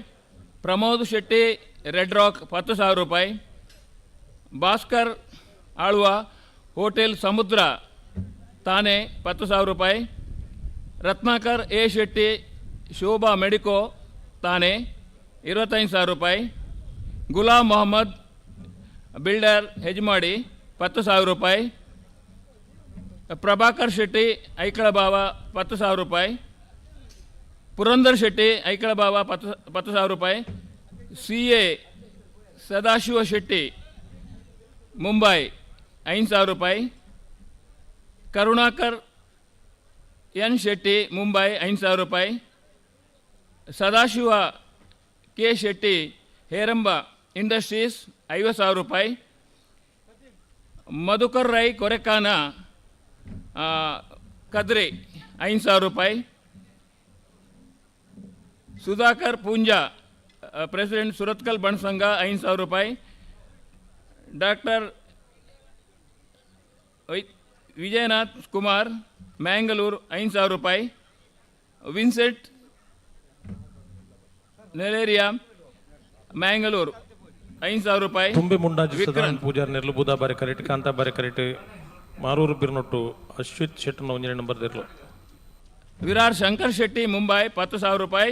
ಪ್ರಮೋದ್ ಶೆಟ್ಟಿ ರೆಡ್ ರಾಕ್ 10,000 ರೂಪಾಯಿ, ಭಾಸ್ಕರ್ ಆಳ್ವ ಹೋಟೆಲ್ ಸಮುದ್ರ ತಾನೆ 10,000 ರೂಪಾಯಿ, ರತ್ನಾಕರ್ ಎ ಶೆಟ್ಟಿ ಶೋಭಾ ಮೆಡಿಕೋ ತಾನೆ 25,000 ರೂಪಾಯಿ, ಗುಲಾಮ್ ಮೊಹಮ್ಮದ್ ಬಿಲ್ಡರ್ ಹೆಜ್ಮಾಡಿ 10,000 ರೂಪಾಯಿ, ಪ್ರಭಾಕರ್ ಶೆಟ್ಟಿ ಐಕಳಬಾವ 10,000 ರೂಪಾಯಿ, ಪುರಂದರ್ ಶೆಟ್ಟಿ ಐಕಳಬಾವ 10,000 ರೂಪಾಯಿ, ಸಿ ಎ ಸದಾಶಿವ ಶೆಟ್ಟಿ ಮುಂಬೈ 5,000 ರೂಪಾಯಿ, ಕರುಣಾಕರ್ ಎನ್ ಶೆಟ್ಟಿ ಮುಂಬೈ 5,000 ರೂಪಾಯಿ, Sadashiva K Shetty Heramba industries 50,000 ರೂಪಾಯಿ. ಮಧುಕರ್ ರೈ ಕೊರೆಕಾನ ಕದ್ರಿ 5,000 ರೂಪಾಯಿ. ಸುಧಾಕರ್ ಪೂಂಜಾ ಪ್ರೆಸಿಡೆಂಟ್ ಸುರತ್ಕಲ್ ಬಣ ಸಂಘ 5,000 ರೂಪಾಯಿ. ಡಾಕ್ಟರ್ ವಿಜಯನಾಥ್ ಕುಮಾರ್ ಮ್ಯಾಂಗಳೂರು 5,000 ರೂಪಾಯಿ. ವಿನ್ಸೆಂಟ್ ನೆಲೇರಿಯಾ ಮ್ಯಾಂಗಳೂರು 5,000 ರೂಪಾಯಿ. ತುಂಬೆ ಮುಂಡಾಜಿ ಸದಾನಂದ ಪೂಜಾರ್ ನೆರ್ಲು ಬೂದಾ ಬಾರೆ ಕರೆಟ್ ಕಾಂತಾ ಬಾರೆ ಕರೆಟ್ ಮಾರೂರು ಬಿರ್ನೊಟ್ಟು ಅಶ್ವಿತ್ ಶೆಟ್ಟನ ಒಂಜನೇ ನಂಬರ್ ದಿರ್ಲು. ವಿರಾರ್ ಶಂಕರ್ ಶೆಟ್ಟಿ ಮುಂಬೈ 10,000 ರೂಪಾಯಿ.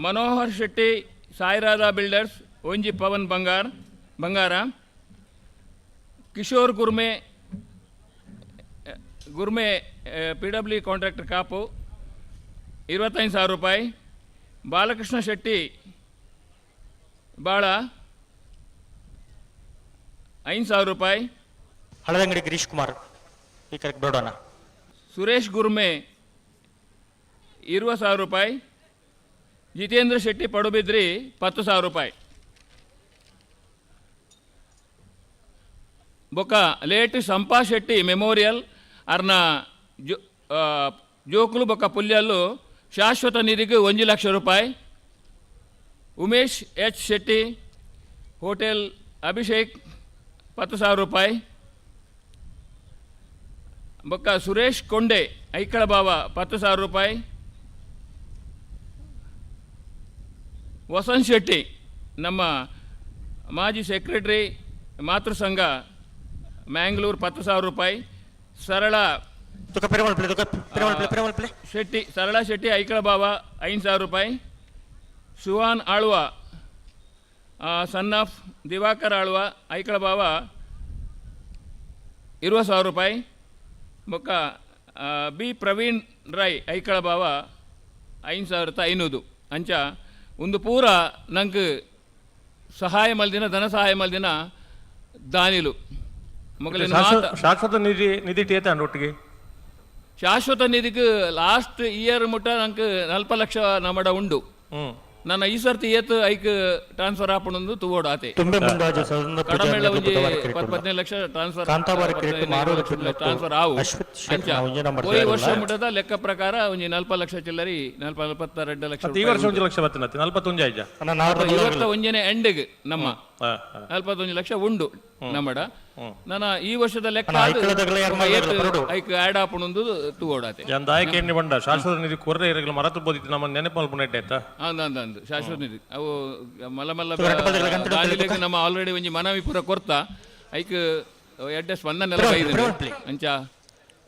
ಮನೋಹರ್ ಶೆಟ್ಟಿ ಸಾಯಿರಾಧಾ ಬಿಲ್ಡರ್ಸ್ ಒಂಜಿ ಪವನ್ ಬಂಗಾರ. Kishore Gurme Gurme PW contractor Kapu 25,000 ರೂಪಾಯಿ. ಬಾಲಕೃಷ್ಣ ಶೆಟ್ಟಿ ಬಾಳ 5,000 ರೂಪಾಯಿ. ಹಳದಂಗಡಿ ಗಿರೀಶ್ ಕುಮಾರ್ ಈ ಕರೆಕ್ಟ್ ಬೇಡೋಣ. ಸುರೇಶ್ ಗುರ್ಮೆ 20,000 ರೂಪಾಯಿ. ಜಿತೇಂದ್ರ ಶೆಟ್ಟಿ ಪಡುಬಿದ್ರಿ 10,000 ರೂಪಾಯಿ. ಬೊಕ್ಕ ಲೇಟ್ ಸಂಪಾ ಶೆಟ್ಟಿ ಮೆಮೋರಿಯಲ್ ಅರ್ನ ಜೋಕುಲು ಬೊಕ್ಕ ಪುಲ್ಯಲ್ಲು ಶಾಶ್ವತ ನಿಧಿಗೆ 1 ಲಕ್ಷ ರೂಪಾಯಿ. ಉಮೇಶ್ ಎಚ್ ಶೆಟ್ಟಿ ಹೋಟೆಲ್ ಅಭಿಷೇಕ್ 10,000 ರೂಪಾಯಿ. ಬೊಕ್ಕ ಸುರೇಶ್ ಕೊಂಡೆ ಐಕಳ ಬಾವ 10,000 ರೂಪಾಯಿ. ವಸಂತ್ ಶೆಟ್ಟಿ ನಮ್ಮ ಮಾಜಿ ಸೆಕ್ರೆಟರಿ ಮಾತೃ ಸಂಘ ಮ್ಯಾಂಗ್ಳೂರು 10,000 ರೂಪಾಯಿ. ಸರಳ ಶೆಟ್ಟಿ ಸರಳ ಶೆಟ್ಟಿ ಐಕಳ ಬಾವ 5,000 ರೂಪಾಯಿ. ಸುಹಾನ್ ಆಳ್ವ ಸನ್ ಆಫ್ ದಿವಾಕರ್ ಆಳ್ವ ಐಕಳ ಬಾವ 20,000 ರೂಪಾಯಿ. ಬೊಕ್ಕ ಬಿ ಪ್ರವೀಣ್ ರೈ ಐಕಳ ಬಾವ 5,500. ಅಂಚ ಒಂದು ಪೂರ ನಂಗೆ ಸಹಾಯ ಮಲ್ದಿನ ಧನ ಸಹಾಯ ಮಲ್ದಿನ ದಾನಿಲು ಮೊಗಲಿನ ಶಾಶ್ವತ ನಿಧಿ ನಿಧಿ ಟೇತ ಒಟ್ಟಿಗೆ ಶಾಶ್ವತ ನಿಧಿಗೆ ಲಾಸ್ಟ್ ಇಯರ್ ಮುಟ್ಟ ನಂಗೆ 40 ಲಕ್ಷ ನಮ್ಮಡ ಉಂಡು. ನನ್ನ ಈ ಸರ್ತಿ ಏತ್ ಐಕ್ ಟ್ರಾನ್ಸ್ಫರ್ ಆಪಣೊಂದು ತೂವೋಡು ಆತೆ ಕಡಮೇಳ ಒಂಜಿ 10-15 ಲಕ್ಷ ಟ್ರಾನ್ಸ್ಫರ್ ಟ್ರಾನ್ಸ್ಫರ್ ಆವು. ಈ ವರ್ಷ ಮುಟ್ಟದ ಲೆಕ್ಕ ಪ್ರಕಾರ ಒಂಜಿ 40 ಲಕ್ಷ ಚಿಲ್ಲರಿ 40-42 ಲಕ್ಷ. ಈ ವರ್ಷ 1 ಲಕ್ಷ ಬತ್ತಿನ 41 ಆಯ್ಜ 21 ಎಂಡಿಗೆ ನಮ್ಮ 41 ಲಕ್ಷ ಉಂಡು ನಮ್ಮಡ. ನನ್ನ ಈ ವರ್ಷದ ಲೆಕ್ಕ ಐಕ್ ಆಡ್ ಆಪಣೊಂದು ತೂವೋಡಾತೆ. ದಾಯಕ ಬಂಡ ಶಾಶ್ವತ ನಿಧಿ ಕೊರ್ರೆ ಇರಗಲ ಮರತು ಬೋದಿತ್ತು ನಮ್ಮ ನೆನಪು ಮಲ್ಪುನೆಟ್ಟೆ ಆಯ್ತಾ. ಅಂದು ಶಾಶ್ವತ ನಿಧಿ ಅವು ಮಲ್ಲ ಮಲ್ಲ ನಮ್ಮ ಆಲ್ರೆಡಿ ಒಂಜಿ ಮನವಿ ಪೂರ ಕೊರ್ತ ಐಕ್ ಎಡ್ಡೆ ಸ್ಪಂದನೆ ಅಂಚ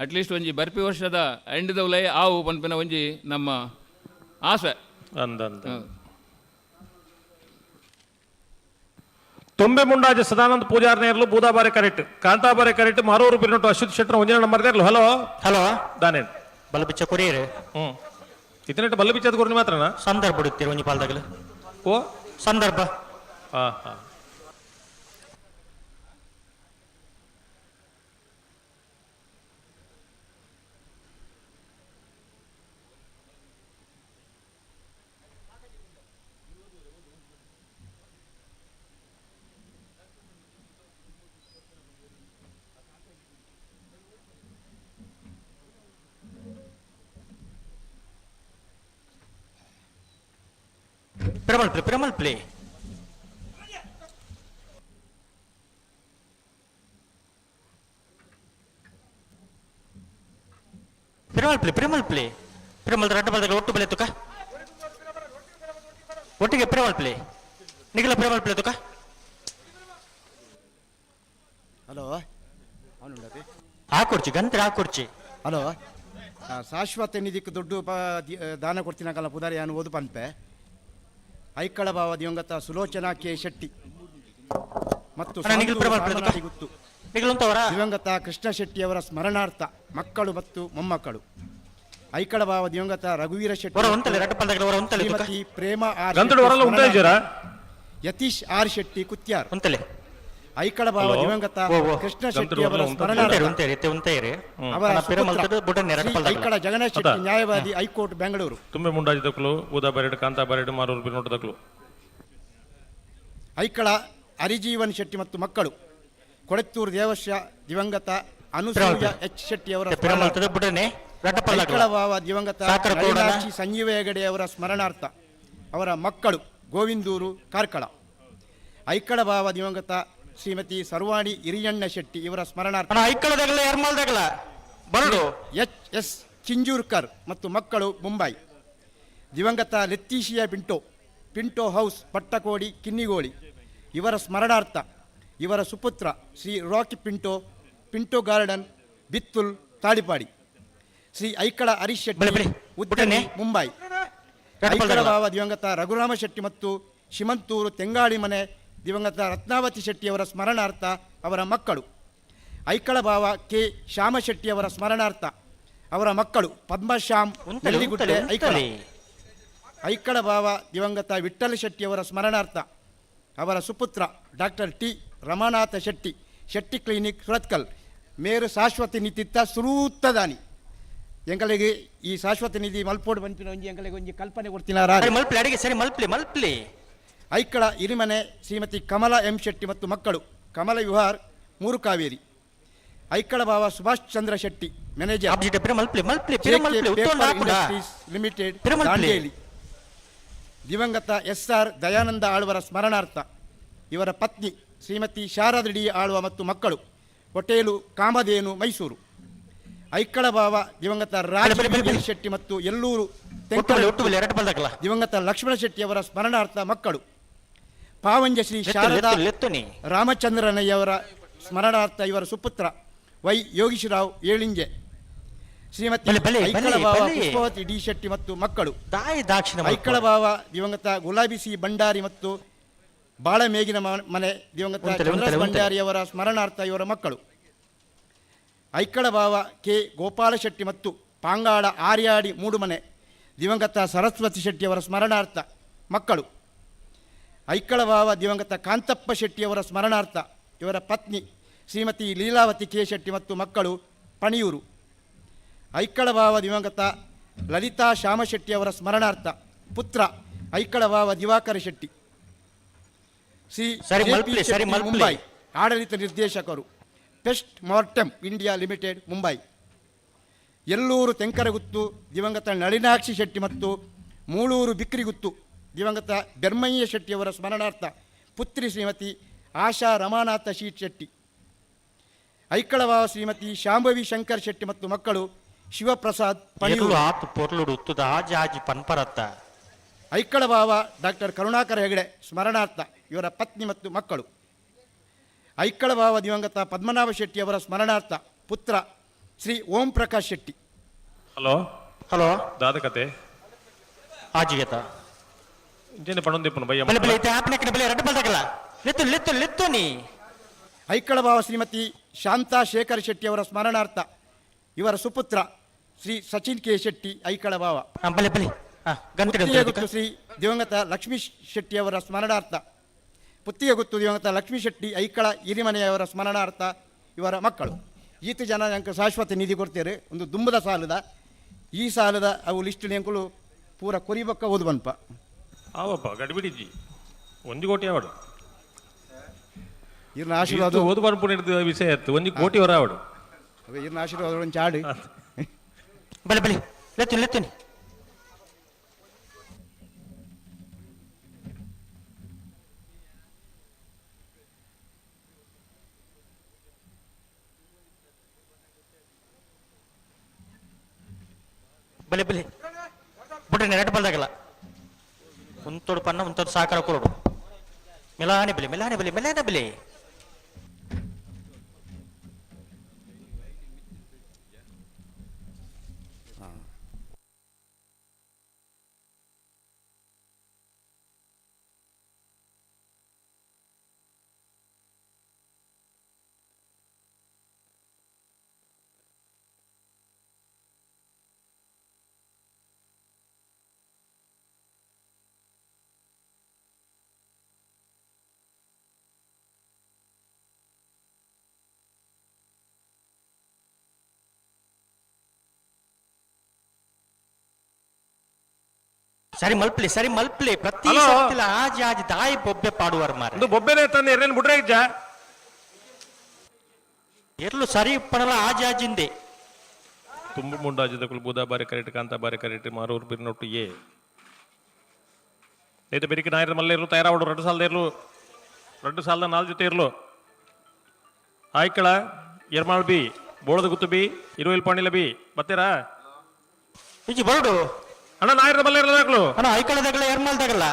ಅಟ್ಲೀಸ್ಟ್ ಒಂಜಿ ಬರ್ಪಿ ವರ್ಷದ ಎಂಡದವಲೇ ಆವು ಪನ್ಪಿನ ಒಂಜಿ ನಮ್ಮ ಆಸೆ. ಅಂದ ತುಂಬೆ ಮುಂಡಾಜೆ ಸದಾನಂದ ಪೂಜಾರ್ ನೇರ್ಲು ಬೂದಾಬಾರೆ ಕರೆಕ್ಟ್ ಕಾಂತಾಬಾರೆ ಕರೆಕ್ಟ್ ಮಾರೂರು ಬಿರ್ನೊಟ್ಟು ಅಶ್ವಥ್ ಶೆಟ್ಟರ್ ಒಂಜನೇ ನಂಬರ್ ನೇರ್ಲು. ಹಲೋ ಹಲೋ ದಾನೇನ್ ಬಲ್ಲಬಿಚ್ಚ ಕೊರಿಯರ್. ಇತನೆಟ್ ಬಲ್ಲಬಿಚ್ಚದ ಕೊರ್ನಿ ಮಾತ್ರನಾ ಸಂದರ್ಭ ಹುಡುಕ್ತೀರಿ ಒಂಜಿ ಪಾಲ್ದಾಗಲ ಓ ಸಂದರ್ಭ. ಹಾ ಹಾ Piramal play, Piramal play. Piramal play, Piramal play. Piramal ರಡ್ಡ ಬಲ್ದಾಗ ಒಟ್ಟು ಬೆಲೆ ತುಕ. ಒಟ್ಟಿಗೆ ಪಿರಮಲ್ ಪ್ಲೇ. ನಿಖಿಲ ಪಿರಮಲ್ ಪ್ಲೇ ತುಕ. ಹಲೋ ಹಾಕೊಡ್ಚಿ ಗಂತ್ರ ಹಾಕೊಡ್ಚಿ. ಹಲೋ ಶಾಶ್ವತ ನಿಧಿಕ್ ದುಡ್ಡು ದಾನ ಕೊಡ್ತೀನಕಲ್ಲ ಪುದಾರಿ ಅನ್ಬೋದು ಓದು ಪನ್ಪೆ ಐಕ್ಕಳ ಭಾವ ದಿವಂಗತ ಸುಲೋಚನಾ ಕೆ ಶೆಟ್ಟಿ ಮತ್ತು ದಿವಂಗತ ಕೃಷ್ಣ ಶೆಟ್ಟಿಯವರ ಸ್ಮರಣಾರ್ಥ ಮಕ್ಕಳು ಮತ್ತು ಮೊಮ್ಮಕ್ಕಳು ಐಕ್ಕಳ ಭಾವ ದಿವಂಗತ ರಘುವೀರ ಶೆಟ್ಟಿ ಶ್ರೀಮತಿ ಪ್ರೇಮ ಆರ್ ಯತೀಶ್ ಆರ್ ಶೆಟ್ಟಿ ಕುತ್ಯಾರ್ ಐಕಳ ಭಾವ ದಿವಂಗತ ಕೃಷ್ಣ ಶೆಟ್ಟಿ ಅವರ ಸ್ಮರಣಾರ್ಥ ಅವರ ಸುಪುತ್ರ ಶ್ರೀ ಐಕಳ ಜಗನ್ನಾಥ ಶೆಟ್ಟಿ ನ್ಯಾಯವಾದಿ, ಹೈಕೋರ್ಟ್, ಬೆಂಗಳೂರು. ತುಂಬೆ ಮುಂಡಾಜಿ ದಕ್ಕಲು ಊದಾ ಬರೆಡು ಕಾಂತಾ ಬರೆಡು ಮಾರೂರು ಬಿನೋಟ ದಕ್ಕಲು. ಐಕಳ ಹರಿಜೀವನ್ ಶೆಟ್ಟಿ ಮತ್ತು ಮಕ್ಕಳು, ಕೊಡೆತ್ತೂರು ದೇವಶ್ಯ ದಿವಂಗತ ಅನುಸೂಯ ಎಚ್ ಶೆಟ್ಟಿ ಅವರ ಸ್ಮರಣಾರ್ಥ. ಐಕಳ ಭಾವ ದಿವಂಗತ ನಳಿನಾಕ್ಷಿ ಸಂಜೀವ ಹೆಗಡೆ ಅವರ ಸ್ಮರಣಾರ್ಥ ಅವರ ಮಕ್ಕಳು, ಗೋವಿಂದೂರು, ಕಾರ್ಕಳ. ಐಕಳ ಭಾವ ದಿವಂಗತ ಶ್ರೀಮತಿ ಸರ್ವಾಣಿ ಹಿರಿಯಣ್ಣ ಶೆಟ್ಟಿ ಇವರ ಸ್ಮರಣಾರ್ಥ ಐಕಳದಾಗಲ ಎರ್ಮಾಲ್ದಾಗಲ ಬರಡು ಎಚ್ ಎಸ್ ಚಿಂಜೂರ್ಕರ್ ಮತ್ತು ಮಕ್ಕಳು, ಮುಂಬೈ. ದಿವಂಗತ ಲೆತ್ತೀಶಿಯಾ ಪಿಂಟೋ, ಪಿಂಟೋ ಹೌಸ್, ಪಟ್ಟಕೋಡಿ, ಕಿನ್ನಿಗೋಳಿ ಇವರ ಸ್ಮರಣಾರ್ಥ ಇವರ ಸುಪುತ್ರ Shri Rocky Pinto, Pinto garden, Bithul, Talipady. Shri Aikala Harish Shetty, ಉದ್ಯಮಿ, ಮುಂಬೈ. ಐಕಳ ಭಾವ ದಿವಂಗತ ರಘುರಾಮ ಶೆಟ್ಟಿ ಮತ್ತು ಶಿಮಂತೂರು ತೆಂಗಾಳಿ ಮನೆ ದಿವಂಗತ ರತ್ನಾವತಿ ಶೆಟ್ಟಿಯವರ ಸ್ಮರಣಾರ್ಥ ಅವರ ಮಕ್ಕಳು. ಐಕಳ ಭಾವ ಕೆ ಶ್ಯಾಮ ಶೆಟ್ಟಿಯವರ ಸ್ಮರಣಾರ್ಥ ಅವರ ಮಕ್ಕಳು ಪದ್ಮಶ್ಯಾಮ್, ನೆಲ್ಲಿಗುಡ್ಡೆ, ಐಕಳ. ಐಕಳ ಭಾವ ದಿವಂಗತ ವಿಠ್ಠಲ ಶೆಟ್ಟಿಯವರ ಸ್ಮರಣಾರ್ಥ ಅವರ ಸುಪುತ್ರ doctor T Ramanatha Shetty, Shetty clinic, Surathkal. ಮೇರು ಶಾಶ್ವತ ನಿತಿತ್ತ ಸುರೂತ್ತದಾನಿ ಎಂಕಲಿಗೆ ಈ ಶಾಶ್ವತ ನಿಧಿ ಮಲ್ಪೋಡು ಬಂಪಿನ ಒಂಜಿ ಎಂಕಲಿಗೆ ಒಂಜಿ ಕಲ್ಪನೆ ಕೊಡ್ತೀನಾರ. ಮಲ್ಪ್ಲಿ ಅಡಿಗೆ ಸರಿ ಮಲ್ಪ್ಲಿ ಮಲ್ಪ್ಲಿ. ಐಕಳ ಇರಿಮನೆ ಶ್ರೀಮತಿ ಕಮಲಾ ಎಂ ಶೆಟ್ಟಿ ಮತ್ತು ಮಕ್ಕಳು, ಕಮಲ ವಿಹಾರ್, ಮೂರು ಕಾವೇರಿ. ಐಕಳ ಭಾವ ಸುಭಾಷ್ ಚಂದ್ರ ಶೆಟ್ಟಿ, ಮ್ಯಾನೇಜರ್, ಮಲ್ಪ್ಲಿ ಮಲ್ಪ್ಲಿ ಇಂಡಸ್ಟ್ರೀಸ್ ಲಿಮಿಟೆಡ್, ದಾಂಡೇಲಿ. ದಿವಂಗತ ಎಸ್ ಆರ್ ದಯಾನಂದ ಆಳ್ವರ ಸ್ಮರಣಾರ್ಥ ಇವರ ಪತ್ನಿ ಶ್ರೀಮತಿ ಶಾರದಡಿ ಆಳ್ವ ಮತ್ತು ಮಕ್ಕಳು, ಹೋಟೇಲು ಕಾಮಧೇನು, ಮೈಸೂರು. ಐಕಳ ಭಾವ ದಿವಂಗತ ರಾಜ ಶೆಟ್ಟಿ ಮತ್ತು ಎಲ್ಲೂರು ದಿವಂಗತ ಲಕ್ಷ್ಮಣ ಶೆಟ್ಟಿಯವರ ಸ್ಮರಣಾರ್ಥ ಮಕ್ಕಳು. ಪಾವಂಜ ಶ್ರೀ ಶಾರದಾ ರಾಮಚಂದ್ರನಯ್ಯವರ ಸ್ಮರಣಾರ್ಥ ಇವರ ಸುಪುತ್ರ ವೈ ಯೋಗೀಶ್ರಾವ್ ಏಳಿಂಜೆ. ಶ್ರೀಮತಿ ಐಕಳ ಭಾವ ಪುಷ್ಪವತಿ ಡಿ ಶೆಟ್ಟಿ ಮತ್ತು ಮಕ್ಕಳು. ಐಕಳ ಭಾವ ದಿವಂಗತ ಗುಲಾಬಿ ಸಿ ಭಂಡಾರಿ ಮತ್ತು ಬಾಳಮೇಗಿನ ಮನೆ ದಿವಂಗತ ಚಂದ್ರ ಭಂಡಾರಿಯವರ ಸ್ಮರಣಾರ್ಥ ಇವರ ಮಕ್ಕಳು. ಐಕಳ ಭಾವ ಕೆ ಗೋಪಾಲ ಶೆಟ್ಟಿ ಮತ್ತು ಪಾಂಗಾಳ ಆರ್ಯಾಡಿ ಮೂಡುಮನೆ ದಿವಂಗತ ಸರಸ್ವತಿ ಶೆಟ್ಟಿಯವರ ಸ್ಮರಣಾರ್ಥ ಮಕ್ಕಳು. ಐಕಳ ಭಾವ ದಿವಂಗತ ಕಾಂತಪ್ಪ ಶೆಟ್ಟಿಯವರ ಸ್ಮರಣಾರ್ಥ ಇವರ ಪತ್ನಿ ಶ್ರೀಮತಿ ಲೀಲಾವತಿ ಕೆ ಶೆಟ್ಟಿ ಮತ್ತು ಮಕ್ಕಳು, ಪಣಿಯೂರು. ಐಕಳ ಭಾವ ದಿವಂಗತ ಲಲಿತಾ ಶ್ಯಾಮಶೆಟ್ಟಿಯವರ ಸ್ಮರಣಾರ್ಥ ಪುತ್ರ ಐಕಳ ಭಾವ ದಿವಾಕರ ಶೆಟ್ಟಿ. ಶ್ರೀ ಮುಂಬೈ ಆಡಳಿತ ನಿರ್ದೇಶಕರು, pest mortem India limited, Mumbai. Ellur Tenkaraguttu ದಿವಂಗತ ನಳಿನಾಕ್ಷಿ ಶೆಟ್ಟಿ ಮತ್ತು ಮೂಳೂರು ಬಿಕ್ರಿಗುತ್ತು ದಿವಂಗತ ಬೆರ್ಮಯ್ಯ ಶೆಟ್ಟಿಯವರ ಸ್ಮರಣಾರ್ಥ ಪುತ್ರಿ ಶ್ರೀಮತಿ ಆಶಾ ರಮಾನಾಥ ಶೀಟ್ ಶೆಟ್ಟಿ. ಐಕಳವಾವ ಶ್ರೀಮತಿ ಶಾಂಭವಿ ಶಂಕರ್ ಶೆಟ್ಟಿ ಮತ್ತು ಮಕ್ಕಳು ಶಿವಪ್ರಸಾದ್ ಪಣಿಯೂರು. ಐಕಳಬಾವ ಡಾಕ್ಟರ್ ಕರುಣಾಕರ ಹೆಗಡೆ ಸ್ಮರಣಾರ್ಥ ಇವರ ಪತ್ನಿ ಮತ್ತು ಮಕ್ಕಳು. ಐಕಳಬಾವ ದಿವಂಗತ ಪದ್ಮನಾಭ ಶೆಟ್ಟಿಯವರ ಸ್ಮರಣಾರ್ಥ ಪುತ್ರ ಶ್ರೀ ಓಂ ಪ್ರಕಾಶ್ ಶೆಟ್ಟಿ. ಹಲೋ ಹಲೋ ದಾದ ಕತೆ ಆಜಿಗತ ಇಂಚನೆ ಪಣೊಂದಿಪ್ಪನು ಬಯ್ಯ ಬಲೆ ಬಲೆ ಇತ್ತೆ ಆಪ್ನೆಕ್ನ ಬಲೆ ರಡ್ಡು ಬಲ್ದಾಗಲ್ಲ ಲೆತ್ತು ಲೆತ್ತು ಲೆತ್ತು ನೀ. ಐಕಳಬಾವ ಶ್ರೀಮತಿ ಶಾಂತಾ ಶೇಖರ್ ಶೆಟ್ಟಿಯವರ ಸ್ಮರಣಾರ್ಥ ಇವರ ಸುಪುತ್ರ ಶ್ರೀ ಸಚಿನ್ ಕೆ ಶೆಟ್ಟಿ ಐಕಳಬಾವ. ಬಲೆ ಬಲೆ ಪುತ್ತಿಗೆಗುತ್ತು ಶ್ರೀ ದಿವಂಗತ ಲಕ್ಷ್ಮೀ ಶೆಟ್ಟಿಯವರ ಸ್ಮರಣಾರ್ಥ ಪುತ್ತಿಗೆಗುತ್ತು ದಿವಂಗತ ಲಕ್ಷ್ಮೀ ಶೆಟ್ಟಿ ಐಕಳ ಹಿರಿಮನೆಯವರ ಸ್ಮರಣಾರ್ಥ ಇವರ ಮಕ್ಕಳು. ಈತ ಜನ ಅಂಕ ಶಾಶ್ವತ ನಿಧಿ ಕೊಡ್ತೇವೆ ಒಂದು ದುಂಬದ ಸಾಲದ ಈ ಸಾಲದ ಅವು ಲಿಸ್ಟ್ ಎಂಕುಲು ಪೂರ ಕೊರಿಬಕ್ಕ ಓದು ಬನ್ಪ. ಆವಪ್ಪ ಗಡಿಬಿಡಿಜ್ಜಿ ಒಂದು ಕೋಟಿ ಆವಡು ಇರ್ನ ಆಶೀರ್ವಾದ ಓದು ಬರ್ಪುನ ವಿಷಯ ಇತ್ತು ಒಂದು ಕೋಟಿ ಹೊರ ಆವಡು. ಇರ್ನ ಆಶೀರ್ವಾದ ಒಂದು ಚಾಡು. ಬಲೆ ಬಲೆ ಲೆತ್ತು ಲೆತ್ತು ಬಲೆ ಬಲೆ ಬುಡ್ರಿ ಎರಡು ಬಲ್ದಾಗಲ್ಲ ಉಂತೋಡು ಪನ್ನ ಉಂತೋಡು ಸಾಕಾರ ಕೊರಡು ಮೆಲಾನೆ ಬಲೆ ಮೆಲಾನೆ ಬಲೆ ಮೆಲಾನೆ ಬಲೆ. ಸರಿ ಮಲ್ಪ್ಲಿ ಸರಿ ಮಲ್ಪ್ಲಿ ಪ್ರತಿ ಹಲೋ. ಸರ್ತಿಲ ಆಜಿ ಆಜಿ ದಾಯಿ ಬೊಬ್ಬೆ ಪಾಡುವರ್ ಮಾರೆ. ಒಂದು ಬೊಬ್ಬೆನೆ ತಂದೆ ಎರ್ನೇನು ಬಿಡ್ರೆ ಇಜ್ಜ. ಎರ್ಲು ಸರಿ ಪಣಲ ಆಜಿ ಆಜಿಂದೆ. ತುಂಬು ಮುಂಡಾಜದ ಕುಲ್ ಬೂದಾ ಬಾರಿ ಕರೆಕ್ಟ್ ಕಾಂತ ಬಾರಿ ಕರೆಕ್ಟ್ ಮಾರೂರು ಬಿರ್ನೊಟ್ಟು ಎ ನೇತ ಬೆರಿಕೆ ನಾಯರ ಮಲ್ಲೇರ್ಲು ತಯಾರಾವಡು 2 ಸಾಲದ ಇರ್ಲು 2 ಸಾಲದ 4 ಜೊತೆ ಇರ್ಲು ಆಯ್ಕಳ ಎರ್ಮಾಳ್ ಬಿ ಬೋಳದ ಗುತ್ತು ಬಿ ಇರುವೆಲ್ ಪಾಣಿಲ ಬಿ ಬತ್ತೀರಾ ಇಜ್ಜಿ ಬರಡು ಅಣ್ಣ ನಾಯರದ ಮಲ್ಲೇರ್ಲ ದಾಖಲು ಅಣ್ಣ ಐಕಳದಾಗಲ ಎರ್ಮಾಲ್ದಾಗಲ್ಲ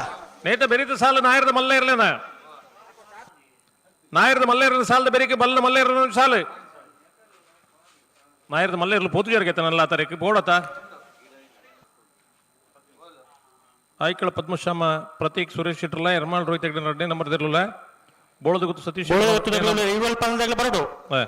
ನೇತ ಬೆರಿತ ಸಾಲ ನಾಯರದ ಮಲ್ಲ ಇರ್ಲೇನ ನಾಯರದ ಮಲ್ಲೇರ್ಲ ಸಾಲದ ಬೆರಿಕೆ ಬಲ್ಲ ಮಲ್ಲೇರ್ಲ ಸಾಲು ನಾಯರದ ಮಲ್ಲೇರ್ಲು ಪೋತು ಜರುಗೈತೆ ತಾರೀಕು ಬೋಡತ ಆಯ್ಕಳ ಪದ್ಮಶ್ಯಾಮ ಪ್ರತೀಕ್ ಸುರೇಶ್ ಶೆಟ್ಟರ್ಲ ಎರ್ಮಾಳ್ ರೋಹಿತ್ ಹೆಗ್ಡೆ 2ನೇ ನಂಬರ್ ಇರ್ಲಿಲ್ಲ ಬೋಳದ ಗುತ್ತು ಸತೀಶ್ ಬೋಳದ ಗುತ್ತು ಇರುವೆಲ್ ಪಾಣಿದಾಗಲ ಬರಡು. ಹಾ.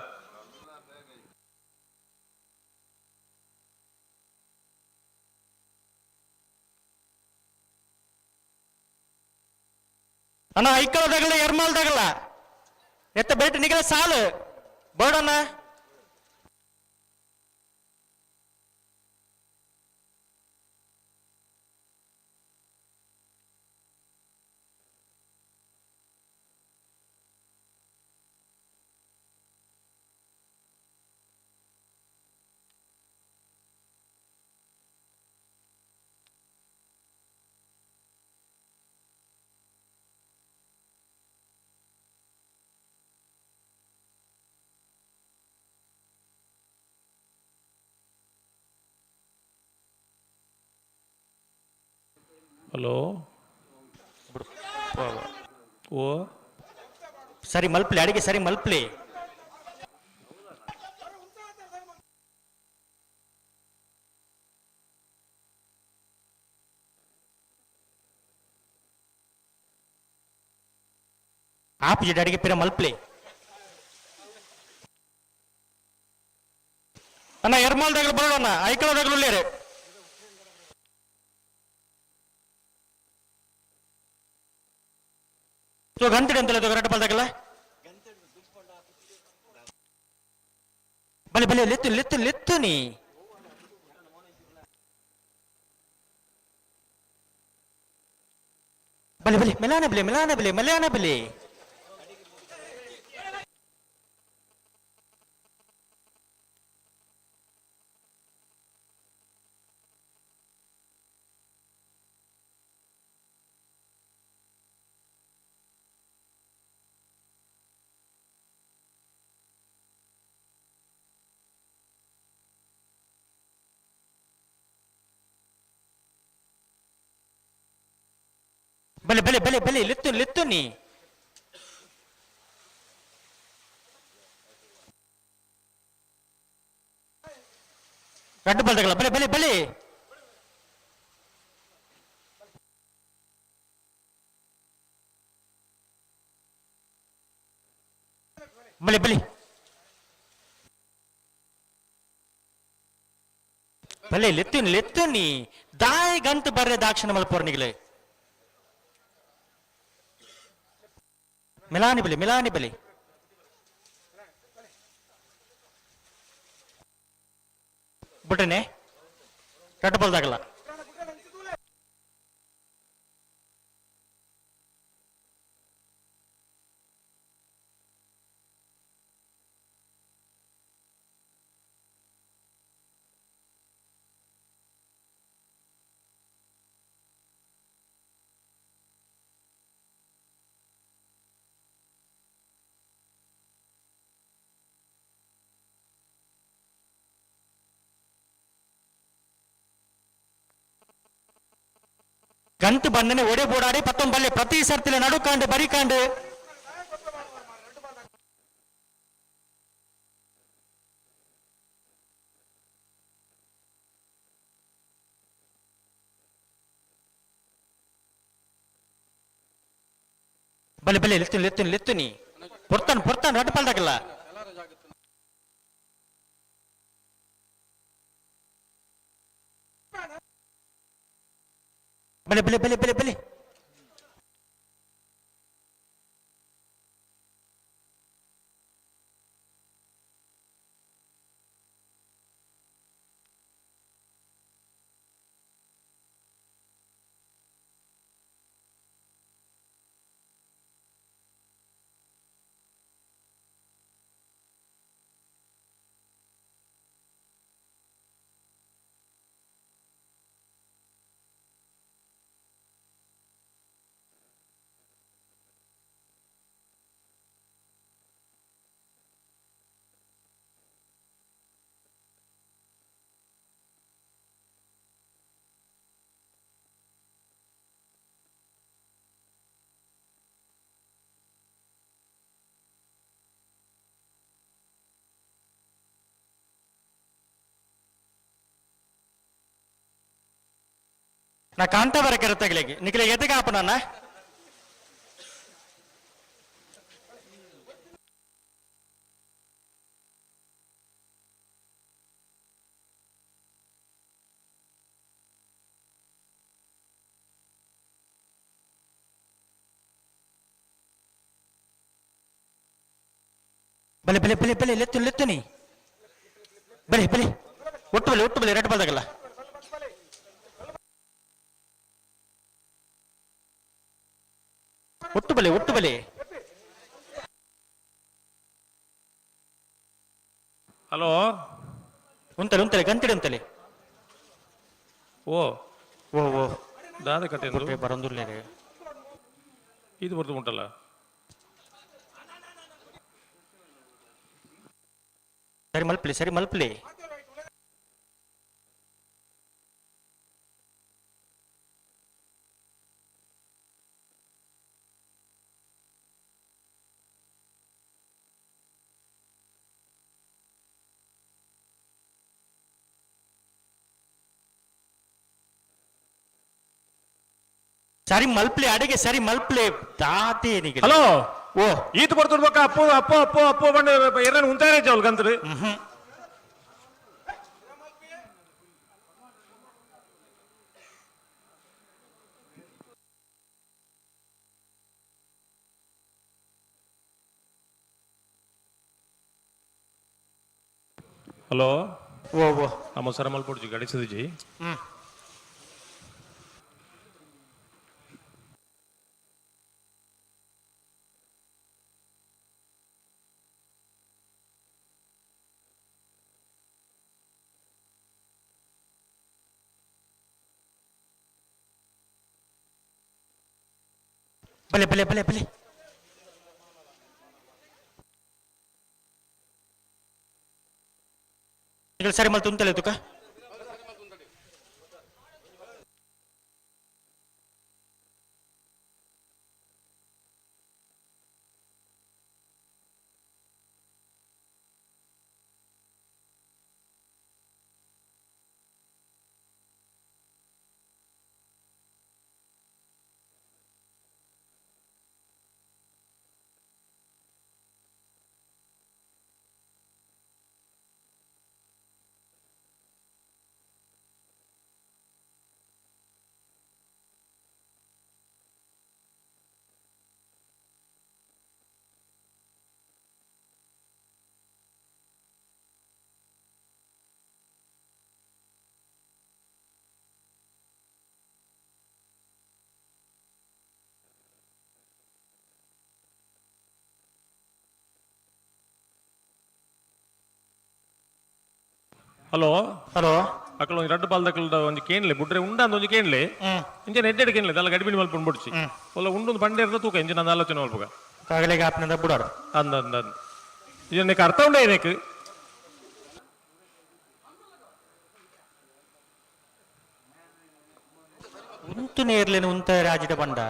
ಅಣ್ಣ ಐಕಳದಾಗಲ ಎರ್ಮಾಲ್ದಾಗಲ್ಲ ಎತ್ತ ಬೇಟೆ ನಿಗಲ ಸಾಲು ಬೋಡಣ್ಣ. ಹಲೋ ಓ ಸರಿ ಮಲ್ಪ್ಲಿ ಅಡಿಗೆ ಸರಿ ಮಲ್ಪ್ಲಿ. ಆಪೋಸಿಟ್ ಅಡಿಗೆ ಪಿರ ಮಲ್ಪ್ಲಿ. ಅಣ್ಣ ಎರ್ಮಾಲ್ದಾಗಲು ಬರೋಣ ಐಕಳದಾಗಲು ಉಳ್ಳೇರು. ಗಂತಿಡೆ ಅಂತಲ್ಲ ಗರಟ ಬಲ್ದಾಗಲ್ಲ ಬಲೆ ಬಲೆ ಲೆತ್ತು ಲೆತ್ತು ಲೆತ್ತು ನೀ. ಬಲೆ ಬಲೆ ಮೆಲಾನ ಬಲೆ ಮೆಲಾನ ಬಲೆ ಮೆಲಾನ ಬಲೆ. ಬಲೆ ಬಲೆ ಬಲೆ ಬಲೆ ಲೆತ್ತು ಲೆತ್ತು ನೀ. ರಡ್ಡು ಬಲ್ದಗಲ ಬಲೆ ಬಲೆ ಬಲೆ. ಬಲೆ ಬಲೆ ಬಲೆ ಲೆತ್ತು ಲೆತ್ತು ನೀ. ದಾಯ್ ಗಂತು ಬರ್ರೆ ದಾಕ್ಷಿಣ ಮಲ್ಪೋರ್ನಿಗ್ಲೆ. ಮಿಲಾನಿ ಬಲಿ ಮಿಲಾನಿ ಬಲಿ. ಬಿಟ್ರನೆ ರಡ್ಡು ಬಲ್ದಾಗಲ್ಲ. ಗಂಟು ಬಂದನೆ ಒಡೆ ಬೋಡಾಡಿ ಪತ್ತೊಂಬಲ್ಲೆ ಪ್ರತಿ ಸರ್ತಿಲ ನಡುಕಾಂಡು ಬರಿಕಾಂಡು. ಬಲೆ ಬಲೆ ಲೆತ್ತು ಲೆತ್ತು ಲೆತ್ತು ನೀ. ಪೊರ್ತಾನ್ ಪೊರ್ತಾನ್ ರಡ್ಡು ಪಲ್ದಾಗಲ್ಲ. ಬಲೆ ಬಲೆ ಬಲೆ ಬಲೆ ಬಲೆ. ನಾ ಕಾಂತಾಬಾರ ಕೆರೆತಗಲಿಗೆ ನಿಖಿಲ ಎದಗ ಆಪನ ಬಲೆ ಬಲೆ ಬಲೆ ಬಲೆ ಲೆತ್ತು ಲೆತ್ತು ನೀ ಬಲೆ ಬಲೆ ಒಟ್ಟು ಬಲೆ ಒಟ್ಟು ಬಲೆ ರೆಡ್ ಬಾಲ್ದಾಗಲ್ಲ ಒಟ್ಟು ಬಲೆ ಒಟ್ಟು ಬಲೆ. ಹಲೋ. ಉಂತಲೆ ಉಂತಲೆ ಗಂತಿಡೆ ಉಂತಲೆ. ಓ. ಓ ಓ. ದಾದ ಕತೆ ಬರಂದುರ್ಲೇ ಇದು ಬರ್ದು ಉಂಟಲ್ಲ. ಸರಿ ಮಲ್ಪಲಿ ಸರಿ ಮಲ್ಪಲಿ. ಸರಿ ಮಲ್ಪಲಿ ಅಡಿಗೆ ಸರಿ ಮಲ್ಪಲಿ ದಾತೆ ಹಲೋ. ಓ. ಈತ ಬರ್ತುಡ್ಬೇಕ ಅಪ್ಪು ಅಪ್ಪು ಅಪ್ಪು ಅಪ್ಪು ಬಂದು ಏನೇನು ಉಂಟಾರೆ ಚೌಲ್ ಗಂತ್ರಿ. ಹಲೋ. ಓ ಓ. ನಮ್ಮ ಸರ ಮಲ್ಪೊಡ್ಜಿ ಗಡಿಸದಿಜಿ. ಬಲೆ ಬಲೆ ಬಲೆ ಬಲೆ. ಸರಿ ಮಲ್ತು ಉಂತಲೆ ತುಕ. ಹಲೋ. ಹಲೋ. ಅಕಲ್ ಒಂಜಿ ರಡ್ಡು ಬಾಲ್ದಕಲ್ದ ಒಂಜಿ ಕೇನ್ಲೆ ಬುಡ್ರೆ ಉಂಡ ಅಂದ್ ಒಂಜಿ ಕೇನ್ಲೆ. ಇಂಚೆ ಎಡ್ಡೆಡ್ ಕೇನ್ಲೆ ದಲ್ಲ ಗಡಿಬಿಡಿ ಮಲ್ಪುಂಡು ಬುಡ್ಚಿ. ಒಲ್ಲ ಉಂಡೊಂದು ಪಂಡೇರ್ದ ತೂಕ ಇಂಚೆ ನಂದು ಆಲೋಚನೆ ಮಲ್ಪುಗ. ಕಾಗಲಿಗೆ ಆಪ್ನದ ಬುಡಾರು. ಅಂದ ಅಂದ ಅಂದ ಇದನ್ನ ಅರ್ಥ ಉಂಡ ಇದಕ್ಕೆ. ಉಂತು ನೇರ್ಲೇನು ಉಂತ ರಾಜಿದ ಬಂಡ.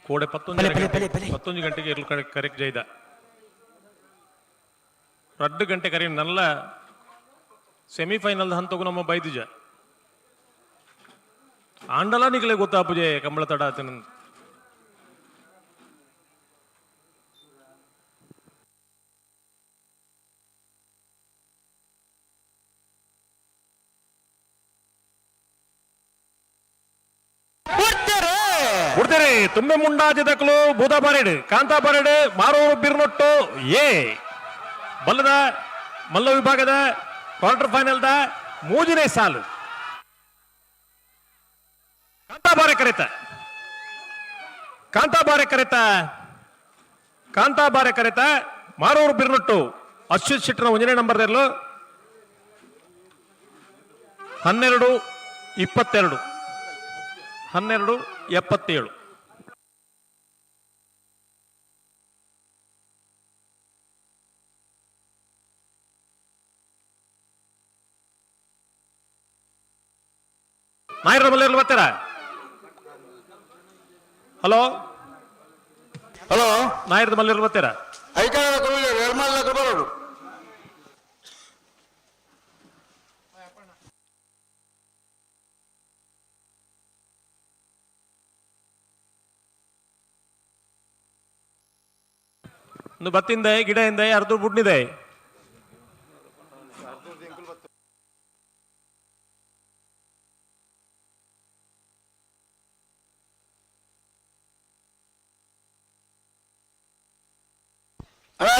ಕೋಡೆ ಬಲೆ, ಬಲೆ, ಬಲೆ, ಬಲೆ. 11 ಗಂಟೆಗೆ ಇರ್ಲು ಕರೆಕ್ಟ್ ಜೈದ. 2 ಗಂಟೆ ಕರೆ ನಲ್ಲ ಸೆಮಿಫೈನಲ್ ಹಂತಗೂ ನಮ್ಮ ಬೈದಿಜ. ಆಂಡಲ ನಿಗಲೆ ಗೊತ್ತಾಪುಜೆ ಕಂಬಳ ತಡ ಆತನ. ಬಿಡ್ತೀರಿ ತುಂಬೆ ಮುಂಡಾಜದಕ್ಲು ಬೂದ ಬಾರೇಡು ಕಾಂತಾ ಬಾರೇಡು ಮಾರೂರು ಬಿರ್ನೊಟ್ಟು ಎ ಬಲ್ಲದ ಮಲ್ಲ ವಿಭಾಗದ ಕ್ವಾರ್ಟರ್ ಫೈನಲ್ದ ಮೂರನೇ ಸಾಲು. ಕಾಂತಾಬಾರೆ ಕರೆತ ಕಾಂತಾಬಾರೆ ಕರೆತ ಕಾಂತಾಬಾರೆ ಕರೆತ ಮಾರೂರು ಬಿರ್ನೊಟ್ಟು ಅಶ್ವಿತ್ ಶೆಟ್ಟರ ಒಂದನೇ ನಂಬರ್ 12 22 12 77. ನಾಯರ ಮಲ್ಲೇರ್ಲು ಬರ್ತಾರ? ಹಲೋ. ಹಲೋ. ನಾಯರದ ಮಲ್ಲೇರ್ಲು ಬರ್ತಾರ? ಐಕಾಳ ಬರೋಡು. ಒಂದು ಬತ್ತಿಂದ ಗಿಡ ಇಂದ ಅರ್ಧ ಬುಡ್ನಿದೆ.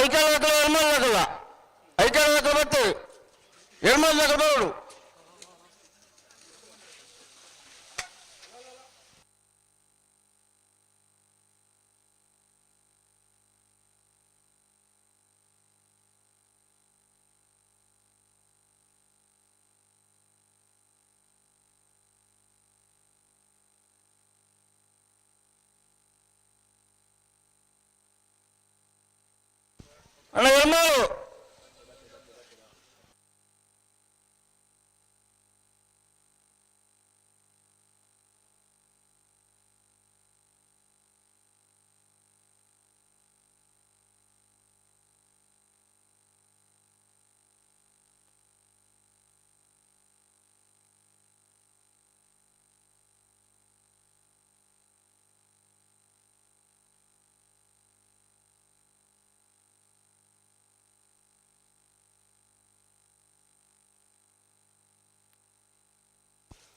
ಐಕಾಲ ಎರ್ಮಲ್ ಐಕಾಲ ಬರ್ತೇವೆ ಎರ್ಮಲ್ ಬರೋಡು. ಅಣ್ಣ ಎರ್ಮಾಳು.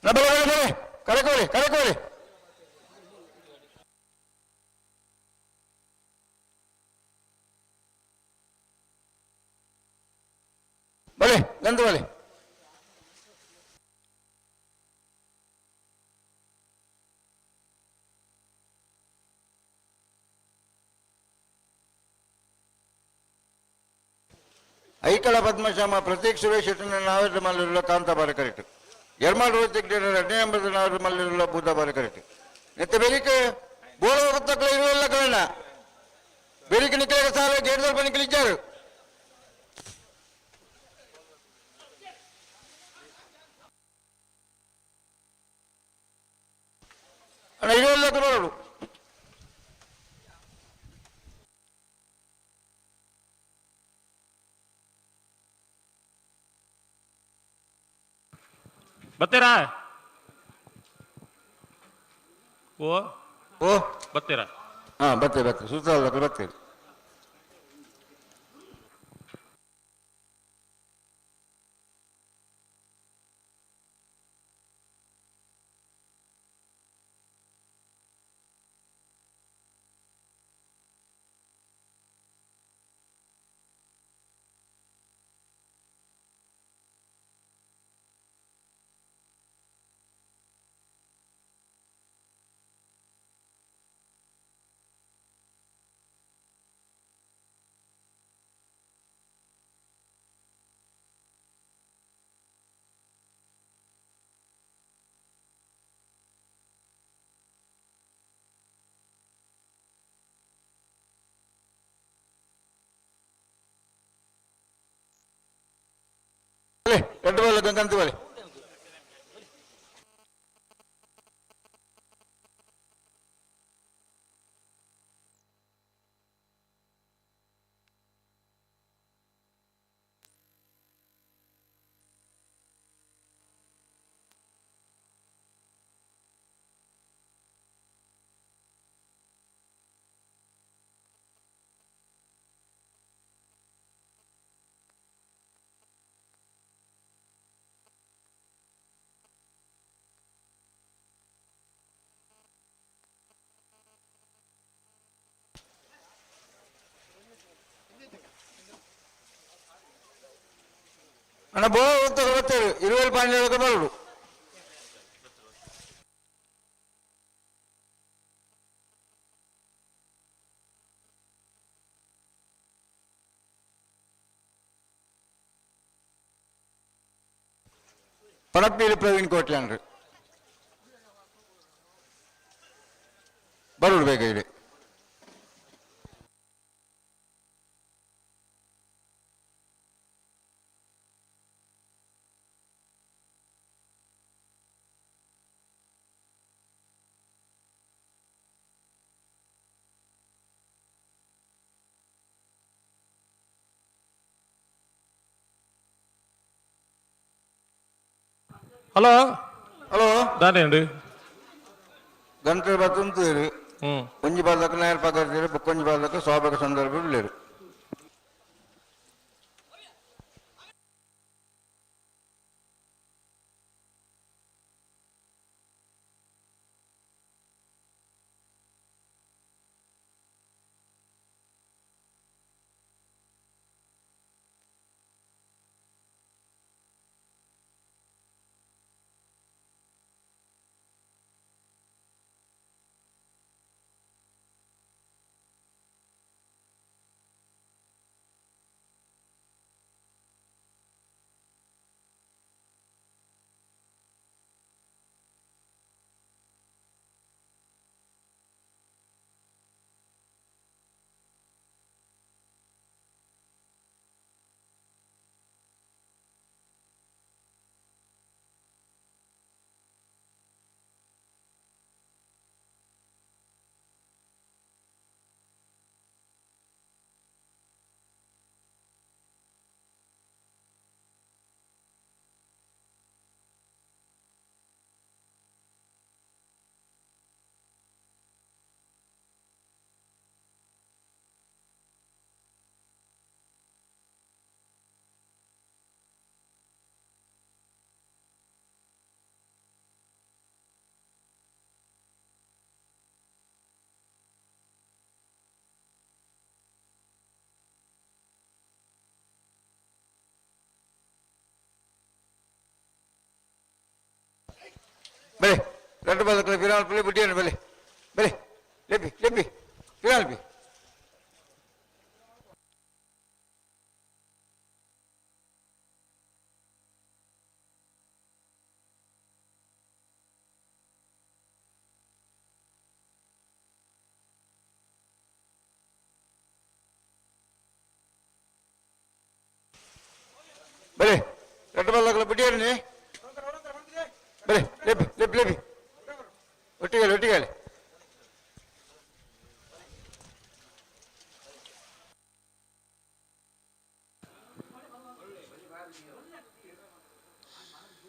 ಬಲೆ ಬಲೆ ಬಲೆ ಕರೆಕೋಲಿ ಕರೆಕೋಲಿ. ಬಲೆ ನಂದು ಬಲೆ. ಐಕಳ ಪದ್ಮಶ್ಯಾಮ ಪ್ರತೀಕ್ ಸುರೇಶ್ ನಾವೆಲ್ಲ ಮಲ್ಲಿರುವ ಕಾಂತಾಬಾರ ಕರೆಕ್ಟ್. ಎರ್ಮಾಲ್ ರೋಹಿತ್ ಎರಡನೇ ಎಂಬತ್ತು ನಾವೆಲ್ಲ ಮಲ್ಲಿರುವ ಬೂದಾಬಾರ ಕರೆಕ್ಟ್. ನೆತ್ತ ಬೆರಿಕೆ ಬೋಳ ಹೋಗುತ್ತಕ್ಕಲ ಇರುವೆಲ್ಲ ಕಣ ಬೆರಿಕೆ ನಿಕ್ಕಲ ಸಾಲ ಗೇಡ್ದಲ್ ಬನ್ನಿಕಲಿದ್ದಾರೆ. ಅಣ್ಣ ಇರುವೆಲ್ಲ ಬರೋಡು. ಬತ್ತೀರಾ? ಓ ಓ ಬತ್ತೀರಾ? ಹಾ ಬರ್ತೇವೆ ಬರ್ತೇವೆ ಸುತ್ತ ಬರ್ತೇವೆ. ಎರಡು ಬಲ್ಲ ಗಂಗಂತ ಬಲೆ. ಅಣ್ಣ ಬೋ ಬರ್ತೇವೆ ಇರುವಲ್ ಪಾಂಡ್ಯ ಬರೋಡು. ಪಡಪ್ಪೀಲಿ ಪ್ರವೀಣ್ ಕೋಟ್ಯಾನ್ರಿ ಬರೋಡು ಬೇಗ ಇಲ್ಲಿ. ಹಲೋ ಹಲೋ ದಾನೇಂಡು ಗಂಟೆ ಬತ್ತುಂತೀರಿ. ಒಂಜಿ ಬಾಲಕ ನೇರ ಪಗರ್ತೀರಿ, ಬೊಕ್ಕೊಂಜಿ ಬಾಲಕ ಸ್ವಾಭಾವಿಕ ಸಂದರ್ಭ ಬಿಡ್ಲಿರು. ಬಲೆ ರಡ್ಡು ಬದಕ್ಲೆ ಪಿರಾಲ್ ಪುಲಿ ಬುಡ್ಡಿಯನ್ನು ಬಲೆ ಬಲೆ ಲೆಬ್ಬಿ ಲೆಬ್ಬಿ ಪಿರಾಲ್ ಬಿ ಬಲೆ ರಡ್ಡು ಬದಕ್ಲೆ ಬುಡ್ಡಿಯನ್ನು ಬಲೆ ಲೆಬ್ಬಿ ಲೆಬ್ಬಿ ಲೆಬ್ಬಿ ಒಟ್ಟಿಗೆ ಒಟ್ಟಿಗೆ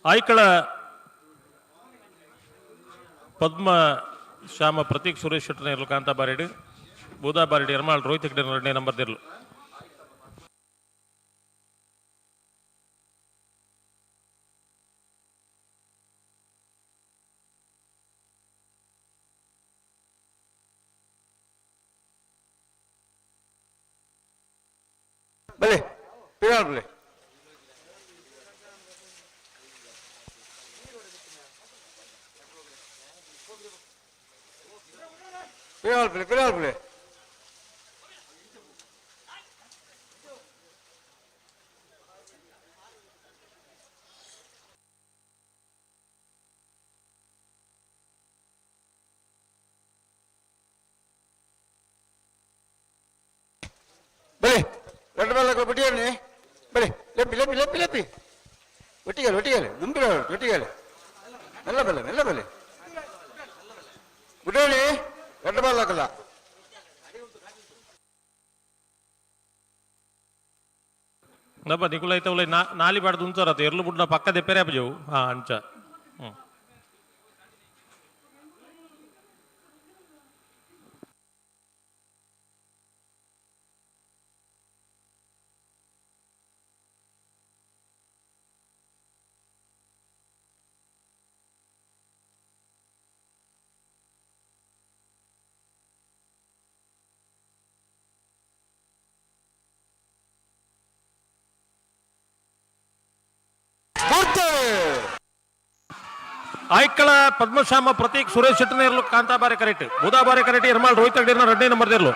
ಆಯ್ಕಳ ಪದ್ಮ ಶ್ಯಾಮ ಪ್ರತೀಕ್ ಸುರೇಶ್ ಶೆಟ್ಟರ್ ಇರ್ಲು ಕಾಂತಾ ಬಾರಿಡ್ ಬೂದಾ ಬಾರಿಡ್ ಎರ್ಮಾಳ್ ರೋಹಿತ್ ಹೆಗ್ಡೆ ಎರಡನೇ ನಂಬರ್ ದಿರ್ಲು. ಬಲೆ ಪಿರಾಲ್ ಬಲೆ ಪಿರಾಲ್ ಬಲೆ ಪಿರಾಲ್ ಬಲೆ ಬಲೆ ರಡ್ಡು ಬಲ್ಲಕ್ಕೆ ಬಿಟ್ಟಿಯನ್ನಿ ಬಲೆ ಲೆಪ್ಪಿ ಲೆಪ್ಪಿ ಲೆಪ್ಪಿ ಲೆಪ್ಪಿ ಒಟ್ಟಿಗೆ ಒಟ್ಟಿಗೆ ದುಂಬಿರ ಒಟ್ಟಿಗೆ ಮೆಲ್ಲ ಬಲೆ ಮೆಲ್ಲ ಬಲೆ ಗುಡ್ಡೋಣಿ ರಡ್ಡು ಬಲ್ಲಕ್ಕಲ್ಲ ನಬ್ಬ ನಿಕುಲೈತ ಉಲೈ ನಾಲಿ ಬಾಡ್ದು ಉಂಚಾರತ್ತ ಎರ್ಲು ಬುಡ್ನ ಪಕ್ಕದೆ ಪೆರೆ ಅಪ್ಪಜವು ಹಾ ಅಂಚ ಹ್ಮ್. ಆಯ್ಕಳ ಪದ್ಮಶ್ಯಾಮ ಪ್ರತೀಕ್ ಸುರೇಶ್ ಶೆಟ್ಟರ್ ಇರ್ಲು ಕಾಂತಾಬಾರೆ ಕರೆಕ್ಟ್ ಬೂದಾಬಾರೆ ಕರೆಕ್ಟ್ ಎರ್ಮಾಳ್ ರೋಹಿತ್ ಹೆಗ್ಡೆ ಎರಡನೇ ನಂಬರ್ ಇರ್ಲು.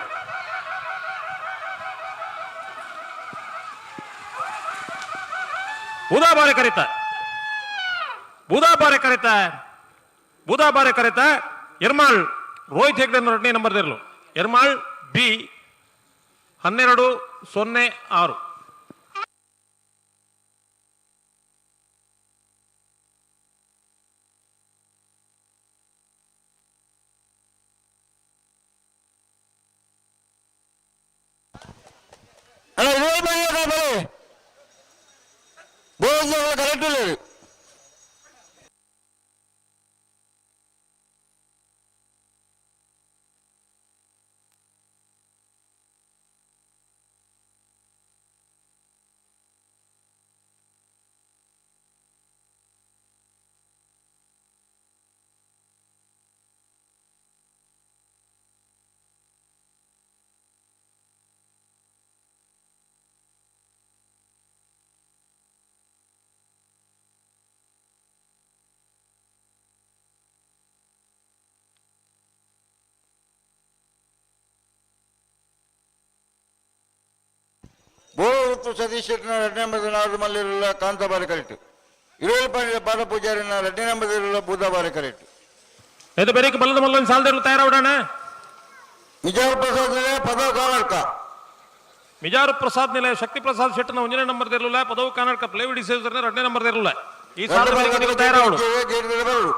ಬೂದಾಬಾರೆ ಕರೀತ ಬೂದಾಬಾರೆ ಕರೀತ ಬೂದಾಬಾರೆ ಕರೀತ ಎರ್ಮಾಳ್ ರೋಹಿತ್ ಹೆಗ್ಡೆ ಎರಡನೇ ನಂಬರ್ ಇರ್ಲು. ಎರ್ಮಾಳ್ ಬಿ 12-06. ಅಣ್ಣ ಇದೇ ಬಲೆ ಬಲೆ ಕರೆಕ್ಟ್ ಇಲ್ಲ. ಬೋಳು ಸತೀಶ್ ಶೆಟ್ಟಿನ ಎರಡನೇ ನಂಬರ್ ನಾಡು ಮಲ್ಲಿರಲ್ಲ ಕಾಂತಾಬಾರಿ ಕರೆಕ್ಟ್ ಇರುವಲ್ ಪಾಂಡ್ಯ ಬಾಲ ಪೂಜಾರಿನ ಎರಡನೇ ನಂಬರ್ ಇರಲ್ಲ ಬೂದಾಬಾರಿ ಕರೆಕ್ಟ್. ಇದು ಬೇರೆ ಬಲ್ಲದ ಮಲ್ಲೊಂದು ಸಾಲದಿರಲು ತಯಾರಾವಡೋಣ. ಮಿಜಾರು ಪ್ರಸಾದ್ ನಿಲಯ ಪದವು ಕಾನಡ್ಕ. ಮಿಜಾರು ಪ್ರಸಾದ್ ನಿಲಯ ಶಕ್ತಿ ಪ್ರಸಾದ್ ಶೆಟ್ಟನ ಒಂದನೇ ನಂಬರ್ ಇರಲಿಲ್ಲ ಪದವು ಕಾನಡ್ಕ ಪ್ಲೇವಿಡಿ ಸೇರಿದ್ರೆ ಎರಡನೇ ನಂಬರ್ ಇರಲಿಲ್ಲ. ಈ ಸಾಲದ ಬೇರೆ ತಯಾರಾವಡು. ಬರಲು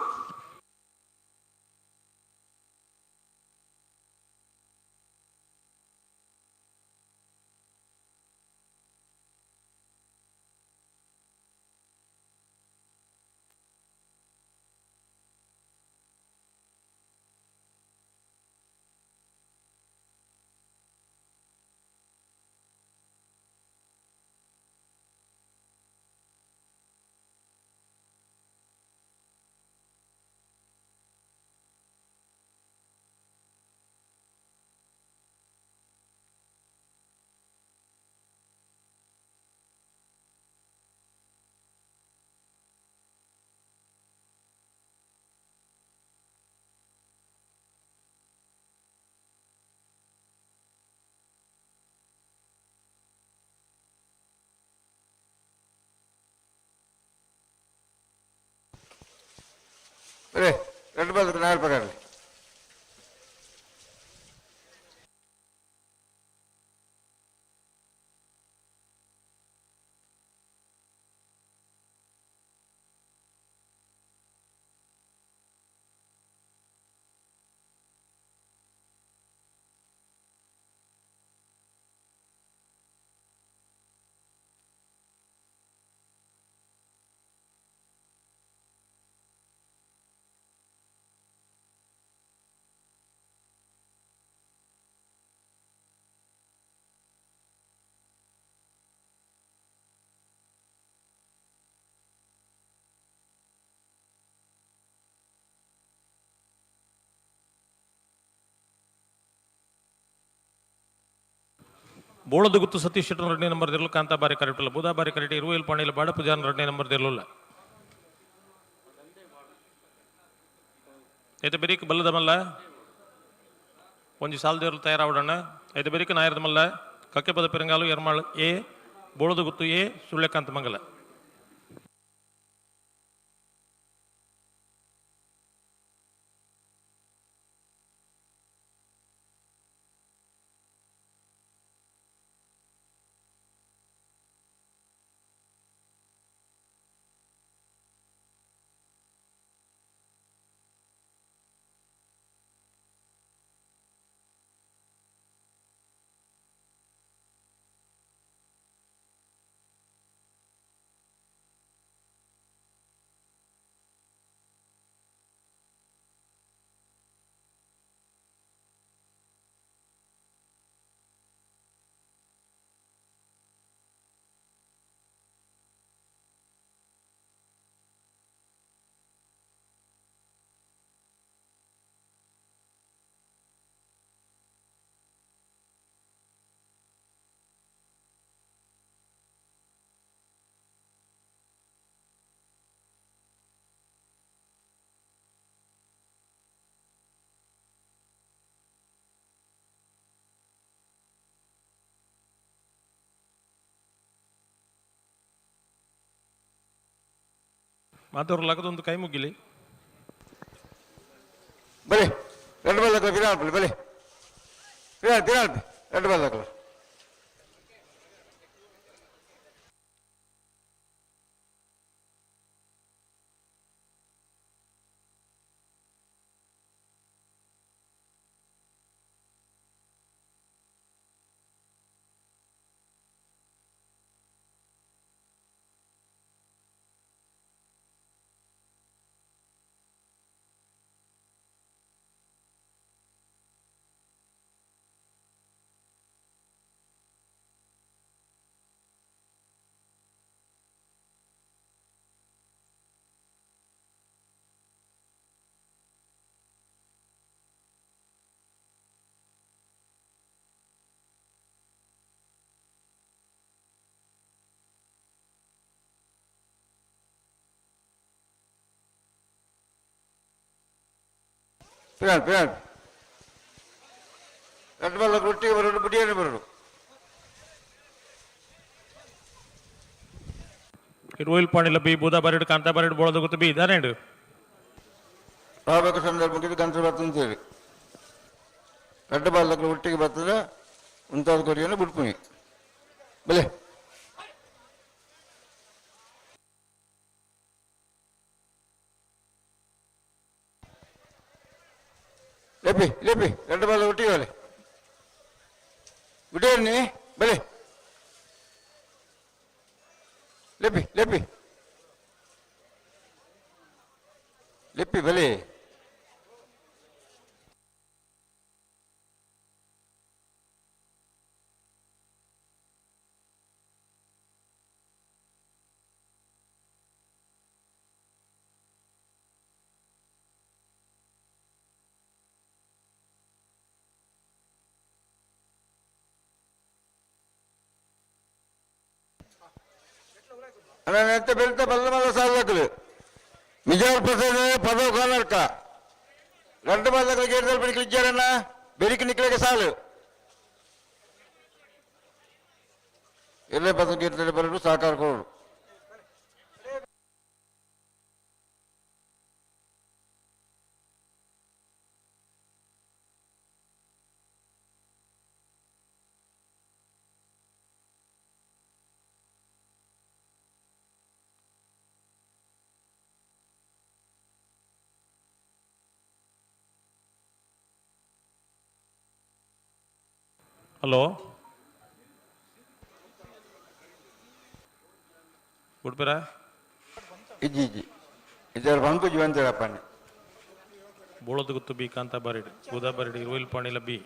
ಬರೇ ರಡ್ಡ್ ಬಾಲ್ ನಾಲ್ ಪಗಾರ್ಲಿ. ಬೋಳದ ಗುತ್ತು ಸತೀಶ್ ಶೆಟ್ಟರ್ ಎರಡನೇ ನಂಬರ್ ದಿರಲು ಕಾಂತಾಬಾರಿ ಕರೆಕ್ಟ್ ಬೂದಾಬಾರಿ ಕರೆಕ್ಟ್ ಇರುವೇಲ್ ಪಾಣಿಲ ಬಾಡ ಪೂಜಾರ್ ಎರಡನೇ ನಂಬರ್ ದಿರಲಿಲ್ಲ. ಐತೆ ಬೆರಿಕ್ ಬಲ್ಲದ ಮಲ್ಲ ಒಂಜಿ ಸಾಲದೇವರು ತಯಾರಾವಡಣ್ಣ. ಐತೆ ಬೆರಿಕ್ ನಾಯರದ ಮಲ್ಲ ಕಕ್ಕೆಪದ ಪೆರಂಗಾಲು ಎರ್ಮಾಳ್ ಎ ಬೋಳದ ಗುತ್ತು ಎ ಸುಳ್ಯಕಾಂತ ಮಂಗಲ. ಮಾತವ್ರ ಲಗದೊಂದು ಕೈ ಮುಗಿಲಿ. ಬಲೆ ಎರಡು ಬಾಲ್ ಹಾಕಲು ಬಿರಾಳ್ ಬಲೆ ಬಿರಾಳ್ ಬಿರಾಳ್ ಎರಡು ಬಾಲ್ ಹಾಕಲು. ಪಿರಾಳ್ ಪಿರಾಳ್ ಎರಡು ಬಾಲ್ ಒಟ್ಟಿಗೆ ಬರೋದು ಬುಡಿಯನ್ನು ಬರೋದು. ಇರುವಲ್ ಪಾಣಿಲ ಬಿ ಬೂದಾ ಬರಡು ಕಾಂತಾ ಬರಡು ಬೋಳದ ಗೊತ್ತು ಬಿ ಇದಾರೇಂಡು. ರಾಬಕ ಸಂದರ್ಭಕ್ಕೆ ಗಂಟು ಬರ್ತದೆ ಅಂತ ಹೇಳಿ ರಡ್ಡು ಬಾಲ್ ಒಟ್ಟಿಗೆ ಬರ್ತದೆ ಮುಂತಾದ ಕೊರಿಯನ್ನು ಬಿಡ್ಪುನಿ ಬಲೆ. ಲೇಪಿ ಲೇಪಿ ಎರಡು ಬಾಲ್ ಒಟ್ಟಿಗೆ ಬಲೆ ಬಿಡಿಯನ್ನಿ ಬಲೆ ಲೇಪಿ ಲೇಪಿ ಲಿಪ್ಪಿ ಬಲೆ. ನೆತ್ತ ಬೆಳ್ತ ಬಲ್ಲ ಮಲ್ಲ ಸಾಲಕಲು ಮಿಜಾರ್ ಪ್ರಸಾದ್ ಪದವು ಕಾನರ್ಕ రెండు బాల్ గేట్ పెరికి ఇచ్చారన్న బెరికి నిక్కలేక సాలు ಎಲ್ಲೇ ಪದ ಗೇಟ್ ಬರಲು ಸಹಕಾರ ಕೊಡೋರು. ಹಲೋ ಗುಡ್ಪೇರ ಇಜ್ಜಿ ಇಜ್ಜಿ ಇದರ ಬಂಕು ಜೀವಂತರಪ್ಪಣ್ಣೆ. ಬೋಳದ ಗುತ್ತು ಬಿ ಕಾಂತ ಬಾರಿಡ್ ಬುಧ ಬಾರಿಡ್ ಇರುವಲ್ ಪಾಣಿಲ ಬಿ.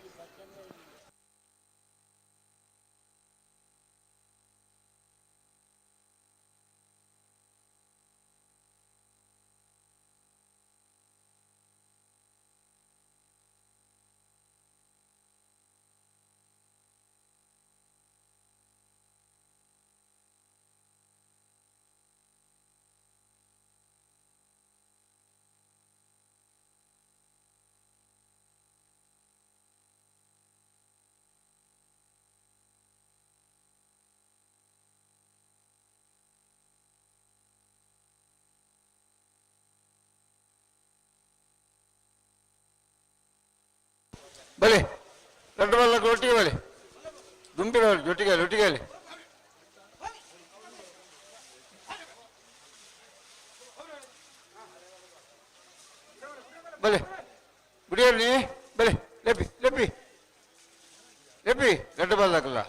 ಬಲೆ ದೊಡ್ಡ ಬಲ್ಲ ಒಟ್ಟಿಗೆ ಬಲೆ ದುಂಬಿನ ಜೊಟ್ಟಿಗೆ ಒಟ್ಟಿಗೆ ಅಲ್ಲಿ. ಬಲೆ ಗುಡಿಯಲ್ಲಿ ಬಲೆ ಲೆಪ್ಪಿ ಲೆಪ್ಪಿ ಲೆಪ್ಪಿ ದೊಡ್ಡ ಬಲ್ಲಕಲ್ಲ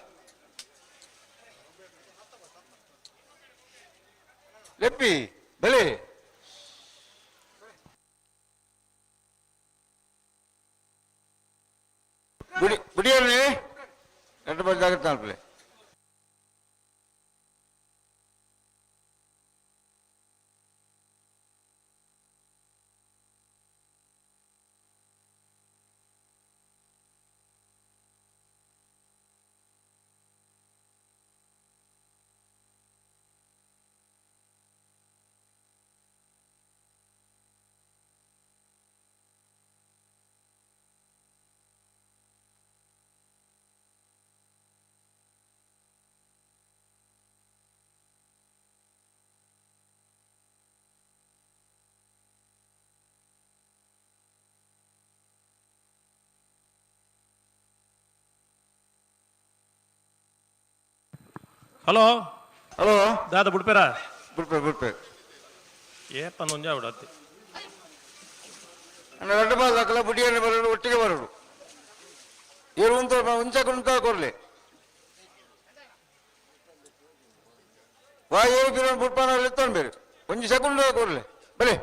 ಲೆಪ್ಪಿ ಬಲೆ. ಗುಡಿ ಗುಡಿಯಲ್ಲಿ ದೊಡ್ಡ ಬಲ್ ಜಾಗ್ರತೆ ಅನ್ಪಲೆ. ಹಲೋ ಹಲೋ ದಾದ ಬುಡ್ಪೇರ? ಬುಡ್ಪೆ ಬುಡ್ಪೆ. ಏಪ ಒಂಜಾ ಬಿಡತ್ತಿ. ದೊಡ್ಡ ಬಲ್ಲಕಲ್ಲ ಬುಡಿಯಲ್ಲಿ ಬರೋದು ಒಟ್ಟಿಗೆ ಬರೋದು ಏರು ಉಂತ ಉಂಚಕ್ಕೆ ಉಂತ ಕೊರ್ಲಿ ವಾ ಏರು ಪಿರ ಬುಡ್ಪಾನ ಎತ್ತೊಂಡು ಬೇರೆ ಒಂಜಿ ಸೆಕೆಂಡ್ ಕೊರ್ಲೆ ಬಲೆ.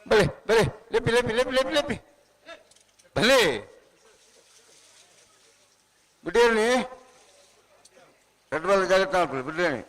ಬಲೆ ಬಲೆ ಲೆಪ್ಪಿ ಲೆಪ್ಪಿ ಲೆಪ್ಪಿ ಲೆಪ್ಪಿ ಲೆಪ್ಪಿ ಬಲೆ ಬಿಟ್ಟಿರ್ನಿ ದೊಡ್ಡ ಬಲ್ಲ ಜಾಗ್ರತೆ ಮಾಡ್ಕೊಳ್ಳಿ ಬಿಟ್ಟಿರ್ನಿ.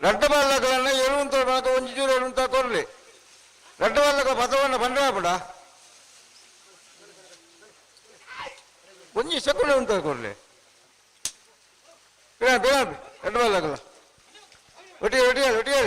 ರಡ್ಡ ಬಾಲಕಗಳನ್ನ ಏಳುವಂತ ಬಾಲಕ ಒಂಜಿ ಚೂರು ಏಳುವಂತ ಕೊರ್ಲಿ ರಡ್ಡ ಬಾಲಕ ಪದವನ್ನ ಬಂದ್ರೆ ಒಂಜಿ ಸೆಕೆಂಡ್ ಅಂತ ಕೊರ್ಲಿ ಬೇಡ ಬೇಡ ರಡ್ಡ ಬಾಲಕಲ್ಲ ಒಟ್ಟಿಗೆ ಒಟ್ಟಿಗೆ ಒಟ್ಟಿಗೆ.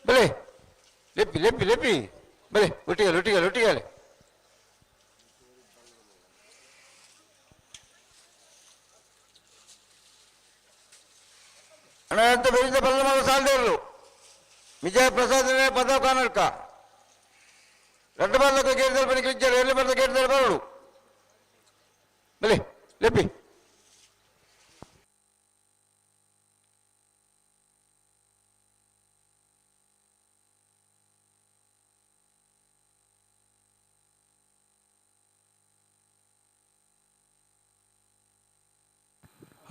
ಬಲೆ ಲೆಪ್ಪಿ ಲೆಪ್ಪಿ ಲೆಪ್ಪಿ ಬಲೆ ಒಟ್ಟಿಗೆ ಒಟ್ಟಿಗೆ ಒಟ್ಟಿಗೆ. ಅಣ್ಣ ಬೆರಿದ ಬಲ್ಲ ಮಲ್ಲ ಸಾಲದೇರ್ಲು ವಿಜಯ ಪ್ರಸಾದ್ ಪದ ಕಾನರ್ಕ ರಡ್ಡು ಬಲ್ಲಕ ಗೇಟ್ ಬನಿ ಕ್ಲಿಚ್ಚರ್ ಎಲ್ಲಿ ಬರ್ದ ಗೇಟ್ ಬರಡು ಬಲಿ ಲೆಪ್ಪಿ.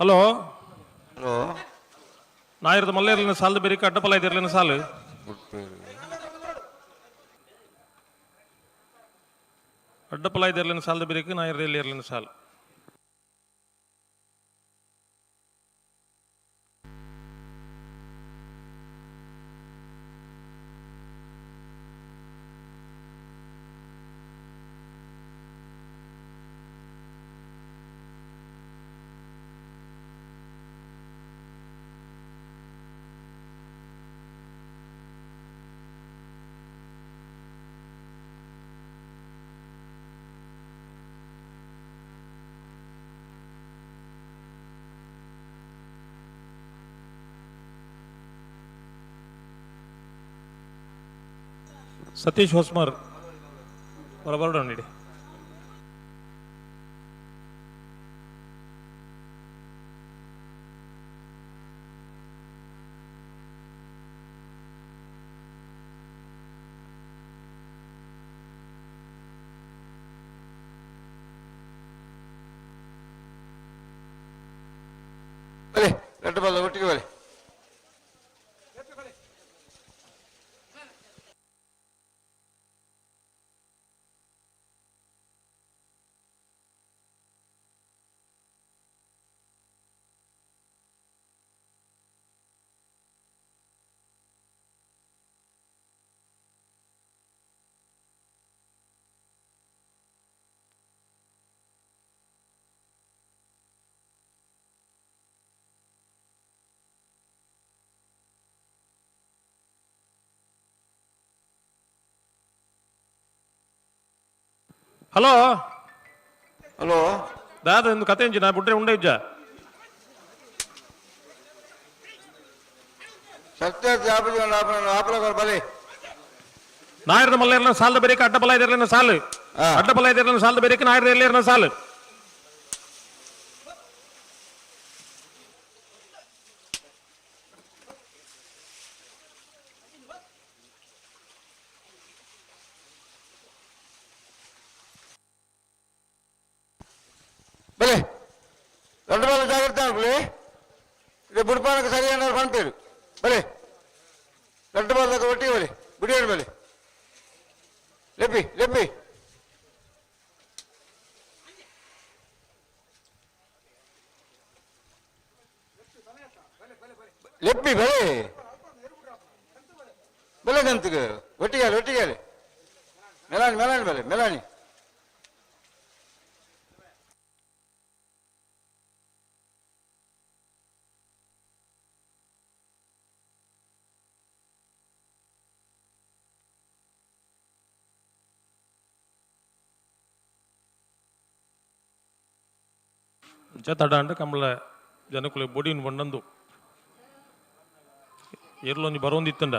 ಹಲೋ. ಹಲೋ. ನಾಯಿರದ ಮಲ್ಲೇರ್ಲಿನ ಸಾಲದ ಬೇರೆ ಅಡ್ಡಪಲ ಇದಿರ್ಲಿನ ಸಾಲು. ಅಡ್ಡಪಲ ಇದಿರ್ಲಿನ ಸಾಲದ ಬೇರೆ ನಾಯಿರದ ಎಲ್ಲಿ ಸಾಲು. ಸತೀಶ್ ಹೊಸ್ಮರ್ ಬರಬಾರ್ದು ನೀಡಿ. ಬಲೆ ರಡ್ಡು ಬಲ್ಲ ಒಟ್ಟಿಗೆ ಬಲೆ. ಹಲೋ. ಹಲೋ. ದಾದ ಒಂದು ಕತೆ ಅಂಜಿ ನಾ ಬುಡ್ರೆ ಉಂಡೆ ಇಜ್ಜ. ಸತ್ಯ ಆಪಲ ಬಲೆ. ನಾಯರದ ಮಲ್ಲೇರ್ನ ಸಾಲದ ಬೇರೆ ಅಡ್ಡಬಲ ಇದಿರ್ಲಿನ ಸಾಲು. ಅಡ್ಡಬಲ ಇದಿರ್ಲಿನ ಸಾಲದ ಬೇರೆ ನಾಯರದ ಎಲ್ಲಿರ್ನ ಸಾಲು. ಬಲೆ ರಡ್ಡು ಬಲ್ಲ ಜಾಗ್ರತೆ ಆಗ್ಲಿ. ಇದು ಬುಡ್ಪಾನಕ್ಕೆ ಸರಿ ಅನ್ನೋರು ಪನ್ಪೇರು ಬಲೆ. ರಡ್ಡು ಬಲ್ಲಕ ಒಟ್ಟಿಗೆ ಬಲೆ ಬುಡಿಯೋಡು ಬಲೆ. ಲೆಪ್ಪಿ ಲೆಪ್ಪಿ. ಲೆಪ್ಪಿ ಬಲೆ ಬಲೆ ಗಂತಿಗೆ ಒಟ್ಟಿಗೆ ಒಟ್ಟಿಗೆ ಮೆಲಾನಿ ಮೆಲಾನಿ ಬಲೆ ಮೆಲಾನಿ. ತಡ ಅಂಡ ಕಂಬಳ ಜನಕುಲೆ ಬೊಡಿನ ಬಂಡಂದು ಏರ್ಲೊಂಜಿ ಬರೋಂದಿತ್ತಂಡ.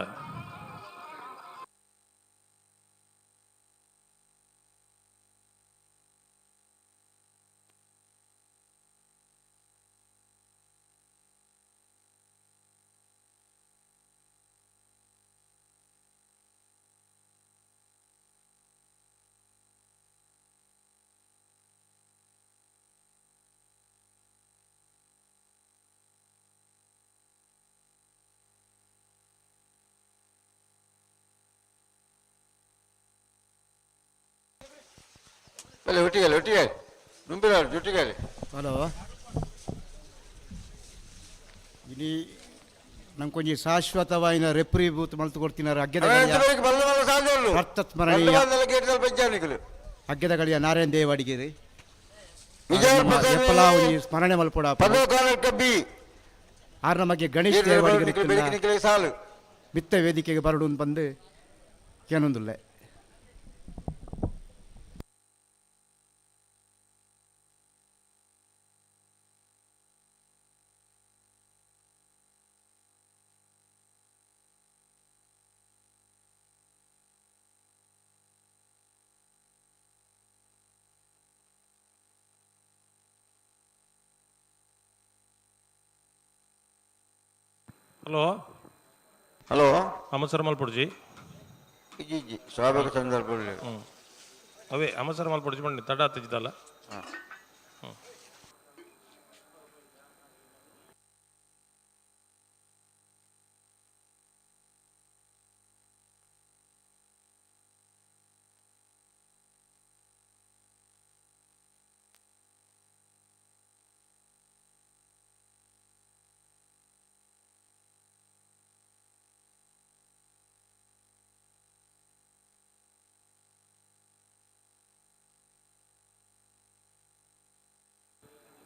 ಬಲೆ ಒಟ್ಟಿಗೆ ಒಟ್ಟಿಗೆ ನುಂಬಿರ ಜೊಟ್ಟಿಗೆ. ಹಲೋ. ಇನಿ ನಂಗೊಂಜಿ ಶಾಶ್ವತವಾಯಿನ ರೆಪ್ರಿ ಬೂತ್ ಮಲ್ತು ಕೊಡ್ತಿನಾರ ಅಗ್ಗದ ಸ್ಮರಣೀಯ ಅಗ್ಗದ ಗಳಿಯ ನಾರಾಯಣ ದೇವ ಅಡಿಗೆರಿ ಸ್ಮರಣೆ ಮಲ್ಪೊಡ ಆರ್ ನಮಗೆ ಗಣೇಶ್ ದೇವ ಅಡಿಗೆರೆ ಸಾಲು ಮಿತ್ತ ವೇದಿಕೆಗೆ ಬರಡು ಬಂದು ಏನೊಂದುಲ್ಲೆ. ಹಲೋ ಹಲೋ ಅಮಸರ ಮಲ್ಪುಡ್ಜಿ ಇಜ್ಜಿ ಇಜ್ಜಿ ಸ್ವಾಭಾವಿಕ ಸಂದರ್ಭದಲ್ಲಿ ಅವೇ ಅಮಸರ ಮಲ್ಪುಡ್ಜಿ ಬಣ್ಣಿ ತಡ ಆತಿದ್ದಲ್ಲ.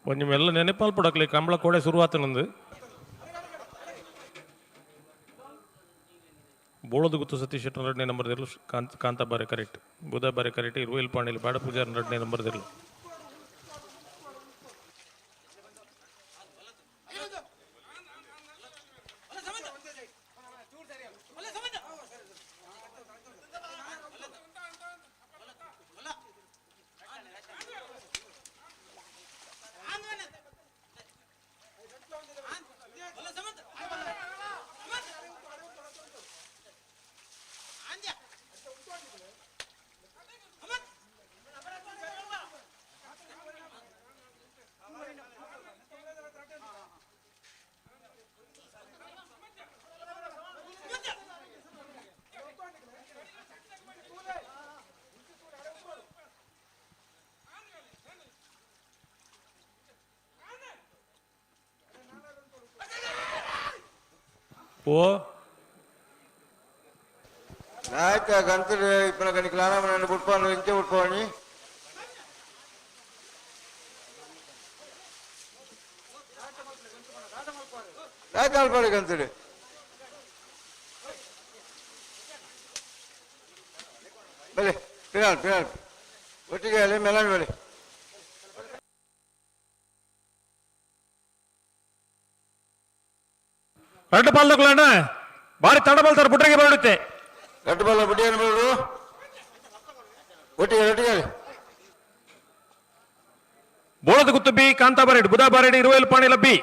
ಒಂಜಿ ಮೆಲ್ಲ ನೆನಪಾಲ್ ಪಡಕ್ಲೆ ಕಂಬಳ ಕೋಡೆ ಶುರುವಾತನಂದು ಬೋಳದ ಗುತ್ತು ಸತೀಶ್ ಶೆಟ್ಟರ್ ಎರಡನೇ ನಂಬರ್ ದಿರ್ಲು ಕಾಂತ ಕಾಂತಾಬಾರೆ ಕರೆಕ್ಟ್ ಬುಧಾಬಾರೆ ಕರೆಕ್ಟ್ ಇರುವೇಲ್ ಪಾಣಿಲ್ ಬಾಡ ಪೂಜಾರ್ ಎರಡನೇ ನಂಬರ್ ದಿರ್ಲು. ಓ ಆಯ್ತು ಗಂತರು ಇಪ್ಪನ ಗಣಿಕ ಲಾನ ಬುಟ್ಪಾನು ಇಂಚೆ ಬುಟ್ಪಾಣಿ ಆಯ್ತು ಅಲ್ಪಾಡಿ ಗಂತರು ಬಲೆ ಪಿರಾಳ್ ಪಿರಾಳ್ ಒಟ್ಟಿಗೆ ಅಲ್ಲಿ ಮೆಲಾನ್ ಬಲೆ. ರಡ್ಡು ಪಾಲ್ದಕ್ಲಣ್ಣ ಬಾರಿ ತಡ ಬಲ್ತಾರೆ ಬುಟ್ರಿಗೆ ಬರಡುತ್ತೆ. ರಡ್ಡು ಬಲ್ಲ ಬುಟ್ಟಿ ಏನು ಬರೋದು ಒಟ್ಟಿಗೆ ಒಟ್ಟಿಗೆ. ಬೋಳದ ಗುತ್ತು ಬಿ ಕಾಂತಾ ಬಾರೆಡ್ ಬುಧಾ ಬಾರೆಡ್ ಇರುವೇಲ್ ಪಾಣಿಲ ಬಿ.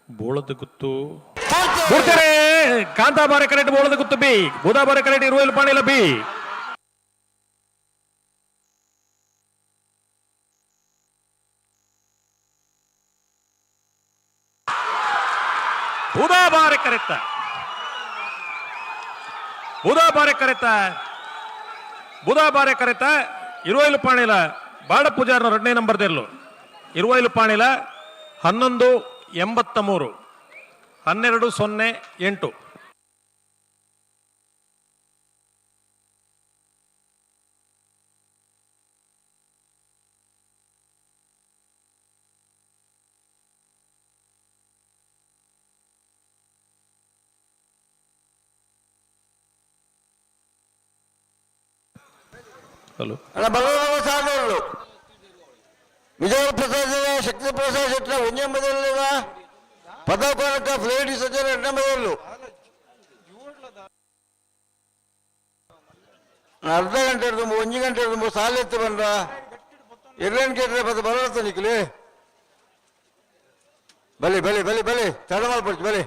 ಬೋಳದ ಗುತ್ತು ಬಿಡ್ತಾರೆ ಕಾಂತಾಬಾರೆ ಕರೆಕ್ಟ್ ಬೋಳದ ಗುತ್ತು B ಬುಧಾಬಾರೆ correct ಇರುವೇಲ್ Panila B. ಬುಧಾಬಾರೆ correct ಬುಧಾಬಾರೆ ಕರೆತ ಬುಧಾಬಾರೆ ಕರೆತ Iruvail Panila ಬಾಡ ಪೂಜಾರನ ಎರಡನೇ ನಂಬರ್ ದೆರ್ಲು ಇರುವೈಲು ಪಾಣಿಲ 11.83 12.08. ಹಲೋ ಅಣ್ಣ ಬಲರಾಮ ಸಾಗರರು ವಿಜಯ ಪ್ರಸಾದ್ ಶಕ್ತಿ ಪ್ರಸಾದ್ ಶೆಟ್ಟ ಒಂದೇ ಮೊದಲ ಪದಕೋನಕ ಫ್ಲೇಡಿ ಸಜ್ಜನ ಎರಡನೇ ಮೊದಲು ಅರ್ಧ ಗಂಟೆ ಹಿಡಿದು ಒಂಜಿ ಗಂಟೆ ಹಿಡಿದು ಸಾಲ ಎತ್ತು ಬಂದ್ರ ಎರಡನೇ ಕೇಟ್ರೆ ಪದ ಬರತ್ತ ನಿಕ್ಲಿ ಬಲಿ ಬಲಿ ಬಲಿ ಬಲಿ ತಡ ಮಾಡ್ಪಡ್ತಿ ಬಲಿ.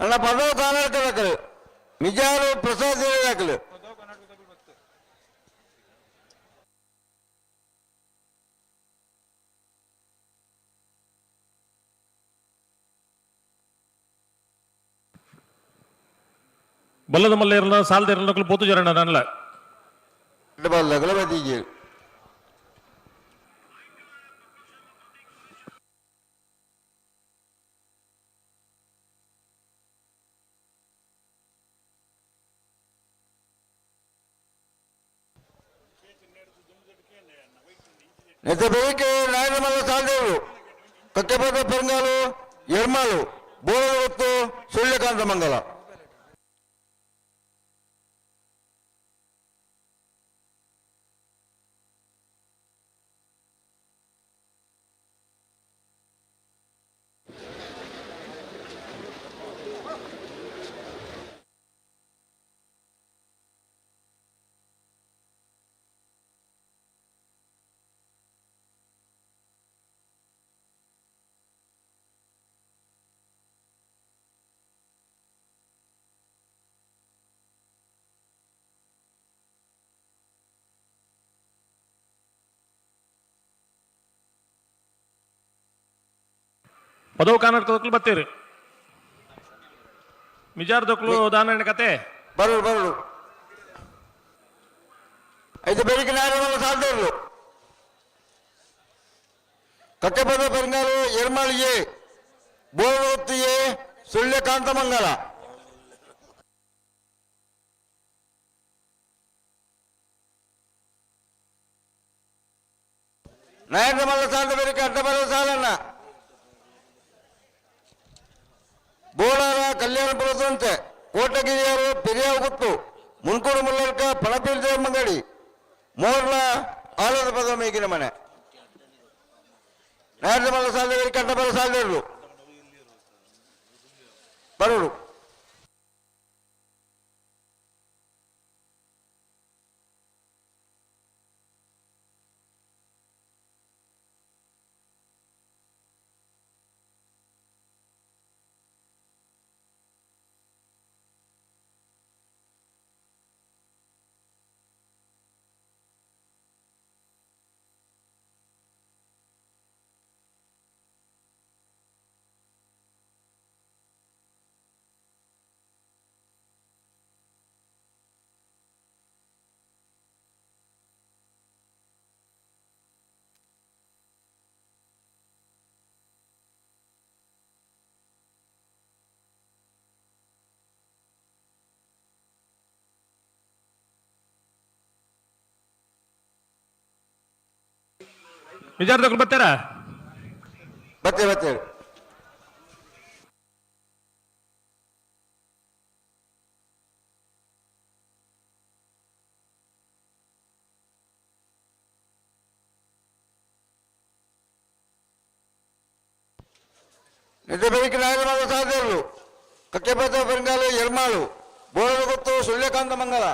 ಅಣ್ಣ ಪದವು ಕರ್ನಾಟಕದಕ್ಕಲು ಮಿಜಾರು ಪ್ರಸಾದ್ ದಾಖಲು. ಬಲ್ಲದ ಮಲ್ಲೇರ್ನ ಸಾಲದೇರ್ನ ಪೋತು ಜರಣ ನನ್ಲ. ಬಲ್ಲಗಲ ಬದಿಗೆ. ನೆತ್ತ ಬೇಕೆ ನಾಯನಮಲ್ಲ ಸಾಲದೇವರು ಕಕ್ಕೆಪದ ಪೆರಂಗಾಲು ಎರ್ಮಾಳು ಬೋಳದ ಹೊತ್ತು ಸೂರ್ಯಕಾಂತ ಮಂಗಲ. ಪದವು ಕರ್ನಾಟಕದಕ್ಕೂ ಬತ್ತೀರಿ ಮಿಜಾರ್ದಕ್ಕೂ ದಾನಣ್ಣ ಕತೆ. ಬರಲು ಬರಲು ಐದು ಬೆಳಿಗ್ಗೆ ನಾಯನಮಲ್ಲ ಸಾಲದೇವರು ಕಕ್ಕೆಪದ ಪೆರಂಗಾಲು ಎರ್ಮಾಳು ಎ ಬೋಳದ ಹೊತ್ತು ಎ ಸುಳ್ಯಕಾಂತ ಮಂಗಲ. ನಾಯಕಮಲ್ಲ ಸಾಲದ ಬೇರೆ ಅಡ್ಡ ಬರೋ ಸಾಲಣ್ಣ. ಬೋಳಾರ ಕಲ್ಯಾಣಪುರದಂತೆ ಕೋಟಗಿರಿಯರು ಪೆರಿಯಾಗುತ್ತು ಮುನ್ಕೂರು ಮುಲ್ಲರ್ಕ ಪಣಪೀರ್ ದೇವಮಂಗಡಿ ಮೋರ್ಲ ಆಲದ ಪದ ಮೇಗಿನ ಮನೆ. ನಾಯಕಮಲ್ಲ ಸಾಲದ ಬೇರೆ ಅಡ್ಡ ಬರೋ ಸಾಲದೇವರು ಬರೋರು. ವಿಚಾರದಕ್ಕೂ ಬರ್ತಾರಾ? ಬರ್ತೇವೆ ಬರ್ತೇವೆ. ನಿದ್ದೆ ಬೆಳಿಗ್ಗೆ ನಾಯಕರಾದ ಸಾಧ್ಯರು ಕಕ್ಕೆಪದ ಬೆಂಗಾಲು ಎರ್ಮಾಳು ಬೋಳದ ಗೊತ್ತು ಸೂರ್ಯಕಾಂತ ಮಂಗಲ.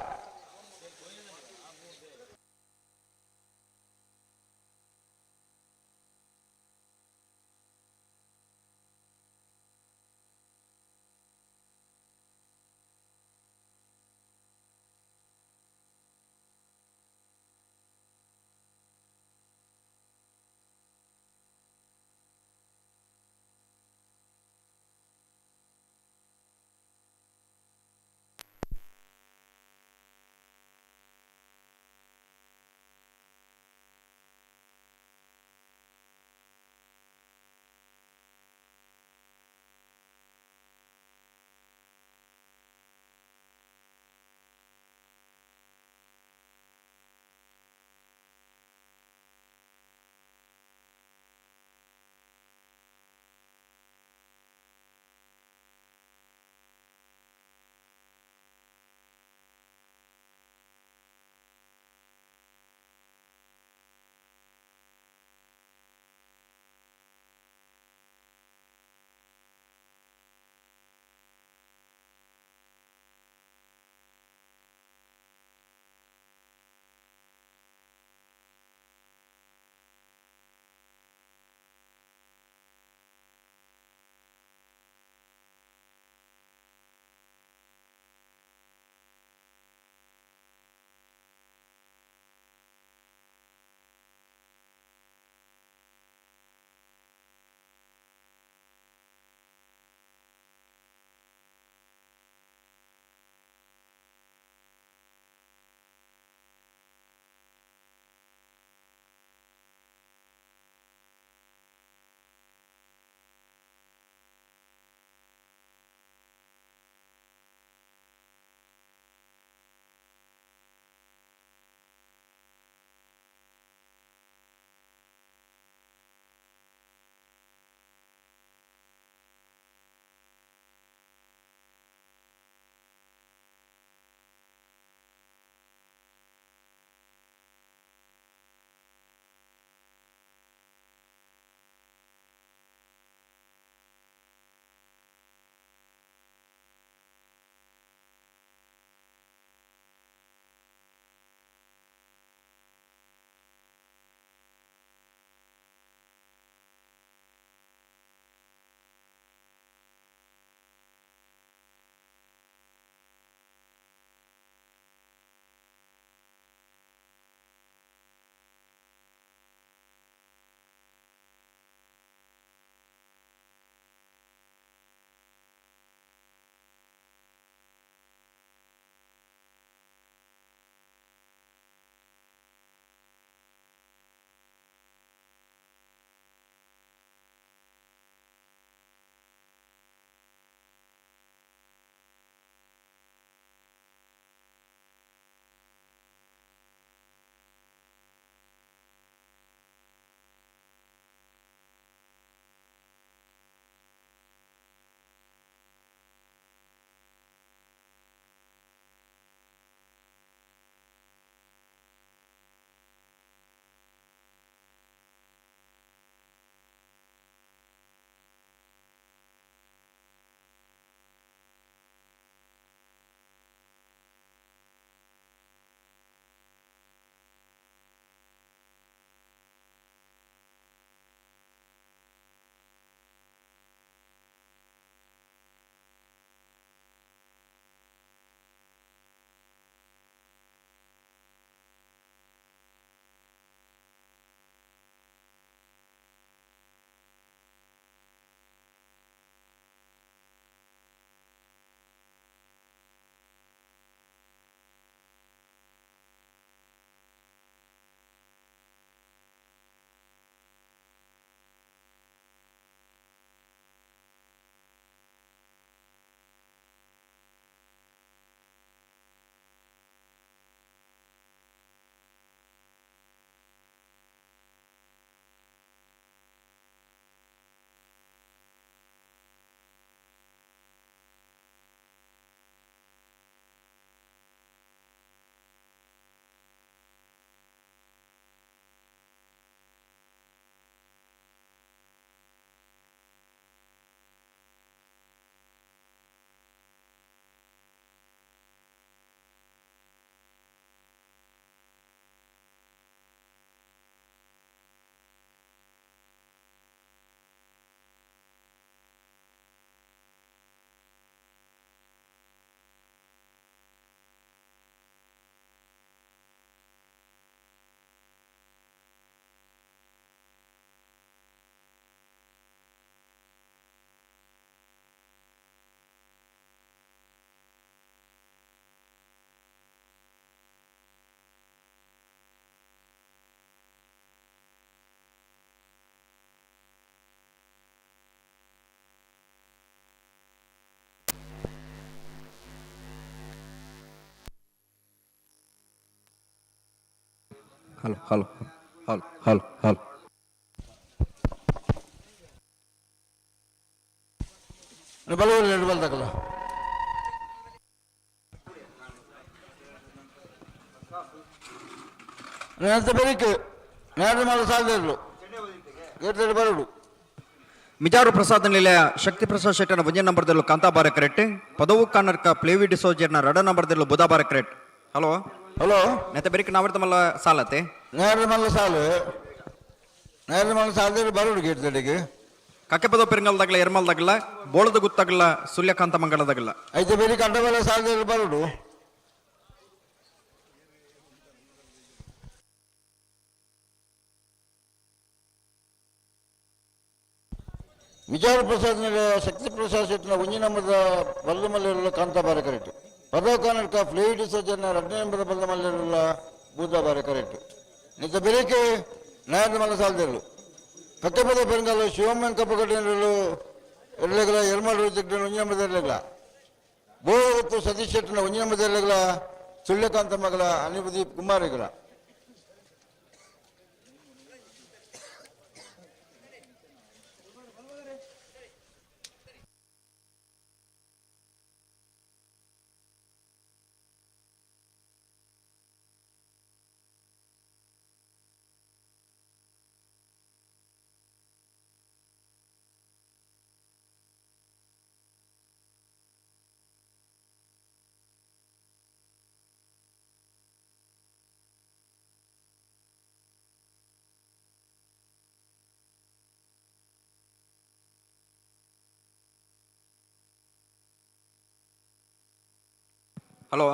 Hello hello hello hello hello. ಬಲೂರು ಎರಡು ಬಲ್ ತಕಲ. ಅಂತ ಬೆರಿಕ್ ನೇರ ಮಾಡ ಸಾಧ್ಯ ಇರಲು ಗೇಟ್ ಬರಡು. ಮಿಜಾರು ಪ್ರಸಾದ್ ನಿಲಯ ಶಕ್ತಿ ಪ್ರಸಾದ್ ಶೆಟ್ಟನ ಒಂಜೇ ನಂಬರ್ದಲ್ಲೂ ಕಾಂತಾಬಾರ ಕರೆಕ್ಟ್. ಪದವು ಕನ್ನಡಕ ಪ್ಲೇವಿ ಡಿಸೋಜರ್ನ ರಡ ನಂಬರ್ದಲ್ಲೂ ಬುಧಾಬಾರ ಕರೆಕ್ಟ್. Hello hello. ನೆತ್ತ ಬೆರಿಕ್ ನಾವರ್ತ ಮಲ್ಲ ಸಾಲತೆ. ನೇರ ಮಲ್ಲ ಸಾಲು, ನೇರ ಮಲ್ಲ ಸಾಲ ಬರಡು ಗೇಟ್ ತಡೆಗೆ. ಕಕ್ಕೆ ಪದವು ಪೆರಂಗಲ್ದಾಗಲ ಎರ್ಮಲ್ದಾಗಲ ಬೋಳದ ಗುತ್ತಾಗಲ ಸುಲ್ಯಕಾಂತ ಮಂಗಳದಾಗಲ. ಐತೆ ಬೆರಿಕ್ ಅಡ್ಡಬಲ ಸಾಲ ಬರಡು. ವಿಚಾರ ಪ್ರಸಾದ್ ಶಕ್ತಿ ಪ್ರಸಾದ್ ಶೆಟ್ಟಿನ ಒಂಜಿ ನಂಬರದ ಬಲ್ದ ಮಲ್ಲಿರುಳ್ಳ ಕಾಂತಾಬಾರ ಕರೆಕ್ಟ್. ಪದವ ಕರ್ನಾಟಕ ಫ್ಲೂಯಿಡ್ ಸಜನ ಎರಡನೇ ನಂಬರದ ಬಲ್ದ ಮಲ್ಲಿರುಳ್ಳ ಬೂದಾಬಾರ ಕರೆಕ್ಟ್. ನಿತ ಬೆರಿಕೆ ನಾಯದ ಮಲ್ಲ ಸಾಲದಿರಲು ಕಕ್ಕೆ ಪದ ಪೆರಂಗಲ್ ಶಿವಮ್ಮನ ಕಪ್ಪುಗಡ್ಡೆನರಲು ಎರಲೆಗಲ ಎರ್ಮಾಲ್ ರುಚಿಗ್ನ ಒಂಜಿ ನಂಬರದ ಎರಲೆಗಲ ಬೋವತ್ತು ಸತೀಶ್ ಶೆಟ್ಟಿನ ಒಂಜಿ ನಂಬರದ ಎರಲೆಗಲ ಸುಳ್ಯಕಾಂತ ಮಗಳ ಅನಿಪದೀಪ್ ಕುಮಾರಿಗಳ. ಹಲೋ.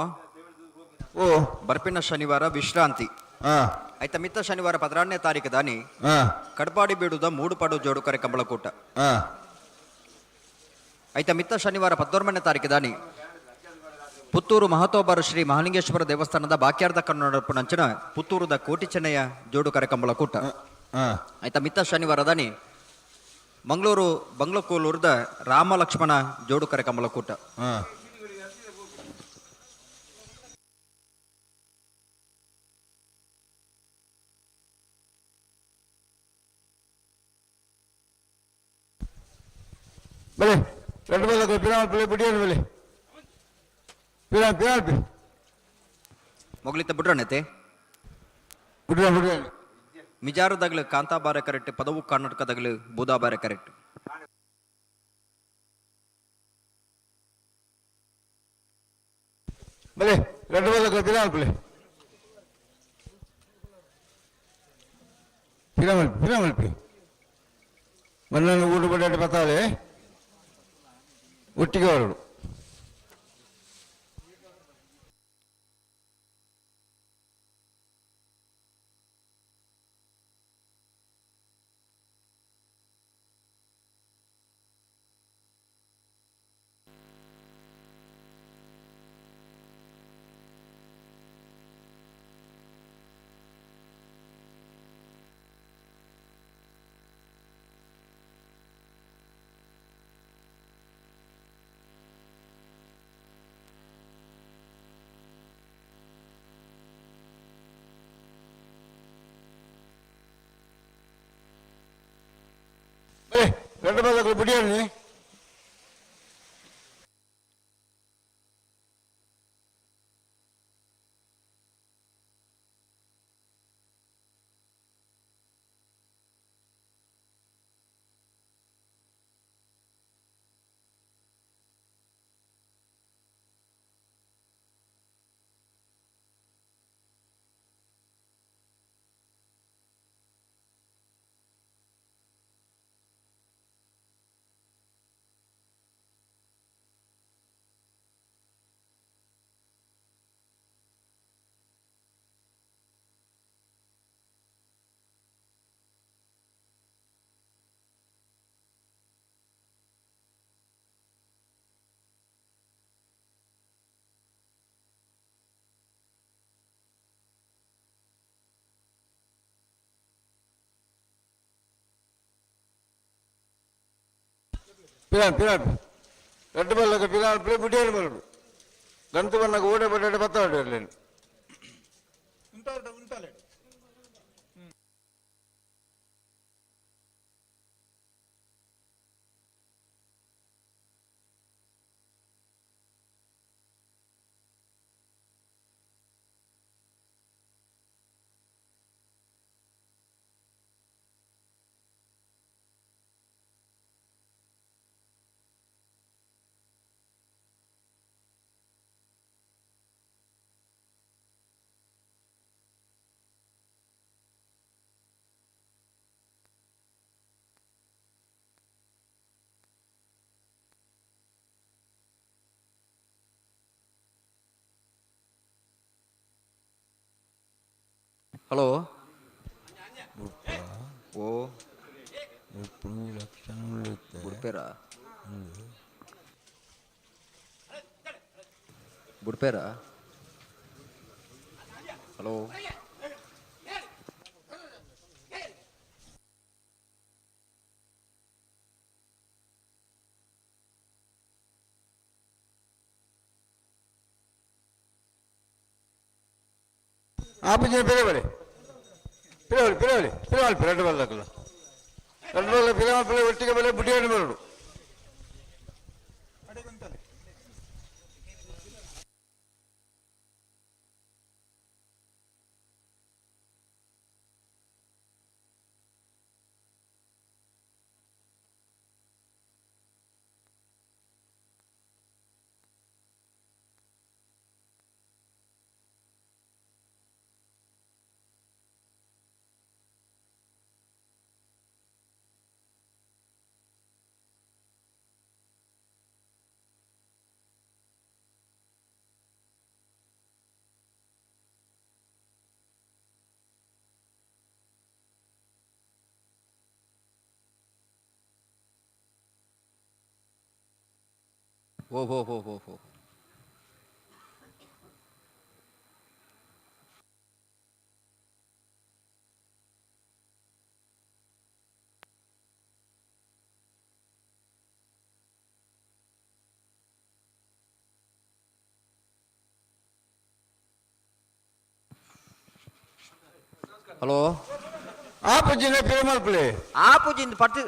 ಓ. ಬರ್ಪಿನ ಶನಿವಾರ ವಿಶ್ರಾಂತಿ. ಆಯ್ತಾ ಮಿತ್ತ ಶನಿವಾರ 16ನೇ ತಾರೀಕು ದಾನಿ ಕಡ್ಪಾಡಿ ಬೀಡುದ ಮೂಡುಪಾಡು ಜೋಡುಕರೆ ಕಂಬಳಕೂಟ. ಆಯ್ತಾ ಮಿತ್ತ ಶನಿವಾರ 19ನೇ ತಾರೀಕು ದಾನಿ ಪುತ್ತೂರು ಮಹತೋಬಾರು ಶ್ರೀ ಮಹಾಲಿಂಗೇಶ್ವರ ದೇವಸ್ಥಾನದ ಬಾಕ್ಯಾರ್ದ ಕನ್ನಡಪುನಂಚಿನ ಪುತ್ತೂರುದ ಕೋಟಿ ಚೆನ್ನಯ್ಯ ಜೋಡುಕರೆ ಕಂಬಳಕೂಟ. ಆಯ್ತಾ ಮಿತ್ತ ಶನಿವಾರ ದಾನಿ ಮಂಗಳೂರು ಬಂಗ್ಲಕೋಲೂರದ ರಾಮ ಲಕ್ಷ್ಮಣ ಜೋಡುಕರೆ ಕಂಬಳಕೂಟ. ಬಲೆ ಎರಡು ಬಲ್ಲ ಪಿರಾಮಲ್ ಪಿಲೆ ಬಿಡಿಯಲು ಬಲೆ ಪಿರಾಲ್ ಪಿರಾಲ್ ಪಿ. ಮೊಗಲಿತ ಬಿಡ್ರಣತೆ. ಬಿಡ್ರ ಬಿಡ್ರ. ಮಿಜಾರುದಾಗಲು ಕಾಂತಾಬಾರೆ ಕರೆಕ್ಟ್, ಪದವು ಕರ್ನಾಟಕದಾಗಲು ಬೂದಾಬಾರೆ ಕರೆಕ್ಟ್. ಬಲೆ ಎರಡು ಬಲ್ಲ ಪಿರಾಮಲ್ ಪಿಲೆ ಪಿರಾಮಲ್ ಪಿರಾಮಲ್ ಪಿ. ಮಣ್ಣನ್ನು ಊಟ ಬಡ್ಡಾಟ ಬತ್ತಾಳೆ ಒಟ್ಟಿಗೆ ಹೊರಡು. ಎರಡು ಬಲ್ಲ ಬಿಡಿಯಲ್ಲಿ. ಪಿರಾನ್ ಪಿರಾನ್ ಎರಡು ಬಲ್ಲಕ ಪಿರಾನ್ ಪ್ಲೇ ಬಿಡಿಯಲ್ಲಿ ಬರಡು ಗಂತು ಬಣ್ಣಕ್ಕೆ ಓಡೆ ಬಡ್ಡೆ ಬತ್ತಾಡು ಇರಲಿ. ಹಲೋ ಓ ಬುಡ್ಪೇರ ಬುಡ್ಪೇರ ಹಲೋ ಆಪುಜಿನ ಪಿರವಳಿ ಪಿರವಳಿ ಪಿರವಳಿ ಪಿರವಳಿ ಎರಡು ಬಲ್ಲಕ್ಕಲ್ಲ ಎರಡು ಬಲ್ಲ ಪಿರವಳಿ ಪಿರ ಒಟ್ಟಿಗೆ ಬಲೆ ಬುಡಿಯನ್ನು ಬರಡು. ಓ ಹೋ ಹೋ ಹೋ ಹೋ. ಹಲೋ. ಆ ಪೂಜಿನ ಪಿರಮಲ್ಪಲೆ. ಆ ಪೂಜಿಂದ ಪ್ರತಿ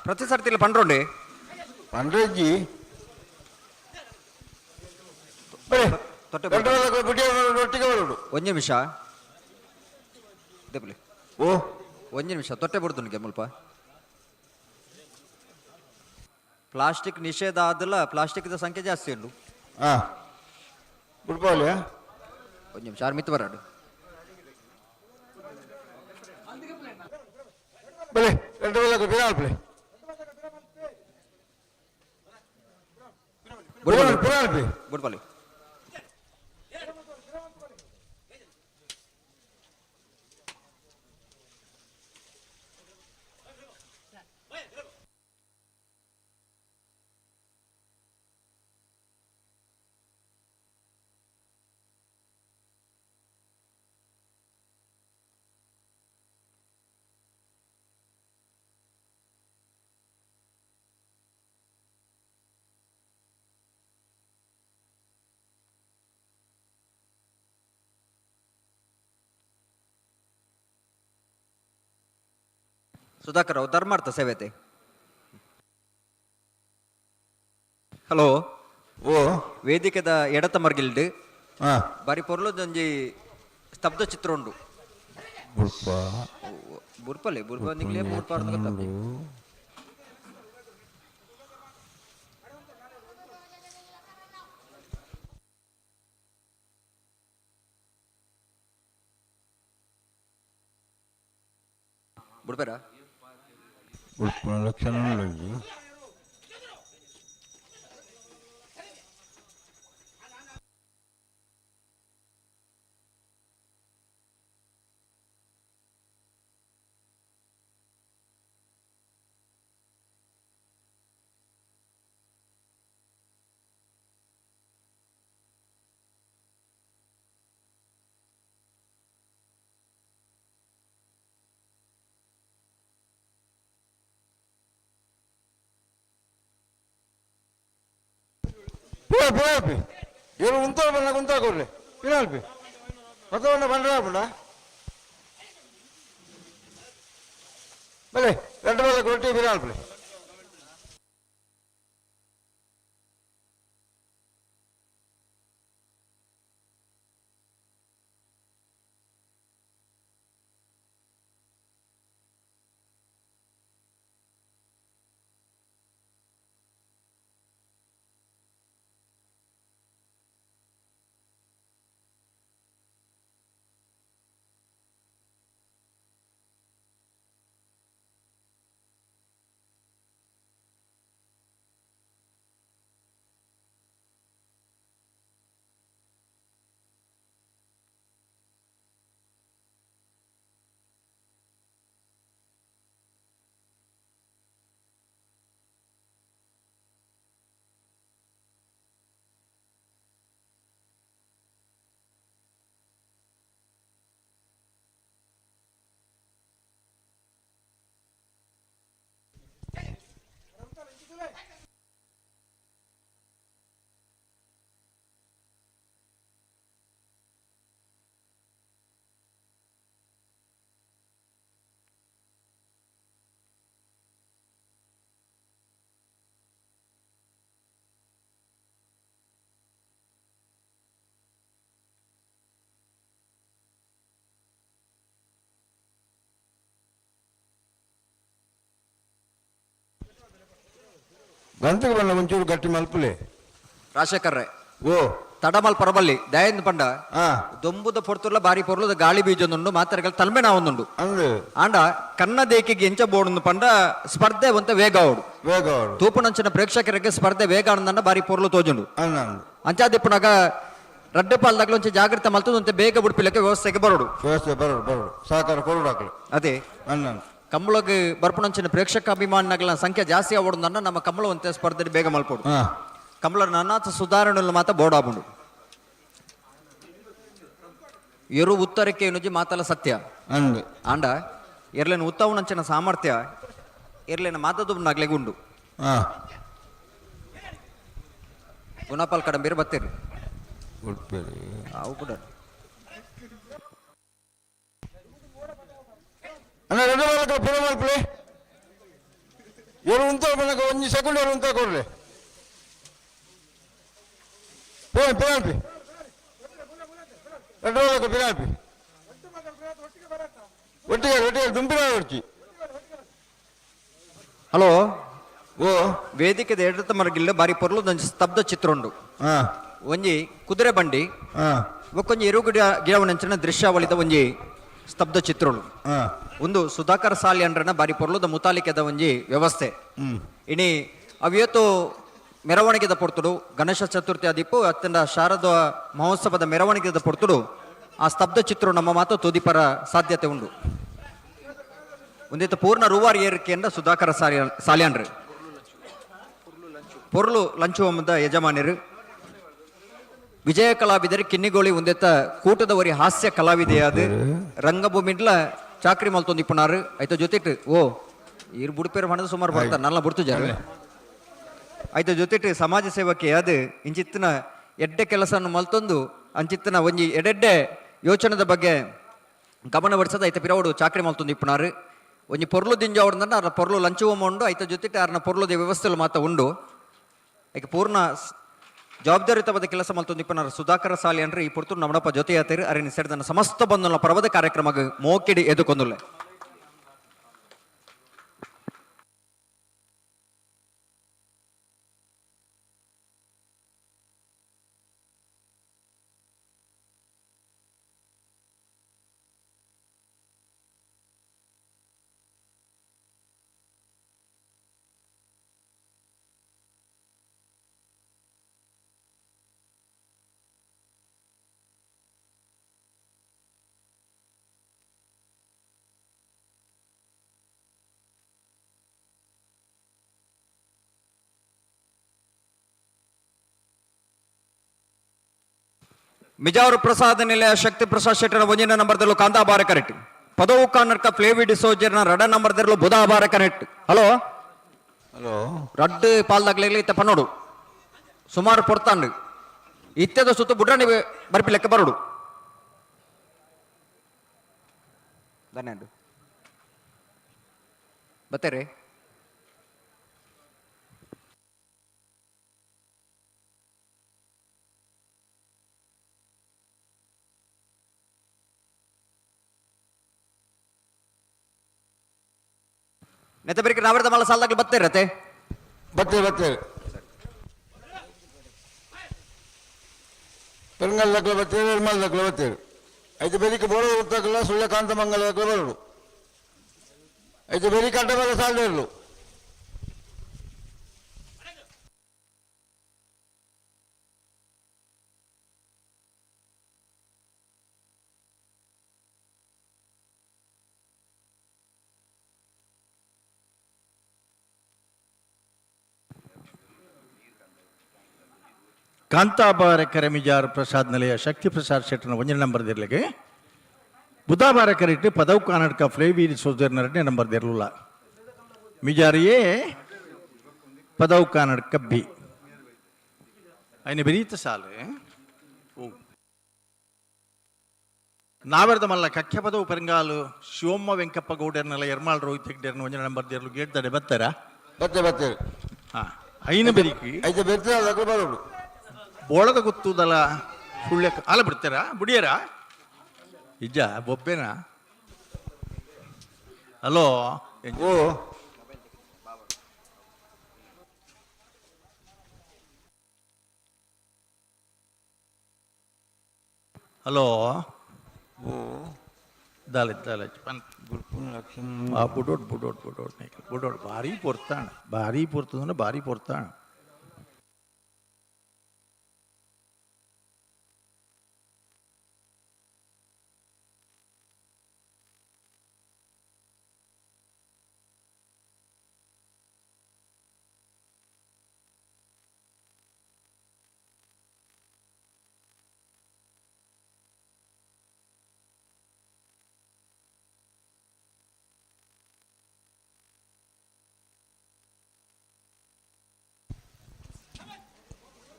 ಪ್ರತಿ ಸರ್ತಿಲ್ಲ ಪಂಡ್ರೋಂಡೆ. ಪಂಡ್ರಜ್ಜಿ ಒಟ್ಟಿಗೆ ಬರಡು. ಒಂಜಿ ನಿಮಿಷ ದೇಪಲಿ. ಓ ಒಂಜಿ ನಿಮಿಷ ತೊಟ್ಟೆ ಬಿಡ್ದು ಮುಲ್ಪ. ಪ್ಲಾಸ್ಟಿಕ್ ನಿಷೇಧ ಆದಲ್ಲ, ಪ್ಲಾಸ್ಟಿಕ್ದ ಸಂಖ್ಯೆ ಜಾಸ್ತಿ ಉಂಟು. ಹಾಂ ಬಿಡ್ಪಾವಲಿ. ಒಂಜಿ ನಿಮಿಷ ಆರು ಮಿತ್ತು ಬರಾಡು. ಬಲೆ ಎರಡು ಬಲ್ಲ ಪಿರಮಲ್ಪಲೆ. ಪಿರಮಲ್ಪೆ. ಬುಡ್ಪಾಲಿ. ಸುಧಾಕರ್ ಅವು ಧರ್ಮಾರ್ಥ ಸೇವೆತೆ. ಹಲೋ. ಓ ವೇದಿಕೆದ ಎಡತ ಮರ್ಗಿಲ್ಡ್ ಹಾಂ ಬಾರಿ ಪೊರ್ಲುದೊಂಜಿ ಸ್ತಬ್ಧ ಚಿತ್ರ ಉಂಡು. ಬುಡ್ಪ ಬುರ್ಪಲೆ ಬುರ್ಪ ನಿಕ್ಲೆ ಬುಡ್ಪಾರ್ದು ಗೊತ್ತಾಗ್ತದೆ. ಬುಡ್ಪೇರ. ಬುಡ್ಪ ಲಕ್ಷಣ. ಪಿರಾಲ್ಪಿ ಏಳು ಉಂತ ಬಣ್ಣ ಕುಂತಾಕೊಡ್ಲಿ ಪಿರಾಲ್ಪಿ ಮತ್ತೊಂದು ಬಂಡ್ರ ಬಲೆ ಎರಡು ಬಲ್ಲ ಕೊಟ್ಟಿ ಪಿರಾಲ್ಪಿ. ಗಂತಕ್ಕೆ ಬಂದ ಒಂಚೂರು ಗಟ್ಟಿ ಮಲ್ಪುಲೆ. ರಾಜಶೇಖರ್. ಓ. ತಡಮಲ್ ಪರಬಲ್ಲಿ ದಯಂದ್ ಪಂಡ ದೊಂಬುದ ಪೊರ್ತುಲ ಬಾರಿ ಪೊರ್ಲುದ ಗಾಳಿ ಬೀಜೊಂದುಂಡು, ಮಾತ್ರಗಳ ತಲ್ಮೆ ನಾವೊಂದುಂಡು. ಆಂಡ ಕನ್ನ ದೇಕಿಗೆ ಎಂಚ ಬೋಡುಂದು ಪಂಡ ಸ್ಪರ್ಧೆ ಒಂತ ವೇಗ ಅವಡು. ವೇಗ ಅವಡು. ತೂಪುನಂಚಿನ ಪ್ರೇಕ್ಷಕರಿಗೆ ಸ್ಪರ್ಧೆ ವೇಗ ಆನಂದ ಬಾರಿ ಪೊರ್ಲು ತೋಜುಂಡು. ಅಂಚಾದಿಪ್ಪುನಾಗ ರಡ್ಡೆ ಪಾಲ್ದಾಗ್ಲ ಒಂಚೆ ಜಾಗ್ರತೆ ಮಲ್ತದ ಒಂತೆ ಬೇಗ ಬುಡ್ಪಿಲಕ್ಕೆ ವ್ಯವಸ್ಥೆಗೆ ಬರೋಡು. ವ್ಯವಸ್ಥೆ ಬರೋಡು ಬರೋಡು, ಸಹಕಾರ ಕೊರಡು ಹಾಕಲು. ಅದೇ ಕಂಬಳಗ್ ಬರ್ಪುನಂಚಿನ ಪ್ರೇಕ್ಷಕ ಅಭಿಮಾನಿಗಳ ಸಂಖ್ಯೆ ಜಾಸ್ತಿ ಆವಡುಂದನ್ನ ನಮ್ಮ ಕಂಬಳ ಒಂತೆ ಸ್ಪರ್ಧೆ ಬೇಗ ಮಲ್ಪೋಡು. ಕಂಬಳ ನನ್ನಾಥ ಸುಧಾರಣೆలు ಮಾತ ಬೋಡಾಬುಂಡು. ಎರು ಉತ್ತರಕ್ಕೆ ಎನುಜಿ ಮಾತಲ ಸತ್ಯ. ಆಂಡ ಎರ್ಲೆನ ಉತ್ತವನಂಚಿನ ಸಾಮರ್ಥ್ಯ ಎರ್ಲೆನ ಮಾತದು ನಗ್ಲೆಗೆ ಉಂಡು. ಗುಣಪಾಲ್ ಕಡಂಬೀರ್ ಬತ್ತೀರಿ ಅವು ಕೂಡ. ಅಣ್ಣ ಎರಡು ಬಾಲಕ ಪುರ ಮಲ್ಪಲೆ. ಏಳು ಉಂತ ಬಂದಾಗ ಒಂಜಿ ಸೆಕೆಂಡ್ ಏಳು ಉಂತ ಕೊಡ್ಲಿ. ಪೇನಾಲ್ಪಿ ಎರಡು ಬಾಲಕ ಪೇನಾಲ್ಪಿ ಒಟ್ಟಿಗೆ ಒಟ್ಟಿಗೆ ದುಂಪಿನ ಹೊಡ್ಚಿ. ಹಲೋ. ಓ. ವೇದಿಕೆದ ಎಡತ ಮರಗಿಲ್ಲ ಬಾರಿ ಪೊರ್ಲು ಒಂಜಿ ಸ್ತಬ್ಧ ಚಿತ್ರ ಉಂಡು. ಒಂಜಿ ಕುದುರೆ ಬಂಡಿ ಒಕ್ಕೊಂಜಿ ಎರುಗುಡ ಗಿಡವನಂಚಿನ ದೃಶ್ಯಾವಳಿದ ಒಂಜಿ ಸ್ತಬ್ಧ ಚಿತ್ರಳು. ಒಂದು ಸುಧಾಕರ್ ಸಾಲಿ ಅಂಡ್ರನ ಬಾರಿ ಪೊರ್ಲುದ ಮುತಾಲಿಕೆದ ಒಂಜಿ ವ್ಯವಸ್ಥೆ. ಇನಿ ಅವ್ಯತ್ತು ಮೆರವಣಿಗೆದ ಪೊರ್ತುಡು ಗಣೇಶ ಚತುರ್ಥಿ ಆದಿಪ್ಪು ಅತ್ಯಂತ ಶಾರದ ಮಹೋತ್ಸವದ ಮೆರವಣಿಗೆದ ಪೊರ್ತುಡು ಆ ಸ್ತಬ್ಧ ಚಿತ್ರ ನಮ್ಮ ಮಾತು ತುದಿಪರ ಸಾಧ್ಯತೆ ಉಂಡು. ಒಂದಿತ್ತ ಪೂರ್ಣ ರೂವಾರಿ ಏರಿಕೆಯಿಂದ ಸುಧಾಕರ ಸಾಲಿ ಸಾಲಿಯನ್ರು ಪೊರ್ಲು ಲಂಚುವಮದ ಯಜಮಾನರು ವಿಜಯ ಕಲಾವಿದರು ಕಿನ್ನಿಗೋಳಿ ಒಂದೆತ್ತ ಕೂಟದ ಒರಿ ಹಾಸ್ಯ ಕಲಾವಿದೆಯಾದ ರಂಗಭೂಮಿಡ್ಲ ಚಾಕ್ರಿ ಮಲ್ತೊಂದು ಇಪ್ಪುನಾರು. ಐತ ಜೊತೆಟ್ ಓ ಈರ್ ಬುಡ್ಪೇರು ಮಣದ ಸುಮಾರು ಬರ್ತಾರೆ ನಲ್ಲ ಬುಡ್ತು ಜರ. ಐತ ಜೊತೆಟ್ ಸಮಾಜ ಸೇವಕಿ ಅದು ಇಂಚಿತ್ತಿನ ಎಡ್ಡೆ ಕೆಲಸವನ್ನು ಮಲ್ತೊಂದು ಅಂಚಿತ್ತಿನ ಒಂಜಿ ಎಡೆಡ್ಡೆ ಯೋಚನೆದ ಬಗ್ಗೆ ಗಮನ ಬಡಿಸದ ಐತ ಪಿರವಡು ಚಾಕ್ರಿ ಮಲ್ತೊಂದು ಇಪ್ಪುನಾರು. ಒಂಜಿ ಪೊರ್ಲು ದಿಂಜ ಅವಡ್ದಂಡ ಅರ್ನ ಪೊರ್ಲು ಲಂಚುವಮ ಉಂಡು. ಐತ ಜೊತೆಟ್ ಅರ್ನ ಪೊರ್ಲುದ ವ್ಯವಸ್ಥೆಲು ಮಾತ ಉಂಡು. ಐಕೆ ಪೂರ್ಣ ಜವಾಬ್ದಾರಿಯುತವಾದ ಕೆಲಸ ಮಲ್ತೊಂದು ಇಪ್ಪನಾರ ಸುಧಾಕರ ಸಾಲಿ ಅಂದ್ರೆ ಈ ಪುರ್ತುರು ನಮ್ಮಡಪ್ಪ ಜೊತೆ ಆತೇರು ಅರಿನ ಸೇರಿದನ ಸಮಸ್ತ ಬಂಧುಲ ಪರ್ವದ ಕಾರ್ಯಕ್ರಮ ಮೋಕಿಡಿ ಎದುಕೊಂದುಲ್ಲೆ. ಮಿಜಾರು ಪ್ರಸಾದ ನಿಲಯ ಶಕ್ತಿ ಪ್ರಸಾದ್ ಶೆಟ್ಟರ ಒಂಜಿನ ನಂಬರ್ದಲ್ಲೂ ಕಾಂತಾಬಾರ ಕರೆಕ್ಟ್. ಪದವು ಕಾನರ್ಕ ಫ್ಲೇವಿ ಡಿಸೋಜರ್ನ ರಡ ನಂಬರ್ದಲ್ಲೂ ಬುಧಾಬಾರ ಕರೆಕ್ಟ್. Hello hello. ರಡ್ಡು ಪಾಲ್ದಾಗ್ಲಿ ಇತ್ತ ಪನ್ನೋಡು ಸುಮಾರು ಪೊರ್ತಾಂಡು ಇತ್ಯದ ಸುತ್ತ ಬುಡ್ರಾಣಿ ಬರ್ಪಿ ಲೆಕ್ಕ ಬರೋಡು. ಧನ್ಯಂಡು ಬತ್ತೇರಿ. ನೆತ್ತ ಬೆರಿಕೆ ನಾವರದ ಮಲ್ಲ ಸಾಲದಾಗ್ಲಿ ಬತ್ತೇರತ್ತೆ. ಬತ್ತೇರಿ ಬತ್ತೇರಿ ಪೆರಂಗಲ್ ದಕ್ಲ ಬತ್ತೇರಿ, ಎರ್ಮಲ್ ದಕ್ಲ ಬತ್ತೇರಿ. ಐತೆ ಬೆರಿಕೆ ಬೋಡ ಉತ್ತಕಲ್ಲ ಸುಳ್ಯ ಕಾಂತ ಮಂಗಲ ದಕ್ಲ ಬರಡು. ಐತೆ ಬೆರಿಕೆ ಅಡ್ಡ ಬರ ಸಾಲದಿರಲು. ಕಾಂತಾಬಾರ ಕರೆಮಿಜಾರ್ ಪ್ರಸಾದ್ ನಿಲಯ ಶಕ್ತಿ ಪ್ರಸಾದ್ ಶೆಟ್ಟನ ಒಂಜಿ ನಂಬರ್ ದಿರ್ಲಿಗೆ ಬುಧಾಬಾರ ಕರೆಕ್ಟ್ ಪದವು ಕರ್ನಾಟಕ ಫ್ಲೇವಿ ಸೋದರನ ಎರಡನೇ ನಂಬರ್ ದಿರಲಿಲ್ಲ. ಮಿಜಾರಿಯೇ ಪದವು ಕರ್ನಾಟಕ ಬಿ ಐನ ಬೆರೀತ ಸಾಲು. ಓ ನಾವೆರ್ದ ಮಲ್ಲ ಕಖ್ಯ ಪದವು ಪೆರಂಗಾಲು ಶಿವಮ್ಮ ವೆಂಕಪ್ಪ ಗೌಡರ್ನೆಲ್ಲ ಎರ್ಮಾಳ್ ರೋಹಿತ್ ಹೆಗ್ಡೆರ್ನ ಒಂಜಿ ನಂಬರ್ ದಿರ್ಲು ಗೇಟ್ ದಡೆ ಬತ್ತಾರ. ಬತ್ತೆ ಬತ್ತೇರಿ. ಹಾ ಐನ ಬೆರಿಕಿ ಐತೆ ಬೆರ್ತ ದಕ್ಲ ಬರೋಡು. ಬೋಳದ ಗೊತ್ತುದಲ್ಲ ಸುಳ್ಳೆ ಅಲ್ಲ ಬಿಡ್ತಾರಾ ಬುಡಿಯರ ಇಜ್ಜ ಬೊಬ್ಬೆನಾ? ಹಲೋ. ಓ. ಹಲೋ. ದಾಲೆ ದಾಲೆ ಪನ್ ಆ ಬುಡೋಡ್ ಬುಡೋಡ್ ಬುಡೋಡ್ ಬುಡೋಡ್ ಭಾರಿ ಪೊರ್ತಾಣ, ಭಾರಿ ಪೊರ್ತಂದ್ರೆ ಭಾರಿ ಪೊರ್ತಾಣ.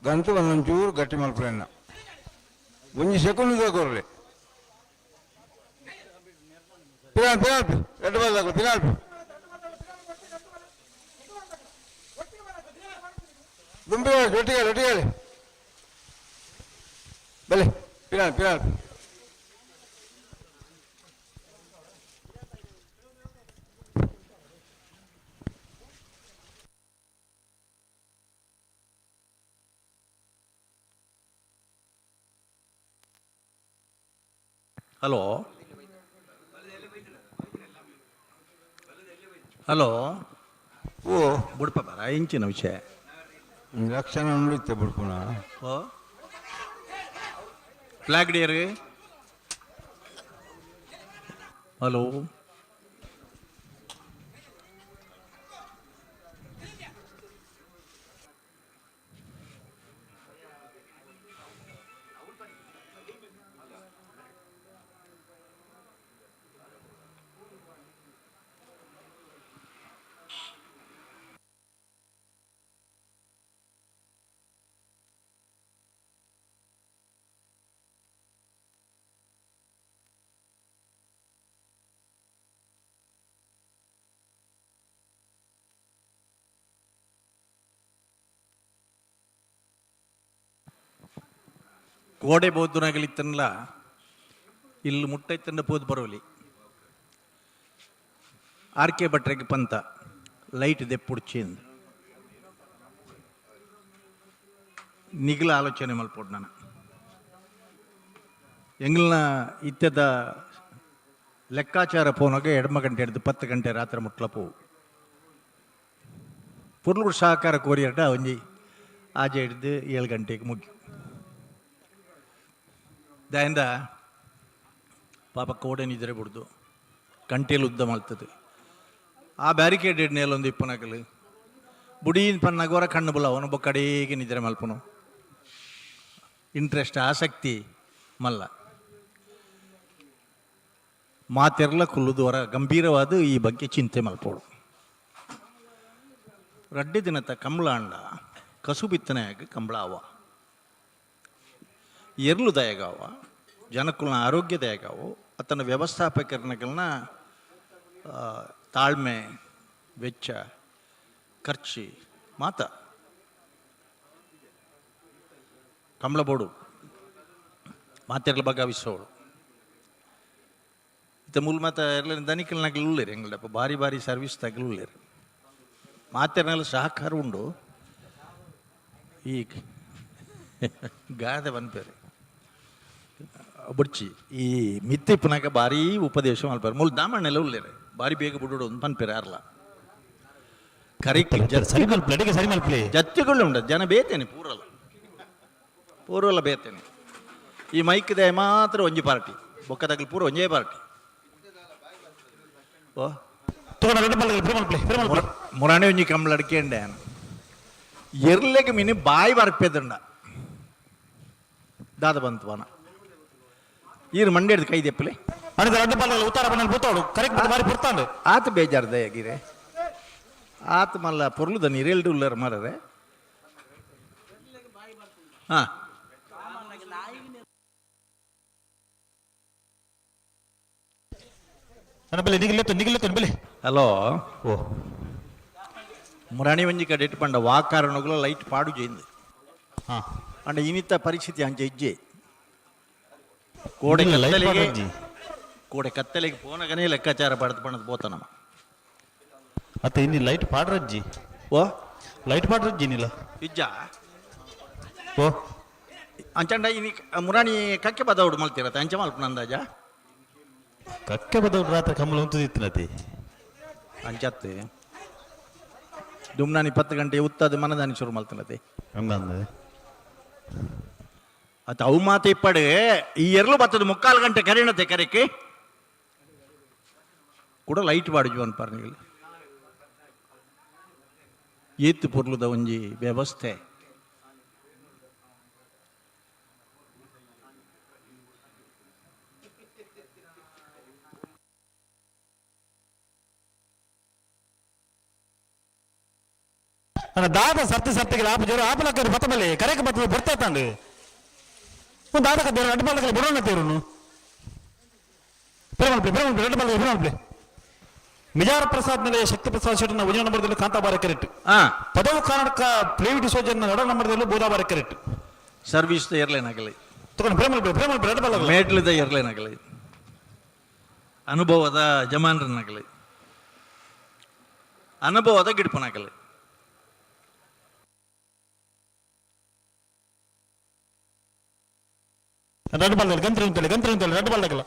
ಗಂತು ಒಂದೊಂಚೂರು ಗಟ್ಟಿ ಮಲ್ಪುರೆನ್ನ ಒಂಜಿ ಸೆಕೆಂಡ್ ಕೊರ್ಲೆ ಪಿನಾಲ್ ಪಿನಾಲ್ ಎರಡು ಬಾಲ್ ದಾಕಲು ಪಿನಾಲ್. ದುಂಬಿ ಒಟ್ಟಿಗೆ ಒಟ್ಟಿಗೆ ಬಲೆ ಪಿನಾಲ್ ಪಿನಾಲ್. Hello hello. ಓ ಬುಡ್ಪ ಬರ ಇಂಚಿನ ವಿಷಯ ಲಕ್ಷಣ ಉಂಡಿತ್ತೆ ಬುಡ್ಪುನ. ಓ ಫ್ಲಾಗ್ ಡಿಯರ್. ಹಲೋ. ಕೋಡೆ ಬೌದ್ಧನಾಗಲಿತ್ತನ್ಲ ಇಲ್ಲಿ ಮುಟ್ಟೈತಂಡ ಪೋದು ಬರೋಲಿ. ಆರ್ ಕೆ ಭಟ್ರಿಗೆ ಪಂತ ಲೈಟ್ ದೆಪ್ಪುಡ್ಚಿಂದು ನಿಗಲ ಆಲೋಚನೆ ಮಲ್ಪೋಡು ನಾನು. ಎಂಗ್ಲನ ಇತ್ಯದ ಲೆಕ್ಕಾಚಾರ ಪೋನಾಗ ಎಡಮ ಗಂಟೆ ಹಿಡ್ದು 10 ಗಂಟೆ ರಾತ್ರಿ ಮುಟ್ಲ ಪೋವು. ಪುರ್ಲು ಸಹಕಾರ ಕೋರಿಯರ್ಡ ಒಂಜಿ ಆಜೆ ಹಿಡ್ದು 7 ಗಂಟೆಗೆ ಮುಗಿ ದಾಯಿಂದ ಪಾಪ ಕೋಡೆ ನಿದ್ರೆ ಬಿಡ್ದು ಕಂಟೆಯಲ್ಲಿ ಉದ್ದ ಮಲ್ತದೆ. ಆ ಬ್ಯಾರಿಕೇಡ್ ನೇಲೊಂದು ಇಪ್ಪನಕಲು ಬುಡೀನ್ ಪನ್ನಗೋರ ಕಣ್ಣು ಬುಲ ಅವನೊಬ್ಬ ಕಡೆಗೆ ನಿದ್ರೆ ಮಲ್ಪನು ಇಂಟ್ರೆಸ್ಟ್ ಆಸಕ್ತಿ ಮಲ್ಲ ಮಾತೆರ್ಲ ಕುಲ್ಲುದವರ ಗಂಭೀರವಾದ ಈ ಬಗ್ಗೆ ಚಿಂತೆ ಮಲ್ಪೋಡು. ರಡ್ಡೆ ದಿನತ ಕಂಬಳ ಅಂಡ ಕಸು ಬಿತ್ತನೆಯಾಗಿ ಕಂಬಳ ಅವ ಎರ್ಲು ದಯಗಾವ ಜನಕುಲ್ನ ಆರೋಗ್ಯ ದಯಗಾವು ಆತನ ವ್ಯವಸ್ಥಾಪಕರನಗಳನ್ನ ತಾಳ್ಮೆ ವೆಚ್ಚ ಖರ್ಚಿ ಮಾತ ಕಂಬಳ ಬೋಡು ಮಾತೆರ್ಲ ಬಗಾವಿಸೋಳು. ಇತ್ತ ಮೂಲ ಮಾತ ಎರ್ಲ ದನಿಕಲ್ನಾಗಲು ಉಳ್ಳೇರು ಎಂಗಳಪ್ಪ ಭಾರಿ ಭಾರಿ ಸರ್ವಿಸ್ ತಗಲು ಉಳ್ಳೇರು ಮಾತೆರ್ನೆಲ್ಲ ಸಹಕಾರ ಉಂಡು. ಈ ಗಾದೆ ಬನ್ಪೇರು ಬುಡ್ಚಿ ಈ ಮಿತ್ತಿಪ್ಪನಾಗ ಭಾರಿ ಉಪದೇಶ ಮಲ್ಪಾರೆ ಮೂಲ ದಾಮಣ್ಣೆಲ್ಲ ಉಳ್ಳೇರು ಭಾರಿ ಬೇಗ ಬಿಡೋಡು ಒಂದು ಪನ್ಪೇರು ಯಾರಲ್ಲ ಕರಿಕ್ ಸರಿ ಮಲ್ಪಲೆ ಜತ್ತಿಗಳು ಉಂಡ ಜನ ಬೇತೇನೆ ಪೂರಲ್ಲ ಪೂರಲ್ಲ ಬೇತೇನೆ. ಈ ಮೈಕ್ they ಮಾತ್ರ ಒಂಜಿ ಪಾರ್ಟಿ ಬೊಕ್ಕದಾಗಲಿ ಪೂರ ಒಂಜೇ ಪಾರ್ಟಿ. ಓ ಮುರಾಣಿ ಒಂಜಿ ಕಂಬಳ ಅಡಿಕೆಂಡೆ ಎರ್ಲೆಗೆ ಮೀನು ಬಾಯಿ ಬರ್ಪೆದಂಡ ದಾದ ಬಂತು ವಾನ ಈರು ಮಂಡೆ ಹಿಡ್ದು ಕೈ ದೆಪ್ಪಲೆ ಆತ ಬೇಜಾರ್ದ ಗಿರೆ ಆತ ಮಲ್ಲ ಪೊರ್ಲುದ ನೀರೆಲ್ಡು ಉಲ್ಲರ ಮರರೆ. ಹಾಂ ಹಲೋ. ಓ ಮುರಾಣಿ ಒಂಜಿ ಕಡೆ ಇಟ್ಟು ವಾ ಕಾರಣಗಳು ಲೈಟ್ ಪಾಡು ಜೈಂದು ಹಾಂ ಅಂಡ ಇನ್ನಿತ ಪರಿಸ್ಥಿತಿ ಅಂಚೆ ಇಜ್ಜೆ ಕೋಡೆ ಕತ್ತಲೆಗೆ ಕೋಡೆ ಕತ್ತಲೆಗೆ ಪೋನಗನೇ ಲೆಕ್ಕಾಚಾರ ಪಡೆದು ಪಣದು ಪೋತ ನಮ್ಮ. ಅತ್ತ ಇನ್ನಿ ಲೈಟ್ ಪಾಡ್ರಜ್ಜಿ. ಓ ಲೈಟ್ ಪಾಡ್ರಜ್ಜಿ ನಿಲ್ಲ ಇಜ್ಜ. ಓ ಅಂಚಂಡ ಇನಿ ಮುರಾಣಿ ಕಕ್ಕೆ ಬದೌಡು ಮಲ್ತಿರತ್ತೆ ಅಂಚ ಮಲ್ಪನ ಅಂದಾಜ ಕಕ್ಕೆ ಬದೌಡು ರಾತ್ರಿ ಕಂಬಳ ಉಂತುದಿತ್ತಿನತಿ ಅಂಚತ್ತೆ ದುಮ್ನಾನಿ 10 ಗಂಟೆ ಉತ್ತದ ಮನದಾನಿ ಶುರು ಮಲ್ತನತೆ ಹಂಗಂದೆ ಅತ್ತ ಅವು ಮಾತ ಇಪ್ಪಡು ಈ ಎರ್ಲು ಬತ್ತದ 3/4 ಗಂಟೆ ಕರೆಣತೆ ಕರೆಕ್ಕೆ ಕೂಡ ಲೈಟ್ ಬಾಡಿಜು ಅನ್ಪಾರ್ನಿಗಳು ಏತ್ತು ಪೊರ್ಲುದ ಒಂಜಿ ವ್ಯವಸ್ಥೆ ನನ್ನ ದಾದ ಸರ್ತಿ ಸರ್ತಿಗೆ ಆಪ ಜೋರು ಆಪಲಕ್ಕ ಬತ್ತ ಮೇಲೆ ಕರೆಕ್ ಬತ್ತದ ಬರ್ತಾ ತಾಂಡು ಒಂದು ದಾದ ಕದ್ದೇರು ಅಡ್ಡ ಬಾಲಕಲ್ಲಿ ಬಿಡೋಣ ತೇರುನು ಪ್ರೇಮಲ್ಪೆ ಪ್ರೇಮಲ್ಪೆ ಅಡ್ಡ ಬಾಲಕ ಪ್ರೇಮಲ್ಪೆ ಮಿಜಾರ ಪ್ರಸಾದ್ ಮೇಲೆ ಶಕ್ತಿ ಪ್ರಸಾದ್ ಶೆಟ್ಟನ ಒಂಜಿ ನಂಬರ್ದಲ್ಲಿ ಕಾಂತಾಬಾರ ಕರೆಕ್ಟ್ ಪದವು ಕರ್ನಾಟಕ ಪ್ಲೇವಿಟಿ ಸೋಜನ್ ನಡ ನಂಬರ್ದಲ್ಲಿ ಬೋದಾಬಾರ ಕರೆಕ್ಟ್ ಸರ್ವಿಸ್ ಏರ್ಲೈನ್ ಆಗಲಿ ತಗೊಂಡು ಪ್ರೇಮಲ್ಪೆ ಪ್ರೇಮಲ್ಪೆ ಅಡ್ಡ ಬಾಲಕ ಮೇಟ್ಲಿದ ಏರ್ಲೈನ್ ಆಗಲಿ ಅನುಭವದ ಜಮಾನ್ರನ್ನಾಗಲಿ ಅನುಭವದ ಗಿಡ್ಪನಾಗಲಿ ರಡ್ಡು ಬಾಲದಲ್ಲಿ ಗಂತ್ರಿ ಉಂಟಲ್ಲ ಗಂತ್ರಿ ಉಂಟಲ್ಲ ರಡ್ಡು ಬಾಲಕಲ್ಲ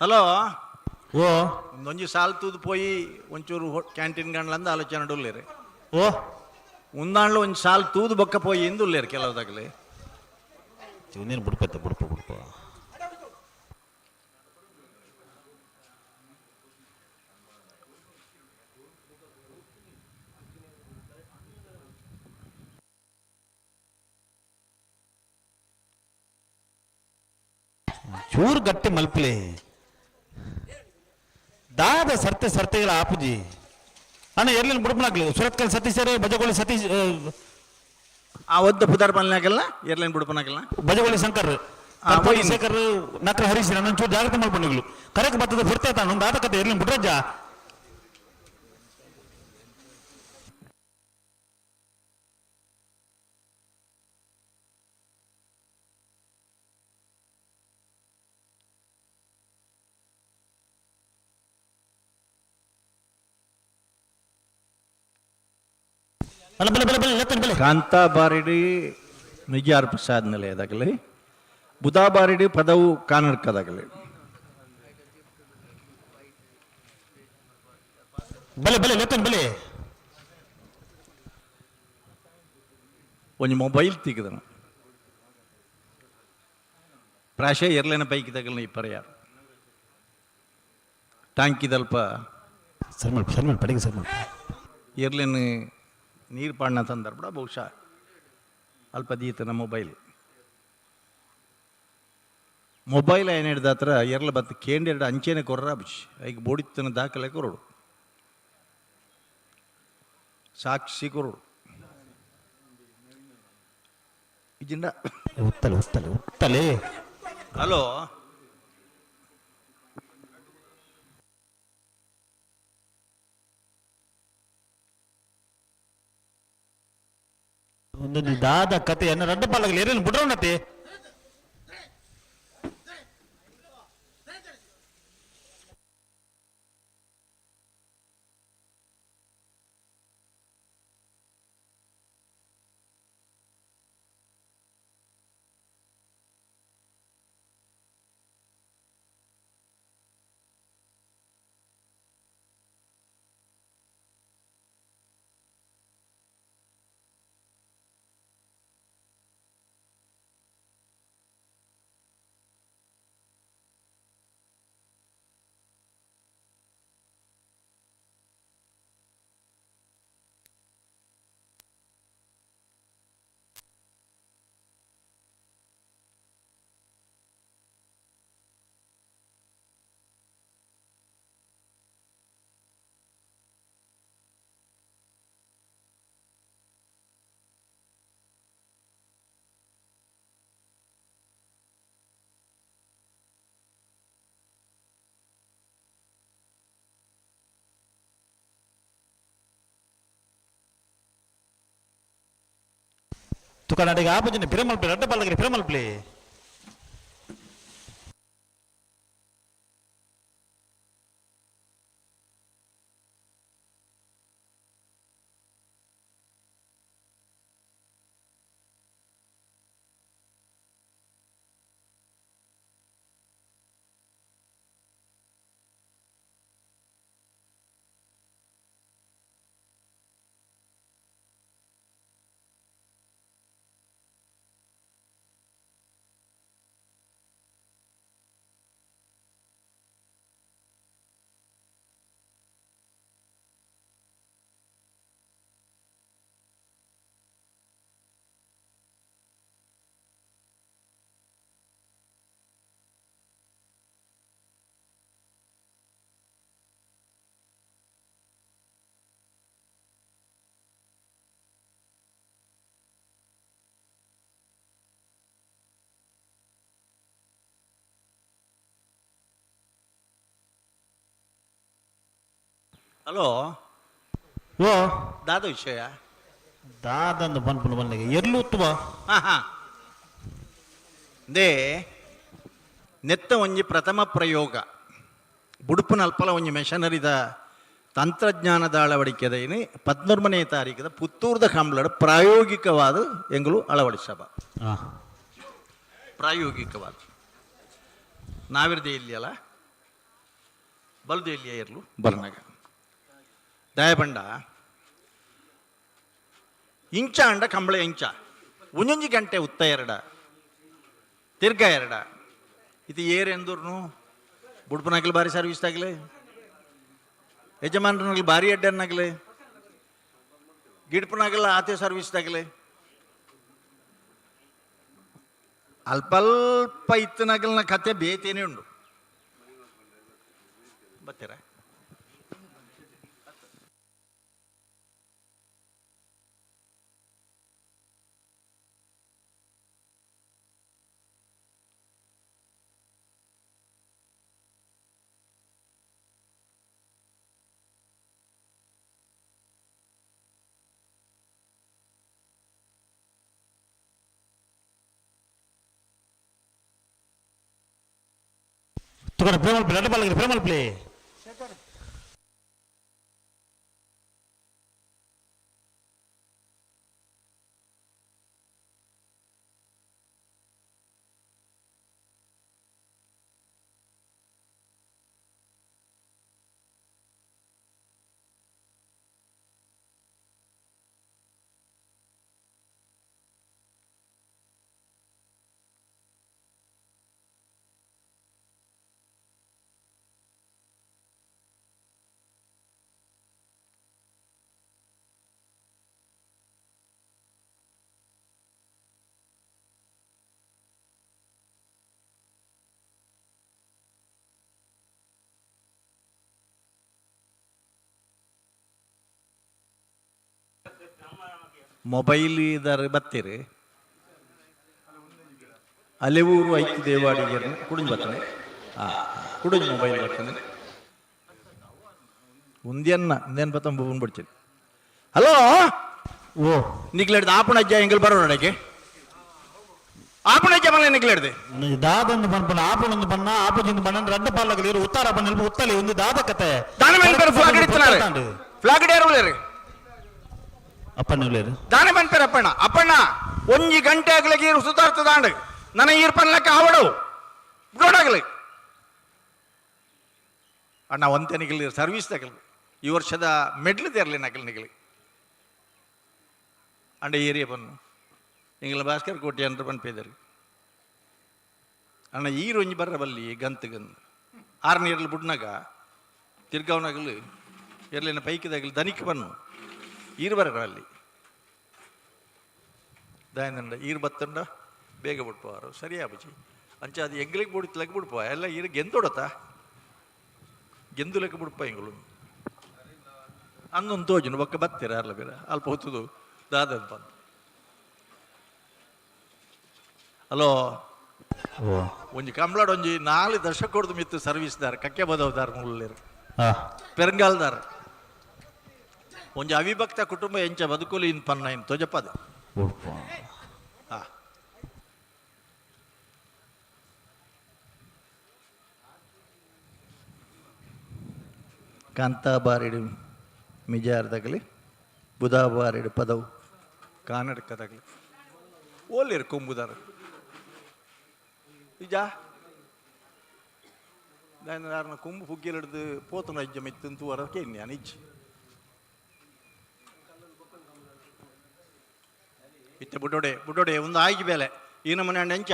ಹಲೋ ಓ ಒಂದೊಂಜಿ ಸಾಲ್ ತೂದು ಪೋಯಿ ಒಂಚೂರು ಕ್ಯಾಂಟೀನ್ ಗಂಡ್ಲಂದು ಆಲೋಚನೆ ಉಲ್ಲೇರಿ ಓ ಉಂದಾಂಡ್ಲು ಒಂಜಿ ಸಾಲ್ ತೂದು ಬೊಕ್ಕ ಪೋಯಿ ಇಂದು ಉಲ್ಲೇರಿ ಕೆಲವುದಾಗಲಿ ಒಂದೇನು ಬುಡ್ಪತ್ತೆ ಬುಡ್ಪ ಬುಡ್ಪ ಚೂರು ಗಟ್ಟಿ ಮಲ್ಪಲೆ ದಾದ ಸರ್ತೆ ಸರ್ತೆಗಳ ಆಪುಜಿ ಅಣ್ಣ ಎರ್ಲಿನ ಬುಡ್ಪನಾಗ್ಲಿ ಸುರತ್ಕಲ್ ಸತೀಶ್ ಸರ್ ಬಜಗೋಳಿ ಸತೀಶ್ ಆ ಒದ್ದ ಪುದಾರ್ ಮಲ್ನಾಗಲ್ಲ ಏರ್ಲೈನ್ ಬುಡ್ಪನಾಗಲ್ಲ ಬಜಗೋಳಿ ಶಂಕರ್ ಕರ್ಪೋಳಿ ಶೇಖರ್ ನಕ್ರ ಹರೀಶ್ ನನ್ನ ಚೂರು ಜಾಗ್ರತೆ ಮಲ್ಪಣಿಗಳು ಕರೆಕ್ ಬತ್ತದ ಫುರ್ತೆ ತಾನು ದಾದ ಕತೆ ಎರ್ಲಿನ ಬುಡ್ರಜ್ಜ ಕಾಂತಾಬಾರಿಡಿ ನಿಜಾರ್ ಪ್ರಸಾದ್ ನಿಲಯದಾಗಲಿ ಬುಧಾಬಾರಿಡಿ ಪದವು ಕಾನರ್ಕದಾಗಲಿ ಬಲೆ ಬಲೆ ಲೆತ್ತನ್ ಬಲೆ ಒಂಜಿ ಮೊಬೈಲ್ ತಿಕ್ಕದನ ಪ್ರಾಶೆ ಎರ್ಲೇನ ಬೈಕ್ ತಗಲ್ನ ಈ ಪರ್ಯಾರ ಟಾಂಕಿದಲ್ಪ ಸರ್ ಮಾಡಿ ಸರ್ ಮಾಡಿ ಪಡೆಗೆ ಸರ್ ಮಾಡಿ ಎರ್ಲೇನು ನೀರು ಪಾಡ್ನ ತಂದರ್ಬಿಡ ಬಹುಶಃ ಅಲ್ಪ ದೀತನ ಮೊಬೈಲ್ ಮೊಬೈಲ್ ಏನು ಹಿಡ್ದ ಹತ್ರ ಎರ್ಲ ಬತ್ತು ಕೇಂದ್ರ ಅಂಚೆನೆ ಕೊರ್ರ ಬುಷ್ ಐಕ್ ಬೋಡಿತ್ತನ ದಾಖಲೆ ಕೊರಡು ಸಾಕ್ಷಿ ಕೊರಡು ಇಜಿಂಡ ಉತ್ತಲೆ ಉತ್ತಲೆ ಉತ್ತಲೆ ಹಲೋ ಒಂದೊಂದು ದಾದ ಕತೆ ಅನ್ನ ರಡ್ಡ ಪಾಲಾಗಲಿ ಏನೇನು ಬಿಡ್ರವನತೆ ತುಕನಾಡಿಗೆ ಆಪುಜಿನ ಪಿರಮಲ್ಪಿ ರಡ್ಡ ಪಲ್ಲಗಿರಿ ಪಿರಮಲ್ಪಲಿ. ಹಲೋ ಓ ದಾದ ವಿಷಯ ದಾದಂದು ಪನ್ಪುನ ಬಲ್ಲಿಗೆ ಎರ್ಲು ಉತ್ತುವ. ಹಾಂ ಹಾಂ they ನೆತ್ತ ಒಂಜಿ ಪ್ರಥಮ ಪ್ರಯೋಗ ಬುಡುಪುನ ಅಲ್ಪಲ ಒಂಜಿ ಮೆಷನರಿದ ತಂತ್ರಜ್ಞಾನದ ಅಳವಡಿಕೆದ ಇನಿ 13ನೇ ತಾರೀಕದ ಪುತ್ತೂರ್ದ ಕಂಬ್ಲಡ್ ಪ್ರಾಯೋಗಿಕವಾದ ಎಂಗಳು ಅಳವಡಿಸಬ ಪ್ರಾಯೋಗಿಕವಾದ ನಾವಿರ್ದೆ ಇಲ್ಲಿ ಅಲ್ಲ ಬಲ್ದು ಇಲ್ಲಿಯ ಇರಲು ಬರ್ನಾಗ ದಯಬಂಡ ಇಂಚ ಅಂಡ ಕಂಬಳ ಇಂಚ ಒಂಜೊಂಜಿ ಗಂಟೆ ಉತ್ತ ಎರಡ ತಿರ್ಗ ಎರಡ ಇದು ಏರ್ ಎಂದೂರ್ನು ಬುಡ್ಪನಾಗಲಿ ಭಾರಿ ಸರ್ವಿಸ್ ಆಗಲಿ ಯಜಮಾನ್ರನಾಗಲಿ ಭಾರಿ ಅಡ್ಡನ್ನಾಗಲಿ ಗಿಡ್ಪನಾಗಲ್ಲ ಆತೆ ಸರ್ವಿಸ್ ಆಗಲಿ ಅಲ್ಪಲ್ಪ ಇತ್ತನಾಗಲ್ನ ಕತೆ ಬೇತೇನೆ ಉಂಡು ಬರ್ತೀರಾ. ತುಕನ ಪ್ರೇಮಲ್ಪಿ ರಡ್ಡ ಪಲ್ಲಗಿರಿ ಪ್ರೇಮಲ್ಪಲಿ. ಮೊಬೈಲ್ ಇದಾರೆ ಬತ್ತೀರಿ ಅಲೆವೂರು ಐತಿ ದೇವಾಡಿಗೆ ಕುಡಿಂಜ್ ಬರ್ತಾನೆ ಕುಡಿಂಜ್ ಮೊಬೈಲ್ ಬರ್ತಾನೆ ಉಂದಿಯನ್ನ ಉಂದೇನ್ ಬತ್ತ ಬಿಡ್ತೀನಿ. ಹಲೋ ಓ ನಿಕ್ಲೆಡ್ದು ಆಪಣಜ್ಜ ಎಂಗಲ್ ಬರೋಣ ಅಡಗೆ ಆಪಣಜ್ಜ ಮಲ್ಲ ನಿಕ್ಲೆಡ್ದು ದಾದೊಂದು ಪನ್ಪುನ ಆಪುನೊಂದು ಬಣ್ಣ ಆಪುಜಿಂದು ಬಣ್ಣ ರಡ್ಡ ಪಾಲಗಲಿ ಉತ್ತಾರ ಬಣ್ಣ ಉತ್ತಲಿ ಒಂದು ದಾದ ಕತೆ ದಾನ ಮೇಲೆ ಫ್ಲಾಗ್ ಹಿಡಿತಾನೆ ಫ್ಲಾಗ್ ಹಿಡಿಯಾರು ಅಪ್ಪಣ್ಣ ಉಳ್ಳೇರು ದಾನ ಪನ್ಪೇರು ಅಪ್ಪಣ್ಣ ಅಪ್ಪಣ್ಣ ಒಂಜಿ ಗಂಟೆ ಆಗ್ಲಿಕ್ಕೆ ಈರು ಸುತಾರ್ತದಾಂಡ್ ನನ್ನ ಈರ್ ಪನ್ಲಕ್ಕೆ ಆವಡು ಬಿಡೋಡಾಗಲಿ ಅಣ್ಣ ಒಂತೆನಿಗಲಿ ಸರ್ವಿಸ್ ತಗಲಿ ಈ ವರ್ಷದ ಮೆಡ್ಲು ತೇರಲಿ ನಕಲ್ ನಿಗಲಿ ಅಂಡ ಏರಿಯಾ ಬನ್ನು ನಿಂಗಲ ಭಾಸ್ಕರ್ ಕೋಟೆ ಅಂದ್ರೆ ಪನ್ಪೇದರು ಅಣ್ಣ ಈರು ಒಂಜಿ ಬರ್ರ ಬಲ್ಲಿ ಗಂತು ಗಂತು ಆರು ನೀರಲ್ಲಿ ಬುಡ್ನಾಗ ತಿರ್ಗಾವನಾಗಲು ಎರ್ಲಿನ ಪೈಕಿದಾಗಲಿ ದನಿಕ್ ಬನ್ನು ಈರು ಬರ ಅಲ್ಲಿ ದಾಯಂದಂಡ ಈರು ಬತ್ತಂಡ ಬೇಗ ಬಿಡ್ಪವಾರು ಸರಿಯಾ ಬುಜಿ ಅಂಚ ಅದು ಎಂಗ್ಲಿಗೆ ಬುಡಿತ್ ಲೆಕ್ಕ ಬಿಡ್ಪ ಎಲ್ಲ ಈರು ಗೆಂದೊಡತ ಗೆಂದು ಲೆಕ್ಕ ಬಿಡ್ಪ ಎಂಗಳು ಅಂದೊಂದು ತೋಜುನು ಬೊಕ್ಕ ಬತ್ತೀರ ಅಲ್ಲ ಬೇರೆ ಅಲ್ಪ ಹೊತ್ತದು ದಾದಂತ ಹಲೋ ಒಂಜಿ ಕಂಬ್ಲಾಡ್ ಒಂಜಿ 4 ದಶಕ ಕೊಡ್ದು ಮಿತ್ತು ಸರ್ವಿಸ್ದಾರ ಕಕ್ಕೆ ಬದವದಾರ ಮುಳ್ಳೇರು ಪೆರಂಗಾಲ್ದಾರ ಒಂಜಿ ಅವಿಭಕ್ತ ಕುಟುಂಬ ಎಂಚ ಬದುಕುಲಿ ಇನ್ ಪನ್ನ ಇನ್ ತೊಜಪದ ಕಾಂತಾಬಾರಿಡು ಮಿಜಾರ್ದಗಲಿ ಬುಧಾಬಾರಿಡು ಪದವು ಕಾನಡ್ಕದಗಲಿ ಓಲೇರು ಕೊಂಬುದಾರ ನಿಜ ದಾಯನ ಕೊಂಬು ಪುಗ್ಗೆಲಿಡ್ದು ಪೋತನ ಅಜ್ಜ ಮೆತ್ತಂತು ವರಕ್ಕೆ ನಾನು ಇಜ್ಜಿ ಇತ್ತೆ ಬುಡೋಡೆ ಬುಡೋಡೆ ಒಂದು ಆಯ್ಕೆ ಬೇಲೆ ಈ ನಮ್ಮನೆ ಅಣ್ಣ ಎಂಚ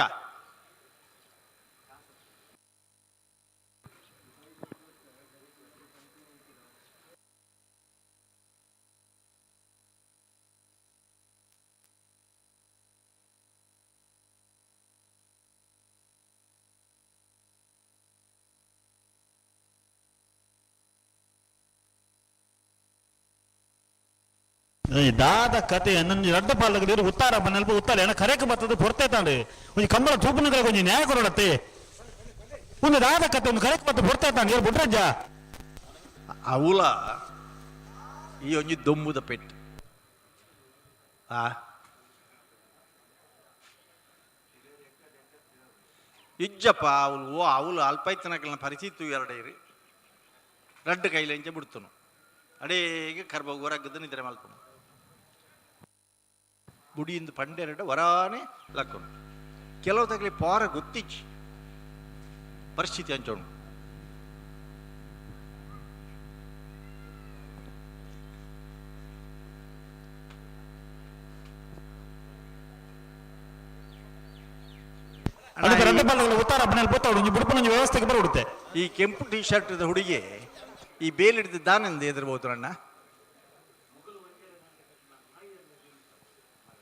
ದಾದ ಕತೆ ನನ್ನ ರಡ್ಡ ಪಾಲಕರು ಉತ್ತಾರ ಬನ್ನಲ್ಪ ಉತ್ತಾರ ಏನ ಕರೆಕ್ ಬರ್ತದೆ ಪೊರ್ತೆ ತಾಂಡು ಒಂಜಿ ಕಂಬಳ ತೂಪುನಗಳ ಒಂಜಿ ನ್ಯಾಯ ಕೊರಡತ್ತೆ. ಒಂದು ದಾದ ಕತೆ ಒಂದು ಕರೆಕ್ ಬರ್ತದೆ ಪೊರ್ತೆ ತಾಂಡು ಏರ್ ಬುಡ್ರಜ್ಜ. ಅವುಲ ಈ ಒಂಜಿ ದೊಂಬುದ ಪೆಟ್ಟು. ಆ ಇಜ್ಜಪ್ಪ ಅವಳು ಓ ಅವಳು ಅಲ್ಪೈತನಕಲ್ನ ಪರಿಸ್ಥಿತಿ ಎರಡೇರಿ ರಡ್ಡು ಕೈಲೆಂಚ ಬಿಡ್ತನು ಅಡೇಗೆ ಕರ್ಬ ಹೊರಗದ್ದು ನಿದ್ರೆ ಮಲ್ಪನು ಗುಡಿಯಿಂದ ಪಂಡೆರಡು ವರಾನೆ ಲಕ್ಕನು ಕೆಲವು ತಗಲಿ ಪಾರ ಗೊತ್ತಿಚ್ಚಿ ಪರಿಸ್ಥಿತಿ ಅಂಚೋಣ. ವ್ಯವಸ್ಥೆಗೆ ಬರಬಿಡುತ್ತೆ. ಈ ಕೆಂಪು ಟಿ ಶರ್ಟ್ ಹುಡುಗಿ ಈ ಬೇಲ್ ಹಿಡಿದು ದಾನೆಂದು ಎದುರ್ಬೋದು ಅಣ್ಣ.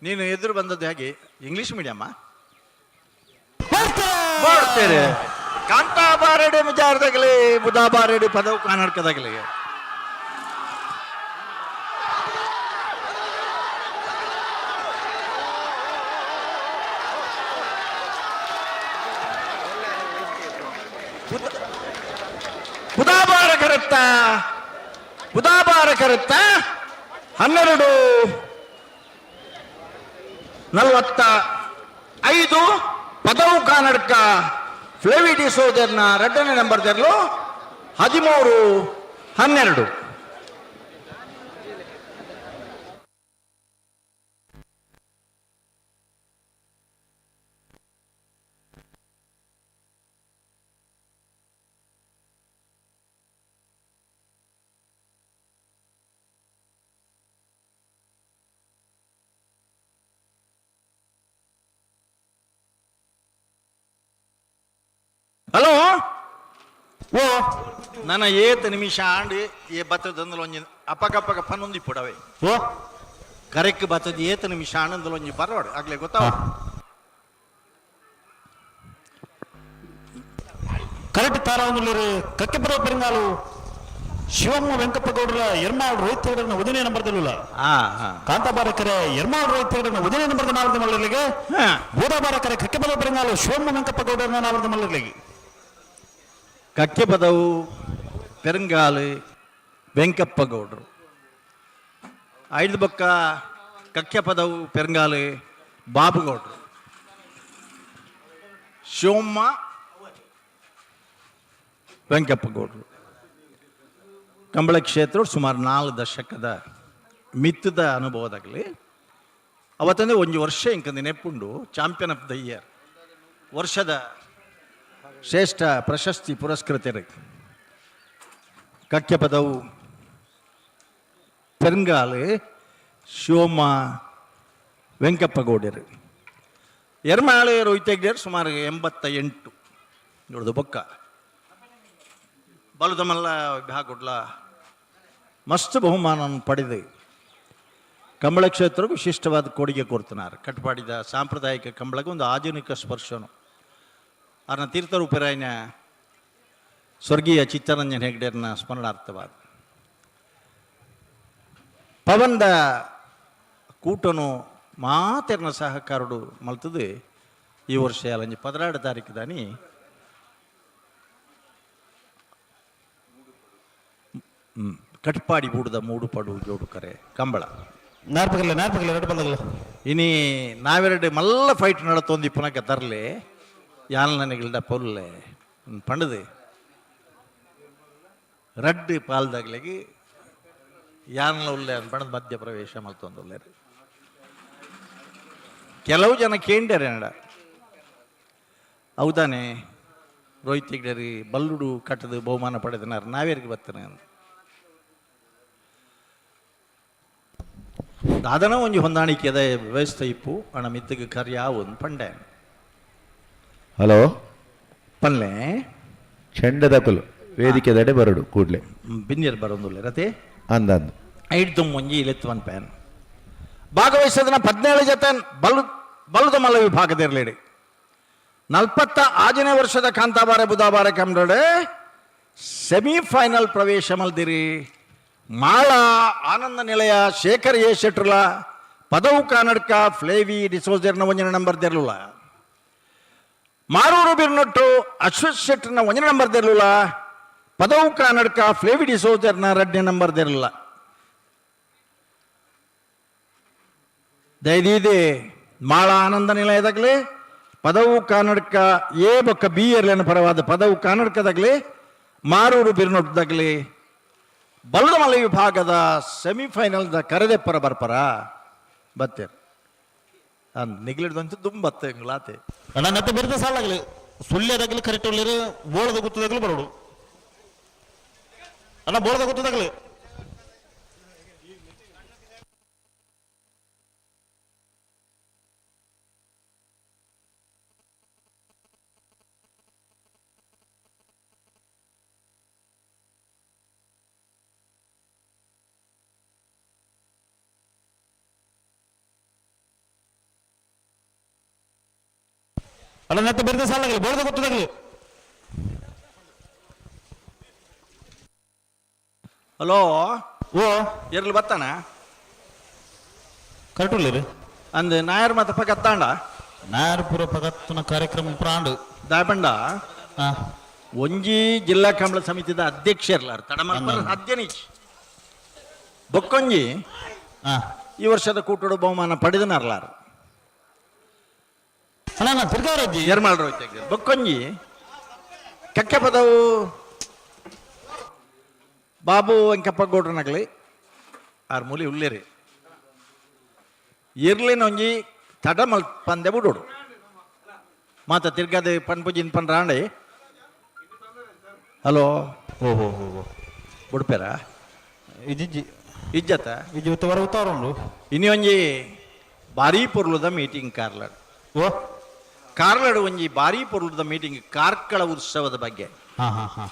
ನೀನು ಎದುರು ಬಂದದ್ದು ಹೇಗೆ? ಇಂಗ್ಲಿಷ್ ಮೀಡಿಯಮ್ಮ ಮಾಡ್ತೇನೆ. ಕಾಂತಾಬಾರೆಡೆ ಮುಜಾರ್ದಾಗಲಿ ಬುಧಾಬಾರೆಡೆ ಪದವು ಕನ್ನಡಕದಾಗಲಿ. ಬುಧಾಬಾರ ಕರುತ್ತ ಬುಧಾಬಾರ ಕರುತ್ತ 12:45 ಪದವು ಕಾನಡ್ಕ ಫ್ಲೇವಿಡಿ ಸೋದರ್ನ ಎರಡನೇ ನಂಬರ್ ತೆರಲು 13-12. ಹಲೋ ಓ ನನ್ನ ಏತ್ ನಿಮಿಷ ಆಂಡ್ ಏ ಬತ್ತದಂದಲ ಒಂಜಿ ಅಪ್ಪಕಪ್ಪಕ ಪನ್ನೊಂದು ಇಪ್ಪಡವೆ. ಓ ಕರೆಕ್ಟ್ ಬತ್ತದ ಏತ್ ನಿಮಿಷ ಆನಂದಲ ಒಂಜಿ ಬರೋಡು ಆಗ್ಲೇ ಗೊತ್ತಾವ. ಕರೆಕ್ಟ್ ತಾರ ಒಂದು ಕಕ್ಕೆಪುರ ಪೆರಂಗಾಲು ಶಿವಮ್ಮ ವೆಂಕಪ್ಪ ಗೌಡರ ಎರ್ಮಾಳ್ ರೋಹಿತ್ ಹೆಗಡೆನ ಒಂದನೇ ನಂಬರ್ದಲ್ಲ. ಕಾಂತಾಬಾರಕರೆ ಎರ್ಮಾಳ್ ರೋಹಿತ್ ಹೆಗಡೆನ ಒಂದನೇ ನಂಬರ್ದ ನಾವರದ ಮಲ್ಲರಿಗೆ. ಬೋದಾಬಾರಕರೆ ಕಕ್ಕೆಪುರ ಪೆರಂಗಾಲು ಶಿವಮ್ಮ ವೆಂಕಪ್ಪ ಗೌಡರನ್ನ ನಾವರದ ಮಲ್ಲರಿಗೆ. ಕಕ್ಕೆಪದವು ಪೆರಂಗಾಲು ವೆಂಕಪ್ಪ ಗೌಡರು ಐದು ಬೊಕ್ಕ ಕಕ್ಕೆಪದವು ಪೆರಂಗಾಲು ಬಾಬುಗೌಡರು ಶಿವಮ್ಮ ವೆಂಕಪ್ಪ ಗೌಡರು. ಕಂಬಳ ಕ್ಷೇತ್ರ ಸುಮಾರು 4 ದಶಕದ ಮಿತ್ತದ ಅನುಭವದಾಗಲಿ ಅವತ್ತಂದ್ರೆ ಒಂದು ವರ್ಷ ಇಂಕಂದು ನೆಪ್ಪುಂಡು ಚಾಂಪಿಯನ್ ಆಫ್ the year ವರ್ಷದ ಶ್ರೇಷ್ಠ ಪ್ರಶಸ್ತಿ ಪುರಸ್ಕೃತರು ಕಕ್ಕೆಪದವು ಪೆರಂಗಾಲು ಶಿವಮ್ಮ ವೆಂಕಪ್ಪ ಗೌಡರು. ಎರ್ಮಾಳೆ ರೋಹಿತ್ ಹೆಗ್ಡೆರು ಸುಮಾರು 88 ನೋಡ್ದು ಬೊಕ್ಕ ಬಲುದಮಲ್ಲ ವಿಭಾಗುಡ್ಲ ಮಸ್ತ್ ಬಹುಮಾನ ಪಡೆದು ಕಂಬಳ ಕ್ಷೇತ್ರಕ್ಕೆ ವಿಶಿಷ್ಟವಾದ ಕೊಡುಗೆ ಕೊಡ್తున్నారు. ಕಟ್ಪಾಡಿದ ಸಾಂಪ್ರದಾಯಿಕ ಕಂಬಳಕ್ಕೆ ಒಂದು ಆಧುನಿಕ ಸ್ಪರ್ಶನು ಅವರನ್ನ ತೀರ್ಥರೂಪರಾಯನ ಸ್ವರ್ಗೀಯ ಚಿತ್ತರಂಜನ್ ಹೆಗ್ಡೆರ್ನ ಸ್ಮರಣಾರ್ಥವಾದ ಪವನ್ದ ಕೂಟನು ಮಾತೆರ್ನ ಸಹಕಾರಡು ಮಲ್ತದು ಈ ವರ್ಷ ಅಲಂಜಿ 16 ತಾರೀಕು ದಾನಿ ಕಟ್ಪಾಡಿ ಬೂಡದ ಮೂಡು ಪಡು ಜೋಡು ಕರೆ ಕಂಬಳ ನಾರ್ಪಗಲ್ಲ ನಾರ್ಪಗಲ್ಲ ಎರಡು ಬಂದಗಲ್ಲ. ಇನಿ ನಾವೆರಡು ಮಲ್ಲ ಫೈಟ್ ನಡತೊಂದು ಪುನಕ ತರಲೆ ಯಾನ್ ನನಗಿಲ್ಡ ಪೊಲ್ಲೆ ಪಂಡದು. ರಡ್ಡ್ ಪಾಲ್ದಾಗ್ಲೆಗ್ ಯಾನ್ಲ ಉಲ್ಲೆ ಅನ್ಪಣದ ಮಧ್ಯ ಪ್ರವೇಶ ಮಲ್ತೊಂದುಲ್ಲೆರ್. ಕೆಲವು ಜನ ಕೇಂಡರೆ ನಡ ಹೌದಾನೆ ರೋಹಿತ್ ಹೆಗ್ಡೆರಿ ಬಲ್ಲುಡು ಕಟ್ಟದು ಬಹುಮಾನ ಪಡೆದನಾರು ನಾವೇರಿಗೆ ಬತ್ತನೆ ಅಂದ್. ದಾದನ ಒಂಜಿ ಹೊಂದಾಣಿಕೆದ ವ್ಯವಸ್ಥೆ ಇಪ್ಪು ಅಣ ಮಿತ್ತಿಗೆ ಕರ್ಯಾವು ಪಂಡೆ. ಹಲೋ ಪನ್ಲೆ ಚೆಂಡದಕುಲು ವೇದಿಕೆದಡೆ ಬರಡು ಕೂಡ್ಲೆ ಬಿನ್ಯರ್ ಬರೋದುಲ್ಲ ರತೆ ಅಂದ ಅಂದ್ ಐಡ್ದು ಒಂಜಿ ಇಲೆತ್ತು ಪ್ಯಾನ್ ಭಾಗವಹಿಸೋದನ್ನ 17 ಜೊತೆ ಬಲು ಬಲದ ಮಲ್ಲ ವಿಭಾಗದಿರಲಿಡಿ 46ನೇ ವರ್ಷದ ಕಾಂತಾಬಾರೆ ಬುಧಾಬಾರೆ ಕಮ್ರಡೆ ಸೆಮಿಫೈನಲ್ ಪ್ರವೇಶ ಮಲ್ದಿರಿ ಮಾಳ ಆನಂದ ನಿಲಯ ಶೇಖರ್ ಎ ಶೆಟ್ರುಲ ಪದವು ಕಾನಡ್ಕ ಫ್ಲೇವಿ ಡಿಸೋಜರ್ನ ಒಂಜಿನ ನಂಬರ್ ದೆರ್ಲುಲ ಮಾರೂರು ಬಿರ್ನೊಟ್ಟು ಅಶ್ವಥ್ ಶೆಟ್ರನ ಒಂಜಿನ ನಂಬರ್ ದೆರ್ಲುಲ ಪದವು ಕಾನಡ್ಕ ಫ್ಲೇವಿ ಡಿಸೋಜರ್ನ ರಡ್ಡನೇ ನಂಬರ್ ದೆರ್ಲುಲ. ದಯದೀದೆ ಮಾಳ ಆನಂದ ನಿಲಯದಾಗಲಿ ಪದವು ಕಾನಡ್ಕ ಎ ಬೊಕ್ಕ ಬಿ ಎರ್ಲೆನ ಪರವಾದ ಪದವು ಕಾನಡ್ಕದಾಗಲಿ ಮಾರೂರು ಬಿರ್ನೊಟ್ಟದಾಗಲಿ ಬಲ್ಲಮಲೆ ವಿಭಾಗದ ಸೆಮಿಫೈನಲ್ದ ಕರೆದೆಪ್ಪರ ಬರ್ಪರ ಬತ್ತೇರ್ ನಿಗ್ಲಿಡ್ದಂತೂ ದುಂಬತ್ತೆ ಇಂಗ್ಲಾತೆ. ಅಣ್ಣ ನತ್ತೆ ಬಿರ್ದ ಸಾಲಾಗಲಿ ಸುಳ್ಯದಾಗಲಿ ಕರೆಕ್ಟ್ ಉಳ್ಳೇರು ಬೋಳದ ಗುತ್ತದಾಗಲಿ ಬರೋಡು ಅಣ್ಣ ಬೋಳದ ಗುತ್ತದಾಗಲಿ. ಅಣ್ಣ ನತ್ತೆ ಬಿರ್ದ ಸಾಲಾಗಲಿ ಬೋಳದ ಗುತ್ತದಾಗಲಿ. ಹಲೋ ಓ ಎರ್ಲು ಬತ್ತಾನ ಕರೆಕ್ಟ್ ಉಳ್ಳೇರು ಅಂದ್ ನಾಯರ್ ಮತ ಪಗತ್ತಾಂಡ ನಾಯರ್ ಪೂರ ಪಗತ್ತನ ಕಾರ್ಯಕ್ರಮ ಪ್ರಾಂಡು ದಾಯಪಂಡ ಒಂಜಿ ಜಿಲ್ಲಾ ಕಂಬಳ ಸಮಿತಿದ ಅಧ್ಯಕ್ಷರ್ಲಾರ್ ತಡಮಲ್ಪ ಅಧ್ಯನೀಚ್ ಬೊಕ್ಕೊಂಜಿ ಈ ವರ್ಷದ ಕೂಟಡು ಬಹುಮಾನ ಪಡೆದನಾರ್ಲಾರ್ ಅಣ್ಣ ತಿರ್ಗಾರಜ್ಜಿ ಎರ್ಮಾಳ್ ರೋಹಿತ್ ಬೊಕ್ಕೊಂಜಿ ಕಕ್ಕೆ ಪದವು ಬಾಬು ವೆಂಕಪ್ಪ ಗೌಡ್ರನಗಲಿ ಆರ್ ಮೂಲಿ ಉಲ್ಲೇರಿ ಇರ್ಲಿನೊಂಜಿ ತಡ ಮಲ್ ಪಂದೆ ಬಿಡೋಡು ಮಾತ ತಿರ್ಗಾದೆ ಪನ್ಪುಜಿನ್ ಪನ್ರಾಂಡೆ. ಹಲೋ ಓಹೋ ಹೋ ಬುಡ್ಪೇರ ಇಜ್ಜಿ ಇಜ್ಜತ ಇಜ್ಜಿ ಉತ್ತವರ ಉತ್ತಾರ ಉಂಡು. ಇನಿ ಒಂಜಿ ಭಾರೀ ಪೊರ್ಲುದ ಮೀಟಿಂಗ್ ಕಾರ್ಲಡ್. ಓ ಕಾರ್ಲಡ್ ಒಂಜಿ ಭಾರೀ ಪೊರ್ಲುದ ಮೀಟಿಂಗ್ ಕಾರ್ಕಳ ಉತ್ಸವದ ಬಗ್ಗೆ. ಹಾ ಹಾ ಹಾ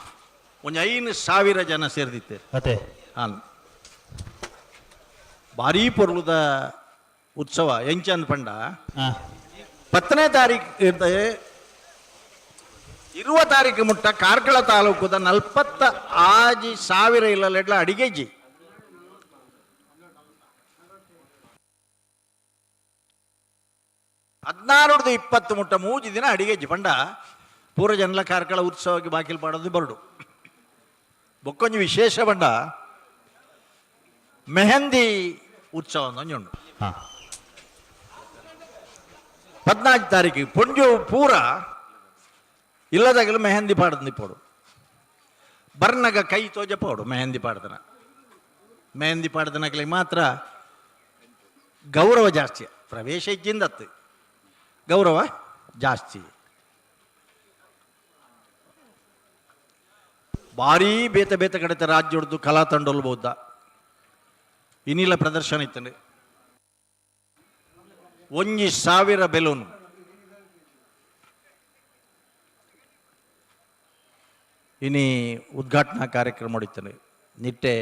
ಒಂಜಿ 5,000 ಜನ ಸೇರ್ದಿತ್ತೆ. ಅದೇ ಹಾಂ ಭಾರೀ ಪೊರ್ಲುದ ಉತ್ಸವ ಎಂಚಂದ್ ಪಂಡ 10ನೇ ತಾರೀಕು ಇರ್ತದೆ 20 ತಾರೀಕು ಮುಟ್ಟ ಕಾರ್ಕಳ ತಾಲೂಕುದ 46,000 ಇಲ್ಲ ಅಡಿಗೆಜಿ. ಹದಿನಾರುಡ್ದು 20 ಮುಟ್ಟ 3 ದಿನ ಅಡಿಗೆಜಿ ಪಂಡ ಪೂರ ಜನಲ ಕಾರ್ಕಳ ಉತ್ಸವಕ್ಕೆ ಬಾಕಿಲ್ ಪಾಡೋದು ಬರಡು. ಬೊಕ್ಕೊಂಜಿ ವಿಶೇಷ ಬಂಡ ಮೆಹಂದಿ ಉತ್ಸವ ಒಂಜುಂಡು 14 ತಾರೀಕು ಪೊಂಜು ಪೂರ ಇಲ್ಲದಾಗಲೂ ಮೆಹಂದಿ ಪಾಡದು ನಿಪ್ಪೋಡು ಬರ್ನಗ ಕೈ ತೋಜ ಪೋಡು ಮೆಹಂದಿ ಪಾಡ್ದನ ಮೆಹಂದಿ ಪಾಡ್ದನಗಲಿ ಮಾತ್ರ ಗೌರವ ಜಾಸ್ತಿ ಪ್ರವೇಶ ಇಜ್ಜಿಂದತ್ತು ಗೌರವ ಜಾಸ್ತಿ. ಭಾರೀ ಬೇತೆ ಬೇತೆ ಕಡೆತ ರಾಜ್ಯಡ್ದು ಕಲಾ ತಂಡೋಲ್ ಬೌದ್ಧ ಇನ್ನಿಲ್ಲ ಪ್ರದರ್ಶನ ಇತ್ತಂಡೆ 1,000 ಬೆಲೂನ್ ಇನಿ ಉದ್ಘಾಟನಾ ಕಾರ್ಯಕ್ರಮ ಮಾಡಿದ್ದಾನೆ ನಿಟ್ಟೆ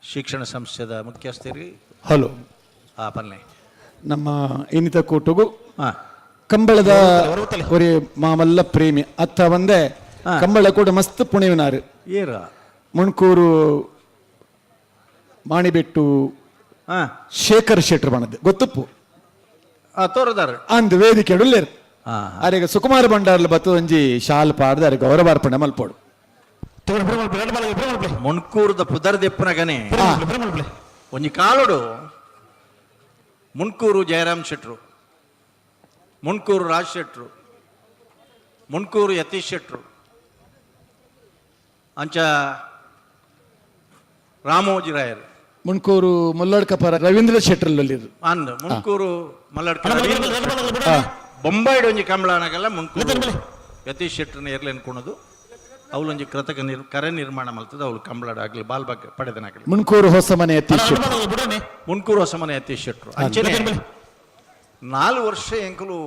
ಶಿಕ್ಷಣ ಸಂಸ್ಥೆದ ಮುಖ್ಯಸ್ಥರಿ. ಹಲೋ ಪನ್ನೆ ನಮ್ಮ ಇನ್ನಿತ ಕೂಟಗು ಕಂಬಳದ ಒರಿ ಮಾಮಲ್ಲ ಪ್ರೇಮಿ ಅತ್ತ ಒಂದೇ ಕಂಬಳ ಕೂಡ ಮಸ್ತ್ ಪುಣೆವಿನಾರು ಏರ ಮುಣ್ಕೂರು ಮಾಣಿಬೆಟ್ಟು ಶೇಖರ್ ಶೆಟ್ರು ಬಣದ್ದು ಗೊತ್ತುಪ್ಪು ತೋರದಾರ ಅಂದ್ ವೇದಿಕೆ ಉಲ್ಲೇರು ಅರೆಗ ಸುಕುಮಾರ ಭಂಡಾರ್ಲ ಬತ್ತು ಒಂಜಿ ಶಾಲ್ ಪಾಡ್ದು ಅರೆ ಗೌರವಾರ್ಪಣೆ ಮಲ್ಪೋಡು. ಮುಣ್ಕೂರುದ ಪುದರ್ ದೆಪ್ಪನಗನೆ ಒಂಜಿ ಕಾಲುಡು ಮುಣ್ಕೂರು ಜಯರಾಮ್ ಶೆಟ್ರು, ಮುಣ್ಕೂರು ರಾಜ್ ಶೆಟ್ರು, ಮುಣ್ಕೂರು ಯತೀಶ್ ಶೆಟ್ರು, ಅಂಚ ರಾಮೋಜಿ ರಾಯರ್. ಮುಂಡ್ಕೂರು ಮುಲ್ಲಡ್ಕಪರ ರವೀಂದ್ರ ಶೆಟ್ಟರ್ಲಲ್ಲಿ. ಅಂದ್ ಮುಂಡ್ಕೂರು ಮಲ್ಲಡ್ಕ ಬೊಂಬಾಯಿಡ್ ಒಂಜಿ ಕಂಬಳನಗಲ್ಲ ಮುಂಡ್ಕೂರು ಯತೀಶ್ ಶೆಟ್ಟರ್ನ ಎರ್ಲೆ ಅನ್ಕೊಳೋದು ಅವಳೊಂಜಿ ಕೃತಕ ಕರೆ ನಿರ್ಮಾಣ ಮಲ್ತದ ಅವಳು ಕಂಬಳಾಡ ಆಗಲಿ ಬಾಲ್ ಬಗ್ಗೆ ಪಡೆದನಾಗಲಿ. ಮುಂಡ್ಕೂರು ಹೊಸ ಮನೆ ಯತೀಶ್ ಶೆಟ್ಟರ್. ಮುಂಡ್ಕೂರು ಹೊಸ ಮನೆ ಯತೀಶ್ ಶೆಟ್ಟರು. ಅಂಚನೆ 4 ವರ್ಷ ಎಂಕುಲು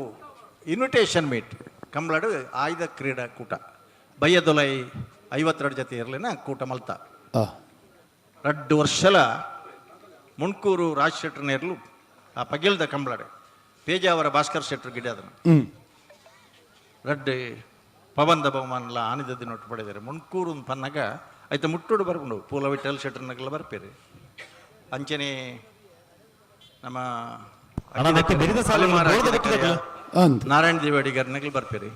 ಇನ್ವಿಟೇಷನ್ ಮೀಟ್ ಕಂಬಳಾಡು ಆಯುಧ ಕ್ರೀಡಾ ಕೂಟ ಬಯ್ಯದೊಲೈ 52 ಜೊತೆ ಇರಲಿನ ಕೂಟ ಮಲ್ತ. 2 ವರ್ಷಲ ಮುಂಡ್ಕೂರು ರಾಜ್ ಶೆಟ್ಟರ್ನ ಇರಲು ಆ ಪಗಿಲ್ದ ಕಂಬಳಾಡೆ ಪೇಜಾವರ ಭಾಸ್ಕರ್ ಶೆಟ್ಟರ್ ಗಿಡ ಅದನ್ನು ರಡ್ಡು ಪವಂದ ಬಹುಮಾನಲ ಆನಿದ ದಿನೊಟ್ಟು ಪಡೆದರೆ ಮುಂಡ್ಕೂರು ಪನ್ನಾಗ ಆಯ್ತು ಮುಟ್ಟೋಡು ಬರ್ಕೊಂಡು ಪೂಲ ವಿಠಲ್ ಶೆಟ್ಟರ್ನಾಗೆಲ್ಲ ಬರ್ಪೇರಿ. ಅಂಚನೆ ನಮ್ಮ ನಾರಾಯಣ ದೇವಾಡಿಗರ್ನಾಗಲ್ ಬರ್ಪೇರಿ,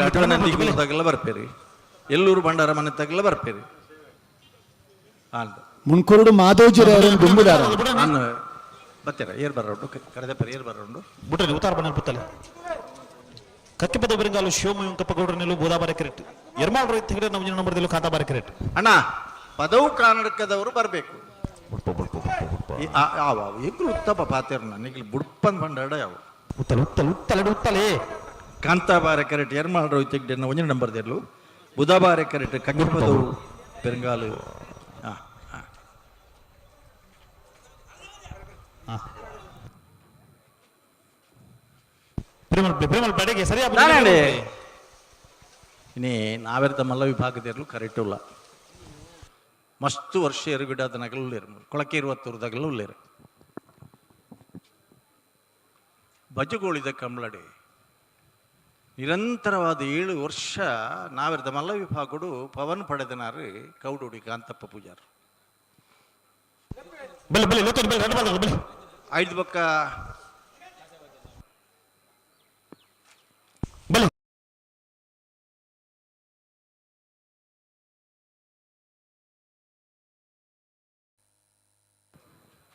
ಅಡ್ವನಂದಿಗುಲದಾಗೆಲ್ಲ ಬರ್ಪೇರಿ, ಎಲ್ಲೂರು ಭಂಡಾರ ಮನೆ ತಗಲ ಬರ್ಪೇರಿ. ಮುಂಡ್ಕೂರುಡು ಮಾಧೋಜಿರವರನ್ನು ದುಂಬುದಾರ. ನಾನು ಬತ್ತೀರ ಏರ್ ಬರೋಂಡು ಕರೆದಪ್ಪರ ಏರ್ ಬರೋಂಡು ಬುಟ್ಟಲಿ ಉತ್ತಾರ ಬಣ್ಣ ಬುತ್ತಲೆ ಕಕ್ಕಿಪದ ಬೆರಂಗಾಲು ಶಿವಮಯ ಕಪ್ಪಗೌಡರ ನಿಲು ಬೋದಾಬಾರ ಕ್ರೆಟ್ ಎರ್ಮಾಳ್ ರೋಹಿತ್ ಹೆಗಡೆ ನಮ್ಮ ನಂಬರ್ದಲ್ಲಿ ಖಾತಾಬಾರ ಕ್ರೆಟ್. ಅಣ್ಣ ಪದವು ಕರ್ನಾಟಕದವರು ಬರಬೇಕು. ಯಾವ ಎಂಗ್ಲು ಉತ್ತಮ ಪಾತೇರ್ನ ನಿಗ್ಲು ಬುಡ್ಪನ್ ಬಂಡಾಡ ಯಾವ ಉತ್ತಲ ಉತ್ತಲ ಉತ್ತಲ ಉತ್ತಲೇ ಕಾಂತಾಬಾರ ಕರೆಟ್ ಎರ್ಮಾಳ್ ರೋಹಿತ್ ಹೆಗಡೆ ಒಂಜಿ ನಂಬರ್ ದೇರ್ಲು ಬುಧಬಾರ ಕರೆಟ್ ಕಕ್ಕಿಪದವು ಬೆರಂಗಾಲು. ಇನಿ ನಾವೆರ್ದ ಮಲ್ಲ ವಿಭಾಗದಿರಲು ಕರೆಕ್ಟ್ ಉಲ್ಲ ಮಸ್ತ್ ವರ್ಷ ಎರುಗಿಡಾದ ನಗಲು ಉಳ್ಳೇರು ಕೊಳಕೆ ಇರುವತ್ತೂರ್ದಾಗಲೂ ಉಳ್ಳೇರು ಬಜಗೋಳಿದ ಕಂಬಳಡೆ ನಿರಂತರವಾದ 7 ವರ್ಷ ನಾವೆರ್ದ ಮಲ್ಲ ವಿಭಾಗಡು ಪವನ್ ಪಡೆದನಾರು ಕೌಡೋಡಿ ಕಾಂತಪ್ಪ ಪೂಜಾರ್. ಐದು ಪಕ್ಕ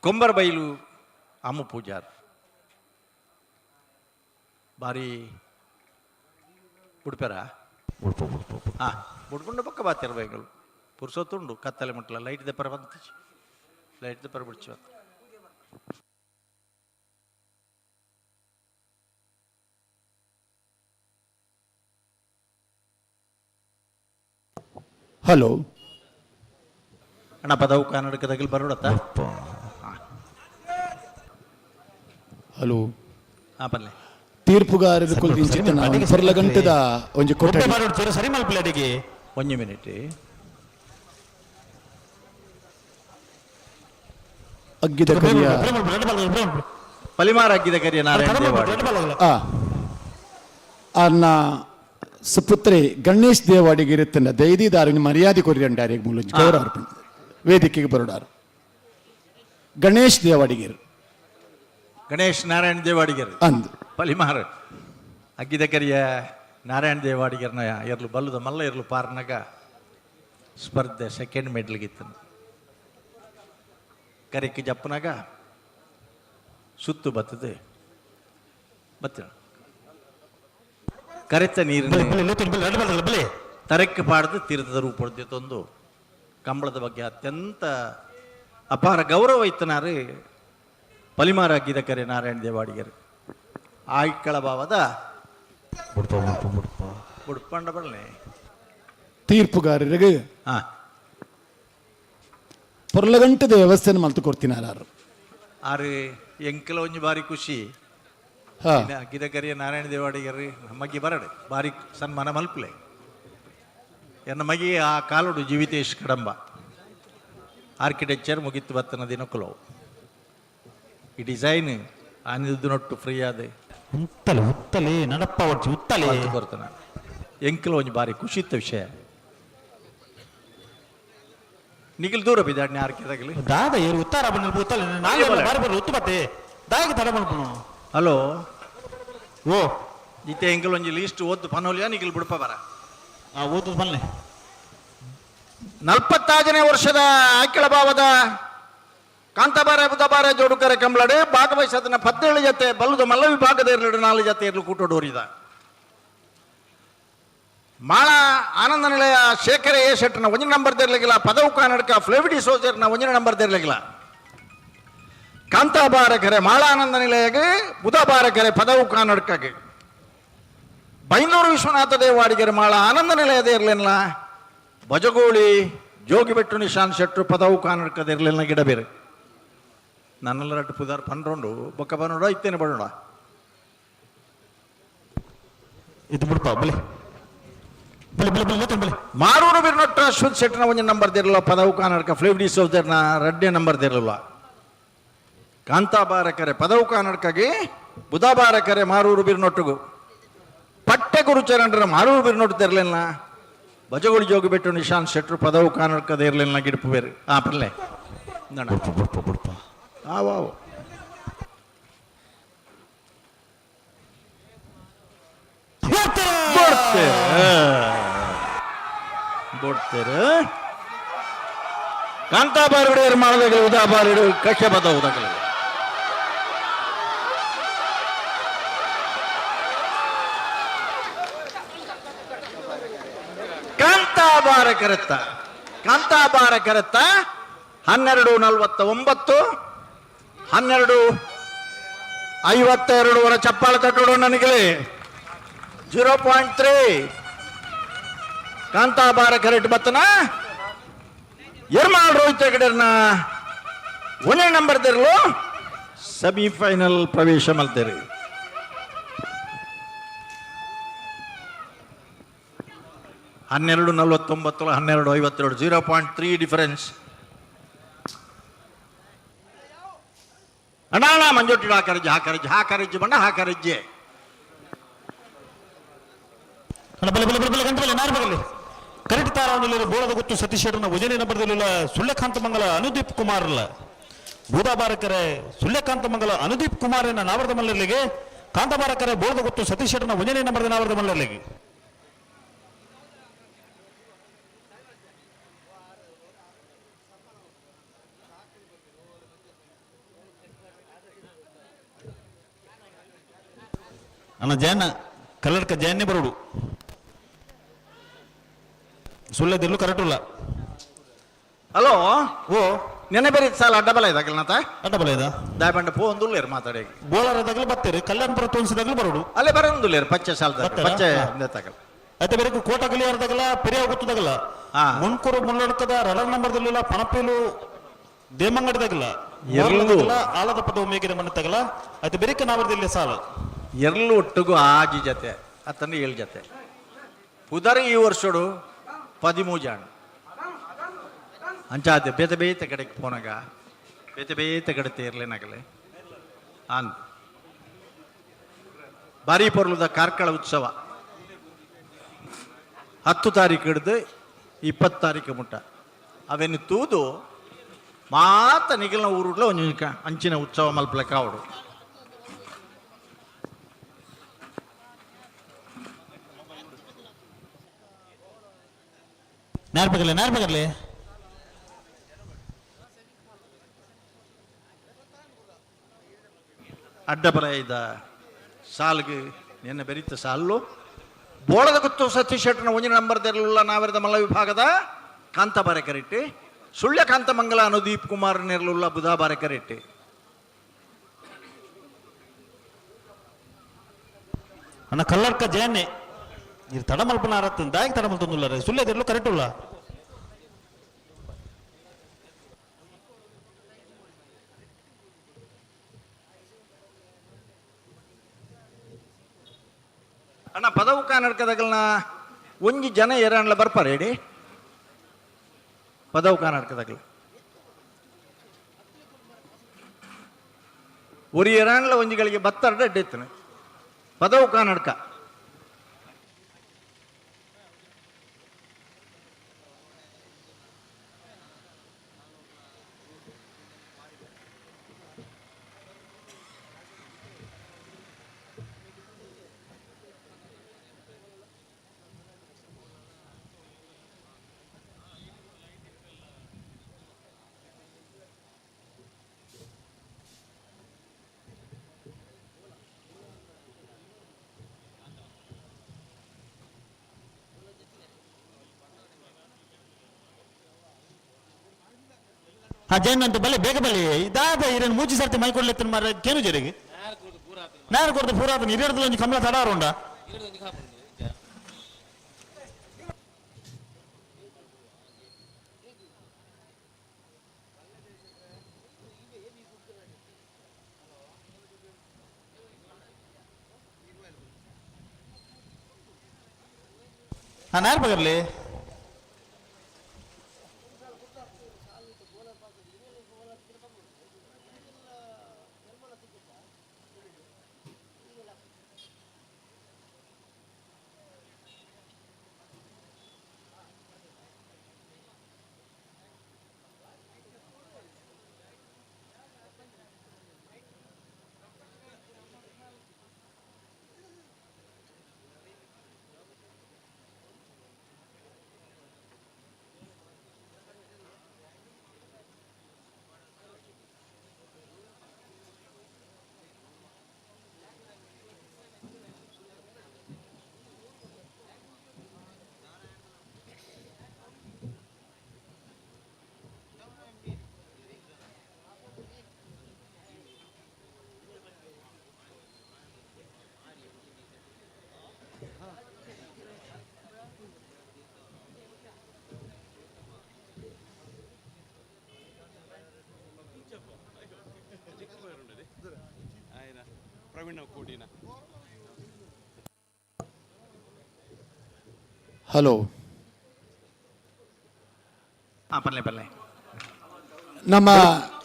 ಕೊಂಬರಬೈಲು ಅಮ್ಮ ಪೂಜಾರ್ ಬಾರಿ ಬುಡ್ಪೆರ ಹಾಂ ಬುಡ್ಪುಂಡ ಪಕ್ಕ ಬಾತಿರ ಬೈಗಳು ಪುರ್ಸೊತ್ತುಂಡು ಕತ್ತಲೆ ಮುಟ್ಲ ಲೈಟ್ ದೆಪ್ಪರ ಬಂತು ಲೈಟ್ ದೆಪ್ಪರ ಬಿಡ್ಚು ಅಂತ. ಹಲೋ ಅಣ್ಣ ಪದವು ಕರ್ನಾಟಕದಾಗಲಿ ಬರೋಡತ್ತ. ಹಲೋ ಹಾಂ ಪಲ್ಲೆ ತೀರ್ಪುಗಾರರು ಕುಲ್ದಿಂಚಿತ್ತನ ಪೊರ್ಲ ಗಂಟೆದ ಒಂಜಿ ಕೊಠಡಿ ಸರಿ ಮಲ್ಪಲೆ ಅಡಿಗೆ ಒಂಜಿ ಮಿನಿಟ್. ಅಗ್ಗಿದ ಕರಿಯ ಪಲಿಮಾರ್ ಅಗ್ಗಿದ ಕರಿಯ ನಾರಾಯಣ ದೇವಾಡಿ. ಅನ್ನ ಸುಪುತ್ರಿ ಗಣೇಶ್ ದೇವಾಡಿಗೆ ಇರುತ್ತನ್ನ ದೈದಿದಾರಿನ ಮರ್ಯಾದೆ ಕೊರಿಯಂಡಾರಿ ಮೂಲಂಜಿ ಗೌರವ ಅರ್ಪಣೆ ವೇದಿಕೆಗೆ ಬರೋಡಾರು ಗಣೇಶ್ ದೇವಾಡಿಗರು ಗಣೇಶ್ ನಾರಾಯಣ ದೇವಾಡಿಗರು ಅಂದು ಪಲಿಮಾರ್ ಅಗ್ಗಿದ ಕರಿಯ ನಾರಾಯಣ ದೇವಾಡಿಗರ್ನ ಎರ್ಲು ಬಲ್ಲದ ಮಲ್ಲ ಎರ್ಲು ಪಾರ್ನಾಗ ಸ್ಪರ್ಧೆ ಸೆಕೆಂಡ್ ಮೆಡ್ಲ್ಗಿತ್ತನು ಕರೆಕ್ಕ್ ಜಪ್ಪನಾಗ ಸುತ್ತು ಬರ್ತದೆ ಬತ್ತ ಕರೆತ ನೀರಿನ ತರಕ್ಕೆ ಪಾಡ್ದು ತೀರ್ಥದ ರೂಪದ ಕಂಬಳದ ಬಗ್ಗೆ ಅತ್ಯಂತ ಅಪಾರ ಗೌರವ ಇತ್ತನಾರು ಪಲಿಮಾರಾಗಿದ್ದ ಕರೆ ನಾರಾಯಣ ದೇವಾಡಿಗರು ಆಯ್ಕಳ ಭಾವದ ಬುಡ್ಪಂಡ ಬಳ್ಳೆ ತೀರ್ಪುಗಾರರಿಗೆ ಪೊರ್ಲಗಂಟದ ವ್ಯವಸ್ಥೆನ ಮಲ್ತು ಕೊಡ್ತಿನಾರು. ಆರು ಎಂಕಲ ಒಂಜಿ ಬಾರಿ ಖುಷಿ ಗಿದಕರಿಯ ನಾರಾಯಣ ದೇವಾಡಿಗರು ಮಗ್ಗಿ ಬರಡೆ ಬಾರಿ ಸನ್ಮಾನ ಮಲ್ಪಲೆ ಎನ್ನ ಮಗಿ ಆ ಕಾಲುಡು ಜೀವಿತೇಶ್ ಕಡಂಬ ಆರ್ಕಿಟೆಕ್ಚರ್ ಮುಗಿತ್ತು ಬತ್ತನ ದಿನಕ್ಕುಲವು ಈ ಡಿಸೈನ್ ಆನಿದ್ದು ಫ್ರೀ ಆದ ಉತ್ತಲೆ ಉತ್ತಲೆ ನಡಪ್ಪ ಒಡ್ಚಿ ಉತ್ತಲೆ ಕೊರ್ತನ ಎಂಕಲ ಒಂಜಿ ಬಾರಿ ಖುಷಿ ಇತ್ತ ವಿಷಯ ನಿಗಿಲ್ ದೂರ ಬಿದ್ದಾಡ್ನೆ ಆರ್ಕೆದಾಗಲಿ ದಾದ ಏರು ಉತ್ತಾರ ಬಂದ ಉತ್ತಲೆ ನಾಳೆ ಬಾರಿ ಬರ ಉತ್ತು ಬತ್ತೆ ದಾಗಿ ತಡ ಮಲ್ಪನು. ಹಲೋ ಓ ಇತ್ತೆ ಎಂಕಲ್ ಒಂಜಿ ಲೀಸ್ಟ್ ಓದ್ದು ಪನೋಲಿಯಾ ನಿಗಿಲ್ ಬಿಡ್ಪ ಬರ. ಓದು ಪನ್ಲೆ. 46ನೇ ವರ್ಷದ ಆಕಿಳ ಭಾವದ ಕಾಂತಾಬಾರೆ ಬುಧಬಾರೆ ಜೋಡುಕರೆ ಕಂಬಳಡೆ ಭಾಗವಹಿಸದನ್ನ 17 ಜೊತೆ ಬಲ್ಲದ ಮಲ್ಲ ವಿಭಾಗದ ಇರಲು 4 ಜೊತೆ ಇರಲು ಕೂಟೋಡೋರಿದ ಮಾಳ ಆನಂದ ನಿಲಯ ಶೇಖರ ಎ ಶೆಟ್ಟನ ಒಂಜಿ ನಂಬರ್ ತೆರಲಿಕ್ಕಿಲ್ಲ. ಪದವು ಕನ್ನಡಕ ಫ್ಲೇವಿಡಿ ಸೋಜರ್ನ ಒಂಜಿನ ನಂಬರ್ ತೆರಲಿಕ್ಕಿಲ್ಲ. ಕಾಂತಾಬಾರಕರೆ ಮಾಳಾನಂದ ನಿಲಯಗೆ, ಬುಧಬಾರಕರೆ ಪದವು ಕನ್ನಡಕಗೆ. ಬೈಂದೂರು ವಿಶ್ವನಾಥ ದೇವಾಡಿಗರ ಮಾಳ ಆನಂದ ನಿಲಯದ ಇರಲಿಲ್ಲ. ಬಜಗೋಳಿ ಜೋಗಿಬೆಟ್ಟು ನಿಶಾಂತ್ ಶೆಟ್ಟರು ಪದವು ಕನ್ನಡಕದ ಇರಲಿಲ್ಲ. ಗಿಡ ಬೇರೆ ನನ್ನೆಲ್ಲ ರಟ್ಟು ಪುದಾರ್ ಪನ್ರೊಂಡು ಬೊಕ್ಕ ಬನ್ನೋಡ ಇತ್ತೇನೆ ಬಡೋಣ. ಇದು ಬಿಡ್ಪ ಬಲೆ ಬಲೆ ಬಲೆ ಬಲೆ ಬಲೆ. ಮಾರೂರು ಬಿರ್ನೊಟ್ಟ ಅಶ್ವಥ್ ಶೆಟ್ಟನ ಒಂಜಿ ನಂಬರ್ ದಿರಲಿಲ್ಲ. ಪದವು ಕನ್ನಡಕ ಫ್ಲೇವಿಡಿ ಸೋಜರ್ನ ರಡ್ಡೆ ನಂಬರ್ ದಿರಲಿಲ್ಲ. ಕಾಂತಾಬಾರಕರೆ ಪದವು ಕನ್ನಡಕಗೆ, ಬುಧಬಾರಕರೆ ಮಾರೂರು ಬಿರ್ನೊಟ್ಟುಗು. ಪಟ್ಟೆ ಗುರುಚರಣರ ಮಾರೂರು ಬಿರ್ನೊಟ್ಟು ತೆರಲಿಲ್ಲ. ಬಜಗೋಳಿ ಜೋಗಿಬೆಟ್ಟು ನಿಶಾಂತ್ ಶೆಟ್ಟರು ಪದವು ಕನ್ನಡಕದ ಇರಲಿಲ್ಲ. ಗಿಡಪು ಬೇರೆ ಆ ಪರ್ಲೆ. ಬುಡ್ಪ ಬುಡ್ಪ ಬುಡ್ಪ. ಆವಾವು ಬೋಡ್ತೇರು. ಕಾಂತಾಬಾರುಡು ಮಾಡದಾಗಲಿ ಉದಾಬಾರುಡು ಕಕ್ಷೆ ಬದ ಉದಾಗಲಿ. ಕಾಂತಾಬಾರ ಕರೆತ್ತ, ಕಾಂತಾಬಾರ ಕರೆತ್ತ. 12:49, 12:52 ವರ ಚಪ್ಪಾಳೆ ತಟ್ಟೋಡು ನನಗೆ. 0.3 ಕಾಂತಾಬಾರ ಕರೆಕ್ಟ್ ಬತ್ತನ. ಎರ್ಮಾಲ್ ರೋಹಿತ್ ಹೆಗಡೆರ್ನ ಒಂದೇ ನಂಬರ್ ತೆರಲು ಸೆಮಿಫೈನಲ್ ಪ್ರವೇಶ ಮಲ್ತೇರಿ. 12:49, 12:52, 0.3 ಡಿಫರೆನ್ಸ್. ಅಣ್ಣ ಮಂಜೊಟ್ಟಿ ಹಾಕರಜ್ಜೆ ಹಾಕರಜ್ಜೆ ಹಾಕರಜ್ಜೆ ಬಣ್ಣ ಹಾಕರಜ್ಜೆ. ಬಲೆ ಬಲೆ ಬಲೆ ಬಲೆ ಗಂಟೆ ಬಲೆ ನಾರು ಬರಲಿ. ಕರೆಕ್ಟ್ ತಾರಾವನಲ್ಲಿ ಬೋಳದ ಗೊತ್ತು ಸತೀಶ್ ಶೆಟ್ಟರ್ನ ವಜನೆ ನಂಬರ್ದಲ್ಲಿಲ್ಲ. ಸುಳ್ಯಕಾಂತ ಮಂಗಲ ಅನುದೀಪ್ ಕುಮಾರ್ ಅಲ್ಲ. ಬೂದಾಬಾರಕರೆ ಸುಳ್ಯಕಾಂತ ಮಂಗಲ ಅನುದೀಪ್ ಕುಮಾರ್ ಎನ್ನ ನಾವರದ ಮಲ್ಲರ್ಲಿಗೆ. ಕಾಂತಬಾರಕರೆ ಬೋಳದ ಗೊತ್ತು ಸತೀಶ್ ಶೆಟ್ಟರ್ನ ವಜನೆ ನಂಬರ್ದ ನಾವರದ ಮಲ್ಲರ್ಲಿಗೆ. ಅಣ್ಣ ಜಯಣ್ಣ ಕಲ್ಲಡ್ಕ ಜಯನ್ನೇ ಬರೋಡು. ಸುಳ್ಳದಿರ್ಲು ಕರೆಕ್ಟ್ ಇಲ್ಲ. ಹಲೋ, ಓ ನೆನೆ ಬೇರೆ ಸಾಲ ಡಬಲ್ ಐದಾಗಲ್ಲ ನಾತ. ಡಬಲ್ ಐದ ದಾಯಬಂಡ ಪೋ ಒಂದುಲ್ಲೇರು ಮಾತಾಡಿ. ಬೋಳಾರದಾಗಲೂ ಬತ್ತೀರಿ, ಕಲ್ಯಾಣಪುರ ತೋನ್ಸಿದಾಗಲೂ ಬರೋಡು. ಅಲ್ಲೇ ಬರೋಂದುಲ್ಲೇರು ಪಚ್ಚೆ ಸಾಲ ಪಚ್ಚೆ ತಾಗಲ್ಲ. అయితే ಬೇರೆ ಕೋಟಗಲಿ ಅರ್ಧಗಲ ಪೆರಿಯ ಗೊತ್ತದಾಗಲ್ಲ. ಮುನ್ಕೂರು ಮುನ್ನಡ್ಕದ ರಡ ನಂಬರ್ದಲ್ಲಿಲ್ಲ. ಪಣಪೇಲು ದೇಮಂಗಡದಾಗಲ್ಲ ಆಲದ ಪದ ಮೇಗಿನ ಮಣ್ಣು ತಗಲ. అయితే ಬೇರೆ ನಾವರದಲ್ಲಿ ಸಾಲ ಎರ್ಲು ಒಟ್ಟುಗು ಆಜಿ ಜತೆ ಅತ್ತಂದ್ರೆ ಏಳು ಜತೆ. ಪುದರ್ ಈ ವರ್ಷಡು 13 ಜನ ಅಂಚಾದೆ ಬೇತೆ ಬೇತೆ ಕಡೆಗೆ ಪೋನಾಗ ಬೇತೆ ಬೇತೆ ಕಡೆ ತೇರ್ಲೇನಾಗಲೆ ಆನ್. ಬಾರಿ ಪೊರ್ಲುದ ಕಾರ್ಕಳ ಉತ್ಸವ 10 ತಾರೀಕು ಹಿಡಿದು 20 ತಾರೀಕು ಮುಟ್ಟ ಅವೆನ್ನು ತೂದು ಮಾತ ನಿಗಲ್ನ ಊರುಡ್ಲ ಒಂಜಿ ಅಂಚಿನ ಉತ್ಸವ ಮಲ್ಪಲಕ್ಕ ಅವಡು. ನಾರ್ಬಗಲೆ ನಾರ್ಬಗಲೆ ಅಡ್ಡಬಲ ಇದ್ದ ಸಾಲ್ಗೆ ನಿನ್ನೆ ಬೆರೀತ ಸಾಲು ಬೋಳದ ಗುತ್ತು ಸತೀಶ್ ಶೆಟ್ಟನ ಒಂಜಿನ ನಂಬರ್ ತೆರಲಿಲ್ಲ. ನಾವಿರದ ಮಲ್ಲ ವಿಭಾಗದ ಕಾಂತ ಬಾರೆಕರೆಟ್ಟಿ. ಸುಳ್ಯ ಕಾಂತಮಂಗಲ ಅನುದೀಪ್ ಕುಮಾರ್ ನೆರಳುಲ್ಲ ಬುಧಾ ಬಾರೆಕರೆಟ್ಟಿ. ಅಣ್ಣ ಕಲ್ಲಡ್ಕ ಜಯನ್ನೇ ಇದು ತಡಮಲ್ಪನ ಆರತ್ತ ದಾಯಿಗೆ ತಡಮಲ್ ತೊಂದುಲ್ಲ. ಸುಳ್ಯದಿರ್ಲು ಕರೆಕ್ಟ್ ಉಲ್ಲ. ಅಣ್ಣ ಪದವು ಕನ್ನಡಕದಾಗಲ್ನ ಒಂಜಿ ಜನ ಏರಣ್ಲ ಬರ್ಪಾರೆ ಹೇಳಿ ಪದವು ಕನ್ನಡಕದಾಗಲ ஒரு ಏರಾಣ್ಲ ಒಂಜಿಗಳಿಗೆ ಬತ್ತರ್ಡ ಅಡ್ಡಿತ್ತನೆ ಪದವು ಕನ್ನಡಕ. ಹಾ ಜೈನ್ ಅಂತ ಬಲೆ ಬೇಗ ಬಲೆ ಇದಾದ ಇರನ್ ಮೂಜಿ ಸರ್ತಿ ಮೈ ಕೊಡ್ಲೆತ್ತನ ಮಾರ ಕೇನು ಜರಿಗೆ ನಾರು ಕೊಡ್ದು ಪೂರ ಆತನ ಹಿರಿಯರ್ದು ಒಂಜಿ ಕಮಲ ತಡಾರ ಉಂಡ. ಹಾ ನಾರು ಬಗರ್ಲಿ. ಹಲೋ. ಪಲ್ಲೆ ಪಲ್ಲೆ. ನಮ್ಮ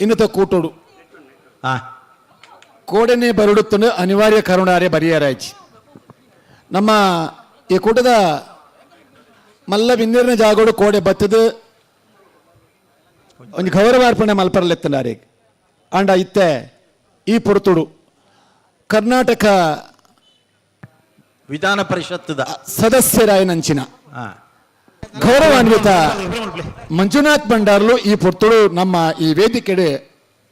ಇನ್ನತ ಕೂಟೋಡು ಕೋಡನೆ ಬರಡುತ್ತನು ಅನಿವಾರ್ಯ ಕಾರಣಾರೆ ಬರಿಯರಾಯ್ಚಿ. ನಮ್ಮ ಈ ಕೂಟದ ಮಲ್ಲ ಬಿಂದಿರಿನ ಜಾಗೋಡು ಕೋಡೆ ಬತ್ತದು ಒಂದು ಗೌರವಾರ್ಪಣೆ ಮಲ್ಪರಲೆತ್ತನಾರೆ ಆಂಡ ಇತ್ತೆ ಈ ಪೊರ್ತುಡು ಕರ್ನಾಟಕ ವಿಧಾನ ಪರಿಷತ್ತದ ಸದಸ್ಯರಾಯನಂಚಿನ ಗೌರವಾನ್ವಿತ ಮಂಜುನಾಥ್ ಭಂಡಾರ್ಲು ಈ ಪೊರ್ತುಡು ನಮ್ಮ ಈ ವೇದಿಕೆಡೆ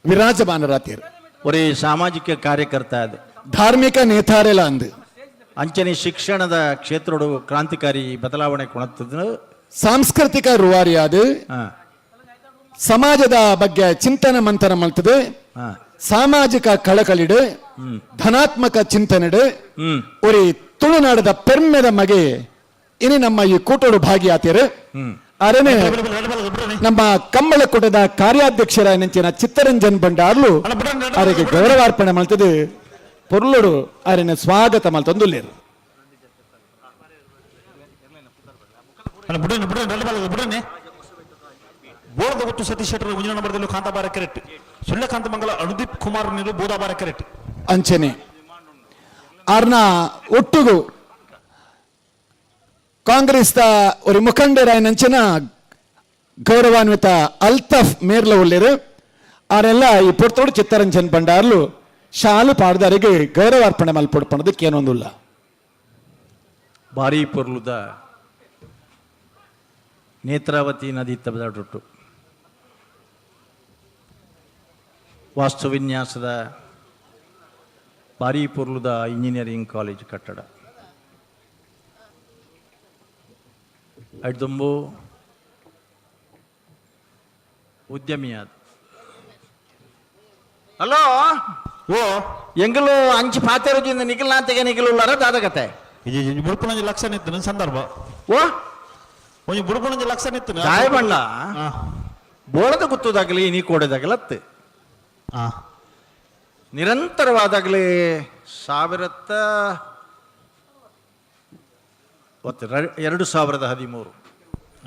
ವಿರಾಜಮಾನರಾತಿರು. ಒರೇ ಸಾಮಾಜಿಕ ಕಾರ್ಯಕರ್ತ ಅದು ಧಾರ್ಮಿಕ ನೇತಾರೆಲ ಅಂದು ಅಂಚನೆ ಶಿಕ್ಷಣದ ಕ್ಷೇತ್ರೋಡು ಕ್ರಾಂತಿಕಾರಿ ಬದಲಾವಣೆ ಕೊಣತ್ತದ ಸಾಂಸ್ಕೃತಿಕ ರೂವಾರಿಯಾದ ಸಮಾಜದ ಬಗ್ಗೆ ಚಿಂತನೆ ಮಂಥನ ಮಲ್ತದೆ ಸಾಮಾಜಿಕ ಕಳಕಳಿಡು ಧನಾತ್ಮಕ ಚಿಂತನೆಡು ಒರಿ ತುಳುನಾಡದ ಪೆರ್ಮೆದ ಮಗೆ ಇನಿ ನಮ್ಮ ಈ ಕೂಟೋಡು ಭಾಗಿಯಾತಿರು. ಅರನೆ ನಮ್ಮ ಕಂಬಳಕೂಟದ ಕಾರ್ಯಾಧ್ಯಕ್ಷರ ನೆಂಚಿನ ಚಿತ್ತರಂಜನ್ ಭಂಡಾರ್ಲು ಅವರಿಗೆ ಗೌರವಾರ್ಪಣೆ ಮಾಡ್ತದೆ ಪೊರ್ಲುಡು ಅರನೆ ಸ್ವಾಗತ ಮಲ್ತೊಂದುಲ್ಲೇರು. ಬೋಳದ ಗೊತ್ತು ಸತೀಶ್ ಶೆಟ್ಟರ್ ಮುಂದಿನ ನಂಬರ್ದಲ್ಲಿ ಕಾಂತಾಬಾರ ಕೆರೆಟ್ ಸುಳ್ಯಕಾಂತ ಮಂಗಲ ಅನುದೀಪ್ ಕುಮಾರ್ ನೀರು ಬೋದಾಬಾರ ಕೆರೆಟ್. ಅಂಚನೆ ಆರ್ನ ಒಟ್ಟುಗು ಕಾಂಗ್ರೆಸ್ ஒரு ಮುಖಂಡರಾಯನಂಚಿನ ಗೌರವಾನ್ವಿತ ಅಲ್ತಫ್ ಮೇರ್ಲ ಉಳ್ಳೇರು ಆರೆಲ್ಲ ಈ ಪೊರ್ತೋಡು ಚಿತ್ತರಂಜನ್ ಭಂಡಾರ್ಲು ಶಾಲು ಪಾಡ್ದಾರಿಗೆ ಗೌರವಾರ್ಪಣೆ ಮಲ್ಪೊಡ್ಪಣದಕ್ಕೆ ಏನೊಂದುಲ್ಲ. ಭಾರೀ ಪೊರ್ಲುದ ನೇತ್ರಾವತಿ ನದಿ ತಬದಾಡುಟ್ಟು ವಾಸ್ತುವಿನ್ಯಾಸದ ಭಾರೀ ಪೊರ್ಲುದ ಇಂಜಿನಿಯರಿಂಗ್ ಕಾಲೇಜ್ ಕಟ್ಟಡ ಅಡ್ದುಂಬು ಉದ್ಯಮಿಯಾದ. ಹಲೋ ಓ ಎಂಗಲು ಅಂಚಿ ಪಾತೆರುಜಿಂದ ನಿಖಿಲ್ನಾಥಗೆ ನಿಖಿಲ್ ಉಲ್ಲಾರ ದಾದಕತೆ ಬುಡ್ಪುನಂಜಿ ಲಕ್ಷ ನಿತ್ತನ ಸಂದರ್ಭ ಓ ಒಂಜಿ ಬುಡ್ಪುನಂಜಿ ಲಕ್ಷ ನಿತ್ತನ ದಾಯಬಣ್ಣ ಬೋಳದ ಗುತ್ತದಾಗಲಿ ನೀ ಕೋಡೆದಾಗಲತ್ತು ನಿರಂತರವಾದಾಗಲಿ 2013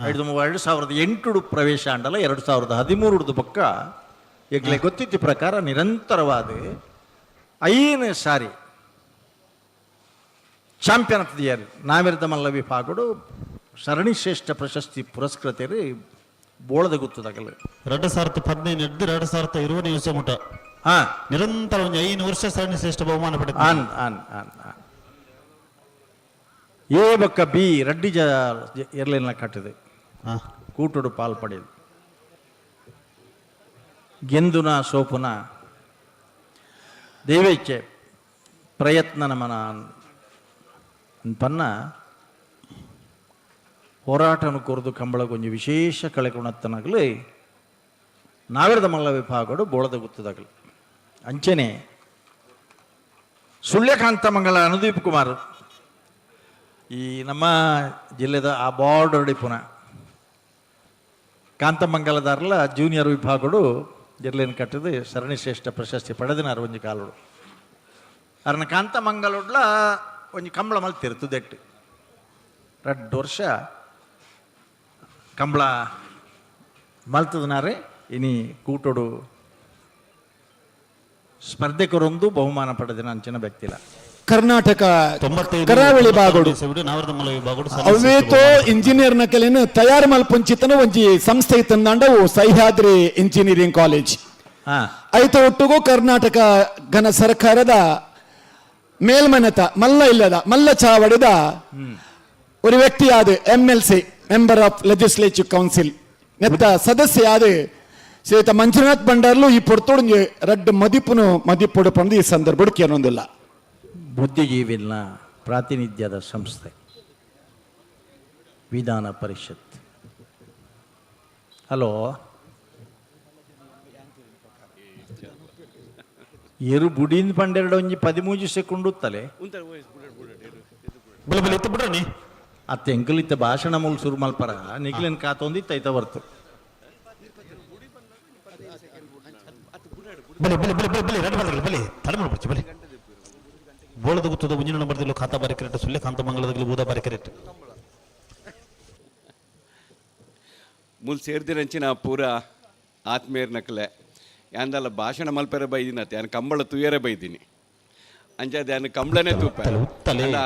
2008 ಪ್ರವೇಶ ಅಂಡಲ 2013 ಪಕ್ಕ ಈಗಲೇ ಗೊತ್ತಿದ್ದ ಪ್ರಕಾರ ನಿರಂತರವಾದ 5 ಸಾರಿ ಚಾಂಪಿಯನ್ ಆಫ್ the year ನಾವಿರದ ಮಲ್ಲ ವಿಭಾಗಡು ಸರಣಿ ಶ್ರೇಷ್ಠ ಪ್ರಶಸ್ತಿ ಪುರಸ್ಕೃತರು ಬೋಳದ ಗುತ್ತದಾಗಲ್ಲ 2015 2020 ವರ್ಷ ಮುಟ ನಿರಂತರ ಒಂದು 5 ವರ್ಷ ಸರಣಿ ಶ್ರೇಷ್ಠ ಬಹುಮಾನ ಪಡೆದ ಆನ್ ಆನ್ ಆನ್ ಆನ್ ಎ ಬಕ್ಕ ಬಿ ರಡ್ಡಿ ಜ ಎರ್ಲಿನ ಕಟ್ಟಿದೆ ಕೂಟುಡು ಪಾಲ್ ಪಡೆದು ಗೆಂದುನ ಸೋಪುನ ದೇವೇಚ್ಛೆ ಪ್ರಯತ್ನ ನಮನ ಪನ್ನ ಹೋರಾಟನು ಕೊರದು ಕಂಬಳಗೊಂಜಿ ವಿಶೇಷ ಕಳೆಗುಣತ್ತನಾಗಲಿ ನಾವಿರದ ಮಲ್ಲ ವಿಭಾಗಡು ಬೋಳದ ಗುತ್ತದಾಗಲಿ ಅಂಚನೆ ಸುಳ್ಯಕಾಂತ ಮಂಗಳ ಅನುದೀಪ್ ಕುಮಾರ್ ಈ ನಮ್ಮ ಜಿಲ್ಲೆದ ಆ ಬಾರ್ಡರ್ ಪುನಃ ಕಾಂತಮಂಗಲದಾರಲ ಜೂನಿಯರ್ ವಿಭಾಗಡು ಜಿಲ್ಲೆಯನ್ನು ಕಟ್ಟಿದ ಸರಣಿ ಶ್ರೇಷ್ಠ ಪ್ರಶಸ್ತಿ ಪಡೆದಿನಾರು ಒಂಜಿ ಕಾಲುಡು. ಅರನ ಕಾಂತಮಂಗಲೊಡ್ಲ ಒಂಜಿ ಕಂಬಳ ಮಲ್ತಿರು ತುದೆಟ್ಟು ರಡ್ಡು ವರ್ಷ ಕಂಬಳ ಮಲ್ತದನಾರೆ ಇನಿ ಕೂಟೋಡು ಸ್ಪರ್ಧೆ ಕೊರೊಂದು ಬಹುಮಾನ ಪಡೆದಿನ ಅಂಚಿನ ವ್ಯಕ್ತಿಲ. ಕರ್ನಾಟಕ ಕರಾವಳಿ ಭಾಗಡು ಅವೇತೋ ಇಂಜಿನಿಯರ್ ನಕಲೇನು ತಯಾರು ಮಲ್ಪುಂಚಿತನ ಒಂಜಿ ಸಂಸ್ಥೆ ಇತ್ತಂದಾಂಡವು ಸಹ್ಯಾದ್ರಿ ಇಂಜಿನಿಯರಿಂಗ್ ಕಾಲೇಜ್. ಐತ ಒಟ್ಟುಗು ಕರ್ನಾಟಕ ಘನ ಸರ್ಕಾರದ ಮೇಲ್ಮನೆತ ಮಲ್ಲ ಇಲ್ಲದ ಮಲ್ಲ ಚಾವಡಿದ ಒಂದು ವ್ಯಕ್ತಿಯಾದ MLC member of legislative council ನೆತ್ತ ಸದಸ್ಯ ಶ್ರೀಯುತ ಮಂಜುನಾಥ್ ಭಂಡಾರ್ಲು ಈ ಪೊರ್ತೋಡು ರಡ್ಡು ಮದಿಪುನು ಮದಿಪುಡು ಪಂದು ಈ ಸಂದರ್ಭ ಕೇನೊಂದಿಲ್ಲ. ಬುದ್ಧಿಜೀವಿನ ಪ್ರಾತಿನಿಧ್ಯದ ಸಂಸ್ಥೆ ವಿಧಾನ ಪರಿಷತ್. ಹಲೋ ಎರು ಬುಡಿಂದ ಪಂಡೆರಡು ಒಂಜಿ 13 ಸೆಕೆಂಡ್ ಉತ್ತಲೆ ಬಲೆ ಬಲೆ ಇತ್ತು ಬಿಡ್ರಿ. ಅತ್ತೆ ಎಂಕಲ್ ಇತ್ತ ಭಾಷಣ ಮೂಲ ಸುರು ಮಲ್ಪರ ನಿಖಿಲನ್ ಕಾತೊಂದಿತ್ತು ಐತ ಬರ್ತು. ಬಲೆ ಬಲೆ ಬಲೆ ಬಲೆ ಬಲೆ ರಡ್ಡು ಬಲೆ ಬಲೆ ತಡ ಮಾಡ್ಬಿಡ್ಚಿ ಬಲೆ. ಬೋಳದ ಗುತ್ತದ ಮುಂಜಿನ ನಂಬರ್ದಿಲ್ಲ ಖಾತಾ ಬಾರಿ ಕರೆಕ್ಟ್ ಸುಳ್ಳೆ ಕಾಂತ ಮಂಗಳದಾಗಲಿ ಬೂದ ಬಾರಿ ಕರೆಕ್ಟ್. ಮುಲ್ ಸೇರ್ದಿರಂಚಿನ ಪೂರ ಆತ್ಮೀಯರ್ ನಕಲೆ ಯಾಂದಲ್ಲ ಭಾಷಣ ಮಲ್ಪೆರೆ ಬೈದಿನ ಯಾನ್ ಕಂಬಳ ತುಯರೆ ಬೈದಿನಿ ಅಂಚಾದ ಯಾನ್ ಕಂಬಳನೇ ತೂಪ ಅಲ್ಲ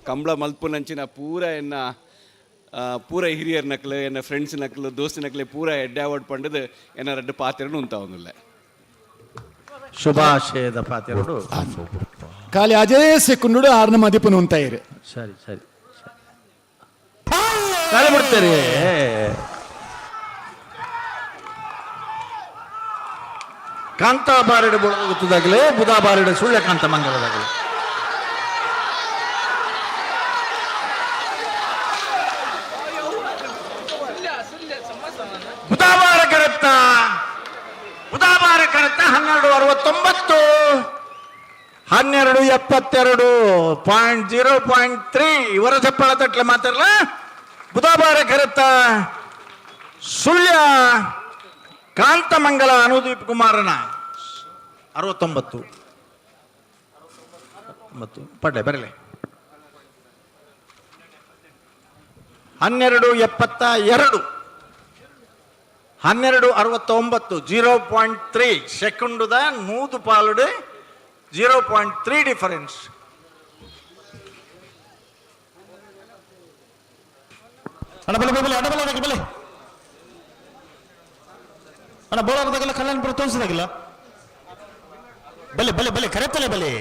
ಕಂಬಳ ಮಲ್ಪುನಂಚಿನ ಪೂರ ಎನ್ನ ಪೂರ ಹಿರಿಯರ್ ನಕಲು ಎನ್ನ ಫ್ರೆಂಡ್ಸ್ ನಕಲು ದೋಸ್ತಿ ನಕಲೆ ಪೂರ ಎಡ್ಡೆ ಅವಾರ್ಡ್ ಪಂಡದು ಎನ್ನ ರಡ್ಡು ಪಾತ್ರೆನು ಉಂತಾವೊಂದುಲ್ಲೆ. ಶುಭಾಶಯದ ಪಾತ್ರೆಡು ಖಾಲಿ ಅಜೇ ಸೆಕುಂಡು ಆರ್ನ ಮದಿಪುನು ఉంటాಯಿರು. ಸರಿ ಸರಿ ಖಾಲಿ ಬಿಡ್ತಾರೆ. ಕಾಂತಾಬಾರೆಡು ಗೊತ್ತದಾಗಲೇ ಬುಧಾಬಾರೆಡು ಸುಳ್ಯಕಾಂತ ಮಂಗಲದಾಗಲೇ. ಬುಧಾಬಾರ ಕರತ್ತ ಬುಧಾಬಾರ ಕರತ್ತ 12:69 12:72 0.03 ಇವರ ಚಪ್ಪಳ ತಟ್ಲೆ ಮಾತಾಡಲ್ಲ. ಬುಧಾಬಾರ ಕರತ್ತ ಸುಳ್ಯ ಕಾಂತಮಂಗಲ ಅನುದೀಪ್ ಕುಮಾರನ 69 ಮತ್ತು ಪಡ್ಲೆ ಬರಲೆ 12:72 12:69 0.3 ಸೆಕೆಂಡುದ ನೂದು ಪಾಲುಡು 0.3 ಡಿಫರೆನ್ಸ್. ಅಣ್ಣ ಬಲೆ ಬಲೆ ಅಣ್ಣ ಬಲೆ ಬಲೆ ಅಣ್ಣ ಬೋಳಾರದಾಗೆಲ್ಲ ಕಲ್ಯಾಣಪುರ ತೋರಿಸಿದಾಗಿಲ್ಲ. ಬಲೆ ಬಲೆ ಬಲೆ ಕರೆತಲೆ ಬಲೆ.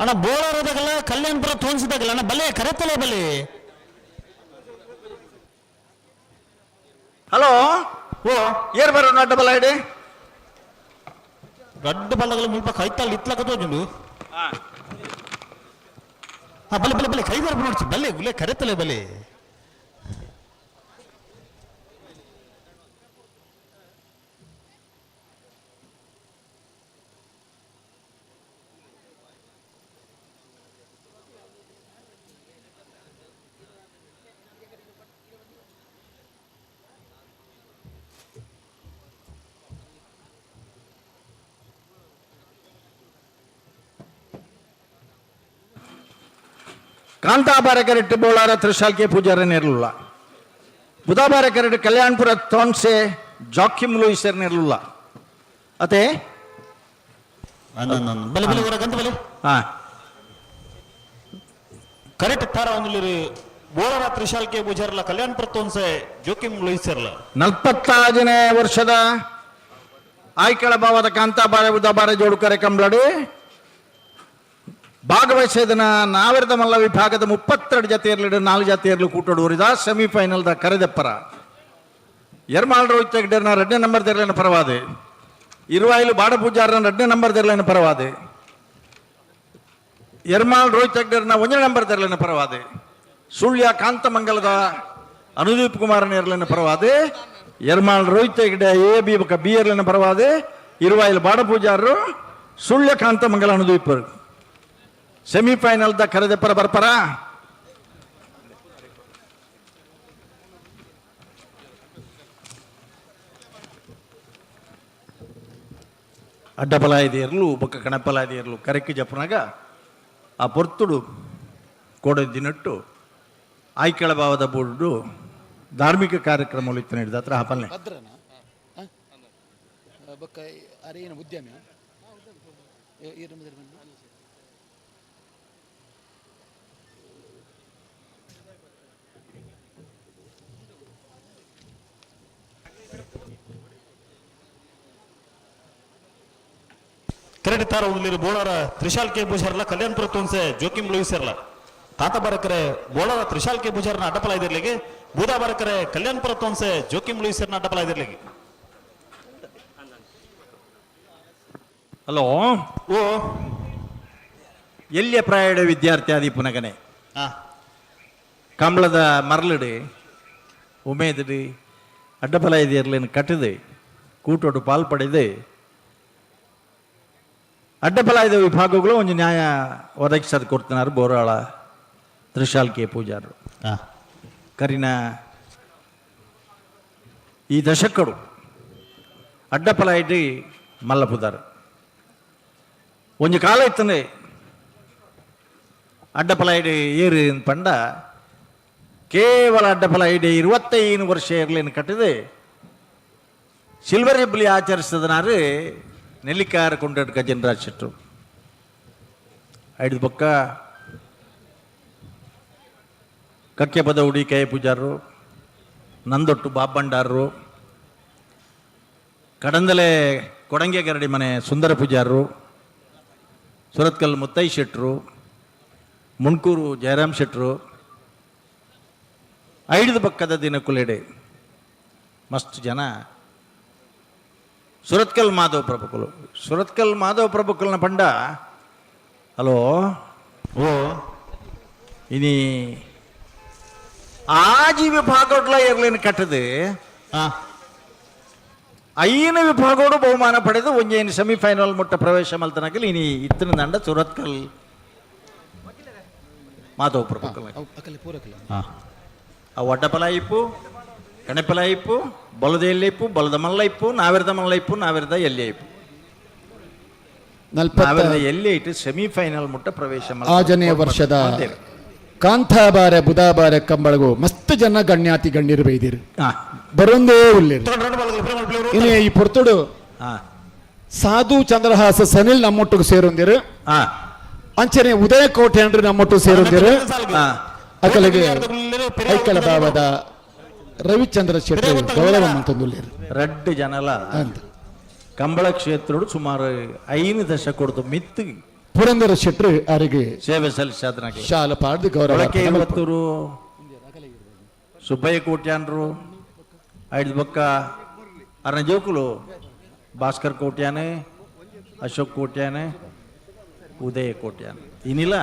ಅಣ್ಣ ಬೋಳಾರದಾಗೆಲ್ಲ ಕಲ್ಯಾಣಪುರ ತೋರಿಸಿದಾಗಿಲ್ಲ ಅಣ್ಣ ಬಲೆ ಕರೆತಲೆ ಬಲೆ. ಹಲೋ ಓ ಏರ್ ಬರೋ ಡಬಲ್ ಐಡಿ ರಡ್ಡು ಬಲ್ಲಗಲ ಮುಲ್ಪ ಕೈತಾಲ್ ಇತ್ಲಕ ತೋಜುಂಡು. ಹಾ ಬಲೆ ಬಲೆ ಬಲೆ ಕೈ ಬರ್ಬ ನೋಡ್ಸಿ ಬಲೆ ಗುಲೆ ಕರೆತಲೆ ಬಲೆ. ಕಾಂತಾಬಾರ ಕರೆಕ್ಟ್ ಬೋಳಾರ ತ್ರಿಶಾಲ್ಕೆ ಪೂಜಾರನಿರಲಿಲ್ಲ. ಬುಧಾಬಾರ ಕರೆಕ್ಟ್ ಕಲ್ಯಾಣಪುರ ತೋನ್ಸೆ ಜಾಕಿಮ್ ಲೂಯಿಸರ್ನಿರಲಿಲ್ಲ. ಅತೆ ಬಲೆ ಬಲೆ ಹೊರಗಂತ ಬಲೆ. ಹಾ ಕರೆಕ್ಟ್ ತಾರ ಒಂದು ಬೋಳಾರ ತ್ರಿಶಾಲ್ಕೆ ಪೂಜಾರಲ್ಲ ಕಲ್ಯಾಣಪುರ ತೋನ್ಸೆ ಜೋಕಿಮ್ ಲೂಯಿಸರ್ಲ. 46ನೇ ವರ್ಷದ ಆಯ್ಕಳ ಭಾವದ ಕಾಂತಾಬಾರೆ ಬುಧಾಬಾರೆ ಜೋಡುಕರೆ ಕಂಬ್ಳಡು ಭಾಗವಹಿಸಿದನ ನಾವಿರದ ಮಲ್ಲ ವಿಭಾಗದ 32 ಜಾತಿಯರ್ಲಿಡು 4 ಜಾತಿಯರ್ಲು ಕೂಟೋಡು ಸೆಮಿಫೈನಲ್ದ ಕರೆದೆಪ್ಪರ ಎರ್ಮಾಳ್ ರೋಹಿತ್ ಹೆಗ್ಡೆರ್ನ 2ನೇ ನಂಬರ್ ತೆರಲಿನ ಪರವಾದೆ ಇರುವಾಯಿಲು ಬಾಡ ಪೂಜಾರನ ಎರಡನೇ ನಂಬರ್ ದೆರ್ಲನ ಪರವಾದೆ. ಎರ್ಮಾಲ್ ರೋಹಿತ್ ಹೆಗ್ಡೆರ್ನ ಒಂದನೇ ನಂಬರ್ ದೆರ್ಲನ ಪರವಾದೆ. ಸುಳ್ಯ ಕಾಂತಮಂಗಲದ ಅನುದೀಪ್ ಕುಮಾರ್ ಎರ್ಲನ ಪರವಾದೆ. ಎರ್ಮಾಲ್ ರೋಹಿತ್ ಹೆಗ್ಡೆ ಎ ಬಿ ಬೊಕ್ಕ ಬಿ ಎರ್ಲನ ಪರವಾದೆ. ಇರುವಾಯಿಲು ಬಾಡ ಪೂಜಾರರು ಸುಳ್ಯ ಕಾಂತಮಂಗಲ ಅನುದೀಪ್ ಸೆಮಿಫೈನಲ್ the ಕರೆದೆಪ್ಪರ ಬರ್ಪರ. ಅಡ್ಡಬಲಾಯದೇರ್ಲು ಬೊಕ್ಕ ಕಣಪಲಾಯದೇರ್ಲು ಕರೆಕ್ಕು ಜಪ್ಪನಾಗ ಆ ಪೊರ್ತುಡು ಕೋಡದಿನಟ್ಟು ಆಯ್ಕೆಳ ಭಾವದ ಬೋರ್ಡು ಧಾರ್ಮಿಕ ಕಾರ್ಯಕ್ರಮಗಳು ಇತ್ತು ನಡೆದ ಹತ್ರ ಹಪಲ್ನೆ. ಕ್ರೆಡಿಟ್ ತಾರ ಉಂದಿರು ಬೋಳಾರ ತ್ರಿಶಾಲ್ ಕೆ ಪೂಜಾರ್ಲ ಕಲ್ಯಾಣಪುರ ತೋನ್ಸೆ ಜೋಕಿಂ ಲೂಯಿಸರ್ಲ ತಾತ ಬರಕರೆ ಬೋಳಾರ ತ್ರಿಶಾಲ್ ಕೆ ಪೂಜಾರ್ನ ಅಡ್ಡಪಲ ಇದಿರ್ಲಿಗೆ ಬೂದಾ ಬರಕರೆ ಕಲ್ಯಾಣಪುರ ತೋನ್ಸೆ ಜೋಕಿಂ ಲೂಯಿಸರ್ನ ಅಡ್ಡಪಲ ಇದಿರ್ಲಿಗೆ. ಹಲೋ, ಓ ಎಲ್ಲಿಯ ಪ್ರಾಯಡ ವಿದ್ಯಾರ್ಥಿ ಆದಿ ಪುನಗನೆ ಕಂಬಳದ ಮರಳಿಡು ಉಮೇದಿಡು ಅಡ್ಡಪಲ ಇದೆಯರ್ಲೇನು ಕಟ್ಟಿದೆ ಕೂಟೋಡು ಪಾಲ್ ಪಡೆದು ಅಡ್ಡಪಲಾಯದ ವಿಭಾಗಗಳು ಒಂದು ನ್ಯಾಯ ಒದಗಿಸೋದು ಕೊಡ್ತಿನಾರು ಬೋರಾಳ ತ್ರಿಶಾಲ್ ಕೆ ಪೂಜಾರರು. ಕರಿನ ಈ ದಶಕಡು ಅಡ್ಡಪಲಾಯಿಡು ಮಲ್ಲಪುದಾರು ಒಂಜಿ ಕಾಲ ಇತ್ತನೆ ಅಡ್ಡಪಲಾಯಿಡು ಏರು ಪಂಡ ಕೇವಲ ಅಡ್ಡಪಲಾಯಿಡು 25 ವರ್ಷ ಏರ್ಲೇನು ಕಟ್ಟಿದೆ ಸಿಲ್ವರ್ ಜುಬ್ಲಿ ಆಚರಿಸಿದನಾರು ನೆಲ್ಲಿಕಾರ ಕೊಂಡಾಡ ಗಜೇಂದ್ರ ಶೆಟ್ಟರು. ಐದು ಬೊಕ್ಕ ಕಕ್ಕೆ ಪದೌಡಿ ಕೈ ಪೂಜಾರರು, ನಂದೊಟ್ಟು ಬಾಬಂಡಾರರು, ಕಡಂದಲೆ ಕೊಡಂಗೆ ಗರಡಿ ಮನೆ ಸುಂದರ ಪೂಜಾರರು, ಸುರತ್ಕಲ್ ಮುತ್ತೈ ಶೆಟ್ಟರು, ಮುಣ್ಕೂರು ಜಯರಾಮ್ ಶೆಟ್ಟರು, ಐದು ಬಕ್ಕದ ದಿನಕುಲೆಡೆ ಮಸ್ತ್ ಜನ ಸುರತ್ಕಲ್ ಮಾಧವ ಪ್ರಭುಕುಲು. ಸುರತ್ಕಲ್ ಮಾಧವ ಪ್ರಭುಕುಲ್ನ ಪಂಡ ಹಲೋ, ಓ ಇನಿ ಆಜಿ ವಿಭಾಗೋಡ್ಲ ಎರ್ಲೇನು ಕಟ್ಟದು ಐನ ವಿಭಾಗೋಡು ಬಹುಮಾನ ಪಡೆದು ಒಂಜೇನು ಸೆಮಿಫೈನಲ್ ಮುಟ್ಟ ಪ್ರವೇಶ ಮಲ್ತನಾಗಲಿ ಇನಿ ಇತ್ತಿನ ದಂಡ ಸುರತ್ಕಲ್ ಮಾಧವ ಪ್ರಭುಕುಲ್. ಆ ಒಡ್ಡಪಲ ಇಪ್ಪು, ಕಣಪಲ ಇಪ್ಪು, ಬಲದ ಎಲ್ಲಿ ಇಪ್ಪು, ಬಲದ ಮಲ್ಲ ಇಪ್ಪು, ನಾವಿರದ ಮಲ್ಲ ಇಪ್ಪು, ನಾವಿರದ ಎಲ್ಲಿ ಇಪ್ಪು, ನಾವಿರದ ಎಲ್ಲಿ ಇಟ್ಟು ಸೆಮಿಫೈನಲ್ ಮುಟ್ಟ ಪ್ರವೇಶ. ಆಜನೇ ವರ್ಷದ ಕಾಂತಾಬಾರೆ ಬುಧಾಬಾರೆ ಕಂಬಳಗು ಮಸ್ತ್ ಜನ ಗಣ್ಯಾತಿ ಗಣ್ಯರು ಬೈದಿರು ಬರೊಂದೇ ಉಲ್ಲೇರು. ಇನ್ನು ಈ ಪೊರ್ತುಡು ಸಾಧು ಚಂದ್ರಹಾಸ ಸನಿಲ್ ನಮ್ಮೊಟ್ಟಿಗೆ ಸೇರೊಂದಿರು, ಅಂಚನೆ ಉದಯ ಕೋಟೆ ಅಂದ್ರೆ ನಮ್ಮೊಟ್ಟಿಗೆ ಸೇರೊಂದಿರು. ಅಕಲಿಗೆ ಐಕಳ ಭಾವದ ರವಿಚಂದ್ರ ಶೆಟ್ಟಿ ಗೌರವ ಅಂತಂದುಲ್ಲೇರು. ರಡ್ಡು ಜನಲ ಕಂಬಳ ಕ್ಷೇತ್ರಡು ಸುಮಾರು 5 ದಶಕ ಮಿತ್ತು ಪುರಂದರ ಶೆಟ್ಟರು ಅವರಿಗೆ ಸೇವೆ ಸಲ್ಲಿಸಾದನ ಶಾಲ ಪಾಡ್ದು ಗೌರವ. ಇವತ್ತೂರು ಸುಬ್ಬಯ್ಯ ಕೋಟ್ಯಾನ್ರು, ಐದು ಬೊಕ್ಕ ಅರ್ನ ಜೋಕುಲು ಭಾಸ್ಕರ್ ಕೋಟ್ಯಾನೆ, ಅಶೋಕ್ ಕೋಟ್ಯಾನೆ, ಉದಯ ಕೋಟ್ಯಾನೆ. ಇನ್ನಿಲ್ಲ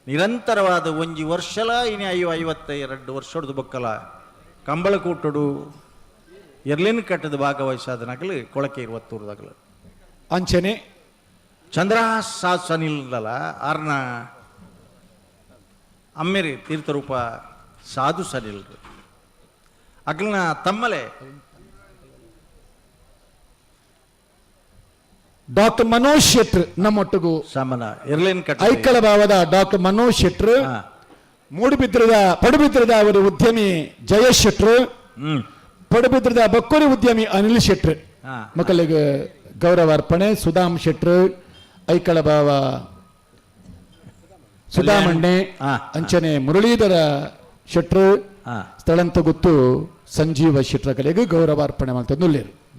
ನಿರಂತರವಾದ ಒಂಜಿ ವರ್ಷಲ ಇನಿ 52 ವರ್ಷದ ಬೊಕ್ಕಲ ಕಂಬಳ ಕೂಟಡು ಎರ್ಲಿನ ಕಟ್ಟದ ಭಾಗವಹಿಸಾದನಾಗಲಿ ಕೊಳಕೆ ಇರುವತ್ತೂರ್ದಾಗಲು. ಅಂಚನೆ ಚಂದ್ರಹಾಸ ಸನಿಲ್ದಲ್ಲ ಆರ್ನ ಅಮ್ಮೇರಿ ತೀರ್ಥರೂಪ ಸಾಧು ಸನಿಲ್ರು ಅಗ್ಲನ ತಮ್ಮಲೆ ಡಾಕ್ಟರ್ ಮನೋಜ್ ಶೆಟ್ರ್ ನಮ್ಮೊಟ್ಟಿಗೂ ಸಾಮನ ಎರ್ಲಿನ್ ಕಟ್ಟ ಐಕಳ ಭಾವದ ಡಾಕ್ಟರ್ ಮನೋಜ್ ಶೆಟ್ರ್, ಮೂಡುಬಿದ್ರದ ಪಡುಬಿದ್ರದ ಅವರು ಉದ್ಯಮಿ ಜಯೇಶ್ ಶೆಟ್ರ್, ಪಡುಬಿದ್ರದ ಬಕ್ಕೋರಿ ಉದ್ಯಮಿ ಅನಿಲ್ ಶೆಟ್ರ್ ಮಕ್ಕಳಿಗೆ ಗೌರವ ಅರ್ಪಣೆ. ಸುಧಾಮ್ ಶೆಟ್ರ್, ಐಕಳ ಭಾವ ಸುಧಾಮಣ್ಣೆ, ಅಂಚನೆ ಮುರಳೀಧರ ಶೆಟ್ರು, ಸ್ಥಳಂತ ಗೊತ್ತು ಸಂಜೀವ ಶೆಟ್ರ ಕಲೆಗೆ ಗೌರವ ಅರ್ಪಣೆ ಮಾಡ್ತದ್ದು.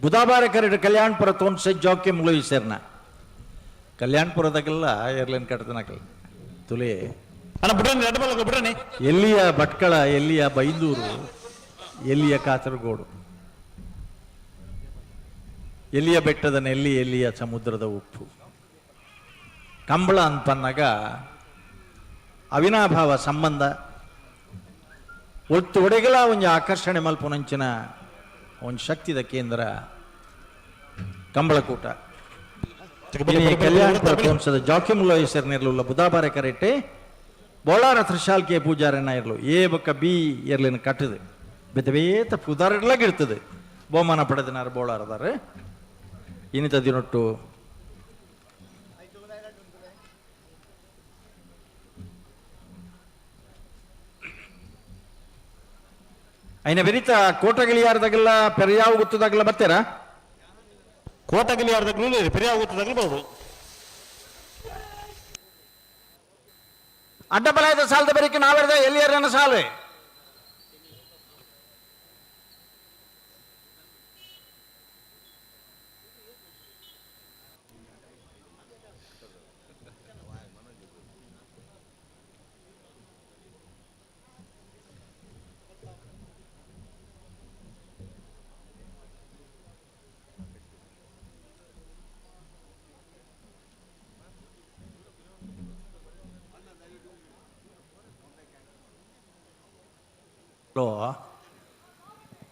ಬುಧಾಬಾರ ಕರೆಡು ಕಲ್ಯಾಣಪುರ ತೋನ್ಸೆ ಜೋಕೆ ಮುಳುಗಿ ಸೇರ್ನ ಕಲ್ಯಾಣಪುರದಾಗೆಲ್ಲ ಏರ್ಲೈನ್ ಕಟ್ಟದನಕಲ್ ತುಲಿ ಎಲ್ಲಿಯ ಭಟ್ಕಳ, ಎಲ್ಲಿಯ ಬೈಂದೂರು, ಎಲ್ಲಿಯ ಕಾಸರಗೋಡು. ಎಲ್ಲಿಯ ಬೆಟ್ಟದ ನೆಲ್ಲಿ, ಎಲ್ಲಿಯ ಸಮುದ್ರದ ಉಪ್ಪು. ಕಂಬಳ ಅಂತನ್ನಾಗ ಅವಿನಾಭಾವ ಸಂಬಂಧ ಒತ್ತು ಒಡೆಗಲ ಒಂಜಿ ಆಕರ್ಷಣೆ ಮಲ್ಪುನಂಚಿನ ಒಂದು ಶಕ್ತಿದ ಕೇಂದ್ರ ಕಂಬಳಕೂಟ. ಕಲ್ಯಾಣ ವಂಶದ ಜಾಕಿಮ್ ಲೋಯಿಸರ್ ನಿರ್ಲುಲ್ಲ ಬುಧಾಬಾರೆ ಕರೆಟ್ಟೆ ಬೋಳಾರ ತ್ರಿಶಾಲ್ಕೆ ಪೂಜಾರನ್ನ ಇರಲು ಎ ಬೊಕ್ಕ ಬಿ ಎರ್ಲಿನ ಕಟ್ಟದು ಬೇತೆ ಬೇತ ಪುದಾರಡ್ಲಾಗಿರ್ತದೆ ಬಹುಮಾನ ಪಡೆದಿನಾರು ಬೋಳಾರದಾರೆ. ಇನ್ನಿತ ದಿನೊಟ್ಟು ಐನ ಬೆರಿತ ಕೋಟಗಿಳಿಯಾರ್ದಾಗೆಲ್ಲ ಪೆರಿಯಾವು ಗೊತ್ತದಾಗಲ್ಲ ಬರ್ತೀರಾ? ಕೋಟಗಿಳಿಯಾರ್ದಾಗಲೂ ಪೆರಿಯಾವು ಗೊತ್ತದಾಗಲೂ ಬರೋದು. ಅಡ್ಡಬಲಾಯದ ಸಾಲದ ಬರಿಕೆ ನಾವೆರದ ಎಲ್ಲಿಯರನ್ನ ಸಾಲೆ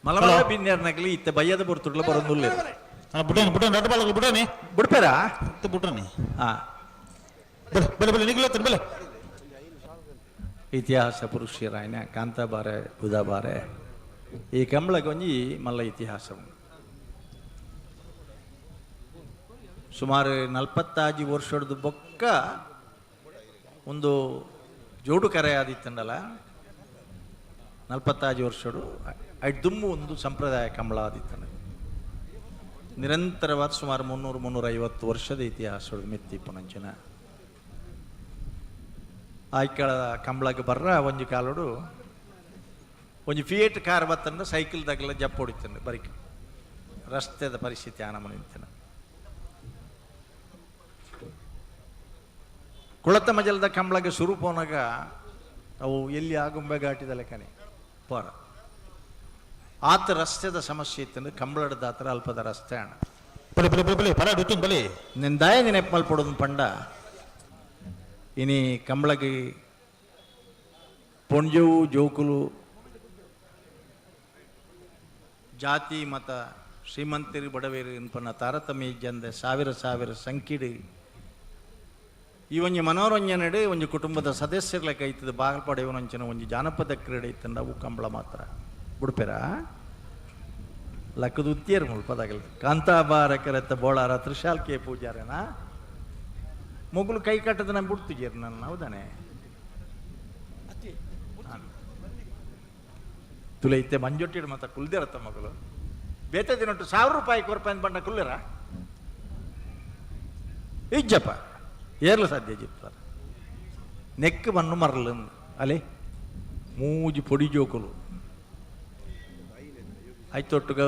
ಮಲಬಾರ ಬಿನ್ಯಾರ್ನಾಗ್ಲಿ ಇತ್ತ ಬಯ್ಯದ ಬರ್ತುಡ್ಲ ಬರೋದಿಲ್ಲ. ಬುಡನಿ ಬುಡನಿ ರಡ್ಡು ಬಾಳಗ ಬುಡನಿ. ಬಿಡ್ಪೇರಾ? ಬುಡನಿ. ಹಾ. ಬಲೆ ಬಲೆ ಬಲೆ ನಿಗ್ಲ ಬಲೆ. ಇತಿಹಾಸ ಪುರುಷರಾಯನ ಕಾಂತಾಬಾರೆ ಬುಧಾಬಾರೆ ಈ ಕಂಬಳಗೊಂಜಿ ಮಲ್ಲ ಇತಿಹಾಸ. ಸುಮಾರು 45 ವರ್ಷದ ಬೊಕ್ಕ ಒಂದು ಜೋಡು ಕರೆ ಆದಿತ್ತಂಡಲ್ಲ 45 ವರ್ಷಡು ದುಮ್ಮು ಒಂದು ಸಂಪ್ರದಾಯ ಕಂಬಳ ಆದಿತ್ತಂಡ ನಿರಂತರವಾದ ಸುಮಾರು 300-350 ವರ್ಷದ ಇತಿಹಾಸ ಮೆತ್ತಿ ಪುನಂಚಿನ ಆಯ್ಕಳ ಕಂಬಳಕ್ಕೆ ಬರ್ರ ಒಂಜಿ ಕಾಲೋಡು ಒಂಜಿ ಫಿಯೇಟ್ ಕಾರ್ ಬತ್ತಂಡ ಸೈಕಲ್ ತಗಲ ಜಪ್ಪ ಹೊಡಿತಾನೆ ಬರೀ ರಸ್ತೆದ ಪರಿಸ್ಥಿತಿ ಆನಮ ನಿಂತನ. ಕುಳತ ಮಜಲದ ಕಂಬಳಗೆ ಸುರು ಪೋನಾಗ ಅವು ಎಲ್ಲಿ ಆಗುಂಬೆ ಘಾಟಿದ ಲೆಕ್ಕನೆ ಪೋರ ಆತ ರಸ್ತೆದ ಸಮಸ್ಯೆ ಇತ್ತಂದ್ರೆ ಕಂಬಳದ ಆತರ ಅಲ್ಪದ ರಸ್ತೆ ಅಣ್ಣ ನಿಂದಾಯ ನೆನಪು ಮಲ್ಪಡೋದು ಪಂಡ ಇನಿ ಕಂಬಳಗೆ ಪೊಂಜವು ಜೋಕುಲು ಜಾತಿ ಮತ ಶ್ರೀಮಂತರು ಬಡವೇರು ಇನ್ಪನ್ನ ತಾರತಮ್ಯ ಇಜ್ಜಂದೆ ಸಾವಿರ ಸಾವಿರ ಸಂಕಿಡಿ ಈ ಒಂಜಿ ಮನೋರಂಜನೆ ಒಂಜಿ ಕುಟುಂಬದ ಸದಸ್ಯರ ಲೆಕ್ಕ ಐತದ ಬಾಗಲಪಾಡ ಒಂಜಿ ಜಾನಪದ ಕ್ರೀಡೆ ಇತ್ತಂಡ ಅವು ಕಂಬಳ ಮಾತ್ರ ಬಿಡ್ಪೇರ ಲಕ್ಕದ ಉತ್ತಿಯರು ಮುಲ್ಪದಾಗಲಿ ಕಾಂತಾಬಾರ ಕರೆತ್ತ ಬೋಳಾರ ತ್ರಿಶಾಲ್ಕೆ ಪೂಜಾರೇನಾ ಮೊಗಲು ಕೈ ಕಟ್ಟದ ನಾನು ಬಿಡ್ತಿದ್ದೀರಿ ನನ್ನ ಹೌದಾನೆ ತುಲೈತೆ ಮಂಜೊಟ್ಟಿಡು ಮತ್ತೆ ಕುಲ್ದಿರತ್ತ ಮಗಳು ಬೇತೆ ದಿನೊಟ್ಟು 1000 ರೂಪಾಯಿ ಕೊರಪಾಯಿ ಬಂಡ ಕುಲ್ಲಿರ ಇಜ್ಜಪ್ಪ ಏರ್ಲು ಸಾಧ್ಯ ಜಿಪ್ತಾರ ನೆಕ್ ಮಣ್ಣು ಮರಲು ಅಲ್ಲಿ ಮೂಜಿ ಪೊಡಿ ಜೋಕುಲು ಆಯ್ತೊಟ್ಟುಗ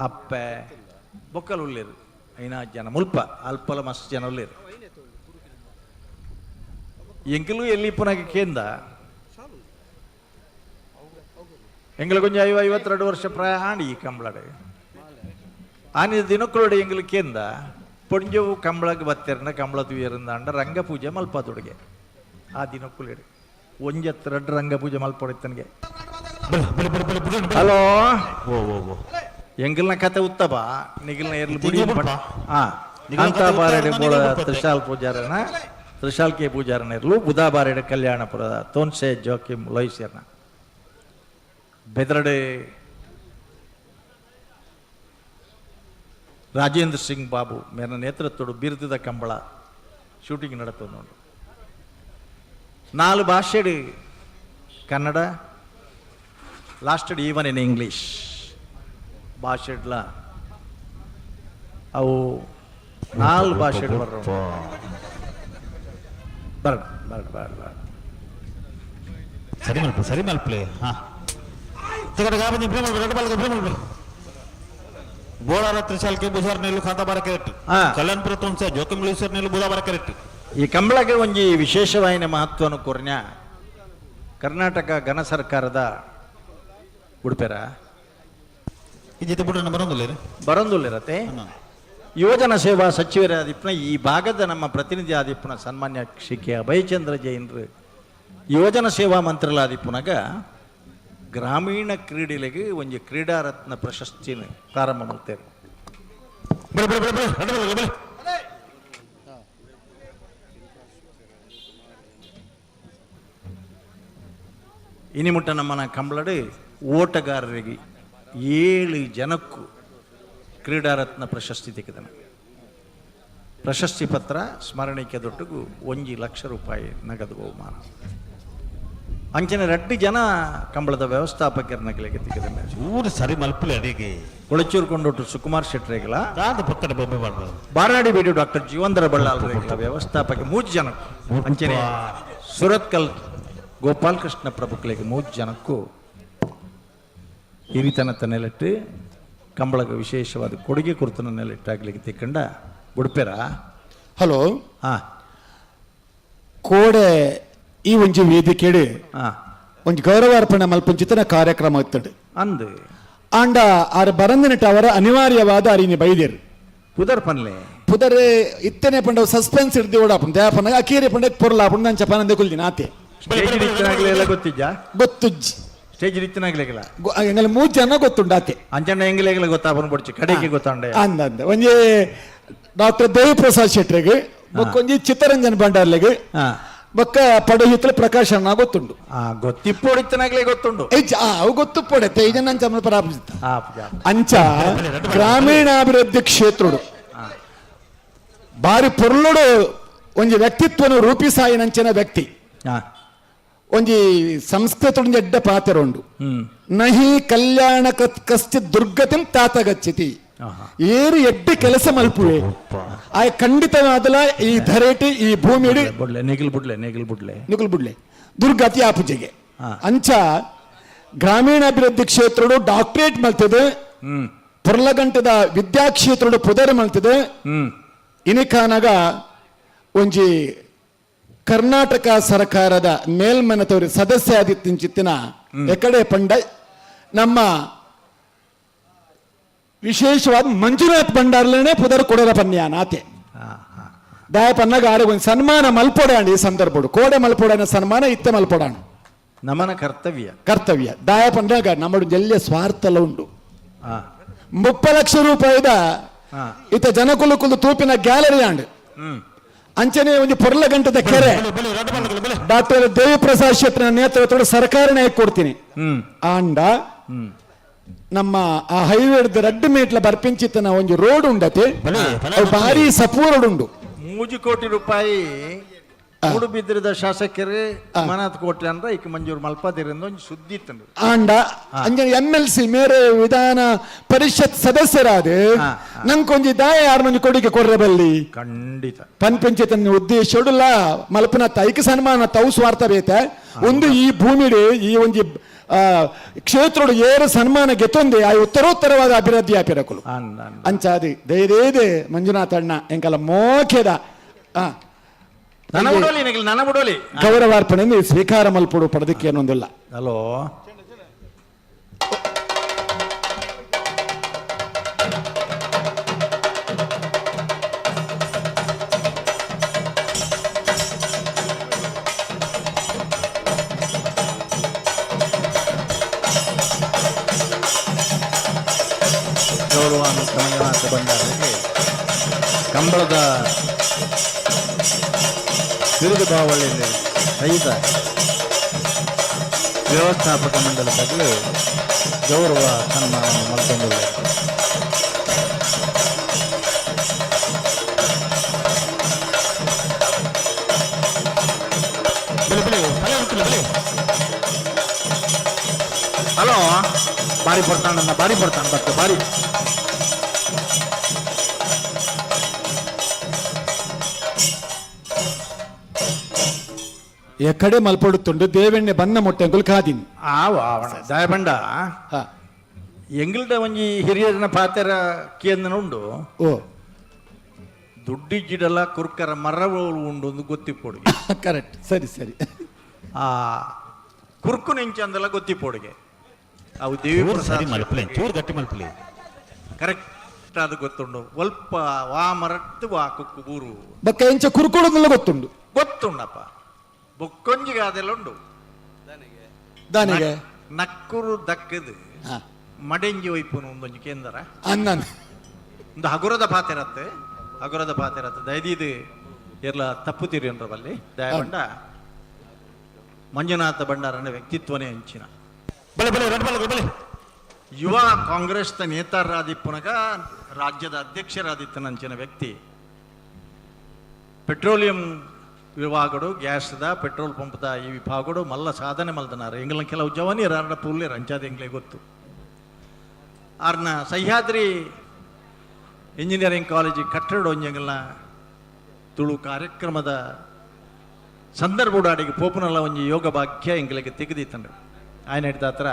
ಅಪ್ಪೆ ಬೊಕ್ಕಲು ಉಳ್ಳೇರು ಐನಾ ಜನ ಮುಲ್ಪ ಅಲ್ಪಲ ಮಸ್ತ್ ಜನ ಉಳ್ಳೇರು ಎಂಕಲು ಎಲ್ಲಿ ಪುನಃ ಕೇಂದ ಎಂಗ್ಲ ಕೊಂಚ 52 ವರ್ಷ ಪ್ರಾಯ ಆಣಿ ಈ ಕಂಬಳಡೆ ಆನಿ ದಿನಕ್ಕಳೋಡೆ ಎಂಗ್ಲು ಕೇಂದ ಪೊಂಜವು ಕಂಬಳಕ್ಕೆ ಬತ್ತಿರನ ಕಂಬಳ ತುಯರಂದಾಂಡ ರಂಗ ಪೂಜೆ ಮಲ್ಪಾತೊಡುಗೆ ಆ ದಿನಕ್ಕುಲೇಡು ಒಂಜತ್ತು ರಡ್ಡು ರಂಗ ಪೂಜೆ ಮಲ್ಪೊಡಿತನಿಗೆ. ಹಲೋ ಎಂಗಲ್ನ ಕತೆ ಉತ್ತಪ ನಿಗಲ್ನ ಎರ್ಲು ಬುಡಿ ಹಾ ಕಾಂತಾಬಾರೆಡೆ ಬೋಳ ತ್ರಿಶಾಲ್ ಪೂಜಾರನ ತ್ರಿಶಾಲ್ ಕೆ ಪೂಜಾರನ ಇರ್ಲು ಬುಧಾಬಾರೆಡೆ ಕಲ್ಯಾಣಪುರದ ತೋನ್ಸೆ ಜೋಕಿಮ್ ಲೋಯಿಸರ್ನ ಬೆದರಡೆ ರಾಜೇಂದ್ರ ಸಿಂಗ್ ಬಾಬು ಮೇರ ನೇತೃತ್ವಡು ಬಿರುದುದ ಕಂಬಳ ಶೂಟಿಂಗ್ ನಡತದೆ. 4 ಭಾಷೆಡು Kannada lasted even in English ಭಾಷೆಡ್ಲ ಅವು 4 ಭಾಷೆಡ್ ಬರೋ ಬರ ಬರ ಬರ ಬರ ಸರಿ ಮಲ್ಪ ಸರಿ ಮಲ್ಪಲೆ ಹಾಂ ಬೋಳಾರ ತ್ರಿಶಾಲ್ಕೆ ಬುಧಾರ್ ನೆಲ್ಲು ಕಾಂತಾಬಾರ ಕರೆಕ್ಟ್ ಕಲ್ಯಾಣಪುರ ತೋನ್ಸ ಜೋಕಿಮ್ ಲೂಸರ್ ನೆಲ್ಲು ಬುಧಾಬಾರ ಕರೆಕ್ಟ್. ಈ ಕಂಬಳಗೆ ಒಂಜಿ ವಿಶೇಷವಾಯಿನ ಮಹತ್ವವನ್ನು ಕೊರ್ನ್ಯ ಕರ್ನಾಟಕ ಘನ ಸರ್ಕಾರದ ಉಡುಪೆರ ಜೊತೆ ಬುಡ ಬರೋದಿಲ್ಲ ಬರೋದಿಲ್ಲರತೆ. ಯುವಜನ ಸೇವಾ ಸಚಿವರಾದಿಪ್ಪನ ಈ ಭಾಗದ ನಮ್ಮ ಪ್ರತಿನಿಧಿ ಆದಿಪ್ಪನ ಸನ್ಮಾನ್ಯ ಶ್ರೀ ಕೆ ಅಭಯಚಂದ್ರ ಜೈನರು ಯುವಜನ ಸೇವಾ ಮಂತ್ರಿಲಾದಿಪ್ಪನಾಗ ಗ್ರಾಮೀಣ ಕ್ರೀಡೆಗಳಿಗೆ ಒಂದು ಕ್ರೀಡಾರತ್ನ ಪ್ರಶಸ್ತಿನ ಪ್ರಾರಂಭ ಮಾಡ್ತೇವೆ. ಇನಿಮುಟ್ಟ ನಮ್ಮನ ಕಂಬಳಡು ಓಟಗಾರರಿಗೆ 7 ಜನಕ್ಕೂ ಕ್ರೀಡಾರತ್ನ ಪ್ರಶಸ್ತಿ ತೆಗೆದನು. ಪ್ರಶಸ್ತಿ ಪತ್ರ ಸ್ಮರಣಿಕೆ ದೊಟ್ಟಗೂ 1 ಲಕ್ಷ ರೂಪಾಯಿ ನಗದು ಬಹುಮಾನ. ಅಂಚನೆ 2 ಜನ ಕಂಬಳದ ವ್ಯವಸ್ಥಾಪಕರನ್ನಗಳಿಗೆ ತೆಗೆದ. ಊರು ಸರಿ ಮಲ್ಪಲೆ ಅಡಿಗೆ ಕೊಳಚೂರು ಕೊಂಡೊಟ್ಟು ಸುಕುಮಾರ್ ಶೆಟ್ಟರೆಗಳ ಪಕ್ಕದ ಬೊಬ್ಬೆ ಮಾಡ್ಬೋದು. ಬಾರಾಡಿ ಬೀಡು ಡಾಕ್ಟರ್ ಜೀವಂಧರ ಬಳ್ಳಾಲ್ ವ್ಯವಸ್ಥಾಪಕ 3 ಜನ. ಅಂಚನೆ ಸುರತ್ಕಲ್ ಗೋಪಾಲಕೃಷ್ಣ ಪ್ರಭುಗಳಿಗೆ 3 ಜನಕ್ಕೂ ಹಿರಿತನತ ನೆಲೆಟ್ಟು ಕಂಬಳಗ ವಿಶೇಷವಾದ ಕೊಡುಗೆ ಕುರ್ತನ ನೆಲೆಟ್ಟಾಗ್ಲಿಕ್ಕೆ ತಿಕ್ಕಂಡ ಬುಡ್ಪೆರ. ಹಲೋ ಕೋಡೆ ಈ ಒಂಜಿ ವೇದಿಕೆಡು ಒಂಜಿ ಗೌರವಾರ್ಪಣೆ ಮಲ್ಪುಂಚಿತನ ಕಾರ್ಯಕ್ರಮ ಇತ್ತಡು ಅಂದು ಆಂಡ ಆರ್ ಬರಂದಿನಟ ಅವರ ಅನಿವಾರ್ಯವಾದ ಅರಿನಿ ಬೈದೇರು ಪುದರ್ ಪನ್ಲೆ ಪುದರ್ ಇತ್ತನೆ ಪಂಡ ಸಸ್ಪೆನ್ಸ್ ಹಿಡ್ದು ಓಡಾಪುಂಡು ದೇಪನ ಅಕೀರಿ ಪಂಡ ಪೊರ್ಲಾಪುಂಡು ನಂಚ ಪನಂದೆ ಕುಲ್ದಿನ ಆತೆ ಗೊತ್ತಿಜ್ಜಾ ಗೊತ್ತುಜ್ಜಿ ಸ್ಟೇಜ್ ರೀತಿನಾಗ್ಲಿಲ್ಲ ಎಂಗಲ್ 3 ಜನ ಗೊತ್ತುಂಡಾತೆ ಅಂಚಣ್ಣ ಎಂಗ್ಲೇಗಲ ಗೊತ್ತಾಪನ ಬಡ್ಚಿ ಕಡೆಗೆ ಗೊತ್ತಾಂಡೆ ಅಂದ ಅಂದ ಒಂಜಿ ಡಾಕ್ಟರ್ ದೇವಿಪ್ರಸಾದ್ ಶೆಟ್ರಿಗೆ ಬೊಕ್ಕೊಂಜಿ ಚಿತ್ತರಂಜನ್ ಭಂಡಾರ್ಲೆಗ್ ಬೊಕ್ಕ ಪಡಹಿತ್ಲ ಪ್ರಕಾಶ್ ಅಣ್ಣ ಗೊತ್ತುಂಡು. ಗೊತ್ತಿಪ್ಪೋಡಿತ್ತನಾಗ್ಲೇ ಗೊತ್ತುಂಡು. ಅವು ಗೊತ್ತುಪ್ಪೋಡೆ ತೇಜನ್ ಅಂಚ ಪರಾಪಿಸಿತ್ತ ಅಂಚ ಗ್ರಾಮೀಣಾಭಿವೃದ್ಧಿ ಕ್ಷೇತ್ರಡು ಬಾರಿ ಪೊರ್ಲುಡು ಒಂಜಿ ವ್ಯಕ್ತಿತ್ವನು ರೂಪಿಸಾಯಿನಂಚಿನ ವ್ಯಕ್ತಿ. ಒಂಜಿ ಸಂಸ್ಕೃತ ಎಡ್ಡ ಪಾತ್ರ ಉಂಡು. ನಹಿ ಕಲ್ಯಾಣ ಕಶ್ಚಿತ್ ದುರ್ಗತಿಂ ತಾತ ಗಚ್ಚತಿ. ಏರು ಎಡ್ಡೆ ಕೆಲಸ ಮಲ್ಪುವೆ ಆ ಖಂಡಿತವಾದಲ ಈ ಧರೇಟಿ ಈ ಭೂಮಿ ನೆಗಿಲ್ ಬುಡ್ಲೆ ನೆಗಿಲ್ ಬುಡ್ಲೆ ನಿಗುಲ್ ಬುಡ್ಲೆ ದುರ್ಗತಿ ಆ ಪೂಜೆಗೆ. ಅಂಚ ಗ್ರಾಮೀಣಾಭಿವೃದ್ಧಿ ಕ್ಷೇತ್ರಡು ಡಾಕ್ಟರೇಟ್ ಮಲ್ತದೆ, ಪೊರ್ಲಗಂಟದ ವಿದ್ಯಾಕ್ಷೇತ್ರಡು ಪುದರ್ ಮಲ್ತದೆ. ಇನಿಕಾನಗ ಒಂಜಿ ಕರ್ನಾಟಕ ಸರ್ಕಾರದ ಮೇಲ್ಮನತವರು ಸದಸ್ಯ ಆದಿತ್ತಿನ ಎಕಡೆ ಪಂಡ ನಮ್ಮ ವಿಶೇಷವಾದ ಮಂಜುನಾಥ್ ಭಂಡಾರ್ಲನೇ ಪುದರ್ ಕೊಡರ ಪನ್ಯಾನಾತೆ ದಾಯ ಪನ್ನಗ ಆರು ಒಂದು ಸನ್ಮಾನ ಮಲ್ಪೊಡಾಂಡ್ ಈ ಸಂದರ್ಭಡು ಕೋಡೆ ಮಲ್ಪೊಡಾನ ಸನ್ಮಾನ ಇತ್ತೆ ಮಲ್ಪೊಡಾಣ ನಮನ ಕರ್ತವ್ಯ ಕರ್ತವ್ಯ ದಾಯ ಪಂಡಾಗ ನಮ್ಮಡು ಜಲ್ಯ ಸ್ವಾರ್ಥಲ ಉಂಡು. 30 ಲಕ್ಷ ರೂಪಾಯಿದ ಇತ್ತ ಜನಕುಲು ಕುಲು ತೂಪಿನ ಗ್ಯಾಲರಿ ಆಂಡ್ ಅಂಚನೆ ಒಂದು ಪೊರ್ಲ ಗಂಟದ ಕೆರೆ ಡಾಕ್ಟರ್ ದೇವಿಪ್ರಸಾದ್ ಶೆಟ್ಟರ ನೇತೃತ್ವದ ಸರ್ಕಾರನೇ ಕೊಡ್ತೀನಿ. ಆಂಡ ನಮ್ಮ ಆ ಹೈವೇ ರಡ್ಡು ಮೇಟ್ಲ ಬರ್ಪಿಂಚಿತನ ಒಂದು ರೋಡ್ ಉಂಡತೆ ಭಾರಿ ಸಪೂರಡ್ ಉಂಡು. 3 ಕೋಟಿ ರೂಪಾಯಿ ಮೂಡುಬಿದ್ರಿದ ಶಾಸಕರು ಮನಾಥ್ ಕೋಟಿ ಅಂದ್ರೆ ಈಕ ಮಂಜೂರು ಮಲ್ಪದಿರಿಂದ ಒಂದು ಸುದ್ದಿ ಇತ್ತು. ಆಂಡ ಅಂಜನೆ MLC ಮೇರೆ ವಿಧಾನ ಪರಿಷತ್ ಸದಸ್ಯರಾದ ನಂಕೊಂಜಿ ದಾಯ ಯಾರನ್ನೊಂದು ಕೊಡುಗೆ ಕೊರ್ರೆ ಬಲ್ಲಿ ಖಂಡಿತ ಪನ್ಪಂಚಾಯತ್ ಉದ್ದೇಶ ಮಲ್ಪನ ತೈಕ ಸನ್ಮಾನ ತವು ಸ್ವಾರ್ಥ ಬೇತ ಒಂದು ಈ ಭೂಮಿಡು ಈ ಒಂಜಿ ಕ್ಷೇತ್ರಡು ಏರು ಸನ್ಮಾನ ಗೆತ್ತೊಂದೆ ಆ ಉತ್ತರೋತ್ತರವಾದ ಅಭಿವೃದ್ಧಿ ಆಪಿರಕುಲು ಅಂಚಾದಿ ದಯದೇದೆ ಮಂಜುನಾಥ ಅಣ್ಣ ಎಂಕಲ ಮೋಖ್ಯದ ಗೌರವಾರ್ಪಣೆ ಸ್ವೀಕಾರ ಮಲ್ಪಡು ಪಡೆದಕ್ಕೆ ಏನೊಂದಿಲ್ಲ. ಹಲೋ ಗೌರವಾನ್ವಿತ ಮಂಜುನಾಥ ಭಂಡಾರಿಗೆ ಕಂಬಳದ ಬಿರುದು ಬಾವಳಿಯಲ್ಲಿ ಸಹಿತ ವ್ಯವಸ್ಥಾಪಕ ಮಂಡಲದಾಗಲೂ ಗೌರವ ಸನ್ಮಾನ ಮಲ್ಕೊಂಡಿಲ್ಲ. ಹಲೋ ಬಾರಿ ಬರ್ತಾನನ್ನ ಬಾರಿ ಬರ್ತಾನ ಬರ್ತ ಬಾರಿ ಎಕಡೆ ಮಲ್ಪಡುತ್ತುಂಡು ದೇವೆಣ್ಣೆ ಬನ್ನ ಮೊಟ್ಟೆಂಗುಲ್ ಕಾದಿನ್ ಆವ ದಯಬಂಡ ಎಂಗಿಲ್ಡ ಒಂಜಿ ಹಿರಿಯರನ ಪಾತೆರ ಕೇಂದ್ರ ಉಂಡು. ಓ ದುಡ್ಡಿಜ್ಜಿಡಲ ಕುರ್ಕರ ಮರವು ಉಂಡು ಒಂದು ಗೊತ್ತಿಪ್ಪೊಡುಗೆ. ಕರೆಕ್ಟ್ ಸರಿ ಸರಿ. ಆ ಕುರ್ಕು ನೆಂಚಂದಲ ಗೊತ್ತಿಪ್ಪೊಡುಗೆ ಅವು ದೇವಿ ಸರಿ ಮಲ್ಪಲೆ ಚೂರು ಗಟ್ಟಿ ಮಲ್ಪಲೆ. ಕರೆಕ್ಟ್ ಅದು ಗೊತ್ತುಂಡು. ಒಲ್ಪ ವಾ ಮರಟ್ಟು ವಾ ಕುಕ್ಕು ಬೂರು. ಬಕ್ಕ ಎಂಚ ಕುರುಕುಡುಂದಲ ಗೊತ್ತುಂಡು. ಗೊತ್ತುಂಡಪ್ಪ. ಬೊಕ್ಕೊಂಜಿಗೆ ಅದೆಲ್ಲ ಉಂಡು. ದಾನಿಗೆ? ನಕ್ಕುರು ದಕ್ಕದು ಮಡೆಂಜಿ ಒಯ್ಪುನು ಒಂದೊಂಜಿ ಕೇಂದ್ರ. ಅನ್ನನ್. ಒಂದು ಹಗುರದ ಪಾತೆರತ್ತೆ, ಹಗುರದ ಪಾತೆರತ್ತೆ. ದಯದೀದು ಎಲ್ಲ ತಪ್ಪುತ್ತೀರಿ ಬಲ್ಲಿ ದಯಬಂಡ ಮಂಜುನಾಥ ಭಂಡಾರನ ವ್ಯಕ್ತಿತ್ವನೇ ಹಂಚಿನ. ಬಲೆ ಬಲೆ ರಡ್ ಬಲೆ ಬಲೆ. ಯುವ ಕಾಂಗ್ರೆಸ್ನ ನೇತಾರರಾದಿಪ್ಪುನಗ ರಾಜ್ಯದ ಅಧ್ಯಕ್ಷರಾದಿತ್ತನಂಚಿನ ವ್ಯಕ್ತಿ. ಪೆಟ್ರೋಲಿಯಂ ವಿಭಾಗಡು, ಗ್ಯಾಸ್ದ ಪೆಟ್ರೋಲ್ ಪಂಪ್ದ ಈ ವಿಭಾಗಡು ಮಲ್ಲ ಸಾಧನೆ ಮಲ್ದನಾರ. ಎಂಗ್ಲ ಕೆಲವು ಜವನಿಯರ್ ಆರ್ನ ಪೂಲ್ಲೇರ್ ಅಂಚಾದ ಎಂಗ್ಲೆ ಗೊತ್ತು. ಆರ್ನ ಸಹ್ಯಾದ್ರಿ ಇಂಜಿನಿಯರಿಂಗ್ ಕಾಲೇಜ್ ಕಟ್ಟಡ ಒಂಜೆಂಗಲ್ನ ತುಳು ಕಾರ್ಯಕ್ರಮದ ಸಂದರ್ಭ ಅಡಿಗೆ ಪೋಪುನಲ್ಲ ಒಂಜಿ ಯೋಗ ಭಾಗ್ಯ ಎಂಗ್ಲಿಗೆ ತೆಗೆದಿತ್ತಂಡು. ಆಯನ ಹಿಡ್ದ ಹತ್ರ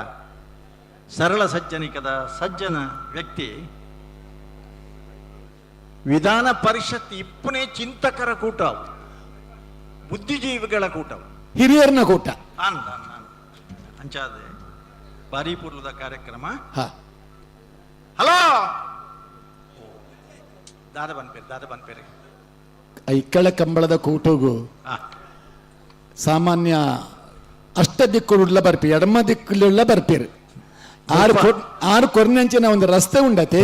ಸರಳ ಸಜ್ಜನಿಕದ ಸಜ್ಜನ ವ್ಯಕ್ತಿ. ವಿಧಾನ ಪರಿಷತ್ ಇಪ್ಪನೇ ಚಿಂತಕರ ಕೂಟ, ಬುದ್ಧಿಜೀವಿಗಳ ಕೂಟ, ಹಿರಿಯರ್ನ ಕೂಟ. ಅಂಚಾದ ಬಾರಿ ಪೂರ್ವದ ಕಾರ್ಯಕ್ರಮ. ಹಲೋ ದಾದ ಬನ್ಪೇರಿ, ದಾದ ಬನ್ಪೇರಿ. ಐಕ್ಕಳ ಕಂಬಳದ ಕೂಟಗು ಸಾಮಾನ್ಯ ಅಷ್ಟ ದಿಕ್ಕುಳ್ಳ ಬರ್ಪಿ, ಎಡಮ ದಿಕ್ಕುಳ್ಳ ಬರ್ಪೀರು. ಆರು ಕೊರ್ನಂಚಿನ ಒಂದು ರಸ್ತೆ ಉಂಡತೆ,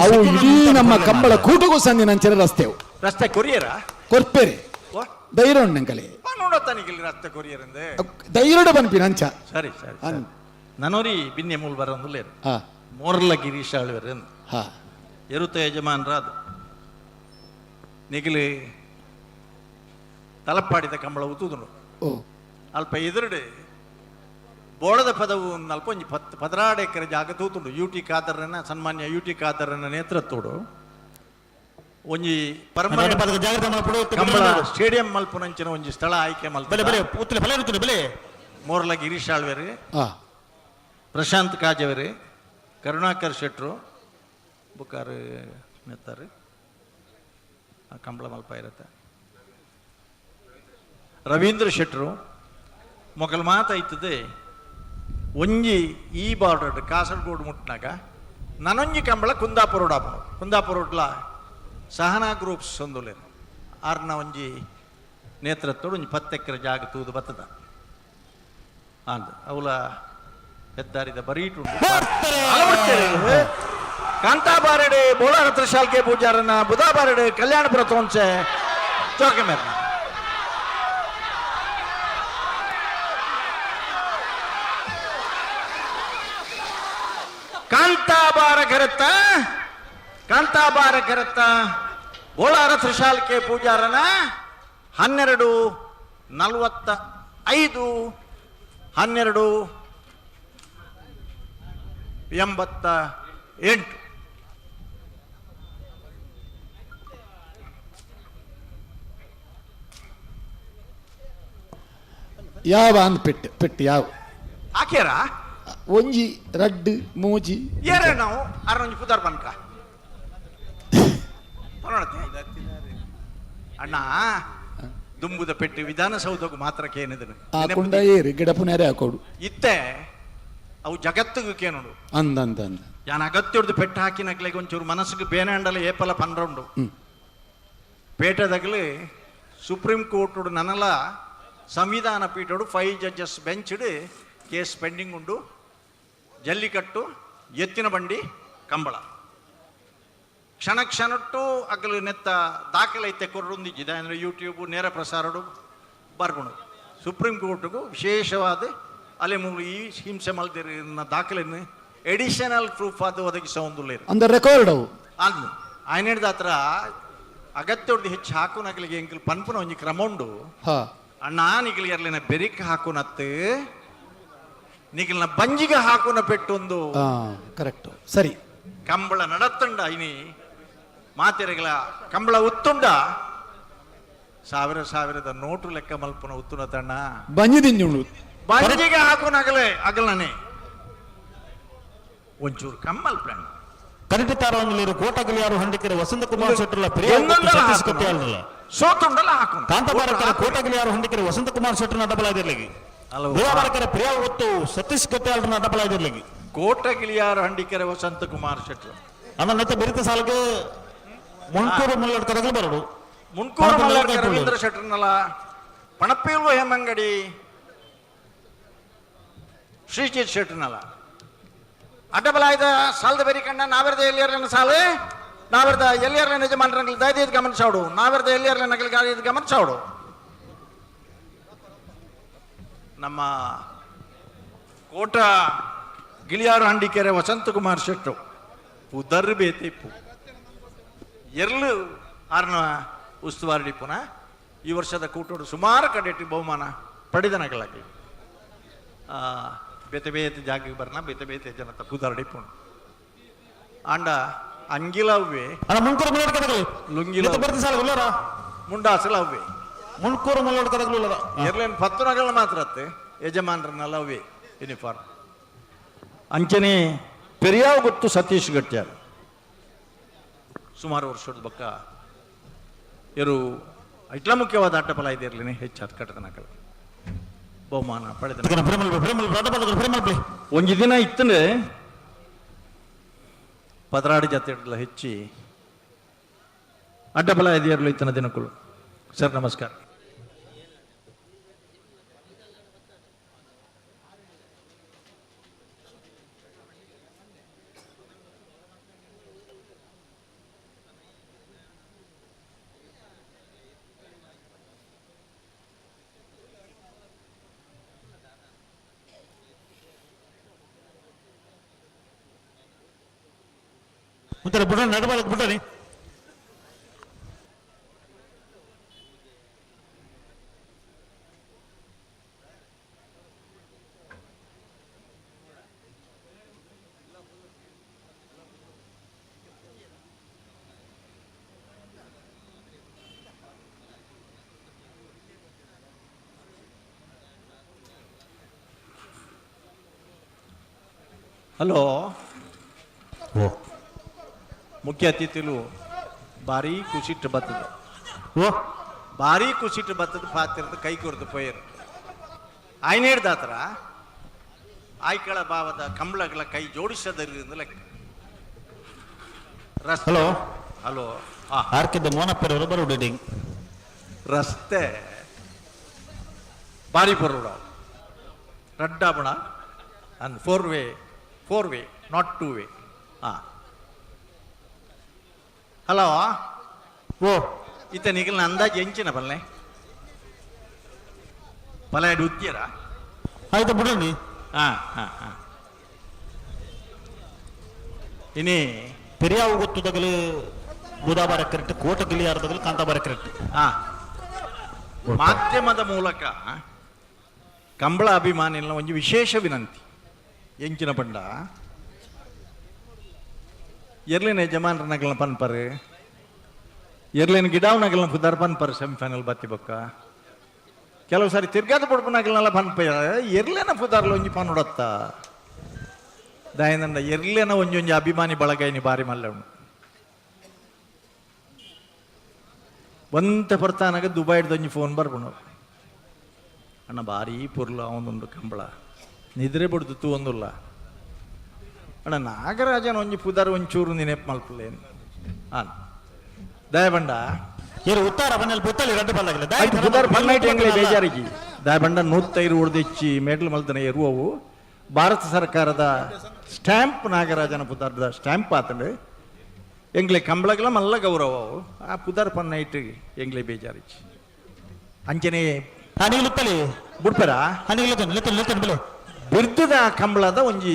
ಅವು ಇಡೀ ನಮ್ಮ ಕಂಬಳ ಕೂಟಗೂ ಸಂದಿನಂಚಿನ ರಸ್ತೆ. ರಸ್ತೆ ಕೊರಿಯರ ಕೊರ್ಪೇರಿ ಧೈರ್ಯ ಉಂಡಂಕಲೆ ನೋಡತ್ತಾನಿಗಿಲ್ಲಿ ರಸ್ತೆ ಕೊರಿಯರ್ ಧೈರ್ಯಡ ಬನ್ಪಿನ ಅಂಚ. ಸರಿ ಸರಿ. ನನೋರಿ ಬಿನ್ನೆ ಮೂಲ ಬರಂದುಲ್ಲೇರು ಮೋರ್ಲ ಗಿರೀಶ್ ಆಳ್ವೆರ್ ಎರುತ ಯಜಮಾನ್ರಾದ್ ನಿಗಿಲಿ ತಲಪಾಡಿದ ಕಂಬಳ ಉತ್ತುದುಂಡು. ಅಲ್ಪ ಎದುರುಡೆ ಬೋಳದ ಪದವು ಒಂದು ಅಲ್ಪ ಒಂಜಿ 10 ಎಕರೆ ಜಾಗ ತೂತುಂಡು. ಯು ಟಿ ಖಾದರ್ನ ಸನ್ಮಾನ್ಯ ಯು ಟಿ ಖಾದರ್ನ ನೇತೃತ್ವಡು ಒಂಜಿ ಪರ್ಮನೆಂಟ್ ಕಂಬಳ ಸ್ಟೇಡಿಯಂ ಮಲ್ಪುನಂಚಿನ ಒಂಜಿ ಸ್ಥಳ ಆಯ್ಕೆ ಮಲ್ಪ. ಮೋರ್ಲ ಗಿರೀಶ್ ಆಳ್ವೆರ್, ಪ್ರಶಾಂತ್ ಕಾಜವರಿ, ಕರುಣಾಕರ್ ಶೆಟ್ರು ಬುಕ್ಕಾರು ಮೆತ್ತಾರೆ ಕಂಬಳ ಮಲ್ಪ ಇರತ್ತೆ. ರವೀಂದ್ರ ಶೆಟ್ರು ಮೊಕಲ್ ಮಾತಾಯ್ತದೆ. ಒಂಜಿ ಈ ಬಾರ್ಡರ್ ಕಾಸರಗೋಡು ಮುಟ್ನಾಗ ನನೊಂಜಿ ಕಂಬಳ ಕುಂದಾಪುರ ರೋಡ್ ಆಪುಂಡು. ಕುಂದಾಪುರ ರೋಡ್ಲ ಸಹನಾ ಗ್ರೂಪ್ಸ್ ಒಂದುಲೇನು ಆರ್ನ ಒಂಜಿ ನೇತೃತ್ವಡು ಒಂಜಿ 10 ಎಕರೆ ಜಾಗ ತೂದು ಬತ್ತದ ಅಂದ್ ಅವಲ ಹೆದ್ದಾರಿದ ಬರೀಟುಂಡು. ಕಾಂತಾಬಾರಡೆ ಬೋಳಾರತ್ರ ಶಾಲ್ಕೆ ಪೂಜಾರನ ಬುಧಾಬಾರಡೆ ಕಲ್ಯಾಣಪುರ ತೋನ್ಸೆ ಚೌಕೆ ಮೇರ್ನ. ಕಾಂತಾಬಾರ ಕರತ್ತ, ಕಾಂತಾಬಾರ ಕರತ್ತ ಬೋಳಾರ ತ್ರಿಶಾಲ್ಕೆ ಪೂಜಾರನ 12:45, 12:88. ಯಾವ ಅಂದ್ ಪೆಟ್ಟು ಪೆಟ್ಟು ಯಾವ ಹಾಕ್ಯಾರ? ಒಂಜಿ ರಡ್ಡು ಮೂಜಿ ಏರ ನಾವು ಅರೊಂಜಿ ಪುದಾರ್ ಬನ್ಕ ಅಣ್ಣ ದುಂಬುದ ಪೆಟ್ಟು ವಿಧಾನಸೌಧಕ್ಕೂ ಮಾತ್ರಕ್ಕೆ ಏನಿದನು ಆ ಕುಂಡ ಏರಿ ಗಿಡಪುನೇರೆ ಹಾಕೋಡು ಇತ್ತೆ ಅವು ಜಗತ್ತಿಗೆ ಕೇನುಡು. ಅಂದ ಅಂದ ಅಂದ ಯಾನ್ ಅಗತ್ಯೊಡ್ದು ಪೆಟ್ಟು ಹಾಕಿನಕ್ಲೆಗೆ ಒಂಚೂರು ಮನಸ್ಸಿಗೆ ಬೇನೆ ಅಂಡಲ ಏಪಲ ಪನ್ರೊಂಡು. ಪೇಟೆದಾಗಲಿ ಸುಪ್ರೀಂ ಕೋರ್ಟ್ ನನಲ ಸಂವಿಧಾನ ಪೀಠೋಡು 5 ಜಡ್ಜಸ್ ಬೆಂಚ್ಡ್ ಕೇಸ್ ಪೆಂಡಿಂಗ್ ಉಂಡು. ಜಲ್ಲಿಕಟ್ಟು, ಎತ್ತಿನ ಬಂಡಿ, ಕಂಬಳ ಕ್ಷಣ ಕ್ಷಣಟ್ಟು ಅಗಲು ನೆತ್ತ ದಾಖಲೈತೆ ಕೊರೊಂದಿಜ್ಜಿದೆ ಅಂದರೆ ಯೂಟ್ಯೂಬು ನೇರ ಪ್ರಸಾರಡು ಬರ್ಕೊಂಡು ಸುಪ್ರೀಂ ಕೋರ್ಟ್ಗೂ ವಿಶೇಷವಾದ ಅಲೆ ಮೂಲು ಈ ಹಿಂಸೆ ಮಲ್ದಿರ ದಾಖಲೆಯನ್ನು ಎಡಿಷನಲ್ ಪ್ರೂಫ್ ಅದು ಒದಗಿಸೋ ಒಂದು ಅಂದ್ರೆ ರೆಕಾರ್ಡ್ ಅವು ಅಲ್ಲ ಆಯ್ನೇಡ್ದ ಹತ್ರ ಅಗತ್ಯೊಡ್ದು ಹೆಚ್ಚು ಹಾಕುನಗಲಿಗೆ ಎಂಕಲ್ ಪನ್ಪುನ ಒಂಜಿ ಕ್ರಮ ಉಂಡು. ಅಣ್ಣ ನಿಗಲಿ ಎರ್ಲಿನ ಬೆರಿಕ್ ಹಾಕುನತ್ತು ನಿಗಲ್ನ ಬಂಜಿಗೆ ಹಾಕುನ ಪೆಟ್ಟೊಂದು ಕರೆಕ್ಟ್ ಸರಿ. ಕಂಬಳ ನಡತ್ತುಂಡ ಇನಿ ಮಾತೆರೆಗಳ ಕಂಬಳ ಉತ್ತುಂಡ ಸಾವಿರ ಸಾವಿರದ ನೋಟು ಲೆಕ್ಕ ಮಲ್ಪುನ ಉತ್ತುನ ತಣ್ಣ ಬಂಜಿ ದಿಂಜುಂಡು ಬಂಜಿಗೆ ಹಾಕುನ ಅಗಲೆ ಅಗಲನೆ ಒಂಚೂರು ಕಮ್ಮಲ್ ಪ್ಲಾನ್ ಕರೆಕ್ಟ್ ತಾರೊಂದು ಕೋಟಗಲಿ ಯಾರು ಹಂಡಿಕೆರೆ ವಸಂತ ಕುಮಾರ್ ಶೆಟ್ಟರ್ಲ ಪ್ರಿಯ ಸತೀಶ್ ಕತ್ಯಾಳಲ್ಲ ಸೋತುಂಡಲ್ಲ ಹಾಕು ಕಾಂತಾಬಾರಕರ ಕೋಟಗಲಿ ಯಾರು ಹಂಡಿಕೆರೆ ವಸಂತ ಕುಮಾರ್ ಶೆಟ್ಟರ್ನ ಡಬಲ್ ಆಗಿರ್ಲಿಕ್ಕೆ ದೇವಬಾರಕರ ಪ್ರಿಯ ಒತ್ತು ಸತೀಶ್ ಕತ್ಯಾಳರನ್ನ ಡಬಲ್ ಆಗಿರ್ಲಿಕ್ಕೆ ಕೋಟಗಿಲಿಯಾರು ಹಂಡಿಕೆರೆ ವಸಂತ ಕುಮಾರ್ ಶೆಟ್ಟರು ಅಣ್ಣ ನೆತ್ತ ಬೆರಿತ ಸಾಲಕ್ಕೆ ಮುಂಡ್ಕೂರು ಮುಲ್ಲಡ್ಕದಾಗಲೂ ಬರೋಡು. ಮುಂಡ್ಕೂರು ಮಲ್ಲಡ್ಕ ರವೀಂದ್ರ ಶೆಟ್ಟರ್ನಲ್ಲ, ಪಣಪೇಲ್ವ ಹೇಮಂಗಡಿ ಶ್ರೀಜಿತ್ ಶೆಟ್ಟರ್ನಲ್ಲ. ಅಡ್ಡಬಲಾಯ್ದ ಸಾಲದ ಬೇರಿ ಕಂಡ ನಾವೆರ್ದ ಎಲ್ಲಿಯರ್ಲನ ಸಾಲು, ನಾವೆರ್ದ ಎಲ್ಲಿಯರ್ಲ ಯಜಮಾನರಂಗಲ್ ದಯದೀದ್ ಗಮನಿಸೋಡು, ನಾವೆರ್ದ ಎಲ್ಲಿಯರ್ಲ ನಗಲ್ ಗಾಳಿದ ಗಮನಿಸೋಡು. ನಮ್ಮ ಕೋಟ ಗಿಳಿಯಾರು ಹಂಡಿಕೆರೆ ವಸಂತಕುಮಾರ್ ಶೆಟ್ಟರು ಪುದರ್ ಬೇತಿಪ್ಪು ಎರ್ಲು ಆರ್ನ ಉಸ್ತುವಾರಿ ಡಿಪ್ಪುನ ಈ ವರ್ಷದ ಕೂಟೋಡು ಸುಮಾರು ಕಡೆಟಿ ಬಹುಮಾನ ಪಡೆದನಗಳಾಗಿ ಬೇತೆ ಬೇತೆ ಜಾಗಕ್ಕೆ ಬರ್ನ ಬೇತೆ ಬೇತೆ ಜನತ ಪುದರ್ ಡಿಪ್ಪುನು ಆಂಡ ಅಂಗಿಲವ್ವೆ ಮುಂಡ್ಕೂರು ಮುಲ್ಲಡ್ಕದಾಗಲು ಲುಂಗಿಲ ಬರ್ತಿ ಸಾಲ ಉಲ್ಲರ ಮುಂಡಾಸಲ ಅವ್ವೆ ಮುಂಡ್ಕೂರು ಮುಲ್ಲಡ್ಕದಾಗಲು ಉಲ್ಲರ ಎರ್ಲೇನು ಪತ್ತು ನಗಳ ಮಾತ್ರ ಅತ್ತೆ ಯಜಮಾನರನ್ನೆಲ್ಲ ಅವ್ವೆ ಯೂನಿಫಾರ್ಮ್. ಅಂಚನೆ ಪೆರಿಯಾವ್ ಗೊತ್ತು ಸತೀಶ್ ಗಟ್ಯಾರ್ ಸುಮಾರು ವರ್ಷದ ಬಕ್ಕ ಇರು ಇಟ್ಲ ಮುಖ್ಯವಾದ ಆಟ ಫಲ ಇದಿರಲಿನಿ ಹೆಚ್ಚಾದ ಕಟ್ಟದನಕಲ್ ಬಹುಮಾನ ಪಡೆದ ಒಂದು ದಿನ ಇತ್ತಂದ್ರೆ ಪದರಾಡು ಜಾತಿ ಹೆಚ್ಚಿ ಅಡ್ಡಬಲ ಇದೆಯರ್ಲು ಇತ್ತನ ದಿನಕ್ಕೂ. ಸರ್ ನಮಸ್ಕಾರ. ಒಂಥರ ಬುಡ ನಡಬಾಲಕ್ಕೆ ಬುಡನಿ. ಹಲೋ, ಮುಖ್ಯ ಅತಿಥಿಲು ಭಾರಿ ಖುಷಿಟ್ಟು ಬರ್ತದೆ, ಭಾರಿ ಖುಷಿಟ್ಟು ಬರ್ತದೆ. ಪಾತಿರದ ಕೈ ಕೊರ್ದು ಪೋಯರು ಆಯ್ನೇಡ್ದಾತ್ರ ಆಯ್ಕಳ ಭಾವದ ಕಂಬಳಗಳ ಕೈ ಜೋಡಿಸದರಿಂದ ಲೆಕ್ಕ. ರಸ್ತೆ ಹಲೋ ಹಲೋ ಆರ್ಕಿದ್ದ ಮೋನಪ್ಪರವರು ಬರೋಡು ರಸ್ತೆ ಭಾರಿ ಬರೋಡ ರಡ್ಡಾಬಣ and four way, four way, not two way. ಹಾಂ ಹಲೋ, ಓ ಈತ ನಿಗಲ್ನ ಅಂದಾಜು ಎಂಚಿನ ಬಲ್ಲೆ ಪಲಾಯ್ಡು ಉದ್ಯರ ಆಯ್ತು ಬಿಡೋಣ. ಹಾಂ ಹಾಂ ಹಾಂ ಇನಿ ಪೆರಿಯಾವು ಗೊತ್ತು ತಗಲು ಬುಧಾಬಾರ ಕರೆಕ್ಟ್, ಕೋಟ ಗಿಳಿಯಾರ ತಗಲು ಕಾಂತಾಬಾರ ಕರೆಕ್ಟ್. ಹಾಂ ಮಾಧ್ಯಮದ ಮೂಲಕ ಕಂಬಳ ಅಭಿಮಾನಿಗಳ ಒಂದು ವಿಶೇಷ ವಿನಂತಿ. ಎಂಚಿನ ಪಂಡ ಎರ್ಲಿನ ಯಜಮಾನ್ರ ನಗಲ್ನ ಪನ್ಪರ್, ಎರ್ಲಿನ ಗಿಡಾವ್ ನಗಲ್ನ ಪುದಾರ್ ಪನ್ಪರ್ ಸೆಮಿಫೈನಲ್ ಬತ್ತಿ ಬೊಕ್ಕ ಕೆಲವು ಸಾರಿ ತಿರ್ಗಾದ ಪುಡ್ಪು ನಗಲ್ನೆಲ್ಲ ಪನ್ಪ ಎರ್ಲೇನ ಪುದಾರ್ಲ ಒಂಜಿ ಪನ್ನುಡತ್ತ ದಯನಂದ ಎರ್ಲೇನ ಒಂಜೊಂಜಿ ಅಭಿಮಾನಿ ಬಳಗೈನಿ ಬಾರಿ ಮಲ್ಲವನು ಒಂತೆ ಪರ್ತಾನಾಗ ದುಬೈಡ್ದೊಂಜಿ ಫೋನ್ ಬರ್ಪುಂಡು ಅಣ್ಣ ಭಾರಿ ಪೊರ್ಲು ಅವನೊಂದು ಕಂಬಳ ನಿದ್ರೆ ಬಡ್ದು ತೂ ಒಂದುಲ್ಲ ಅಣ್ಣ ನಾಗರಾಜನ ಒಂಜಿ ಪುದರ್ ಒಂಚೂರು ನೆನಪು ಮಲ್ಪಲೇನು ಆನ್ ದಯಬಂಡ ಏರು ಉತ್ತಾರ ಬನ್ನಲ್ಲಿ ಬುತ್ತಲಿ ರಡ್ಡು ಬಲ್ಲಾಗಿಲ್ಲ. ಆಯ್ತು ಪುದರ್ ಪನ್ನೈಟ್ ಎಂಗ್ಲೆ ಬೇಜಾರಿಗೆ ದಯಬಂಡ ನೂತ್ತೈರು ಹೊಡೆದಿಚ್ಚಿ ಮೆಡ್ಲ್ ಮಲ್ತನ ಎರುವವು ಭಾರತ ಸರ್ಕಾರದ ಸ್ಟ್ಯಾಂಪ್ ನಾಗರಾಜನ ಪುದರ್ದ ಸ್ಟ್ಯಾಂಪ್ ಆತಂಡು ಎಂಗ್ಲೆ ಕಂಬಳಗಳ ಮಲ್ಲ ಗೌರವ ಅವು ಆ ಪುದರ್ ಪನ್ನೈಟ್ ಎಂಗ್ಲೆ ಬೇಜಾರಿಚ್ಚಿ ಅಂಚನೆ ಉತ್ತಲಿ ಬುಡ್ಪೆರ ಬಿಲೆ ಬಿರ್ದದ ಕಂಬಳದ ಒಂಜಿ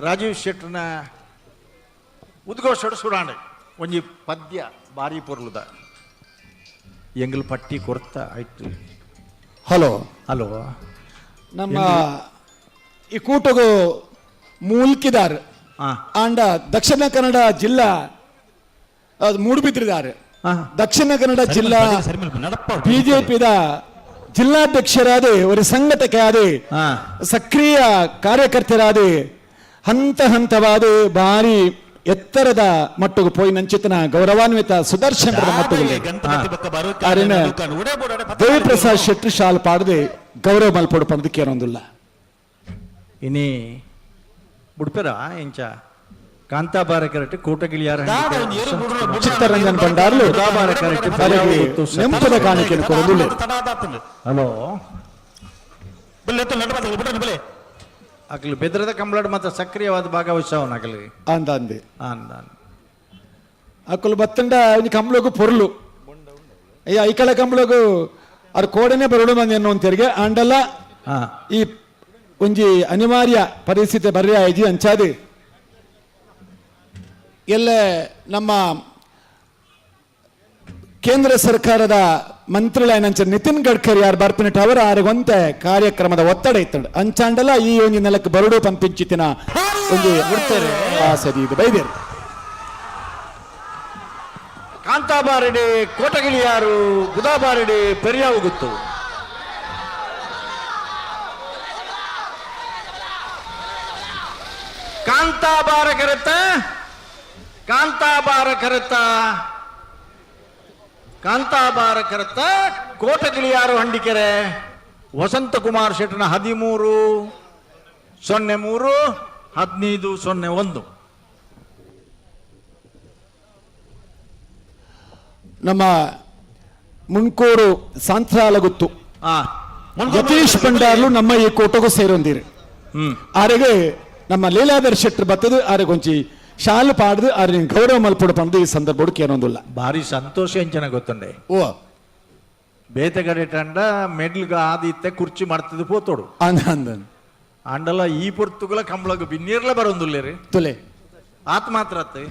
ರಾಜೀವ್ ಶೆಟ್ಟರ್ನ ಉದ್ಘೋಷಡು ಸುಡಾಂಡೆ ಒಂಜಿ ಪದ್ಯ ಭಾರಿ ಪೊರ್ಲುದ ಎಂಗಲ್ ಪಟ್ಟಿ ಕೊರ್ತ ಆಯ್ತು. ಹಲೋ ಹಲೋ, ನಮ್ಮ ಈ ಕೂಟಗು ಮೂಲ್ಕಿದಾರ್ ಆಂಡ ದಕ್ಷಿಣ ಕನ್ನಡ ಜಿಲ್ಲಾ ಮೂಡುಬಿದ್ರಿದಾರ್ ದಕ್ಷಿಣ ಕನ್ನಡ ಜಿಲ್ಲಾ ಬಿಜೆಪಿದ ಜಿಲ್ಲಾಧ್ಯಕ್ಷರಾದ ஒரு ಸಂಘಟಕೆಯಾದ ಸಕ್ರಿಯ ಕಾರ್ಯಕರ್ತರಾದ ಹಂತ ಹಂತವಾದ ಭಾರಿ ಎತ್ತರದ ಮಟ್ಟಿಗೆ ಪೋಯಿ ನಂಚಿತನ ಗೌರವಾನ್ವಿತ ಸುದರ್ಶನ್ ಮಟ್ಟಿಗೆ ದೇವಿಪ್ರಸಾದ್ ಶೆಟ್ಟಿ ಶಾಲ್ ಪಾಡದೆ ಗೌರವ ಮಲ್ಪೊಡು ಪಂದಕ್ಕೆ ಏನೊಂದುಲ್ಲ. ಇನಿ ಬುಡ್ಪೆರ ಎಂಚ ಕಾಂತಾಬಾರ ಕರೆಕ್ಟ್ ಕೋಟಗಿಳಿಯಾರ ಚಿತ್ತರಂಜನ್ ಭಂಡಾರ್ಲು ಬುಧಾಬಾರ ಕರೆಕ್ಟ್ ಅವರಿಗೆ ನೆಂಪದ ಕಾಣಿಕೆಯನ್ನು ಕೊಡಲು ಹಲೋ ಬಲ್ಲೆ ನಡಬಾರ್ದು ಬಿಡ ಬಲೆ ಅಗಲು ಬೆದ್ರದ ಕಂಬಳಡ್ ಮಾತ್ರ ಸಕ್ರಿಯವಾದ ಭಾಗವಹಿಸವನ ಅಗಲು ಅಂದ ಅಂದೆ ಅಂದ ಅಕುಲು ಬತ್ತಂಡ ಒಂಜಿ ಕಂಬ್ಳಗು ಪೊರ್ಲು. ಅಯ್ಯ ಐಕಳ ಕಂಬ್ಳಗು ಅರ್ ಕೋಡನೆ ಬರಡು ಮಂದಿ ಅನ್ನುವಂತೆರಿಗೆ ಆಂಡಲ ಈ ಒಂಜಿ ಅನಿವಾರ್ಯ ಪರಿಸ್ಥಿತಿ ಬರ್ರಿ ಆಯ್ಜಿ ಅಂಚಾದಿ ಎಲ್ಲ ನಮ್ಮ ಕೇಂದ್ರ ಸರ್ಕಾರದ ಮಂತ್ರಿಗಳಾಯನಂಚ ನಿತಿನ್ ಗಡ್ಕರಿ ಯಾರು ಬರ್ಪಿನಟ್ ಅವರ ಆರಿಗೊಂತೆ ಕಾರ್ಯಕ್ರಮದ ಒತ್ತಡ ಇತ್ತು ಅಂಚಾಂಡಲ ಈ ಒಂಜಿ ನೆಲಕ್ಕೆ ಬರಡು ಪಂಪಿಂಚಿತಿನ ಒಂಜಿ ಸರಿ ಇದು ಬೈದೇರು. ಕಾಂತಾಬಾರಡಿ ಕೋಟಗಿಳಿಯಾರು ಬುಧಾಬಾರಡಿ ಪೆರಿಯಾವು ಗೊತ್ತು. ಕಾಂತಾಬಾರ ಕರೆತ ಕಾಂತಾಬಾರ ಕರೆತ ಕಾಂತಾಬಾರ ಕರೆತ ಕೋಟಗಿಳಿಯಾರು ಹಂಡಿಕೆರೆ ವಸಂತಕುಮಾರ್ ಶೆಟ್ಟನ 13 03 15 01. ನಮ್ಮ ಮುನ್ಕೂರು ಸಾಂತ್ರಾಲಗುತ್ತು ಯತೀಶ್ ಭಂಡಾರ್ಲು ನಮ್ಮ ಈ ಕೋಟಗೂ ಸೇರೊಂದಿರು. ಆರೆಗೆ ನಮ್ಮ ಲೀಲಾಧರ್ ಶೆಟ್ಟರ್ ಬತ್ತದು ಆರೆಗೊಂಚಿ ಶಾಲು ಪಾಡ್ದು ಆರೆ ಗೌರವ ಮಲ್ಪುಡು ಪಂದು ಈ ಸಂದರ್ಭ ಕೇನೊಂದುಲ್ಲ. ಭಾರಿ ಸಂತೋಷ ಎಂಚನ ಗೊತ್ತುಂಡೆ. ಓ ಬೇತೆಗಡೆ ತಂಡ ಮೆಡ್ಲ್ಗ ಆದಿತ್ತೆ ಕುರ್ಚಿ ಮಾಡ್ತದೆ ಪೋತೋಡು ಅಂದ ಅಂದ ಅಂಡಲ ಈ ಪೊರ್ತುಗಳ ಕಂಬಳಗ ಬಿನ್ನೀರ್ಲ ಬರೋಂದುಲ್ಲೇರಿ ತುಲೆ ಆತ್ ಮಾತ್ರ ಅತ್ತೆ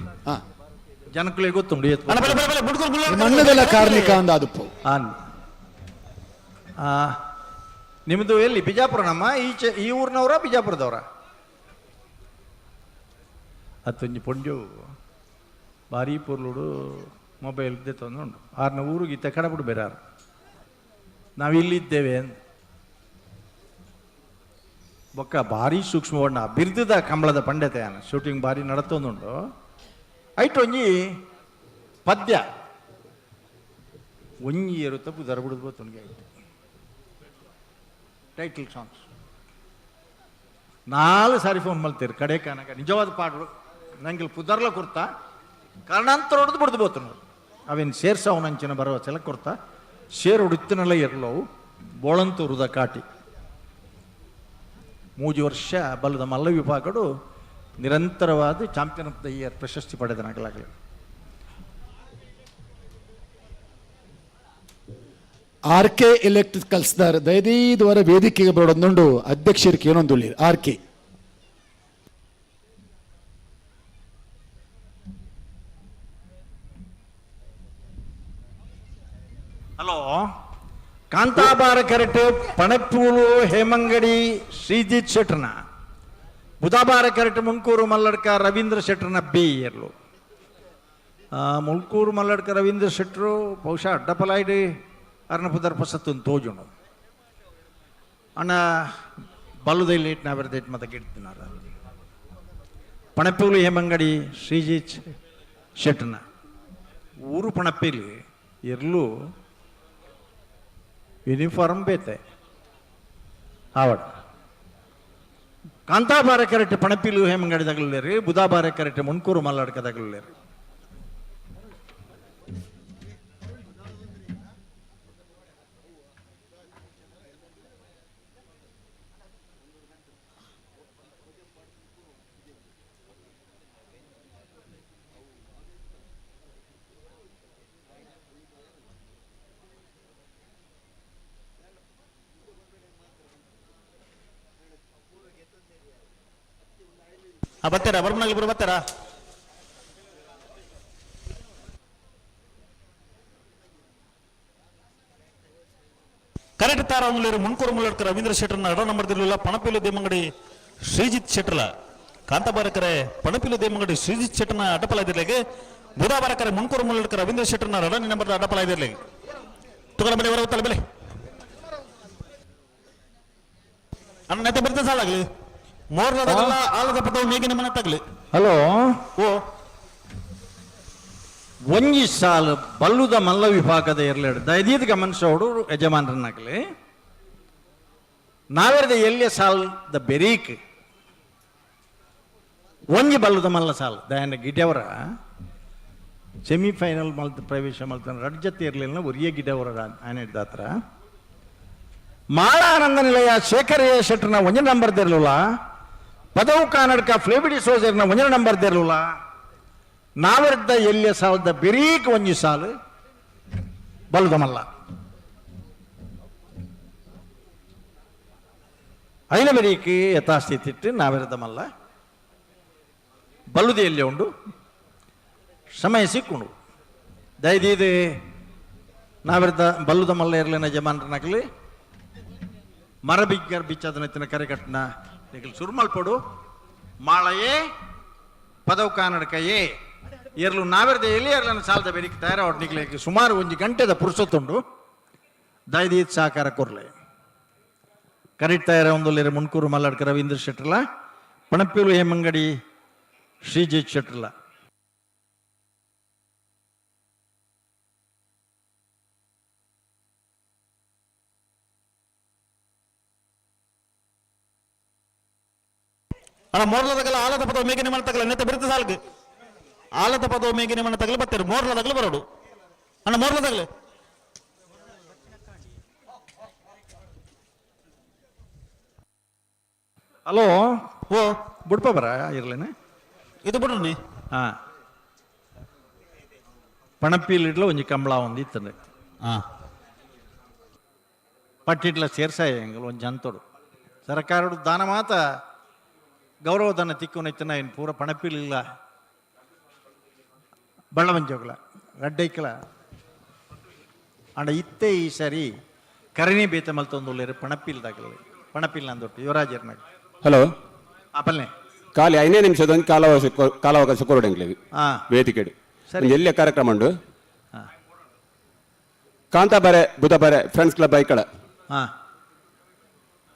ಜನಕ್ಕಳಿಗೆ ಗೊತ್ತುಂಡು ಮಣ್ಣದೆಲ್ಲ ಕಾರ್ಣಿಕ ಅಂದ ಅದು. ನಿಮ್ಮದು ಎಲ್ಲಿ ಬಿಜಾಪುರ? ನಮ್ಮ ಈಚೆ ಈ ಊರಿನವರ ಬಿಜಾಪುರದವರ? ಅತ್ತೊಂಜಿ ಪೊಂಜು ಭಾರಿ ಪೊರ್ಲುಡು ಮೊಬೈಲ್ ತಂದುಂಡು ಆರ್ನ ಊರಿಗೆ ಇತ್ತ ಕಡಬಿಡು ಬೇರಾರು ನಾವಿಲ್ಲಿದ್ದೇವೆ ಬೊಕ್ಕ ಭಾರಿ ಸೂಕ್ಷ್ಮವಣ್ಣ ಬಿರ್ದದ ಕಂಬಳದ ಪಂಡತೆ ಶೂಟಿಂಗ್ ಭಾರಿ ನಡತೊಂದುಂಡು. ಐಟ್ ಒಂಜಿ ಪದ್ಯ ಒಂಜಿ ಏರುತ್ತ ಪುದರ್ ಬಿಡುದು ಬೋತುಂಡು ಐಟ್ ಟೈಟಲ್ ಸಾಂಗ್ಸ್ 4 ಸಾರಿ ಫೋನ್ ಮಲ್ತೀರಿ ಕಡೆ ಕನಕ ನಿಜವಾದ ಪಾಡು ನಂಗೆ ಪುದರ್ಲ ಕೊರ್ತ ಕಾರಣಾಂತರ ಹೊಡೆದು ಬಿಡ್ದು ಬೋತನು ಅವೇನು ಸೇರ್ಸವನಂಚಿನ ಬರುವ ಚೆಲ ಕೊರ್ತ ಸೇರು ಹೊಡಿತನೆಲ್ಲ ಇರಲವು ಬೋಳಂತೂರುದ ಕಾಟಿ 3 ವರ್ಷ ಬಲದ ಮಲ್ಲ ವಿಭಾಗಡು ನಿರಂತರವಾದ ಚಾಂಪಿಯನ್ ಆಫ್ the year ಪ್ರಶಸ್ತಿ ಪಡೆದನಾಗಲಾಗಲಿ. ಆರ್ ಕೆ ಎಲೆಕ್ಟ್ರಿಕಲ್ಸ್ ದಯದೀದುವರ ವೇದಿಕೆಗೆ ಬರೋದೊಂದುಂಡು ಅಧ್ಯಕ್ಷರಿಗೆ ಏನೊಂದು ಆರ್ ಕೆ. ಹಲೋ ಕಾಂತಾಬಾರ ಕರೆಕ್ಟ್ ಪಣಪೂರು ಹೇಮಂಗಡಿ ಶ್ರೀಜಿತ್ ಶೆಟ್ರನ ಬುಧಾಬಾರ ಕರೆಕ್ಟ್ ಮುಂಕೂರು ಮಲ್ಲಡ್ಕ ರವೀಂದ್ರ ಶೆಟ್ರನ ಬಿ ಇರ್ಲು. ಮುಲ್ಕೂರು ಮಲ್ಲಡ್ಕ ರವೀಂದ್ರ ಶೆಟ್ರು ಬಹುಶಃ ಅಡ್ಡಪಲಾಯ್ಡು ಅರ್ನ ಪುದರ್ ಪಸತ್ತೊಂದು ತೋಜುಂಡು ಅಣ್ಣ ಬಲ್ಲುದೈಲಿ ಇಟ್ಟು ನಾವೆರ್ದೇಟ್ ಮತ್ತೆ ಗಿಡ್ತಿನಾರ ಪಣಪೂಲು ಹೇಮಂಗಡಿ ಶ್ರೀಜಿತ್ ಶೆಟ್ರನ ಊರು ಪಣಪಿಲಿ ಇರ್ಲು ಯೂನಿಫಾರ್ಮ್ ಬೇತೆ ಆವಡ ಕಾಂತಾಬಾರ ಕರೆಕ್ಟ್ ಪಣಪಿಲು ಹೇಮಂಗಡಿ ತಗಲೇರಿ ಬುಧಾಬಾರ ಕರೆಕ್ಟ್ ಮುನ್ಕೂರು ಮಲ್ಲಾಡ್ಕ ತಗಲೇರಿ. ಬರ್ತಾರಾ ಬರ್ಮನಾಗಿ ಇಬ್ರು ಬರ್ತಾರಾ? ಕರೆಕ್ಟ್ ತಾರ ಒಂದ್ಲೇರು ಮುನ್ಕೂರು ಮುಲ್ಲಡ್ಕ ರವೀಂದ್ರ ಶೆಟ್ಟರ್ನ ಎಡ ನಂಬರ್ ದಿಲ್ಲ ಪಣಪಿಲು ದೇಮಂಗಡಿ ಶ್ರೀಜಿತ್ ಶೆಟ್ಟರ್ಲ ಕಾಂತಾಬಾರಕರೆ ಪಣಪಿಲು ದೇಮಂಗಡಿ ಶ್ರೀಜಿತ್ ಶೆಟ್ಟರ್ನ ಅಡ್ಡಪಲ ಇದಿರ್ಲಿಗೆ ಬುಧಾಬಾರಕರೆ ಮುನ್ಕೂರು ಮುಲ್ಲಡ್ಕ ರವೀಂದ್ರ ಶೆಟ್ಟರ್ನ ಎರಡನೇ ನಂಬರ್ ಅಡ್ಡಪಲ ಇದಿರ್ಲಿಗೆ ತುಗಲ ಬೆಲೆ ಹೊರ ಬೆಲೆ ಅಣ್ಣ ನೆತ್ತ ಬರ್ತದೆ ಸಾಲಾಗ್ಲಿ ಮೋರ್ಲದಾಗಲ್ಲ ಆಲದ ಪದವು ಮೇಗಿನ ಮನೆ ತಗ್ಲಿ. ಹಲೋ ಓ ಒಂಜಿ ಸಾಲು ಬಲ್ಲುದ ಮಲ್ಲ ವಿಭಾಗದ ಇರ್ಲೇಡು ದಯದೀದ್ ಗಮನಿಸೋಡು ಯಜಮಾನರನ್ನಾಗಲಿ ನಾವೆರದ ಎಲ್ಲಿಯ ಸಾಲ್ the ಬೆರೀಕ್ ಒಂಜಿ ಬಲ್ಲದ ಮಲ್ಲ ಸಾಲ್ ದಯನ ಗಿಡ್ಯವರ ಸೆಮಿಫೈನಲ್ ಮಲ್ತ ಪ್ರವೇಶ ಮಲ್ತನ ರಡ್ಡ್ ಜತೆ ಇರಲಿಲ್ಲ ಒರಿಯ ಗಿಡ್ಯವರ ಆನೆ ದಾತ್ರ. ಮಾಳಾನಂದ ನಿಲಯ ಶೇಖರಯ್ಯ ಶೆಟ್ಟರ್ನ ಒಂಜಿ ನಂಬರ್ ದಿರ್ಲಿಲ್ಲ, ಪದವು ಕಾನಡ್ಕ ಫ್ಲೇಬಿಡಿ ಸೋಜರ್ನ ಒಂಜಿ ನಂಬರ್ ದಿರ್ಲಿಲ್ಲ. ನಾವಿದ್ದ ಎಲ್ಲಿಯ ಸಾಲದ ಬೆರೀಕ್ ಒಂಜಿ ಸಾಲು ಬಲ್ಲದ ಮಲ್ಲ. ಐನ ಬೆರೀಕ್ ಯಥಾಸ್ಥಿತಿ ಇಟ್ಟು ನಾವಿರದ ಮಲ್ಲ ಬಲ್ಲುದು ಎಲ್ಲಿ ಉಂಡು ಸಮಯ ಸಿಕ್ಕುಂಡು. ದಯದೀದು ನಾವಿರ್ದ ಬಲ್ಲುದ ಮಲ್ಲ ಇರಲಿನ ಜಮಾನ್ರನಗಲಿ ಮರಬಿಗ್ಗರ್ ಬಿಚ್ಚದನ ಕರೆಕಟ್ಟನ ನಿಗಲ್ ಸುರ್ಮಲ್ಪಡು ಮಾಳಯೇ ಪದವು ಕಾನಡ್ಕಯೇ ಎರ್ಲು ನಾವಿರ್ದ ಎಲ್ಲಿ ಎರ್ಲನ ಸಾಲದ ಬೆರಿಕ್ ತಯಾರಾವಡ್ ನಿಗ್ಲಿಕ್ಕೆ ಸುಮಾರು ಒಂಜಿ ಗಂಟೆದ ಪುರುಸೊತ್ತುಂಡು. ದಯದೀದ್ ಸಹಕಾರ ಕೊರ್ಲೆ. ಕರೆಕ್ಟ್ ತಯಾರ ಒಂದೊಲ್ಲೇರು ಮುನ್ಕೂರು ಮಲ್ಲಾಡ್ಕ ರವೀಂದ್ರ ಶೆಟ್ಟರ್ಲ, ಪಣಪೀಲು ಹೇಮಂಗಡಿ ಶ್ರೀಜಿತ್ ಶೆಟ್ಟರ್ಲ. ಅಣ್ಣ ಮೋರ್ಲದಾಗಲ ಆಲದ ಪದವು ಮೇಗಿನ ಮನೆ ತಗಲ ನೆತ್ತ ಬಿರುತ್ತ ಸಾಲ್ಗ್ ಆಲದ ಪದವು ಮೇಗಿನ ಮನೆ ತಗಲು ಬತ್ತಾರೆ ಮೋರ್ಲದಾಗಲು ಬರೋಡು ಅಣ್ಣ ಮೋರ್ಲದಾಗಲು. ಹಲೋ, ಓ ಬುಡ್ಪ ಬರ ಇರ್ಲೇನೆ ಇದು ಬಿಡ್ರಿ. ಹಾಂ, ಪಣಪೀಲ್ ಇಡ್ಲ ಒಂಜಿ ಕಂಬಳ ಒಂದು ಇತ್ತಂದೆ. ಪಟ್ಟಿಡ್ಲ ಸೇರ್ಸಾಯ ಎಂಗಲ್ ಒಂಜಿ ಅಂತೋಡು ಸರ್ಕಾರಡು ದಾನ ಮಾತ ಗೌರವಧನ ತಿಕ್ಕುನ ಇನ್ನು ಪೂರ ಪಣಪೀಲ್ ಇಲ್ಲ ಬಳ್ಳವಂಜೋಗ್ಲ ರಡ್ಡೈಕಲ ಅಂಡ ಇತ್ತೆ ಈ ಸರಿ ಕರಣಿ ಬೇತೆ ಮಲ್ತೊಂದುಲ್ಲೇರು ಪಣಪೀಲ್ ದಾಗಲ ಪಣಪೀಲ್ ನಂದೊಟ್ಟು ಯುವರಾಜರ್ನಾಗ. ಹಲೋ, ಆಪಲ್ನೆ ಖಾಲಿ 5 ನಿಮಿಷದ ಒಂದು ಕಾಲಾವಕಾಶ ಕಾಲಾವಕಾಶ ಕೊರಡೆಂಗ್ಲೇವಿ ವೇದಿಕೆ ಎಲ್ಲಿಯ ಕಾರ್ಯಕ್ರಮ ಉಂಡು. ಕಾಂತಾಬಾರೆ ಬುಧಬಾರೆ ಫ್ರೆಂಡ್ಸ್ ಕ್ಲಬ್ ಐಕಳ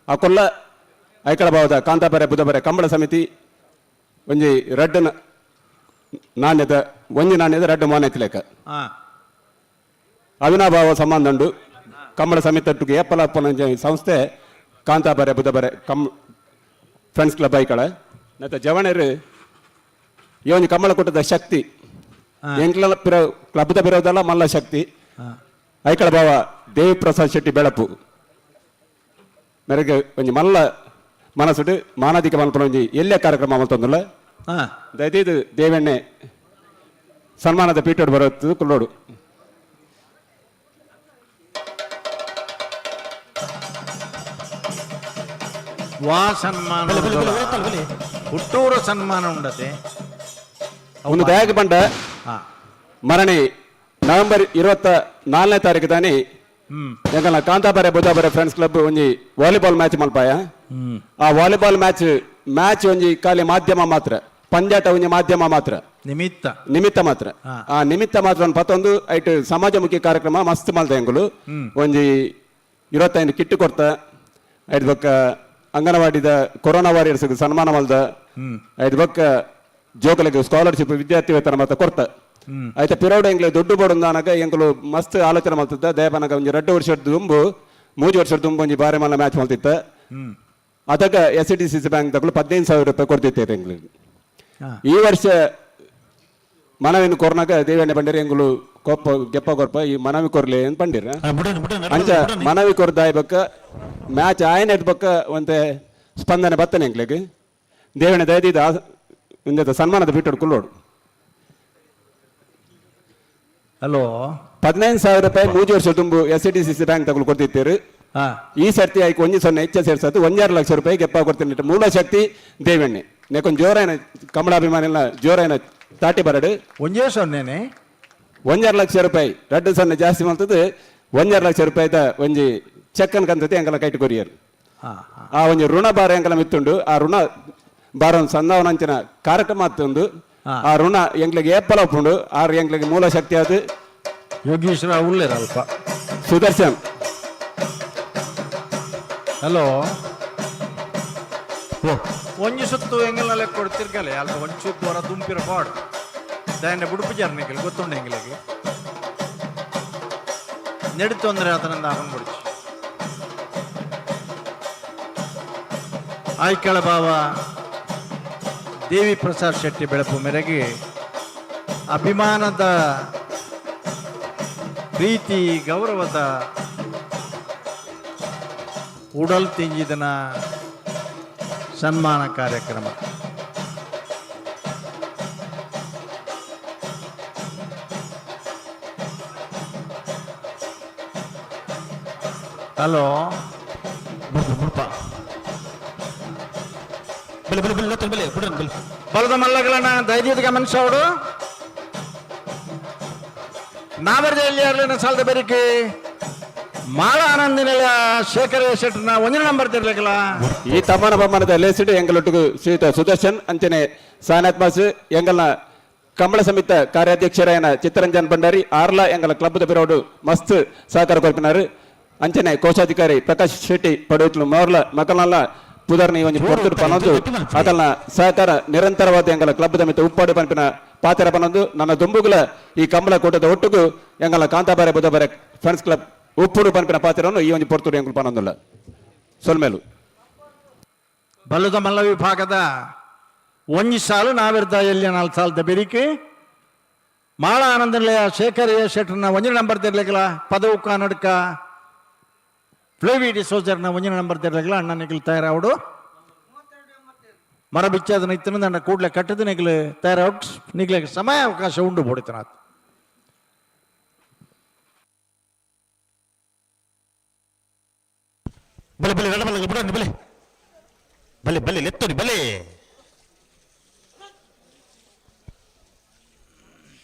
ಆ ಕೊಲ್ಲ ಐಕಳ ಭಾವದ ಕಾಂತಾಬಾರೆ ಬುಧಬಾರೆ ಕಂಬಳ ಸಮಿತಿ ಒಂಜಿ ರಡ್ಡ್ ನಾಣ್ಯದ ಒಂಜಿ ನಾಣ್ಯದ ರಡ್ಡ್ ಮಾನ್ಯತೆ ಲೆಕ್ಕ ಅವಿನಾಭಾವ ಸಂಬಂಧ ಉಂಡು. ಕಂಬಳ ಸಮಿತಿ ಒಟ್ಟಿಗೆ ಏಪಲ ಸಂಸ್ಥೆ ಕಾಂತಾಬಾರೆ ಬುಧಬಾರೆ ಕಂ ಫ್ರೆಂಡ್ಸ್ ಕ್ಲಬ್ ಐಕಳ. ಮತ್ತೆ ಜವಣರು ಈ ಒಂಜಿ ಕಂಬಳ ಕೂಟದ ಶಕ್ತಿ ಎಂಕ್ಲ ಪಿರ ಕ್ಲಬ್ದ ಬಿರೋದಲ್ಲ ಮಲ್ಲ ಶಕ್ತಿ ಐಕಳ ಭಾವ ದೇವಿ ಪ್ರಸಾದ್ ಶೆಟ್ಟಿ ಬೆಳಪು ಮೇರೆಗೆ ಒಂಜಿ ಮಲ್ಲ ಮನಸ್ಸುಡು ಮಾನಾಧಿಕ ಮಲ್ಪನ ಒಂಜಿ ಎಲ್ಲೇ ಕಾರ್ಯಕ್ರಮ ಮಲ್ತೊಂದುಲ್ಲ. ದಯದೀದು ದೇವಣ್ಣೆ ಸನ್ಮಾನದ ಪೀಠೋಡು ಬರೋದು ಕುಲ್ಲೋಡು. ವಾ ಸನ್ಮಾನ ಹುಟ್ಟೂರ ಸನ್ಮಾನ ಉಂಡತೆ. ಒಂದು ಬ್ಯಾಗ್ ಬಂಡ ಮರಣಿ ನವೆಂಬರ್ 24ನೇ ತಾರೀಕು ತಾನಿ ಎಂಕಲ್ನ ಕಾಂತಾಬಾರೆ ಬುಧಾಬಾರೆ ಫ್ರೆಂಡ್ಸ್ ಕ್ಲಬ್ ಒಂಜಿ ವಾಲಿಬಾಲ್ ಮ್ಯಾಚ್ ಮಲ್ಪಾಯ. ಆ ವಾಲಿಬಾಲ್ ಮ್ಯಾಚ್ ಮ್ಯಾಚ್ ಒಂಜಿ ಖಾಲಿ ಮಾಧ್ಯಮ ಮಾತ್ರ, ಪಂದ್ಯಾಟ ಒಂಜಿ ಮಾಧ್ಯಮ ಮಾತ್ರ, ನಿಮಿತ್ತ ನಿಮಿತ್ತ ಮಾತ್ರ. ಆ ನಿಮಿತ್ತ ಮಾತ್ರ ಒಂದು ಪತ್ತೊಂದು ಐಟ್ ಸಮಾಜಮುಖಿ ಕಾರ್ಯಕ್ರಮ ಮಸ್ತ್ ಮಲ್ತ ಎಂಕುಲು ಒಂಜಿ 25 ಕಿಟ್ಟು ಕೊಡ್ತ ಐಟ್ ಬೊಕ್ಕ ಅಂಗನವಾಡಿದ ಕೊರೋನಾ ವಾರಿಯರ್ಸ್ ಸನ್ಮಾನ ಮಲ್ದ ಐಟ್ ಬೊಕ್ಕ ಜೋಕಲಿಗೆ ಸ್ಕಾಲರ್ಶಿಪ್ ವಿದ್ಯಾರ್ಥಿ ವೇತನ ಮಾತ್ರ ಕೊಡ್ತ. ಆಯ್ತಾ ಪಿರೋಡ್ ಎಂಗ್ಲೆ ದೊಡ್ಡ ಬೋಡು ಎಂಕುಲು ಮಸ್ತ್ ಆಲೋಚನೆ ಮಲ್ತಿದ್ದ ದೇವನಗ ಒಂಜಿ 2 ವರ್ಷದ ದುಂಬು 3 ವರ್ಷದ ದುಂಬು ಒಂಜಿ ಬಾರಿ ಮಲ್ಲ ಮ್ಯಾಚ್ ಮಲ್ತಿತ್ತ. ಅದಕ್ಕ S D C C bank ತಗೊಳ್ಳು 15,000 ರೂಪಾಯಿ ಕೊಡ್ತಿತ್ತೇವೆ ಎಂಗ್ಲಿಗೆ. ಈ ವರ್ಷ ಮನವಿನ ಕೊರ್ನಾಗ ದೇವೇಂದ್ರ ಪಂಡಿರ ಎಂಗುಲು ಕೊಪ್ಪ ಗೆಪ್ಪ ಕೊರ್ಪ ಈ ಮನವಿ ಕೊರ್ಲಿ ಅಂತ ಪಂಡಿರ. ಅಂಚ ಮನವಿ ಕೊರ್ದಾಯ್ಬಕ್ಕ ಮ್ಯಾಚ್ ಆಯನ ಬಕ್ಕ ಒಂತೆ ಸ್ಪಂದನೆ ಬತ್ತನೆ ಎಂಗ್ಲಿಗೆ. ದೇವೇಂದ್ರ ದಯದಿದ ಇಂದ ಸನ್ಮಾನದ ಬಿಟ್ಟು ಕುಲ್ಲೋಡು. ಹಲೋ, 15,000 ರೂಪಾಯಿ 3 ವರ್ಷ ತುಂಬು S D C C bank ತಗೊಳ್ಳು ಕೊಡ್ತಿತ್ತೀರಿ. ಈ ಸರ್ತಿ ಆಯ್ಕೆ ಒಂಜಿ ಸೊನ್ನೆ ಹೆಚ್ಚ ಸೇರ್ಸತ್ತು 1.5 ಲಕ್ಷ ರೂಪಾಯಿ ಗೆಪ್ಪ ಕೊಡ್ತೀನಿ. ಮೂಲ ಶಕ್ತಿ ದೇವಣ್ಣೆ ನೆಕೊಂದು ಜೋರಾಯನ ಕಮಲಾಭಿಮಾನಿಲ್ಲ ಜೋರಾಯನ ತಾಟಿ ಬರಡು ಒಂಜೇ ಸೊನ್ನೆನೆ 1.5 ಲಕ್ಷ ರೂಪಾಯಿ 2 ಸೊನ್ನೆ ಜಾಸ್ತಿ ಮಾಡ್ತದೆ 1.5 ಲಕ್ಷ ರೂಪಾಯಿದ ಒಂಜಿ ಚೆಕ್ಕನ್ ಕಂತತೆ ಅಂಕಲ ಕೈಟ್ ಕೊರಿಯರ್. ಆ ಒಂಜಿ ಋಣ ಭಾರ ಎಂಕಲ ಮಿತ್ತುಂಡು. ಆ ಋಣ ಭಾರ ಒಂದು ಸಂದಾವನಂಚಿನ ಕಾರ್ಯಕ್ರಮ ಆತುಂಡು. ಆ ಋಣ ಎಂಗ್ಲಿಗೆ ಏಪಲ ಉಪ್ಪುಂಡು. ಆರು ಎಂಗ್ಲಿಗೆ ಮೂಲ ಶಕ್ತಿ ಅದು ಯೋಗೀಶ್ವರ ಉಳ್ಳೇರ ಅಲ್ಪ ಸುದರ್ಶನ್. ಹಲೋ, ಒಂಜಿ ಸುತ್ತು ಎಂಗಲ್ನ ಲೆಕ್ಕ ಕೊಡ್ತಿರ್ಗಲೆ ಅಲ್ಪ ಒಂಜಿ ಸುತ್ತು ವರ ದುಂಪಿರ ಪಾಡು ದಾಯನ ಬುಡುಪು ಜಾರ್ನಿಕಲ್ ಗೊತ್ತುಂಡು ಎಂಗಲಿಗೆ ನೆಡು ತೊಂದರೆ ಆತನಂದ ಆಪನ್ ಬಿಡ್ಚಿ. ಆಯ್ಕಳ ಬಾವ ದೇವಿ ಪ್ರಸಾದ್ ಶೆಟ್ಟಿ ಬೆಳಪು ಮೇರೆಗೆ ಅಭಿಮಾನದ ಪ್ರೀತಿ ಗೌರವದ ಉಡಲ್ ತಿಂಜಿದನ ಸನ್ಮಾನ ಕಾರ್ಯಕ್ರಮ. ಹಲೋ ಬೆಲೆ ಬೆಲೆ ಬೆಲೆ ಬೆಲೆ ಬಿಡನ್ ಬೆಲೆ. ಬಲದ ಮಲ್ಲಗಳನ್ನ ದಯದೀದ ಗಮನಿಸೋಡು. ನಾವರ್ಜೆಯಲ್ಲಿ ಅರ್ಲಿನ ಸಾಲದ ಬೆರಿಕೆ ಮಾಳ ಆನಂದಿನೆಲ್ಲ ಶೇಖರ ಶೆಟ್ಟರ್ನ ಒಂದನೇ ನಂಬರ್ ತಿರ್ಲಿಕ್ಕಲ್ಲ. ಈ ತಮ್ಮನ ಬಮ್ಮನದ ಲೇಸಿಡ್ ಎಂಗಲೊಟ್ಟಿಗೆ ಶ್ರೀಯುತ ಸುದರ್ಶನ್ ಅಂಚನೆ ಸಾನಾಥ್ ಮಾಸ್ ಎಂಗಲ್ನ ಕಮಲ ಸಮಿತ ಕಾರ್ಯಾಧ್ಯಕ್ಷರಾಯನ ಚಿತ್ತರಂಜನ್ ಭಂಡಾರಿ ಆರ್ಲಾ ಎಂಗಲ ಕ್ಲಬ್ದ ಬಿರೋಡು ಮಸ್ತ್ ಸಹಕಾರ ಕೊರ್ಪಿನಾರು. ಅಂಚನೆ ಕೋಶಾಧಿಕಾರಿ ಪ್ರಕಾಶ್ ಶೆಟ್ಟಿ ಪಡುವತ್ಲು ಮೋರ್ಲ ಮಕ್ಕಳಲ್ಲ ಪುದರ್ನಿ ಒಂಜಿ ಪೊರ್ತುಡು ಪನೊಂದು ಅಕಲ್ನ ಸಹಕಾರ ನಿರಂತರವಾದ ಎಂಗಲ ಕ್ಲಬ್ದ ಮಿತ್ತ ಉಪ್ಪಾಡು ಪನ್ಪಿನ ಪಾತ್ರ ಪನೊಂದು ನನ್ನ ದುಂಬುಗುಲ ಈ ಕಂಬಳ ಕೂಟದ ಒಟ್ಟುಗು ಎಂಗಲ ಕಾಂತಾಬಾರೆ ಬುಧಬಾರೆ ಫ್ರೆಂಡ್ಸ್ ಕ್ಲಬ್ ಉಪ್ಪುಡು ಪನ್ಪಿನ ಪಾತ್ರವನ್ನು ಈ ಒಂಜಿ ಪೊರ್ತುಡು ಎಂಗುಲು ಪನೊಂದುಲ್ಲ ಸೊಲ್ಮೇಲು. ಬಲ್ಲದ ಮಲ್ಲ ವಿಭಾಗದ ಒಂಜಿ ಸಾಲು ನಾವಿರ್ದ ಎಲ್ಲಿ ನಾಲ್ಕು ಸಾಲದ ಬೆರಿಕೆ ಮಾಳ ಆನಂದನಿಲಯ ಶೇಖರ್ ಎ ಶೆಟ್ಟರ್ನ ಒಂಜಿ ನಂಬರ್ ತಿರ್ಲಿಕ್ಕಲ್ಲ. ಪದವು ಕನ್ನಡಕ ಫ್ಲೇವಿ ಡಿಸೋಜರ್ನ ಒಂಜಿನ ನಂಬರ್ ತಿರ್ಲಿಕ್ಕಲ್ಲ. ಅಣ್ಣ ನಿಗಲು ತಯಾರಾವಡು ಮರ ಬಿಚ್ಚಾದ ನಿತ್ತನ ಅಣ್ಣ ಕೂಡಲೇ ಕಟ್ಟದ ನಿಗಲು ತಯಾರಾವಟ್ ನಿಗ್ಲೆ ಸಮಯ ಅವಕಾಶ ಉಂಡು ಬೋಡಿತನಾಥ್. ಬಲೆ ಬಲೆ ರಡ ಬಲೆ ಬಿಡನ್ ಬಲೆ ಬಲೆ ಬಲೆ ಲೆತ್ತೋನಿ ಬಲೆ.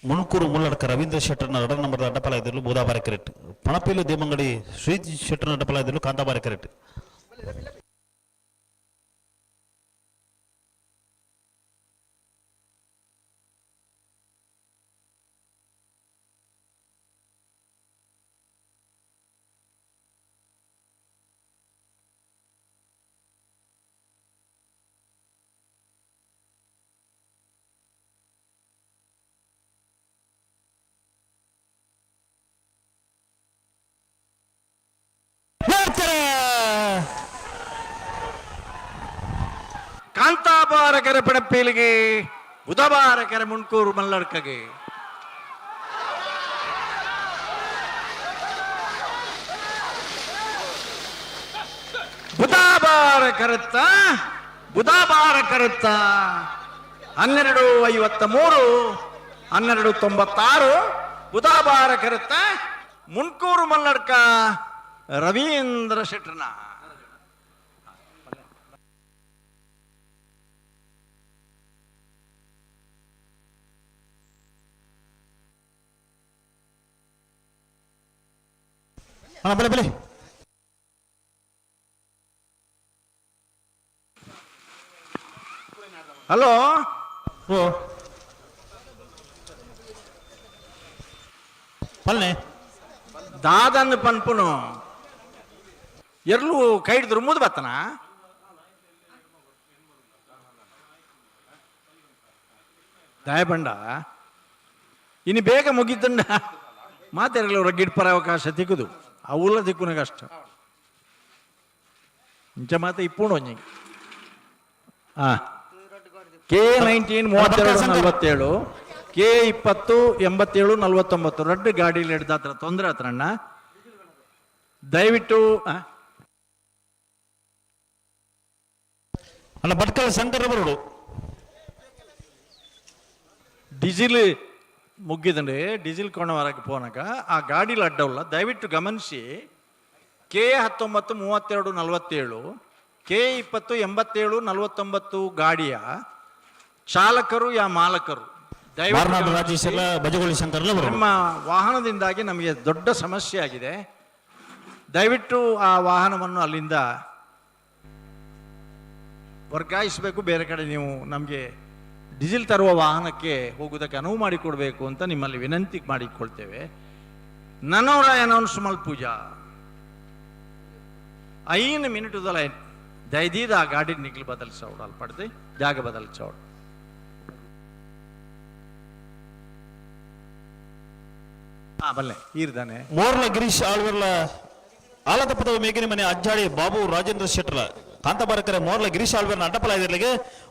ಮುಣಕೂರು ಮುಲ್ಲಡ್ಕ ರವೀಂದ್ರ ಶೆಟ್ಟರ್ನ ರಡ ನಂಬರ್ ಅಡ್ಡಪಲ ಇದ್ದರು ಬೂದಾಬಾರೆ ಕರೆಕ್ಟ್. ಪಣಪಿಲು ದೇಮಂಗಡಿ ಶ್ರೀ ಶೆಟ್ಟರ್ನ ಅಡ್ಡಪಲ ಇದ್ದರು ಕಾಂತಾಬಾರೆ ಕರೆಕ್ಟ್. ಕಾಂತಾಬಾರ ಕೆರೆ ಪಣಪೀಲಿಗೆ ಬುಧವಾರ ಕೆರೆ ಮುಣ್ಕೂರು ಮಲ್ಲಡ್ಕಗೆ ಬುಧಾಬಾರ ಕರುತ್ತ ಬುಧಾಬಾರ ಕರುತ್ತ 12:53 12:96 ಬುಧಾಬಾರ ಕರುತ್ತ ಮುಣ್ಕೂರು ಮಲ್ಲಡ್ಕ ರವೀಂದ್ರ ಶೆಟ್ಟರ್ನ. ಅಣ್ಣ ಬಲೆ ಬಲೆ. ಹಲೋ ಓ ಪಲ್ನೆ ದಾದನ್ ಪನ್ಪುನು ಎರ್ಲು ಕೈಡ್ದು ರುಮ್ಮುದು ಬತ್ತನ ದಯಬಂಡ ಇನ್ನು ಬೇಗ ಮುಗಿತಂಡ ಮಾತೆರಲು ರಗ್ಗಿಡ್ಪರ ಅವಕಾಶ ತಿಕ್ಕುದು ಅವುಲ ದಿಕ್ಕುನ ಕಷ್ಟ ಇಂಚ ಮಾತ ಇಪ್ಪುಂಡು ಒಂಜಿ K 19 32 47 K 20 87 49 ರಡ್ಡು ಗಾಡಿಲಿ ಹಿಡ್ದಾತ್ರ ತೊಂದರೆ ಆತ್ರಣ್ಣ ದಯವಿಟ್ಟು. ಅಣ್ಣ ಭಟ್ಕಳ ಶಂಕರ್ ಬರೋಡು ಡೀಸೆಲ್ ಮುಗ್ಗಿದಂಡೆ ಡೀಸೆಲ್ ಕೊಂಡವರಕ್ಕೆ ಪೋನಾಗ ಆ ಗಾಡಿಲಿ ಅಡ್ಡವಲ್ಲ ದಯವಿಟ್ಟು ಗಮನಿಸಿ. K 19 32 47 K 20 87 49 ಗಾಡಿಯ ಚಾಲಕರು ಯಾ ಮಾಲಕರು ದಯವಿಟ್ಟು ನಿಮ್ಮ ವಾಹನದಿಂದಾಗಿ ನಮಗೆ ದೊಡ್ಡ ಸಮಸ್ಯೆ ಆಗಿದೆ. ದಯವಿಟ್ಟು ಆ ವಾಹನವನ್ನು ಅಲ್ಲಿಂದ ವರ್ಗಾಯಿಸಬೇಕು. ಬೇರೆ ಕಡೆ ನೀವು ನಮಗೆ ಡೀಸೆಲ್ ತರುವ ವಾಹನಕ್ಕೆ ಹೋಗುವುದಕ್ಕೆ ಅನುವು ಮಾಡಿಕೊಡಬೇಕು ಅಂತ ನಿಮ್ಮಲ್ಲಿ ವಿನಂತಿ ಮಾಡಿಕೊಳ್ತೇವೆ. ನನವರ ಅನೌನ್ಸ್ ಮಲ್ಪೂಜಾ 5 ಮಿನಿಟುದಲ ದಯದೀದ ಆ ಗಾಡಿ ನಿಗ್ಲು ಬದಲಿಸೋಡು ಅಲ್ಲಿ ಪಡೆದು ಜಾಗ ಬದಲಿಸೋಡು. ಬಲ್ಲೆ ಈರ್ದಾನೆ ಮೋರ್ಲ ಗಿರೀಶ್ ಆಳ್ವರ್ಲ ಆಲದಪ್ಪದ ಮೇಗಿನ ಮನೆ ಅಜ್ಜಾಡಿ ಬಾಬು ರಾಜೇಂದ್ರ ಶೆಟ್ಟರ್ಲ ಕಾಂತಾಬಾರಕರೆ ಮೋರ್ಲ ಗಿರೀಶ್ ಆಳ್ವೇರ್ನ ಅಡ್ಡಪಲಾದಿರ್ಲಿಗೆ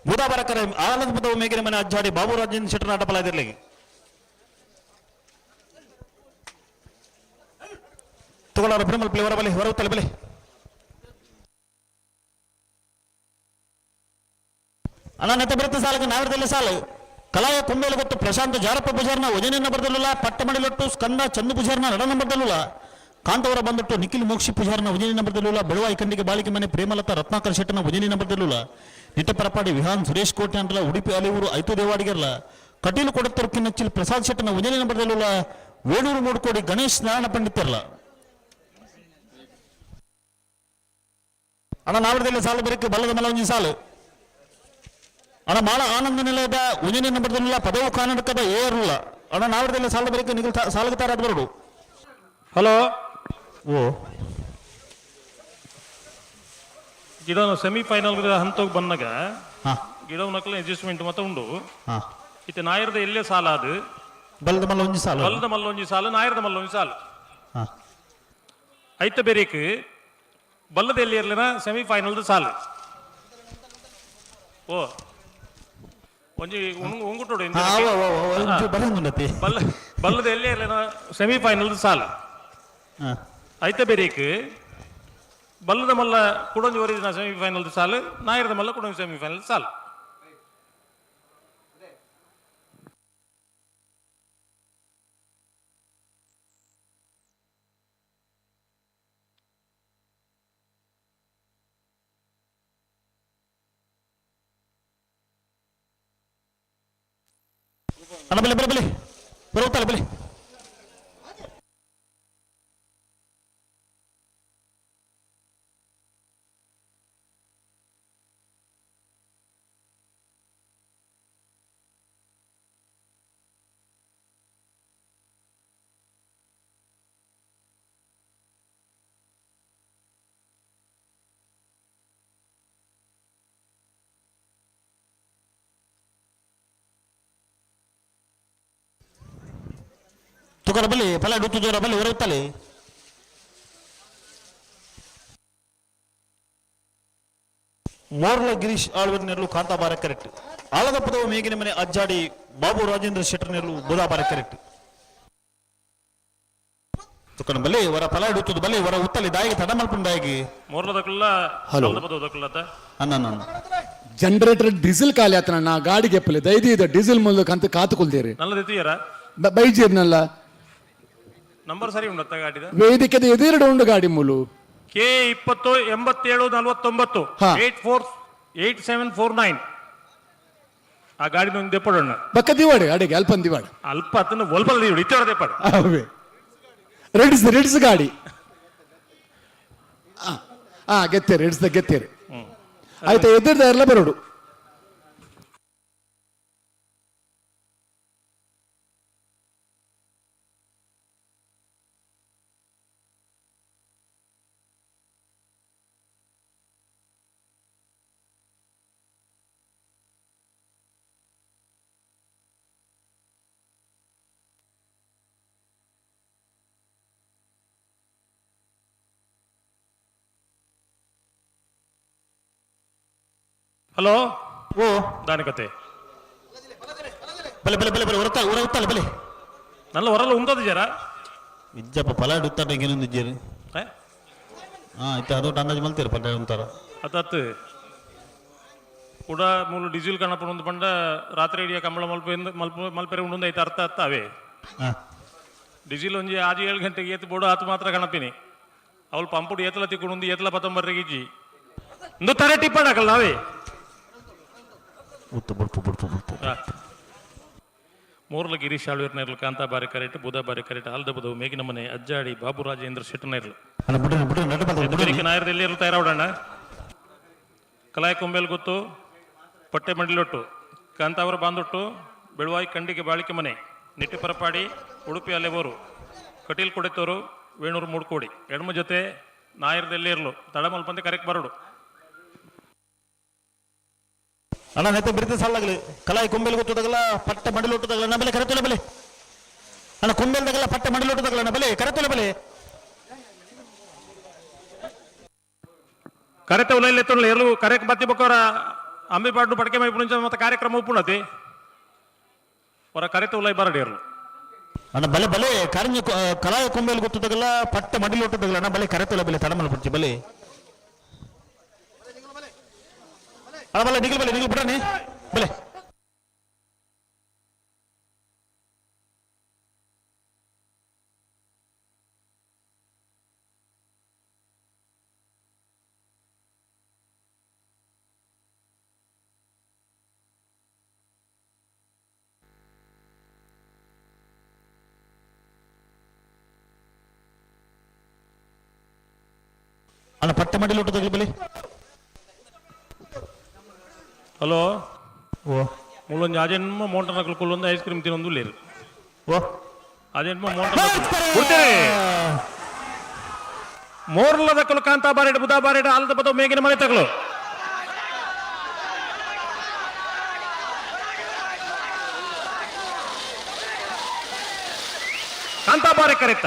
ಬುಧಾಬಾರಕರೆ ಆನಂದ ಪದವು ಮೇಗಿನ ಮನೆ ಅಜ್ಜಾಡಿ ಬಾಬು ರಾಜೇಂದ್ರ ಶೆಟ್ಟರ್ನ ಅಡ್ಡಪಲಾದಿರ್ಲಿಗೆ ತುಗಳಾರ ಬ್ರಹ್ಮಲ್ ಹೊರ ಬಲಿ ಹೊರ ಉತ್ತಲೆ ಬಲಿ. ಅಣ್ಣ ನೆತ್ತ ಬರುತ್ತೆ ಸಾಲಕ್ಕೆ ನಾವಿರದಲ್ಲಿ ಸಾಲು ಕಲಾಯ ಕುಂಬೇಲು ಗೊತ್ತು ಪ್ರಶಾಂತ ಜಾರಪ್ಪ ಪೂಜಾರ್ನ ವಜನಿನ ಬರ್ದಲ್ಲ ಪಟ್ಟಮಡಿಲೊಟ್ಟು ಸ್ಕಂದ ಚಂದು ಪೂಜಾರ್ನ ನಡನ ಬರ್ದಲ್ಲ ಕಾಂತವರ ಬಂದಿಟ್ಟು ನಿಖಿಲ್ ಮೋಕ್ಷಿ ಪೂಜಾರ್ನ ವಜನಿನ ಬರ್ದಲ್ಲ ಬೆಳುವಾಯಿ ಖಂಡಿಗೆ ಬಾಳಿಕೆ ಮನೆ ಪ್ರೇಮಲತಾ ರತ್ನಾಕರ್ ಶೆಟ್ಟನ ವಜನಿನ ಬರ್ದಲ್ಲ ನಿಟ್ಟಪರಪಾಡಿ ವಿಹಾನ್ ಸುರೇಶ್ ಕೋಟೆ ಅಂತಲ ಉಡುಪಿ ಅಲಿಯೂರು ಐತು ದೇವಾಡಿಗರ್ಲ ಕಟೀಲು ಕೊಡತ್ತರು ಕಿನ್ನಚ್ಚಿಲ್ ಪ್ರಸಾದ್ ಶೆಟ್ಟನ ವಜನಿನ ಬರ್ದಲ್ಲ ವೇಣೂರು ಮೂಡ್ಕೋಡಿ ಗಣೇಶ್ ನಾರಾಯಣ ಪಂಡಿತರ್ಲ. ಅಣ್ಣ ನಾವಿರದಲ್ಲಿ ಸಾಲು ಬರಕ್ಕೆ ಬಲ್ಲದ ಮಲ ಸಾಲು. ಅಣ್ಣ ಮಾಳ ಆನಂದ ನಿಲಯದ ಉಂಜನೆ ಬರ್ದಲ್ಲ ಪದವು ಕರ್ನಾಟಕದ ಏರುಲ್ಲ. ಅಣ್ಣ ನಾವಿರದಲ್ಲಿ ಸಾಲು ಬರಕ್ಕೆ ನಿಗಲ್ ಸಾಲುತ್ತಾರ ಅದು ಬರಡು. ಹಲೋ. ಓ ಗಿಡ ಸೆಮಿಫೈನಲ್ ಹಂತಕ್ಕೆ ಬಂದಾಗ ಗಿಡವನಕ್ಲ ಅಡ್ಜಸ್ಟ್ಮೆಂಟ್ ಮತ್ತೆ ಉಂಡು. ಇತ್ತೆ ನಾಯರದ ಎಲ್ಲೇ ಸಾಲ ಅದು ಬಲ್ಲದ ಮಲ್ಲ ಒಂಜಿ ಸಾಲು. ಬಲ್ಲದ ಮಲ್ಲ ಒಂಜಿ ಸಾಲು, ನಾಯರದ ಮಲ್ಲ ಒಂಜಿ ಸಾಲು. ಐತ ಬೇರೇಕ್ ಬಲ್ಲದ ಎಲ್ಲಿ ಇರ್ಲಿನ ಸೆಮಿಫೈನಲ್ ಸಾಲು. ಓ ಒಂಜಿ ಉಂಗುಟೋಡು ಬಲ್ಲ ಬಲ್ಲದ ಎಲ್ಲೇ ಇರ್ಲಿನ ಸೆಮಿಫೈನಲ್ ಸಾಲು. ಐತ ಬೇರೇಕ್ ಬಲ್ಲದ ಮಲ್ಲ ಕುಡೊಂಜಿ ಒರಿದಿನ ಸೆಮಿಫೈನಲ್ ಸಾಲು, ನಾಯರದ ಮಲ್ಲ ಕುಡೊಂಜಿ ಸೆಮಿಫೈನಲ್ ಸಾಲು. ಅಣ್ಣ ಬಲೆ ಬಲೆ ಬಲೆ ಬರುತ್ತಲ್ಲ ಬಲೆ. ತುಕರ ಬಲಿ ಫಲ ಡುತ್ತು ಜೋರ ಬಲಿ ಹೊರಗುತ್ತಲೆ. ಮೋರ್ಲ ಗಿರೀಶ್ ಆಳ್ವರ್ ನೆರಳು ಕಾಂತಾಬಾರ ಕರೆಕ್ಟ್. ಆಳದ ಪದವು ಮೇಗಿನ ಮನೆ ಅಜ್ಜಾಡಿ ಬಾಬು ರಾಜೇಂದ್ರ ಶೆಟ್ಟರ್ ನೆರಳು ಬುಧಾಬಾರ ಕರೆಕ್ಟ್. ತುಕನ ಬಲಿ ವರ ಫಲ ಡುತ್ತದ ಬಲಿ ವರ ಉತ್ತಲಿ ದಾಯಿಗೆ ತಡ ಮಲ್ಪುನ ದಾಯಿಗೆ. ಮೋರ್ಲದಕ್ಲ ಹಲೋ. ಬದಕ್ಲತ್ತ ಅನ್ನ ಜನರೇಟರ್ ಡೀಸೆಲ್ ಖಾಲಿ ಆತನ ಗಾಡಿಗೆ ಎಪ್ಪಲೆ ದೈದಿ ಇದೆ ಡೀಸೆಲ್ ಮೂಲಕ ಅಂತ ಕಾತುಕೊಳ್ತೀರಿ ನಲ್ಲದೆತ್ತಿಯರ ಬೈಜೀರ್ನಲ್ಲ ನಂಬರ್ ಸರಿ ಉಂಡತ್ತ ಗಾಡಿದ ವೇದಿಕೆದ ಎದುರುಡು ಉಂಡು ಗಾಡಿ ಮೂಲು ಕೆ 20 87 49 848749 ಆ ಗಾಡಿ ಒಂದು ದೆಪ್ಪಡಣ್ಣ ಬಕ್ಕ ದಿವಾಡೆ ಅಡಿಗೆ ಅಲ್ಪ ದಿವಾಡೆ ಅಲ್ಪ ಅತನ ಒಲ್ಪದ ದಿವಾಡೆ ಇತ್ತೋಡ ದೆಪ್ಪಡ ಅವೇ ರೆಡ್ಸ್ ರೆಡ್ಸ್ ಗಾಡಿ ಆ ಗೆತ್ತೇರಿ ರೆಡ್ಸ್ ಗೆತ್ತೇರಿ ಆಯ್ತಾ ಎದುರ್ದ ಎಲ್ಲ ಬರೋಡು. ಹಲೋ. ಓ ದಾನಿಕತೆ ಬಲೆ ಬಲೆ ಬಲೆ ಬಲೆ ಹೊರತ ಹೊರ ಉತ್ತಲ್ಲ ಬಲೆ ನಲ್ಲ ಹೊರಲ್ಲ ಉಂದದ ಜರ ಇಜ್ಜಪ್ಪ ಫಲ ಉತ್ತಾಟ ಏನೊಂದು ಇಜ್ಜೇರಿ ಹಾ ಇತ್ತ ಅದು ಅಂದಾಜು ಮಲ್ತೀರಿ ಪಲ್ಯ ಅಂತಾರ ಅತ್ತತ್ತು ಕೂಡ ಮೂಲು ಡೀಸೆಲ್ ಕಣಪನ ಒಂದು ಪಂಡ ರಾತ್ರಿ ಇಡಿಯ ಕಂಬಳ ಮಲ್ಪ ಮಲ್ಪ ಮಲ್ಪೆರೆ ಉಂಡು ಐತೆ ಅರ್ಥ ಅತ್ತ ಅವೇ ಡೀಸೆಲ್ ಒಂಜಿ ಆಜಿ 7 ಗಂಟೆಗೆ ಏತು ಬೋಡು ಆತು ಮಾತ್ರ ಕಣಪಿನಿ ಅವಳು ಪಂಪುಡು ಏತಲ ತಿಕ್ಕೊಂಡು ಏತಲ ಪತ್ತಂಬರ್ರಿಗೆ ಇಜ್ಜಿ ಇಂದು ತರೆ ಟಿಪ್ಪಣ ಹಾಕಲ್ಲ ನಾವೇ ಉತ್ತ ಬುಡ್ಪು ಬುಡ್ಪು ಬುಡ್ಪು. ಮೂರ್ಲ ಗಿರೀಶ್ ಆಳ್ವೀರ್ ನೇರ್ಲು ಕಾಂತಾ ಬಾರಿ ಕರೆಟ್ ಬುಧ ಬಾರಿ ಕರೆಟ್ ಆಲ್ದ ಬುಧವು ಮೇಗಿನ ಮನೆ ಅಜ್ಜಾಡಿ ಬಾಬು ರಾಜೇಂದ್ರ ಶೆಟ್ಟರ್ ನೇರ್ಲು ನಾಯರದಲ್ಲಿ ತಯಾರಾವಡಣ್ಣ ಕಲಾಯ ಕೊಂಬೇಲ್ ಗೊತ್ತು ಪಟ್ಟೆ ಮಂಡಿಲೊಟ್ಟು ಕಾಂತಾವರ ಬಾಂದೊಟ್ಟು ಬೆಳುವಾಯಿ ಕಂಡಿಗೆ ಬಾಳಿಕೆ ಮನೆ ನಿಟ್ಟಿಪರಪಾಡಿ ಉಡುಪಿ ಅಲೆಬೋರು ಕಟೀಲ್ ಕೊಡೆತೋರು ವೇಣೂರು ಮೂಡ್ಕೋಡಿ ಎಡಮ ಜೊತೆ ನಾಯರದಲ್ಲಿ ಇರಲು ತಡಮಲ್ಪಂದೆ ಕರೆಕ್ಟ್ ಬರೋಡು. ಅಣ್ಣ ನೆತ್ತ ಬಿರ್ತಿ ಸಾಲಾಗಲಿ ಕಲಾಯಿ ಕೊಂಬೇಲ್ ಗೊತ್ತದಾಗಲ್ಲ ಪಟ್ಟೆ ಮಂಡಲೊಟ್ಟದಾಗಲ್ಲ ನಮ್ಮಲೆ ಕರೆತೊಲೆ ಬಲೆ ಅಣ್ಣ ಕೊಂಬೇಲ್ದಾಗಲ್ಲ ಪಟ್ಟೆ ಮಂಡಲೊಟ್ಟದಾಗಲ್ಲ ನಮ್ಮಲೆ ಕರೆತೊಲೆ ಬಲೆ. ಕರೆತ ಉಲೈಲೆತ್ತೊಂದು ಎರ್ಲು ಕರೆಕ್ ಬತ್ತಿ ಬೊಕ್ಕವರ ಅಂಬಿ ಪಾಡು ಪಡಕೆ ಮೈಪುಂಚ ಮತ್ತೆ ಕಾರ್ಯಕ್ರಮ ಉಪ್ಪುಣತಿ ಹೊರ ಕರೆತ ಉಲೈ ಬರಡಿ ಎರ್ಲು. ಅಣ್ಣ ಬಲೆ ಬಲೆ ಕಾರಂಜಿ ಕಲಾಯ ಕೊಂಬೆಲ್ ಗೊತ್ತದಗಲ್ಲ ಪಟ್ಟ ಮಡಿಲು ಒಟ್ಟದಗಲ್ಲ ಅಣ್ಣ ಬಲೆ ಕರೆತಲ್ಲ ಬಲೆ ತಡಮಲ್ ಪಡ್ಚಿ ಬಲೆ ಅಣ್ಣ ಬಲೆ ನಿಗಲ್ ಬಲೆ ನಿಗಲ್ ಬಿಡಣಿ ಬಲೆ. ಅಣ್ಣ ಪಟ್ಟ ಮಡಿಲು ಒಟ್ಟದಗಲ್ಲ ಬಲೆ. ಹಲೋ ಓ ಮೂಲೊಂಜಿ ಅಜೆನ್ಮ ಮೋಂಟನಕಲ್ ಕುಲ್ಲೊಂದು ಐಸ್ ಕ್ರೀಮ್ ತಿನ್ನೊಂದು ಲೇರು. ಓ ಅಜೆನ್ಮ ಮೋಂಟನ ಕೊಡ್ತೇನೆ. ಮೋರ್ಲದ ಕಲು ಕಾಂತಾ ಬಾರೇಡ್ ಬುಧಾ ಬಾರೇಡ್ ಆಲದ ಬದೋ ಮೇಗಿನ ಮನೆ ತಗಲು. ಕಾಂತಾ ಬಾರೆ ಕರೆತ,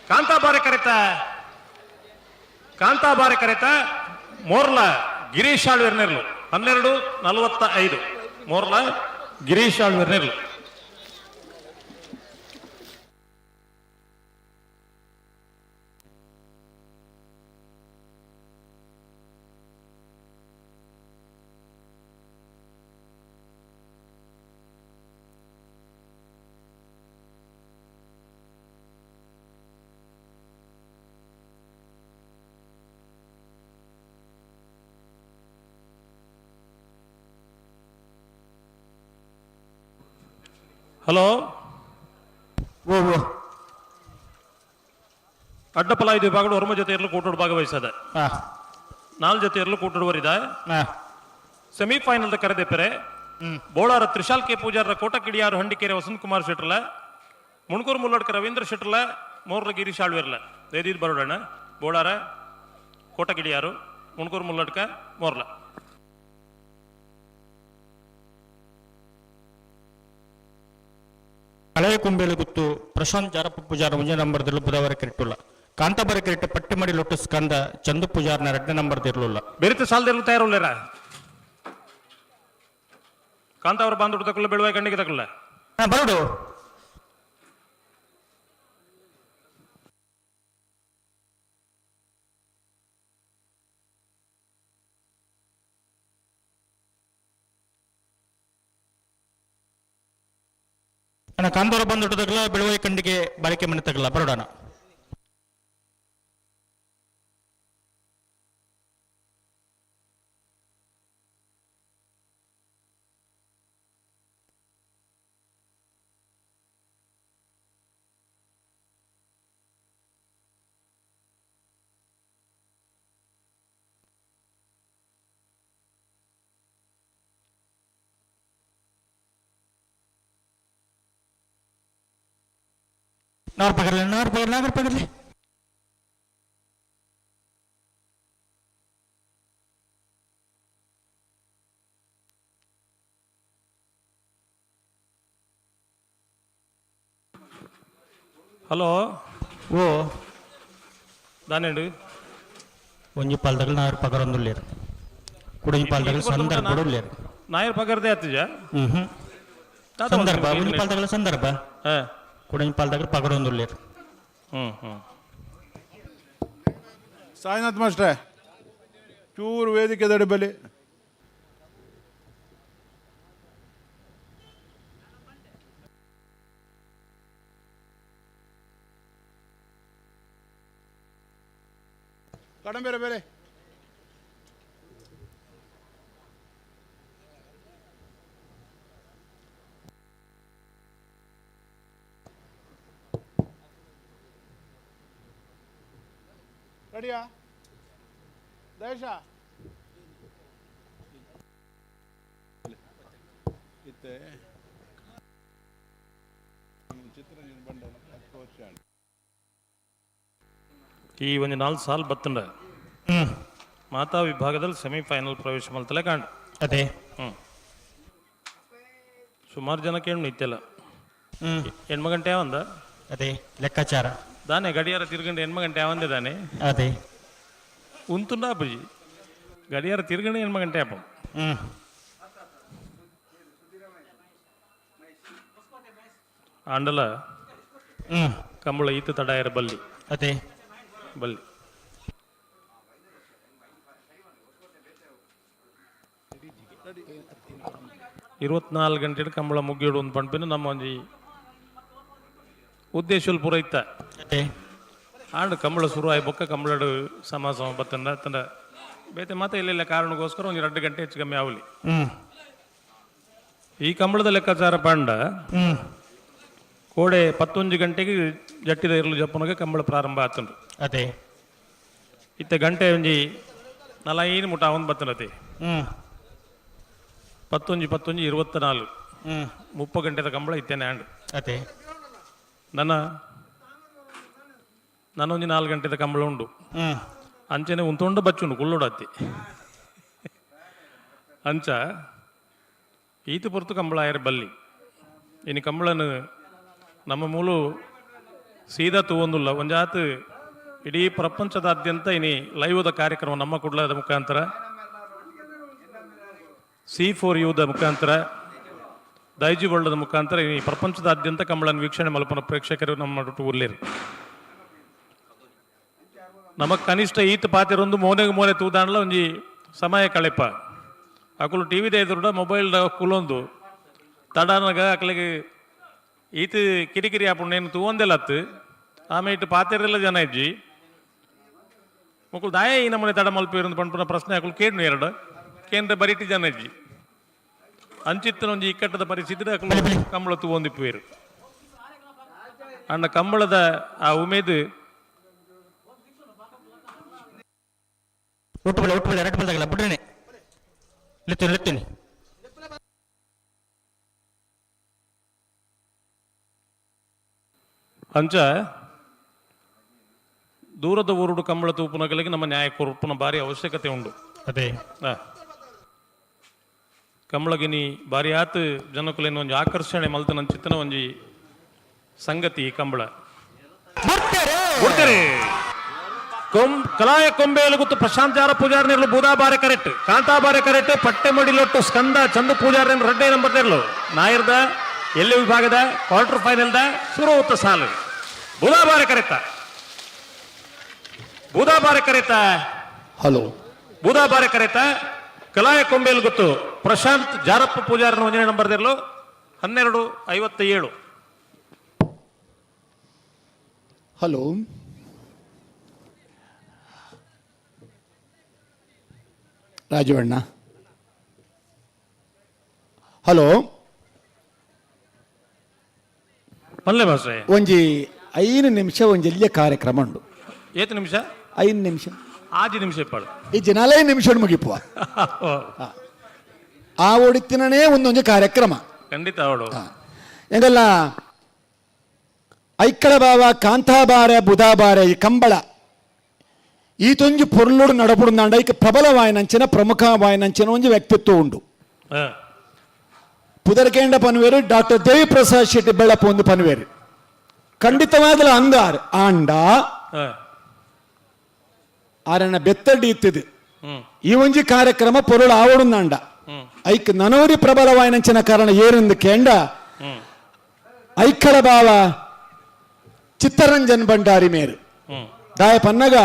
ಕಾಂತಾ ಬಾರೆ ಕರೆತ, ಕಾಂತಾ ಬಾರೆ ಕರೆತ ಮೋರ್ಲ ಗಿರೀಶ್ ಆಳ್ವೆರ್ನೆರ್ಲು 12:45 ಮೋರ್ಲ ಗಿರೀಶ್ ಆಳ್ವೆರ್ನೆರ್ಲು. ಹಲೋ ಓ ಓ ಅಡ್ಡಪಲ ಐದು ವಿಭಾಗಗಳು ಒರ್ಮ ಜೊತೆ ಇರಲು ಕೂಟೋಡು ಭಾಗವಹಿಸದೆ ನಾಲ್ ಜೊತೆ ಇರಲು ಕೂಟೋಡುವರಿದೆ. ಸೆಮಿಫೈನಲ್ ಕರೆದೆಪ್ಪರೆ ಬೋಳಾರ ತ್ರಿಶಾಲ್ ಕೆ ಪೂಜಾರ ಕೋಟಕಿಡಿಯಾರು ಹಂಡಿಕೆರೆ ವಸಂತ್ ಕುಮಾರ್ ಶೆಟ್ಟರ್ಲ, ಮುಣಕೂರು ಮುಲ್ಲಡ್ಕ ರವೀಂದ್ರ ಶೆಟ್ಟರ್ಲ, ಮೋರ್ಲ ಗಿರೀಶ್ ಆಳ್ವೆರ್ಲ. ದೇದೀದ್ ಬರೋಡಣ್ಣ ಬೋಳಾರ ಕೋಟಕಿಡಿಯಾರು ಮುಣಕೂರು ಮುಲ್ಲಡ್ಕ ಮೋರ್ಲ. ಹಳೆಯ ಕುಂಬೇಲು ಗುತ್ತು ಪ್ರಶಾಂತ್ ಜಾರಪ್ಪ ಪೂಜಾರ ಒಂಜೇ ನಂಬರ್ ದಿರ್ಲು ಬುಧವಾರ ಕೆರೆಟುಲ್ಲ. ಕಾಂತಾಬಾರ ಕೆರೆಟ್ ಪಟ್ಟಿಮಡಿ ಲೊಟ್ಟು ಸ್ಕಂದ ಚಂದು ಪೂಜಾರ್ನ ಎರಡನೇ ನಂಬರ್ ದಿರ್ಲುಲ್ಲ. ಬೆರಿತ ಸಾಲದಿರ್ಲು ತಯಾರುಲ್ಲೇರ ಕಾಂತಾವರ ಬಾಂಧುಡು ತಕಲ್ಲ ಬೆಳುವಾಯಿ ಕಣ್ಣಿಗೆ ತಕಲ್ಲ. ಬರಡು ಅಣ್ಣ ಕಾಂತಾರ ಬಂದುಟದಾಗಲ ಬೆಳುವಾಯಿ ಕಂಡಿಗೆ ಬಾಳಿಕೆ ಮನೆ ತಗಲ್ಲ ಬರೋಡಣ. ನಾರ್ ಪಗರ್ಲಿ ನಾರ್ ಪಗರ್ಲಿ ನಾಗರ್ ಪಗರ್ಲಿ. ಹಲೋ ಓ ದಾನೇಂಡು ಒಂಜಿ ಪಾಲ್ದಗಲ್ ನಾರ್ ಪಗರೊಂದುಲ್ಲೇರು ಕುಡಂಜಿ ಪಾಲ್ದಗಲ್ ಸಂದರ್ಭ ಉಲ್ಲೇರು. ನಾಯರ್ ಪಗರ್ದೆ ಆತಿಜ ಹ್ಮ್ ಸಂದರ್ಭ ಒಂಜಿ ಪಾಲ್ದಗಲ ಸಂದರ್ಭ ಕುಡಂಜಿ ಪಾಲ್ದಗಲ್ ಪಗರೊಂದುಲ್ಲೇರು. ಹ್ಮ್ ಹ್ಮ್ ಸಾಯಿನಾಥ್ ಮಾಸ್ಟ್ರೆ ಚೂರು ವೇದಿಕೆ ದಡಿಬಲಿ. ಕಡಂಬೇರೆ ಬೇರೆ ರೆಡಿಯಾ ದೇಶ ಇತ್ತೆ ಈ ಒಂದು 4 ಸಾಲ್ ಬತ್ತಂಡ ಮಾತಾ ವಿಭಾಗದಲ್ಲಿ ಸೆಮಿಫೈನಲ್ ಪ್ರವೇಶ ಮಲ್ತಲೆ ಕಾಂಡ್ ಅದೇ ಸುಮಾರು ಜನಕ್ಕೆ ಹೆಣ್ಣು ಇತ್ತೆಲ್ಲ ಹೆಣ್ಮ ಗಂಟೆ ಯಾವಂದ ಅದೇ ಲೆಕ್ಕಾಚಾರ ದಾನೆ ಗಡಿಯಾರ ತಿರ್ಗಂಡು ಹೆಣ್ಮ ಗಂಟೆ ಯಾವಂದೆ ದಾನೆ ಅದೇ ಉಂತುಂಡ ಅಪ್ಪಜಿ ಗಡಿಯಾರ ತಿರುಗಣೆ 8 ಗಂಟೆ ಅಪ್ಪ. ಆಂಡಲ ಕಂಬಳ ಈತ ತಡಾಯರ ಬಲ್ಲಿ ಅದೇ ಬಲ್ಲಿ. 24 ಗಂಟೆ ಕಂಬಳ ಮುಗಿಯೋಡು ಒಂದು ಪಂಪಿನ ನಮ್ಮ ಒಂಜಿ ಉದ್ದೇಶ ಪೂರ ಇತ್ತ. ಆಂಡ್ ಕಂಬಳ ಶುರು ಆಯ್ ಬೊಕ್ಕ ಕಂಬಳಡು ಸಮ ಸಮ ಬತ್ತಂಡ ತಂಡ ಬೇತೆ ಮಾತ ಇಲ್ಲ ಕಾರಣಕ್ಕೋಸ್ಕರ ಒಂದು 2 ಗಂಟೆ ಹೆಚ್ಚು ಕಮ್ಮಿ ಆಗಲಿ. ಈ ಕಂಬಳದ ಲೆಕ್ಕಾಚಾರ ಪಂಡ ಕೋಡೆ 11 ಗಂಟೆಗೆ ಜಟ್ಟಿದ ಇರಲು ಜಪ್ಪನಗೆ ಕಂಬಳ ಪ್ರಾರಂಭ ಆತಂಡು. ಅದೇ ಇತ್ತ ಗಂಟೆ ಒಂಜಿ ನಲೈನು ಮುಟ ಒಂದು ಬತ್ತನತೆ 11 11 24 30 ಗಂಟೆದ ಕಂಬಳ ಇತ್ತೇನೆ ಆಂಡ್. ಅದೇ ನನ್ನ ನಾನೊಂದು 4 ಗಂಟೆದ ಕಂಬಳ ಉಂಡು. ಅಂಚೆನೆ ಉಂತೊಂಡ ಬಚ್ಚುಂಡು ಕುಲ್ಲೋಡತ್ತಿ ಅಂಚ ಈತ ಪೊರ್ತು ಕಂಬಳ ಆಯರ ಬಲ್ಲಿ. ಇನ್ನು ಕಂಬಳನು ನಮ್ಮ ಮೂಲು ಸೀದಾ ತೂವೊಂದುಲ್ಲ ಒಂಜಾತ್ ಇಡೀ ಪ್ರಪಂಚದಾದ್ಯಂತ ಇನಿ ಲೈವ್ದ ಕಾರ್ಯಕ್ರಮ ನಮ್ಮ ಕುಡ್ಲದ ಮುಖಾಂತರ C4Uದ ಮುಖಾಂತರ ದೈಜಿ ವರ್ಲ್ಡ್ದ ಮುಖಾಂತರ ಈ ಪ್ರಪಂಚದಾದ್ಯಂತ ಕಂಬಳನ್ನು ವೀಕ್ಷಣೆ ಮಲ್ಪನ ಪ್ರೇಕ್ಷಕರು ನಮ್ಮ ಉರ್ಲಿರು. ನಮಗ್ ಕನಿಷ್ಠ ಈತ ಪಾತಿರೊಂದು ಮೋನೆಗೆ ಮೋನೆ ತೂದಾಂಡ್ಲ ಒಂಜಿ ಸಮಯ ಕಳೆಪ. ಅಕುಲು ಟಿ ವಿ ಎದುರುಡ ಮೊಬೈಲ್ ಕುಲೊಂದು ತಡನಗ ಅಕ್ಲಿಗೆ ಈತ ಕಿರಿಕಿರಿ ಆಪುಂಡು ಏನು ತೂವೊಂದೆಲ್ಲ ಅತ್ತು. ಆಮೆ ಇಟ್ಟು ಪಾತಿರೆಲ್ಲ ಜನ ಇಜ್ಜಿ ಮುಕುಲು ದಾಯ ಈ ನಮ್ಮನೆ ತಡ ಮಲ್ಪಿರಂದು ಪನ್ಪುನ ಪ್ರಶ್ನೆ ಅಕುಲು ಕೇಂದ್ರ ಎರಡು ಕೇಂದ್ರ ಬರಿಟಿ ಜನ ಇಜ್ಜಿ ಅಂಚಿತ್ತನ ಒಂಜಿ ಇಕ್ಕಟ್ಟದ ಪರಿಸ್ಥಿತಿ ಅಕುಲು ಕಂಬಳ ತೂವೊಂದಿಪ್ಪುವೇರು. ಅಣ್ಣ ಕಂಬಳದ ಆ ಉಮೇದು ಒಟ್ಟು ಬಳೆ ಒಟ್ಟು ಬಳೆ ಎರಡು ಬಲ್ದಾಗಲ್ಲ ಬಿಡ್ರೇನೆ ಲೆತ್ತುನಿ ಲೆತ್ತುನಿ. ಅಂಚ ದೂರದ ಊರುಡು ಕಂಬಳ ತೂಪುನಗಳಿಗೆ ನಮ್ಮ ನ್ಯಾಯ ಕೊರ್ಪುನ ಭಾರಿ ಅವಶ್ಯಕತೆ ಉಂಡು. ಅದೇ ಕಂಬಳಗಿನಿ ಭಾರಿ ಆತು ಜನಕುಲೇನು ಒಂಜಿ ಆಕರ್ಷಣೆ ಮಲ್ತನ ಚಿತ್ತನ ಒಂಜಿ ಸಂಗತಿ ಈ ಕಂಬಳ. ಕಲಾಯ ಕೊಂಬೇಲು ಗೊತ್ತು ಪ್ರಶಾಂತ್ ಜಾರ ಪೂಜಾರಿ ನೆರಳು ಬೂದಾಬಾರೆ ಕರೆಕ್ಟ್ ಕಾಂತಾಬಾರೆ ಕರೆಕ್ಟ್ ಪಟ್ಟೆ ಮಡಿಲೊಟ್ಟು ಸ್ಕಂದ ಚಂದು ಪೂಜಾರಿ ರಡ್ಡೆ ನಂಬರ್ ನೆರಳು ನಾಯರ್ದ ಎಲ್ಲಿ ವಿಭಾಗದ ಕ್ವಾರ್ಟರ್ ಫೈನಲ್ದ ಶುರು ಸಾಲು ಬೂದಾಬಾರೆ ಕರೆಕ್ಟ ಬೂದಾಬಾರೆ ಕರೆತ ಹಲೋ ಬೂದಾಬಾರೆ ಕರೆತ ಕಲಾಯ ಕೊಂಬೇಲು ಗೊತ್ತು ಪ್ರಶಾಂತ್ ಜಾರಪ್ಪ ಪೂಜಾರನ ಒಂದನೇ ನಂಬರ್ ನೆರಳು 12:57. ಹಲೋ ರಾಜವಣ್ಣ ಹಲೋ ಪಲ್ಲೆ ಭಾಷೆ ಒಂಜಿ 5 ನಿಮಿಷ ಒಂಜಿ ಎಲ್ಲಿಯ ಕಾರ್ಯಕ್ರಮ ಉಂಡು. ಏತು ನಿಮಿಷ? 5 ನಿಮಿಷ. 5 ನಿಮಿಷ ಇಪ್ಪಾಳು ಈ 4 ನಿಮಿಷ ಮುಗಿಪುವ. ಆ ಒಡಿತಿನೇ ಒಂದೊಂದು ಕಾರ್ಯಕ್ರಮ ಖಂಡಿತ ಅವಳು ಎಂಗಲ್ಲ ಐಕ್ಕಳ ಬಾವ ಕಾಂತಾಬಾರೆ ಬುಧಾಬಾರೆ ಈ ಕಂಬಳ ಈ ತೊಂಜಿ ಪೊರ್ಲುಡು ನಡಪುಡುಂದಾಂಡ ಐಕ ಪ್ರಬಲ ವಾಯನಂಚಿನ ಪ್ರಮುಖ ವಾಯನಂಚಿನ ಒಂಜಿ ವ್ಯಕ್ತಿತ್ವ ಉಂಡು. ಪುದರ್ಕೇಂಡ ಪನ್ವೇರು ಡಾಕ್ಟರ್ ದೇವಿ ಪ್ರಸಾದ್ ಶೆಟ್ಟಿ ಬೆಳ್ಳಪ್ಪ ಒಂದು ಪನ್ವೇರು ಖಂಡಿತವಾದಲ ಅಂದಾರ್ ಆಂಡ ಆರನ ಬೆತ್ತಡಿ ಇತ್ತಿದು ಈ ಒಂಜಿ ಕಾರ್ಯಕ್ರಮ ಪೊರುಳು ಆವಡುಂದಾಂಡ ಐಕ್ ನನೋರಿ ಪ್ರಬಲ ವಾಯನಂಚಿನ ಕಾರಣ ಏರೆಂದು ಕೇಂಡ ಐಕ್ಕಳ ಬಾವ ಚಿತ್ತರಂಜನ್ ಭಂಡಾರಿ ಮೇರು ದಾಯ ಪನ್ನಗ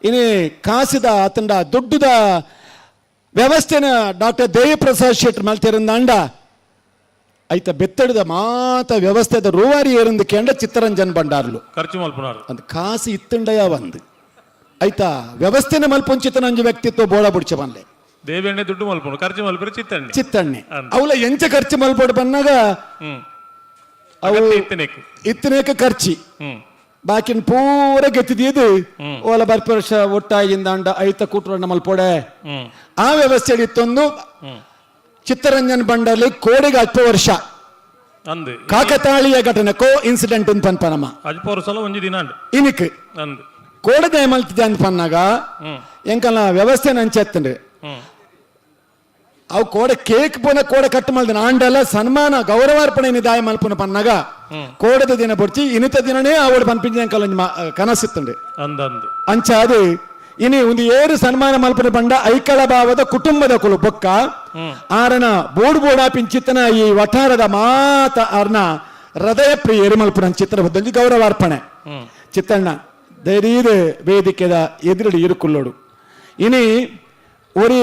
ಇನಿ ಕಾಸಿದ ಆತಂಡ ದೊಡ್ಡದ ವ್ಯವಸ್ಥೆನ ಡಾಕ್ಟರ್ ದೇವಿ ಪ್ರಸಾದ್ ಶೆಟ್ಟಿ ಮಲ್ತಿರಂದಾಂಡ ಐತ ಬೆತ್ತಡಿದ ಮಾತ ವ್ಯವಸ್ಥೆದ ರೂವಾರಿ ಏರಂದು ಕೇಂಡ ಚಿತ್ತರಂಜನ್ ಭಂಡಾರ್ಲು ಖರ್ಚು ಮಲ್ಪುನಾರು ಅಂದ್ ಕಾಸು ಇತ್ತಂಡಯ ಒಂದು ಐತ ವ್ಯವಸ್ಥೆನ ಮಲ್ಪೊಂಚಿತನಂಜು ವ್ಯಕ್ತಿತ್ವ ಬೋಳ ಬುಡ್ಚ ಬನ್ಲೆ ದೇವೇಣ್ಣೆ ದುಡ್ಡು ಮಲ್ಪುನು ಖರ್ಚು ಮಲ್ಪುರು ಚಿತ್ತಣ್ಣೆ ಚಿತ್ತಣ್ಣೆ ಅವಲ ಎಂಚ ಖರ್ಚು ಮಲ್ಪೊಡು ಬನ್ನಾಗ ಅವು ಇತ್ತನೇಕ ಖರ್ಚಿ ಬಾಕಿನ ಪೂರ ಗೆತ್ತಿದ್ದು ಓಲ ಬರ್ಪ ವರ್ಷ ಒಟ್ಟಾಗಿಂದ ಐತ ಕೂಟ್ರಣ್ಣ ಮಲ್ಪೊಡೆ ಆ ವ್ಯವಸ್ಥೆ ಇತ್ತೊಂದು ಚಿತ್ತರಂಜನ್ ಬಂಡಲ್ಲಿ ಕೋಡಿಗೆ ಅಲ್ಪ ವರ್ಷ ಅಂದು ಕಾಕತಾಳೀಯ ಘಟನೆ ಕೋ ಇನ್ಸಿಡೆಂಟ್ ಅಂತ ಪನ್ಪನಮ್ಮ ಅಲ್ಪ ವರ್ಷ ಒಂಜಿ ದಿನ ಇನಿಕ್ ಅಂದು ಕೋಡದ ಮಲ್ತಿದ್ದೆ ಅಂತ ಪನ್ನಾಗ ಎಂಕಲ್ನ ವ್ಯವಸ್ಥೆ ನಂಚೆತ್ತಂಡ್ರಿ ಅವು ಕೋಡೆ ಕೇಕ್ ಪೋನ ಕೋಡೆ ಕಟ್ ಮಲ್ದಿನ ಆಂಡಲ ಸನ್ಮಾನ ಗೌರವಾರ್ಪಣೆ ನಿದಾಯ ಮಲ್ಪುನ ಪನ್ನಾಗ ಕೋಡದ ದಿನ ಬೊಡ್ಚಿ ಇನಿತ ದಿನನೇ ಆವಡ್ ಪನ್ಪಿಂಜ ಎಂಕಲ್ ಕನಸಿತ್ತಂಡ್ರಿ ಅಂದಂದು ಅಂಚ ಅದು ಇನಿ ಒಂದು ಏರು ಸನ್ಮಾನ ಮಲ್ಪನ ಪಂಡ ಐಕಳ ಭಾವದ ಕುಟುಂಬದ ಕುಲು ಬೊಕ್ಕ ಆರನ ಬೋಡು ಬೋಡಾ ಪಿಂಚಿತ್ತನ ಈ ವಠಾರದ ಮಾತ ಆರ್ನ ಹೃದಯ ಪ್ರಿಯ ಮಲ್ಪನ ಚಿತ್ರ ಬದ್ದಂಜಿ ಗೌರವಾರ್ಪಣೆ. ಚಿತ್ತಣ್ಣ ಧೈರ್ಯದ ವೇದಿಕೆದ ಎದುರುಡಿ ಇರುಕುಲ್ಲೋಡು. ಇನಿ ಒರಿ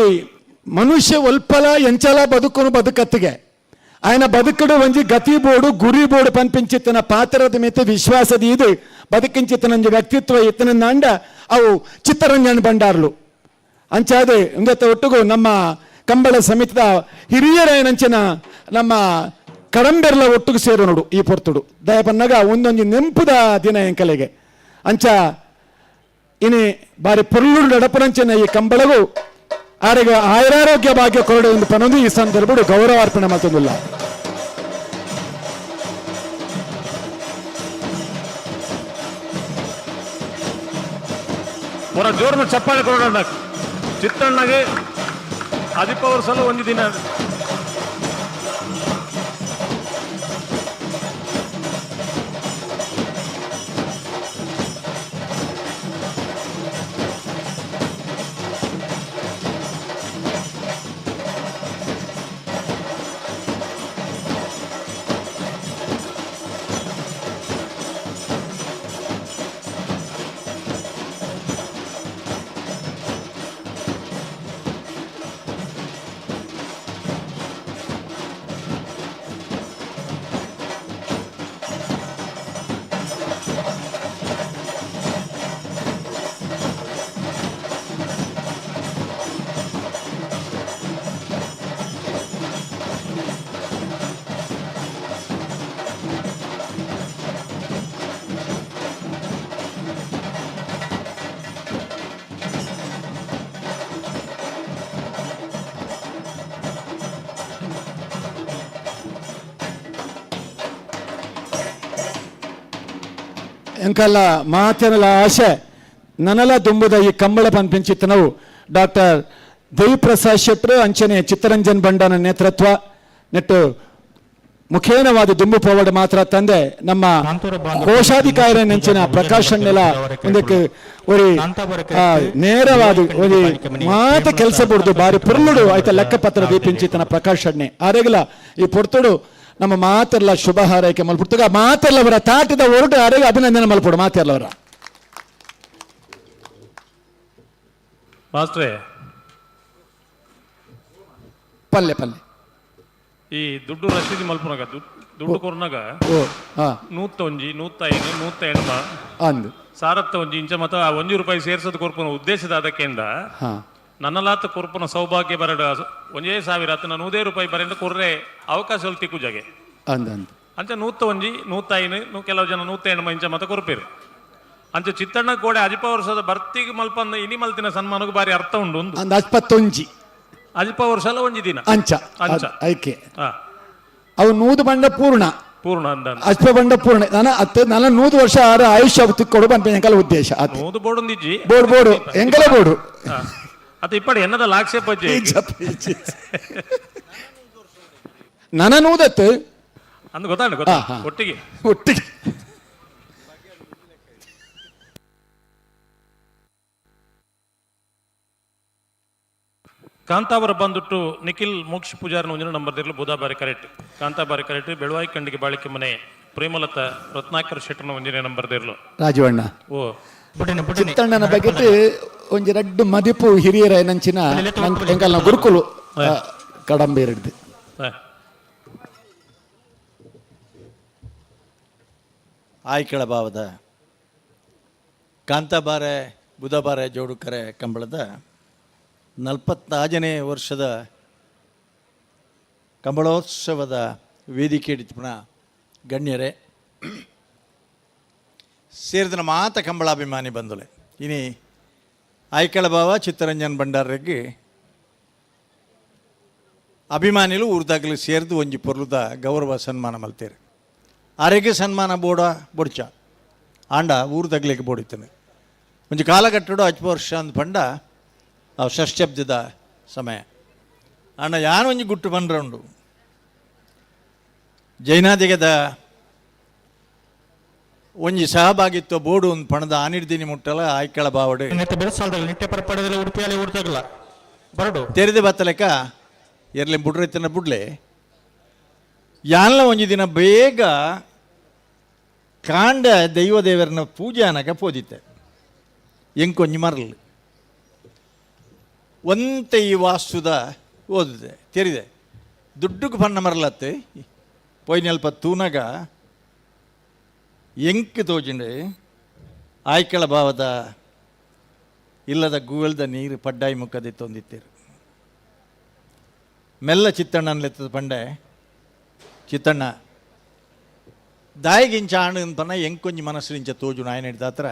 ಮನುಷ್ಯ ಒಲ್ಪಲ ಎಂಚಲ ಬದುಕುನು ಬದುಕತ್ತಿಗೆ ఆయన ಬದುಕಡು ಒಂಜಿ ಗತಿ ಬೋಡು ಗುರಿ ಬೋಡು ಪನ್ಪಿಂಚಿತ್ತನ ಪಾತ್ರದ ಮಿತ್ತ ವಿಶ್ವಾಸದ ಇದು ಬದುಕಿಂಚಿತ್ತನಂಜಿ ವ್ಯಕ್ತಿತ್ವ ಇತ್ತನಂದ ಅವು ಚಿತ್ತರಂಜನ್ ಭಂಡಾರ್ಲು. ಅಂಚಾದೆ ಇಂದತ್ತ ಒಟ್ಟುಗು ನಮ್ಮ ಕಂಬಳ ಸಮಿತಿದ ಹಿರಿಯರೇನಂಚಿನ ನಮ್ಮ ಕಡಂಬೆರ್ಲ ಒಟ್ಟುಗು ಸೇರು ನೋಡು ಈ ಪೊರ್ತುಡು ದಯಪನ್ನಾಗ ಒಂದೊಂಜಿ ನೆಂಪುದ ದಿನ ಎಂಕಲೆಗೆ. ಅಂಚ ಇನಿ ಬಾರಿ ಪೊರ್ಲುಡು ನಡಪನಂಚಿನ ಈ ಕಂಬಳಗು ಆರೆಗ ಆಯುರಾರೋಗ್ಯ ಭಾಗ್ಯ ಕೊರಡು ಒಂದು ಪನೊಂದು ಈ ಸಂದರ್ಭಡು ಗೌರವಾರ್ಪಣೆ ಮತ್ತೊಂದಿಲ್ಲ. ಹೊರ ಜೋರ್ನ ಚಪ್ಪಾಳೆ ಕೊಡೋಣ ಚಿತ್ತಣ್ಣಗೆ. ಅಜಿಪ ವರ್ಷ ಒಂದು ದಿನ ಎಂಕಲ್ಲ ಮಾತಿನಲ ಆಶೆ ನನಲ ದುಂಬುದ ಈ ಕಂಬಳ ಪನ್ಪಿಂಚಿತ್ತನವು ಡಾಕ್ಟರ್ ದೇವಿಪ್ರಸಾದ್ ಶೆಟ್ರು ಅಂಚನೆ ಚಿತ್ತರಂಜನ್ ಬಂಡನ ನೇತೃತ್ವ ನೆಟ್ಟು ಮುಖೇನವಾದ ದುಂಬು ಪೋವಡ್ ಮಾತ್ರ ತಂದೆ ನಮ್ಮ ಕೋಶಾಧಿಕಾರಿ ನೆಂಚಿನ ಪ್ರಕಾಶ್ ಅಣ್ಣೆಲ ಒಂದಕ್ಕೆ ಒರಿ ನೇರವಾದ ಒರಿ ಮಾತ ಕೆಲಸ ಬಿಡ್ದು ಬಾರಿ ಪುರ್ಲುಡು ಆಯ್ತ ಲೆಕ್ಕಪತ್ರ ದೀಪಿಂಚಿತನ ಪ್ರಕಾಶ್ ಅಣ್ಣೆ ಆರೆಗಲ ಈ ಪೊರ್ತುಡು ನಮ್ಮ ಮಾತೆಲ್ಲ ಶುಭ ಹಾರೈಕೆ ಮಲ್ಪುಡ್ತಗ ಮಾತೆಲ್ಲವರ ತಾಟಿದ ಹೊರಟು ಆರೆಗೆ ಅಭಿನಂದನೆ ಮಲ್ಪುಡು ಮಾತೆಲ್ಲವರ. ಮಾಸ್ಟ್ರೇ ಪಲ್ಲೆ ಪಲ್ಲೆ ಈ ದುಡ್ಡು ರಸೀದಿ ಮಲ್ಪುನಾಗ ದುಡ್ಡು ಕೊರ್ನಾಗ 101 105 180 ಅಂದು ಸಾರತ್ತ ಒಂಜಿ ಇಂಚ ಮತ 1 ರೂಪಾಯಿ ಸೇರ್ಸೋದು ಕೊರ್ಪುನ ಉದ್ದೇಶದ ಅದಕ್ಕೆಂದ ನನ್ನಲಾತ ಕೊರ್ಪುನ ಸೌಭಾಗ್ಯ ಬರಡ 1,000 ಆತ ನಾನು 100 ರೂಪಾಯಿ ಬರೆಂದ ಕೊರ್ರೆ ಅವಕಾಶ ತಿಕ್ಕು ಜಾಗೆ ಅಂದ ಅಂಚ 101 105 ಕೆಲವು ಜನ 180 ಇಂಚ ಮತ ಕೊರ್ಪೇರು. ಅಂಚ ಚಿತ್ತಣ್ಣ ಕೋಡೆ ಅಜಿಪ ವರ್ಷದ ಬರ್ತಿಗೆ ಮಲ್ಪಂದ ಇನಿ ಮಲ್ತಿನ ಸನ್ಮಾನಕ್ಕೆ ಬಾರಿ ಅರ್ಥ ಉಂಡು ಒಂದು 21 ಅಲ್ಪ ವರ್ಷ ಅಲ್ಲ ಒಂಜಿ ದಿನ ಅಂಚ ಅಂಚ ಐಕೆ ಅವು 100 ಬಂಡ ಪೂರ್ಣ ಪೂರ್ಣ ಅಂದ ಅಲ್ಪ ಬಂಡ ಪೂರ್ಣ ನಾನು ಅತ್ತ ನಾನು 100 ವರ್ಷ ಆರ ಆಯುಷ್ಯ ತಿಕ್ಕೊಡು ಬಂಪ ಎಂಕಲ ಉದ್ದೇಶ ನೂದು ಬೋರ್ಡ್ ಒಂದಿಜ್ಜಿ ಬೋರ್ಡ್ ಬೋರ್ಡು ಎಂಕಲ ಬೋರ್ಡು ಅತ್ತ ಇಪ್ಪಡಿ ಎನ್ನದ ಲಾಕ್ಷೇಪ ನನ್ನ ನೂದತ್ತು ಅಂದ್ ಗೊತ್ತಾಂಡ ಗೊತ್ತಾ ಒಟ್ಟಿಗೆ ಒಟ್ಟಿಗೆ. ಕಾಂತಾವರ ಬಂದುಟ್ಟು ನಿಖಿಲ್ ಮೋಕ್ಷ ಪೂಜಾರನ ಒಂದಿನ ನಂಬರ್ ದಿರ್ಲು ಬುಧಾಬಾರಿ ಕರೆಕ್ಟ್ ಕಾಂತಾಬಾರಿ ಕರೆಕ್ಟ್ ಬೆಳವಾಯಿ ಕಂಡಿಗೆ ಬಾಳಿಕೆ ಮನೆ ಪ್ರೇಮಲತಾ ರತ್ನಾಕರ್ ಶೆಟ್ಟರ್ನ ಒಂದಿನ ನಂಬರ್ ದಿರ್ಲು. ರಾಜವಣ್ಣ ಓ ಚಿತ್ತಣ್ಣನ ಬಗ್ಗೆ ಒಂಜಿ ರಡ್ಡು ಮದಿಪು ಹಿರಿಯರ ನಂಚಿನ ಎಂಕಲ್ನ ಗುರುಕುಲು ಕಡಂಬೀರಿಡ್ದು. ಆಯ್ಕಳ ಭಾವದ ಕಾಂತಾಬಾರೆ ಬುಧಬಾರೆ ಜೋಡುಕರೆ ಕಂಬಳದ 45ನೇ ವರ್ಷದ ಕಂಬಳೋತ್ಸವದ ವೇದಿಕೆ ಹಿಡಿತಪುನ ಗಣ್ಯರೇ ಸೇರಿದ ಮಾತ ಕಂಬಳಾಭಿಮಾನಿ ಬಂದುಲೆ ಇನಿ ಆಯ್ಕಳ ಭಾವ ಚಿತ್ತರಂಜನ್ ಭಂಡಾರರಿಗೆ ಅಭಿಮಾನಿಲು ಊರ್ದಾಗಲಿ ಸೇರಿದು ಒಂಜಿ ಪೊರ್ಲುದ ಗೌರವ ಸನ್ಮಾನ ಮಲ್ತೇರು. ಆರೋಗ್ಯ ಸನ್ಮಾನ ಬೋಡ ಬೊಡ್ಚ ಆಂಡ ಊರ್ದಾಗ್ಲಿಕ್ಕೆ ಬೋಡಿತ್ತಾನೆ ಒಂಜಿ ಕಾಲಘಟ್ಟಡು ಅಜ್ಪ ವರ್ಷ ಅಂದ್ ಪಂಡ ನಾವು ಷಷ್ಠಬ್ದದ ಸಮಯ ಅಣ್ಣ ಯಾನು ಒಂಜಿ ಗುಟ್ಟು ಬಂದ್ರೆ ಉಂಡು ಜೈನಾದಿಗದ ಒಂಜಿ ಸಹಭಾಗಿತ್ವ ಬೋಡು ಒಂದು ಪಣದ ಆನಿರ್ದಿನಿ ಮುಟ್ಟಲ ಆಯ್ಕಳ ಬಾವಡು ನಿಟ್ಟೆ ಪರಪಡೆದಲ್ಲ ಉಡುಪಿಯಲ್ಲಿ ಉಡ್ತಾಗಲ್ಲ ಬರಡು ತೆರೆದು ಬತ್ತಲೆಕ್ಕ ಎರ್ಲೆ ಬುಡ್ರೈತನ ಬುಡ್ಲೆ ಯಾನ್ಲ ಒಂಜಿ ದಿನ ಬೇಗ ಕಾಂಡ ದೈವ ದೇವರನ್ನ ಪೂಜೆ ಅನಕ ಪೋದಿತ್ತೆ ಎಂಕೊಂಜಿ ಮರಲ್ ಒಂತೆ ಈ ವಾಸ್ತುದ ಓದಿದೆ ತೆರಿದೆ ದುಡ್ಡುకు ಪನ್ನ ಮರಲತ್ತೆ ಪೊಯ್ನೆಲ್ಪ ತೂನಗ ಎಂಕ್ ತೋಜಿಂಡೆ ಆಯ್ಕಳ ಭಾವದ ಇಲ್ಲದ ಗೂವೆಲ್ದ ನೀರು ಪಡ್ಡಾಯಿ ಮುಖದಿ ತೊಂದಿತ್ತೀರು ಮೆಲ್ಲ ಚಿತ್ತಣ್ಣನ್ಲೆತ್ತದ ಪಂಡೆ ಚಿತ್ತಣ್ಣ ದಾಯಿಗಿಂಚ ಆಣು ಪನ್ನ ಎಂಕೊಂಜಿ ಮನಸ್ಸಿನಿಂಚ ತೋಜು ನಾಯನ ಹಿಡ್ದಾತ್ರ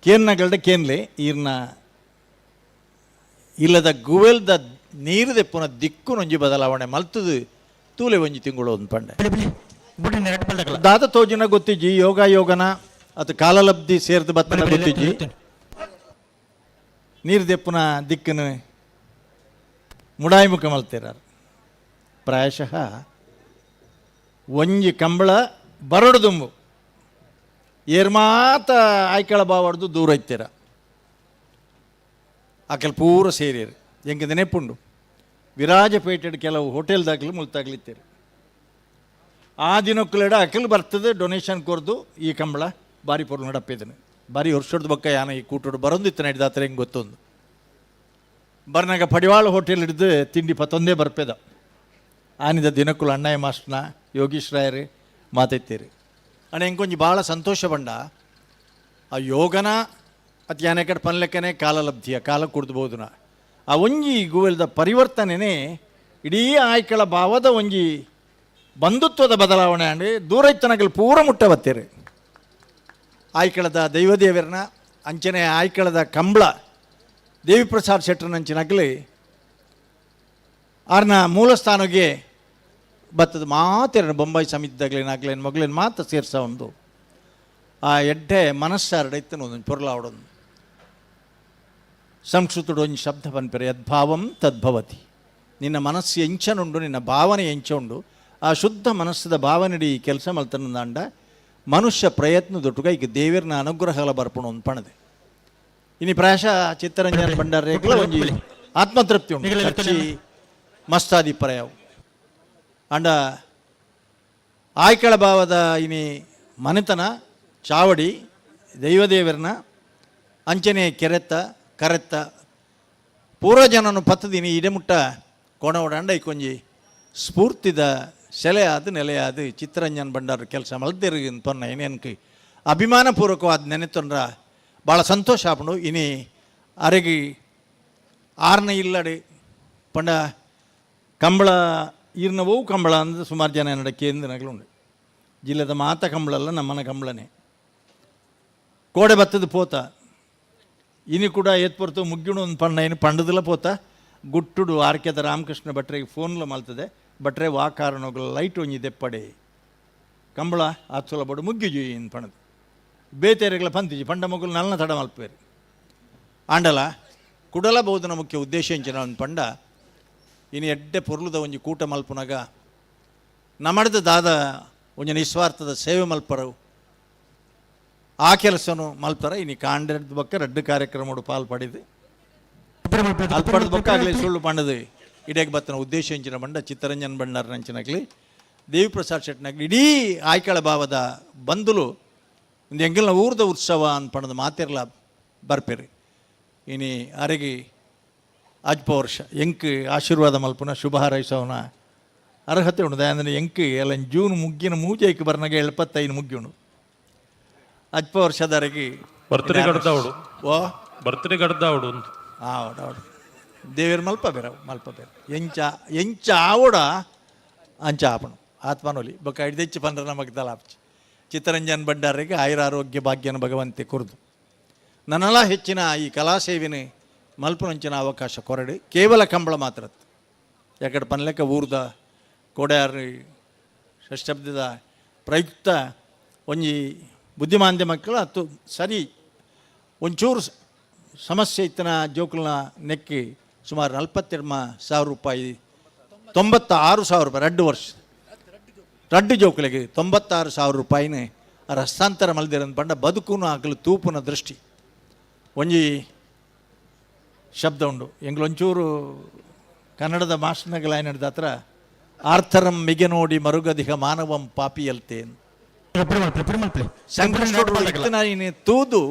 ಕೇನ್ನಗಳ್ಡ ಕೇನ್ಲೆ ಈರ್ನ ಇಲ್ಲದ ಗುವೆಲ್ದ ನೀರು ದೆಪ್ಪುನ ದಿಕ್ಕು ನೊಂಜಿ ಬದಲಾವಣೆ ಮಲ್ತದು ತೂಲೆ ಒಂಜಿ ತಿಂಗಳು ಒಂದು ಪಂಡೆ. ದಾದ ತೋಜಿನ ಗೊತ್ತಿಜ್ಜಿ ಯೋಗ ಯೋಗನ ಅದು ಕಾಲಲಬ್ಧಿ ಸೇರ್ದು ಬತ್ತನ ಗೊತ್ತಿಜ್ಜಿ ನೀರು ದೆಪ್ಪುನ ದಿಕ್ಕನು ಮುಡಾಯಿ ಮುಖ ಮಲ್ತಿರಾರು. ಪ್ರಾಯಶಃ ಒಂಜಿ ಕಂಬಳ ಬರಡು ದುಂಬು ಏರ್ಮಾತ ಆಯ್ಕಳ ಬಾವಡ್ದು ದೂರ ಇತ್ತೀರ ಆಕಲ್ ಪೂರ ಸೇರಿರು ಎಂಕ ನೆನಪುಂಡು ವಿರಾಜಪೇಟೆಡ್ ಕೆಲವು ಹೋಟೆಲ್ದಾಗಲಿ ಮುಲ್ತಾಗ್ಲಿತ್ತೀರಿ ಆ ದಿನಕ್ಕುಲೆಡ ಅಕಲ್ ಬರ್ತದೆ ಡೊನೇಷನ್ ಕೊರ್ದು ಈ ಕಂಬಳ ಬಾರಿ ಪೊರ್ಲು ನಡಪ್ಪಿದ್ದಾನೆ ಬಾರಿ ವರ್ಷದ ಬಕ್ಕ ಯಾನ ಈ ಕೂಟೋಡು ಬರೊಂದಿತ್ತು ನಡಿದಾತ್ರ ಹೆಂಗೆ ಗೊತ್ತೊಂದು ಬರ್ನಾಗ ಪಡಿವಾಳ ಹೋಟೆಲ್ ಹಿಡಿದು ತಿಂಡಿ ಪತ್ತೊಂದೇ ಬರ್ಪೇದ ಆನಿದ ದಿನಕ್ಕುಲು ಅಣ್ಣಯ್ಯ ಮಾಸ್ಟರ್ನ ಯೋಗೀಶ್ ರಾಯರು ಮಾತೈತೀರಿ ಅಣ್ಣ ಎಂಕೊಂಜಿ ಭಾಳ ಸಂತೋಷ ಬಂಡ ಆ ಯೋಗನ ಅತ್ ಯಾನೆ ಕಡೆ ಪನ್ಲೆಕ್ಕನೆ ಕಾಲಲಬ್ಧಿಯ ಕಾಲ ಕುಡ್ದು ನಾ ಆ ಒಂಜಿ ಗುವೆಲ್ದ ಪರಿವರ್ತನೆನೇ ಇಡೀ ಆಯ್ಕಳ ಭಾವದ ಒಂಜಿ ಬಂಧುತ್ವದ ಬದಲಾವಣೆ ಅಂಡಿ ದೂರ ಇತ್ತನಗಲ್ ಪೂರ ಮುಟ್ಟ ಬತ್ತೀರಿ ಆಯ್ಕಳದ ದೈವದೇವರನ್ನ ಅಂಚನೆ ಆಯ್ಕಳದ ಕಂಬಳ ದೇವಿಪ್ರಸಾದ್ ಶೆಟ್ಟರ್ನಂಚಿನಗಲಿ ಆರ್ನ ಮೂಲಸ್ಥಾನಕ್ಕೆ ಬತ್ತದ ಮಾತೇರನ ಬೊಂಬಾಯಿ ಸಮಿತಿದಾಗ್ಲೇನಾಗ್ಲೇನು ಮಗಳೇನು ಮಾತು ಸೇರ್ಸ ಒಂದು ಆ ಎಡ್ಡೆ ಮನಸ್ಸಾರಡೈತನ ಒಂದೊಂದು ಪೊರ್ಲಾವಡೊಂದು ಸಂಸ್ಕೃತಡು ಒಂಜಿ ಶಬ್ದ ಪನ್ಪೆರೆ ಯದ್ಭಾವಂ ತದ್ಭವತಿ. ನಿನ್ನ ಮನಸ್ಸು ಎಂಚನುಂಡು ನಿನ್ನ ಭಾವನೆ ಎಂಚ ಉಂಡು ಆ ಶುದ್ಧ ಮನಸ್ಸದ ಭಾವನೆಡಿ ಈ ಕೆಲಸ ಮಲ್ತನಂದಾಂಡ ಮನುಷ್ಯ ಪ್ರಯತ್ನ ದೊಟ್ಟುಗ ಈಗ ದೇವಿರ್ನ ಅನುಗ್ರಹಗಳ ಬರ್ಪಣ ಒಂದು ಪಣದೆ. ಇನಿ ಪ್ರಾಯಶಃ ಚಿತ್ತರಂಜನ್ ಭಂಡಾರ ಒಂಜಿ ಆತ್ಮತೃಪ್ತಿ ಉಂಟು ಖರ್ಚಿ ಮಸ್ತಾದಿಪ್ರಾಯವು ಅಂಡ ಆಯ್ಕಳ ಭಾವದ ಇನಿ ಮನೆತನ ಚಾವಡಿ ದೈವದೇವರನ್ನ ಅಂಚನೆ ಕೆರೆತ್ತ ಕರೆತ್ತ ಪೂರ್ವಜನನು ಪತ್ತದಿನಿ ಇಡೆಮುಟ್ಟ ಕೊಣ ಓಡಾಂಡ ಇಕ್ಕೊಂಜಿ ಸ್ಫೂರ್ತಿದ ಸೆಲೆಯಾದ ನೆಲೆಯಾದ ಚಿತ್ತರಂಜನ್ ಭಂಡಾರ ಕೆಲಸ ಮಲ್ದಿರು ಪೊನ್ನ ಏನೇನ್ಕ ಅಭಿಮಾನಪೂರ್ವಕವಾದ ನೆನೆತೊಂಡ್ರ ಭಾಳ ಸಂತೋಷ ಆಪುಂಡು. ಇನಿ ಅರೆಗಿ ಆರ್ನ ಇಲ್ಲಡಿ ಪಂಡ ಕಂಬಳ ಈರ್ನವೂ ಕಂಬಳ ಅಂದ್ರೆ ಸುಮಾರು ಜನ ಎನ್ನಡ ಕೇಂದ್ರಗಳು ಉಂಡು ಜಿಲ್ಲೆದ ಮಾತ ಕಂಬಳಲ್ಲ ನಮ್ಮನ ಕಂಬಳನೇ ಕೋಡೆ ಬತ್ತದ ಪೋತ ಇನಿ ಕೂಡ ಏತ್ಪೊರ್ತು ಮುಗ್ಗಿಣು ಒಂದು ಪಣ್ಣ ಏನು ಪಂಡದಲ್ಲ ಪೋತ ಗುಟ್ಟುಡು ಆರ್ಕೆದ ರಾಮಕೃಷ್ಣ ಭಟ್ರಿಗೆ ಫೋನ್ಲ ಮಲ್ತದೆ ಭಟ್ರೆ ವಾ ಕಾರಣಗಳು ಲೈಟ್ ಒಂಜಿ ದೆಪ್ಪಡೆ ಕಂಬಳ ಆತ್ಸೊಲ ಬಡು ಮುಗ್ಗಿಜು ಇನ್ ಪಣದು ಬೇತೆರೆಗಳ ಪಂತಿಜಿ ಪಂಡ ಮಗುಲು ನಲ್ನ ತಡ ಮಲ್ಪೇರು ಆಂಡಲ ಕುಡಲ ಬಹುದನ ಮುಖ್ಯ ಉದ್ದೇಶ ಇಂಚಿನ ಒಂದು ಪಂಡ ಇನಿ ಎಡ್ಡೆ ಪೊರ್ಲುದ ಒಂಜಿ ಕೂಟ ಮಲ್ಪುನಗ ನಮಡ್ದ ದಾದ ಒಂಜಿ ನಿಸ್ವಾರ್ಥದ ಸೇವೆ ಮಲ್ಪರವು ಆ ಕೆಲಸನು ಮಲ್ಪರ ಇನಿ ಕಾಂಡೆದ ಬಕ್ಕ ರಡ್ಡು ಕಾರ್ಯಕ್ರಮಡು ಪಾಲ್ ಪಡಿದು ಅಲ್ಪಡದ ಬಕ್ಕ ಆಗಲಿ ಸುಳ್ಳು ಪಂಡದು ಇಡೇಕ್ ಬತ್ತನ ಉದ್ದೇಶ ಇಂಚಿನ ಬಂಡ ಚಿತ್ತರಂಜನ್ ಭಂಡಾರನಂಚಿನಾಗಲಿ ದೇವಿಪ್ರಸಾದ್ ಶೆಟ್ಟನಾಗಲಿ ಇಡೀ ಆಯ್ಕಳ ಭಾವದ ಬಂಧುಲು ಒಂದು ಎಂಗಲ್ನ ಊರ್ದ ಉತ್ಸವ ಅನ್ಪಣದ ಮಾತಿರ್ಲ ಬರ್ಪೇರಿ ಇನಿ ಅರೆಗಿ ಅಜ್ಪ ವರ್ಷ ಎಂಕ್ ಆಶೀರ್ವಾದ ಮಲ್ಪುನ ಶುಭ ಹಾರೈಸವನ ಅರ್ಹತೆ ಉಂಡು ಅಂದರೆ ಎಂಕ್ ಎಲ್ಲ ಜೂನ್ ಮುಗ್ಗಿನ ಮೂಜೈಕ್ ಬರ್ನಾಗ 75 ಮುಗ್ಗಿਉಂಡು ಅಜ್ಪ ವರ್ಷದವರೆಗೆ ಬರ್ತ್ಡೇ ಕಡ್ದಾವಡು ಓ ಬರ್ತ್ಡೇ ಕಡ್ದಾವಡು ಆವಡು ಆವಡು ದೇವೇರು ಮಲ್ಪ ಬೇರೆ ಮಲ್ಪ ಬೇರೆ ಎಂಚ ಎಂಚ ಆವಡ ಅಂಚ ಆಪಣು ಆತ್ಮನೊಲಿ ಬೊಕ್ಕ ಹಿಡ್ದೆಚ್ಚು ಪಂಡ್ರ ನಮಗೆ ತಲಾಪ್ಚಿ ಚಿತ್ತರಂಜನ್ ಭಂಡಾರಿಗೆ ಆಯುರ ಆರೋಗ್ಯ ಭಾಗ್ಯನ ಭಗವಂತೆ ಕುರಿದು ನನ್ನೆಲ್ಲ ಹೆಚ್ಚಿನ ಈ ಕಲಾಸೇವಿನ ಮಲ್ಪನಂಚಿನ ಅವಕಾಶ ಕೊರಡಿ ಕೇವಲ ಕಂಬಳ ಮಾತ್ರ ಯಾಕಡೆ ಪನ್ಲೆಕ್ಕ ಊರ್ದ ಕೋಡ್ಯಾರು ಷಷ್ಠಬ್ದದ ಪ್ರಯುಕ್ತ ಒಂಜಿ ಬುದ್ಧಿಮಾಂದ್ಯ ಮಕ್ಕಳು ಅತ್ತು ಸರಿ ಒಂಚೂರು ಸಮಸ್ಯೆ ಇತ್ತನ ಜೋಕುಲ್ನ ನೆಕ್ಕಿ ಸುಮಾರು 42,000 ರೂಪಾಯಿ 96,000 ರೂಪಾಯಿ 2 ವರ್ಷ ರಡ್ಡು ಜೋಕುಲೆಗೆ 96,000 ರೂಪಾಯಿನ ಹಸ್ತಾಂತರ ಮಲ್ದಿರಂದು ಪಂಡ ಬದುಕುನು ಆಕಲು ತೂಪುನ ದೃಷ್ಟಿ. ಒಂಜಿ ಶಬ್ದ ಉಂಡು ಎಂಗ್ಲೊಂಚೂರು ಕನ್ನಡದ ಮಾಸ್ಟರ್ನಗಲಾಯನದ ಹತ್ರ ಆರ್ಥರಂ ಮಿಗೆ ನೋಡಿ ಮರುಗದಿಹ ಮಾನವಂ ಪಾಪಿಯಲ್ತೆ ಸಂಕಷ್ಟ ತೂದು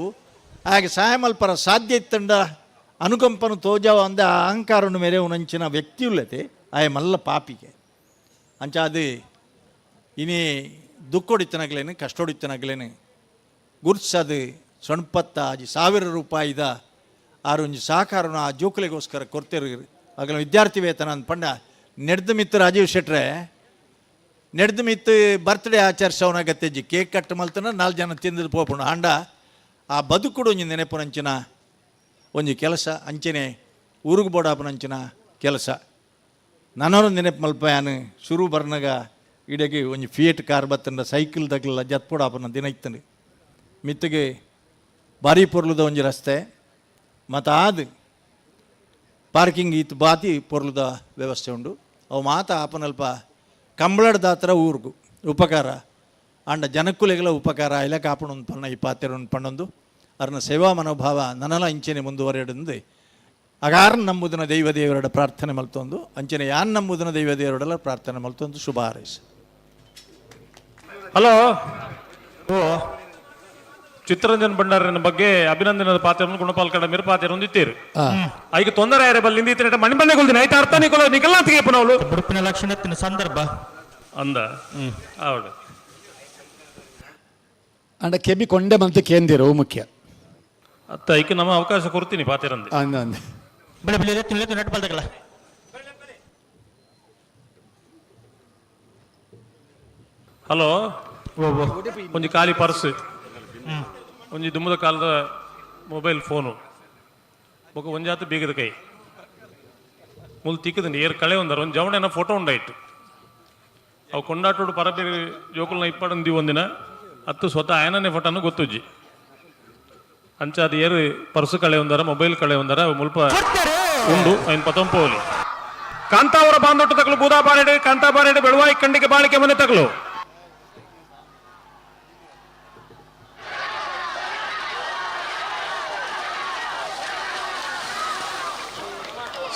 ಹಾಗೆ ಸಹಾಯ ಮಲ್ಪರ ಸಾಧ್ಯ ಇತ್ತಂಡ ಅನುಕಂಪನು ತೋಜಾವ ಅಂದ ಅಹಂಕಾರನು ಮೇರೆ ಉನಂಚಿನ ವ್ಯಕ್ತಿಯುಲ್ಲತೆ ಆಯ ಮಲ್ಲ ಪಾಪಿಗೆ ಅಂಚ ಅದು ಇನಿ ದುಃಖೊಡಿತ್ತನಗ್ಲೇನು ಕಷ್ಟೊಡಿತ್ತನಗ್ಲೇನು ಗುರ್ಸದು ಸೊಣ್ಪತ್ತ ಅಜಿ 1,000 ರೂಪಾಯಿದ ಆರೊಂಜಿ ಸಹಕಾರನು ಆ ಜೋಕುಲೆಗೋಸ್ಕರ ಕೊರ್ತಿರು ಅಗಲ ವಿದ್ಯಾರ್ಥಿ ವೇತನ ಅಂದ್ ಪಂಡ ನೆಡ್ದು ಮಿತ್ತು ರಾಜೀವ್ ಶೆಟ್ರೆ ನೆಡ್ದು ಮಿತ್ತು ಬರ್ತ್ಡೇ ಆಚರಿಸೋನ ಗತ್ತೆಜ್ಜಿ ಕೇಕ್ ಕಟ್ ಮಲ್ತನ 4 ಜನ ತಿಂದು ಪೋಪುಂಡು ಆಂಡ ಆ ಬದುಕುಡು ಒಂಜಿ ನೆನಪುನಂಚಿನ ಒಂಜಿ ಕೆಲಸ ಅಂಚನೆ ಊರುಗು ಬೋಡಾಪುನಂಚಿನ ಕೆಲಸ ನನರು ನೆನಪು ಮಲ್ಪಯಾನು ಶುರು ಬರ್ನಗ ಇಡಗೆ ಒಂಜಿ ಫಿಯೇಟ್ ಕಾರ್ ಬತ್ತಂಡ ಸೈಕಲ್ ತಗಲ ಜತ್ಪೊಡಾಪನ ದಿನ ಇತ್ತಂಡು ಮಿತ್ತಿಗೆ ಬಾರಿ ಪೊರ್ಲುದ ಒಂಜಿ ರಸ್ತೆ ಮತ್ತು ಆದು ಪಾರ್ಕಿಂಗ್ ಇತ್ತು ಬಾತಿ ಪೊರ್ಲುದ ವ್ಯವಸ್ಥೆ ಉಂಡು ಅವು ಮಾತ ಆಪನಲ್ಪ ಕಂಬಳಡ್ದಾತ್ರ ಊರ್ಗು ಉಪಕಾರ ಆಂಡ ಜನಕ್ಕುಲೆಗಳ ಉಪಕಾರ ಇಲ್ಲ ಕಾಪಣೊಂದು ಪಣ್ಣ ಈ ಪಾತೆರೊಂದು ಪಣ್ಣೊಂದು ಅರ್ನ ಸೇವಾ ಮನೋಭಾವ ನನಲ ಅಂಚನೆ ಮುಂದುವರೆಯడంದು ಅಗಾರ್ ನಂಬುದನ ದೈವ ದೇವರಡ ಪ್ರಾರ್ಥನೆ ಮಲ್ತೊಂದು ಅಂಚನೆ ಯಾನ್ ನಂಬುದನ ದೈವ ದೇವರಡಲ ಪ್ರಾರ್ಥನೆ ಮಲ್ತೊಂದು ಶುಭ ಹಾರೈಸ. ಹಲೋ ಚಿತ್ತರಂಜನ್ ಭಂಡಾರನ ಬಗ್ಗೆ ಅಭಿನಂದನದ ಪಾತ್ರವನ್ನು ಗುಣಪಾಲ್ ಕಡ ಮೇರೆ ಪಾತ್ರ ಹೊಂದಿತ್ತೀರು. ಐಗ ತೊಂದರೆ ಆಯ್ರೆ ಬಲ್ಲಿ ನಿಂದಿತ್ತಿನ ಮಣಿ ಬಂದೆ ಕೊಲ್ದಿನ ಐತ ಅರ್ಥ ನಿಕೊಲ ನಿಕಲ್ಲ ತೆಗೆಯಪ್ಪನವಳು ಉಡುಪಿನ ಲಕ್ಷಣತ್ತಿನ ಸಂದರ್ಭ ಅಂದ ಹೌದು ಅಂಡ ಕೆಬಿ ಕೊಂಡೆ ಮಂತ ಕೇಂದಿರು ಮುಖ್ಯ ಅತ್ತ ಐಕೆ ನಮ್ಮ ಅವಕಾಶ ಕೊಡ್ತೀನಿ ಪಾತಿರಂದೆ ಅಂದ ಅಂದ ಬೆಳೆ ಬೆಳೆ ಎತ್ತು ನೆಟ್ ಬಲ್ದಗಲ್ಲ ಹಲೋ ಒಂಜಿ ಖಾಲಿ ಪರ್ಸ್ ಒಂಜಿ ದುಮ್ಮದ ಕಾಲದ ಮೊಬೈಲ್ ಫೋನು ಬೊಕ ಒಂಜಾತ ಬೀಗದ ಕೈ ಮುಲ್ ತಿಕ್ಕದಂడి ಏರ್ ಕಳೆ ಒಂದಾರ ಒಂದು ಜವಣೆನ ಫೋಟೋ ಉಂಡಾಯ್ತು ಅವು ಕೊಂಡಾಟೋಡು ಪರಬೇರೆ ಜೋಕುಲ್ನ ಇಪ್ಪಡಂದಿ ಒಂದಿನ ಅತ್ತು ಸ್ವತಃ ಆಯನನೇ ಫೋಟೋನು ಗೊತ್ತುಜ್ಜಿ ಅಂಚ ಅದು ಏರು ಪರ್ಸು ಕಳೆ ಒಂದಾರ ಮೊಬೈಲ್ ಕಳೆ ಒಂದಾರ ಮುಲ್ಪ ಉಂಡು ಐನ್ ಪತಂಪೋಲಿ ಕಾಂತಾವರ ಬಾಂದೊಟ್ಟು ತಗಲು ಬೂದಾ ಬಾರೆಡೆ ಕಾಂತಾ ಬಾರೆಡೆ ಬೆಳುವಾಯಿ ಕಂಡಿಗೆ ಬಾಳಿಕೆ ಮನೆ ತಗಲು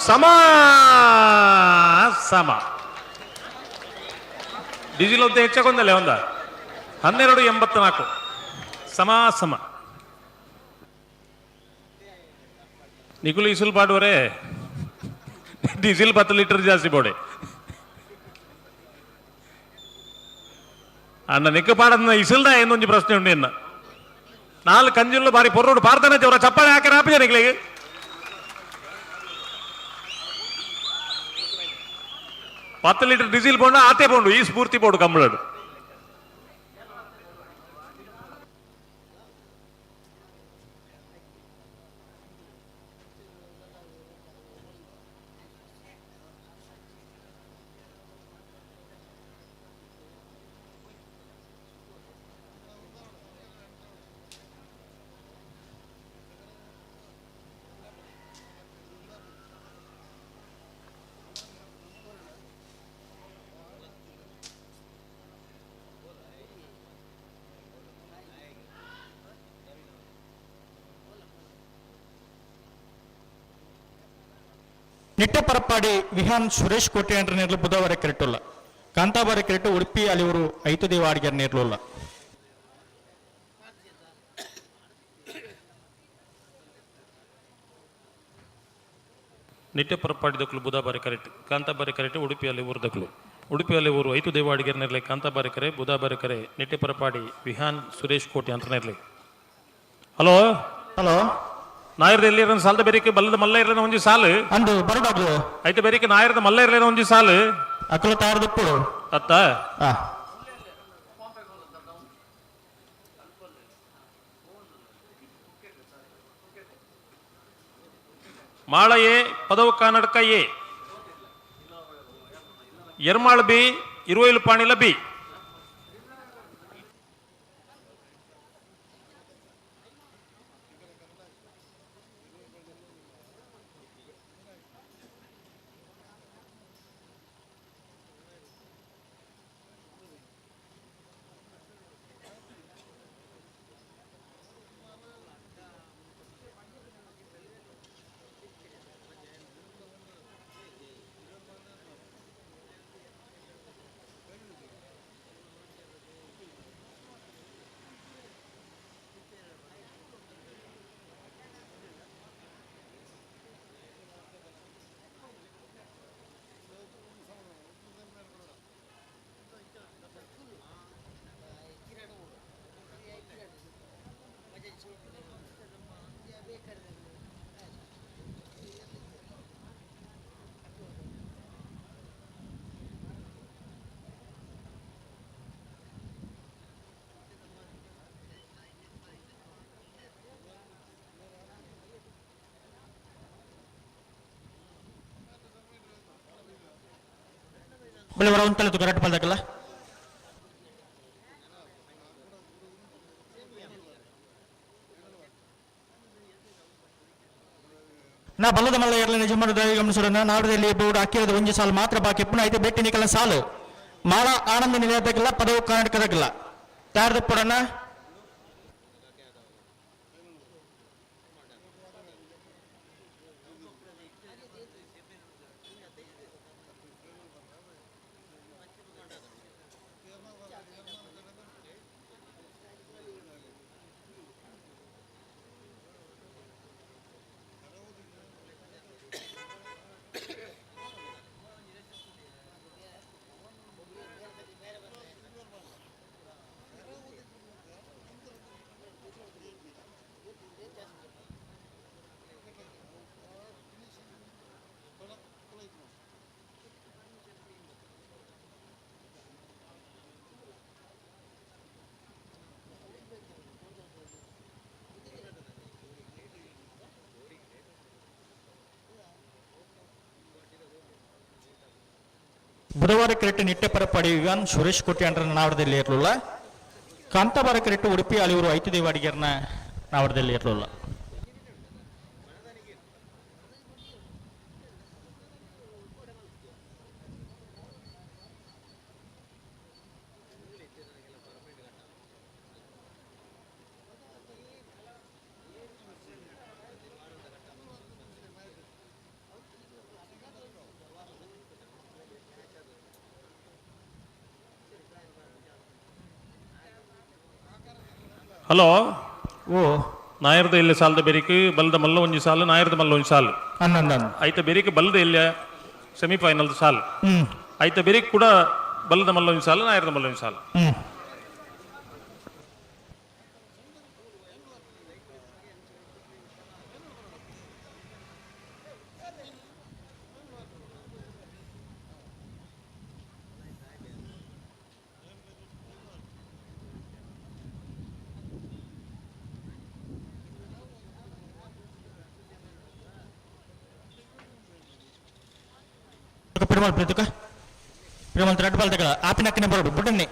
ಸಮ ಸಮ ಡೀಸೆಲ್ ಅಂತ ಹೆಚ್ಚಾಗೊಂದಲ್ಲ ಒಂದ 12.84 ಸಮ ಸಮ ನಿಕುಲು ಇಸುಲ್ ಪಾಡುವರೆ ಡೀಸೆಲ್ 10 ಲೀಟರ್ ಜಾಸ್ತಿ ಬೋಡೆ ಅಣ್ಣ ನಿಕ್ಕ ಪಾಡನ್ನ ಇಸುಲ್ದ ಏನೊಂದು ಪ್ರಶ್ನೆ ಉಂಡು ಎನ್ನ 4 ಕಂಜುಲ್ಲು ಬಾರಿ ಪೊರ್ರೋಡು ಪಾರ್ತಾನೆ ಅವರ ಚಪ್ಪಾಳೆ ಹಾಕಿ ರಾಪಿ ಜನಗಳಿಗೆ 10 ಲೀಟರ್ ಡೀಸೆಲ್ ಬೋಂಡು ಆತೆ ಬೋಂಡು ಈ ಸ್ಫೂರ್ತಿ ಬೋಡು ಕಂಬಳಡು ನಿಟ್ಟಪರಪ್ಪಾಡಿ ವಿಹಾನ್ ಸುರೇಶ್ ಕೋಟೆ ನೇರ್ಲು ಬುಧವಾರ ಕೆರೆಟುಲ್ಲ ಕಾಂತಾಬಾರ ಕೆರೆಟು ಉಡುಪಿ ಅಲಿವರು ಐತುದೇವ ಅಡಿಗೆರ್ ನೇರ್ಲುಲ್ಲ. ನಿಟ್ಟೆ ಪರಪ್ಪಾಡಿ ದಕ್ಕಲು ಬುಧಾಬಾರಿ ಕರೆಟ್ ಕಾಂತಾಬಾರಿ ಕರೆಟು ಉಡುಪಿಯಲ್ಲಿ ಊರು ದಕ್ಕಲು ಉಡುಪಿಯಲ್ಲಿ ಊರು ಐತು ದೇವಾಡಿಗೆರ್ ನೇರ್ಲೆ ಕಾಂತಾಬಾರಿ ಕರೆ ಬುಧಾಬಾರಿ ಕರೆ ನಿಟ್ಟೆ ಪರಪಾಡಿ ವಿಹಾನ್ ಸುರೇಶ್ ಕೋಟೆ ಅಂತ ನೇರ್ಲೆ. ಹಲೋ ಹಲೋ ನಾಯರ್ದ ಎಲ್ಲಿ ಸಾಲದ ಬೇರಿಕೆ ಬಲ್ಲದ ಮಲ್ಲ ಇರಲಿನ ಒಂಜಿ ಸಾಲು ಅಂದು ಬರಡಾಗ್ಲು ಐತೆ ಬೇರಿಕೆ ನಾಯರ್ದ ಮಲ್ಲ ಇರಲಿನ ಒಂಜಿ ಸಾಲು ಅಕಲ ತಾರದಪ್ಪುಡು ಅತ್ತ ಮಾಳ ಎ ಪದವು ಕನ್ನಡಕ ಎ ಎರ್ಮಾಳ್ ಬಿ ಇರುವೈಲು ಪಾಣಿಲ ಬಿ ಬಲೆ ಹೊರ ಉಂತಲೆ ತುಕ ರಡ್ಡ್ ಪಲ್ದಕಲ್ಲ. ನಾ ಬಲ್ಲದ ಮಲ್ಲ ಎರಲ ನಿಜಮಾನ ಗಮನಿಸೋಣ. ನಾಡದಲ್ಲಿ ಬೋರ್ಡ್ ಅಕ್ಕಿರದ ಒಂಜಿ ಸಾಲು ಮಾತ್ರ ಬಾಕಿ ಪುನಃ ಐತೆ ಬೆಟ್ಟಿ ನಿಕಲ ಸಾಲು ಮಾಳ ಆನಂದ ನಿಲಯದಕ್ಕಿಲ್ಲ ಪದವು ಕರ್ನಾಟಕದಾಗಿಲ್ಲ ತಯಾರದ ಪುಡಣ. ಬುಧವಾರ ಕ್ರಿಕೆಟ್ ನಿಟ್ಟೆ ಪರಪಾಡಿ ವಿವಾನ್ ಸುರೇಶ್ ಕೋಟ್ಯಾಂಡ್ರ ನಾವಡದಲ್ಲಿ ಇರಲಿಲ್ಲ. ಕಾಂತಾಬಾರ ಕ್ರಿಕೆಟ್ ಉಡುಪಿ ಅಳಿಯೂರು ಐತಿದೇವಾಡಿಗರ್ನ ನಾವಡದಲ್ಲಿ ಇರಲಿಲ್ಲ. ಹಲೋ. ಓ. ನಾಯರ್ದ ಇಲ್ಲಿ ಸಾಲದ ಬೆರಿಕ್ ಬಲ್ದ ಮಲ್ಲ ಒಂಜಿ ಸಾಲು, ನಾಯರ್ದ ಮಲ್ಲ ಒಂಜಿ ಸಾಲು. ಹನ್ನೊಂದು. ಐತ ಬೆರಿಕ್ ಬಲ್ದ ಇಲ್ಲಿ ಸೆಮಿಫೈನಲ್ ಸಾಲು. ಐತ ಬೆರಿಕ್ ಕೂಡ ಬಲ್ದ ಮಲ್ಲ ಒಂಜಿ ಸಾಲು, ನಾಯರ್ದ ಮಲ್ಲ ಒಂಜಿ ಸಾಲು. Piramal ಪ್ರತಿಕ Piramal red ball ತಗಲ ಆಪಿನಕ್ಕನೆ ಬರೋಡು ಬುಡನ್ನಿ.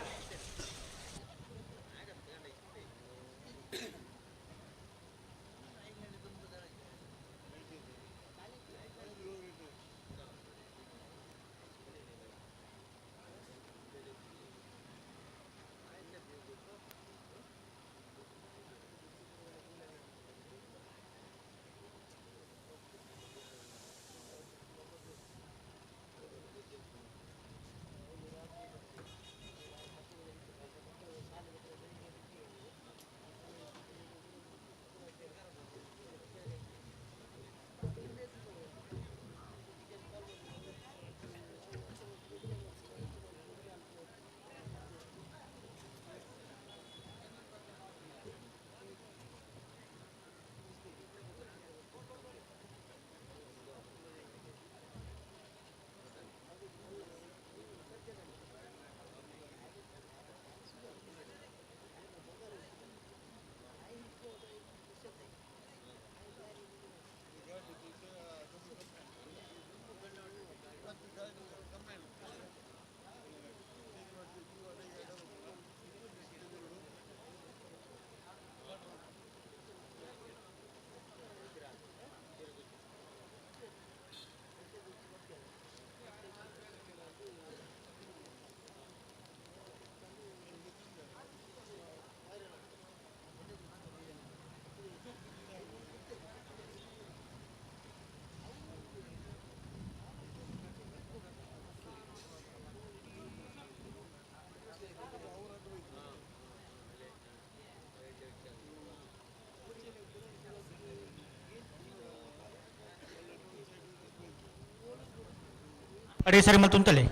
ಅಡೇ ಸರಿ ಮಲ್ತುಂತಲೆ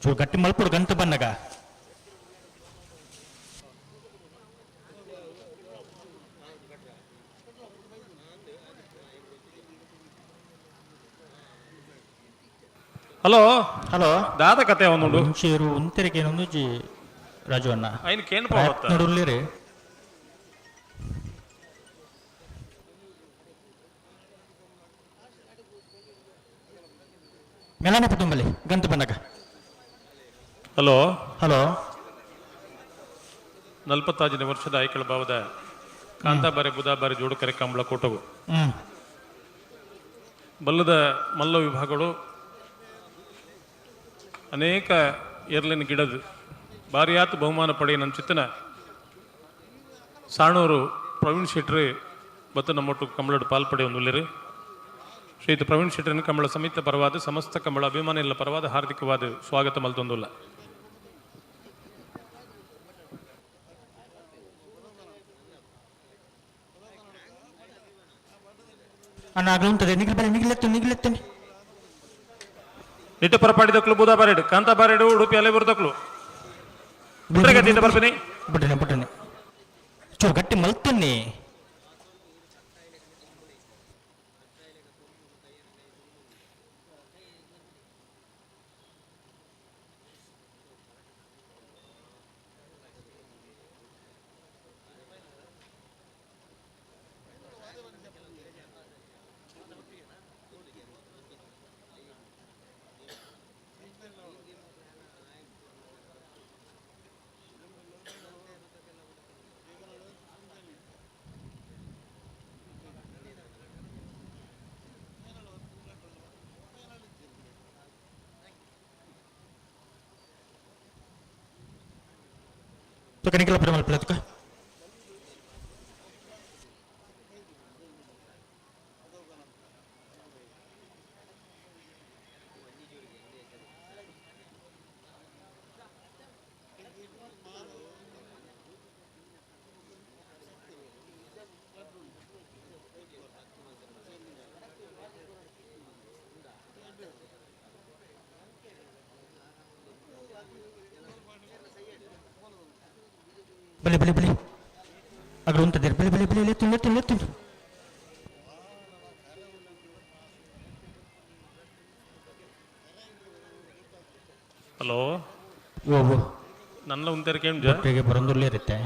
ಚೂರು ಗಟ್ಟಿ ಮಲ್ಪುಡು ಗಂತು ಬನ್ನಗ. ಹಲೋ. ಹಲೋ. ದಾದ ಕತೆ ಒಂದುಂಡು. ಒಂಚೂರು ಉಂತೆರಿಗೆ ಒಂದುಜಿ ರಾಜು ಅಣ್ಣ. ಐನ್ ಕೇನ್ ಪೋವತ್ತ. ನೋಡುಲ್ಲೇರಿ. ಮೆಲನೆ ಪುತ್ತುಂಬಲಿ ಗಂತು ಬಂದಾಗ. ಹಲೋ ಹಲೋ ನಲ್ಪತ್ತಾಜನೇ ವರ್ಷದ ಐಕಳ ಭಾವದ ಕಾಂತಾಬಾರೆ ಬುಧಾಬಾರೆ ಜೋಡುಕರೆ ಕಂಬಳ ಕೂಟವು ಬಲ್ಲದ ಮಲ್ಲ ವಿಭಾಗಗಳು ಅನೇಕ ಎರ್ಲಿನ ಗಿಡದ ಬಾರಿಯಾತ್ ಬಹುಮಾನ ಪಡೆಯ ನನ್ನ ಚಿತ್ತನ ಸಾಣೂರು ಪ್ರವೀಣ್ ಶೆಟ್ರಿ ಮತ್ತು ನಮ್ಮೊಟ್ಟು ಕಂಬಳಡು ಪಾಲ್ಪಡೆ ಒಂದು ಶ್ರೀಯುತ ಪ್ರವೀಣ್ ಶೆಟ್ಟರನ್ನು ಕಂಬಳ ಸಮಿತಿ ಪರವಾದ ಸಮಸ್ತ ಕಂಬಳ ಅಭಿಮಾನಿಗಳ ಪರವಾದ ಹಾರ್ದಿಕವಾದ ಸ್ವಾಗತ ಮಲ್ತೊಂದುಲ್ಲ. ಅಣ್ಣ ಆಗಲು ಉಂಟದೆ ನಿಗ್ಲು ಬಲೆ ನಿಗ್ಲೆತ್ತು ನಿಗ್ಲೆತ್ತನೆ ನಿಟ್ಟ ಪರಪಾಡಿ ದಕ್ಲು ಬೂದಾ ಬಾರೇಡು ಕಾಂತಾ ಬಾರೇಡು ಉಡುಪಿ ಅಲೆಬೂರು ದಕ್ಲು ಬಿಟ್ರೆ ಗತಿ ಬರ್ತೀನಿ. ಬಿಟ್ಟನೆ ಬಿಟ್ಟನೆ ಚೂರು ಗಟ್ಟಿ ಮಲ್ತನ್ನಿ. ತುಕ ನಿಖಿಲ ಪುರ ಮಲ್ಪಲ ತುಕ. ಬಲೆ ಬಲೆ ಬಲೆ ಅಗಲು ಉಂಟದಿರು ಬಲೆ ಬಲೆ ಬಲೆ ಲೆತ್ತು ಲೆತ್ತು ಲೆತ್ತು. ಹಲೋ ಓ ಓ ನನ್ನ ಉಂತೇರು ಕೇಂದ್ರ ಹೊಟ್ಟೆಗೆ ಬರಂದುಲ್ಲೇ ಇರುತ್ತೆ.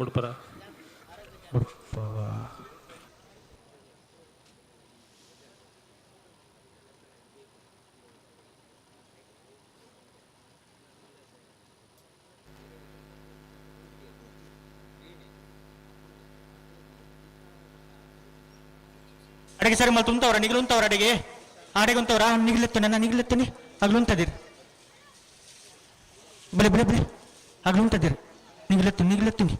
ಬುಡ್ಪರ ಬುಡ್ಪವ ಅಡಿಗೆ ಸರಿ ಮಲ್ ತುಂತವ್ರ ನಿಗ್ಲು ಉಂತವ್ರ ಅಡಿಗೆ ಆಡಿಗೆ ಉಂತವ್ರ ನಿಗ್ಲೆತ್ತು ನನ್ನ ನಿಗ್ಲೆತ್ತನಿ ಅಗ್ಲು ಉಂತದಿರಿ ಬಲೆ ಬಲೆ ಬಲೆ ಅಗ್ಲು ಉಂತದಿರಿ ನಿಗ್ಲೆತ್ತು ನಿಗ್ಲೆತ್ತನಿ.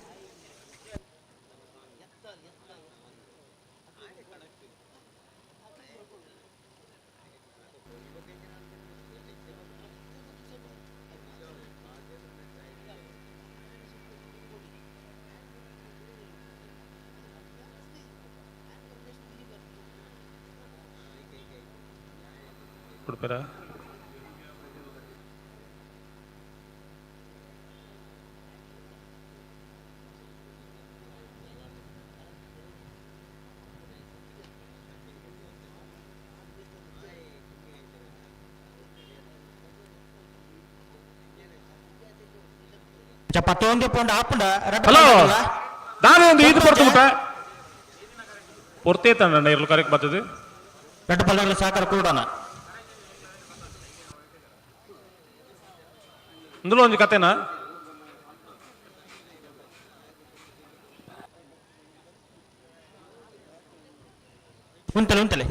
ಬುಡ್ಪರ ಪತ್ತೊಂದು ಪೌಂಡ್ ಆಪುಂಡ. ಹಲೋ ದಾನೆ ಒಂದು ಇದು ಪೊರ್ತು ಮುಟ್ಟ ಪೊರ್ತೇ ತಂಡ ಇರ್ಲು ಕರೆಕ್ಟ್ ಬರ್ತದೆ. ರಡ್ಡು ಪಲ್ಲಾಗಲ ಸಾಕಾರ ಕೂಡೋಣ. ಇಂదులో ಒಂಜಿ ಕತೆನಾ? ಉಂತಲೆ ಉಂತಲೆ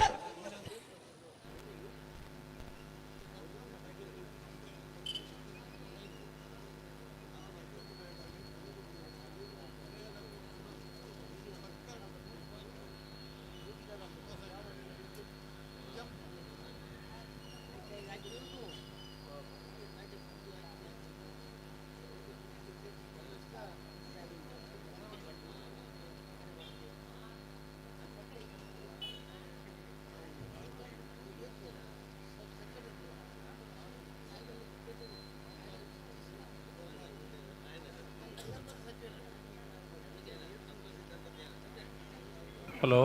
ಹಲೋ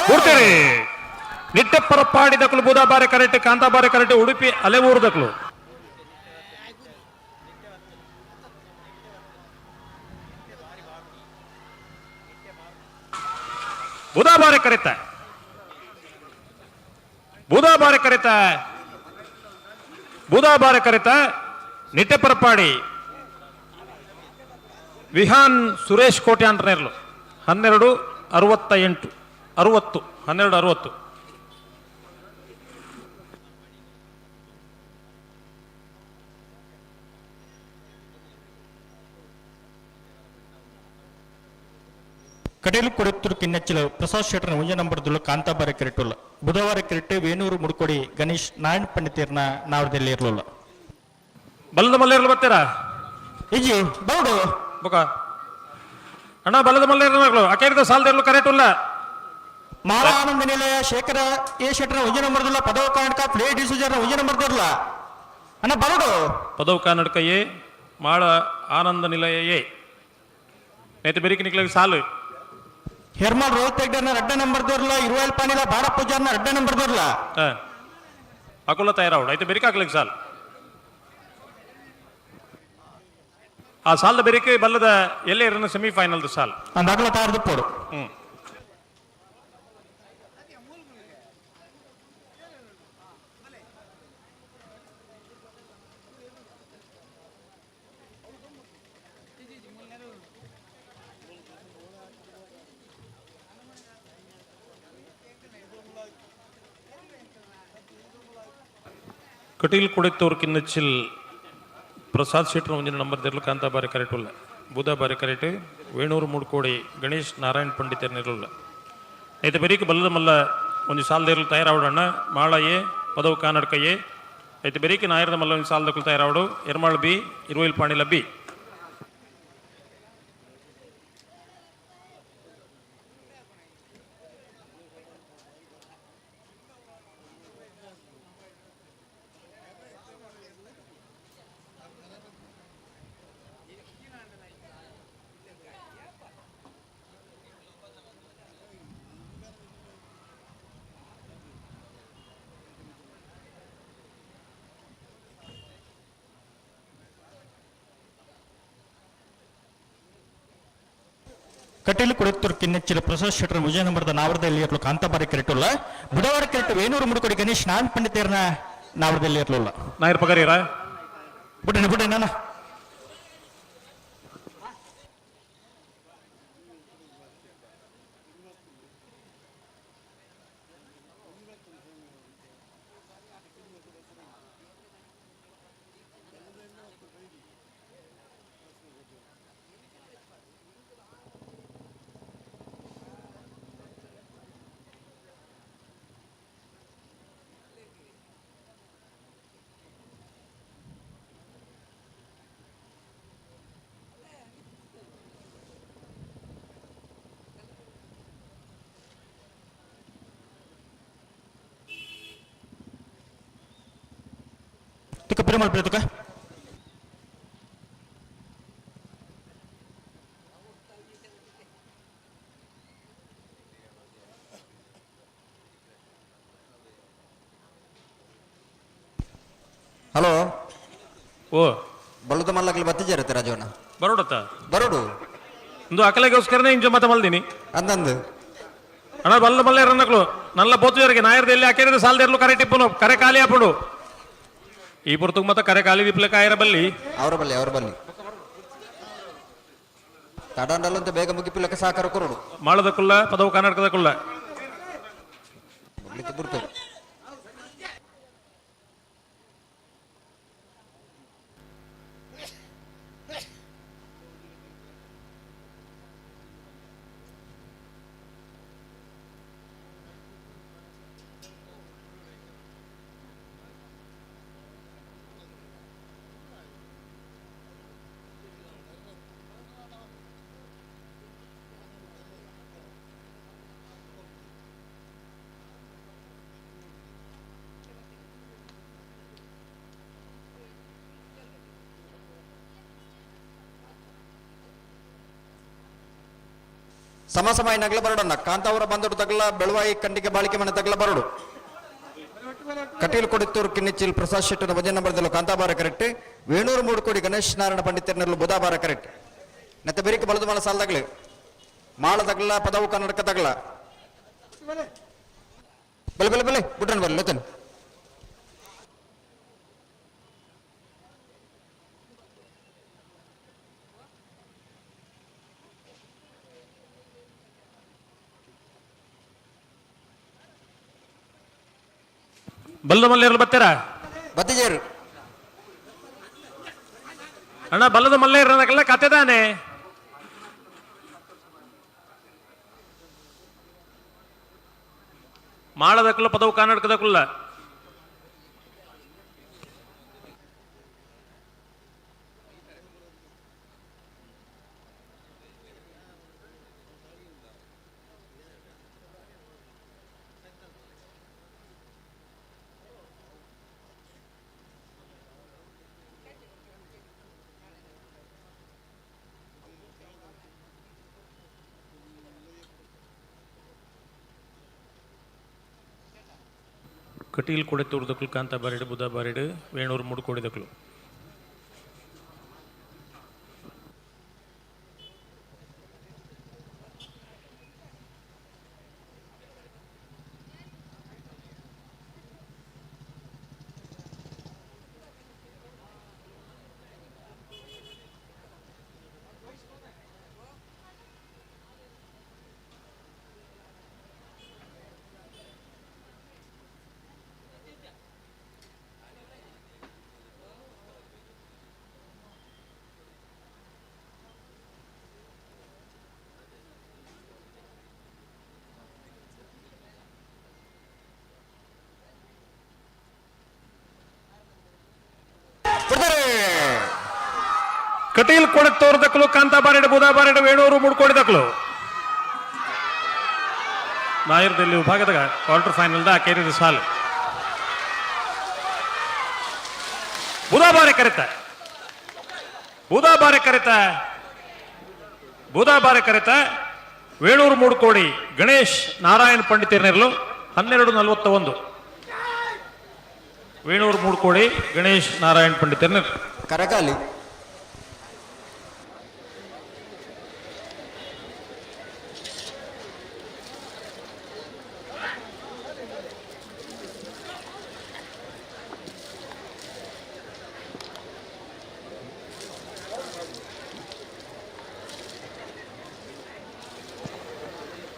ಕೊಡ್ತೇರಿ. ನಿಟ್ಟೆ ಪರಪ್ಪಾಡಿ ದಕ್ಕಲು ಬೂದಾಬಾರೆ ಕರೆಕ್ಟ್, ಕಾಂತಾಬಾರೆ ಕರೆಕ್ಟ್, ಉಡುಪಿ ಅಲೆವೂರು ದಕ್ಕಲು. ಬುಧಾಬಾರೆ ಕರೆತ, ಬುಧಾಬಾರೆ ಕರೆತ, ಬುಧಾಬಾರೆ ಕರೆತ. ನಿಟ್ಟೆ ಪರಪ್ಪಾಡಿ ವಿಹಾನ್ ಸುರೇಶ್ ಕೋಟೆ ಅಂತನೇರ್ಲು 12:68 60 12:60. ಕಟೀಲು ಕೊಡುತ್ತೂರು ಕಿನ್ನಚ್ಚಿಲು ಪ್ರಸಾದ್ ಶೆಟ್ಟರ್ನ ಒಂಜ ನಂಬರ್ದುಳ್ಳು ಕಾಂತಾಬಾರೆ ಕೆರೆಟುಲ್ಲ. ಬುಧವಾರ ಕೆರೆಟು ವೇಣೂರು ಮುಡುಕೊಡಿ ಗಣೇಶ್ ನಾರಾಯಣ ಪಂಡಿತರ್ನ ನಾವರದಲ್ಲಿ ಇರಲಿಲ್ಲ. ಬಲದ ಮಲ್ಲೇರ್ಲು ಬರ್ತೀರಾ? ಇಜ್ಜಿ ಬೌಡು ಬೊಕ ಅಣ್ಣ ಬಲದ ಮಲ್ಲೇರ್ಲು ಅಕೇರಿದ ಸಾಲದಿರ್ಲು ಕರೆಕ್ಟ್ ಉಲ್ಲ. ಮಾರಾನಂದ ನಿಲಯ ಶೇಖರ ಎ ಶೆಟ್ಟರ್ನ ಒಂಜ ನಂಬರ್ದುಳ್ಳ ಪದವ ಕರ್ನಾಟಕ ಪ್ಲೇ ಡಿಸೂಜರ್ನ ಒಂಜ ನಂಬರ್ದಿರ್ಲ ಅಣ್ಣ ಬರೋಡು. ಪದವು ಕರ್ನಾಟಕ ಎ, ಮಾಳ ಆನಂದ ನಿಲಯ ಎ. ನೇತು ಬೆರಿಕಿ ನಿಕ್ಲಗೆ ಸಾಲು. ಹೆರ್ಮಾಲ್ ರೋಹಿತ್ ಹೆಗ್ಡೆರ್ನ ರಡ್ಡ ನಂಬರ್ ದೋರ್ಲ ಇರುವಲ್ ಪಾನಿಲ ಬಾಡ ಪೂಜಾರ್ನ ರಡ್ಡ ನಂಬರ್ ದೋರ್ಲ. ಅಕುಲ ತಯಾರಾವಡು ಐತೆ ಬೆರಿಕೆ ಹಾಕ್ಲಿಕ್ಕೆ ಸಾಲು. ಆ ಸಾಲದ ಬೆರಿಕೆ ಬಲ್ಲದ ಎಲ್ಲೇ ಇರೋಣ ಸೆಮಿಫೈನಲ್ ಸಾಲ್. ಅಂದಾಗಲ ತಯಾರ್ದು ಪೋಡು. ಕಟೀಲ್ ಕುಡೆತ್ತೂರು ಕಿನ್ನಚ್ಚಿಲ್ ಪ್ರಸಾದ್ ಶೆಟ್ಟರ್ ಒಂಜಿನ ನಂಬರ್ ದಿರ್ಲು ಕಾಂತಾಬಾರಿ ಕರೆಕ್ಟ್ ಉಲ್ಲ. ಬೂದಾಬಾರಿ ಕರೆಕ್ಟ್ ವೇಣೂರು ಮುಡ್ಕೋಡಿ ಗಣೇಶ್ ನಾರಾಯಣ್ ಪಂಡಿತರ್ ನಿರಲ್ಲ. ಐತೆ ಬೆರಿಕೆ ಬಲ್ಲದ ಮಲ್ಲ ಒಂಜಿ ಸಾಲದಿರ್ಲು ತಯಾರಾವಡಣ್ಣ ಮಾಳ ಎ ಪದವು ಕರ್ನಾಟಕ ಎ. ಐತೆ ಬೆರಿಕೆ ನಾಯರದ ಮಲ್ಲ ಒಂಜಿ ಸಾಲದಕ್ಕಲು ತಯಾರಾವಡು ಎರ್ಮಾಳ್ ಬಿ ಇರುವೈಲ್ ಪಾಣಿಲ ಬಿ. ಕಟೀಲು ಕೊಡುತ್ತೂರು ಕಿನ್ನಚ್ಚಿಲ ಪ್ರಸಾದ್ ಶೆಟ್ಟರ್ ವಿಜಯ ನಂಬರ್ದ ನಾವರದಲ್ಲಿ ಇರಲು ಕಾಂತಾಬಾರಿ ಕೆರೆಟುಲ್ಲ. ಬುಧವಾರ ಕೆರೆಟು ವೇಣೂರು ಮುಡುಕೊಡಿ ಗಣೇಶ್ ನಾರಾಯಣ ಪಂಡಿತರ್ನ ನಾವರದಲ್ಲಿ ಇರಲಿಲ್ಲ. ನಾಯರ್ ಪಗರೀರ ಬುಡ್ಡೆ ಬುಡ್ಡೆ ನಾನ. ತುಕ ಪಿರಮಲ್ ತುಕ. ಹಲೋ. ಓ ಬಲದ ಮಲ್ಲಗಲು ಬತ್ತಿಜಾರತ್ತೆ ರಾಜವಣ್ಣ. ಬರೋಡತ್ತ ಬರೋಡು. ಒಂದು ಅಕಲೆಗೋಸ್ಕರನೇ ಇಂಜ ಮತ ಮಲ್ದಿನಿ. ಅಂದಂದು ಅಣ್ಣ ಬಲ್ಲ ಮಲ್ಲ ರನ್ನಕ್ಲು ನಲ್ಲ ಬೋತುಜರಿಗೆ ನಾಯರ್ದ ಎಲ್ಲಿ ಹಾಕಿದ್ರೆ ಸಾಲದಿರ್ಲು ಕರೆ ಟಿಪ್ಪುನು ಕರೆ ಖಾಲಿ ಹಾಪುಡು. ಈ ಪುರ್ತುಗ್ ಮತ್ತ ಕರೆ ಖಾಲಿ ದಿಪ್ಲೆ ಕಾಯರ ಬಲ್ಲಿ. ಅವರ ಬಲ್ಲಿ ಅವರ ಬಲ್ಲಿ ತಡಂಡಲ್ಲಂತ ಬೇಗ ಮುಗಿಪಿಲ್ಲಕ್ಕೆ ಸಾಕಾರ ಕೊರಡು. ಮಾಳದ ಕುಲ್ಲ ಪದವು ಕರ್ನಾಟಕದ ಕುಲ್ಲ. ಬರ್ತದೆ. ಸಮ ಸಮ ನಗಲ ಬರಡನ್ನ ಕಾಂತಾವರ ಬಂದಡು ತಗಲ ಬೆಳವಾಯಿ ಕಂಡಿಗೆ ಬಾಳಿಕೆ ಮನೆ ತಗಲ ಬರಡು. ಕಟೀಲ್ ಕೊಡಿತ್ತೂರು ಕಿನ್ನಿಚ್ಚಿಲ್ ಪ್ರಸಾದ್ ಶೆಟ್ಟರ ಒಂಜೇ ನಂಬರ್ದಲ್ಲೂ ಕಾಂತಾಬಾರ ಕರೆಕ್ಟ್. ವೇಣೂರು ಮೂಡುಕೋಡಿ ಗಣೇಶ್ ನಾರಾಯಣ ಪಂಡಿತರ್ನಲ್ಲೂ ಬುಧಾಬಾರ ಕರೆಕ್ಟ್. ನೆತ್ತ ಬೆರಿಕೆ ಬಲದು ಮಾಲ ಸಾಲದಾಗಲಿ ಮಾಳ ತಗಲ ಪದವು ಕನ್ನಡಕ ತಗಲ ಬಲೆ ಬಲೆ ಬಲೆ ಬುಡ್ರನ್ ಬರಲಿ ಲತ್ತನ್. ಬಲ್ಲದ ಮಲ್ಲೇರ್ಲು ಬತ್ತೀರಾ? ಬತ್ತಿಜೇರು ಅಣ್ಣ, ಬಲ್ಲದ ಮಲ್ಲೇರ್ನಕ್ಕೆಲ್ಲ ಕತೆ ತಾನೆ. ಮಾಳದಕ್ಕಲ್ಲ ಪದವು ಕರ್ನಾಟಕದಕ್ಕಲ್ಲ. ಕಟೀಲ್ ಕೊಡೆತೂರು ಕಾಂತ ಬಾರಿಡು ಬುಧ ಬಾರಿಡು ವೇಣೂರು ಮುಡುಕೋಡಿದಕ್ಲು. ಕಟೀಲ್ ಕೊಡತ್ತೋರ್ದಕ್ಲು ಕಾಂತಾ ಬಾರೆಡು ಬುಧ ಬಾರೆಡು ವೇಣೂರು ಮುಡ್ಕೋಡಿದಕ್ಲು. ನಾಯರ್ದಲ್ಲಿ ವಿಭಾಗದ ಕ್ವಾರ್ಟರ್ ಫೈನಲ್ದ ಕೇರಿದ ಸಾಲು. ಬುಧ ಬಾರೆ ಕರೆತ, ಬುಧ ಬಾರೆ ಕರೆತ, ಬುಧ ಬಾರೆ ಕರೆತ. ವೇಣೂರು ಮೂಡ್ಕೋಡಿ ಗಣೇಶ್ ನಾರಾಯಣ್ ಪಂಡಿತರ್ನೆರ್ಲು 12:41. ವೇಣೂರು ಮೂಡ್ಕೋಡಿ ಗಣೇಶ್ ನಾರಾಯಣ್ ಪಂಡಿತರ್ನೆರ್ಲು. ಕರಕಾಲಿ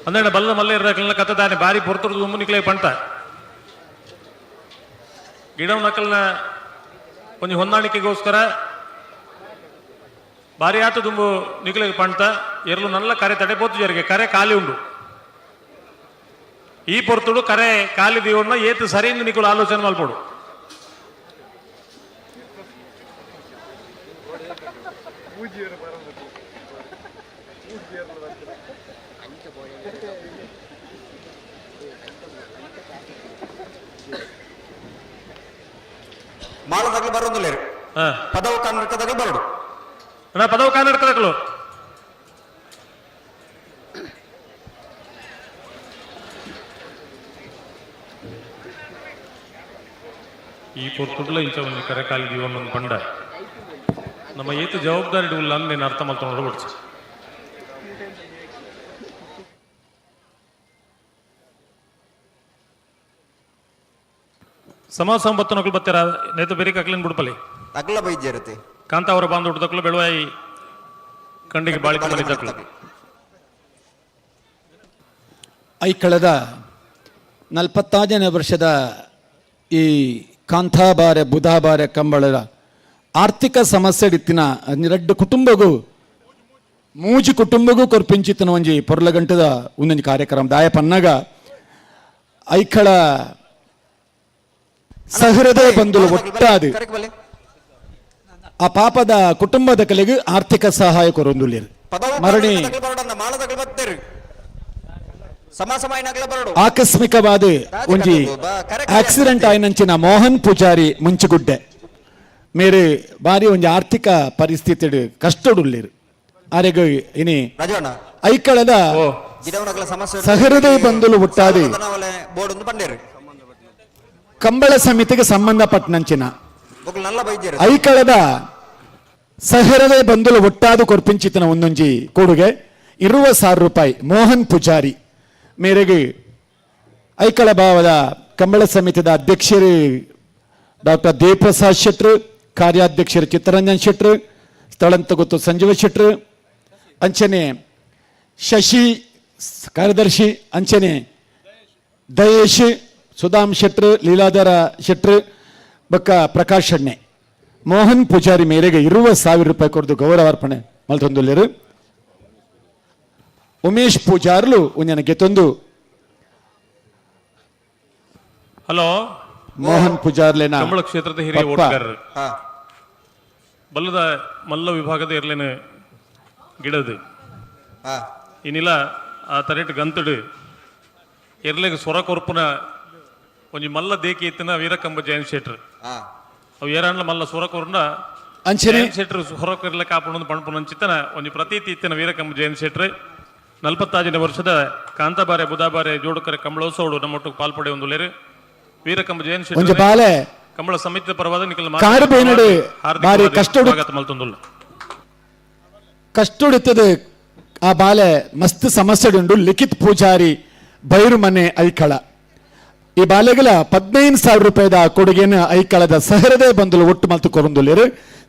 ಅಂದ್ರೆ ಬಲ್ಲ ಮಲ್ಲ ಇರದಕ್ಲೆಲ್ಲ ಕತ್ತದಾನೆ ಬಾರಿ ಪೊರ್ತುರ್ದು ದುಮ್ಮು ಪಂಟ ಗಿಡವ್ ನಕಲ್ನ ಒಂಜಿ ಹೊಂದಾಣಿಕೆಗೋಸ್ಕರ ಬಾರಿ ಆತು ದುಂಬು ನಿಕ್ಲೆಗ್ ಪಂಟ ಎರಲು ನಲ್ಲ ಕರೆ ತಡೆ ಪೋತು ಜರಿಗೆ ಕರೆ ಖಾಲಿ ಉಂಡು. ಈ ಪೊರ್ತುಡು ಕರೆ ಖಾಲಿ ದಿವಣ್ಣ ಏತು ಸರಿ ನಿಕುಲು ಆಲೋಚನೆ ಮಲ್ಪೊಡು. ಮಾಳದಾಗಲು ಬರೋದಿಲ್ಲ, ಪದವು ಕರ್ನಾಟಕದಾಗ ಬರಡು. ಅಣ್ಣ ಪದವು ಕರ್ನಾಟಕದಾಗಲು ಈ ಪೊರ್ತುಡ್ಲ ಇಂಚ ಒಂದು ಕರೆ ಕಾಲಿ ಜೀವನ ಪಂಡ ನಮ್ಮ ಏತು ಜವಾಬ್ದಾರಿ ಉಲ್ಲ ಅಂದ್ ನೀನು ಅರ್ಥ ಮಾಡ್ಕೊಂಡು ಬಿಡ್ಸಿ. ಸಮಾಜ ಸಂಪತ್ತು ನಕಲು ಬತ್ತೀರ ನೇತು ಬೇರೆ ಅಕ್ಲಿನ್ ಬಿಡ್ಪಲ್ಲಿ ಅಗ್ಲ ಬೈದ್ಯರತೆ ಕಾಂತಾವರ ಬಾಂಧ ಹುಡ್ದಕ್ಲು ಬೆಳುವಾಯಿ ಕಂಡಿಗೆ ಬಾಳಿಕೆ ಮನಿದಕ್ಲು. I ಕಳೆದ 45ನೇ ವರ್ಷದ ಈ ಕಾಂತಾಬಾರೆ ಬುಧಾಬಾರೆ ಕಂಬಳದ ಆರ್ಥಿಕ ಸಮಸ್ಯೆ ಇತ್ತಿನ ಎರಡು ಕುಟುಂಬಗೂ ಮೂಜಿ ಕುಟುಂಬಗೂ ಕೊರ್ಪಿಂಚಿತನ ಒಂಜಿ ಪೊರ್ಲಗಂಟದ ಒಂದೊಂಜಿ ಕಾರ್ಯಕ್ರಮ ದಾಯ ಪನ್ನಾಗ ಐಕಳ ಸಹೃದಯ ಬಂಧುಲು ಒಟ್ಟಾದು ಆ ಪಾಪದ ಕುಟುಂಬದ ಕಲೆಗೆ ಆರ್ಥಿಕ ಸಹಾಯ ಕೊರೊಂದುಲ್ಲೇರು ಮರಣಿ ಆಕಸ್ಮಿಕವಾದ ಒಂಜಿ ಆಕ್ಸಿಡೆಂಟ್ ಆಯ್ನಂಚಿನ ಮೋಹನ್ ಪೂಜಾರಿ ಮುಂಚುಗುಡ್ಡೆ ಮೇರೆ ಬಾರಿ ಒಂಜಿ ಆರ್ಥಿಕ ಪರಿಸ್ಥಿತಿ ಕಷ್ಟಡುಲ್ಲೇರು. ಆರೆಗ್ ಇನಿ ಐಕಳದ ಸಹೃದಯ ಬಂಧುಲು ಹುಟ್ಟಾದಿ ಕಂಬಳ ಸಮಿತಿಗೆ ಸಂಬಂಧಪಟ್ಟನಂಚಿನ ಐಕಳದ ಸಹೃದಯ ಬಂಧುಲು ಒಟ್ಟಾದು ಕೊರ್ಪಿಂಚಿತನ ಒಂದೊಂಜಿ ಕೊಡುಗೆ 20,000 ರೂಪಾಯಿ ಮೋಹನ್ ಪೂಜಾರಿ ಮೇರೆಗೆ ಐಕಳ ಭಾವದ ಕಂಬಳ ಸಮಿತಿದ ಅಧ್ಯಕ್ಷರು ಡಾಕ್ಟರ್ ದೇವಪ್ರಸಾದ್ ಶೆಟ್ರು, ಕಾರ್ಯಾಧ್ಯಕ್ಷರು ಚಿತ್ತರಂಜನ್ ಶೆಟ್ರು, ಸ್ಥಳಂತ ಗೊತ್ತು ಸಂಜೀವ ಶೆಟ್ರು, ಅಂಚನೆ ಶಶಿ ಕಾರ್ಯದರ್ಶಿ, ಅಂಚನೆ ದಯೇಶ್, ಸುಧಾಮ್ ಶೆಟ್ರು, ಲೀಲಾಧರ ಶೆಟ್ರು, ಬಕ್ಕ ಪ್ರಕಾಶ್ ಅಣ್ಣೆ. ಮೋಹನ್ ಪೂಜಾರಿ ಮೇರೆಗೆ 20,000 ರೂಪಾಯಿ ಕೊರದು ಗೌರವಾರ್ಪಣೆ ಮಲ್ತೊಂದುಲ್ಲೆರು. ಉಮೇಶ್ ಪೂಜಾರ್ಲು ಒಂಜನ ಗೆತೊಂದು ಹಲೋ ಮೋಹನ್ ಪೂಜಾರ್ಲೇನ ಕಂಬಳ ಕ್ಷೇತ್ರದ ಹಿರಿಯ ಓಟಗಾರರು ಬಲ್ಲದ ಮಲ್ಲ ವಿಭಾಗದ ಇರ್ಲೇನ ಗಿಡದು ಇನ್ನಿಲ್ಲ ಆ ತರೆಟ್ ಗಂತಡು ಎರ್ಲೆಗ್ ಸೊರ ಕೊರ್ಪುನ ಒಂಜಿ ಮಲ್ಲ ದೇಕಿ ಇತ್ತಿನ ವೀರಕಂಬ ಜಯಂತ್ ಶೆಟ್ರು ಅವು ಏರಾಂಡ್ಲ ಮಲ್ಲ ಸೊರ ಕೊರ್ನ ಅಂಚನೆ ಜಯಂತ್ ಶೆಟ್ರು ಸೊರ ಕೊರ್ಲೆ ಕಾಪುಣ ಪಣಪುನ ಅಂಚಿತ್ತನ ಒಂಜಿ ಪ್ರತೀತಿ ಇತ್ತಿನ ವೀರಕಂಬ ಜಯಂತ್ ಶೆಟ್ರು 45 ವರ್ಷದ ಕಾಂತಾಬಾರೆ ಬುಧಾಬಾರೆ ಜೋಡುಕರೆ ಕಂಬಳೋತ್ಸವಡು ನಮ್ಮೊಟ್ಟಿಗೆ ಪಾಲ್ಪಡೆ ಒಂದು ವೀರಕಂಬ ಜಯಂತ್ ಒಂಜಿ ಶೆಟ್ರು ಬಾಲೆ ಕಂಬಳ ಸಮಿತಿಯ ಪರವಾದ ನಿಖಲ್ ಕಾರು ಬೇನಡು ಬಾರಿ ಕಷ್ಟಡು ಸ್ವಾಗತ ಮಲ್ತೊಂದುಲ್ಲ. ಕಷ್ಟುಡಿತದೆ ಆ ಬಾಲೆ ಮಸ್ತ್ ಸಮಸ್ಯೆ ಉಂಡು. ಲಿಖಿತ್ ಪೂಜಾರಿ ಬೈರು ಮನೆ ಐಕಳ ಈ ಬಾಲೆಗಳ 15,000 ರೂಪಾಯಿದ ಕೊಡುಗೆನ ಐಕಳದ ಸಹರದೇ ಬಂದುಲು ಒಟ್ಟು ಮಲ್ತು ಕೊರೊಂದುಲ್ಲೇರು.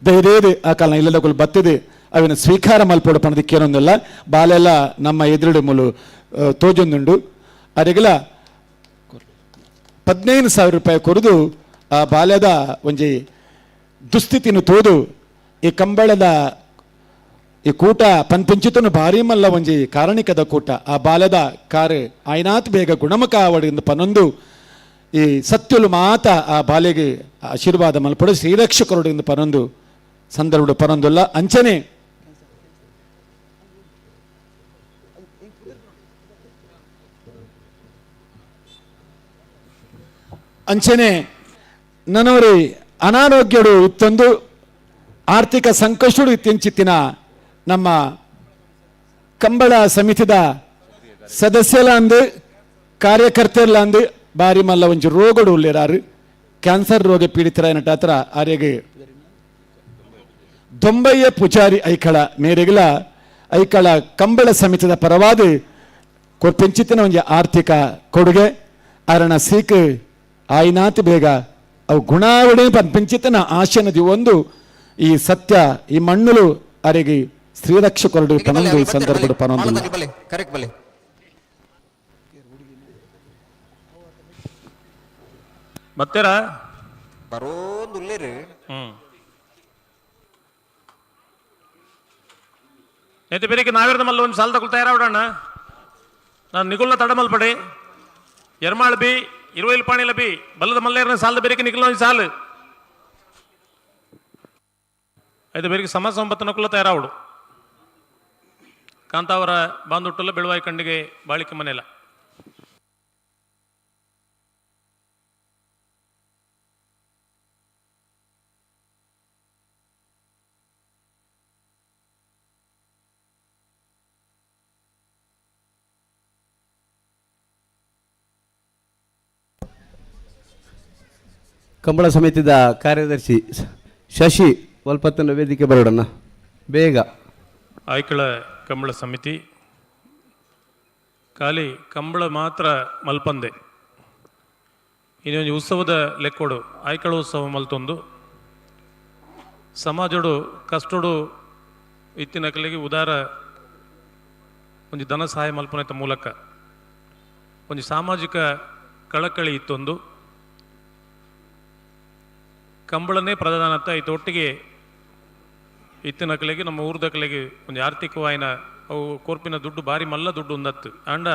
ದಯದೇದು ಆ ಕಾಲ ಇಲ್ಲದಗಳು ಬತ್ತಿದೆ ಅವಿನ ಸ್ವೀಕಾರ ಮಲ್ಪೋಡು ಪಣದಿಕ್ಕೇನೊಂದಿಲ್ಲ. ಬಾಲೆಲ್ಲ ನಮ್ಮ ಎದುರುಡು ಮೂಲು ತೋಜೊಂದುಂಡು. ಅರೆಗಲ 15,000 ರೂಪಾಯಿ ಕೊರದು ಆ ಬಾಲ್ಯದ ಒಂಜಿ ದುಸ್ಥಿತಿನ ತೋದು ಈ ಕಂಬಳದ ಈ ಕೂಟ ಪನ್ಪಿಂಚಿತನು ಭಾರಿ ಮಲ್ಲ ಒಂಜಿ ಕಾರಣಿಕದ ಕೂಟ. ಆ ಬಾಲ್ಯದ ಕಾರು ಆಯ್ನಾತ್ ಬೇಗ ಗುಣಮುಖ ಆವಡಿಂದ ಪನೊಂದು ಈ ಸತ್ಯಲು ಮಾತ ಆ ಬಾಲೆಗೆ ಆಶೀರ್ವಾದ ಮಲ್ಪಡು ಶ್ರೀರಕ್ಷಕರುಡಿಂದ ಪನೊಂದು ಸಂದರ್ಭ ಪನೊಂದುಲ್ಲ. ಅಂಚನೆ ಅಂಚನೆ ನನವರಿ ಅನಾರೋಗ್ಯಡು ಇತ್ತೊಂದು ಆರ್ಥಿಕ ಸಂಕಷ್ಟಡು ಇತ್ತೆಂಚಿತ್ತಿನ ನಮ್ಮ ಕಂಬಳ ಸಮಿತಿದ ಸದಸ್ಯಲಾಂದು ಕಾರ್ಯಕರ್ತರ್ಲಾಂದು ಬಾರಿ ಮಲ್ಲ ಒಂಜಿ ರೋಗಡು ಉಲ್ಲೇರಾರು ಕ್ಯಾನ್ಸರ್ ರೋಗ ಪೀಡಿತರಾಯನಟ ಹತ್ರ ಆರ್ಯಗೆ ದೊಂಬಯ್ಯ ಪೂಜಾರಿ ಐಕಳ ಮೇರೆಗಲ ಐಕಳ ಕಂಬಳ ಸಮಿತಿದ ಪರವಾದ ಕೊರ್ಪೆಂಚಿತ್ತಿನ ಒಂಜಿ ಆರ್ಥಿಕ ಕೊಡುಗೆ ಅರಣ ಸೀಕ್ ಆಯ್ನಾತ್ ಬೇಗ ಅವು ಗುಣಾವಣೆ ಪಂಚಿತನ ಆಶನದಿ ಒಂದು ಈ ಸತ್ಯ ಈ ಮಣ್ಣುಲು ಅರೆಗೆ ಸ್ತ್ರೀರಕ್ಷಕರಡು ಪನೊಂದು ಈ ಸಂದರ್ಭದ ಪನೊಂದು. ಮತ್ತೆರಾ ಬರೋದುಲ್ಲೇರು. ನೇತಿ ಬೇರೆ ನಾವಿರದ ಮಲ್ಲ ಒಂದು ಸಾಲ ತಗೊಳ್ತಾ ತಯಾರಾವಡಣ್ಣ ನಾನು ನಿಗುಲ್ನ ತಡಮಲ್ಪಡಿ ಎರ್ಮಾಳ್ ಬಿ ಇರುವೈಲ್ ಪಾಣಿಲ ಬಿ ಬಲ್ಲದ ಮಲ್ಲೇರನ ಸಾಲದ ಬೇರೆ ನಿಖಲ್ ಒಂದು ಸಾಲು ಐದು ಬೇರೆ ಸಮ ಸಂಪತ್ತನಕ್ಕುಲ್ಲ ತಯಾರಾವಡು ಕಾಂತಾವರ ಬಾಂದುಟ್ಟಲ್ಲ ಬೆಳುವಾಯಿ ಕಣ್ಣಿಗೆ ಬಾಳಿಕೆ ಮನೆಯಲ್ಲ. ಕಂಬಳ ಸಮಿತಿದ ಕಾರ್ಯದರ್ಶಿ ಶಶಿ ವಲ್ಪತ್ತನ ವೇದಿಕೆ ಬರೋಡಣ್ಣ ಬೇಗ. ಆಯ್ಕಳ ಕಂಬಳ ಸಮಿತಿ ಖಾಲಿ ಕಂಬಳ ಮಾತ್ರ ಮಲ್ಪಂದೆ ಇನ್ನೊಂದು ಉತ್ಸವದ ಲೆಕ್ಕೋಡು ಆಯ್ಕಳ ಉತ್ಸವ ಮಲ್ತೊಂದು ಸಮಾಜಡು ಕಷ್ಟಡು ಇತ್ತಿನಕಲಿಗೆ ಉದಾರ ಒಂದು ಧನ ಸಹಾಯ ಮಲ್ಪನೆತ ಮೂಲಕ ಒಂದು ಸಾಮಾಜಿಕ ಕಳಕಳಿ ಇತ್ತೊಂದು ಕಂಬಳನೇ ಪ್ರಧಾನತ ಒಟ್ಟಿಗೆ ಇತ್ತಿನಕಲಿಗೆ ನಮ್ಮ ಊರ್ದಕಲಿಗೆ ಒಂದು ಆರ್ಥಿಕವಾಯಿನ ಅವು ಕೋರ್ಪಿನ ದುಡ್ಡು ಬಾರಿ ಮಲ್ಲ ದುಡ್ಡು ಒಂದತ್ತು ಆಂಡ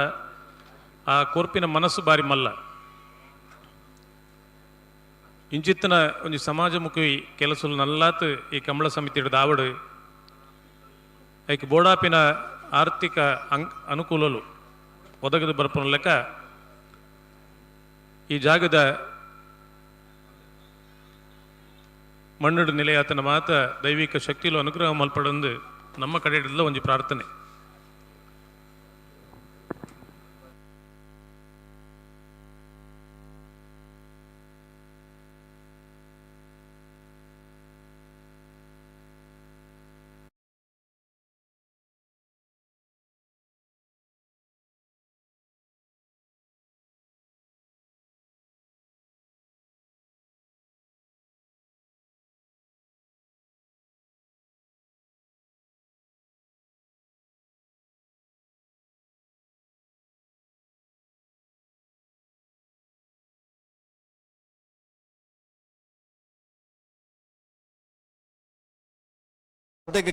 ಆ ಕೋರ್ಪಿನ ಮನಸ್ಸು ಬಾರಿ ಮಲ್ಲ ಇಂಚಿತ್ತಿನ ಒಂದು ಸಮಾಜಮುಖಿ ಕೆಲಸ ನಲ್ಲಾತ್ ಈ ಕಂಬಳ ಸಮಿತಿ ದಾವಡು ಐಕ್ ಬೋಡಾಪಿನ ಆರ್ಥಿಕ ಅನುಕೂಲಲು ಒದಗದು ಬರ್ಪನ ಲೆಕ್ಕ ಈ ಜಾಗದ ಮಣ್ಣುಡು ನಿಲೆಯಾತನ ಮಾತ ದೈವಿಕ ಶಕ್ತಿಲು ಅನುಗ್ರಹ ಮಲ್ಪಡಂದು ನಮ್ಮ ಕಡೆ ಒಂಜಿ ಪ್ರಾರ್ಥನೆ.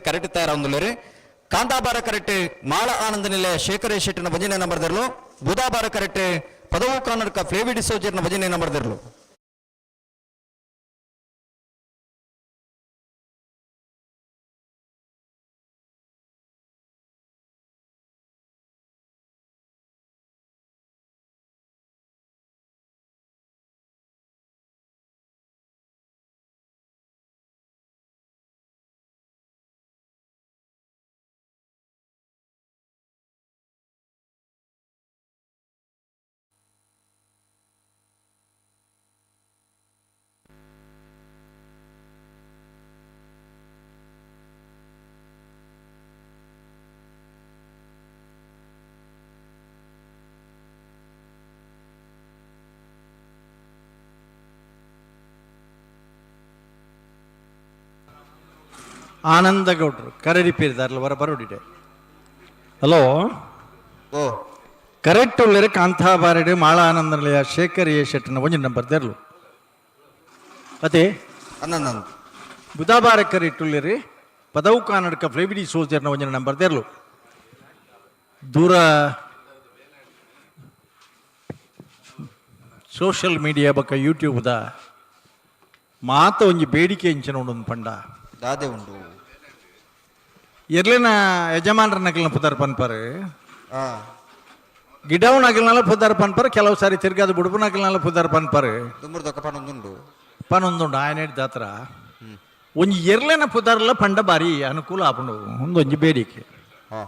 ಕರೆಕ್ಟ್ ತಯಾರಾವೊಂದುಲ್ಲೆರ್ ಕಾಂತಾಬಾರ ಕರೆಕ್ಟ್ ಮಾಳ ಆನಂದ ನಿಲೆ ಶೇಖರ ಶೆಟ್ಟಿನ ಭಜನೆ ನಂಬರ್ ದಿರ್ಲು ಬುಧಾಬಾರ ಕರೆಕ್ಟ್ ಪದವು ಕರ್ನಾಟಕ ಫ್ಲೇವಿ ಡಿಸೋಜರ್ನ ಭಜನೆ ನಂಬರ್ ದಿರ್ಲು. ಆನಂದ ಗೌಡ್ರು ಕರಡಿಪೀರ್ದಾರ್ಲ ವರ ಬರೋಡಿಡೆ. ಹಲೋ ಓ ಕರೆಕ್ಟ್ ಉಳ್ಳೇರು ಕಾಂತಾಬಾರೆಡು ಮಾಳ ಆನಂದನಿಲಯ ಶೇಖರ್ ಎ ಶೆಟ್ಟನ ಒಂಜಿ ನಂಬರ್ ದೇರ್ಲು ಅದೇ ಅನ್ನಂದು ಬುಧಾಬಾರ ಕರೆಕ್ಟ್ ಉಳ್ಳೇರು ಪದವು ಕಾನಡ್ಕ ಫ್ಲೇಬಿಡಿ ಸೋಲ್ಜರ್ನ ಒಂಜಿ ನಂಬರ್ ದೇರ್ಲು ದೂರ ಸೋಷಿಯಲ್ ಮೀಡಿಯಾ ಬಕ್ಕ ಯೂಟ್ಯೂಬ್ದ ಮಾತ ಒಂಜಿ ಬೇಡಿಕೆ ಇಂಚಿನ ಉಂಡು ಪಂಡ ದಾದೆ ಉಂಡು ಎರ್ಲಿನ ಯಜಮಾನ್ರ ನಕಲ್ನ ಪುದಾರ್ ಪನ್ಪಾರು ಗಿಡವು ನಕಲ್ನೆಲ್ಲ ಪುದಾರ್ ಪನ್ಪಾರು ಕೆಲವು ಸಾರಿ ತಿರ್ಗಾದ ಬುಡುಪು ನಕಲ್ನೆಲ್ಲ ಪುದಾರ್ ಪನ್ಪಾರು ದುಮ್ಮುರ್ದೊಕ್ಕ ಪನೊಂದುಂಡು ಪನೊಂದುಂಡು ಆಯನ ದಾತ್ರ ಒಂಜಿ ಎರ್ಲೆನ ಪುದಾರ್ಲ ಪಂಡ ಬಾರಿ ಅನುಕೂಲ ಆಪುಂಡು ಒಂದೊಂಜಿ ಬೇಡಿಕೆ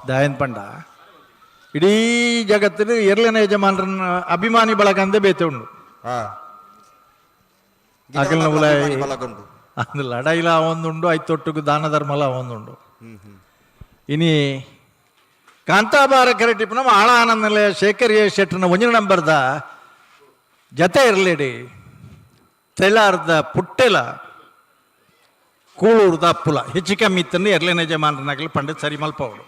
ದಾಯನ್ ಪಂಡ ಇಡೀ ಜಗತ್ತಿನ ಎರ್ಲೆನ ಯಜಮಾನ್ರನ್ನ ಅಭಿಮಾನಿ ಬಳಗಂದೆ ಬೇತೆ ಉಂಡು ಅಗಲ್ನ ಬಳಗುಂಡು ಅಂದು ಲಡೈಲ ಒಂದುಂಡು ಐತೊಟ್ಟುಗು ದಾನ ಧರ್ಮಲ ಒಂದುಂಡು. ಇನಿ ಕಾಂತಾಬಾರ ಕರೆಟಿಪ್ಪನ ಆಳ ಆನಂದನಿಲಯ ಶೇಖರ್ ಎ ಶೆಟ್ಟನ ಒಂಜಿನ ನಂಬರ್ದ ಜತೆ ಇರಲೇಡಿ ತೆಳ್ಳಾರ್ದ ಪುಟ್ಟೆಲ ಕೂಳೂರ್ದ ಅಪ್ಪುಲ ಹೆಚ್ಚು ಕಮ್ಮಿ ಇತ್ತಂದು ಎರ್ಲೇನ ಯಜಮಾನ್ರನಾಗಲಿ ಪಂಡ ಸರಿ ಮಲ್ಪವಳು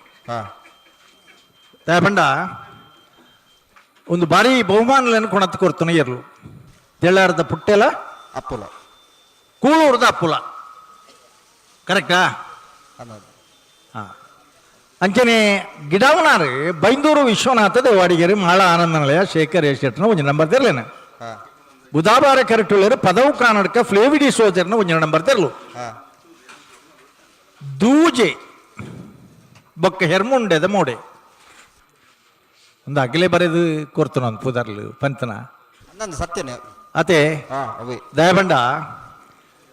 ಪಂಡ ಒಂದು ಬಾರಿ ಬಹುಮಾನలను ಕೊಣತ್ ಕೊಡ್ತಾನೆ ಎರ್ಲು ತೆಳ್ಳಾರ್ದ ಪುಟ್ಟೆಲ ಅಪ್ಪುಲ ಕೂಳೂರ್ದ ಅಪ್ಪುಲ ಕರೆಕ್ಟಾ? ಹಾಂ ಅಂಚನೆ ಗಿಡವನಾರು ಬೈಂದೂರು ವಿಶ್ವನಾಥ ದೇವಾಡಿಗರು ಮಾಳ ಆನಂದನಿಲಯ ಶೇಖರ್ ಶೆಟ್ಟನ ಒಂಜಿ ನಂಬರ್ ತೆರ್ಲೇನ ಬುಧಾಬಾರ ಕರೆಕ್ಟ್ ಪದವು ಕಾನಡ್ಕ ಫ್ಲೇವಿಡಿ ಸೋಜರ್ನ ಒಂಜಿ ನಂಬರ್ ತೆರ್ಲು ದೂಜೆ ಬೊಕ್ಕ ಹೆರ್ಮುಂಡೆದ ಮೋಡೆ ಒಂದು ಅಗಲೆ ಬರೆದು ಕೊರ್ತನ ಒಂದು ಪುದರ್ಲು ಪಂತನ ಸತ್ಯನೇ ಅತೆ ದಯಬಂಡ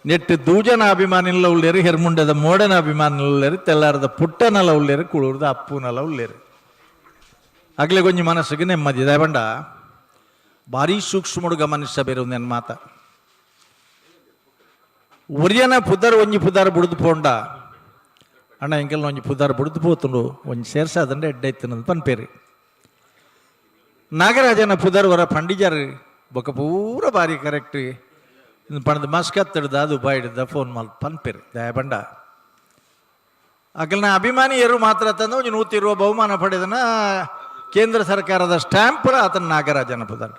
ನೆಟ್ಟು ದೂಜನ ಅಭಿಮಾನಿಲ್ಲ ಉಳ್ಳೇರು ಹೆರ್ಮುಂಡದ ಮೋಡನ ಅಭಿಮಾನಿಲ್ಲ ಉಳ್ಳೇರು ತೆಲ್ಲಾರದ ಪುಟ್ಟನಲ ಉಳ್ಳೇರು ಕುಳೂರ್ದ ಅಪ್ಪುನಲ ಉಳ್ಳೇರು ಅಗಲೆ ಗೊಂಜಿ ಮನಸ್ಸಿಗೆ ನೆಮ್ಮದಿ ದಯಬಂಡ ಭಾರಿ ಸೂಕ್ಷ್ಮಡು ಗಮನಿಸಬೇರು ನನ್ನ ಮಾತ ಒರಿಯನ ಪುದರ್ ಒಂಜಿ ಪುದರ್ ಬುಡ್ದು ಪೋಂಡ ಅಣ್ಣ ಎಂಕೆಲ್ಲ ಒಂಜಿ ಪುದರ್ ಬುಡ್ದು ಪೋತುಂಡು ಒಂಜಿ ಸೇರ್ಸಾದಂಡೆ ಎಡ್ಡೈತನಂದು ಪನ್ಪೇರು ನಾಗರಾಜನ ಪುದರ್ ವರ ಪಂಡಿಜಾರು ಬೊಕ ಪೂರ ಬಾರಿ ಕರೆಕ್ಟ್ ಪಣದ ಮಸ್ಕತ್ ಅದು ಬಾಯಿಡ್ದ ಫೋನ್ ಮಲ್ ಪನ್ಪೇರು ದಯಬಂಡ ಅಗಲ್ನ ಅಭಿಮಾನಿಯರು ಮಾತ್ರ ತಂದು ಒಂಜಿ ನೂತಿರುವ ಬಹುಮಾನ ಪಡೆದನ ಕೇಂದ್ರ ಸರ್ಕಾರದ ಸ್ಟ್ಯಾಂಪರ ಆತನ ನಾಗರಾಜನ ಪುದರ್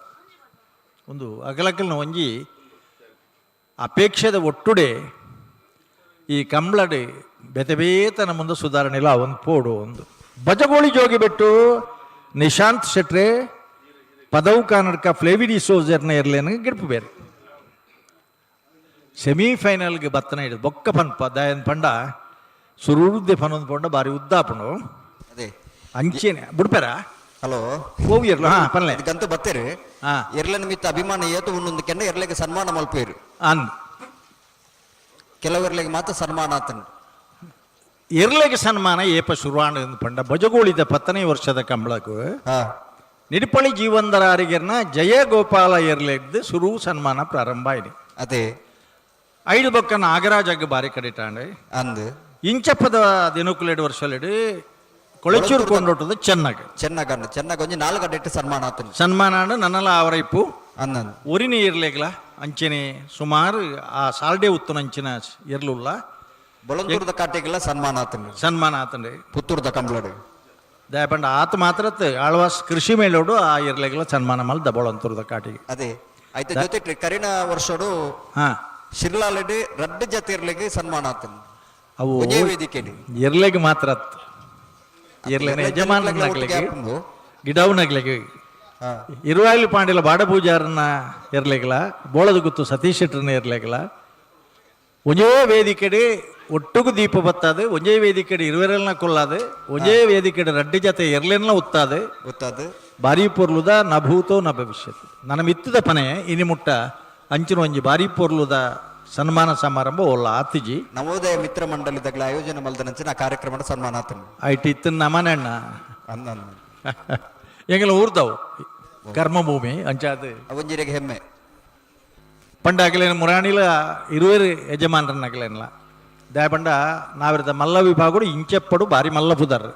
ಒಂದು ಅಗಲಕಲ್ನ ಒಂಜಿ ಅಪೇಕ್ಷೆದ ಒಟ್ಟುಡೆ ಈ ಕಂಬ್ಳಡೆ ಬೇತೆ ಬೇತನ ಮುಂದೆ ಸುಧಾರಣೆ ಇಲ್ಲ ಒಂದು ಪೋಡು ಒಂದು ಬಜಗೋಳಿ ಜೋಗಿ ಬಿಟ್ಟು ನಿಶಾಂತ್ ಶೆಟ್ರೆ ಪದವು ಕಾನಡ್ಕ ಫ್ಲೇವಿಡಿ ಸೋಜರ್ನ ಇರಲೇನು ಗಿಡ್ಪು ಬೇರೆ ಸೆಮಿಫೈನಲ್ಗೆ ಬತ್ತನ ಹಿಡಿದು ಬೊಕ್ಕ ಪನ್ಪ ದಯನ್ ಪಂಡ ಸುರುದ್ದೆ ಪನೊಂದು ಪಂಡ ಬಾರಿ ಉದ್ದಾಪಣು ಅದೇ ಅಂಚೆನೆ ಬುಡ್ಪೇರ ಹಲೋ ಹೋಗಿರ್ಲ ಹಾ ಪನ್ಲೆ ಇದಕ್ಕಂತೂ ಬತ್ತೇರಿ ಎರ್ಲ ನಿಮಿತ್ತ ಅಭಿಮಾನ ಏತು ಉನ್ನೊಂದು ಕೆಂಡ ಎರ್ಲೆಗೆ ಸನ್ಮಾನ ಮಲ್ಪೇರು ಅನ್ ಕೆಲವರ್ಲೆಗೆ ಮಾತ್ರ ಸನ್ಮಾನ ಆತನು. ಎರ್ಲೆಗೆ ಸನ್ಮಾನ ಏಪ ಶುರುವಾಣ ಪಂಡ ಬಜಗೋಳಿದ 10ನೇ ವರ್ಷದ ಕಂಬಳಕು ನಿಡಿಪಳ್ಳಿ ಜೀವಂದರ ಅರಿಗೆರ್ನ ಜಯ ಗೋಪಾಲ ಎರ್ಲೆಗ್ದು ಶುರು ಸನ್ಮಾನ ಪ್ರಾರಂಭ ಆಯ್ತು. ಅದೇ ಐದು ಬೊಕ್ಕ ನಾಗರಾಜಗ್ ಬಾರಿ ಕಡಿಟಾಂಡೆ ಅಂದು ಇಂಚಪ್ಪದ ದಿನಕುಲೆಡು ವರ್ಷಲೆಡು ಕೊಳಚೂರು ಕೊಂಡೋಟದ ಚೆನ್ನಾಗ ಚೆನ್ನಾಗ ಚೆನ್ನಾಗ ಒಂಜಿ 4 ಗಂಟೆ ಸನ್ಮಾನ ಆತನು ಸನ್ಮಾನ ನನ್ನಲ ಆವರೈಪು ಅಂದಂದು ಒರಿನ ಇರ್ಲೇಗ್ಲ ಅಂಚನೆ ಸುಮಾರು ಆ ಸಾಲ್ಡೆ ಉತ್ತನ ಅಂಚಿನ ಇರ್ಲುಲ್ಲ ಬೊಳಂತೂರದ ಕಾಟೆಗೆಲ್ಲ ಸನ್ಮಾನ ಆತನು ಸನ್ಮಾನ ಆತಂಡೆ ಪುತ್ತೂರ್ದ ಕಂಬಳಡು ದಯಪಂಡ ಆತ ಮಾತ್ರ ಆಳ್ವಾಸ್ ಕೃಷಿ ಮೇಳೋಡು ಆ ಇರ್ಲೇಗ್ಲ ಸನ್ಮಾನ ಮಲ್ದ ಬೊಳಂತೂರದ ಕಾಟಿಗೆ. ಅದೇ ಐತ ಜೊತೆ ಕರಿನ ವರ್ಷೋಡು ಹಾ ಶಿರ್ಲಾಲೆಡ್ ರಡ್ಡು ಜತೆ ಇರ್ಲಿಗೆ ಸನ್ಮಾನ ಆತನು ಅವು ವೇದಿಕೆ ಇರ್ಲೆಗೆ ಮಾತ್ರ ಇರ್ಲೇನೆ ಯಜಮಾನನಾಗ್ಲಿಕ್ಕೆ ಗಿಡವನಾಗ್ಲಿಕ್ಕೆ ಇರುವಾಯಿಲು ಪಾಂಡಿಲ ಬಾಡ ಪೂಜಾರನ್ನ ಇರ್ಲಿಕ್ಲ ಬೋಳದ ಗುತ್ತು ಸತೀಶ್ ಶೆಟ್ಟರ್ನ ಇರ್ಲಿಕ್ಲ ಒಂಜೇ ವೇದಿಕೆಡೆ ಒಟ್ಟುಗು ದೀಪ ಬತ್ತಾது ಒಂಜೇ ವೇದಿಕೆಡೆ ಇರುವೆರಲ್ನ ಕೊಲ್ಲಾது ಒಂಜೇ ವೇದಿಕೆಡೆ ರಡ್ಡಿ ಜತೆ ಎರ್ಲೆನ್ನ ಉತ್ತಾது ಉತ್ತಾದು ಬಾರಿ ಪೊರ್ಲುದ ನ ಭೂತೋ ನ ಭವಿಷ್ಯತ್ ನನ್ನ ಮಿತ್ತದ ಪನೆ ಇನಿ ಮುಟ್ಟ ಅಂಚಿನ ಒಂಜಿ ಬಾರಿ ಪೊರ್ಲುದ ಸನ್ಮಾನ ಸಮಾರಂಭ ಒಲ್ಲ ಆತಿಜಿ. ನವೋದಯ ಮಿತ್ರ ಮಂಡಳಿದಾಗಲ ಆಯೋಜನೆ ಮಲ್ದನಂಚಿನ ಕಾರ್ಯಕ್ರಮದ ಸನ್ಮಾನ ಆತನು ಐಟ್ ಇತ್ತನ್ ನಮನೆ ಅಣ್ಣ ಅಂದ ಎಂಗೆಲ್ಲ ಊರ್ದವು ಕರ್ಮಭೂಮಿ ಅಂಚಾದ ಒಂಜಿರಿಗೆ ಹೆಮ್ಮೆ ಪಂಡ ಅಗಲೇನು ಮುರಾಣಿಲ ಇರುವೇರು ಯಜಮಾನರನ್ನ ದಯಪಂಡ ನಾವಿರದ ಮಲ್ಲ ವಿಭಾಗಡು ಇಂಚೆಪ್ಪಡು ಬಾರಿ ಮಲ್ಲ ಪುದರ್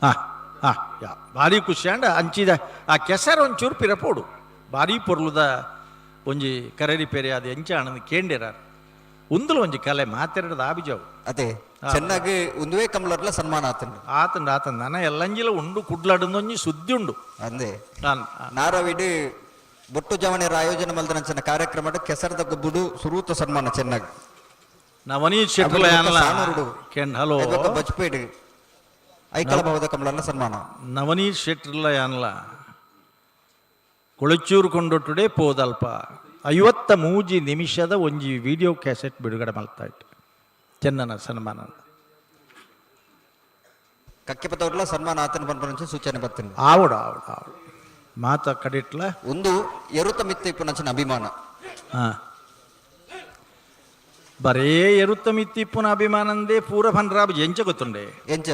ಹಾ ಹಾ ಯಾ ಭಾರಿ ಖುಷಿ ಅಂಡ ಅಂಚಿದ ಆ ಕೆಸರು ಒಂಚೂರು ಪಿರಪೋಡು ಭಾರಿ ಪೊರ್ಲುದ ಒಂಜಿ ಕರೆರಿ ಪೆರೆ ಅದು ಎಂಚ ಆನಂದ್ ಕೇಂಡಿರಾರ್ ಉಂದುಲು ಒಂಜಿ ಕಲೆ ಮಾತೆರಡದ ಆಬಿಜವು. ಅದೇ ಚೆನ್ನಾಗಿ ಒಂದುವೇ ಕಮಲರ್ಲ ಸನ್ಮಾನ ಆತನು ಆತಂಡ ಆತಂಡ ನನ ಎಲ್ಲಂಜಿಲ ಉಂಡು ಕುಡ್ಲಾಡೊಂದು ಸುದ್ದಿ ಉಂಡು ಅಂದೆ ನಾರವಿಡು ಬೊಟ್ಟು ಜವಣಿಯರ ಆಯೋಜನೆ ಮಲ್ದನಂಚಿನ ಕಾರ್ಯಕ್ರಮ ಕೆಸರದ ಗೊಬ್ಬುಡು ಸುರೂತ ಸನ್ಮಾನ ಚೆನ್ನಾಗಿ ನವನೀತ್ ಶೆಟ್ಟರ್ಲ ಹಲೋ ಬಜ್ಪೇಡು ಐಕಳ ಭಾವದ ಕಮಲಲ್ಲ ಸನ್ಮಾನ ನವನೀತ್ ಶೆಟ್ಟರ್ಲ ಯಾನ್ಲ ಕೊಳಚೂರು ಕೊಂಡೊಟ್ಟುಡೆ ಪೋದಲ್ಪ 53 ನಿಮಿಷದ ಒಂಜಿ ವಿಡಿಯೋ ಕ್ಯಾಸೆಟ್ ಬಿಡುಗಡೆ ಮಾಡ್ತಾ ಇಟ್ಟು ಚೆನ್ನನ ಸನ್ಮಾನ ಕಕ್ಕೆಪದವ್ರಲ್ಲ ಸನ್ಮಾನ ಆತನ ಬಂದ ಸೂಚನೆ ಬರ್ತೀನಿ ಆವಡು ಆವಡು ಆವಡು ಮಾತ ಕಡಿಟ್ಲ ಒಂದು ಎರುತ ಮಿತ್ತ ಇಪ್ಪುನಂಚಿನ ಅಭಿಮಾನ. ಹಾ ಬರೇ ಎರುತ್ತ ಮಿತ್ತಿಪ್ಪುನ ಅಭಿಮಾನಂದೇ ಪೂರ ಪನ್ರಾಬ್ ಎಂಚ ಗೊತ್ತುಂಡೆ ಎಂಚ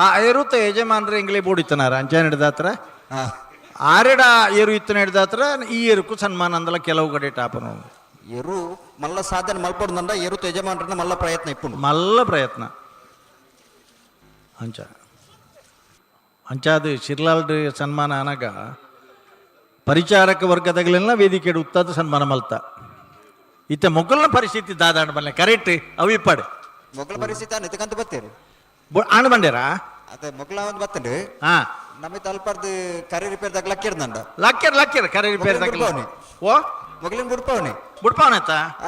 ಆ ಎರುತ್ತ ಯಜಮಾನ್ರ ಎಂಗ್ಲೇ ಬೋಡಿತ್ತನಾರ ಅಂಚ ಹಿಡ್ದಾತ್ರ ಆರೆಡ ಏರು ಇತ್ತನ ಹಿಡ್ದಾತ್ರ ಈ ಎರುಕು ಸನ್ಮಾನ ಅಂದಲ ಕೆಲವು ಕಡೆ ಟಾಪನು ಎರು ಮಲ್ಲ ಸಾಧನೆ ಮಲ್ಪೊಡ್ದಂಡ ಎರುತ ಯಜಮಾನ್ರನ್ನ ಮಲ್ಲ ಪ್ರಯತ್ನ ಇಪ್ಪುಂಡು ಮಲ್ಲ ಪ್ರಯತ್ನ ಅಂಚ ಅಂಚಾದ ಶಿರ್ಲಾಲ್ ಸನ್ಮಾನ ಅನಗ ಪರಿಚಾರಕ ವರ್ಗದಗಲೆಲ್ಲ ವೇದಿಕೆ ಉತ್ತಾದ ಸನ್ಮಾನ ಮಲ್ತ ಇತ್ತ ಮೊಘಲ್ನ ಪರಿಸ್ಥಿತಿ ದಾದಾಂಡ ಬಲ್ಲೆ ಕರೆಕ್ಟ್ ಅವು ಇಪ್ಪಾಡು ಮೊಘಲ ಪರಿಸ್ಥಿತಿ ಅನಿತಕಂತ ಬತ್ತೀರಿ ಆಣ್ ಬಂಡೇರಾ ಅದೇ ಮೊಘಲ ಒಂದು ಬತ್ತಂಡು ಹಾ ನಮಗೆ ತಲ್ಪರ್ದು ಕರೆ ರಿಪೇರ್ ದಾಗ ಲಕ್ಕಿರ್ದಂಡ ಲಕ್ಕಿರ್ ಲಕ್ಕಿರ್ ಕರೆ ರಿಪೇರ್ ದಾಗ ಓ ಮೊಗಲಿನ ಬುಡ್ಪಾವನೆ ಬುಡ್ಪಾವನೆ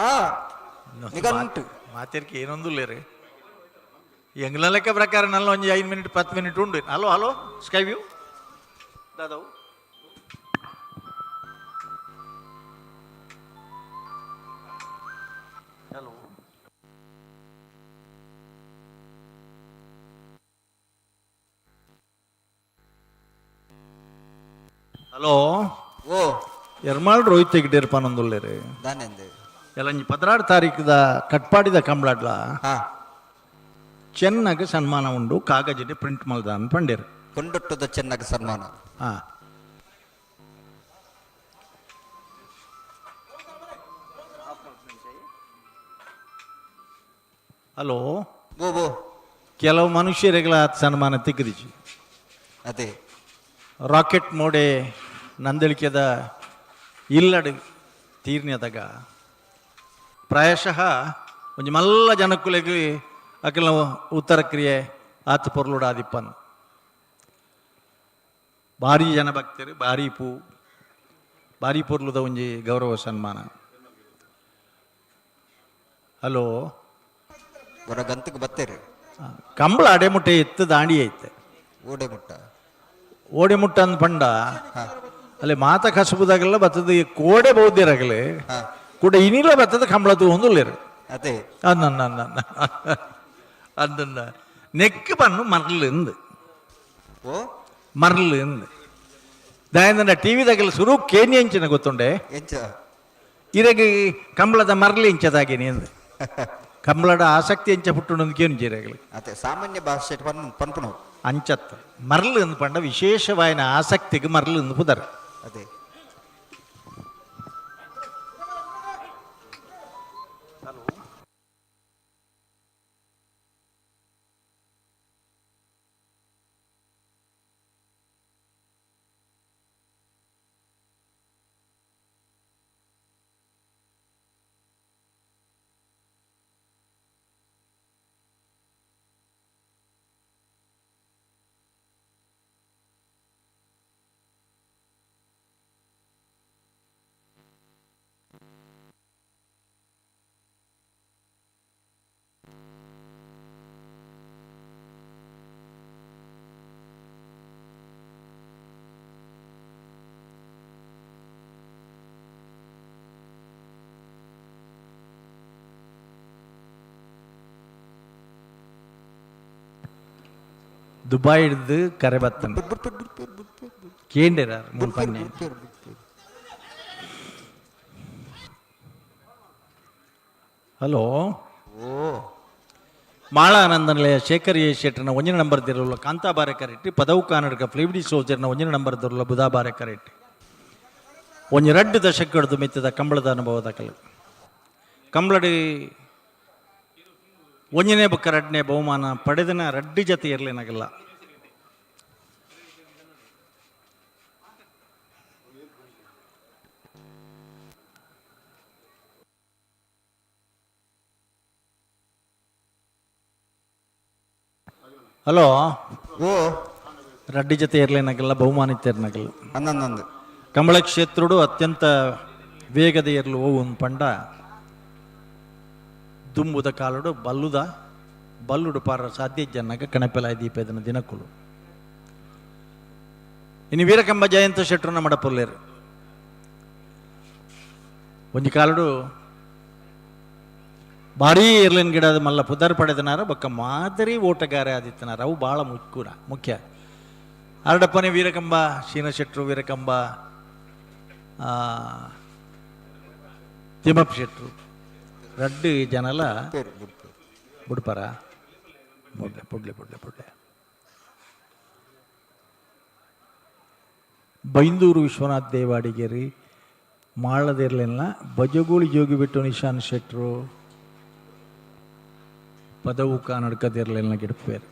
ಆ ನಿಗಂಟು ಮಾತಿರ್ಕೆ ಏನೊಂದು ರೀ ಎಂಗ್ಲ ಲೆಕ್ಕ ಪ್ರಕಾರ ನಲ್ಲ ಒಂಜಿ 5 ಮಿನಿಟ್ 10 ಮಿನಿಟ್ ಉಂಡು. ಹಲೋ ಹಲೋ ಸ್ಕೈ ವ್ಯೂ ದಾದವು ಹಲೋ ಹಲೋ ಓ ಎರ್ಮಾಳ್ ರೋಹಿತ್ ಹೆಗ್ಡೇರ್ಪಾನೊಂದುಲ್ಲೇರಿ ದಾನೆಂದು ಎಲ್ಲ 16 ತಾರೀಕದ ಕಟ್ಪಾಡಿದ ಕಂಬ್ಳಾಡ್ಲ ಚೆನ್ನಾಗಿ ಸನ್ಮಾನ ಉಂಡು ಕಾಗಜಡೆ ಪ್ರಿಂಟ್ ಮಲ್ದ ಅನ್ಪಂಡೇರು ಕೊಂಡೊಟ್ಟದ ಚೆನ್ನಾಗಿ ಸನ್ಮಾನ. ಹಾ ಹಲೋ ಬೋ ಕೆಲವು ಮನುಷ್ಯರಿಗಳ ಸನ್ಮಾನ ತಿಕ್ಕದಿச்சு. ಅದೇ ರಾಕೆಟ್ ಮೋಡೆ ನಂದಳಿಕೆದ ಇಲ್ಲಡು ತೀರ್ನ್ಯದಾಗ ಪ್ರಾಯಶಃ ಒಂಜಿ ಮಲ್ಲ ಜನಕ್ಕುಲೆಗ್ ಅಕಲ್ನ ಉತ್ತರ ಕ್ರಿಯೆ ಆತ್ ಪೊರ್ಲುಡಾದಿಪ್ಪನ್ ಭಾರಿ ಜನ ಭಕ್ತರು ಭಾರಿ ಪೂ ಭಾರಿ ಪೊರ್ಲುದ ಒಂಜಿ ಗೌರವ ಸನ್ಮಾನ. ಹಲೋ ಬರ ಗಂತಕ್ಕೆ ಬತ್ತೇರಿ ಕಂಬಳ ಅಡೆಮುಟ್ಟೆ ಎತ್ತು ದಾಂಡಿ ಐತೆ ಓಡೆ ಮುಟ್ಟ ಓಡೆ ಮುಟ್ಟ ಅಂದ್ ಪಂಡ ಅಲ್ಲಿ ಮಾತ ಕಸಬುದಾಗೆಲ್ಲ ಬತ್ತದ ಈ ಕೋಡೆ ಬೌದ್ಧರಾಗಲಿ ಕೂಡ ಇನಿಲ ಬತ್ತದ ಕಂಬಳ ತೂಂದುಲ್ಲೇರು ಅದೇ ಅನ್ನ ಅದನ್ನ ನೆಕ್ ಬನ್ನು ಮರ್ಲು ಎಂದು ಓ ಮರ್ಲು ಎಂದು ದಾಯಂದ ಟಿ ವಿದಾಗೆಲ್ಲ ಸುರು ಕೇನಿ ಅಂಚಿನ ಗೊತ್ತುಂಡೆ ಎಂಚ ಇರಗೆ ಕಂಬಳದ ಮರ್ಲಿ ಇಂಚದಾಗಿನಿ ಎಂದು. ಕಂಬಳಡ ಆಸಕ್ತಿ ಎಂಚ ಪುಟ್ಟುಂಡು ಕೇನು ಜೀರೆಗಳು. ಅತ್ತೆ ಸಾಮಾನ್ಯ ಭಾಷೆ ಪನ್ಪುನವು. ಅಂಚತ್ ಮರ್ಲು ಅಂದ್ ಪಂಡ ವಿಶೇಷವಾಯಿನ ಆಸಕ್ತಿಗೆ ಮರ್ಲು ಅಂದ್ ಪುದರ್. ಅದೇ ದುಬೈ ಹಿಡ್ದು ಕರೆ ಬತ್ತನ ಕೇಂದ್ರ ಮುಲ್ಪನ್ನೆ. ಹಲೋ ಮಾಳಾನಂದನಿಲಯ ಶೇಖರ್ ಎ ಶೆಟ್ಟರ್ನ ಒಂಜಿನ ನಂಬರ್ ದಿರಲ್ಲ ಕಾಂತಾಬಾರೆ ಕರೆಟ್ಟಿ ಪದವು ಕಾನಡ್ಕ ಫ್ಲೇವಿಡಿ ಸೋಜರ್ನ ಒಂಜಿನ ನಂಬರ್ ದಿರಲ್ಲ ಬುಧಾಬಾರೆ ಕರೆಟ್ಟಿ ಒಂಜಿ ರಡ್ಡು ದಶಕಡ್ದು ಮೆತ್ತಿದ ಕಂಬಳದ ಅನುಭವದ ಕಲ ಕಂಬಳಡಿ ಒಂಜನೇ ಬೊಕ್ಕ ರಡ್ಡನೇ ಬಹುಮಾನ ಪಡೆದನ ರಡ್ಡು ಜತೆ ಇರಲೇನಾಗಲ್ಲ. ಹಲೋ ಓ ರಡ್ಡಿ ಜೊತೆ ಇರಲೇನಾಗಲ್ಲ ಬಹುಮಾನಿತ ಇರ್ನಾಗಲ್ಲ. ಅಂದಂದು ಕಂಬಳ ಕ್ಷೇತ್ರುಡು ಅತ್ಯಂತ ವೇಗದ ಇರಲು ಓ ಒಂದು ಪಂಡ ದುಂಬುದ ಕಾಲುಡು ಬಲ್ಲುದ ಬಲ್ಲುಡು ಪಾರ ಸಾಧ್ಯ ಜನ್ನಗ ಕಣಪೆಲಾಯ ದೀಪದನ ದಿನಕ್ಕುಲು. ಇನ್ನು ವೀರಕಂಬ ಜಯಂತ ಶೆಟ್ರನ್ನ ಮಡಪೊಲ್ಲೇರು ಒಂಜಿ ಕಾಲುಡು ಭಾರೀ ಇರ್ಲಿನ ಗಿಡದ ಮಲ್ಲ ಪುದರ್ ಪಡೆದನಾರ ಬೊಕ್ಕ ಮಾದರಿ ಓಟಗಾರ ಆದಿತ್ತನಾರ ಅವು ಭಾಳ ಮುಖ್ಯ. ಅರಡಪ್ಪನೆ ವೀರಕಂಬ ಶೀನ ಶೆಟ್ರು ವೀರಕಂಬ ತಿಮ್ಮಪ್ಪ ಶೆಟ್ರು ರಡ್ಡು ಜನಲ ಬುಡ್ಪರ ಬುಡ್ಲೆ ಬುಡ್ಲೆ ಬುಡ್ಲೆ ಬುಡ್ಲೆ. ಬೈಂದೂರು ವಿಶ್ವನಾಥ್ ದೇವಾಡಿಗೇರಿ ಮಾಳದಿರ್ಲಿಲ್ಲ ಬಜಗೋಳಿ ಜೋಗಿ ಬಿಟ್ಟು ನಿಶಾನ್ ಶೆಟ್ರು ಪದವು ಕಾನಡ್ಕದಿರ್ಲಿಲ್ಲ ಗಿಡಪೇರು.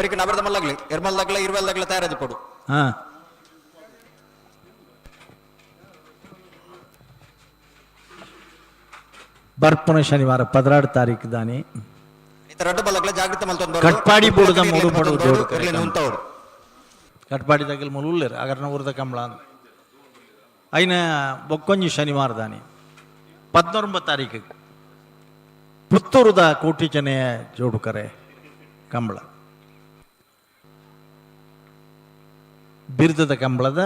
ಬೆರಿಕೆ ನಬರ್ದ ಮಲ್ಲಗ್ಲಿ ಎರ್ಮಲ್ದಾಗ್ಲ ಇರ್ವೆಲ್ದಾಗ್ಲ ತಯಾರಾದಿ ಕೊಡು. ಹಾಂ ಬರ್ಪುನ ಶನಿವಾರ 16 ತಾರೀಕು ದಾನಿ ಕಟ್ಪಾಡಿ ಬುಡದ ಮೂಡು ಪಡು ಜೋಡು ಕಟ್ಪಾಡಿ దగ్గర ಮುలుಲ್ಲೇರು ಅಗರ್ನ ಊರದ ಕಂಬಳ అయిన ಬೊಕ್ಕೊಂಜಿ ಶನಿವಾರ ದಾನಿ 19 ತಾರೀಕು ಪುತ್ತೂರುದ ಕೋಟಿ ಚೆನೆಯ ಜೋಡುಕರೆ ಕಂಬಳ ಬಿರುದದ ಕಂಬಳದ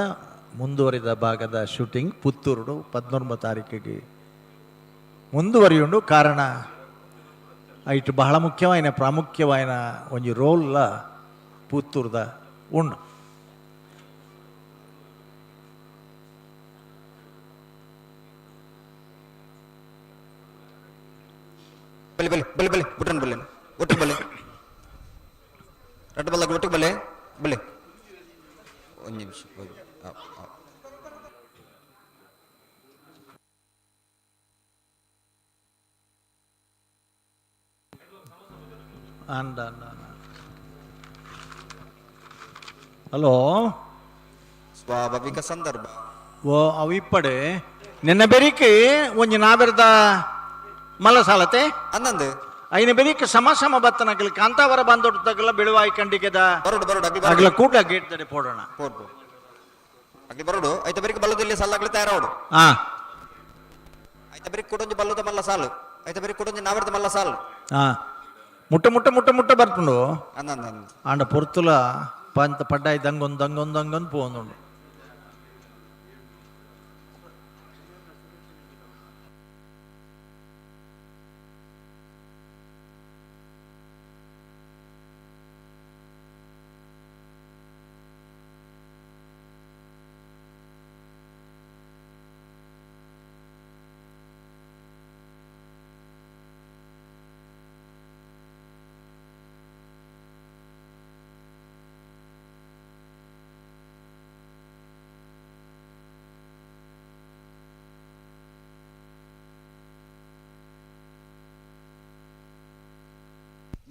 ಮುಂದುವರಿದ ಭಾಗದ ಶೂಟಿಂಗ್ ಪುತ್ತೂರುಡು 19 ತಾರೀಕಿಗೆ ಮುಂದುವರಿಯುಂಡು. ಕಾರಣ ಐಟ್ ಬಹಳ ಮುಖ್ಯವಾಯಿನ ಪ್ರಾಮುಖ್ಯವಾಯಿನ ಒಂಜಿ ರೋಲ್ಲ ಪುತ್ತೂರ್ದ ಉಂಡು. ಬಲೆ ಬಲೆ ಬಲೆ ಬಲೆ ಬುಟ್ಟನ್ ಬಲ್ಲೆ ಒಟ್ಟು ಬಲೆ ರಡ್ಡು ಬಲ್ಲ ಒಟ್ಟು ಬಲೆ ಬಲೆ ಒಂದು ನಿಮಿಷ. ಅಂದ ಹಲೋ ಸ್ವಾಭಾವಿಕ ಸಂದರ್ಭ ಓ ಅವು ಇಪ್ಪಡೆ ನಿನ್ನ ಬೆರಿಕೆ ಒಂಜಿ ನಾಬೆರ್ದ ಮಲ್ಲ ಸಾಲತೆ ಅಂದಂದು ಐನ ಬೆರಿಕೆ ಸಮ ಸಮ ಬತ್ತನಗಲಿ ಕಾಂತಾವರ ಬಂದೊಡ್ಡಗಲ ಬೆಳುವಾಯಿ ಕಂಡಿಗೆದ ಬರೋಡು ಬರೋಡು ಅಗ್ಲಿ ಅಗಲ ಕೂಟ ಗೇಟ್ ತಡೆ ಪೋಡೋಣ ಪೋಡು ಅಗ್ಲಿ ಬರೋಡು ಐತ ಬೆರಿಕೆ ಬಲ್ಲದಲ್ಲಿ ಸಲ್ಲಾಗ್ಲಿ ತಯಾರಾವಡು. ಹಾ ಐತ ಬೆರಿಕೆ ಕೊಡೊಂಜಿ ಬಲ್ಲದ ಮಲ್ಲ ಸಾಲು ಐತ ಬೆರಿಕೆ ಕೊಡೊಂಜಿ ನಾವರ್ದ ಮಲ್ಲ ಸಾಲು. ಹಾ ಮುಟ್ಟ ಮುಟ್ಟ ಮುಟ್ಟ ಮುಟ್ಟ ಬರ್ಪುಂಡು ಅಂದಂದು ಆಂಡ ಪೊರ್ತುಲ ಪಂತ ಪಡ್ಡಾಯಿ ದಂಗೊಂದು ದಂಗೊಂದು ದಂಗೊಂದು ಪೋಂದುಂಡು.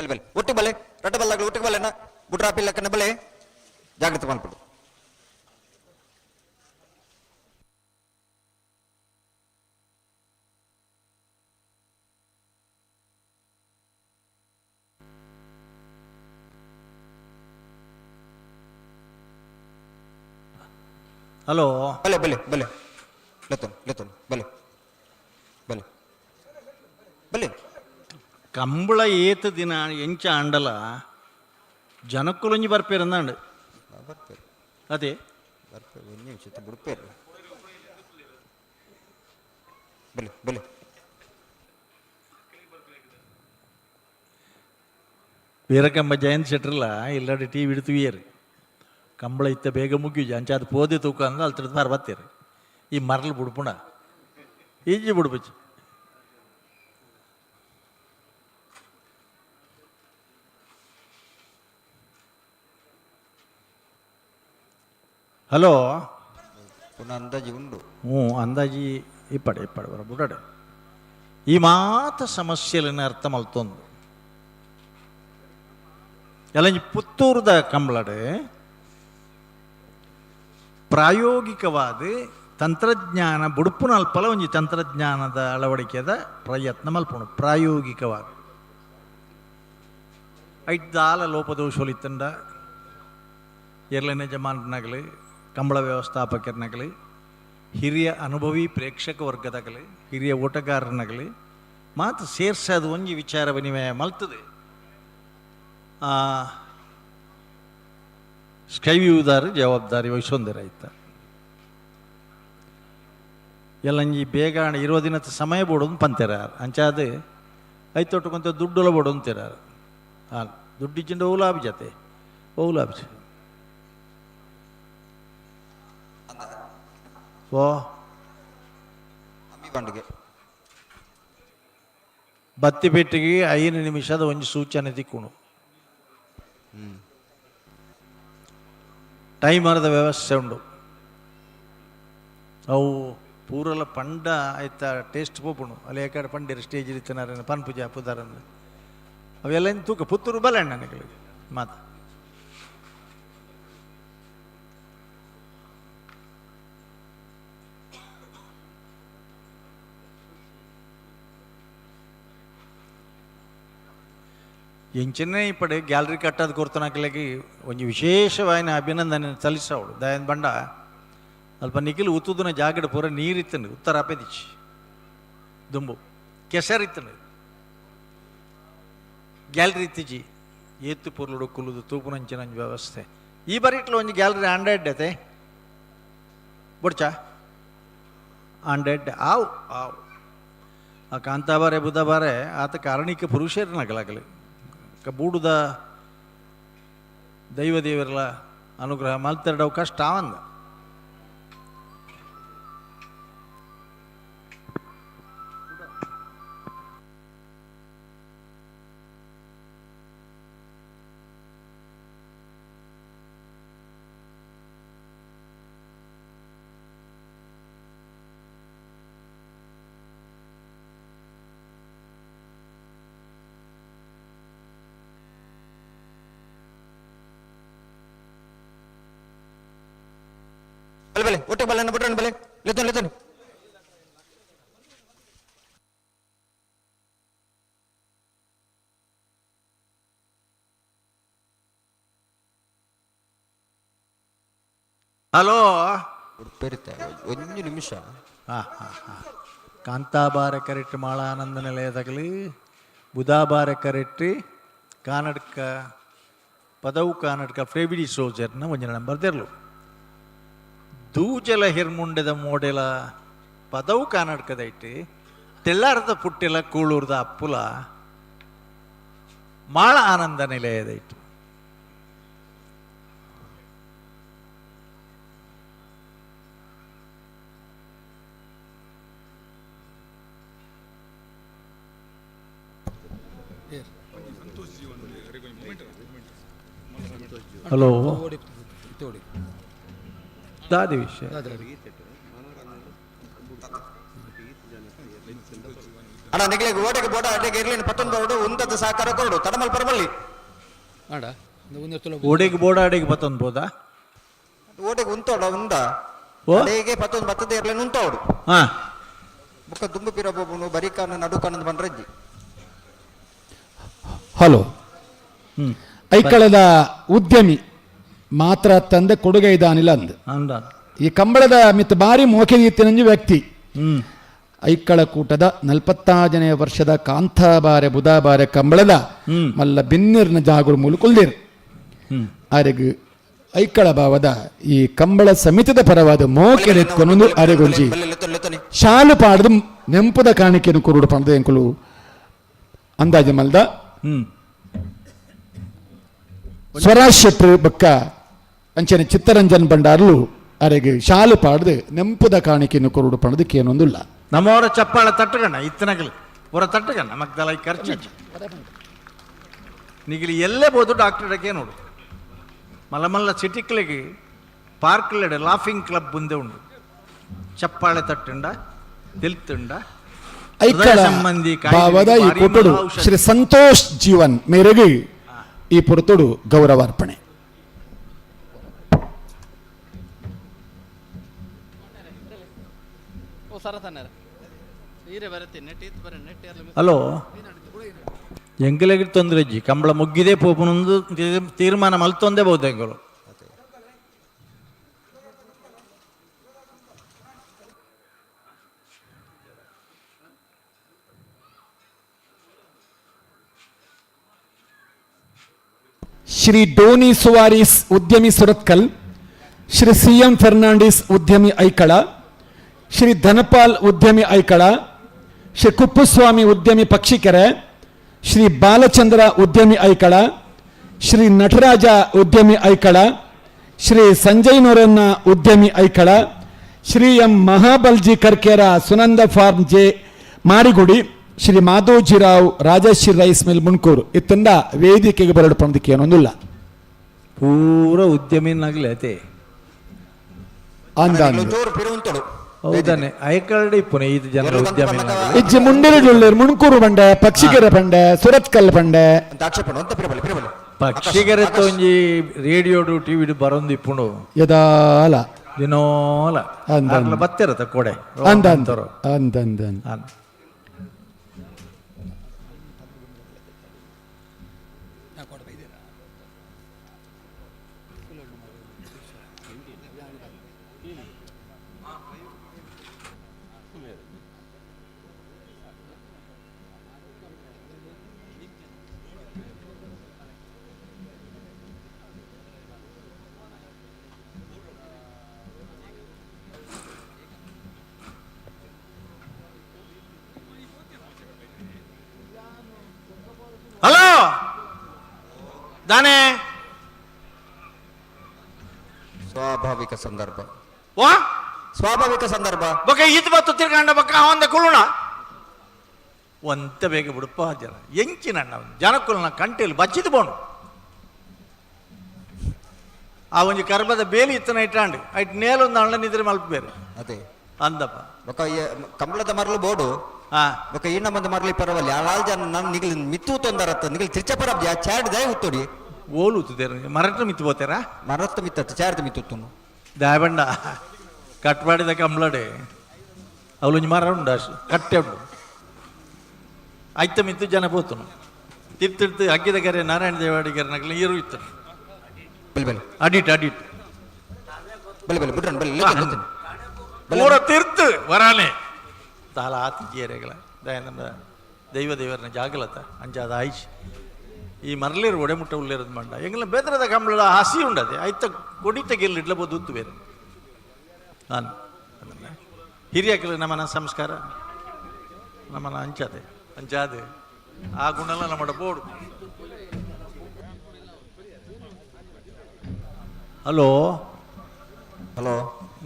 ಬಲೆ ಬಲೆ ಒಟ್ಟು ಬಲೆ ರಡ್ಡ ಬಲ್ಲಾಗಲು ಒಟ್ಟಿಗೆ ಬಲೆನ ಬುಡ್ರಾಪಿಲ್ಲಕ್ಕನ ಬಲೆ ಜಾಗ್ರತೆ ಮಲ್ಪಡು. ಹಲೋ ಬಲೆ ಬಲೆ ಬಲೆ ಲೆತ್ತೋನ್ ಲೆತ್ತೋನ್ ಬಲೆ ಬಲೆ ಬಲೆ. ಕಂಬಳ ಏತ ದಿನ ಎಂಚ ಆಂಡಲ ಜನಕ್ಕುಲೊಂಜಿ ಬರ್ಪೇರಂದಾಂಡು. ಬರ್ಪೇರು ಅದೇ ಬರ್ಪೇರು ಒಂದು ನಿಮಿಷ ಬುಡ್ಪೇರು. ಬಲೆ ಬಲೆ. ವೀರಕಂಬ ಜಯಂತ್ ಶೆಟ್ರಲ್ಲ ಇಲ್ಲಾಡಿ ಟಿ ವಿ ಇಡ್ತೀವಿಯರು ಕಂಬಳ ಇತ್ತ ಬೇಗ ಮುಗಿಯುಜಿ ಅಂಚಾದ ಪೋದೆ ತೂಕ ಅಂದ್ರೆ ಅಲ್ಲಿ ತಿರ್ದು ಬರ್ಬತ್ತೀರಿ. ಈ ಮರಳು ಬುಡ್ಪುಣ ಈಜಿ ಬುಡ್ಪುಚಿ. ಹಲೋ ಪುನಃ ಅಂದಾಜಿ ಉಂಡು. ಹ್ಞೂ ಅಂದಾಜಿ ಇಪ್ಪಡೆ ಇಪ್ಪಡೆ ಬರ ಬುಡಡೆ. ಈ ಮಾತ ಸಮಸ್ಯೆಲನ್ನ ಅರ್ಥ ಮಲ್ತೊಂದು ಎಲ್ಲ ಪುತ್ತೂರ್ದ ಕಂಬಳಡೆ ಪ್ರಾಯೋಗಿಕವಾದ ತಂತ್ರಜ್ಞಾನ ಬುಡುಪುನಲ್ಪಲ ಒಂಜಿ ತಂತ್ರಜ್ಞಾನದ ಅಳವಡಿಕೆದ ಪ್ರಯತ್ನ ಮಲ್ಪುಣು ಪ್ರಾಯೋಗಿಕವಾದ ಐದ್ದಾಲ ಲೋಪದೋಷೊಲಿತ್ತಂಡ ಎರ್ಲನೆ ಜಮಾನನಾಗಲಿ ಕಂಬಳ ವ್ಯವಸ್ಥಾಪಕರನಾಗಲಿ ಹಿರಿಯ ಅನುಭವಿ ಪ್ರೇಕ್ಷಕ ವರ್ಗದಾಗಲಿ ಹಿರಿಯ ಓಟಗಾರನಾಗಲಿ ಮಾತು ಸೇರ್ಸೋದು ಒಂಜಿ ವಿಚಾರ ವಿನಿಮಯ ಮಲ್ತದೆ. ಸ್ಕೈವ್ಯೂದಾರು ಜವಾಬ್ದಾರಿ ವಹಿಸೊಂದಿರಾಯ್ತ ಎಲ್ಲಂಜಿ ಬೇಗ ಇರುವ ದಿನದ ಸಮಯ ಬೋಡೋದು ಪಂತೆರ ಅಂಚಾದ ಐತೊಟ್ಟುಕೊಂತ ದುಡ್ಡುಲ ಬೋಡು ಅಂತೀರ ಹಾಂ ದುಡ್ಡಿಚ್ಚಿಂಡ ಓಲಾಬ್ ಜತೆ ಓಲಾಬ್ ಓ ಬಂಡಿಗೆ ಬತ್ತಿಪೆಟ್ಟಿಗೆ 5 ನಿಮಿಷದ ಒಂಜಿ ಸೂಚನೆ ತಿಕ್ಕುಣು. ಟೈಮರ್ದ ವ್ಯವಸ್ಥೆ ಉಂಡು. ಅವು ಪೂರಲ ಪಂಡ ಆಯ್ತಾ ಟೇಸ್ಟ್ ಪೋಪುಣು ಅಲ್ಲಿ ಯಾಕಡೆ ಪಂಡಿರು ಸ್ಟೇಜ್ ಇರ್ತಾರ ಪನ್ ಪೂಜೆ ಪುದಾರಂದ್ರೆ ಅವೆಲ್ಲ ಏನು ತೂಕ ಪುತ್ತೂರು ಬಲ ನನಗೆ ಮಾತು. ಎಂಚಿನ ಇಪ್ಪಡೆ ಗ್ಯಾಲರಿ ಕಟ್ಟದ ಕೊರ್ತನಕಲೆಗೆ ಒಂಜಿ ವಿಶೇಷವಾಯಿನ ಅಭಿನಂದನೆ ಸಲ್ಲಿಸವಳು ದಯನ್ ಬಂಡ ಅಲ್ಪ ನಿಖಿಲ್ ಉತ್ತುದಿನ ಜಾಗಡ ಪೂರ ನೀರಿತ್ತನು ಉತ್ತರ ಅಪೆದಿಚ್ಚಿ ದುಂಬು ಕೆಸರಿತ್ತನು ಗ್ಯಾಲರಿ ಇತ್ತಿಜಿ ಏತ್ತು ಪೊರ್ಲುಡು ಕುಲ್ಲುದು ತೂಪುನಂಚಿನ ಒಂಜಿ ವ್ಯವಸ್ಥೆ ಈ ಬರಿಟ್ಲ ಒಂಜಿ ಗ್ಯಾಲರಿ ಆಂಡ್ರಾಯ್ಡ್ ಅತೆ ಬೊಡ್ಚಾ ಆಂಡ್ರಾಯ್ಡ್ ಆವು ಆವು ಆ ಕಾಂತಾಬಾರೆ ಬುಧಬಾರೆ ಆತ ಕಾರಣಿಕ ಪುರುಷರನ್ನಾಗಲಾಗಲಿ ಬೂಡುದ ದೈವ ದೇವರಲ ಅನುಗ್ರಹ ಮಲ್ತೆರಡವು ಕಷ್ಟ ಅಂದ. ಬಲೆ ಬಲೆ ಒಟ್ಟು ಬಲೆ ಬಿಟ್ರೆ ಬಲೆ ಲೆತ್ತೋನ್ ಲೆತ್ತೋನ್. ಹಲೋ ಒಂದು ನಿಮಿಷ. ಹಾಂ ಹಾಂ ಹಾಂ ಕಾಂತಾಬಾರೆ ಕರೆಕ್ಟ್ ಮಾಳಾನಂದ ನಿಲಯದಾಗಲಿ ಬುಧಾಬಾರೆ ಕರೆಕ್ಟ್ ಕಾನಡ್ಕ ಪದವು ಕಾನಡ್ಕ ಫ್ರೇಬಿಡಿ ಸೋಜರ್ನ ಒಂಜಿ ನಂಬರ್ ತೆರಲು ದೂಜಲ ಹಿರ್ಮುಂಡೆದ ಮೋಡೆಲ ಪದವು ಕಾನಡ್ಕದೈಟಿ ತೆಳ್ಳಾರ್ದ ಪುಟ್ಟಿಲ ಕೂಳೂರ್ದ ಅಪ್ಪುಲ ಮಾಳ ಆನಂದ ನಿಲಯದೈಟು. ಹಲೋ ದಾದಿ ವಿಷಯ. ಅಣ್ಣ ನಿಗ್ಲಿಗೆ ಓಡೆಗೆ ಬೋಡ ಅಡೆಗೆ ಇರ್ಲಿನ ಪತ್ತೊಂದು ಬರೋಡು ಉಂದದ ಸಹಕಾರ ಕೊರಡು ತಡಮಲ್ ಪರಮಲ್ಲಿ. ಓಡೆಗೆ ಬೋಡ ಅಡೆಗೆ ಪತ್ತೊಂದು ಬೋದಾ? ಓಡೆಗೆ ಉಂತೋಡ ಉಂದ ಅಡೆಗೆ ಪತ್ತೊಂದು ಬತ್ತದ ಇರ್ಲಿನ ಉಂತೋಡು. ಬುಕ್ಕ ದುಂಬು ಪಿರ ಬೋಬುನು ಬರಿ ಕಾನ ನಡು ಕಾನಂದು ಬಂದ್ರಜ್ಜಿ. ಹಲೋ, ಐಕಳದ ಉದ್ಯಮಿ ಮಾತ್ರ ತಂದೆ ಕೊಡುಗೆ ಇದಾನಿಲ್ಲ ಅಂದ ಈ ಕಂಬಳದ ಮಿತ್ ಬಾರಿ ಮೋಕೆದೀತಿನಂಜು ವ್ಯಕ್ತಿ. ಐಕಳ ಕೂಟದ 45ನೇ ವರ್ಷದ ಕಾಂತಾಬಾರೆ ಬುಧಾಬಾರೆ ಕಂಬಳದ ಮಲ್ಲ ಬಿನ್ನಿರ್ನ ಜಾಗುರು ಮೂಲಕ ಉಲ್ದಿರ್ ಆರೆಗ್ ಐಕಳ ಭಾವದ ಈ ಕಂಬಳ ಸಮಿತಿದ ಪರವಾದ ಮೋಕೆರೆತ್ಕೊನೊಂದು ಅರೆಗೊಂಜಿ ಶಾಲು ಪಾಡದು ನೆಂಪುದ ಕಾಣಿಕೆಯನ್ನು ಕುರುಡು ಪಣದ ಎಂಕುಲು ಅಂದಾಜು ಮಲ್ದ ಸ್ವರಾಜ್ ಶೆಟ್ರು ಬಕ್ಕ ಅಂಚನೆ ಚಿತ್ತರಂಜನ್ ಭಂಡಾರ್ಲು ಅರೆಗೆ ಶಾಲು ಪಾಡದು ನೆಂಪುದ ಕಾಣಿಕೆಯನ್ನು ಕುರುಡು ಪಣದಕ್ಕೆ ಏನೊಂದಿಲ್ಲ. ನಮ್ಮವರ ಚಪ್ಪಾಳ ತಟ್ಟಗಣ್ಣ ಇತ್ತನಗಲಿ ಅವರ ತಟ್ಟಗಣ್ಣ ಮಗ್ದಲ ಖರ್ಚು ನಿಗಲಿ ಎಲ್ಲೇ ಬೋದು ಡಾಕ್ಟರ್ ನೋಡು ಮಲ್ಲ ಮಲ್ಲ ಸಿಟಿಕ್ಲಿಗೆ ಪಾರ್ಕ್ಲೆಡೆ ಲಾಫಿಂಗ್ ಕ್ಲಬ್ ಮುಂದೆ ಉಂಡು ಚಪ್ಪಾಳೆ ತಟ್ಟುಂಡ ತಿಲ್ತುಂಡ. ಐಕಳ ಸಂಬಂಧಿ ಭಾವದ ಈ ಕೊಟ್ಟಡು ಶ್ರೀ ಸಂತೋಷ್ ಜೀವನ್ ಮೇರೆಗೆ ಈ ಪುರತುಡು ಗೌರವಾರ್ಪಣೆ. ಹಲೋ, ಎಂಕಲೆಗೆ ತೊಂದರೆ ಇಜ್ಜಿ ಕಂಬಳ ಮುಗ್ಗಿದೆ ಪೋಪುನೊಂದು ತೀರ್ಮಾನ ಮಲ್ತೊಂದೇ ಬಹುದು ಎಂಕಲು. ಶ್ರೀ ಡೋನಿ ಸುವಾರಿಸ್ ಉದ್ಯಮಿ ಸುರತ್ಕಲ್, ಶ್ರೀ ಸಿ ಎಂ ಫೆರ್ನಾಂಡಿಸ್ ಉದ್ಯಮಿ ಐಕಳ, ಶ್ರೀ ಧನಪಾಲ್ ಉದ್ಯಮಿ ಐಕಳ, ಶ್ರೀ ಕುಪ್ಪುಸ್ವಾಮಿ ಉದ್ಯಮಿ ಪಕ್ಷಿಕೆರೆ, ಶ್ರೀ ಬಾಲಚಂದ್ರ ಉದ್ಯಮಿ ಐಕಳ, ಶ್ರೀ ನಟರಾಜ ಉದ್ಯಮಿ ಐಕಳ, ಶ್ರೀ ಸಂಜಯ್ ನೊರನ್ನ ಉದ್ಯಮಿ Aikala, Shri M Mahabalji Karkera Sunanda farm J Marigudi, Shri Madhojirao Rajashree rice mill Mundkur ಇತ್ತಂದ ವೇದಿಕೆಗೆ ಬರಡು ಪಣದಕ್ಕೆ ಏನೊಂದಿಲ್ಲ. ಪೂರ ಉದ್ಯಮಿನಾಗ್ಲಿ ಅತೆ ಹೌದಾನೆ ಐಕಳಡೆ ಇಪ್ಪುನೆ ಇದು ಜನರ ಉದ್ಯಮಿ. ಇಜ್ಜಿ ಮುಂಡಿರುಳ್ಳಿರ್ ಮುಣ್ಕೂರು ಬಂಡೆ ಪಕ್ಷಿಗೆರೆ ಬಂಡೆ ಸುರತ್ಕಲ್ ಬಂಡೆ ಪಕ್ಷಿಗೆರೆ ಒಂಜಿ ರೇಡಿಯೋಡು ಟಿವಿಡು ಬರೊಂದು ಇಪ್ಪುಂಡು ಯದಾಲ ದಿನೋಲ ಬತ್ತಿರತ್ತ ಕೊಡೆ ಅಂದ ಅಂದ ಅಂದ. ಹಲೋ ದಾನೆ ಸ್ವಾಭಾವಿಕ ಸಂದರ್ಭ ವಾ ಸ್ವಾಭಾವಿಕ ಸಂದರ್ಭ ಬೊಕ ಈತ್ ಬತ್ತು ತಿರ್ಗಂಡ ಬೊಕ ಅವಂದ ಕುಳುಣ ಒಂತ ಬೇಗ ಬಿಡುಪ್ಪ ಜನ ಎಂಚಿನ ಜನಕ್ಕುಲ್ನ ಕಂಟೆಲ್ ಬಚ್ಚಿದ್ ಬೋಣು ಆ ಒಂಜಿ ಕರ್ಬದ ಬೇಲಿ ಇತ್ತನ ಇಟ್ಟಾಂಡು ಐಟ್ ನೇಲೊಂದು ಅಣ್ಣ ನಿದ್ರೆ ಮಲ್ಪ ಬೇರೆ ಅದೇ ಅಂದಪ್ಪ ಬೊಕ ಕಂಬಳದ ಮರಳು ಬೋಡು ಬೊಕ ಈಣ ಮಂದ ಮರಳಿ ಪರವಲ್ಲಿ ಆಳ್ ಜನ ನನ್ನ ನಿಗಲ್ ಮಿತ್ತು ತೊಂದರತ್ತ ನಿಗಲ್ ತಿರ್ಚಪರ ಚಾರ್ಡ್ ದಾಯ ಉತ್ತೋಡಿ ಓಲು ಉತ್ತುದೇರ ಮರಟ್ ಮಿತ್ತು ಬೋತೇರಾ ಮರತ್ತ ಮಿತ್ತ ಚಾರ್ದ್ ಮಿತ್ತುತ್ತುನು ದಾಯಬಂಡ ಕಟ್ ಮಾಡಿದ ಕಂಬಳಡೆ ಅವಳೊಂಜಿ ಮರ ಉಂಡು ಕಟ್ಟೆ ಉಂಡು ಐತ ಮಿತ್ತು ಜನ ಪೋತುನು ತಿರ್ತಿರ್ತು ಅಗ್ಗಿದ ಕೆರೆ ನಾರಾಯಣ ದೇವಾಡಿಗೆರೆ ನಗಲ ನೀರು ಇತ್ತು ಬಲ್ ಬಲ್ ಅಡಿಟ್ ಅಡಿಟ್ ಬಲ್ ಬಲ್ ಬಿಡ್ರನ್ ಬಲ್ ಪೂರ ತಿರ್ತು ವರಾನೆ ತಾಲ ಆತಿಥಿಯರೆಗಳ ದಯಾನಂದ ದೈವ ದೇವರನ್ನ ಜಾಗಲತ ಅಂಚಾದ ಆಯ್ಚ್ ಈ ಮರಳಿರು ಒಡೆಮುಟ್ಟ ಉಳ್ಳಿರೋದು ಮಂಡ ಎಂಗಲ ಬೇದ್ರದ ಕಂಬಳ ಹಸಿ ಉಂಡದೆ ಐತ ಕೊಡಿತ ಗೆಲ್ಲಿ ಇಡ್ಲಬೋದು ಉತ್ತು ಬೇರೆ ನಾನು ಹಿರಿಯಕಲು ನಮ್ಮನ ಸಂಸ್ಕಾರ ನಮ್ಮನ ಅಂಚಾದೆ ಅಂಚಾದೆ ಆ ಗುಣಲ ನಮ್ಮಡ ಬೋಡು. ಹಲೋ ಹಲೋ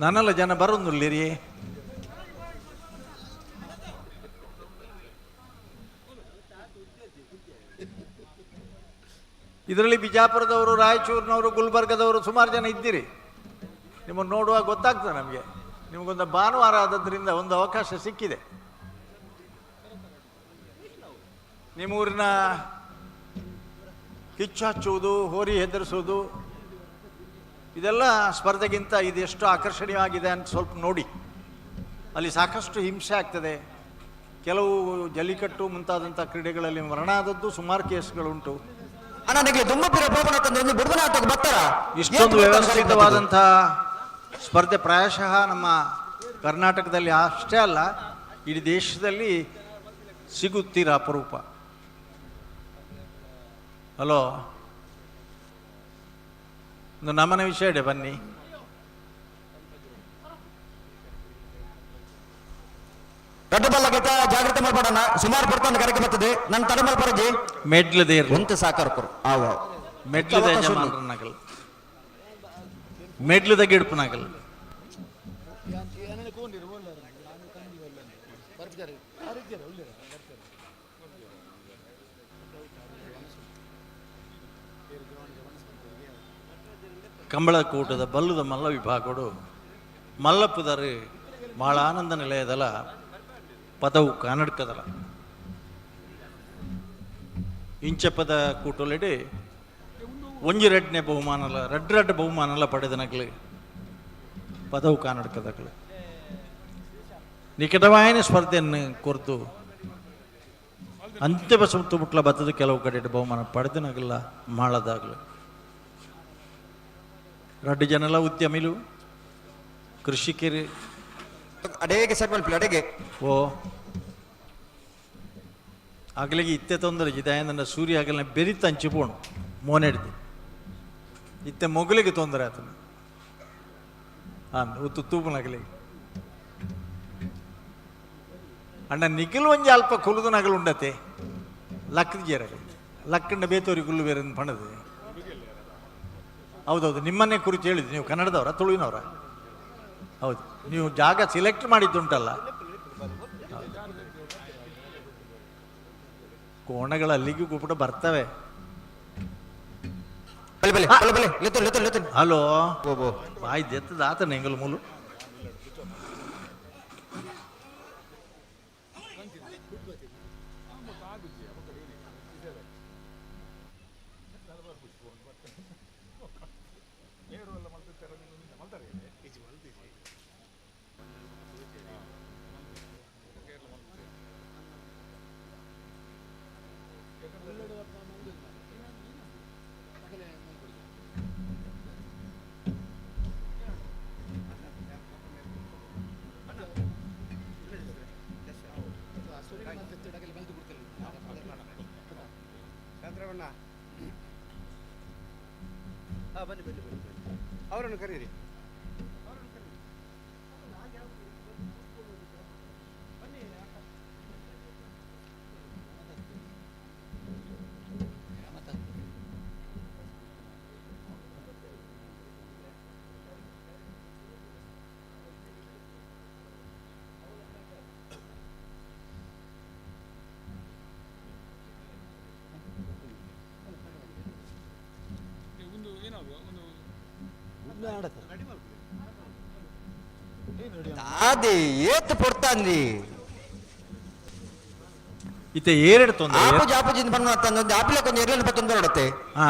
ನಾನಲ್ಲ ಜನ ಬರೋದುಲ್ಲಿರಿ ಇದರಲ್ಲಿ ಬಿಜಾಪುರದವರು, ರಾಯಚೂರಿನವರು, ಗುಲ್ಬರ್ಗದವರು ಸುಮಾರು ಜನ ಇದ್ದೀರಿ. ನಿಮ್ಮನ್ನು ನೋಡುವಾಗ ಗೊತ್ತಾಗ್ತದೆ ನಮಗೆ. ನಿಮಗೊಂದು ಭಾನುವಾರ ಆದದ್ರಿಂದ ಒಂದು ಅವಕಾಶ ಸಿಕ್ಕಿದೆ. ನಿಮ್ಮೂರಿನ ಕಿಚ್ಚು ಹಚ್ಚುವುದು, ಹೋರಿ ಹೆದರಿಸೋದು, ಇದೆಲ್ಲ ಸ್ಪರ್ಧೆಗಿಂತ ಇದೆಷ್ಟು ಆಕರ್ಷಣೀಯವಾಗಿದೆ ಅಂತ ಸ್ವಲ್ಪ ನೋಡಿ. ಅಲ್ಲಿ ಸಾಕಷ್ಟು ಹಿಂಸೆ ಆಗ್ತದೆ. ಕೆಲವು ಜಲ್ಲಿಕಟ್ಟು ಮುಂತಾದಂಥ ಕ್ರೀಡೆಗಳಲ್ಲಿ ಮರಣ ಆದದ್ದು ಸುಮಾರು ಕೇಸ್ಗಳುಂಟು. ಇಷ್ಟೊಂದು ವ್ಯವಸ್ಥಿತವಾದಂಥ ಸ್ಪರ್ಧೆ ಪ್ರಾಯಶಃ ನಮ್ಮ ಕರ್ನಾಟಕದಲ್ಲಿ ಅಷ್ಟೇ ಅಲ್ಲ, ಇಡೀ ದೇಶದಲ್ಲಿ ಸಿಗುತ್ತೀರ ಅಪರೂಪ. ಹಲೋ, ಒಂದು ನಮನ ವಿಷಯ ಇದೆ, ಬನ್ನಿ. ದೊಡ್ಡ ಜಾಗ್ರತೆ ಮಾಡ್ಬೇಡಣ್ಣ, ಸುಮಾರು ಬರ್ತಾನೆ ಕರೆಗೆ ಬರ್ತದೆ. ನನ್ನ ತಡೆ ಮಲ್ಪರಜಿ ಮೆಡ್ಲದೇ ಒಂತೆ ಸಾಕಾರಕರು ಆವ ಮೆಡ್ಲದ ಯಜಮಾನರನ್ನಾಗಲ್ಲ, ಮೆಡ್ಲದ ಗಿಡ್ಪನಾಗಲ್ಲ. ಕಂಬಳಕೂಟದ ಬಲ್ಲುದ ಮಲ್ಲ ವಿಭಾಗಡು ಮಲ್ಲಪ್ಪುದರು ಮಾಳಾನಂದ ನಿಲಯದಲ ಪದವು ಕನ್ನಡಕದಲ ಇಂಚಪದ ಕೂಟೊಲೆಡೆ ಒಂಜಿ ರಡ್ನೆ ಬಹುಮಾನಲ ರಡ್ ರಡ್ ಬಹುಮಾನಲ ಪಡೆದನಗ್ಲು ಪದವು ಕನ್ನಡಕದಗ್ಲು ನಿಕಟವಾಯಿನ ಸ್ಪರ್ಧೆಯನ್ನು ಕೊರ್ದು ಅಂತ್ಯ ಬಸವತ್ತು ಮುಟ್ಲ ಬತ್ತದ ಕೆಲವು ಕಡೆ ಬಹುಮಾನ ಪಡೆದನಗಲ್ಲ ಮಾಳದಾಗಲು. ರಡ್ಡು ಜನಲ ಉದ್ಯಮಿಲು ಕೃಷಿಕರು ಅಡೇಗೆ ಸೆಟ್ ಮಲ್ಪಿ ಅಡೇಗೆ. ಓ ಅಗಲಿಗೆ ಇತ್ತೆ ತೊಂದರೆ ಜಿದಾಯಂದ ಸೂರ್ಯ ಅಗಲನೆ ಬೆರಿತ ಹಂಚಿಪೋಣು ಮೋನೆಡ್ದು ಇತ್ತೆ ಮೊಗಲಿಗೆ ತೊಂದರೆ ಆತನ ಹಾಂ ಉತ್ತು ತೂಪುನಗಲಿಗೆ ಅಣ್ಣ ನಿಖಿಲ್ ಒಂಜಿ ಅಲ್ಪ ಕುಲುದು ನಗಲು ಉಂಡತೆ ಲಕ್ಕದ ಜೇರಗಲಿ ಲಕ್ಕಂಡ ಬೇತೋರಿ ಕುಲ್ಲು ಬೇರೆ ಪಣದು. ಹೌದೌದು, ನಿಮ್ಮನ್ನೇ ಕುರಿತು ಹೇಳಿದ್ದು. ನೀವು ಕನ್ನಡದವರ ತುಳುವಿನವರ? ಹೌದು, ನೀವು ಜಾಗ ಸಿಲೆಕ್ಟ್ ಮಾಡಿದ್ದುಂಟಲ್ಲ. ಕೋಣಗಳು ಅಲ್ಲಿಗೂ ಕೂಡ ಬರ್ತವೆ. ಹಲೋ, ಬಾಯ್ ದೆತ್ತದ ಆತನ ಎಂಗಲ್ ಮೂಲು. ಬನ್ನಿ ಬನ್ನಿ ಬನ್ನಿ ಬನ್ನಿ, ಅವರನ್ನು ಕರೀರಿ. ಅದೇ ಏತ್ ಪೊರ್ತಾಂದಿ ಇತ್ತೆ ಏರೆಡ್ ತೊಂದರೆ ಆಪುಜಿ ಆಪುಜಿಂದ ಪನ್ನುವ ಒಂದು ಆಪಿಲಕ್ಕೆ ಒಂದು ಎರ್ಲೆನ್ ಪತ್ತೊಂದು ಬರಡತ್ತೆ. ಹಾ,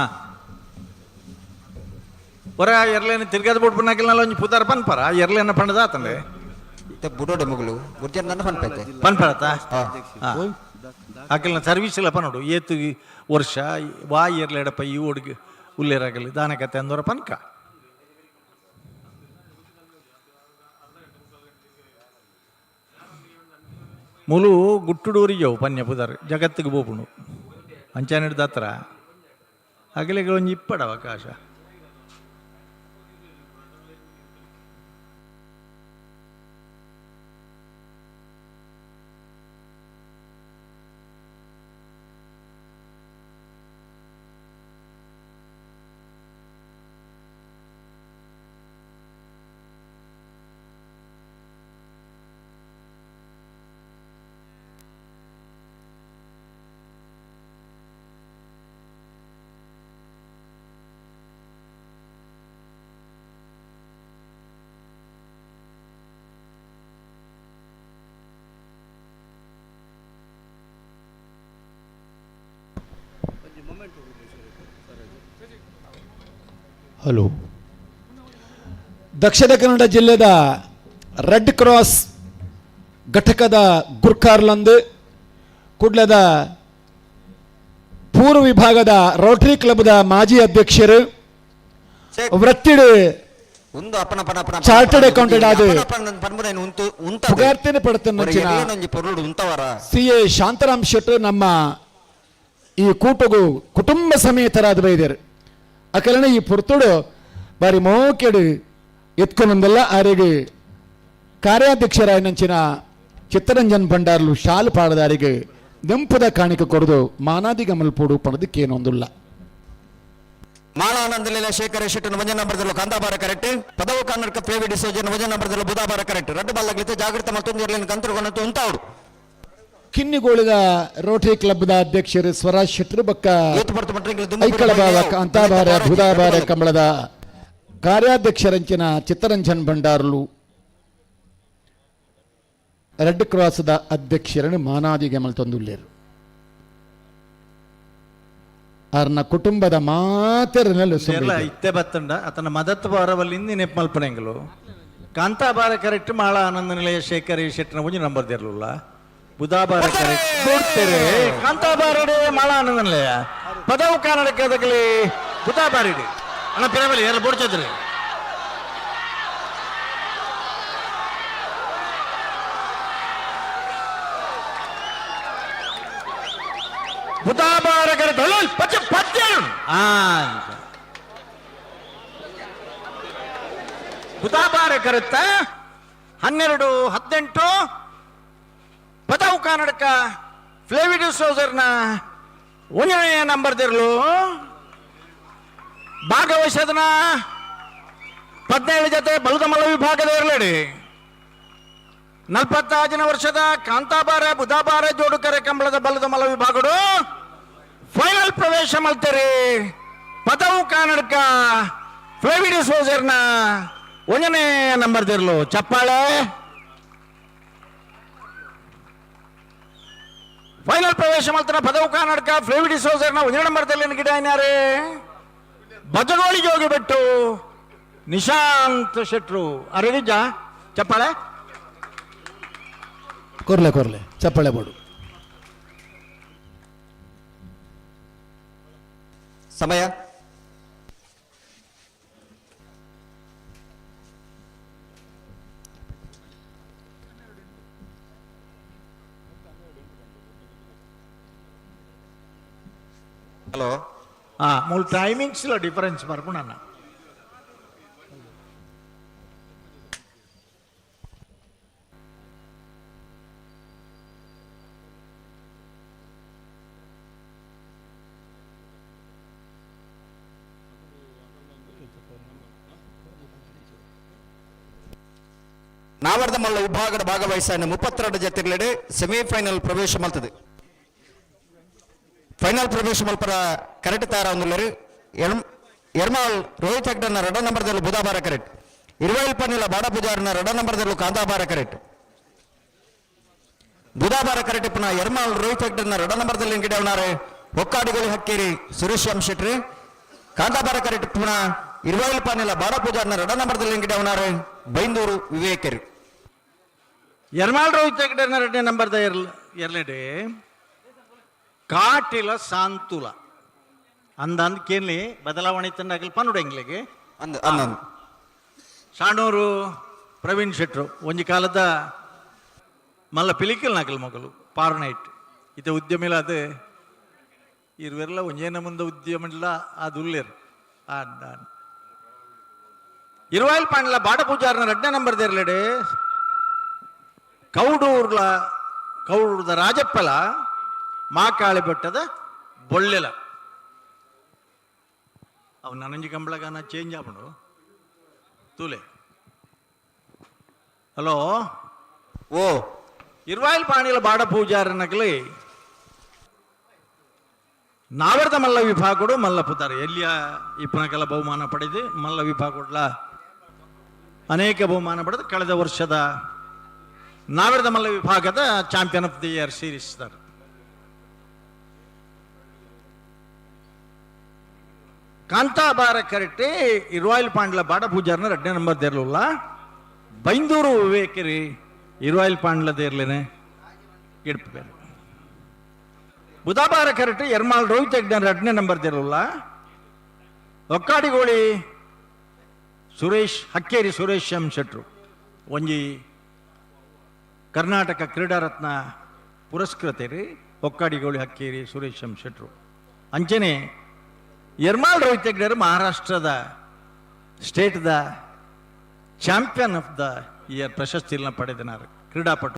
ಹೊರ ಎರ್ಲೇನ ತಿರ್ಗಾದ ಬಿಟ್ಟು ಪಣ್ಣಾಕಿಲ್ಲ ಒಂಜಿ ಪುದಾರ್ ಪನ್ಪರ ಎರ್ಲೇನ ಪಣ್ಣದ ಆತಂದೆ ಬುಡೋಡೆ ಮಗಳು ಗುರ್ಜರ್ ನನ್ನ ಪನ್ಪೈತೆ ಪನ್ಪರತ್ತ ಅಕಿಲ್ನ ಸರ್ವಿಸ್ ಇಲ್ಲ ಪನ್ನೋಡು ಏತು ವರ್ಷ ವಾ ಎರ್ಲೇಡಪ್ಪ ಈ ಓಡಿಗೆ ಉಲ್ಲೇರಾಗಲಿ ದಾನಕತೆ ಅಂದವರ ಪನ್ಕ. ಮುಲು ಗುಟ್ಟುಡೂರಿಗೆ ಪನ್ಯ ಪುದಾರ್ ಜಗತ್ತಿಗೆ ಬೋಪುಂಡು ಅಂಚಾನಿಡ್ದ ಹತ್ರ ಅಗಲಿಗೆ ಒಂಜಿ ಇಪ್ಪಡ ಅವಕಾಶ. ಹಲೋ. ದಕ್ಷಿಣ ಕನ್ನಡ ಜಿಲ್ಲೆದ ರೆಡ್ ಕ್ರಾಸ್ ಘಟಕದ ಗುರ್ಕಾರ್ಲಂದು ಕುಡ್ಲದ ಪೂರ್ವ ವಿಭಾಗದ ರೋಟರಿ ಕ್ಲಬ್ದ ಮಾಜಿ ಅಧ್ಯಕ್ಷರು ವೃತ್ತಿಡು ಚಾರ್ಟರ್ಡ್ ಅಕೌಂಟೆಂಟ್ ಆದ ಪುಗಾರ್ತೆನೆ ಪಡ್ತನ ಸಿ ಎ ಶಾಂತರಾಮ್ ಶೆಟ್ಟರ್ ನಮ್ಮ ಈ ಕೂಟಗು ಕುಟುಂಬ ಸಮೇತರಾದ ಬೈದರು. ಅಕಲನ ಈ ಪುರ್ತುಡು ಬಾರಿ ಮೋಕೆಡು ಎತ್ಕೊಂಡಲ್ಲ ಆರಿಗೆ ಕಾರ್ಯಾಧ್ಯಕ್ಷರಾಯನಂಚಿನ ಚಿತ್ತರಂಜನ್ ಭಂಡಾರ್ಲು ಶಾಲು ಪಾಡದಾರಿಗೆ ನೆಂಪುದ ಕಾಣಿಕೆ ಕೊಡದು ಮಾನಾದಿಗ ಮಲ್ಪೋಡು ಪಣದಕ್ಕೇನೊಂದುಲ್ಲ. ಮಾಳಾನಂದಲೀಲ ಶೇಖರ ಶೆಟ್ಟನ ಒಂಜ ನಂಬರ್ದಲ್ಲೂ ಕಂದಾಬಾರ ಕರೆಕ್ಟ್. ಪದವು ಕನ್ನಡಕ ಪ್ರೇವಿ ಡಿಸೋಜನ್ ಒಂಜ ನಂಬರ್ದಲ್ಲೂ ಬುಧಾಬಾರ ಕರೆಕ್ಟ್. ರಡ್ಡು ಬಲ್ಲಗ್ಲಿತ್ತೆ ಜಾಗೃತ ಮತ್ತೊಂದು ಇರಲಿನ ಕಂತರುಗೊಂಡು ಉಂತಾవుಡು. ಕಿನ್ನಿಗೋಳಿದ ರೋಟರಿ ಕ್ಲಬ್ದ ಅಧ್ಯಕ್ಷರು ಸ್ವರಾಜ್ ಶೆಟ್ಟರು ಬಕ್ಕ ಐಕಳಬಾವ ಕಾಂತಾಬಾರ ಬುಧಾಬಾರ ಕಂಬಳದ ಕಾರ್ಯಾಧ್ಯಕ್ಷರಂಚಿನ ಚಿತ್ತರಂಜನ್ ಭಂಡಾರ್ಲು ರೆಡ್ ಕ್ರಾಸ್ದ ಅಧ್ಯಕ್ಷರನ್ನು ಮಾನಾದಿಗೆ ಮಲ್ತೊಂದುಲ್ಲೇರು. ಆರ್ನ ಕುಟುಂಬದ ಮಾತೆರನಲ್ಲಿ ಇತ್ತೆ ಬತ್ತಂಡ ಆತನ ಮದತ್ ಬಾರವಲ್ಲಿಂದ ನೆಪ್ ಮಲ್ಪನೆಂಗಲು ಕಾಂತಾಬಾರ ಕರೆಕ್ಟ್. ಮಾಳ ಆನಂದ ನಿಲಯ ಶೇಖರ್ ಶೆಟ್ಟನ ಒಂಜಿ ನಂಬರ್ ದೇರ್ಲುಲ್ಲ ಬುಧಾಬಾರ ಕರೆಕ್ಟ್ ಕೊಡ್ತೇರೆ ಕಾಂತಾಬಾರಡೆ ಮಾಳ ಆನಂದ ನಿಲಯ ಪದವು ಕನ್ನಡಕ್ಕೆ ಅದಕ್ಕೆ ಬುಧಾಬಾರಿಡಿ ಅಣ್ಣ ಪಿರಮಲಿ ಯಾರು ಬೋಡ್ಚದ್ರಿ. ಬುಧಾಬಾರ ಕರೆಕ್ಟ್ ಪಚ್ಚ ಪದ್ಯ ಬುಧಾಬಾರ ಕರೆಕ್ಟ 12 18 ಪದವು ಕನ್ನಡಕ ಫ್ಲೇವಿಡ್ ಸೋಜರ್ನ ಒಂದನೇ ನಂಬರ್ ದಿರ್ಲು ಭಾಗವಹಿಸೋದನ್ನ 17 ಜೊತೆ ಬಲದಮಲ ವಿಭಾಗದ ಇರಲೇಡಿ. 45 ವರ್ಷದ ಕಾಂತಾಬಾರ ಬುಧಾಬಾರ ಜೋಡುಕರೆ ಕಂಬಳದ ಬಲದಮಲ ವಿಭಾಗಡು ಫೈನಲ್ ಪ್ರವೇಶ ಮಲ್ತೇರಿ. ಪದವು ಕನ್ನಡಕ ಫ್ಲೇವಿಡ್ ಸೋಜರ್ನ ಒಂದನೇ ನಂಬರ್ ದಿರ್ಲು ಚಪ್ಪಾಳೆ. ಫೈನಲ್ ಪ್ರವೇಶ ಮಲ್ತನ ಪದವು ಕನ್ನಡಕ ಫ್ಲೇವಿಡ್ ಸೋಜರ್ನ ಒಂದನೇ ನಂಬರ್ ದಲ್ಲಿ ಗಿಡ ಏನಾರೇ ಬಜಗೋಳಿ ಜೋಗಿ ಬಿಟ್ಟು ನಿಶಾಂತ್ ಶೆಟ್ರು ಅರೆಗಿಜ್ಜ ಚಪ್ಪಾಳೆ ಕೊರ್ಲೆ ಕೊರ್ಲೆ ಚಪ್ಪಾಳೆ ಬೋಡು. ಸಮಯ ಹಲೋ. ಮೂಲ ಟೈಮಿಂಗ್ಸ್లో ಡಿಫರೆನ್ಸ್ ಬರ್ಪುಣ. ನಾವರ್ದ ಮಲ್ಲ ವಿಭಾಗದ ಭಾಗವಹಿಸಾನ 32 ಜತೆಗಳೆಡೆ ಸೆಮಿಫೈನಲ್ ಪ್ರವೇಶ ಮಲ್ತದೆ. ಫೈನಲ್ ಪ್ರವೇಶ ಮಲ್ಪರ ಕರೆಕ್ಟ್ ತಯಾರ ಒಂದುಲ್ಲರು ಎರ್ಮಾಲ್ ರೋಹಿತ್ ಹೆಗ್ಡನ್ನ ರಡ ನಂಬರ್ದಲ್ಲೂ ಬುಧಾಬಾರ ಕರೆಕ್ಟ್. ಇರುವೈಲ್ ಪನ್ನಿಲ ಬಾಡ ಪೂಜಾರನ ರಡ ನಂಬರ್ದಲ್ಲೂ ಕಾಂತಾಬಾರ ಕರೆಕ್ಟ್. ಬುಧಾಬಾರ ಕರೆಕ್ಟ್ ಪುನಃ ಎರ್ಮಾಲ್ ರೋಹಿತ್ ಹೆಗ್ಡನ್ನ ರಡ ನಂಬರ್ದಲ್ಲಿ ಗಿಡವನಾರೆ ಹೊಕ್ಕಾಡಿಗೋಳಿ ಹಕ್ಕೇರಿ ಸುರೇಶ್ ಎಂ ಶೆಟ್ರಿ. ಕಾಂತಾಬಾರ ಕರೆಕ್ಟ್ ಪುನಃ ಇರುವೈಲ್ ಪನ್ನಿಲ ಬಾಡ ಪೂಜಾರನ ರಡ ನಂಬರ್ದಲ್ಲಿ ಗಿಡವನಾರೆ ಬೈಂದೂರು ವಿವೇಕರು. ಎರ್ಮಾಲ್ ರೋಹಿತ್ ಹೆಗ್ಡನ್ನ ಎರಡನೇ ನಂಬರ್ದ ಎರಲೆಡೆ ಕಾಟಿಲ ಸಾಂತುಲ ಅಂದ ಅಂದ್ಕೇನ್ಲಿ ಬದಲಾವಣೆ ತಂದಾಗಲಿ ಪನ್ನುಡೆಂಗ್ಲಿಗೆ ಅಂದ ಅಂದ ಶಾಣೂರು ಪ್ರವೀಣ್ ಶೆಟ್ರು ಒಂಜಿ ಕಾಲದ ಮಲ್ಲ ಪಿಲಿಕಲ್ ನಕಲ್ ಮಗಲು ಪಾರ್ನೈಟ್ ಇತ ಉದ್ಯಮಿಲ ಅದು ಇರುವೆಲ್ಲ ಒಂಜೇನ ಮುಂದೆ ಉದ್ಯಮ ಇಲ್ಲ ಅದು ಉಲ್ಲೇರು ಅಂದ ಇರುವಾಯಿಲ್ ಪಾಂಡ್ಲ ಬಾಡ ಪೂಜಾರನ ಎರಡನೇ ನಂಬರ್ ದೇರ್ಲೆಡೆ ಕೌಡೂರ್ಲ ಕೌಡೂರ್ದ ರಾಜಪ್ಪಲ ಮಾಕಾಳಿ ಬೆಟ್ಟದ ಬೊಳ್ಳೆಲ ಅವು ನನಂಜಿ ಕಂಬಳಗಾನ ಚೇಂಜ್ ಆಪುಂಡು ತೂಲೆ. ಹಲೋ ಓ ಇರ್ವಾಯಿಲ್ ಪಾಣಿಲ ಬಾಡ ಪೂಜಾರನಕಲಿ ನಾವರ್ದ ಮಲ್ಲ ವಿಭಾಗಡು ಮಲ್ಲ ಪುತಾರೆ ಎಲ್ಲಿಯ ಇಪ್ಪನಕಲ ಬಹುಮಾನ ಪಡೆದು ಮಲ್ಲ ವಿಭಾಗಡ್ಲ ಅನೇಕ ಬಹುಮಾನ ಪಡೆದು ಕಳೆದ ವರ್ಷದ ನಾವರ್ದ ಮಲ್ಲ ವಿಭಾಗದ champion of the year series sir. Kantabara correct Iruvail ಪಾಂಡ್ಲ ಬಾಡ ಪೂಜಾರ್ನ ರಡ್ಡನೇ ನಂಬರ್ ದೇರ್ಲುಲ್ಲ. ಬೈಂದೂರು ವಿವೇಕರಿ ಇರುವಾಯಿಲ್ ಪಾಂಡ್ಲ ದೇರ್ಲೇನೆ ಇಡ್ಪು ಬೇರೆ. ಬುಧಾಬಾರ ಕರೆಕ್ಟ್ ಎರ್ಮಾಲ್ ರೋಹಿತ್ ಹೆಗ್ಡೆ ರಡ್ಡನೇ ನಂಬರ್ ದೇರ್ಲುಲ್ಲ. ಒಕ್ಕಾಡಿಗೋಳಿ ಸುರೇಶ್ ಹಕ್ಕೇರಿ ಸುರೇಶ್ ಎಂ ಶೆಟ್ರು ಒಂಜಿ ಕರ್ನಾಟಕ ಕ್ರೀಡಾರತ್ನ ಪುರಸ್ಕೃತರಿ ಒಕ್ಕಾಡಿಗೋಳಿ ಹಕ್ಕೇರಿ ಸುರೇಶ್ ಎಂ ಶೆಟ್ರು. ಅಂಚನೆ ಎರ್ಮಾಲ್ ರೋಹಿತ್ ಹೆಗ್ಡೆರು ಮಹಾರಾಷ್ಟ್ರದ ಸ್ಟೇಟ್ದ ಚಾಂಪಿಯನ್ ಆಫ್ the year ಪ್ರಶಸ್ತಿಯನ್ನು ಪಡೆದಿನಾರು ಕ್ರೀಡಾಪಟು.